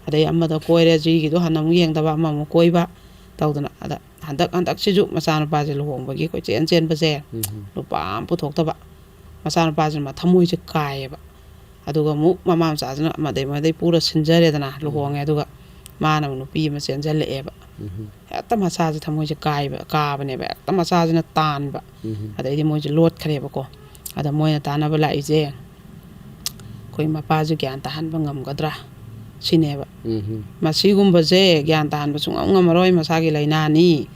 ꯑꯗꯩ ꯑꯃꯗ ꯀꯣꯏꯔꯦ, ꯖꯤꯔꯤꯒꯤꯗꯣ ꯍꯟꯅ ꯑꯃꯨꯛ ꯌꯦꯡꯗꯕ, ꯑꯃꯃꯨꯛ ꯀꯣꯏꯕ ꯇꯧꯗꯅ꯫ ꯑꯗ ꯍꯟꯗꯛ, ꯍꯟꯗꯛꯁꯤꯁꯨ ꯃꯆꯥꯅꯨꯄꯥꯁꯦ ꯂꯨꯍꯣꯡꯕꯒꯤ ꯀꯣꯏꯆꯦꯟ ꯆꯦꯟꯕꯁꯦ, ꯎꯝ꯫ ꯂꯨꯄꯥ ꯑꯃ ꯄꯨꯊꯣꯛꯇꯕ꯫ ꯃꯆꯥꯅꯨꯄꯥꯁꯤꯅ ꯊꯃꯣꯏꯁꯦ ꯀꯥꯏꯌꯦꯕ꯫ ꯑꯗꯨꯒ ꯑꯃꯨꯛ ꯃꯃꯥ ꯃꯆꯥꯁꯤꯅ ꯑꯃꯗꯩ ꯑꯃꯗꯩ ꯄꯨꯔ ꯁꯤꯟꯖꯔꯦꯗꯅ, ꯂꯨꯍꯣꯡꯉꯦ꯫ ꯑꯗꯨꯒ ꯃꯥꯅ ꯑꯃꯨꯛ ꯅꯨꯄꯤ ꯑꯃ ꯆꯦꯟꯁꯤꯜꯂꯛꯑꯦꯕ꯫ ꯎꯝ꯫ ꯍꯦꯛꯇ ꯃꯆꯥꯁꯦ ꯊꯃꯣꯏꯁꯦ ꯀꯥꯏꯕ, ꯀꯥꯕꯅꯦꯕ꯫ ꯍꯦꯛꯇ ꯃꯆꯥꯁꯤꯅ ꯇꯥꯟꯕ꯫ ꯎꯝ꯫ ꯑꯗꯩꯗꯤ ꯃꯣꯏꯁꯦ ꯂꯣꯠꯈ꯭ꯔꯦꯕꯀꯣ꯫ ꯑꯗ ꯃꯣꯏꯅ ꯇꯥꯟꯅꯕ ꯂꯥꯛꯏꯁꯦ, ꯑꯩꯈꯣꯏ ꯃꯄꯥꯁꯦ ꯒ꯭ꯌꯥꯟ ꯇꯥꯍꯟꯕ ꯉꯝꯒꯗ꯭ꯔꯥ ꯁꯤꯅꯦꯕ꯫ ꯎꯝ꯫ ꯃꯁꯤꯒꯨꯝꯕꯁꯦ ꯒ꯭ꯌꯥꯟ ꯇꯥꯍꯟꯕ ꯁꯨꯡꯉꯝ ꯉꯝꯃꯔꯣꯏ, ꯃꯁꯥꯒꯤ ꯂꯥꯏꯅꯥꯅꯤ꯫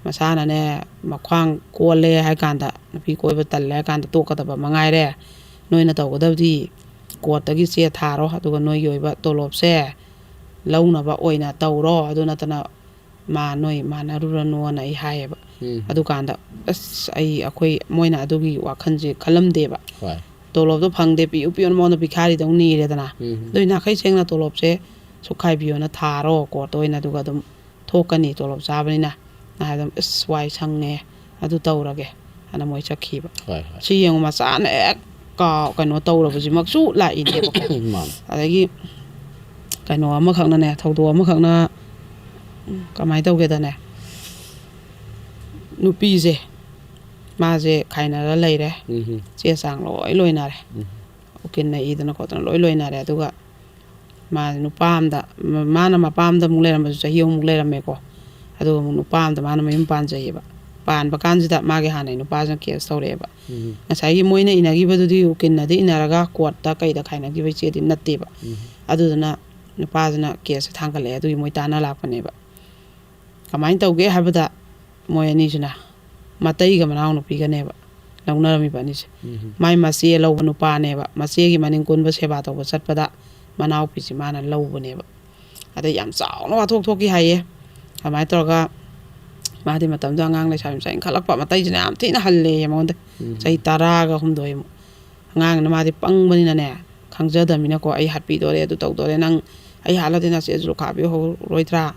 ꯃꯁꯥꯅꯅꯦ, ꯃꯈ꯭ꯋꯥꯡ ꯀꯣꯜꯂꯦ ꯍꯥꯏ ꯀꯥꯟꯗ, ꯅꯨꯄꯤ ꯀꯣꯏꯕ ꯇꯜꯂꯦ ꯍꯥꯏ ꯀꯥꯟꯗ ꯇꯣꯛꯀꯗꯕ ꯃꯉꯥꯏꯔꯦ꯫ ꯅꯣꯏꯅ ꯇꯧꯒꯗꯕꯗꯤ ꯀꯣꯔꯠꯇꯒꯤ ꯆꯦ ꯊꯥꯔꯣ, ꯑꯗꯨꯒ ꯅꯣꯏꯒꯤ ꯑꯣꯏꯕ ꯇꯣꯂꯣꯞꯁꯦ ꯂꯧꯅꯕ ꯑꯣꯏꯅ ꯇꯧꯔꯣ, ꯑꯗꯨ ꯅꯠꯇꯅ ꯃꯥ ꯅꯣꯏ ꯃꯥꯟꯅꯔꯨꯔꯅꯣꯅ ꯑꯩ ꯍꯥꯏꯌꯦꯕ꯫ ꯎꯝ꯫ ꯑꯗꯨꯀꯥꯟꯗ ꯑꯁ, ꯑꯩ, ꯑꯩꯈꯣꯏ, ꯃꯣꯏꯅ ꯑꯗꯨꯒꯤ ꯋꯥꯈꯜꯁꯦ ꯈꯜꯂꯝꯗꯦꯕ꯫ ꯍꯣꯏ꯫ ꯇꯣꯂꯣꯞꯇꯣ ꯐꯪꯗꯦ, ꯄꯤꯌꯨ ꯄꯤꯌꯨꯅ ꯃꯉꯣꯟꯗ ꯚꯤꯈꯥꯔꯤꯗꯧ ꯅꯤꯔꯦꯗꯅ꯫ ꯎꯝ꯫ ꯑꯗꯨꯏ ꯅꯥꯈꯩ ꯁꯦꯡꯅ ꯇꯣꯂꯣꯞꯁꯦ ꯁꯨꯛꯈꯥꯏꯕꯤꯌꯣꯅ ꯊꯥꯔꯣ ꯀꯣꯔꯠꯇ ꯑꯣꯏꯅ, ꯑꯗꯨꯒ ꯑꯗꯨꯝ ꯊꯣꯛꯀꯅꯤ ꯇꯣꯂꯣꯞ ꯆꯥꯕꯅꯤꯅ꯫ ꯅ ꯍꯥꯏꯕꯗ, "ꯑꯁ, ꯋꯥꯏ ꯁꯪꯉꯦ, ꯑꯗꯨ ꯇꯧꯔꯒꯦ" ꯍꯥꯏꯅ ꯃꯣꯏ ꯆꯠꯈꯤꯕ꯫ ꯍꯣꯏ, ꯍꯣꯏ꯫ ꯁꯤ ꯌꯦꯡꯉꯨ, ꯃꯆꯥꯅ ꯍꯦꯛ ꯀꯥꯎ-, ꯀꯩꯅꯣ ꯇꯧꯔꯕꯁꯤꯃꯛꯁꯨ ꯂꯥꯛꯏꯅꯦꯕꯀꯣ꯫ ꯃꯥꯅꯦ꯫ ꯑꯗꯒꯤ ꯀꯩꯅꯣ ꯑꯃꯈꯛꯅꯅꯦ, ꯊꯧꯗꯣꯛ ꯑꯃꯈꯛꯅ, ꯎꯝ, ꯀꯃꯥꯏꯅ ꯇꯧꯒꯦꯗꯅꯦ, ꯅꯨꯄꯤꯁꯦ, ꯃꯥꯁꯦ ꯈꯥꯏꯅꯔ ꯂꯩꯔꯦ꯫ ꯎꯝ꯫ ꯆꯦ ꯆꯥꯡ ꯂꯣꯏ ꯂꯣꯏꯅꯔꯦ꯫ ꯎꯝ꯫ ꯎꯀꯤꯜꯅ ꯏꯗꯅ ꯈꯣꯠꯇꯅ ꯂꯣꯏ ꯂꯣꯏꯅꯔꯦ꯫ ꯑꯗꯨꯒ ꯃꯥ ꯅꯨꯄꯥ ꯑꯝꯗ, ꯃ-, ꯃꯥꯅ ꯃꯄꯥ ꯑꯝꯗ ꯑꯃꯨꯛ ꯂꯩꯔꯝꯕꯁꯨ ꯆꯍꯤ ꯑꯍꯨꯝꯃꯨꯛ ꯂꯩꯔꯝꯃꯦꯀꯣ꯫ ꯑꯗꯨꯒ ꯑꯃꯨꯛ ꯅꯨꯄꯥ ꯑꯝꯗ ꯃꯥꯅ ꯃꯌꯨꯝ ꯄꯥꯟꯖꯩꯌꯦꯕ꯫ ꯄꯥꯟꯕ ꯀꯥꯟꯁꯤꯗ ꯃꯥꯒꯤ ꯍꯥꯟꯅꯩ ꯅꯨꯄꯥꯁꯤꯅ ꯀꯦꯁ ꯇꯧꯔꯛꯑꯦꯕ꯫ ꯎꯝ꯫ ꯉꯁꯥꯏꯒꯤ ꯃꯣꯏꯅ ꯏꯅꯈꯤꯕꯗꯨꯗꯤ ꯎꯀꯤꯜꯅꯗꯤ ꯏꯅꯔꯒ ꯀꯣꯔꯠꯇ ꯀꯩꯗ ꯈꯥꯏꯅꯈꯤꯕ ꯏꯆꯦꯗꯤ ꯅꯠꯇꯦꯕ꯫ ꯎꯝ꯫ ꯑꯗꯨꯗꯨꯅ ꯅꯨꯄꯥꯁꯤꯅ ꯀꯦꯁꯁꯦ ꯊꯥꯡꯒꯠꯂꯛꯑꯦ꯫ ꯑꯗꯨꯒꯤ ꯃꯣꯏ ꯇꯥꯟꯅ ꯂꯥꯛꯄꯅꯦꯕ꯫ ꯀꯃꯥꯏꯅ ꯇꯧꯒꯦ ꯍꯥꯏꯕꯗ, ꯃꯣꯏ ꯑꯅꯤꯁꯤꯅ ꯃꯇꯩꯒ ꯃꯅꯥꯎꯅꯨꯄꯤꯒꯅꯦꯕ ꯂꯧꯅꯔꯝꯃꯤꯕ ꯑꯅꯤꯁꯦ꯫ ꯎꯝ꯫ ꯃꯥꯏ ꯃꯆꯦ ꯂꯧꯕ ꯅꯨꯄꯥꯅꯦꯕ꯫ ꯃꯆꯦꯒꯤ ꯃꯅꯤꯡ ꯀꯨꯟꯕ ꯁꯦꯕꯥ ꯇꯧꯕ ꯆꯠꯄꯗ ꯃꯅꯥꯎꯄꯤꯁꯦ ꯃꯥꯅ ꯂꯧꯕꯅꯦꯕ꯫ ꯑꯗꯩ ꯌꯥꯝ ꯆꯥꯎꯅ ꯋꯥꯊꯣꯛ ꯊꯣꯛꯈꯤ ꯍꯥꯏꯌꯦ꯫ ꯑꯗꯨꯃꯥꯏꯅ ꯇꯧꯔꯒ ꯃꯥꯗꯤ ꯃꯇꯝꯗꯨꯗ ꯑꯉꯥꯡ ꯂꯩꯁꯥꯕꯤ ꯃꯆꯥ ꯏꯟꯈꯠꯂꯛꯄ, ꯃꯇꯩꯁꯤꯅ ꯌꯥꯝ ꯊꯤꯅ ꯍꯜꯂꯦꯌꯦ ꯃꯉꯣꯟꯗ꯫ ꯎꯝ꯫ ꯆꯍꯤ ꯇꯔꯥꯒ ꯍꯨꯝꯗꯣꯏꯃꯨꯛ꯫ ꯑꯉꯥꯡꯅ ꯃꯥꯗꯤ ꯄꯪꯕꯅꯤꯅꯅꯦ, ꯈꯪꯖꯗꯕꯅꯤꯅꯀꯣ, "ꯑꯩ ꯍꯥꯠꯄꯤꯗꯣꯔꯦ, ꯑꯗꯨ ꯇꯧꯗꯣꯔꯦ, ꯅꯪ ꯑꯩ ꯍꯥꯠꯂꯗꯤ ꯅꯆꯦꯁꯨ ꯂꯨꯈꯥꯕꯤ ꯍꯧꯔꯣꯏꯗ꯭ꯔꯥ?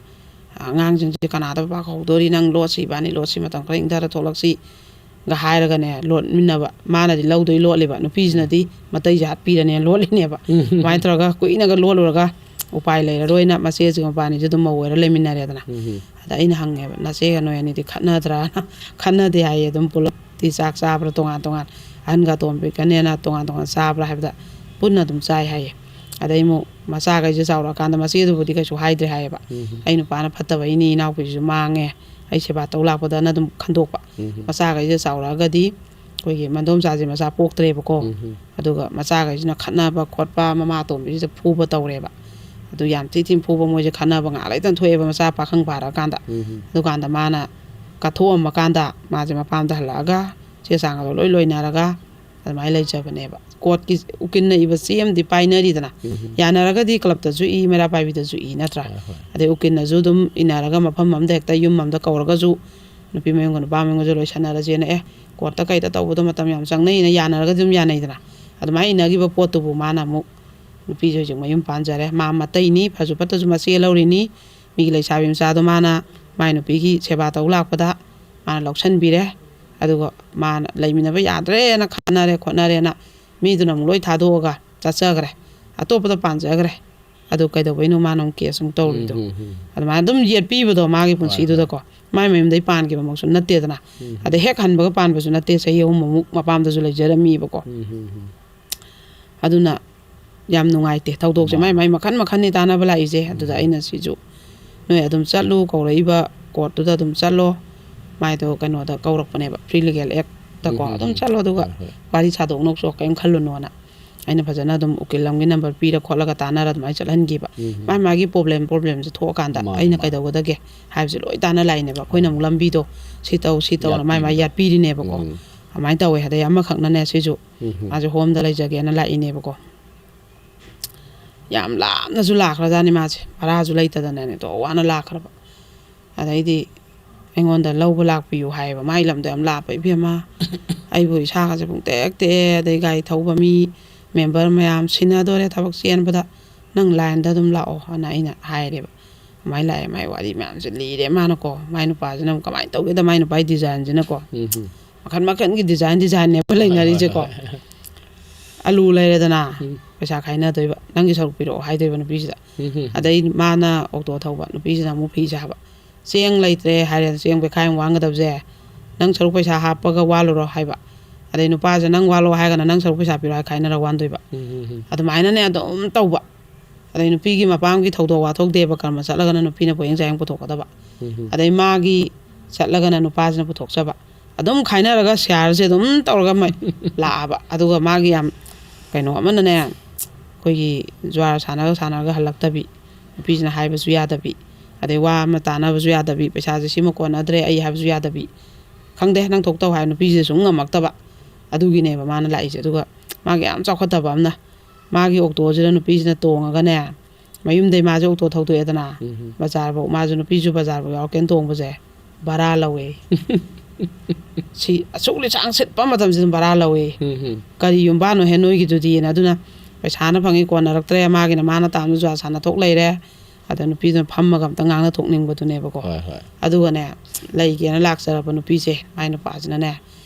ꯑꯉꯥꯡꯁꯤꯡꯁꯦ ꯀꯅꯥꯗ ꯄꯥꯛ ꯍꯧꯗꯣꯔꯤ? ꯅꯪ ꯂꯣꯠꯁꯤ, ꯏꯕꯥꯅꯤ ꯂꯣꯠꯁꯤ, ꯃꯇꯝ ꯈꯔ ꯏꯪꯊꯔ ꯊꯣꯛꯂꯛꯁꯤ"ꯒ ꯍꯥꯏꯔꯒꯅꯦ, ꯂꯣꯠꯃꯤꯟꯅꯕ꯫ ꯃꯥꯅꯗꯤ ꯂꯧꯗꯣꯏ ꯂꯣꯠꯂꯤꯕ, ꯅꯨꯄꯤꯁꯤꯅꯗꯤ ꯃꯇꯩꯁꯦ ꯍꯥꯠꯄꯤꯔꯅꯦꯅ ꯂꯣꯠꯂꯤꯅꯦꯕ꯫ ꯎꯝ꯫ ꯑꯗꯨꯃꯥꯏꯅ ꯇꯧꯔꯒ ꯀꯨꯏꯅꯒ ꯂꯣꯠꯂꯨꯔꯒ ꯎꯄꯥꯏ ꯂꯩꯔꯔꯣꯏꯅ ꯃꯆꯦꯁꯤꯒ ꯃꯕꯥꯅꯤꯁꯦ ꯑꯗꯨꯝ ꯃꯧ ꯑꯣꯏꯔ ꯂꯩꯃꯤꯟꯅꯔꯦꯗꯅ꯫ ꯎꯝ꯫ ꯑꯗ ꯑꯩꯅ ꯍꯪꯉꯦꯕ, "ꯅꯆꯦꯒ ꯅꯣꯏ ꯑꯅꯤꯗꯤ ꯈꯠꯅꯗ꯭ꯔꯥꯅ?" "ꯈꯠꯅꯗꯦ" ꯍꯥꯏꯌꯦ꯫ "ꯑꯗꯨꯝ ꯄꯨꯂꯞꯇꯤ ꯆꯥꯛ ꯆꯥꯕ꯭ꯔꯥ ꯇꯣꯉꯥꯟ ꯇꯣꯉꯥꯟ? ꯑꯍꯟꯒ ꯑꯇꯣꯝꯕꯤꯒꯅꯦꯅ ꯇꯣꯉꯥꯟ ꯇꯣꯉꯥꯟ ꯆꯥꯕ꯭ꯔꯥ?" ꯍꯥꯏꯕꯗ, "ꯄꯨꯟꯅ ꯑꯗꯨꯝ ꯆꯥꯏ" ꯍꯥꯏꯌꯦ꯫ ꯑꯗꯩ ꯑꯃꯨꯛ ꯃꯆꯥꯈꯩꯁꯦ ꯆꯥꯎꯔꯛꯑꯀꯥꯟꯗ, ꯃꯆꯦꯗꯨꯕꯨꯗꯤ ꯀꯩꯁꯨ ꯍꯥꯏꯗ꯭ꯔꯦ ꯍꯥꯏꯌꯦꯕ꯫ ꯎꯝ꯫ "ꯑꯩ ꯅꯨꯄꯥꯅ ꯐꯠꯇꯕꯩꯅꯤ, ꯏꯅꯥꯎꯄꯤꯁꯤꯁꯨ ꯃꯥꯡꯉꯦ, ꯑꯩ ꯁꯦꯕꯥ ꯇꯧ ꯂꯥꯛꯄꯗꯅ" ꯑꯗꯨꯝ ꯈꯟꯗꯣꯛꯄ꯫ ꯎꯝ꯫ ꯃꯆꯥꯈꯩꯁꯦ ꯆꯥꯎꯔꯛꯑꯒꯗꯤ ꯑꯩꯈꯣꯏꯒꯤ ꯃꯗꯣꯝꯆꯥꯁꯦ ꯃꯆꯥ ꯄꯣꯛꯇ꯭ꯔꯦꯕꯀꯣ꯫ ꯎꯝ꯫ ꯑꯗꯨꯒ ꯃꯆꯥꯈꯩꯁꯤꯅ ꯈꯠꯅꯕ ꯈꯣꯠꯄ, ꯃꯃꯥ ꯑꯇꯣꯝꯕꯤꯁꯤꯗ ꯐꯨꯕ ꯇꯧꯔꯦꯕ꯫ ꯑꯗꯨ ꯌꯥꯝ ꯊꯤ ꯊꯤꯅ ꯐꯨꯕ, ꯃꯣꯏꯁꯦ ꯈꯠꯅꯕ ꯉꯥꯏꯍꯥꯛ ꯂꯩꯇꯅ ꯊꯣꯛꯑꯦꯕ, ꯃꯆꯥ ꯄꯥꯈꯪ ꯐꯥꯔꯛꯑꯀꯥꯟꯗ꯫ ꯎꯝ꯫ ꯑꯗꯨꯀꯥꯟꯗ ꯃꯥꯅ ꯀꯠꯊꯣꯛꯑꯝꯃꯀꯥꯟꯗ, ꯃꯥꯁꯦ ꯃꯄꯥꯝꯗ ꯍꯜꯂꯛꯑꯒ ꯆꯦ ꯆꯥꯡ ꯑꯗꯣ ꯂꯣꯏ ꯂꯣꯏꯅꯔꯒ ꯑꯗꯨꯃꯥꯏꯅ ꯂꯩꯖꯕꯅꯦꯕ꯫ ꯀꯣꯔꯠꯀꯤ ꯎꯀꯤꯜꯅ ꯏꯕ ꯆꯦ ꯑꯃꯗꯤ ꯄꯥꯏꯅꯔꯤꯗꯅ꯫ ꯎꯝ꯫ ꯌꯥꯅꯔꯒꯗꯤ ꯀ꯭ꯂꯕꯇꯁꯨ ꯏ, ꯃꯩꯔꯥ ꯄꯥꯏꯕꯤꯗꯁꯨ ꯏ, ꯅꯠꯇ꯭ꯔꯥ? ꯍꯣꯏ, ꯍꯣꯏ꯫ ꯑꯗꯩ ꯎꯀꯤꯜꯅꯁꯨ ꯑꯗꯨꯝ ꯏꯅꯔꯒ ꯃꯐꯝ ꯑꯃꯗ ꯍꯦꯛꯇ ꯌꯨꯝ ꯑꯃꯗ ꯀꯧꯔꯒꯁꯨ ꯅꯨꯄꯤ ꯃꯌꯨꯝꯒ ꯅꯨꯄꯥ ꯃꯌꯨꯝꯒꯁꯨ ꯂꯣꯏꯁꯟꯅꯔꯁꯦꯅ, "ꯑꯦ, ꯀꯣꯔꯠꯇ ꯀꯩꯗ ꯇꯧꯕꯗꯣ ꯃꯇꯝ ꯌꯥꯝ ꯆꯪꯅꯩꯅ" ꯌꯥꯅꯔꯒꯗꯤ ꯑꯗꯨꯝ ꯌꯥꯅꯩꯗꯅ꯫ ꯑꯗꯨꯃꯥꯏꯅ ꯏꯅꯈꯤꯕ ꯄꯣꯠꯇꯨꯕꯨ ꯃꯥꯅ ꯑꯃꯨꯛ, ꯅꯨꯄꯤꯁꯦ ꯍꯧꯖꯤꯛ ꯃꯌꯨꯝ ꯄꯥꯟꯖꯔꯦ, ꯃꯥ ꯃꯇꯩꯅꯤ, ꯐꯁꯨ ꯐꯠꯇꯁꯨ ꯃꯆꯦ ꯂꯧꯔꯤꯅꯤ, ꯃꯤꯒꯤ ꯂꯩꯁꯥꯕꯤ ꯃꯆꯥꯗꯣ ꯃꯥꯅ ꯃꯥꯏ ꯅꯨꯄꯤꯒꯤ ꯁꯦꯕꯥ ꯇꯧ ꯂꯥꯛꯄꯗ ꯃꯥꯅ ꯂꯧꯁꯟꯕꯤꯔꯦ꯫ ꯑꯗꯨꯒ ꯃꯥꯅ ꯂꯩꯃꯤꯟꯅꯕ ꯌꯥꯗ꯭ꯔꯦꯅ ꯈꯠꯅꯔꯦ ꯈꯣꯠꯅꯔꯦꯅ ꯃꯤꯗꯨꯅ ꯑꯃꯨꯛ ꯂꯣꯏ ꯊꯥꯗꯣꯛꯑꯒ ꯆꯠꯆꯈ꯭ꯔꯦ, ꯑꯇꯣꯞꯄꯗ ꯄꯥꯟꯖꯈ꯭ꯔꯦ꯫ ꯑꯗꯨ ꯀꯩꯗꯧꯕꯩꯅꯣ ꯃꯥꯅ ꯑꯃꯨꯛ ꯀꯦꯁ ꯑꯃꯨꯛ ꯇꯧꯔꯤꯗꯣ? ꯎꯝ, ꯎꯝ, ꯎꯝ꯫ ꯑꯗꯨꯃꯥꯏꯅ ꯑꯗꯨꯝ ꯌꯦꯠꯄꯤꯕꯗꯣ ꯃꯥꯒꯤ ꯍꯣꯏ, ꯄꯨꯟꯁꯤꯗꯨꯗꯀꯣ꯫ ꯍꯣꯏ꯫ ꯃꯥꯏ ꯃꯌꯨꯝꯗꯩ ꯄꯥꯟꯈꯤꯕꯃꯛꯁꯨ ꯅꯠꯇꯦꯗꯅ꯫ ꯎꯝ꯫ ꯑꯗꯩ ꯍꯦꯛ ꯍꯟꯕꯒ ꯄꯥꯟꯕꯁꯨ ꯅꯠꯇꯦ, ꯆꯍꯤ ꯑꯍꯨꯝꯃꯨꯛ ꯃꯄꯥꯝꯗꯁꯨ ꯂꯩꯖꯔꯝꯃꯤꯕꯀꯣ꯫ ꯎꯝ, ꯎꯝ, ꯎꯝ꯫ ꯑꯗꯨꯅ ꯌꯥꯝ ꯅꯨꯡꯉꯥꯏꯇꯦ꯫ ꯊꯧꯗꯣꯛꯁꯦ ꯃꯥꯏ ꯃꯥꯏ ꯃꯈꯟ ꯃꯈꯟꯅꯤ ꯇꯥꯟꯅꯕ ꯂꯥꯛꯏꯁꯦ꯫ ꯑꯗꯨꯗ ꯑꯩꯅ ꯁꯤꯁꯨ, "ꯅꯣꯏ ꯑꯗꯨꯝ ꯆꯠꯂꯨ, ꯀꯧꯔꯛꯏꯕ ꯀꯣꯔꯠꯇꯨꯗ ꯑꯗꯨꯝ ꯆꯠꯂꯣ", ꯃꯥꯏꯗꯣ ꯀꯩꯅꯣꯗ ꯀꯧꯔꯛꯄꯅꯦꯕ, ꯄ꯭ꯔꯤ ꯂꯤꯒꯦꯜ ꯑꯦꯛꯇꯀꯣ, "ꯑꯗꯨꯝ ꯆꯠꯂꯣ, ꯑꯗꯨꯒ ꯋꯥꯔꯤ ꯁꯥꯗꯣꯛꯅꯧꯁꯨ, ꯀꯔꯤꯝ ꯈꯜꯂꯨꯅꯣꯅ" ꯑꯩꯅ ꯐꯖꯅ ꯑꯗꯨꯝ ꯎꯀꯤꯜ ꯑꯃꯒꯤ ꯅꯝꯕꯔ ꯄꯤꯔ ꯈꯣꯠꯂꯒ ꯇꯥꯟꯅꯔ ꯑꯗꯨꯃꯥꯏꯅ ꯆꯠꯍꯟꯈꯤꯕ꯫ ꯃꯥꯏ ꯃꯥꯒꯤ ꯄ꯭ꯔꯣꯕ꯭ꯂꯦꯝ ꯄ꯭ꯔꯣꯕ꯭ꯂꯦꯝꯁꯦ ꯊꯣꯛꯑꯀꯥꯟꯗ ꯑꯩꯅ ꯀꯩꯗꯧꯒꯗꯒꯦ ꯍꯥꯏꯕꯁꯦ ꯂꯣꯏ ꯇꯥꯟꯅ ꯂꯥꯛꯏꯅꯦꯕ꯫ ꯑꯩꯈꯣꯏꯅ ꯑꯃꯨꯛ ꯂꯝꯕꯤꯗꯣ ꯁꯤ ꯇꯧ, ꯁꯤ ꯇꯧꯅ ꯃꯥꯏ ꯃꯥꯏ ꯌꯥꯠꯄꯤꯔꯤꯅꯦꯕꯀꯣ꯫ ꯑꯗꯨꯃꯥꯏꯅ ꯇꯧꯋꯦ꯫ ꯑꯗꯩ ꯑꯃꯈꯛꯅꯅꯦ ꯁꯤꯁꯨ, ꯃꯥꯁꯦ ꯍꯣꯝꯗ ꯂꯩꯖꯒꯦꯅ ꯂꯥꯛꯏꯅꯦꯕꯀꯣ꯫ ꯌꯥꯝ ꯂꯥꯞꯅꯁꯨ ꯂꯥꯛꯈ꯭ꯔꯖꯥꯠꯅꯤ ꯃꯥꯁꯦ, ꯚꯔꯥꯁꯨ ꯂꯩꯇꯗꯅꯅꯦ ꯇꯣ ꯋꯥꯅ ꯂꯥꯛꯈ꯭ꯔꯕ꯫ ꯑꯗꯩꯗꯤ ꯑꯩꯉꯣꯟꯗ ꯂꯧꯕ ꯂꯥꯛꯄꯤꯌꯨ ꯍꯥꯏꯌꯦꯕ꯫ ꯃꯥꯏ ꯂꯝꯗꯣ ꯌꯥꯝ ꯂꯥꯞꯄ, ꯏꯕꯦꯝꯃ꯫ ꯑꯩꯕꯨ ꯏꯁꯥꯒꯁꯦ ꯄꯨꯡ ꯇꯦꯛ ꯇꯦꯛꯑꯦ꯫ ꯑꯗꯩ ꯒꯥꯔꯤ ꯊꯧꯕ ꯃꯤ, ꯃꯦꯝꯕꯔ ꯃꯌꯥꯝ ꯁꯤꯟꯅꯗꯣꯔꯦ ꯊꯕꯛ ꯆꯦꯟꯕꯗ, "ꯅꯪ ꯂꯥꯏꯟꯗ ꯑꯗꯨꯝ ꯂꯥꯛꯑꯣ" ꯑꯅ ꯑꯩꯅ ꯍꯥꯏꯔꯦꯕ꯫ ꯑꯗꯨꯃꯥꯏꯅ ꯂꯥꯛꯑꯦ꯫ ꯃꯥꯏ ꯋꯥꯔꯤ ꯃꯌꯥꯝꯁꯦ ꯂꯤꯔꯦ ꯃꯥꯅꯀꯣ꯫ ꯃꯥꯏ ꯅꯨꯄꯥꯁꯤꯅ ꯑꯃꯨꯛ ꯀꯃꯥꯏꯅ ꯇꯧꯒꯦꯗ, ꯃꯥꯏ ꯅꯨꯄꯥꯒꯤ ꯗꯤꯖꯥꯏꯟꯁꯤꯅꯀꯣ, ꯃꯈꯟ ꯃꯈꯟꯒꯤ ꯗꯤꯖꯥꯏꯟ ꯗꯤꯖꯥꯏꯟꯅꯦꯕ ꯂꯩꯅꯔꯤꯁꯦꯀꯣ꯫ ꯑꯂꯨ ꯂꯩꯔꯦꯗꯅ, ꯄꯩꯁꯥ ꯈꯥꯏꯅꯗꯣꯏꯕ, "ꯅꯪꯒꯤ ꯁꯔꯨꯛ ꯄꯤꯔꯛꯑꯣ" ꯍꯥꯏꯗꯣꯏꯕ ꯅꯨꯄꯤꯁꯤꯗ꯫ ꯑꯗꯩ ꯃꯥꯅ ꯑꯣꯛꯇꯣ ꯊꯧꯕ, ꯅꯨꯄꯤꯁꯤꯅ ꯑꯃꯨꯛ ꯐꯤ ꯁꯥꯕ꯫ "ꯆꯦꯡ ꯂꯩꯇ꯭ꯔꯦ" ꯍꯥꯏꯔꯦ, "ꯆꯦꯡ ꯄꯩꯈꯥꯏ ꯑꯃꯨꯛ ꯋꯥꯟꯒꯗꯕꯁꯦ, ꯅꯪ ꯁꯔꯨꯛ ꯄꯩꯁꯥ ꯍꯥꯞꯄꯒ ꯋꯥꯜꯂꯨꯔꯣ" ꯍꯥꯏꯕ꯫ ꯑꯗꯩ ꯅꯨꯄꯥꯁꯦ "ꯅꯪ ꯋꯥꯜꯂꯣ" ꯍꯥꯏꯔꯒꯅ "ꯅꯪ ꯁꯔꯨꯛ ꯄꯩꯁꯥ ꯄꯤꯔꯣ" ꯍꯥꯏ ꯈꯥꯏꯅꯔ ꯋꯥꯟꯗꯣꯏꯕ꯫ ꯑꯗꯨꯃꯥꯏꯅꯅꯦ ꯑꯗꯨꯝ ꯇꯧꯕ꯫ ꯑꯗꯩ ꯅꯨꯄꯤꯒꯤ ꯃꯄꯥꯝꯒꯤ ꯊꯧꯗꯣꯛ ꯋꯥꯊꯣꯛ, ꯗꯦꯕ ꯀꯔꯃ ꯆꯠꯂꯒꯅ ꯅꯨꯄꯤꯅ ꯄꯣꯌꯦꯡ ꯆꯥꯌꯦꯡ ꯄꯨꯊꯣꯛꯀꯗꯕ꯫ ꯑꯗꯩ ꯃꯥꯒꯤ ꯆꯠꯂꯒꯅ ꯅꯨꯄꯥꯁꯤꯅ ꯄꯨꯊꯣꯛꯆꯕ꯫ ꯑꯗꯨꯝ ꯈꯥꯏꯅꯔꯒ ꯁꯤꯌꯥꯔꯁꯦ ꯑꯗꯨꯝ ꯇꯧꯔꯒ ꯃ-, ꯂꯥꯛꯑꯕ꯫ ꯑꯗꯨꯒ ꯃꯥꯒꯤ ꯌꯥꯝ ꯀꯩꯅꯣ ꯑꯃꯅꯅꯦ, ꯑꯩꯈꯣꯏꯒꯤ ꯖꯨꯋꯥꯔ ꯁꯥꯟꯅꯔꯒ ꯁꯥꯟꯅꯔꯒ ꯍꯜꯂꯛꯇꯕꯤ, ꯅꯨꯄꯤꯁꯤꯅ ꯍꯥꯏꯕꯁꯨ ꯌꯥꯗꯕꯤ, ꯑꯗꯩ ꯋꯥ ꯑꯃ ꯇꯥꯟꯅꯕꯁꯨ ꯌꯥꯗꯕꯤ, ꯄꯩꯁꯥꯁꯦ ꯁꯤꯃ ꯀꯣꯟꯅꯗ꯭ꯔꯦ ꯑꯩ ꯍꯥꯏꯕꯁꯨ ꯌꯥꯗꯕꯤ, "ꯈꯪꯗꯦ, ꯅꯪ ꯊꯣꯛ ꯇꯧ" ꯍꯥꯏ ꯅꯨꯄꯤꯁꯤꯗ ꯁꯨꯝ ꯉꯝꯃꯛꯇꯕ꯫ ꯑꯗꯨꯒꯤꯅꯦꯕ ꯃꯥꯅ ꯂꯥꯛꯏꯁꯦ꯫ ꯑꯗꯨꯒ ꯃꯥꯒꯤ ꯌꯥꯝ ꯆꯥꯎꯈꯠꯇꯕ ꯑꯃꯅ, ꯃꯥꯒꯤ ꯑꯣꯛꯇꯣꯁꯤꯗ ꯅꯨꯄꯤꯁꯤꯅ ꯇꯣꯡꯉꯒꯅꯦ, ꯃꯌꯨꯝꯗꯩ ꯃꯥꯁꯦ ꯑꯣꯛꯇꯣ ꯊꯧꯗꯣꯛꯑꯦꯗꯅ, ꯕꯖꯥꯔꯐꯧ, ꯃꯥꯁꯨ ꯅꯨꯄꯤꯁꯨ ꯕꯖꯥꯔꯐꯧ ꯌꯥꯎꯔꯛꯀꯦꯅ ꯇꯣꯡꯕꯁꯦ, ꯚꯔꯥ ꯂꯧꯋꯦ꯫ ꯁꯤ ꯑꯁꯨꯛ ꯂꯤꯁꯥꯡ ꯁꯤꯠꯄ ꯃꯇꯝꯁꯤꯗ ꯚꯔꯥ ꯂꯧꯋꯦ꯫ ꯀꯔꯤ ꯌꯨꯝꯕꯥꯟꯅꯣꯍꯦ ꯅꯣꯏꯒꯤꯗꯨꯗꯤꯅ꯫ ꯑꯗꯨꯅ ꯄꯩꯁꯥꯅ ꯐꯪꯉꯤ ꯀꯣꯟꯅꯔꯛꯇ꯭ꯔꯦ, ꯃꯥꯒꯤꯅ ꯃꯥꯅ ꯇꯥꯟꯕ ꯖꯨꯋꯥ ꯁꯥꯟꯅ ꯊꯣꯛ ꯂꯩꯔꯦ꯫ ꯑꯗ ꯅꯨꯄꯤꯗꯨꯅ ꯐꯝꯃꯒ ꯑꯝꯇ ꯉꯥꯡꯅ ꯊꯣꯛꯅꯤꯡꯕꯗꯨꯅꯦꯕꯀꯣ꯫ ꯍꯣꯏ, ꯍꯣꯏ꯫ ꯑꯗꯨꯒꯅꯦ, ꯂꯩꯒꯦꯅ ꯂꯥꯛꯆꯔꯕ ꯅꯨꯄꯤꯁꯦ, ꯃꯥꯏ ꯅꯨꯄꯥꯁꯤꯅꯅꯦ,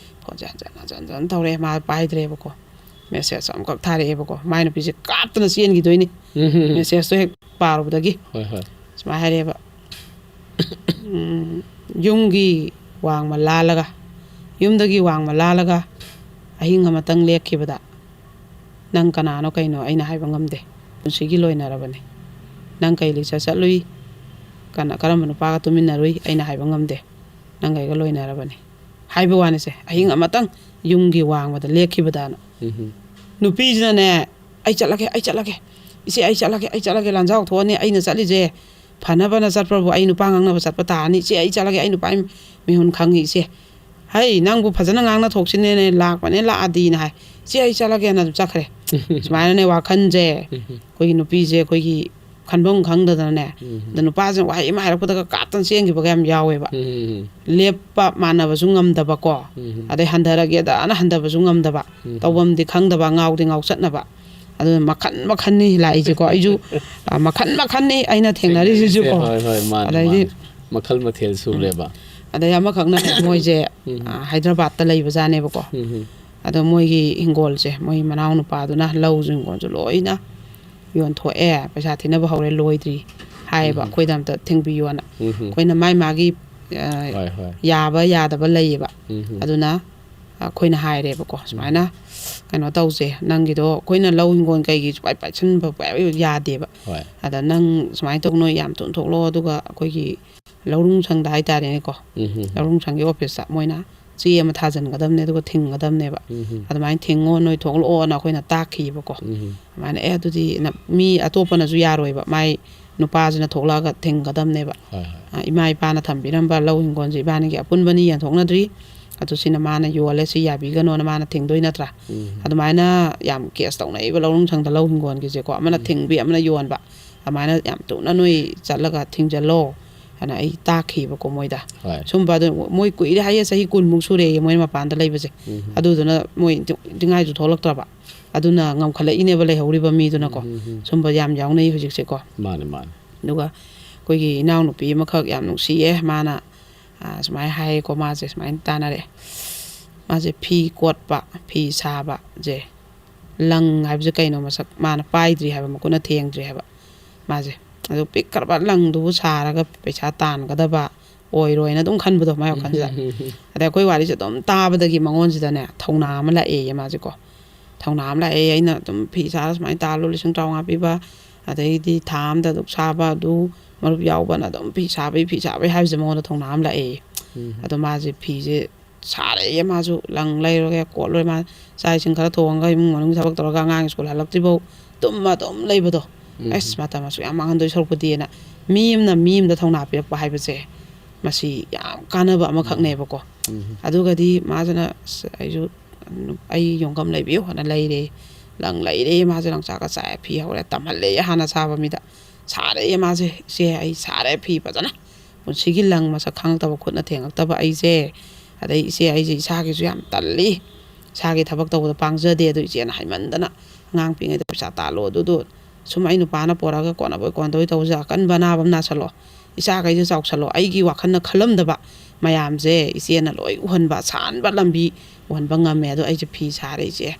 ꯐꯣꯟꯁꯦ ꯍꯟꯖꯟ ꯍꯟꯖꯟ ꯍꯟꯖꯟ ꯇꯧꯔꯛꯑꯦ, ꯃꯥ ꯄꯥꯏꯗ꯭ꯔꯦꯕꯀꯣ꯫ ꯃꯦꯁꯦꯖ ꯑꯃꯈꯛ ꯊꯥꯔꯛꯑꯦꯕꯀꯣ꯫ ꯃꯥꯏ ꯅꯨꯄꯤꯁꯦ ꯀꯥꯞꯇꯅ ꯆꯦꯟꯈꯤꯗꯣꯏꯅꯤ꯫ ꯎꯝ, ꯍꯝ, ꯍꯝ꯫ ꯃꯦꯁꯦꯖꯇꯣ ꯍꯦꯛ ꯄꯥꯔꯨꯕꯗꯒꯤ꯫ ꯍꯣꯏ, ꯍꯣꯏ꯫ ꯁꯨꯃꯥꯏꯅ ꯍꯥꯏꯔꯛꯑꯦꯕ, ꯎꯝ, ꯌꯨꯝꯒꯤ ꯋꯥꯡꯃ ꯂꯥꯜꯂꯒ, ꯌꯨꯝꯗꯒꯤ ꯋꯥꯡꯃ ꯂꯥꯜꯂꯒ ꯑꯍꯤꯡ ꯑꯃꯇꯪ ꯂꯦꯛꯈꯤꯕꯗ, "ꯅꯪ ꯀꯅꯥꯅꯣ ꯀꯩꯅꯣ ꯑꯩꯅ ꯍꯥꯏꯕ ꯉꯝꯗꯦ꯫ ꯄꯨꯟꯁꯤꯒꯤ ꯂꯣꯏꯅꯔꯕꯅꯤ꯫ ꯅꯪ ꯀꯩ ꯂꯤꯆꯠ ꯆꯠꯂꯨꯏ, ꯀꯅꯥ, ꯀꯔꯝꯕ ꯅꯨꯄꯥꯒ ꯇꯨꯃꯤꯟꯅꯔꯨꯏ ꯑꯩꯅ ꯍꯥꯏꯕ ꯉꯝꯗꯦ꯫ ꯅꯪ ꯑꯩꯒ ꯂꯣꯏꯅꯔꯕꯅꯤ" ꯍꯥꯏꯕ ꯋꯥꯅꯤꯁꯦ꯫ ꯑꯍꯤꯡ ꯑꯃꯇꯪ ꯌꯨꯝꯒꯤ ꯋꯥꯡꯃꯗ ꯂꯦꯛꯈꯤꯕꯗꯅ꯫ ꯎꯝ꯫ ꯅꯨꯄꯤꯁꯤꯅꯅꯦ, "ꯑꯩ ꯆꯠꯂꯒꯦ, ꯑꯩ ꯆꯠꯂꯒꯦ, ꯏꯆꯦ, ꯑꯩ ꯆꯠꯂꯒꯦ, ꯑꯩ ꯆꯠꯂꯒꯦ, ꯂꯥꯟꯖꯥꯎ ꯊꯣꯛꯑꯅꯤ, ꯑꯩꯅ ꯆꯠꯂꯤꯁꯦ ꯐꯅꯕꯅ ꯆꯠꯄ꯭ꯔꯕꯨ ꯑꯩ ꯅꯨꯄꯥ ꯉꯥꯡꯅꯕ ꯆꯠꯄ ꯇꯥꯔꯅꯤ, ꯏꯆꯦ, ꯑꯩ ꯆꯠꯂꯒꯦ, ꯑꯩ ꯅꯨꯄꯥ ꯃꯤꯍꯨꯟ ꯈꯪꯉꯤ, ꯏꯆꯦ꯫ ꯍꯩ, ꯅꯪꯕꯨ ꯐꯖꯅ ꯉꯥꯡꯅ ꯊꯣꯛꯁꯤꯅꯦꯅꯦ, ꯂꯥꯛꯄꯅꯦ ꯂꯥꯛꯑꯗꯤꯅ" ꯍꯥꯏ꯫ "ꯏꯆꯦ, ꯑꯩ ꯆꯠꯂꯒꯦꯅ" ꯑꯗꯨꯝ ꯆꯠꯈ꯭ꯔꯦ꯫ ꯁꯨꯃꯥꯏꯅꯅꯦ ꯋꯥꯈꯜꯁꯦ, ꯎꯝ꯫ ꯑꯩꯈꯣꯏꯒꯤ ꯅꯨꯄꯤꯁꯦ ꯑꯩꯈꯣꯏꯒꯤ ꯈꯟꯐꯝ ꯈꯪꯗꯗꯅꯅꯦ, ꯎꯝ꯫ ꯑꯗ ꯅꯨꯄꯥꯁꯤꯅ ꯋꯥꯍꯩ ꯑꯃ ꯍꯥꯏꯔꯛꯄꯗꯒ ꯀꯥꯞꯇꯅ ꯆꯦꯟꯈꯤꯕꯒ ꯌꯥꯝ ꯌꯥꯎꯋꯦꯕ꯫ ꯎꯝ꯫ ꯂꯦꯞꯄ ꯃꯥꯟꯅꯕꯁꯨ ꯉꯝꯗꯕꯀꯣ, ꯎꯝ꯫ ꯑꯗꯩ ꯍꯟꯊꯔꯒꯦꯗꯅ ꯍꯟꯊꯕꯁꯨ ꯉꯝꯗꯕ, ꯎꯝ꯫ ꯇꯧꯐꯝꯗꯤ ꯈꯪꯗꯕ, ꯉꯥꯎꯗꯤ ꯉꯥꯎꯆꯠꯅꯕ꯫ ꯑꯗꯨꯅ ꯃꯈꯟ ꯃꯈꯟꯅꯤ ꯂꯥꯛꯏꯁꯦꯀꯣ꯫ ꯑꯩꯁꯨ, ꯑ, ꯃꯈꯟ ꯃꯈꯟꯅꯤ ꯑꯩꯅ ꯊꯦꯡꯅꯔꯤꯁꯤꯁꯨꯀꯣ꯫ ꯍꯣꯏ, ꯍꯣꯏ, ꯃꯥꯅꯦ, ꯑꯗꯩꯗꯤ ꯃꯥꯅꯦ꯫ ꯃꯈꯜ ꯃꯊꯦꯜ ꯁꯨꯔꯦꯕ꯫ ꯑꯗꯩ ꯑꯃꯈꯛꯅ ꯃꯣꯏꯁꯦ, ꯎꯝ꯫ ꯑ, ꯍꯥꯏꯗ꯭ꯔꯕꯥꯗꯇ ꯂꯩꯕꯖꯥꯠꯅꯦꯕꯀꯣ꯫ ꯎꯝ꯫ ꯑꯗꯣ ꯃꯣꯏꯒꯤ ꯍꯤꯡꯒꯣꯜꯁꯦ ꯃꯣꯏ ꯃꯅꯥꯎꯅꯨꯄꯥꯗꯨꯅ ꯂꯧꯁꯨ ꯍꯤꯡꯒꯣꯜꯁꯨ ꯂꯣꯏꯅ ꯌꯣꯟꯊꯣꯛꯑꯦ, ꯄꯩꯁꯥ ꯊꯤꯅꯕ ꯍꯧꯔꯦ, ꯂꯣꯏꯗ꯭ꯔꯤ ꯍꯥꯏꯌꯦꯕ꯫ ꯎꯝ꯫ "ꯑꯩꯈꯣꯏꯗ ꯑꯝꯇ ꯊꯤꯡꯕꯤꯌꯣꯅ"꯫ ꯎꯝ꯫ ꯑꯩꯈꯣꯏꯅ ꯃꯥꯏ ꯃꯥꯒꯤ, ꯑ, ꯍꯣꯏ, ꯍꯣꯏ꯫ ꯌꯥꯕ ꯌꯥꯗꯕ ꯂꯩꯌꯦꯕ꯫ ꯎꯝ꯫ ꯑꯗꯨꯅ ꯑꯩꯈꯣꯏꯅ ꯍꯥꯏꯔꯦꯕꯀꯣ, ꯎꯝ꯫ "ꯁꯨꯃꯥꯏꯅ ꯀꯩꯅꯣ ꯇꯧꯁꯦ, ꯅꯪꯒꯤꯗꯣ ꯑꯩꯈꯣꯏꯅ ꯂꯧ ꯍꯤꯡꯒꯣꯜ ꯀꯩꯒꯤ ꯁꯨꯡꯄꯥꯏ ꯄꯥꯏꯁꯟꯕ ꯌꯥꯗꯦꯕ꯫ ꯍꯣꯏ꯫ ꯑꯗ ꯅꯪ ꯁꯨꯃꯥꯏꯅ ꯇꯧ, ꯅꯣꯏ ꯌꯥꯝ ꯊꯨꯅ ꯊꯣꯛꯂꯛꯑꯣ, ꯑꯗꯨꯒ ꯑꯩꯈꯣꯏꯒꯤ ꯂꯧꯔꯨꯡ ꯁꯪꯗ ꯍꯥꯏꯇꯥꯔꯦꯅꯦꯀꯣ, ꯎꯝ꯫ ꯂꯧꯔꯨꯡ ꯁꯪꯒꯤ ꯑꯣꯐꯤꯁꯇ ꯃꯣꯏꯅ ꯆꯦ ꯑꯃ ꯊꯥꯖꯤꯟꯒꯗꯕꯅꯦ, ꯑꯗꯨꯒ ꯊꯤꯡꯒꯗꯕꯅꯦꯕ꯫ ꯎꯝ꯫ ꯑꯗꯨꯃꯥꯏꯅ ꯊꯤꯡꯉꯣ, ꯅꯣꯏ ꯊꯣꯛꯂꯛꯑꯣꯅ" ꯑꯩꯈꯣꯏꯅ ꯇꯥꯛꯈꯤꯕꯀꯣ꯫ ꯎꯝ꯫ ꯑꯗꯨꯃꯥꯏꯅ, "ꯑꯦ, ꯑꯗꯨꯗꯤ ꯅ-, ꯃꯤ ꯑꯇꯣꯞꯄꯅꯁꯨ ꯌꯥꯔꯣꯏꯕ, ꯃꯥꯏ ꯅꯨꯄꯥꯁꯤꯅ ꯊꯣꯛꯂꯛꯑꯒ ꯊꯤꯡꯒꯗꯕꯅꯦꯕ꯫ ꯍꯣꯏ, ꯍꯣꯏ꯫ ꯑ, ꯏꯃꯥ ꯏꯄꯥꯅ ꯊꯝꯕꯤꯔꯝꯕ ꯂꯧ ꯍꯤꯡꯒꯣꯜꯁꯦ ꯏꯕꯥꯅꯤꯒꯤ ꯑꯄꯨꯟꯕꯅꯤ, ꯌꯦꯟꯊꯣꯛꯅꯗ꯭ꯔꯤ꯫ ꯑꯗꯨ ꯁꯤꯅ ꯃꯥꯅ ꯌꯣꯜꯂꯦ, ꯁꯤ ꯌꯥꯕꯤꯒꯅꯣꯅ ꯃꯥꯅ ꯊꯤꯡꯗꯣꯏ ꯅꯠꯇ꯭ꯔꯥ?" ꯎꯝ꯫ ꯑꯗꯨꯃꯥꯏꯅ ꯌꯥꯝ ꯀꯦꯁ ꯇꯧꯅꯩꯕ ꯂꯧꯔꯨꯡ ꯁꯪꯗ ꯂꯧ ꯍꯤꯡꯒꯣꯜꯒꯤꯁꯦꯀꯣ꯫ ꯑꯃꯅ ꯎꯝ꯫ ꯊꯤꯡꯕꯤ, ꯑꯃꯅ ꯌꯣꯟꯕ꯫ ꯑꯗꯨꯃꯥꯏꯅ ꯌꯥꯝ ꯊꯨꯅ ꯅꯣꯏ ꯆꯠꯂꯒ ꯊꯤꯡꯖꯜꯂꯣ ꯍꯥꯏꯅ ꯑꯩ ꯇꯥꯛꯈꯤꯕꯀꯣ ꯃꯣꯏꯗ꯫ ꯍꯣꯏ꯫ ꯁꯨꯝꯕ ꯑꯗꯨ ꯃꯣꯏ ꯀꯨꯏꯔꯦ ꯍꯥꯏꯌꯦ, ꯆꯍꯤ ꯀꯨꯟꯃꯨꯛ ꯁꯨꯔꯦꯌꯦ ꯃꯣꯏ ꯃꯄꯥꯟꯗ ꯂꯩꯕꯁꯦ꯫ ꯎꯝ꯫ ꯑꯗꯨꯗꯨꯅ ꯃꯣꯏ ꯅꯤꯡꯉꯥꯏꯁꯨ ꯊꯣꯛꯂꯛꯇ꯭ꯔꯕ꯫ ꯑꯗꯨꯅ ꯉꯝꯈꯠꯂꯛꯏꯅꯦꯕ ꯂꯩꯍꯧꯔꯤꯕ ꯃꯤꯗꯨꯅꯀꯣ꯫ ꯎꯝ, ꯎꯝ, ꯎꯝ꯫ ꯁꯨꯝꯕ ꯌꯥꯝ ꯌꯥꯎꯅꯩ ꯍꯧꯖꯤꯛꯁꯦꯀꯣ꯫ ꯃꯥꯅꯦ, ꯃꯥꯅꯦ꯫ ꯑꯗꯨꯒ ꯑꯩꯈꯣꯏꯒꯤ ꯏꯅꯥꯎꯅꯨꯄꯤ ꯑꯃꯈꯛ ꯌꯥꯝ ꯅꯨꯡꯁꯤꯌꯦ꯫ ꯃꯥꯅ, ꯑ, ꯁꯨꯃꯥꯏꯅ ꯍꯥꯏꯌꯦꯀꯣ, ꯃꯥꯁꯦ ꯁꯨꯃꯥꯏꯅ ꯇꯥꯟꯅꯔꯛꯑꯦ꯫ ꯃꯥꯁꯦ ꯐꯤ ꯀꯣꯠꯄ, ꯐꯤ ꯁꯥꯕꯁꯦ, ꯂꯪ ꯍꯥꯏꯕꯁꯦ ꯀꯩꯅꯣ ꯃꯁꯛ ꯃꯥꯅ ꯄꯥꯏꯗ꯭ꯔꯤ ꯍꯥꯏꯕ, ꯃꯈꯨꯠꯅ ꯊꯦꯡꯗ꯭ꯔꯤ ꯍꯥꯏꯕ ꯃꯥꯁꯦ꯫ ꯑꯗꯨ ꯄꯤꯛꯈ꯭ꯔꯕ ꯂꯪꯗꯨꯕꯨ ꯁꯥꯔꯒ ꯄꯩꯁꯥ ꯇꯥꯟꯒꯗꯕ ꯑꯣꯏꯔꯣꯏꯅ ꯑꯗꯨꯝ ꯈꯟꯕꯗꯣ ꯃꯥꯏ ꯋꯥꯈꯜꯁꯤꯗ꯫ ꯑꯗꯩ ꯑꯩꯈꯣꯏ ꯋꯥꯔꯤꯁꯦ ꯑꯗꯨꯝ ꯇꯥꯕꯗꯒꯤ ꯃꯉꯣꯟꯁꯤꯗꯅꯦ ꯊꯧꯅꯥ ꯑꯃ ꯂꯥꯛꯑꯦꯌꯦ ꯃꯥꯁꯦꯀꯣ꯫ ꯊꯧꯅꯥ ꯑꯃ ꯂꯥꯛꯑꯦ꯫ ꯑꯩꯅ ꯑꯗꯨꯝ ꯐꯤ ꯁꯥꯔ ꯁꯨꯃꯥꯏꯅ ꯇꯥꯜꯂꯨ, ꯂꯤꯁꯤꯡ ꯇꯔꯥꯃꯉꯥ ꯄꯤꯕ, ꯑꯗꯩꯗꯤ ꯊꯥ ꯑꯃꯗ ꯑꯗꯨꯛ ꯁꯥꯕ, ꯑꯗꯨ ꯃꯔꯨꯞ ꯌꯥꯎꯕꯅ ꯑꯗꯨꯝ ꯐꯤ ꯁꯥꯕꯩ, ꯐꯤ ꯁꯥꯕꯩ ꯍꯥꯏꯕꯁꯦ ꯃꯉꯣꯟꯗ ꯊꯧꯅꯥ ꯑꯃ ꯂꯥꯛꯑꯦ꯫ ꯎꯝ꯫ ꯑꯗꯣ ꯃꯥꯁꯦ ꯐꯤꯁꯦ ꯁꯥꯔꯛꯑꯦ꯫ ꯃꯥꯁꯨ ꯂꯪ ꯂꯩꯔꯒ ꯀꯣꯠꯂꯨꯔꯦ꯫ ꯃꯥ ꯆꯥꯛ ꯏꯁꯤꯡ ꯈꯔ ꯊꯣꯡꯉꯒ, ꯏꯃꯨꯡ ꯃꯅꯨꯡꯒꯤ ꯊꯕꯛ ꯇꯧꯔꯒ, ꯑꯉꯥꯡ ꯁ꯭ꯀꯨꯜ ꯍꯜꯂꯛꯇ꯭ꯔꯤꯐꯥꯎ ꯇꯨꯝꯃ ꯑꯗꯨꯝ ꯂꯩꯕꯗꯣ꯫ ꯎꯝ꯫ ꯑꯁ, ꯃꯇꯝ ꯑꯁꯨꯛ ꯌꯥꯝ ꯃꯥꯡꯍꯟꯗꯣꯏ ꯁꯔꯨꯛꯄꯨꯗꯤꯅ, ꯃꯤ ꯑꯃꯅ ꯃꯤ ꯑꯃꯗ ꯊꯧꯅꯥ ꯄꯤꯔꯛꯄ ꯍꯥꯏꯕꯁꯦ, ꯃꯁꯤ ꯌꯥꯝ ꯀꯥꯟꯅꯕ ꯑꯃꯈꯛꯅꯦꯕꯀꯣ꯫ ꯎꯝ꯫ ꯑꯗꯨꯒꯗꯤ ꯃꯥꯁꯤꯅ, "ꯑꯁ, ꯑꯩꯁꯨ, ꯑꯩ ꯌꯣꯡꯈꯝ ꯂꯩꯕꯤꯌꯨ" ꯍꯥꯏꯅ ꯂꯩꯔꯦ꯫ ꯂꯪ ꯂꯩꯔꯦ, ꯃꯥꯁꯦ ꯂꯪꯆꯥꯛꯀ ꯆꯥꯛꯑꯦ, ꯐꯤ ꯍꯧꯔꯦ, ꯇꯝꯍꯜꯂꯦ ꯍꯥꯟꯅ ꯁꯥꯕ ꯃꯤꯗ꯫ ꯁꯥꯔꯦ ꯃꯥꯁꯦ, "ꯏꯆꯦ, ꯑꯩ ꯁꯥꯔꯦ ꯐꯤ ꯐꯖꯅ꯫ ꯄꯨꯟꯁꯤꯒꯤ ꯂꯪ ꯃꯁꯛ ꯈꯪꯉꯛꯇꯕ, ꯈꯨꯠꯅ ꯊꯦꯡꯉꯛꯇꯕ ꯑꯩꯁꯦ꯫ ꯑꯗꯩ ꯏꯆꯦ, ꯑꯩꯁꯦ ꯏꯁꯥꯒꯤꯁꯨ ꯌꯥꯝ ꯇꯜꯂꯤ, ꯏꯁꯥꯒꯤ ꯊꯕꯛ ꯇꯧꯕꯗ ꯄꯥꯡꯖꯗꯦ, ꯑꯗꯨ ꯏꯆꯦꯅ ꯍꯥꯏꯃꯟꯗꯅ, ꯑꯉꯥꯡ ꯄꯤꯛꯏꯉꯩꯗ ꯄꯩꯁꯥ ꯇꯥꯜꯂꯣ, ꯑꯗꯨꯗꯣ ꯁꯨꯝ ꯑꯩ ꯅꯨꯄꯥꯅ ꯄꯣꯔꯛꯑꯒ ꯀꯣꯟꯅꯕꯣꯏ ꯀꯣꯟꯗꯕꯣꯏ ꯇꯧꯕꯁꯦ, ꯑꯀꯟꯕ ꯑꯅꯥꯕ ꯑꯃ ꯅꯥꯁꯜꯂꯣ, ꯏꯆꯥꯈꯩꯁꯦ ꯆꯥꯎꯁꯜꯂꯣ", ꯑꯩꯒꯤ ꯋꯥꯈꯜꯅ ꯈꯜꯂꯝꯗꯕ ꯃꯌꯥꯝꯁꯦ ꯏꯆꯦꯅ ꯂꯣꯏ ꯎꯍꯟꯕ, ꯑꯁꯥꯟꯕ ꯂꯝꯕꯤ ꯎꯍꯟꯕ ꯉꯝꯃꯦ꯫ ꯑꯗꯣ ꯑꯩꯁꯦ ꯐꯤ ꯁꯥꯔꯦ ꯏꯆꯦ,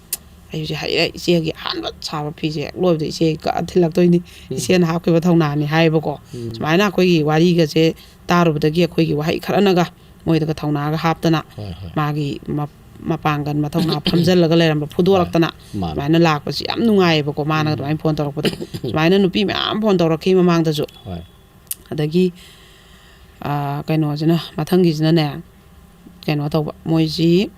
ꯑꯩꯁꯦ ꯍꯩꯔꯦ, ꯏꯆꯦꯒꯤ ꯑꯍꯥꯟꯕ ꯁꯥꯕ ꯐꯤꯁꯦ ꯍꯦꯛ ꯂꯣꯏꯕꯗ ꯏꯆꯦꯒꯤ ꯀꯛꯑ ꯊꯤꯜꯂꯛꯇꯣꯏꯅꯤ, ꯎꯝ꯫ ꯏꯆꯦꯅ ꯍꯥꯞꯈꯤꯕ ꯊꯧꯅꯥꯅꯤ ꯍꯥꯏꯌꯦꯕꯀꯣ꯫ ꯎꯝ꯫ ꯁꯨꯃꯥꯏꯅ ꯑꯩꯈꯣꯏꯒꯤ ꯋꯥꯔꯤꯒꯁꯦ ꯇꯥꯔꯨꯕꯗꯒꯤ ꯑꯩꯈꯣꯏꯒꯤ ꯋꯥꯍꯩ ꯈꯔꯅꯒ ꯃꯣꯏꯗꯒ ꯊꯧꯅꯥꯒ ꯍꯥꯞꯇꯅ, ꯍꯣꯏ, ꯍꯣꯏ꯫ ꯃꯥꯒꯤ ꯃ-, ꯃꯄꯥꯡꯒꯜ ꯃꯊꯧꯅꯥ ꯐꯝꯖꯜꯂꯒ ꯂꯩꯔꯝꯕ ꯐꯨꯗꯣꯔꯛꯇꯅ, ꯍꯣꯏ, ꯃꯥꯅꯦ꯫ ꯁꯨꯃꯥꯏꯅ ꯂꯥꯛꯄꯁꯤ ꯌꯥꯝ ꯅꯨꯡꯉꯥꯏꯌꯦꯕꯀꯣ, ꯃꯥꯅꯒ ꯎꯝ꯫ ꯑꯗꯨꯃꯥꯏꯅ ꯐꯣꯟ ꯇꯧꯔꯛꯄꯗ꯫ ꯁꯨꯃꯥꯏꯅ ꯅꯨꯄꯤ ꯃꯌꯥꯝ ꯐꯣꯟ ꯇꯧꯔꯛꯈꯤ ꯃꯃꯥꯡꯗꯁꯨ꯫ ꯍꯣꯏ꯫ ꯑꯗꯒꯤ, ꯑꯥ, ꯀꯩꯅꯣꯁꯤꯅ, ꯃꯊꯪꯒꯤꯁꯤꯅꯅꯦ, ꯀꯩꯅꯣ ꯇꯧꯕ, ꯃꯣꯏꯁꯤ,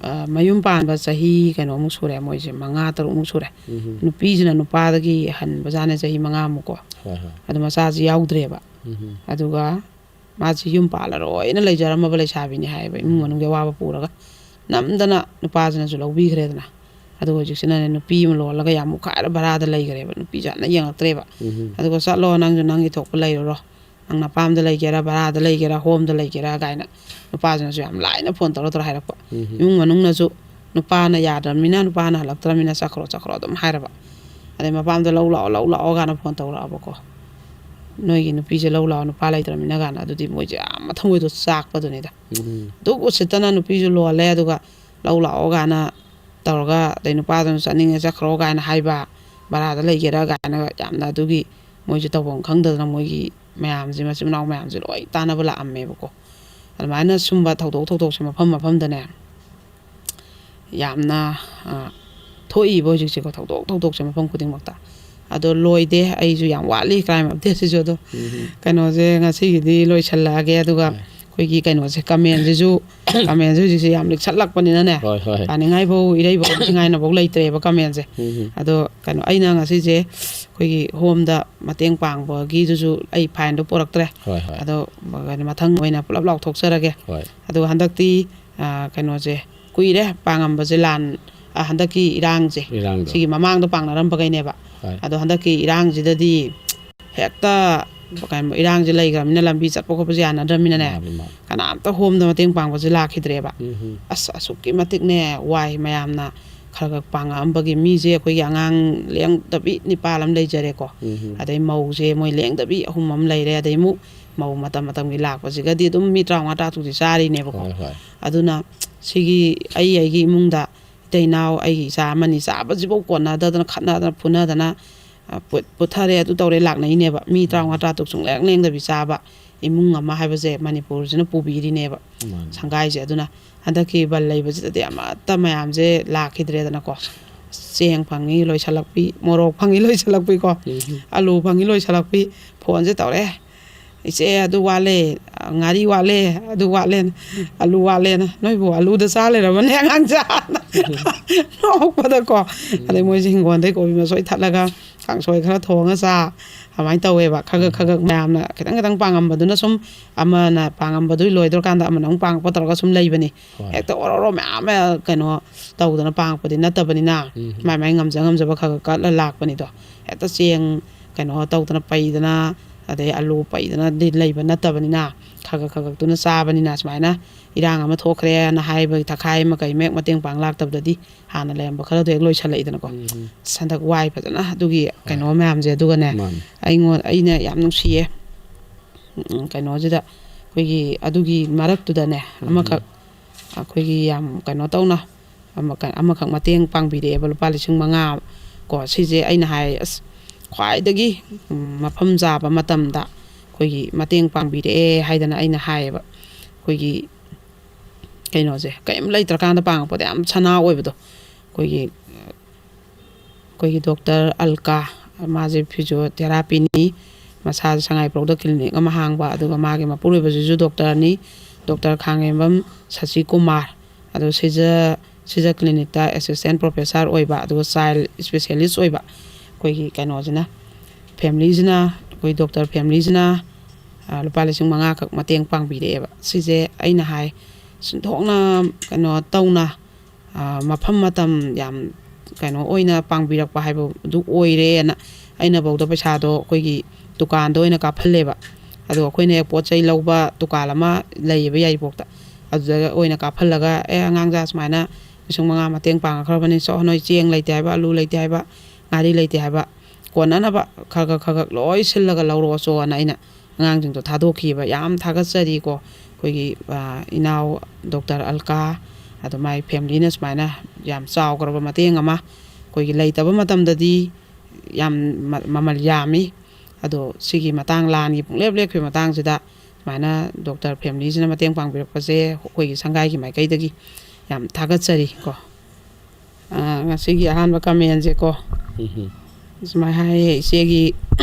ꯑꯥ, ꯃꯌꯨꯝ ꯄꯥꯟꯕ ꯆꯍꯤ ꯀꯩꯅꯣꯃꯨꯛ ꯁꯨꯔꯦ, ꯃꯣꯏꯁꯦ ꯃꯉꯥ ꯇꯔꯨꯛꯃꯨꯛ ꯁꯨꯔꯦ꯫ ꯎꯝ꯫ ꯅꯨꯄꯤꯁꯤꯅ ꯅꯨꯄꯥꯗꯒꯤ ꯍꯟꯕꯖꯥꯠꯅꯦ, ꯆꯍꯤ ꯃꯉꯥꯃꯨꯛꯀꯣ꯫ ꯍꯣꯏ, ꯍꯣꯏ꯫ ꯑꯗꯨ ꯃꯆꯥꯁꯤ ꯌꯥꯎꯗ꯭ꯔꯦꯕ꯫ ꯎꯝ꯫ ꯑꯗꯨꯒ ꯃꯥꯁꯤ ꯌꯨꯝ ꯄꯥꯜꯂꯔꯣꯏꯅ ꯂꯩꯖꯔꯝꯃꯕ ꯂꯩꯁꯥꯕꯤꯅꯤ ꯍꯥꯏꯌꯦꯕ, ꯏꯃꯨꯡ ꯎꯝ꯫ ꯃꯅꯨꯡꯒꯤ ꯑꯋꯥꯕ ꯄꯨꯔꯒ꯫ ꯅꯝꯗꯅ ꯅꯨꯄꯥꯁꯤꯅꯁꯨ ꯂꯧꯕꯤꯈ꯭ꯔꯦꯗꯅ꯫ ꯑꯗꯨꯒ ꯍꯧꯖꯤꯛꯁꯤꯅꯅꯦ, ꯅꯨꯄꯤ ꯑꯃ ꯂꯣꯜꯂꯒ ꯌꯥꯝ ꯃꯨꯛꯈꯥꯏꯔ ꯚꯔꯥꯗ ꯂꯩꯈ꯭ꯔꯦꯕ꯫ ꯅꯨꯄꯤꯁꯦ ꯍꯟꯅ ꯌꯦꯡꯉꯛꯇ꯭ꯔꯦꯕ꯫ ꯎꯝ꯫ ꯑꯗꯨꯒ, "ꯆꯠꯂꯣ, ꯅꯪꯁꯨ ꯅꯪꯒꯤ ꯊꯣꯛꯄ ꯂꯩꯔꯨꯔꯣ꯫ ꯅꯪ ꯅꯄꯥꯝꯗ ꯂꯩꯒꯦꯔꯥ, ꯚꯔꯥꯗ ꯂꯩꯒꯦꯔꯥ, ꯍꯣꯝꯗ ꯂꯩꯒꯦꯔꯥ" ꯀꯥꯏꯅ ꯅꯨꯄꯥꯁꯤꯅꯁꯨ ꯌꯥꯝ ꯂꯥꯏꯅ ꯐꯣꯟ ꯇꯧꯔ ꯇꯧꯔ ꯍꯥꯏꯔꯛꯄ꯫ ꯎꯝ꯫ ꯏꯃꯨꯡ ꯃꯅꯨꯡꯅꯁꯨ ꯅꯨꯄꯥꯅ ꯌꯥꯗ꯭ꯔꯕꯅꯤꯅ, ꯅꯨꯄꯥꯅ ꯍꯜꯂꯛꯇ꯭ꯔꯕꯅꯤꯅ, "ꯆꯠꯈ꯭ꯔꯣ, ꯆꯠꯈ꯭ꯔꯣ" ꯑꯗꯨꯝ ꯍꯥꯏꯔꯕ꯫ ꯑꯗꯩ ꯃꯄꯥꯝꯗ "ꯂꯧ ꯂꯥꯛꯑꯣ, ꯂꯧ ꯂꯥꯛꯑꯣ" ꯀꯥꯏꯅ ꯐꯣꯟ ꯇꯧꯔꯛꯑꯕꯀꯣ꯫ "ꯅꯣꯏꯒꯤ ꯅꯨꯄꯤꯁꯦ ꯂꯧ ꯂꯥꯛꯑꯣ, ꯅꯨꯄꯥ ꯂꯩꯇ꯭ꯔꯕꯅꯤꯅ" ꯀꯥꯏꯅ꯫ ꯑꯗꯨꯗꯤ ꯃꯣꯏꯁꯦ ꯌꯥꯝ ꯃꯊꯃꯣꯏꯗꯣ ꯆꯥꯛꯄꯗꯨꯅꯤꯗ꯫ ꯎꯝ꯫ ꯑꯗꯨꯛ ꯎꯁꯤꯠꯇꯅ ꯅꯨꯄꯤꯁꯨ ꯂꯣꯜꯂꯦ, ꯑꯗꯨꯒ "ꯂꯧ ꯂꯥꯛꯑꯣ" ꯀꯥꯏꯅ ꯇꯧꯔꯒ, ꯑꯗꯩ ꯅꯨꯄꯥꯗꯨꯅ "ꯆꯠꯅꯤꯡꯉꯦ, ꯆꯠꯈ꯭ꯔꯣ" ꯀꯥꯏꯅ ꯍꯥꯏꯕ, "ꯚꯔꯥꯗ ꯂꯩꯒꯦꯔꯥ" ꯀꯥꯏꯅꯒ ꯌꯥꯝꯅ ꯑꯗꯨꯒꯤ ꯃꯣꯏꯁꯦ ꯇꯧꯐꯝ ꯈꯪꯗꯗꯅ ꯃꯣꯏꯒꯤ ꯃꯌꯥꯝꯁꯦ, ꯃꯆꯤꯟ ꯃꯅꯥꯎ ꯃꯌꯥꯝꯁꯦ ꯂꯣꯏ ꯇꯥꯟꯅꯕ ꯂꯥꯛꯑꯝꯃꯦꯕꯀꯣ꯫ ꯑꯗꯨꯃꯥꯏꯅ ꯁꯨꯝꯕ ꯊꯧꯗꯣꯛ ꯊꯧꯗꯣꯛꯁꯦ ꯃꯐꯝ ꯃꯐꯝꯗꯅꯦ ꯌꯥꯝꯅ, ꯑ, ꯊꯣꯛꯏꯕ ꯍꯧꯖꯤꯛꯁꯦꯀꯣ, ꯊꯧꯗꯣꯛ ꯊꯧꯗꯣꯛꯁꯦ ꯃꯐꯝ ꯈꯨꯗꯤꯡꯃꯛꯇ꯫ ꯑꯗꯣ ꯂꯣꯏꯗꯦ, ꯑꯩꯁꯨ ꯌꯥꯝ ꯋꯥꯠꯂꯤ crime update ꯁꯤꯁꯨ꯫ ꯑꯗꯣ ꯎꯝ꯫ ꯀꯩꯅꯣꯁꯦ ꯉꯁꯤꯒꯤꯗꯤ ꯂꯣꯏꯁꯜꯂꯛꯑꯒꯦ, ꯑꯗꯨꯒ ꯍꯣꯏ꯫ ꯑꯩꯈꯣꯏꯒꯤ ꯀꯩꯅꯣꯁꯦ, comment ꯁꯤꯁꯨ, comment ꯁꯦ ꯍꯧꯖꯤꯛꯁꯦ ꯌꯥꯝ ꯂꯤꯛꯁꯜꯂꯛꯄꯅꯤꯅꯅꯦ, ꯍꯣꯏ, ꯍꯣꯏ꯫ ꯄꯥꯅꯤꯡꯉꯥꯏꯐꯧ ꯏꯔꯩꯐꯧ ꯅꯤꯡꯉꯥꯏꯅꯐꯧ ꯂꯩꯇ꯭ꯔꯦꯕ comment ꯁꯦ꯫ ꯎꯝ꯫ ꯑꯗꯣ ꯀꯩꯅꯣ, ꯑꯩꯅ ꯉꯁꯤꯁꯦ ꯑꯩꯈꯣꯏꯒꯤ home ꯗ ꯃꯇꯦꯡ ꯄꯥꯡꯕꯒꯤꯗꯨꯁꯨ ꯑꯩ file ꯗꯣ ꯄꯨꯔꯛꯇ꯭ꯔꯦ꯫ ꯍꯣꯏ, ꯍꯣꯏ꯫ ꯑꯗꯣ ꯀꯩꯅꯣ, ꯃꯊꯪ ꯑꯣꯏꯅ ꯄꯨꯂꯞ ꯂꯥꯎꯊꯣꯛꯆꯔꯒꯦ꯫ ꯍꯣꯏ꯫ ꯑꯗꯣ ꯍꯟꯗꯛꯇꯤ, ꯑ, ꯀꯩꯅꯣꯁꯦ, ꯀꯨꯏꯔꯦ ꯄꯥꯡꯉꯝꯕꯁꯦ ꯂꯥꯟ, ꯑ, ꯍꯟꯗꯛꯀꯤ ꯏꯔꯥꯡꯁꯦ꯫ ꯏꯔꯥꯡꯗꯣ꯫ ꯁꯤꯒꯤ ꯃꯃꯥꯡꯗ ꯄꯥꯡꯅꯔꯝꯕꯈꯩꯅꯦꯕ꯫ ꯍꯣꯏ꯫ ꯑꯗꯣ ꯍꯟꯗꯛꯀꯤ ꯏꯔꯥꯡꯁꯤꯗꯗꯤ ꯍꯦꯛꯇ ꯀꯩꯅꯣ, ꯏꯔꯥꯡꯁꯦ ꯂꯩꯈ꯭ꯔꯕꯅꯤꯅ ꯂꯝꯕꯤ ꯆꯠꯄ ꯈꯣꯠꯄꯁꯦ ꯌꯥꯅꯗ꯭ꯔꯕꯅꯤꯅꯅꯦ, ꯃꯥꯅꯤ, ꯃꯥꯅꯤ꯫ ꯀꯅꯥꯝꯇ home ꯗ ꯃꯇꯦꯡ ꯄꯥꯡꯕꯁꯦ ꯂꯥꯛꯈꯤꯗ꯭ꯔꯦꯕ꯫ ꯎꯝ ꯍꯝ꯫ ꯑꯁ, ꯑꯁꯨꯛꯀꯤ ꯃꯇꯤꯛꯅꯦ ꯋꯥꯏ꯫ ꯃꯌꯥꯝꯅ ꯈꯔ ꯈꯔ ꯄꯥꯡꯉꯛꯑꯝꯕꯒꯤ ꯃꯤꯁꯦ, ꯑꯩꯈꯣꯏꯒꯤ ꯑꯉꯥꯡ ꯂꯦꯡꯗꯕꯤ ꯅꯤꯄꯥꯜ ꯑꯃ ꯂꯩꯖꯔꯦꯀꯣ꯫ ꯎꯝ ꯍꯝ꯫ ꯑꯗꯩ ꯃꯧꯁꯦ ꯃꯣꯏ ꯂꯦꯡꯗꯕꯤ ꯑꯍꯨꯝ ꯑꯃ ꯂꯩꯔꯦ꯫ ꯑꯗꯩ ꯑꯃꯨꯛ ꯃꯧ ꯃꯇꯝ ꯃꯇꯝꯒꯤ ꯂꯥꯛꯄꯁꯤꯒꯗꯤ ꯑꯗꯨꯝ ꯃꯤ ꯇꯔꯥꯃꯉꯥ ꯇꯔꯥꯇꯔꯨꯛꯇꯤ ꯆꯥꯔꯤꯅꯦꯕꯀꯣ꯫ ꯍꯣꯏ, ꯍꯣꯏ꯫ ꯑꯗꯨꯅ ꯁꯤꯒꯤ ꯑꯩ ꯑꯩꯒꯤ ꯏꯃꯨꯡꯗ ꯏꯇꯩ ꯏꯅꯥꯎ ꯑꯩꯒꯤ ꯏꯆꯥ ꯑꯃꯅꯤ ꯆꯥꯕꯁꯤꯐꯥꯎ ꯀꯣꯟꯅꯗꯗꯅ ꯈꯠꯅꯗꯅ ꯐꯨꯅꯗꯅ, ꯑ, ꯄꯨꯠ-, ꯄꯨꯠꯊꯔꯦ, ꯑꯗꯨ ꯇꯧꯔꯦ, ꯂꯥꯛꯅꯩꯅꯦꯕ꯫ ꯃꯤ ꯎꯝ꯫ ꯇꯔꯥꯃꯉꯥ ꯇꯔꯥꯇꯔꯨꯛ ꯁꯨꯡꯂꯦꯡ ꯂꯦꯡꯗꯕꯤ ꯆꯥꯕ ꯏꯃꯨꯡ ꯑꯃ ꯍꯥꯏꯕꯁꯦ ꯃꯅꯤꯄꯨꯔꯁꯤꯅ ꯄꯨꯕꯤꯔꯤꯅꯦꯕ, ꯃꯥꯅꯤ꯫ ꯁꯪꯒꯥꯏꯁꯦ꯫ ꯑꯗꯨꯅ ꯍꯟꯗꯛꯀꯤ ꯕꯟ ꯂꯩꯕꯁꯤꯗꯗꯤ ꯑꯃꯠꯇ ꯃꯌꯥꯝꯁꯦ ꯂꯥꯛꯈꯤꯗ꯭ꯔꯦꯗꯅꯀꯣ꯫ ꯆꯦꯡ ꯐꯪꯉꯤ ꯂꯣꯏꯁꯜꯂꯛꯄꯤ, ꯃꯣꯔꯣꯛ ꯐꯪꯉꯤ ꯂꯣꯏꯁꯜꯂꯛꯄꯤꯀꯣ꯫ ꯎꯝ꯫ ꯑꯂꯨ ꯐꯪꯉꯤ ꯂꯣꯏꯁꯜꯂꯛꯄꯤ꯫ phone ꯁꯦ ꯇꯧꯔꯛꯑꯦ, "ꯏꯆꯦ, ꯑꯗꯨ ꯋꯥꯠꯂꯦ, ꯉꯥꯔꯤ ꯋꯥꯠꯂꯦ, ꯑꯗꯨ ꯋꯥꯠꯂꯦꯅ, ꯑꯂꯨ ꯋꯥꯠꯂꯦꯅ꯫ ꯅꯣꯏꯕꯨ ꯑꯂꯨꯗ ꯆꯥ ꯂꯩꯔꯕꯅꯦ ꯑꯉꯥꯡꯁꯥꯅ?" ꯅꯣꯛꯄꯗꯀꯣ꯫ ꯑꯗꯩ ꯎꯝ꯫ ꯃꯣꯏꯁꯦ ꯍꯤꯡꯒꯣꯜꯗꯩ ꯀꯣꯕꯤ ꯃꯁꯣꯏ ꯊꯠꯂꯒ ꯀꯥꯡꯁꯣꯏ ꯈꯔ ꯊꯣꯡꯉ ꯆꯥ, ꯑꯗꯨꯃꯥꯏꯅ ꯇꯧꯋꯦꯕ꯫ ꯈꯔ ꯈꯔ, ꯎꯝ꯫ ꯈꯔ ꯈꯔ ꯃꯌꯥꯝꯅ ꯈꯤꯇꯪ ꯈꯤꯇꯪ ꯄꯥꯡꯉꯝꯕꯗꯨꯅ ꯁꯨꯝ ꯑꯃꯅ ꯄꯥꯡꯉꯝꯕꯗꯨ ꯂꯣꯏꯗ꯭ꯔꯀꯥꯟꯗ ꯑꯃꯅ ꯑꯃꯨꯛ ꯄꯥꯡꯉꯛꯄ ꯇꯧꯔꯒ ꯁꯨꯝ ꯂꯩꯕꯅꯤ꯫ ꯍꯣꯏ꯫ ꯍꯦꯛꯇ ꯑꯣꯔꯣ ꯑꯣꯔꯣ ꯃꯌꯥꯝ ꯑꯃ ꯀꯩꯅꯣ ꯇꯧꯗꯅ ꯄꯥꯡꯉꯛꯄꯗꯤ ꯅꯠꯇꯕꯅꯤꯅ, ꯎꯝ꯫ ꯃꯥꯏ ꯃꯥꯏ ꯉꯝꯖ ꯉꯝꯖꯕ ꯈꯔ ꯈꯔ ꯀꯠꯂ ꯂꯥꯛꯄꯅꯤꯗꯣ꯫ ꯍꯦꯛꯇ ꯆꯦꯡ ꯀꯩꯅꯣ ꯇꯧꯗꯅ ꯄꯩꯗꯅ, ꯑꯗꯩ ꯑꯂꯨ ꯄꯩꯗꯅꯗꯤ ꯂꯩꯕ ꯅꯠꯇꯕꯅꯤꯅ, ꯈꯔ ꯈꯔ ꯈꯔ ꯈꯛꯇꯨꯅ ꯆꯥꯕꯅꯤꯅ, ꯁꯨꯃꯥꯏꯅ ꯏꯔꯥꯡ ꯑꯃ ꯊꯣꯛꯈ꯭ꯔꯦꯅ ꯍꯥꯏꯕꯒꯤ ꯊꯛꯈꯥꯏ ꯑꯃ ꯀꯩ ꯑꯃ ꯍꯦꯛ ꯃꯇꯦꯡ ꯄꯥꯡ ꯂꯥꯛꯇꯕꯗꯗꯤ ꯍꯥꯟꯅ ꯂꯩꯔꯝꯕ ꯈꯔꯗꯣ ꯍꯦꯛ ꯂꯣꯏꯁꯜꯂꯛꯏꯗꯅꯀꯣ꯫ ꯎꯝ꯫ ꯑꯁ, ꯍꯟꯗꯛ ꯋꯥꯏ ꯐꯖꯅ ꯑꯗꯨꯒꯤ ꯍꯣꯏ꯫ ꯀꯩꯅꯣ ꯃꯌꯥꯝꯁꯦ꯫ ꯑꯗꯨꯒꯅꯦ, ꯃꯥꯅꯤ꯫ ꯑꯩꯉꯣꯟ-, ꯑꯩꯅ ꯌꯥꯝ ꯅꯨꯡꯁꯤꯌꯦ꯫ ꯎꯝ, ꯀꯩꯅꯣꯁꯤꯗ ꯑꯩꯈꯣꯏꯒꯤ ꯑꯗꯨꯒꯤ ꯃꯔꯛꯇꯨꯗꯅꯦ, ꯎꯝ꯫ ꯑꯃꯈꯛ ꯑꯩꯈꯣꯏꯒꯤ ꯌꯥꯝ ꯀꯩꯅꯣ ꯇꯧꯅ ꯑꯃ-, ꯑꯃꯈꯛ ꯃꯇꯦꯡ ꯄꯥꯡꯕꯤꯔꯛꯑꯦꯕ, ꯂꯨꯄꯥ ꯂꯤꯁꯤꯡ ꯃꯉꯥ ꯀꯣ꯫ ꯁꯤꯁꯦ ꯑꯩꯅ ꯍꯥꯏ, ꯑꯁ, ꯈ꯭ꯋꯥꯏꯗꯒꯤ, ꯎꯝ, ꯃꯐꯝ ꯆꯥꯕ ꯃꯇꯝꯗ ꯑꯩꯈꯣꯏꯒꯤ ꯃꯇꯦꯡ ꯄꯥꯡꯕꯤꯔꯛꯑꯦ ꯍꯥꯏꯗꯅ ꯑꯩꯅ ꯍꯥꯏꯌꯦꯕ꯫ ꯑꯩꯈꯣꯏꯒꯤ ꯀꯩꯅꯣꯁꯦ ꯀꯔꯤꯝ ꯂꯩꯇ꯭ꯔꯀꯥꯟꯗ ꯄꯥꯡꯉꯛꯄꯗ ꯌꯥꯝ ꯁꯅꯥ ꯑꯣꯏꯕꯗꯣ, ꯑꯩꯈꯣꯏꯒꯤ ꯑꯩꯈꯣꯏꯒꯤ ꯗꯣꯛꯇꯔ ꯑꯜꯀꯥ, ꯃꯥꯁꯦ ꯐꯤꯖꯤꯌꯣꯊꯦꯔꯥꯄꯤꯅꯤ, ꯃꯁꯥꯁꯦ ꯁꯉꯥꯏꯄ꯭ꯔꯧꯗ ꯀ꯭ꯂꯤꯅꯤꯛ ꯑꯃ ꯍꯥꯡꯕ, ꯑꯗꯨꯒ ꯃꯥꯒꯤ ꯃꯄꯨꯔꯣꯏꯕꯁꯤꯁꯨ ꯗꯣꯛꯇꯔꯅꯤ, ꯗꯣꯛꯇꯔ ꯈꯥꯡꯉꯦꯝꯕꯝ ꯁꯁꯤ ꯀꯨꯃꯥꯔ꯫ ꯑꯗꯣ ꯁꯤꯖ ꯁꯤꯖ ꯀ꯭ꯂꯤꯅꯤꯛꯇ ꯑꯦꯁꯤꯁꯇꯦꯟ ꯄ꯭ꯔꯣꯐꯦꯁꯔ ꯑꯣꯏꯕ, ꯑꯗꯨꯒ ꯆꯥꯏꯜ ꯏꯁꯄꯦꯁꯦꯂꯤꯁ ꯑꯣꯏꯕ꯫ ꯑꯩꯈꯣꯏꯒꯤ ꯀꯩꯅꯣꯁꯤꯅ, ꯐꯦꯃꯤꯂꯤꯁꯤꯅ, ꯑꯩꯈꯣꯏ ꯗꯣꯛꯇꯔ ꯐꯦꯃꯤꯂꯤꯁꯤꯅ ꯂꯨꯄꯥ ꯂꯤꯁꯤꯡ ꯃꯉꯥꯈꯛ ꯃꯇꯦꯡ ꯄꯥꯡꯕꯤꯔꯛꯑꯦꯕ꯫ ꯁꯤꯁꯦ ꯑꯩꯅ ꯍꯥꯏ, ꯁꯤꯟꯊꯣꯛꯅ ꯀꯩꯅꯣ ꯇꯧꯅ, ꯃꯐꯝ ꯃꯇꯝ ꯌꯥꯝ ꯀꯩꯅꯣ ꯑꯣꯏꯅ ꯄꯥꯡꯕꯤꯔꯛꯄ ꯍꯥꯏꯕꯗꯨ ꯑꯣꯏꯔꯦꯅ꯫ ꯑꯩꯅꯐꯧꯗ ꯄꯩꯁꯥꯗꯣ ꯑꯩꯈꯣꯏꯒꯤ ꯗꯨꯀꯥꯟꯗ ꯑꯣꯏꯅ ꯀꯥꯞꯍꯜꯂꯦꯕ꯫ ꯑꯗꯣ ꯑꯩꯈꯣꯏꯅ ꯍꯦꯛ ꯄꯣꯠ ꯆꯩ ꯂꯧꯕ ꯗꯨꯀꯥꯟ ꯑꯃ ꯂꯩꯌꯦꯕ ꯌꯥꯏꯔꯤꯄꯣꯛꯇ, ꯑꯗꯨꯗ ꯑꯣꯏꯅ ꯀꯥꯞꯍꯜꯂꯒ, "ꯑꯦ, ꯑꯉꯥꯡꯖꯥ ꯁꯨꯃꯥꯏꯅ ꯂꯤꯁꯤꯡ ꯃꯉꯥ ꯃꯇꯦꯡ ꯄꯥꯡꯉꯛꯈ꯭ꯔꯕꯅꯤ, ꯁꯣ, ꯅꯣꯏ ꯆꯦꯡ ꯂꯩꯇꯦ ꯍꯥꯏꯕ, ꯑꯂꯨ ꯂꯩꯇꯦ ꯍꯥꯏꯕ, ꯉꯥꯔꯤ ꯂꯩꯇꯦ ꯍꯥꯏꯕ, ꯀꯣꯟꯅꯅꯕ ꯈꯔ ꯈꯔ ꯈꯔ ꯈꯔ ꯂꯣꯏ ꯁꯤꯜꯂꯒ ꯂꯧꯔꯛꯑꯣꯁꯣꯅ" ꯑꯩꯅ ꯑꯉꯥꯡꯁꯤꯡꯗꯣ ꯊꯥꯗꯣꯛꯈꯤꯑꯕ꯫ ꯌꯥꯝ ꯊꯥꯒꯠꯆꯔꯤꯀꯣ ꯑꯩꯈꯣꯏꯒꯤ ꯏꯅꯥꯎ ꯗꯣꯛꯇꯔ ꯑꯜꯀꯥ, ꯑꯗꯨ ꯃꯥꯏ ꯐꯦꯃꯤꯂꯤꯅ ꯁꯨꯃꯥꯏꯅ ꯌꯥꯝ ꯆꯥꯎꯈ꯭ꯔꯕ ꯃꯇꯦꯡ ꯑꯃ꯫ ꯑꯩꯈꯣꯏꯒꯤ ꯂꯩꯇꯕ ꯃꯇꯝꯗꯗꯤ ꯌꯥꯝ ꯃꯃꯜ ꯌꯥꯝꯃꯤ, ꯑꯗꯣ ꯁꯤꯒꯤ ꯃꯇꯥꯡ, ꯂꯥꯟꯒꯤ ꯄꯨꯡꯂꯦꯞ ꯂꯦꯞꯈꯤꯕ ꯃꯇꯥꯡꯁꯤꯗ ꯁꯨꯃꯥꯏꯅ ꯗꯣꯛꯇꯔ ꯐꯦꯃꯤꯂꯤꯁꯤꯅ ꯃꯇꯦꯡ ꯄꯥꯡꯕꯤꯔꯛꯄꯁꯦ ꯑꯩꯈꯣꯏꯒꯤ ꯁꯪꯒꯥꯏꯒꯤ ꯃꯥꯏꯀꯩꯗꯒꯤ ꯌꯥꯝ ꯊꯥꯒꯠꯆꯔꯤ ꯀꯣ꯫ ꯉꯁꯤꯒꯤ ꯑꯍꯥꯟꯕ ꯀꯃꯦꯟꯁꯦꯀꯣ, ꯁꯨꯃꯥꯏꯅ ꯍꯥꯏꯌꯦ, "ꯏꯆꯦꯒꯤ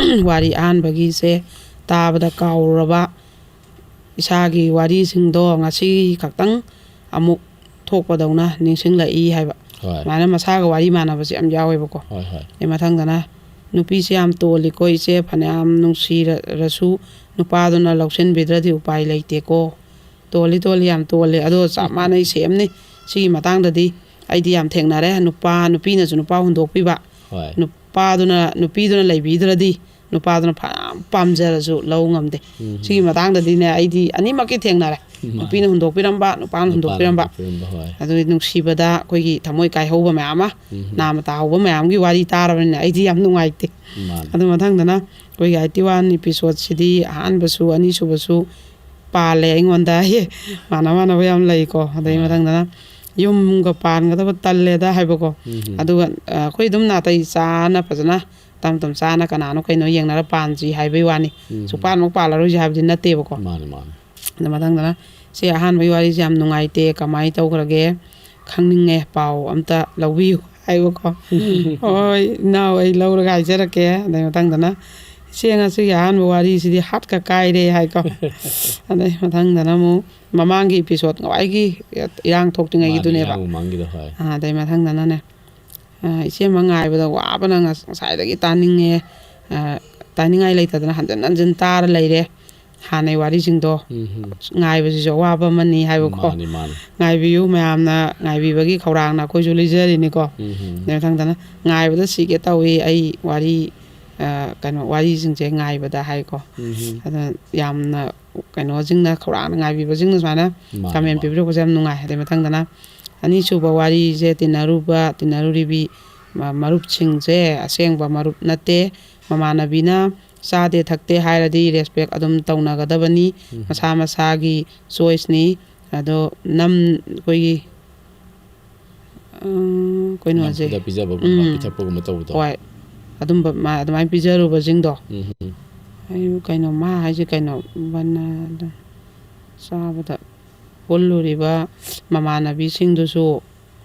ꯋꯥꯔꯤ ꯑꯍꯥꯟꯕꯒꯤꯁꯦ ꯇꯥꯕꯗ ꯀꯥꯎꯔꯨꯔꯕ, ꯏꯁꯥꯒꯤ ꯋꯥꯔꯤꯁꯤꯡꯗꯣ ꯉꯁꯤ ꯈꯛꯇꯪ ꯑꯃꯨꯛ ꯊꯣꯛꯄꯗꯧꯅ ꯅꯤꯡꯁꯤꯡꯂꯛꯏ" ꯍꯥꯏꯕ꯫ ꯍꯣꯏ꯫ ꯁꯨꯃꯥꯏꯅ ꯃꯁꯥꯒ ꯋꯥꯔꯤ ꯃꯥꯟꯅꯕꯁꯦ ꯌꯥꯝ ꯌꯥꯎꯋꯦꯕꯀꯣ꯫ ꯍꯣꯏ, ꯍꯣꯏ꯫ ꯑꯗꯩ ꯃꯊꯪꯗꯅ, "ꯅꯨꯄꯤꯁꯦ ꯌꯥꯝ ꯇꯣꯜꯂꯤꯀꯣ ꯏꯆꯦ, ꯐꯅꯌꯥꯝ ꯅꯨꯡꯁꯤꯔꯁꯨ ꯅꯨꯄꯥꯗꯨꯅ ꯂꯧꯁꯤꯟꯕꯤꯗ꯭ꯔꯗꯤ ꯎꯄꯥꯏ ꯂꯩꯇꯦꯀꯣ"꯫ ꯇꯣꯜꯂꯤ, ꯇꯣꯜꯂꯤ, ꯌꯥꯝ ꯇꯣꯜꯂꯤ꯫ ꯑꯗꯣ ꯆꯞ ꯃꯥꯟꯅꯩ, ꯁꯦꯝꯅꯤ꯫ ꯁꯤꯒꯤ ꯃꯇꯥꯡꯗꯗꯤ ꯑꯩꯗꯤ ꯌꯥꯝ ꯊꯦꯡꯅꯔꯦ꯫ ꯅꯨꯄꯥ, ꯅꯨꯄꯤꯅꯁꯨ ꯅꯨꯄꯥ ꯍꯨꯟꯗꯣꯛꯄꯤꯕ꯫ ꯍꯣꯏ꯫ ꯅꯨꯄꯥꯗꯨꯅ, ꯅꯨꯄꯤꯗꯨꯅ ꯂꯩꯕꯤꯗ꯭ꯔꯗꯤ ꯅꯨꯄꯥꯗꯨꯅ ꯐꯅꯌꯥꯝ ꯄꯥꯝꯖꯔꯁꯨ ꯂꯧ ꯉꯝꯗꯦ꯫ ꯎꯝ꯫ ꯁꯤꯒꯤ ꯃꯇꯥꯡꯗꯗꯤꯅꯦ, ꯑꯩꯗꯤ ꯑꯅꯤꯃꯛꯀꯤ ꯊꯦꯡꯅꯔꯦ꯫ ꯃꯥꯅꯦ꯫ ꯅꯨꯄꯤꯅ ꯍꯨꯟꯗꯣꯛꯄꯤꯔꯝꯕ, ꯅꯨꯄꯥꯅ ꯅꯨꯄꯥꯅ ꯍꯨꯟꯗꯣꯛꯄꯤꯔꯝꯕ꯫ ꯍꯨꯟꯗꯣꯛꯄꯤꯔꯝꯕ, ꯍꯣꯏ꯫ ꯑꯗꯨꯒꯤ ꯅꯨꯡꯁꯤꯕꯗ ꯑꯩꯈꯣꯏꯒꯤ ꯊꯃꯣꯏ ꯀꯥꯏꯍꯧꯕ ꯃꯌꯥꯝ ꯑꯃ, ꯎꯝ꯫ ꯅꯥꯃ ꯇꯥꯍꯧꯕ ꯃꯌꯥꯝꯒꯤ ꯋꯥꯔꯤ ꯇꯥꯔꯕꯅꯤꯅ ꯑꯩꯗꯤ ꯌꯥꯝ ꯅꯨꯡꯉꯥꯏꯇꯦ꯫ ꯃꯥꯅꯦ꯫ ꯑꯗꯨ ꯃꯊꯪꯗꯅ ꯑꯩꯈꯣꯏꯒꯤ eighty one episode ꯁꯤꯗꯤ ꯑꯍꯥꯟꯕꯁꯨ ꯑꯅꯤꯁꯨꯕꯁꯨ ꯄꯥꯜꯂꯦ ꯑꯩꯉꯣꯟꯗ꯫ ꯃꯥꯟꯅ ꯃꯥꯟꯅꯕ ꯌꯥꯝ ꯂꯩꯀꯣ꯫ ꯑꯗꯩ ꯍꯣꯏ꯫ ꯃꯊꯪꯗꯅ ꯌꯨꯝꯒ ꯄꯥꯟꯒꯗꯕ ꯇꯜꯂꯦꯗ ꯍꯥꯏꯕꯀꯣ꯫ ꯎꯝ꯫ ꯑꯗꯨꯒ, ꯑ, ꯑꯩꯈꯣꯏ ꯑꯗꯨꯝ ꯅꯥꯇꯩ ꯆꯥꯅ ꯐꯖꯅ ꯇꯝ ꯇꯝ ꯆꯥꯅ ꯀꯅꯥꯅꯣ ꯀꯩꯅꯣ ꯌꯦꯡꯅꯔ ꯄꯥꯟꯁꯤ ꯍꯥꯏꯕꯩ ꯋꯥꯅꯤ꯫ ꯎꯝ꯫ ꯁꯨꯛꯄꯥꯟꯃꯛ ꯄꯥꯜꯂꯔꯣꯏꯁꯤ ꯍꯥꯏꯕꯗꯤ ꯅꯠꯇꯦꯕꯀꯣ꯫ ꯃꯥꯅꯦ, ꯃꯥꯅꯦ꯫ ꯑꯗ ꯃꯊꯪꯗꯅ ꯏꯆꯦ, ꯑꯍꯥꯟꯕꯒꯤ ꯋꯥꯔꯤꯁꯦ ꯌꯥꯝ ꯅꯨꯡꯉꯥꯏꯇꯦ, ꯀꯃꯥꯏꯅ ꯇꯧꯈ꯭ꯔꯒꯦ? ꯈꯪꯅꯤꯡꯉꯦ, ꯄꯥꯎ ꯑꯝꯇ ꯂꯧꯕꯤꯌꯨ ꯍꯥꯏꯕꯀꯣ꯫ ꯍꯣꯏ, ꯏꯅꯥꯎ, ꯑꯩ ꯂꯧꯔꯒ ꯍꯥꯏꯖꯔꯛꯀꯦ꯫ ꯑꯗꯩ ꯃꯊꯪꯗꯅ, "ꯏꯆꯦ, ꯉꯁꯤꯒꯤ ꯑꯍꯥꯟꯕ ꯋꯥꯔꯤꯁꯤꯗꯤ ꯍꯥꯠꯀ ꯀꯥꯏꯔꯦ" ꯍꯥꯏꯀꯣ꯫ ꯑꯗꯩ ꯃꯊꯪꯗꯅ ꯑꯃꯨꯛ ꯃꯃꯥꯡꯒꯤ ꯏꯄꯤꯁꯣꯠ, ꯈ꯭ꯋꯥꯏꯒꯤ ꯏꯔꯥꯡ ꯊꯣꯛꯇ꯭ꯔꯤꯉꯩꯒꯤꯗꯨꯅꯦꯕ꯫ ꯃꯥꯅꯤ, ꯏꯔꯥꯡ ꯃꯃꯥꯡꯒꯤꯗꯣ, ꯍꯣꯏ꯫ ꯑꯥ, ꯑꯗꯩ ꯃꯊꯪꯗꯅꯅꯦ, ꯑꯥ, "ꯏꯆꯦꯃ, ꯉꯥꯏꯕꯗ ꯋꯥꯕꯅ ꯉꯁ-, ꯉꯁꯥꯏꯗꯒꯤ ꯇꯥꯅꯤꯡꯉꯦ, ꯑꯥ, ꯇꯥꯅꯤꯡꯉꯥꯏ ꯂꯩꯇꯗꯅ ꯍꯟꯖꯤꯟ ꯍꯟꯖꯤꯟ ꯇꯥꯔ ꯂꯩꯔꯦ꯫ ꯍꯥꯟꯅꯩ ꯋꯥꯔꯤꯁꯤꯡꯗꯣ, ꯎꯝ, ꯎꯝ꯫ ꯉꯥꯏꯕꯁꯤꯁꯨ ꯑꯋꯥꯕ ꯑꯃꯅꯤ" ꯍꯥꯏꯕꯀꯣ꯫ ꯃꯥꯅꯤ, ꯃꯥꯅꯤ꯫ ꯉꯥꯏꯕꯤꯌꯨ ꯃꯌꯥꯝꯅ, ꯉꯥꯏꯕꯤꯕꯒꯤ ꯈꯧꯔꯥꯡꯅ ꯑꯩꯈꯣꯏꯁꯨ ꯂꯩꯖꯔꯤꯅꯤꯀꯣ꯫ ꯎꯝ, ꯎꯝ꯫ ꯑꯗꯩ ꯃꯊꯪꯗꯅ, "ꯉꯥꯏꯕꯗ ꯁꯤꯒꯦ ꯇꯧꯏ ꯑꯩ ꯋꯥꯔꯤ, ꯑ, ꯀꯩꯅꯣ, ꯋꯥꯔꯤꯁꯤꯡꯁꯦ ꯉꯥꯏꯕꯗ" ꯍꯥꯏꯀꯣ꯫ ꯎꯝ, ꯎꯝ꯫ ꯑꯗꯨꯅ ꯌꯥꯝꯅ ꯀꯩꯅꯣꯁꯤꯡꯅ, ꯈꯧꯔꯥꯡꯅ ꯉꯥꯏꯕꯤꯕꯁꯤꯡꯅ ꯁꯨꯃꯥꯏꯅ ꯃꯥꯅꯤ, comment ꯃꯥꯅꯤ꯫ ꯄꯤꯕꯤꯔꯛꯄꯁꯦ ꯌꯥꯝ ꯅꯨꯡꯉꯥꯏ꯫ ꯑꯗꯩ ꯃꯊꯪꯗꯅ, "ꯑꯅꯤꯁꯨꯕ ꯋꯥꯔꯤꯁꯦ ꯇꯤꯟꯅꯔꯨꯕ, ꯇꯤꯟꯅꯔꯨꯔꯤꯕꯤ ꯃ-, ꯃꯔꯨꯞꯁꯤꯡꯁꯦ ꯑꯁꯦꯡꯕ ꯃꯔꯨꯞ ꯅꯠꯇꯦ꯫ ꯃꯃꯥꯟꯅꯕꯤꯅ ꯆꯥꯗꯦ ꯊꯛꯇꯦ ꯍꯥꯏꯔꯗꯤ respect ꯑꯗꯨꯝ ꯇꯧꯅꯒꯗꯕꯅꯤ꯫ ꯎꯝ꯫ ꯃꯁꯥ ꯃꯁꯥꯒꯤ choiceꯅꯤ꯫ ꯑꯗꯣ ꯅꯝ-, ꯑꯩꯈꯣꯏꯒꯤ, ꯎꯝ, ꯀꯩꯅꯣꯁꯦ, ꯅꯝꯐꯨꯗ ꯄꯤꯖꯕꯒꯨꯝꯕ, ꯎꯝ꯫ ꯄꯤꯊꯛꯄꯒꯨꯝꯕ ꯇꯧꯕꯗꯣ꯫ ꯍꯣꯏ, ꯑꯗꯨꯝꯕ ꯃꯥ-, ꯑꯗꯨꯃꯥꯏꯅ ꯄꯤꯖꯔꯨꯕꯁꯤꯡꯗꯣ꯫ ꯎꯝ, ꯎꯝ꯫ ꯑꯩ ꯀꯩꯅꯣ ꯃꯥ ꯍꯥꯏꯁꯦ ꯀꯩꯅꯣ, ꯕꯅꯥꯅ ꯆꯥꯕꯗ ꯄꯨꯜꯂꯨꯔꯤꯕ ꯃꯃꯥꯟꯅꯕꯤꯁꯤꯡꯗꯨꯁꯨ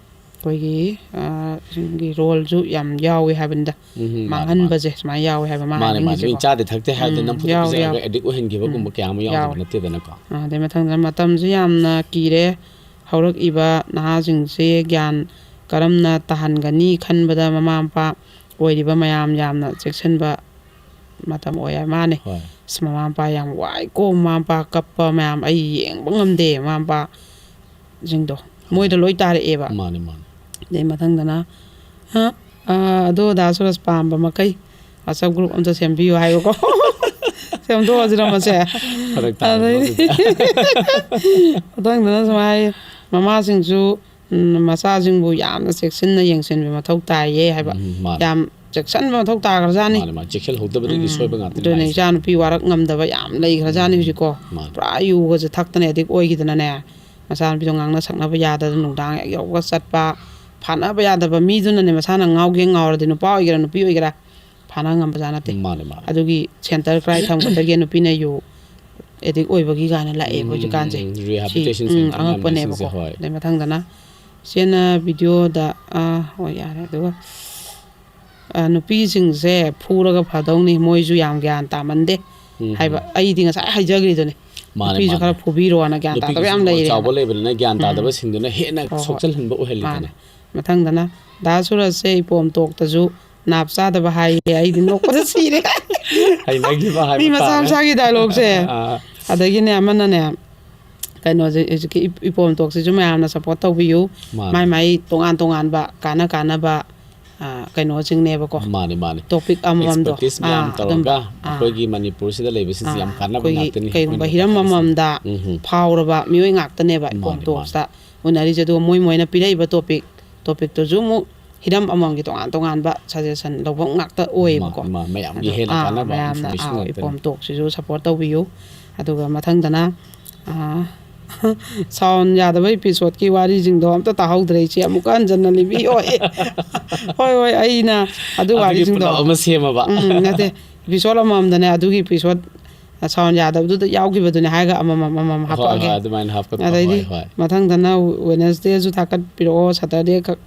ꯑꯩꯈꯣꯏꯒꯤ, ꯑ, ꯁꯤꯡꯒꯤ roleꯁꯨ ꯌꯥꯝ ꯌꯥꯎꯋꯦ ꯍꯥꯏꯕꯅꯤꯗ꯫ ꯎꯝ, ꯃꯥꯅꯦ, ꯃꯥꯡꯍꯟꯕꯁꯦ ꯁꯨꯃꯥꯏꯅ ꯌꯥꯎꯋꯦ ꯍꯥꯏꯕ ꯃꯥꯅꯦ, ꯃꯥꯅꯦ꯫ ꯃꯥꯅꯦ꯫ ꯃꯤ ꯆꯥꯗꯦ ꯊꯛꯇꯦ ꯍꯥꯏꯗꯅ ꯎꯝ, ꯅꯝꯐꯨꯗ ꯌꯥꯎꯋꯦ, ꯄꯤꯖꯔꯒ ꯌꯥꯎꯋꯦ꯫ addict ꯑꯣꯏꯍꯟꯈꯤꯕꯒꯨꯝꯕ ꯎꯝ, ꯀꯌꯥ ꯑꯃ ꯌꯥꯎꯗꯕ ꯌꯥꯎꯋꯦ꯫ ꯅꯠꯇꯦꯗꯅꯀꯣ꯫ ꯑ, ꯑꯗꯩ ꯃꯊꯪꯗ ꯃꯇꯝꯁꯨ ꯌꯥꯝꯅ ꯀꯤꯔꯦ꯫ ꯍꯧꯔꯛꯏꯕ ꯅꯍꯥꯁꯤꯡꯁꯦ ꯒ꯭ꯌꯥꯟ ꯀꯔꯝꯅ ꯇꯥꯍꯟꯒꯅꯤ ꯈꯟꯕꯗ ꯃꯃꯥ ꯃꯄꯥ ꯑꯣꯏꯔꯤꯕ ꯃꯌꯥꯝ ꯌꯥꯝꯅ ꯆꯦꯛꯁꯤꯟꯕ ꯃꯇꯝ ꯑꯣꯏ ꯍꯥꯏ ꯃꯥꯅꯦ꯫ ꯍꯣꯏ꯫ ꯑꯁ, ꯃꯃꯥ ꯃꯄꯥ ꯌꯥꯝ ꯋꯥꯏꯀꯣ, ꯃꯃꯥ ꯃꯄꯥ ꯀꯞꯄ ꯃꯌꯥꯝ ꯑꯩ ꯌꯦꯡꯕ ꯉꯝꯗꯦ꯫ ꯃꯃꯥ ꯃꯄꯥꯁꯤꯡꯗꯣ ꯃꯣꯏꯗ ꯂꯣꯏ ꯇꯥꯔꯛꯑꯦꯕ꯫ ꯃꯥꯅꯦ, ꯃꯥꯅꯦ꯫ ꯑꯗꯩ ꯃꯊꯪꯗꯅ, "ꯑ, ꯑ, ꯑꯗꯣ ꯗꯥ ꯁꯨꯔꯖ ꯄꯥꯝꯕ ꯃꯈꯩ WhatsApp group ꯑꯝꯇ ꯁꯦꯝꯕꯤꯌꯨ" ꯍꯥꯏꯕꯀꯣ꯫ ꯁꯦꯝꯗꯣꯛꯑꯁꯤꯔ ꯃꯁꯦ? ꯐꯔꯛ ꯇꯥꯔꯕ ꯑꯗꯩꯗꯤ ꯑꯗꯨꯗꯤ꯫ ꯃꯊꯪꯗꯅ ꯁꯨꯃꯥꯏ ꯍꯥꯏ, ꯃꯃꯥꯁꯤꯡꯁꯨ, ꯎꯝ, ꯃꯆꯥꯁꯤꯡꯕꯨ ꯌꯥꯝꯅ ꯆꯦꯛꯁꯤꯟꯅ ꯌꯦꯡꯁꯤꯟꯕ ꯃꯊꯧ ꯇꯥꯏꯌꯦ ꯍꯥꯏꯕ꯫ ꯎꯝ, ꯃꯥꯅꯦ꯫ ꯌꯥꯝ ꯆꯦꯛꯁꯤꯟꯕ ꯃꯊꯧ ꯇꯥꯈ꯭ꯔꯖꯥꯠꯅꯤ꯫ ꯃꯥꯅꯦ, ꯃꯥꯅꯦ꯫ ꯆꯦꯛꯁꯤꯜꯍꯧꯗꯕꯗꯒꯤ ꯎꯝ, ꯁꯣꯏꯕ ꯉꯥꯛꯇꯅꯤ ꯑꯗꯨꯅꯦ, ꯂꯥꯛꯏꯁꯦ꯫ ꯏꯆꯥ ꯅꯨꯄꯤ ꯋꯥꯔꯛ ꯉꯝꯗꯕ ꯌꯥꯝ ꯂꯩꯈ꯭ꯔꯖꯥꯠꯅꯤ ꯍꯧꯖꯤꯛꯀꯣ꯫ ꯃꯥꯅꯦ꯫ ꯄꯨꯔꯥ ꯌꯨꯒꯁꯦ ꯊꯛꯇꯅ addict ꯑꯣꯏꯈꯤꯗꯅꯅꯦ, ꯃꯆꯥꯅꯨꯄꯤꯗꯣ ꯉꯥꯡꯅ ꯁꯛꯅꯕ ꯌꯥꯗꯗꯅ, ꯅꯨꯡꯗꯥꯡ ꯍꯦꯛ ꯌꯧꯕꯒ ꯆꯠꯄ, ꯐꯥꯅꯕ ꯌꯥꯗꯕ ꯃꯤꯗꯨꯅꯅꯦ, ꯃꯁꯥꯅ ꯉꯥꯎꯒꯦ ꯉꯥꯎꯔꯗꯤ, ꯅꯨꯄꯥ ꯑꯣꯏꯒꯦꯔꯥ ꯅꯨꯄꯤ ꯑꯣꯏꯒꯦꯔꯥ, ꯐꯥꯅ ꯉꯝꯕꯖꯥꯠ ꯅꯠꯇꯦ꯫ ꯃꯥꯅꯦ, ꯃꯥꯅꯦ꯫ ꯑꯗꯨꯒꯤ center cry ꯊꯝꯒꯗꯒꯦ ꯅꯨꯄꯤꯅ ꯌꯨ ꯑꯦꯗꯤꯛ ꯑꯣꯏꯕꯒꯤ ꯀꯥꯏꯅ ꯂꯥꯛꯑꯦꯕ ꯍꯧꯖꯤꯛꯀꯥꯟꯁꯦ꯫ ꯎꯝ, ꯁꯤ, rehabilitation ꯎꯝ, center ꯌꯥꯝ ꯑꯉꯛꯄꯅꯦꯕꯀꯣ꯫ ꯂꯩꯁꯤꯡꯁꯦ, ꯍꯣꯏ꯫ ꯑꯗꯩ ꯃꯊꯪꯗꯅ ꯏꯆꯦꯅ ꯚꯤꯗꯤꯑꯣꯗ, ꯑꯥ, ꯍꯣꯏ, ꯌꯥꯔꯦ꯫ ꯑꯗꯨꯒ, ꯑꯥ, ꯅꯨꯄꯤꯁꯤꯡꯁꯦ ꯐꯨꯔꯒ ꯐꯗꯧꯅꯤ, ꯃꯣꯏꯁꯨ ꯌꯥꯝ ꯒ꯭ꯌꯥꯟ ꯇꯥꯃꯟꯗꯦ ꯎꯝ, ꯍꯥꯏꯕ꯫ ꯎꯝ꯫ ꯑꯩꯗꯤ ꯉꯁꯥꯏ ꯍꯥꯏꯖꯈ꯭ꯔꯤꯗꯨꯅꯤ꯫ ꯃꯥꯅꯦ, ꯅꯨꯄꯤꯁꯨ ꯃꯥꯅꯦ꯫ ꯈꯔ ꯐꯨꯕꯤꯔꯣꯅ, ꯒ꯭ꯌꯥꯟ ꯇꯥꯗꯕ ꯅꯨꯄꯤꯒꯤꯁꯨ ꯌꯥꯝ ꯂꯩꯔꯦꯅ꯫ ꯆꯥꯎꯕ ꯂꯩꯕꯅꯤꯅ ꯒ꯭ꯌꯥꯟ ꯎꯝ꯫ ꯇꯥꯗꯕꯁꯤꯡꯗꯨꯅ ꯍꯦꯟꯅ ꯍꯣꯏ, ꯍꯣꯏ꯫ ꯁꯣꯛꯆꯜꯍꯟꯕ ꯑꯣꯏꯍꯜꯂꯤꯗꯅ꯫ ꯃꯥꯅꯦ꯫ ꯃꯊꯪꯗꯅ ꯗꯥ ꯁꯨꯔꯖꯁꯦ ꯏꯄꯣꯝ ꯇꯣꯛꯇꯁꯨ ꯅꯥꯞ ꯆꯥꯗꯕ ꯍꯥꯏꯌꯦ꯫ ꯑꯩꯗꯤ ꯅꯣꯛꯄꯗ ꯁꯤꯔꯦ꯫ ꯍꯩꯅꯈꯤꯕ ꯍꯥꯏꯕ ꯃꯤ ꯃꯁꯥ ꯇꯥꯔꯦ꯫ ꯃꯁꯥꯒꯤ ꯗꯥꯏꯂꯣꯛꯁꯦ꯫ ꯑꯥ꯫ ꯑꯗꯒꯤꯅꯦ ꯑꯃꯅꯅꯦ, ꯀꯩꯅꯣꯁꯦ, ꯍꯧꯖꯤꯛꯀꯤ ꯏꯞ-, ꯏꯄꯣꯝ ꯇꯣꯛꯁꯤꯁꯨ ꯃꯌꯥꯝꯅ ꯁꯞꯄꯣꯔꯠ ꯇꯧꯕꯤꯌꯨ꯫ ꯃꯥꯅꯦ꯫ ꯃꯥꯏ ꯃꯥꯏ ꯇꯣꯉꯥꯟ ꯇꯣꯉꯥꯟꯕ ꯀꯥꯟꯅ ꯀꯥꯟꯅꯕ, ꯑꯥ, ꯀꯩꯅꯣꯁꯤꯡꯅꯦꯕꯀꯣ꯫ ꯃꯥꯅꯦ, ꯃꯥꯅꯦ꯫ ꯇꯣꯄꯤꯛ ꯑꯃꯃꯝꯗꯣ꯫ ꯑꯦꯛꯁꯄꯔꯇꯤꯁ ꯃꯌꯥꯝ ꯑꯥ, ꯇꯧꯔꯒ ꯑꯗꯨꯝꯕ꯫ ꯑꯥ꯫ ꯑꯩꯈꯣꯏꯒꯤ ꯃꯅꯤꯄꯨꯔꯁꯤꯗ ꯂꯩꯕꯁꯤꯡꯁꯦ ꯌꯥꯝ ꯑꯥ, ꯀꯥꯟꯅꯕ ꯑꯩꯈꯣꯏꯒꯤ ꯉꯥꯛꯇꯅꯤ ꯀꯩꯒꯨꯝꯕ ꯃꯣꯏꯅ ꯍꯤꯔꯝ ꯄꯨꯊꯣꯛꯂꯤꯁꯤꯡꯁꯦ꯫ ꯑꯃꯃꯝꯗ ꯎꯝ, ꯎꯝ꯫ ꯐꯥꯎꯔꯕ ꯃꯤꯑꯣꯏ ꯉꯥꯛꯇꯅꯦꯕ ꯏꯄꯣꯝ ꯃꯥꯅꯦ, ꯃꯥꯅꯦ꯫ ꯇꯣꯛꯁꯇ ꯎꯅꯔꯤꯁꯦ꯫ ꯑꯗꯨꯒ ꯃꯣꯏ ꯃꯣꯏꯅ ꯄꯤꯔꯛꯏꯕ ꯇꯣꯄꯤꯛ, ꯇꯣꯄꯤꯛꯇꯨꯁꯨ ꯑꯃꯨꯛ ꯍꯤꯔꯝ ꯑꯃꯃꯝꯒꯤ ꯇꯣꯉꯥꯟ ꯇꯣꯉꯥꯟꯕ ꯁꯖꯦꯁꯟ ꯂꯧꯐꯝ ꯉꯥꯛꯇ ꯑꯣꯏꯌꯦꯕꯀꯣ꯫ ꯃꯥ-, ꯃꯥ-, ꯃꯌꯥꯝꯒꯤ ꯑꯗꯣ, ꯍꯦꯟꯅ ꯑꯥ, ꯀꯥꯟꯅꯕ ꯃꯌꯥꯝꯅ, ꯏꯟꯐꯣꯔꯃꯦꯁꯟ ꯑꯥ, ꯉꯥꯛꯇꯅꯤ꯫ ꯏꯄꯣꯝ ꯇꯣꯛꯁꯤꯁꯨ ꯁꯞꯄꯣꯔꯠ ꯇꯧꯕꯤꯌꯨ꯫ ꯑꯗꯨꯒ ꯃꯊꯪꯗꯅ, ꯑꯥ, ꯁꯥꯎꯟ ꯌꯥꯗꯕ ꯏꯄꯤꯁꯣꯠꯀꯤ ꯋꯥꯔꯤꯁꯤꯡꯗꯣ ꯑꯝꯇ ꯇꯥꯍꯧꯗ꯭ꯔꯦ ꯏꯆꯦ, ꯑꯃꯨꯛꯀ ꯍꯟꯖꯟꯅ ꯂꯤꯕꯤꯌꯣ꯫ ꯍꯣꯏ, ꯍꯣꯏ, ꯑꯩꯅ ꯑꯗꯨ ꯑꯗꯨꯒꯤ ꯋꯥꯔꯤꯁꯤꯡꯗꯣ ꯄꯨꯂꯞ ꯑꯃ ꯁꯦꯝꯃꯕ꯫ ꯎꯝ, ꯅꯠꯇꯦ, ꯏꯄꯤꯁꯣꯠ ꯑꯃꯃꯝꯗꯅꯦ, ꯑꯗꯨꯒꯤ ꯏꯄꯤꯁꯣꯠ ꯁꯥꯎꯟ ꯌꯥꯗꯕꯗꯨꯗ ꯌꯥꯎꯈꯤꯕꯗꯨꯅꯦ ꯍꯥꯏꯔꯒ ꯑꯃꯃꯝ, ꯑꯃꯃꯝ ꯍꯣꯏ, ꯍꯥꯞꯄꯛꯑꯒꯦ꯫ ꯍꯣꯏ, ꯑꯗꯨꯃꯥꯏꯅ ꯍꯥꯞꯀꯗꯕ꯫ ꯑꯗꯩꯗꯤ ꯍꯣꯏ, ꯍꯣꯏ꯫ ꯃꯊꯪꯗꯅ ꯋꯦꯅꯁꯗꯦꯁꯨ ꯊꯥꯒꯠꯄꯤꯔꯛꯑꯣ, ꯁꯇꯔꯗꯦ ꯈꯛ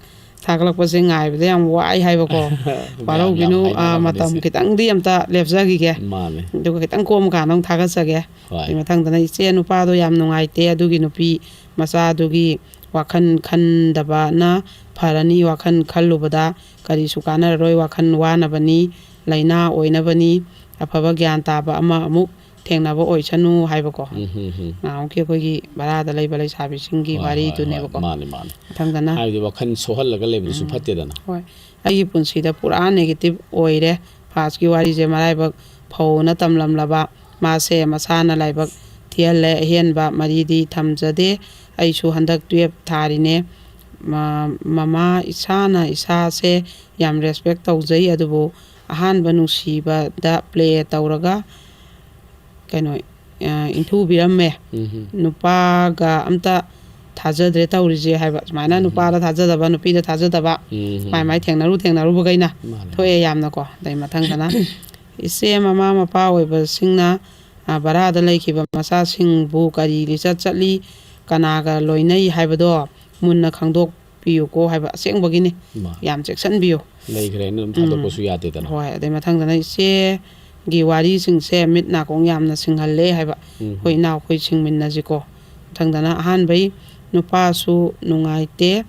ꯊꯥꯒꯠꯂꯛꯄꯁꯦ ꯉꯥꯏꯕꯗ ꯌꯥꯝ ꯋꯥꯏ ꯍꯥꯏꯕꯀꯣ꯫ ꯃꯌꯥꯝ ꯌꯥꯝ ꯋꯥꯔꯧꯕꯤꯅꯨ, ꯑꯥ, ꯍꯥꯏꯅꯔꯝꯕꯅꯤ ꯃꯇꯝ ꯁꯤ꯫ ꯈꯤꯇꯪꯗꯤ ꯑꯝꯇ ꯂꯦꯞꯆꯈꯤꯒꯦ꯫ ꯃꯥꯅꯦ꯫ ꯑꯗꯨꯒ ꯈꯤꯇꯪ ꯀꯣꯝꯕ ꯀꯥꯟꯗ ꯑꯃꯨꯛ ꯊꯥꯒꯠꯆꯒꯦ꯫ ꯍꯣꯏ꯫ ꯑꯗꯩ ꯃꯊꯪꯗꯅ ꯏꯆꯦ ꯅꯨꯄꯥꯗꯣ ꯌꯥꯝ ꯅꯨꯡꯉꯥꯏꯇꯦ, ꯑꯗꯨꯒꯤ ꯅꯨꯄꯤ ꯃꯆꯥꯗꯨꯒꯤ ꯋꯥꯈꯜ ꯈꯟꯗꯕꯅ ꯐꯔꯅꯤ, ꯋꯥꯈꯜ ꯈꯜꯂꯨꯕꯗ ꯀꯔꯤꯁꯨ ꯀꯥꯟꯅꯔꯔꯣꯏ, ꯋꯥꯈꯜ ꯋꯥꯅꯕꯅꯤ, ꯂꯥꯏꯅꯥ ꯑꯣꯏꯅꯕꯅꯤ, ꯑꯐꯕ ꯒ꯭ꯌꯥꯟ ꯇꯥꯕ ꯑꯃ ꯑꯃꯨꯛ ꯊꯦꯡꯅꯕ ꯑꯣꯏꯁꯅꯨ ꯍꯥꯏꯕꯀꯣ꯫ ꯎꯝ, ꯎꯝ, ꯎꯝ꯫ ꯅꯍꯥꯟꯃꯨꯛꯀꯤ ꯑꯩꯈꯣꯏꯒꯤ ꯚꯔꯥꯗ ꯂꯩꯕ ꯂꯩꯁꯥꯕꯤꯁꯤꯡꯒꯤ ꯍꯣꯏ, ꯍꯣꯏ, ꯍꯣꯏ꯫ ꯋꯥꯔꯤꯗꯨꯅꯦꯕꯀꯣ꯫ ꯃꯥꯅꯦ, ꯃꯥꯅꯦ꯫ ꯃꯊꯪꯗꯅ ꯍꯥꯏꯕꯗꯤ ꯋꯥꯈꯜ ꯁꯣꯛꯍꯜꯂꯒ ꯂꯩꯕꯗꯨꯁꯨ ꯎꯝ꯫ ꯐꯠꯇꯦꯗꯅ꯫ ꯍꯣꯏ꯫ ꯑꯩꯒꯤ ꯄꯨꯟꯁꯤꯗ ꯄꯨꯔꯥ ꯅꯦꯒꯦꯇꯤꯚ ꯑꯣꯏꯔꯦ꯫ ꯐꯥꯁꯀꯤ ꯋꯥꯔꯤꯁꯦ ꯃꯔꯥꯏꯕꯛ ꯐꯧꯅ ꯇꯝꯂꯝꯂꯕ ꯃꯥꯁꯦ ꯃꯁꯥꯅ ꯂꯥꯏꯕꯛ ꯊꯤꯍꯜꯂꯦ꯫ ꯑꯍꯦꯟꯕ ꯃꯔꯤꯗꯤ ꯊꯝꯖꯗꯦ꯫ ꯑꯩꯁꯨ ꯍꯟꯗꯛ ꯇꯨꯌꯦꯜꯞ ꯊꯥꯔꯤꯅꯦ꯫ ꯃ-, ꯃꯃꯥ, ꯏꯁꯥꯅ ꯏꯁꯥꯁꯦ ꯌꯥꯝ ꯔꯦꯁꯄꯦꯛ ꯇꯧꯖꯩ, ꯑꯗꯨꯕꯨ ꯑꯍꯥꯟꯕ ꯅꯨꯡꯁꯤꯕꯗ ꯄ꯭ꯂꯦ ꯇꯧꯔꯒ ꯀꯩꯅꯣ, ꯑ, ꯏꯟꯊꯨꯕꯤꯔꯝꯃꯦ꯫ ꯎꯝ꯫ ꯅꯨꯄꯥꯒ ꯑꯝꯇ ꯊꯥꯖꯗ꯭ꯔꯦ ꯇꯧꯔꯤꯁꯦ ꯍꯥꯏꯕ꯫ ꯁꯨꯃꯥꯏꯅ ꯎꯝ꯫ ꯅꯨꯄꯥꯗ ꯊꯥꯖꯗꯕ, ꯅꯨꯄꯤꯗ ꯊꯥꯖꯗꯕ, ꯎꯝ꯫ ꯃꯥꯏ ꯃꯥꯏ ꯊꯦꯡꯅꯔꯨ ꯊꯦꯡꯅꯔꯨꯕꯈꯩꯅ ꯃꯥꯅꯦ, ꯊꯣꯛꯑꯦ ꯃꯥꯅꯦ꯫ ꯌꯥꯝꯅꯀꯣ꯫ ꯑꯗꯩ ꯃꯊꯪꯗꯅ ꯏꯆꯦ, ꯃꯃꯥ ꯃꯄꯥ ꯑꯣꯏꯕꯁꯤꯡꯅ ꯑ, ꯚꯔꯥꯗ ꯂꯩꯈꯤꯕ ꯃꯆꯥꯁꯤꯡꯕꯨ ꯀꯔꯤ ꯂꯤꯆꯠ ꯆꯠꯂꯤ, ꯀꯅꯥꯒ ꯂꯣꯏꯅꯩ ꯍꯥꯏꯕꯗꯣ ꯃꯨꯟꯅ ꯈꯪꯗꯣꯛꯄꯤꯌꯨꯀꯣ ꯍꯥꯏꯕ ꯑꯁꯦꯡꯕꯒꯤꯅꯤ꯫ ꯃꯥ꯫ ꯌꯥꯝ ꯆꯦꯛꯁꯤꯟꯕꯤꯌꯨ꯫ ꯂꯩꯈ꯭ꯔꯦꯅ ꯑꯗꯨꯝ ꯊꯥꯗꯣꯛꯄꯁꯨ ꯎꯝ꯫ ꯌꯥꯗꯦꯗꯅ꯫ ꯍꯣꯏ, ꯑꯗꯩ ꯃꯊꯪꯗꯅ ꯏꯆꯦꯒꯤ ꯋꯥꯔꯤꯁꯤꯡꯁꯦ ꯃꯤꯠ ꯅꯥꯀꯣꯡ ꯌꯥꯝꯅ ꯁꯤꯡꯍꯜꯂꯦ ꯍꯥꯏꯕ꯫ ꯎꯝ꯫ ꯑꯩꯈꯣꯏ ꯏꯅꯥꯎ ꯑꯩꯈꯣꯏ ꯁꯤꯡꯃꯤꯟꯅꯁꯤꯀꯣ꯫ ꯃꯊꯪꯗꯅ ꯑꯍꯥꯟꯕꯩ ꯅꯨꯄꯥꯁꯨ ꯅꯨꯡꯉꯥꯏꯇꯦ,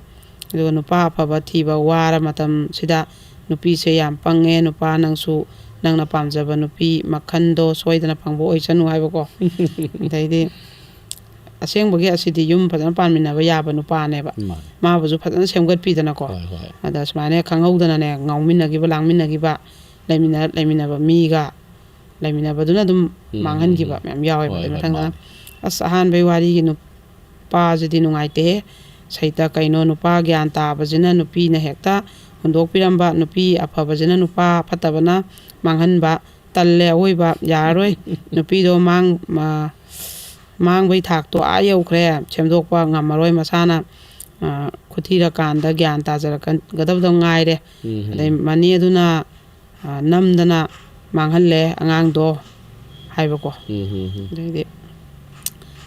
ꯑꯗꯨꯒ ꯅꯨꯄꯥ ꯑꯐꯕ ꯊꯤꯕ ꯋꯥꯔ ꯃꯇꯝꯁꯤꯗ ꯅꯨꯄꯤꯁꯦ ꯌꯥꯝ ꯄꯪꯉꯦ꯫ ꯅꯨꯄꯥ ꯅꯪꯁꯨ ꯅꯪꯅ ꯄꯥꯝꯖꯕ ꯅꯨꯄꯤ ꯃꯈꯟꯗꯣ ꯁꯣꯏꯗꯅ ꯐꯪꯕ ꯑꯣꯏꯁꯅꯨ ꯍꯥꯏꯕꯀꯣ꯫ ꯑꯗꯩꯗꯤ ꯑꯁꯦꯡꯕꯒꯤ ꯑꯁꯤꯗꯤ ꯌꯨꯝ ꯐꯖꯅ ꯄꯥꯟꯃꯤꯟꯅꯕ ꯌꯥꯕ ꯅꯨꯄꯥꯅꯦꯕ꯫ ꯃꯥꯅꯦ꯫ ꯃꯥꯕꯨꯁꯨ ꯐꯖꯅ ꯁꯦꯝꯒꯠꯄꯤꯗꯅꯀꯣ꯫ ꯍꯣꯏ, ꯍꯣꯏ꯫ ꯑꯗ ꯁꯨꯃꯥꯏꯅ ꯈꯪꯍꯧꯗꯅꯅꯦ ꯉꯥꯎꯃꯤꯟꯅꯈꯤꯕ, ꯂꯥꯡꯃꯤꯟꯅꯈꯤꯕ, ꯂꯩꯃꯤꯟꯅ-, ꯂꯩꯃꯤꯟꯅꯕ ꯃꯤꯒ ꯂꯩꯃꯤꯟꯅꯕꯗꯨꯅ ꯑꯗꯨꯝ ꯎꯝ, ꯃꯥꯡꯍꯟꯈꯤꯕ ꯎꯝ, ꯎꯝ꯫ ꯃꯌꯥꯝ ꯌꯥꯎꯋꯦꯕ꯫ ꯍꯣꯏ, ꯑꯗꯩ ꯍꯣꯏ, ꯃꯊꯪꯗꯅ ꯃꯥꯅꯦ꯫ ꯑꯁ, ꯑꯍꯥꯟꯕꯩ ꯋꯥꯔꯤꯒꯤ ꯅꯨꯄꯥꯁꯤꯗꯤ ꯅꯨꯡꯉꯥꯏꯇꯦꯍꯦ꯫ ꯁꯩꯇ ꯀꯩꯅꯣ, ꯅꯨꯄꯥ ꯒ꯭ꯌꯥꯟ ꯇꯥꯕꯁꯤꯅ ꯅꯨꯄꯤꯅ ꯍꯦꯛꯇ ꯍꯨꯟꯗꯣꯛꯄꯤꯔꯝꯕ, ꯅꯨꯄꯤ ꯑꯐꯕꯁꯤꯅ ꯅꯨꯄꯥ ꯐꯠꯇꯕꯅ ꯃꯥꯡꯍꯟꯕ꯫ ꯇꯜꯂꯦ ꯑꯋꯣꯏꯕ, ꯌꯥꯔꯔꯣꯏ꯫ ꯅꯨꯄꯤꯗꯣ ꯃꯥꯡ-, ꯃꯥ-, ꯃꯥꯡꯕꯩ ꯊꯥꯛꯇꯣ ꯑꯥ ꯌꯧꯈ꯭ꯔꯦ, ꯁꯦꯝꯗꯣꯛꯄ ꯉꯝꯃꯔꯣꯏ ꯃꯁꯥꯅ꯫ ꯑ, ꯈꯨꯊꯤꯔꯀꯥꯟꯗ ꯒ꯭ꯌꯥꯟ ꯇꯥꯖꯔꯛꯀꯗꯕꯗ ꯉꯥꯏꯔꯦ꯫ ꯎꯝ, ꯑꯗꯩ ꯎꯝ꯫ ꯃꯅꯦ ꯑꯗꯨꯅ, ꯑ, ꯅꯝꯗꯅ ꯃꯥꯡꯍꯜꯂꯦ ꯑꯉꯥꯡꯗꯣ ꯍꯥꯏꯕꯀꯣ꯫ ꯎꯝ, ꯎꯝ, ꯎꯝ꯫ ꯑꯗꯩꯗꯤ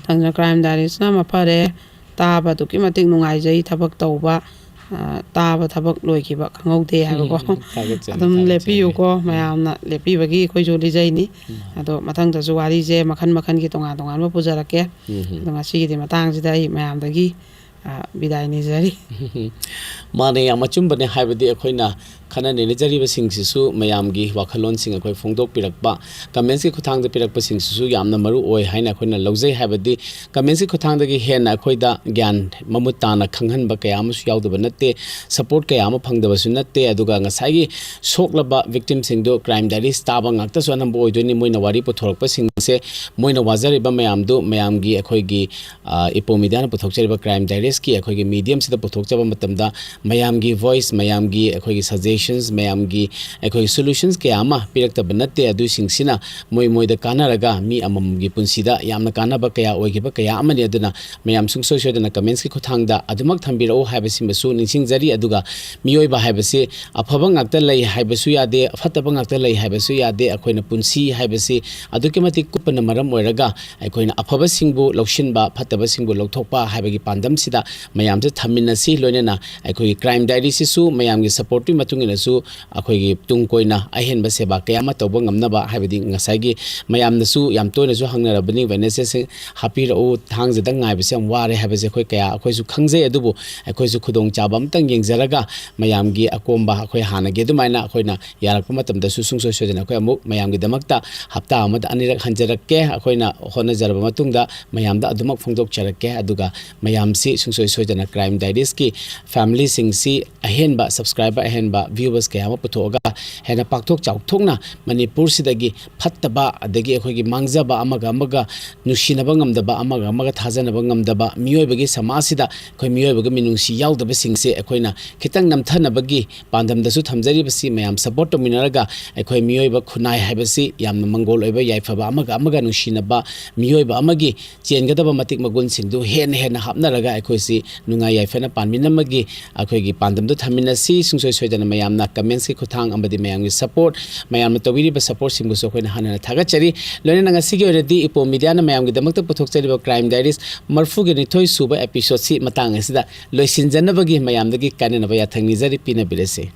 ꯊꯪꯅ ꯀ꯭ꯔꯥꯏꯝ ꯗꯥꯏꯔꯤꯁꯅ ꯃꯐꯔꯦ, ꯇꯥꯕ ꯑꯗꯨꯛꯀꯤ ꯃꯇꯤꯛ ꯅꯨꯡꯉꯥꯏꯖꯩ, ꯊꯕꯛ ꯇꯧꯕ, ꯑ, ꯇꯥꯕ ꯊꯕꯛ ꯂꯣꯏꯈꯤꯕ ꯈꯪꯍꯧꯗꯦ ꯍꯥꯏꯕꯀꯣ꯫ ꯊꯥꯒꯠꯆꯔꯤ, ꯑꯗꯨꯝ ꯊꯥꯒꯠꯆꯔꯤ꯫ ꯂꯦꯞꯄꯤꯌꯨꯀꯣ, ꯎꯝ꯫ ꯃꯌꯥꯝꯅ ꯂꯦꯞꯄꯤꯕꯒꯤ ꯑꯩꯈꯣꯏꯁꯨ ꯂꯤꯖꯩꯅꯤ꯫ ꯎꯝ꯫ ꯑꯗꯣ ꯃꯊꯪꯗꯁꯨ ꯋꯥꯔꯤꯁꯦ ꯃꯈꯟ ꯃꯈꯟꯒꯤ ꯇꯣꯉꯥꯟ ꯇꯣꯉꯥꯟꯕ ꯄꯨꯖꯔꯛꯀꯦ꯫ ꯎꯝ, ꯎꯝ꯫ ꯑꯗꯣ ꯉꯁꯤꯒꯤꯗꯤ ꯃꯇꯥꯡꯁꯤꯗ ꯑꯩ ꯃꯌꯥꯝꯗꯒꯤ, ꯑ, ꯕꯤꯗꯥꯏ ꯅꯤꯖꯔꯤ꯫ ꯃꯥꯅꯦ, ꯌꯥꯝ ꯑꯆꯨꯝꯕꯅꯦ꯫ ꯍꯥꯏꯕꯗꯤ ꯑꯩꯈꯣꯏꯅ ꯈꯟꯅ ꯅꯩꯅꯖꯔꯤꯕꯁꯤꯡꯁꯤꯁꯨ ꯃꯌꯥꯝꯒꯤ ꯋꯥꯈꯜꯂꯣꯟꯁꯤꯡ ꯑꯩꯈꯣꯏ ꯐꯣꯡꯗꯣꯛꯄꯤꯔꯛꯄ, comments ꯀꯤ ꯈꯨꯠꯊꯥꯡꯗ ꯄꯤꯔꯛꯄꯁꯤꯡꯁꯤꯁꯨ ꯌꯥꯝꯅ ꯃꯔꯨ ꯑꯣꯏ ꯍꯥꯏꯅ ꯑꯩꯈꯣꯏꯅ ꯂꯧꯖꯩ꯫ ꯍꯥꯏꯕꯗꯤ comments ꯀꯤ ꯈꯨꯠꯊꯥꯡꯗꯒꯤ ꯍꯦꯟꯅ ꯑꯩꯈꯣꯏꯗ ꯒ꯭ꯌꯥꯟ ꯃꯃꯨꯠ ꯇꯥꯅ ꯈꯪꯍꯟꯕ ꯀꯌꯥ ꯑꯃꯁꯨ ꯌꯥꯎꯗꯕ ꯅꯠꯇꯦ, support ꯀꯌꯥ ꯑꯃ ꯐꯪꯗꯕꯁꯨ ꯅꯠꯇꯦ꯫ ꯑꯗꯨꯒ ꯉꯁꯥꯏꯒꯤ ꯁꯣꯛꯂꯕ victim ꯁꯤꯡꯗꯣ crime diaries ꯇꯥꯕ ꯉꯥꯛꯇꯁꯨ ꯑꯅꯝꯕ ꯑꯣꯏꯗꯣꯏꯅꯤ꯫ ꯃꯣꯏꯅ ꯋꯥꯔꯤ ꯄꯨꯊꯣꯔꯛꯄꯁꯤꯡꯁꯦ, ꯃꯣꯏꯅ ꯋꯥꯖꯔꯤꯕ ꯃꯌꯥꯝꯗꯨ ꯃꯌꯥꯝꯒꯤ ꯑꯩꯈꯣꯏꯒꯤ, ꯑ, ꯏꯄꯣ media ꯅ ꯄꯨꯊꯣꯛꯆꯔꯤꯕ crime diaries ꯀꯤ ꯑꯩꯈꯣꯏꯒꯤ medium ꯁꯤꯗ ꯄꯨꯊꯣꯛꯆꯕ ꯃꯇꯝꯗ ꯃꯌꯥꯝꯒꯤ voice, ꯃꯌꯥꯝꯒꯤ ꯑꯩꯈꯣꯏꯒꯤ suggestion ꯃꯌꯥꯝꯒꯤ ꯑꯩꯈꯣꯏ solutions ꯀꯌꯥ ꯑꯃ ꯄꯤꯔꯛꯇꯕ ꯅꯠꯇꯦ꯫ ꯑꯗꯨꯁꯤꯡꯁꯤꯅ ꯃꯣꯏ ꯃꯣꯏꯗ ꯀꯥꯟꯅꯔꯒ ꯃꯤ ꯑꯃꯃꯝꯒꯤ ꯄꯨꯟꯁꯤꯗ ꯌꯥꯝꯅ ꯀꯥꯟꯅꯕ ꯀꯌꯥ ꯑꯣꯏꯈꯤꯕ ꯀꯌꯥ ꯑꯃꯅꯤ꯫ ꯑꯗꯨꯅ ꯃꯌꯥꯝ ꯁꯨꯡꯁꯣꯏ ꯁꯣꯏꯗꯅ commentsꯀꯤ ꯈꯨꯠꯊꯥꯡꯗ ꯑꯗꯨꯃꯛ ꯊꯝꯕꯤꯔꯛꯎ ꯍꯥꯏꯕꯁꯤꯃꯁꯨ ꯅꯤꯡꯁꯤꯡꯖꯔꯤ꯫ ꯑꯗꯨꯒ ꯃꯤꯑꯣꯏꯕ ꯍꯥꯏꯕꯁꯤ ꯑꯐꯕ ꯉꯥꯛꯇ ꯂꯩ ꯍꯥꯏꯕꯁꯨ ꯌꯥꯗꯦ, ꯐꯠꯇꯕ ꯉꯥꯛꯇ ꯂꯩ ꯍꯥꯏꯕꯁꯨ ꯌꯥꯗꯦ꯫ ꯑꯩꯈꯣꯏꯅ ꯄꯨꯟꯁꯤ ꯍꯥꯏꯕꯁꯤ ꯑꯗꯨꯛꯀꯤ ꯃꯇꯤꯛ ꯀꯨꯞꯄꯅ ꯃꯔꯝ ꯑꯣꯏꯔꯒ ꯑꯩꯈꯣꯏꯅ ꯑꯐꯕꯁꯤꯡꯕꯨ ꯂꯧꯁꯤꯟꯕ, ꯐꯠꯇꯕꯁꯤꯡꯕꯨ ꯂꯧꯊꯣꯛꯄ ꯍꯥꯏꯕꯒꯤ ꯄꯥꯟꯗꯝꯁꯤꯗ ꯃꯌꯥꯝꯁꯦ ꯊꯝꯃꯤꯟꯅꯁꯤ꯫ ꯂꯣꯏꯅꯅ ꯑꯩꯈꯣꯏꯒꯤ Crime Diaryꯁꯤꯁꯨ ꯃꯌꯥꯝꯒꯤ supportꯀꯤ ꯃꯇꯨꯡ ꯏꯟꯅꯁꯨ ꯑꯩꯈꯣꯏꯒꯤ ꯇꯨꯡ ꯀꯣꯏꯅ ꯑꯍꯦꯟꯕ ꯁꯦꯕꯥ ꯀꯌꯥ ꯑꯃ ꯇꯧꯕ ꯉꯝꯅꯕ, ꯍꯥꯏꯕꯗꯤ ꯉꯁꯥꯏꯒꯤ ꯃꯌꯥꯝꯅꯁꯨ ꯌꯥꯝ ꯇꯣꯏꯅꯁꯨ ꯍꯪꯅꯔꯕꯅꯤ, Wednesdayꯁꯦ ꯍꯥꯞꯄꯤꯔꯛꯎ, ꯊꯥꯡꯖꯗꯪ ꯉꯥꯏꯕꯁꯦ ꯌꯥꯝ ꯋꯥꯔꯦ ꯍꯥꯏꯕꯁꯦ ꯑꯩꯈꯣꯏ ꯀꯌꯥ ꯑꯩꯈꯣꯏꯁꯨ ꯈꯪꯖꯩ꯫ ꯑꯗꯨꯕꯨ ꯑꯩꯈꯣꯏꯁꯨ ꯈꯨꯗꯣꯡꯆꯥꯕ ꯑꯝꯇꯪ ꯌꯦꯡꯖꯔꯒ ꯃꯌꯥꯝꯒꯤ ꯑꯀꯣꯝꯕ ꯑꯩꯈꯣꯏ ꯍꯥꯟꯅꯒꯤ ꯑꯗꯨꯃꯥꯏꯅ ꯑꯩꯈꯣꯏꯅ ꯌꯥꯔꯛꯄ ꯃꯇꯝꯗꯁꯨ ꯁꯨꯡꯁꯣꯏ ꯁꯣꯏꯗꯅ ꯑꯩꯈꯣꯏ ꯑꯃꯨꯛ ꯃꯌꯥꯝꯒꯤꯗꯃꯛꯇ ꯍꯞꯇꯥ ꯑꯃꯗ ꯑꯅꯤꯔꯛ ꯍꯟꯖꯔꯛꯀꯦ꯫ ꯑꯩꯈꯣꯏꯅ ꯍꯣꯠꯅꯖꯔꯕ ꯃꯇꯨꯡꯗ ꯃꯌꯥꯝꯗ ꯑꯗꯨꯃꯛ ꯐꯣꯡꯗꯣꯛꯆꯔꯛꯀꯦ꯫ ꯑꯗꯨꯒ ꯃꯌꯥꯝꯁꯤ ꯁꯨꯡꯁꯣꯏ ꯁꯣꯏꯗꯅ Crime Diariesꯀꯤ familyꯁꯤꯡꯁꯤ ꯑꯍꯦꯟꯕ subscriber, ꯑꯍꯦꯟꯕ viewers ꯀꯌꯥ ꯑꯃ ꯄꯨꯊꯣꯛꯑꯒ ꯍꯦꯟꯅ ꯄꯥꯛꯊꯣꯛ ꯆꯥꯎꯊꯣꯛꯅ ꯃꯅꯤꯄꯨꯔꯁꯤꯗꯒꯤ ꯐꯠꯇꯕ, ꯑꯗꯒꯤ ꯑꯩꯈꯣꯏꯒꯤ ꯃꯥꯡꯖꯕ, ꯑꯃꯒ ꯑꯃꯒ ꯅꯨꯡꯁꯤꯅꯕ ꯉꯝꯗꯕ, ꯑꯃꯒ ꯑꯃꯒ ꯊꯥꯖꯅꯕ ꯉꯝꯗꯕ, ꯃꯤꯑꯣꯏꯕꯒꯤ ꯁꯃꯥꯖꯁꯤꯗ ꯑꯩꯈꯣꯏ ꯃꯤꯑꯣꯏꯕꯒꯤ ꯃꯤꯅꯨꯡꯁꯤ ꯌꯥꯎꯗꯕꯁꯤꯡꯁꯦ ꯑꯩꯈꯣꯏꯅ ꯈꯤꯇꯪ ꯅꯝꯊꯅꯕꯒꯤ ꯄꯥꯟꯗꯝꯗꯁꯨ ꯊꯝꯖꯔꯤꯕꯁꯤ꯫ ꯃꯌꯥꯝ support ꯇꯧꯃꯤꯟꯅꯔꯒ ꯑꯩꯈꯣꯏ ꯃꯤꯑꯣꯏꯕ ꯈꯨꯟꯅꯥꯏ ꯍꯥꯏꯕꯁꯤ ꯌꯥꯝꯅ ꯃꯪꯒꯣꯜ ꯑꯣꯏꯕ, ꯌꯥꯏꯐꯕ, ꯑꯃꯒ ꯑꯃꯒ ꯅꯨꯡꯁꯤꯅꯕ, ꯃꯤꯑꯣꯏꯕ ꯑꯃꯒꯤ ꯆꯦꯟꯒꯗꯕ ꯃꯇꯤꯛ ꯃꯒꯨꯟꯁꯤꯡꯗꯨ ꯍꯦꯟꯅ ꯍꯦꯟꯅ ꯍꯥꯞꯅꯔꯒ ꯑꯩꯈꯣꯏꯁꯤ ꯅꯨꯡꯉꯥꯏ ꯌꯥꯏꯐꯅ ꯄꯥꯟꯃꯤꯟꯅꯕꯒꯤ ꯑꯩꯈꯣꯏꯒꯤ ꯄꯥꯟꯗꯝꯗꯨ ꯊꯝꯃꯤꯟꯅꯁꯤ꯫ ꯁꯨꯡꯁꯣꯏ ꯁꯣꯏꯗꯅ ꯃꯌꯥꯝꯅ commentsꯀꯤ ꯈꯨꯠꯊꯥꯡ ꯑꯃꯗꯤ ꯃꯌꯥꯝꯒꯤ support, ꯃꯌꯥꯝꯅ ꯇꯧꯕꯤꯔꯤꯕ supportꯁꯤꯡꯕꯨꯁꯨ ꯑꯩꯈꯣꯏꯅ ꯍꯟꯅ ꯍꯟꯅ ꯊꯥꯒꯠꯆꯔꯤ꯫ ꯂꯣꯏꯅꯅ ꯉꯁꯤꯒꯤ ꯑꯣꯏꯅꯗꯤ ꯏꯄꯣꯝ Mediaꯅ ꯃꯌꯥꯝꯒꯤꯗꯃꯛꯇ ꯄꯨꯊꯣꯛꯆꯔꯤꯕ Crime Diaries ꯃꯔꯤꯐꯨ ꯅꯤꯊꯣꯏ ꯁꯨꯕ episodeꯁꯤ ꯃꯇꯥꯡ ꯑꯁꯤꯗ ꯂꯣꯏꯁꯤꯟꯖꯅꯕꯒꯤ ꯃꯌꯥꯝꯗꯒꯤ ꯀꯥꯏꯅꯅꯕ ꯌꯥꯊꯪ ꯅꯤꯖꯔꯤ, ꯄꯤꯅꯕꯤꯔꯁꯤ꯫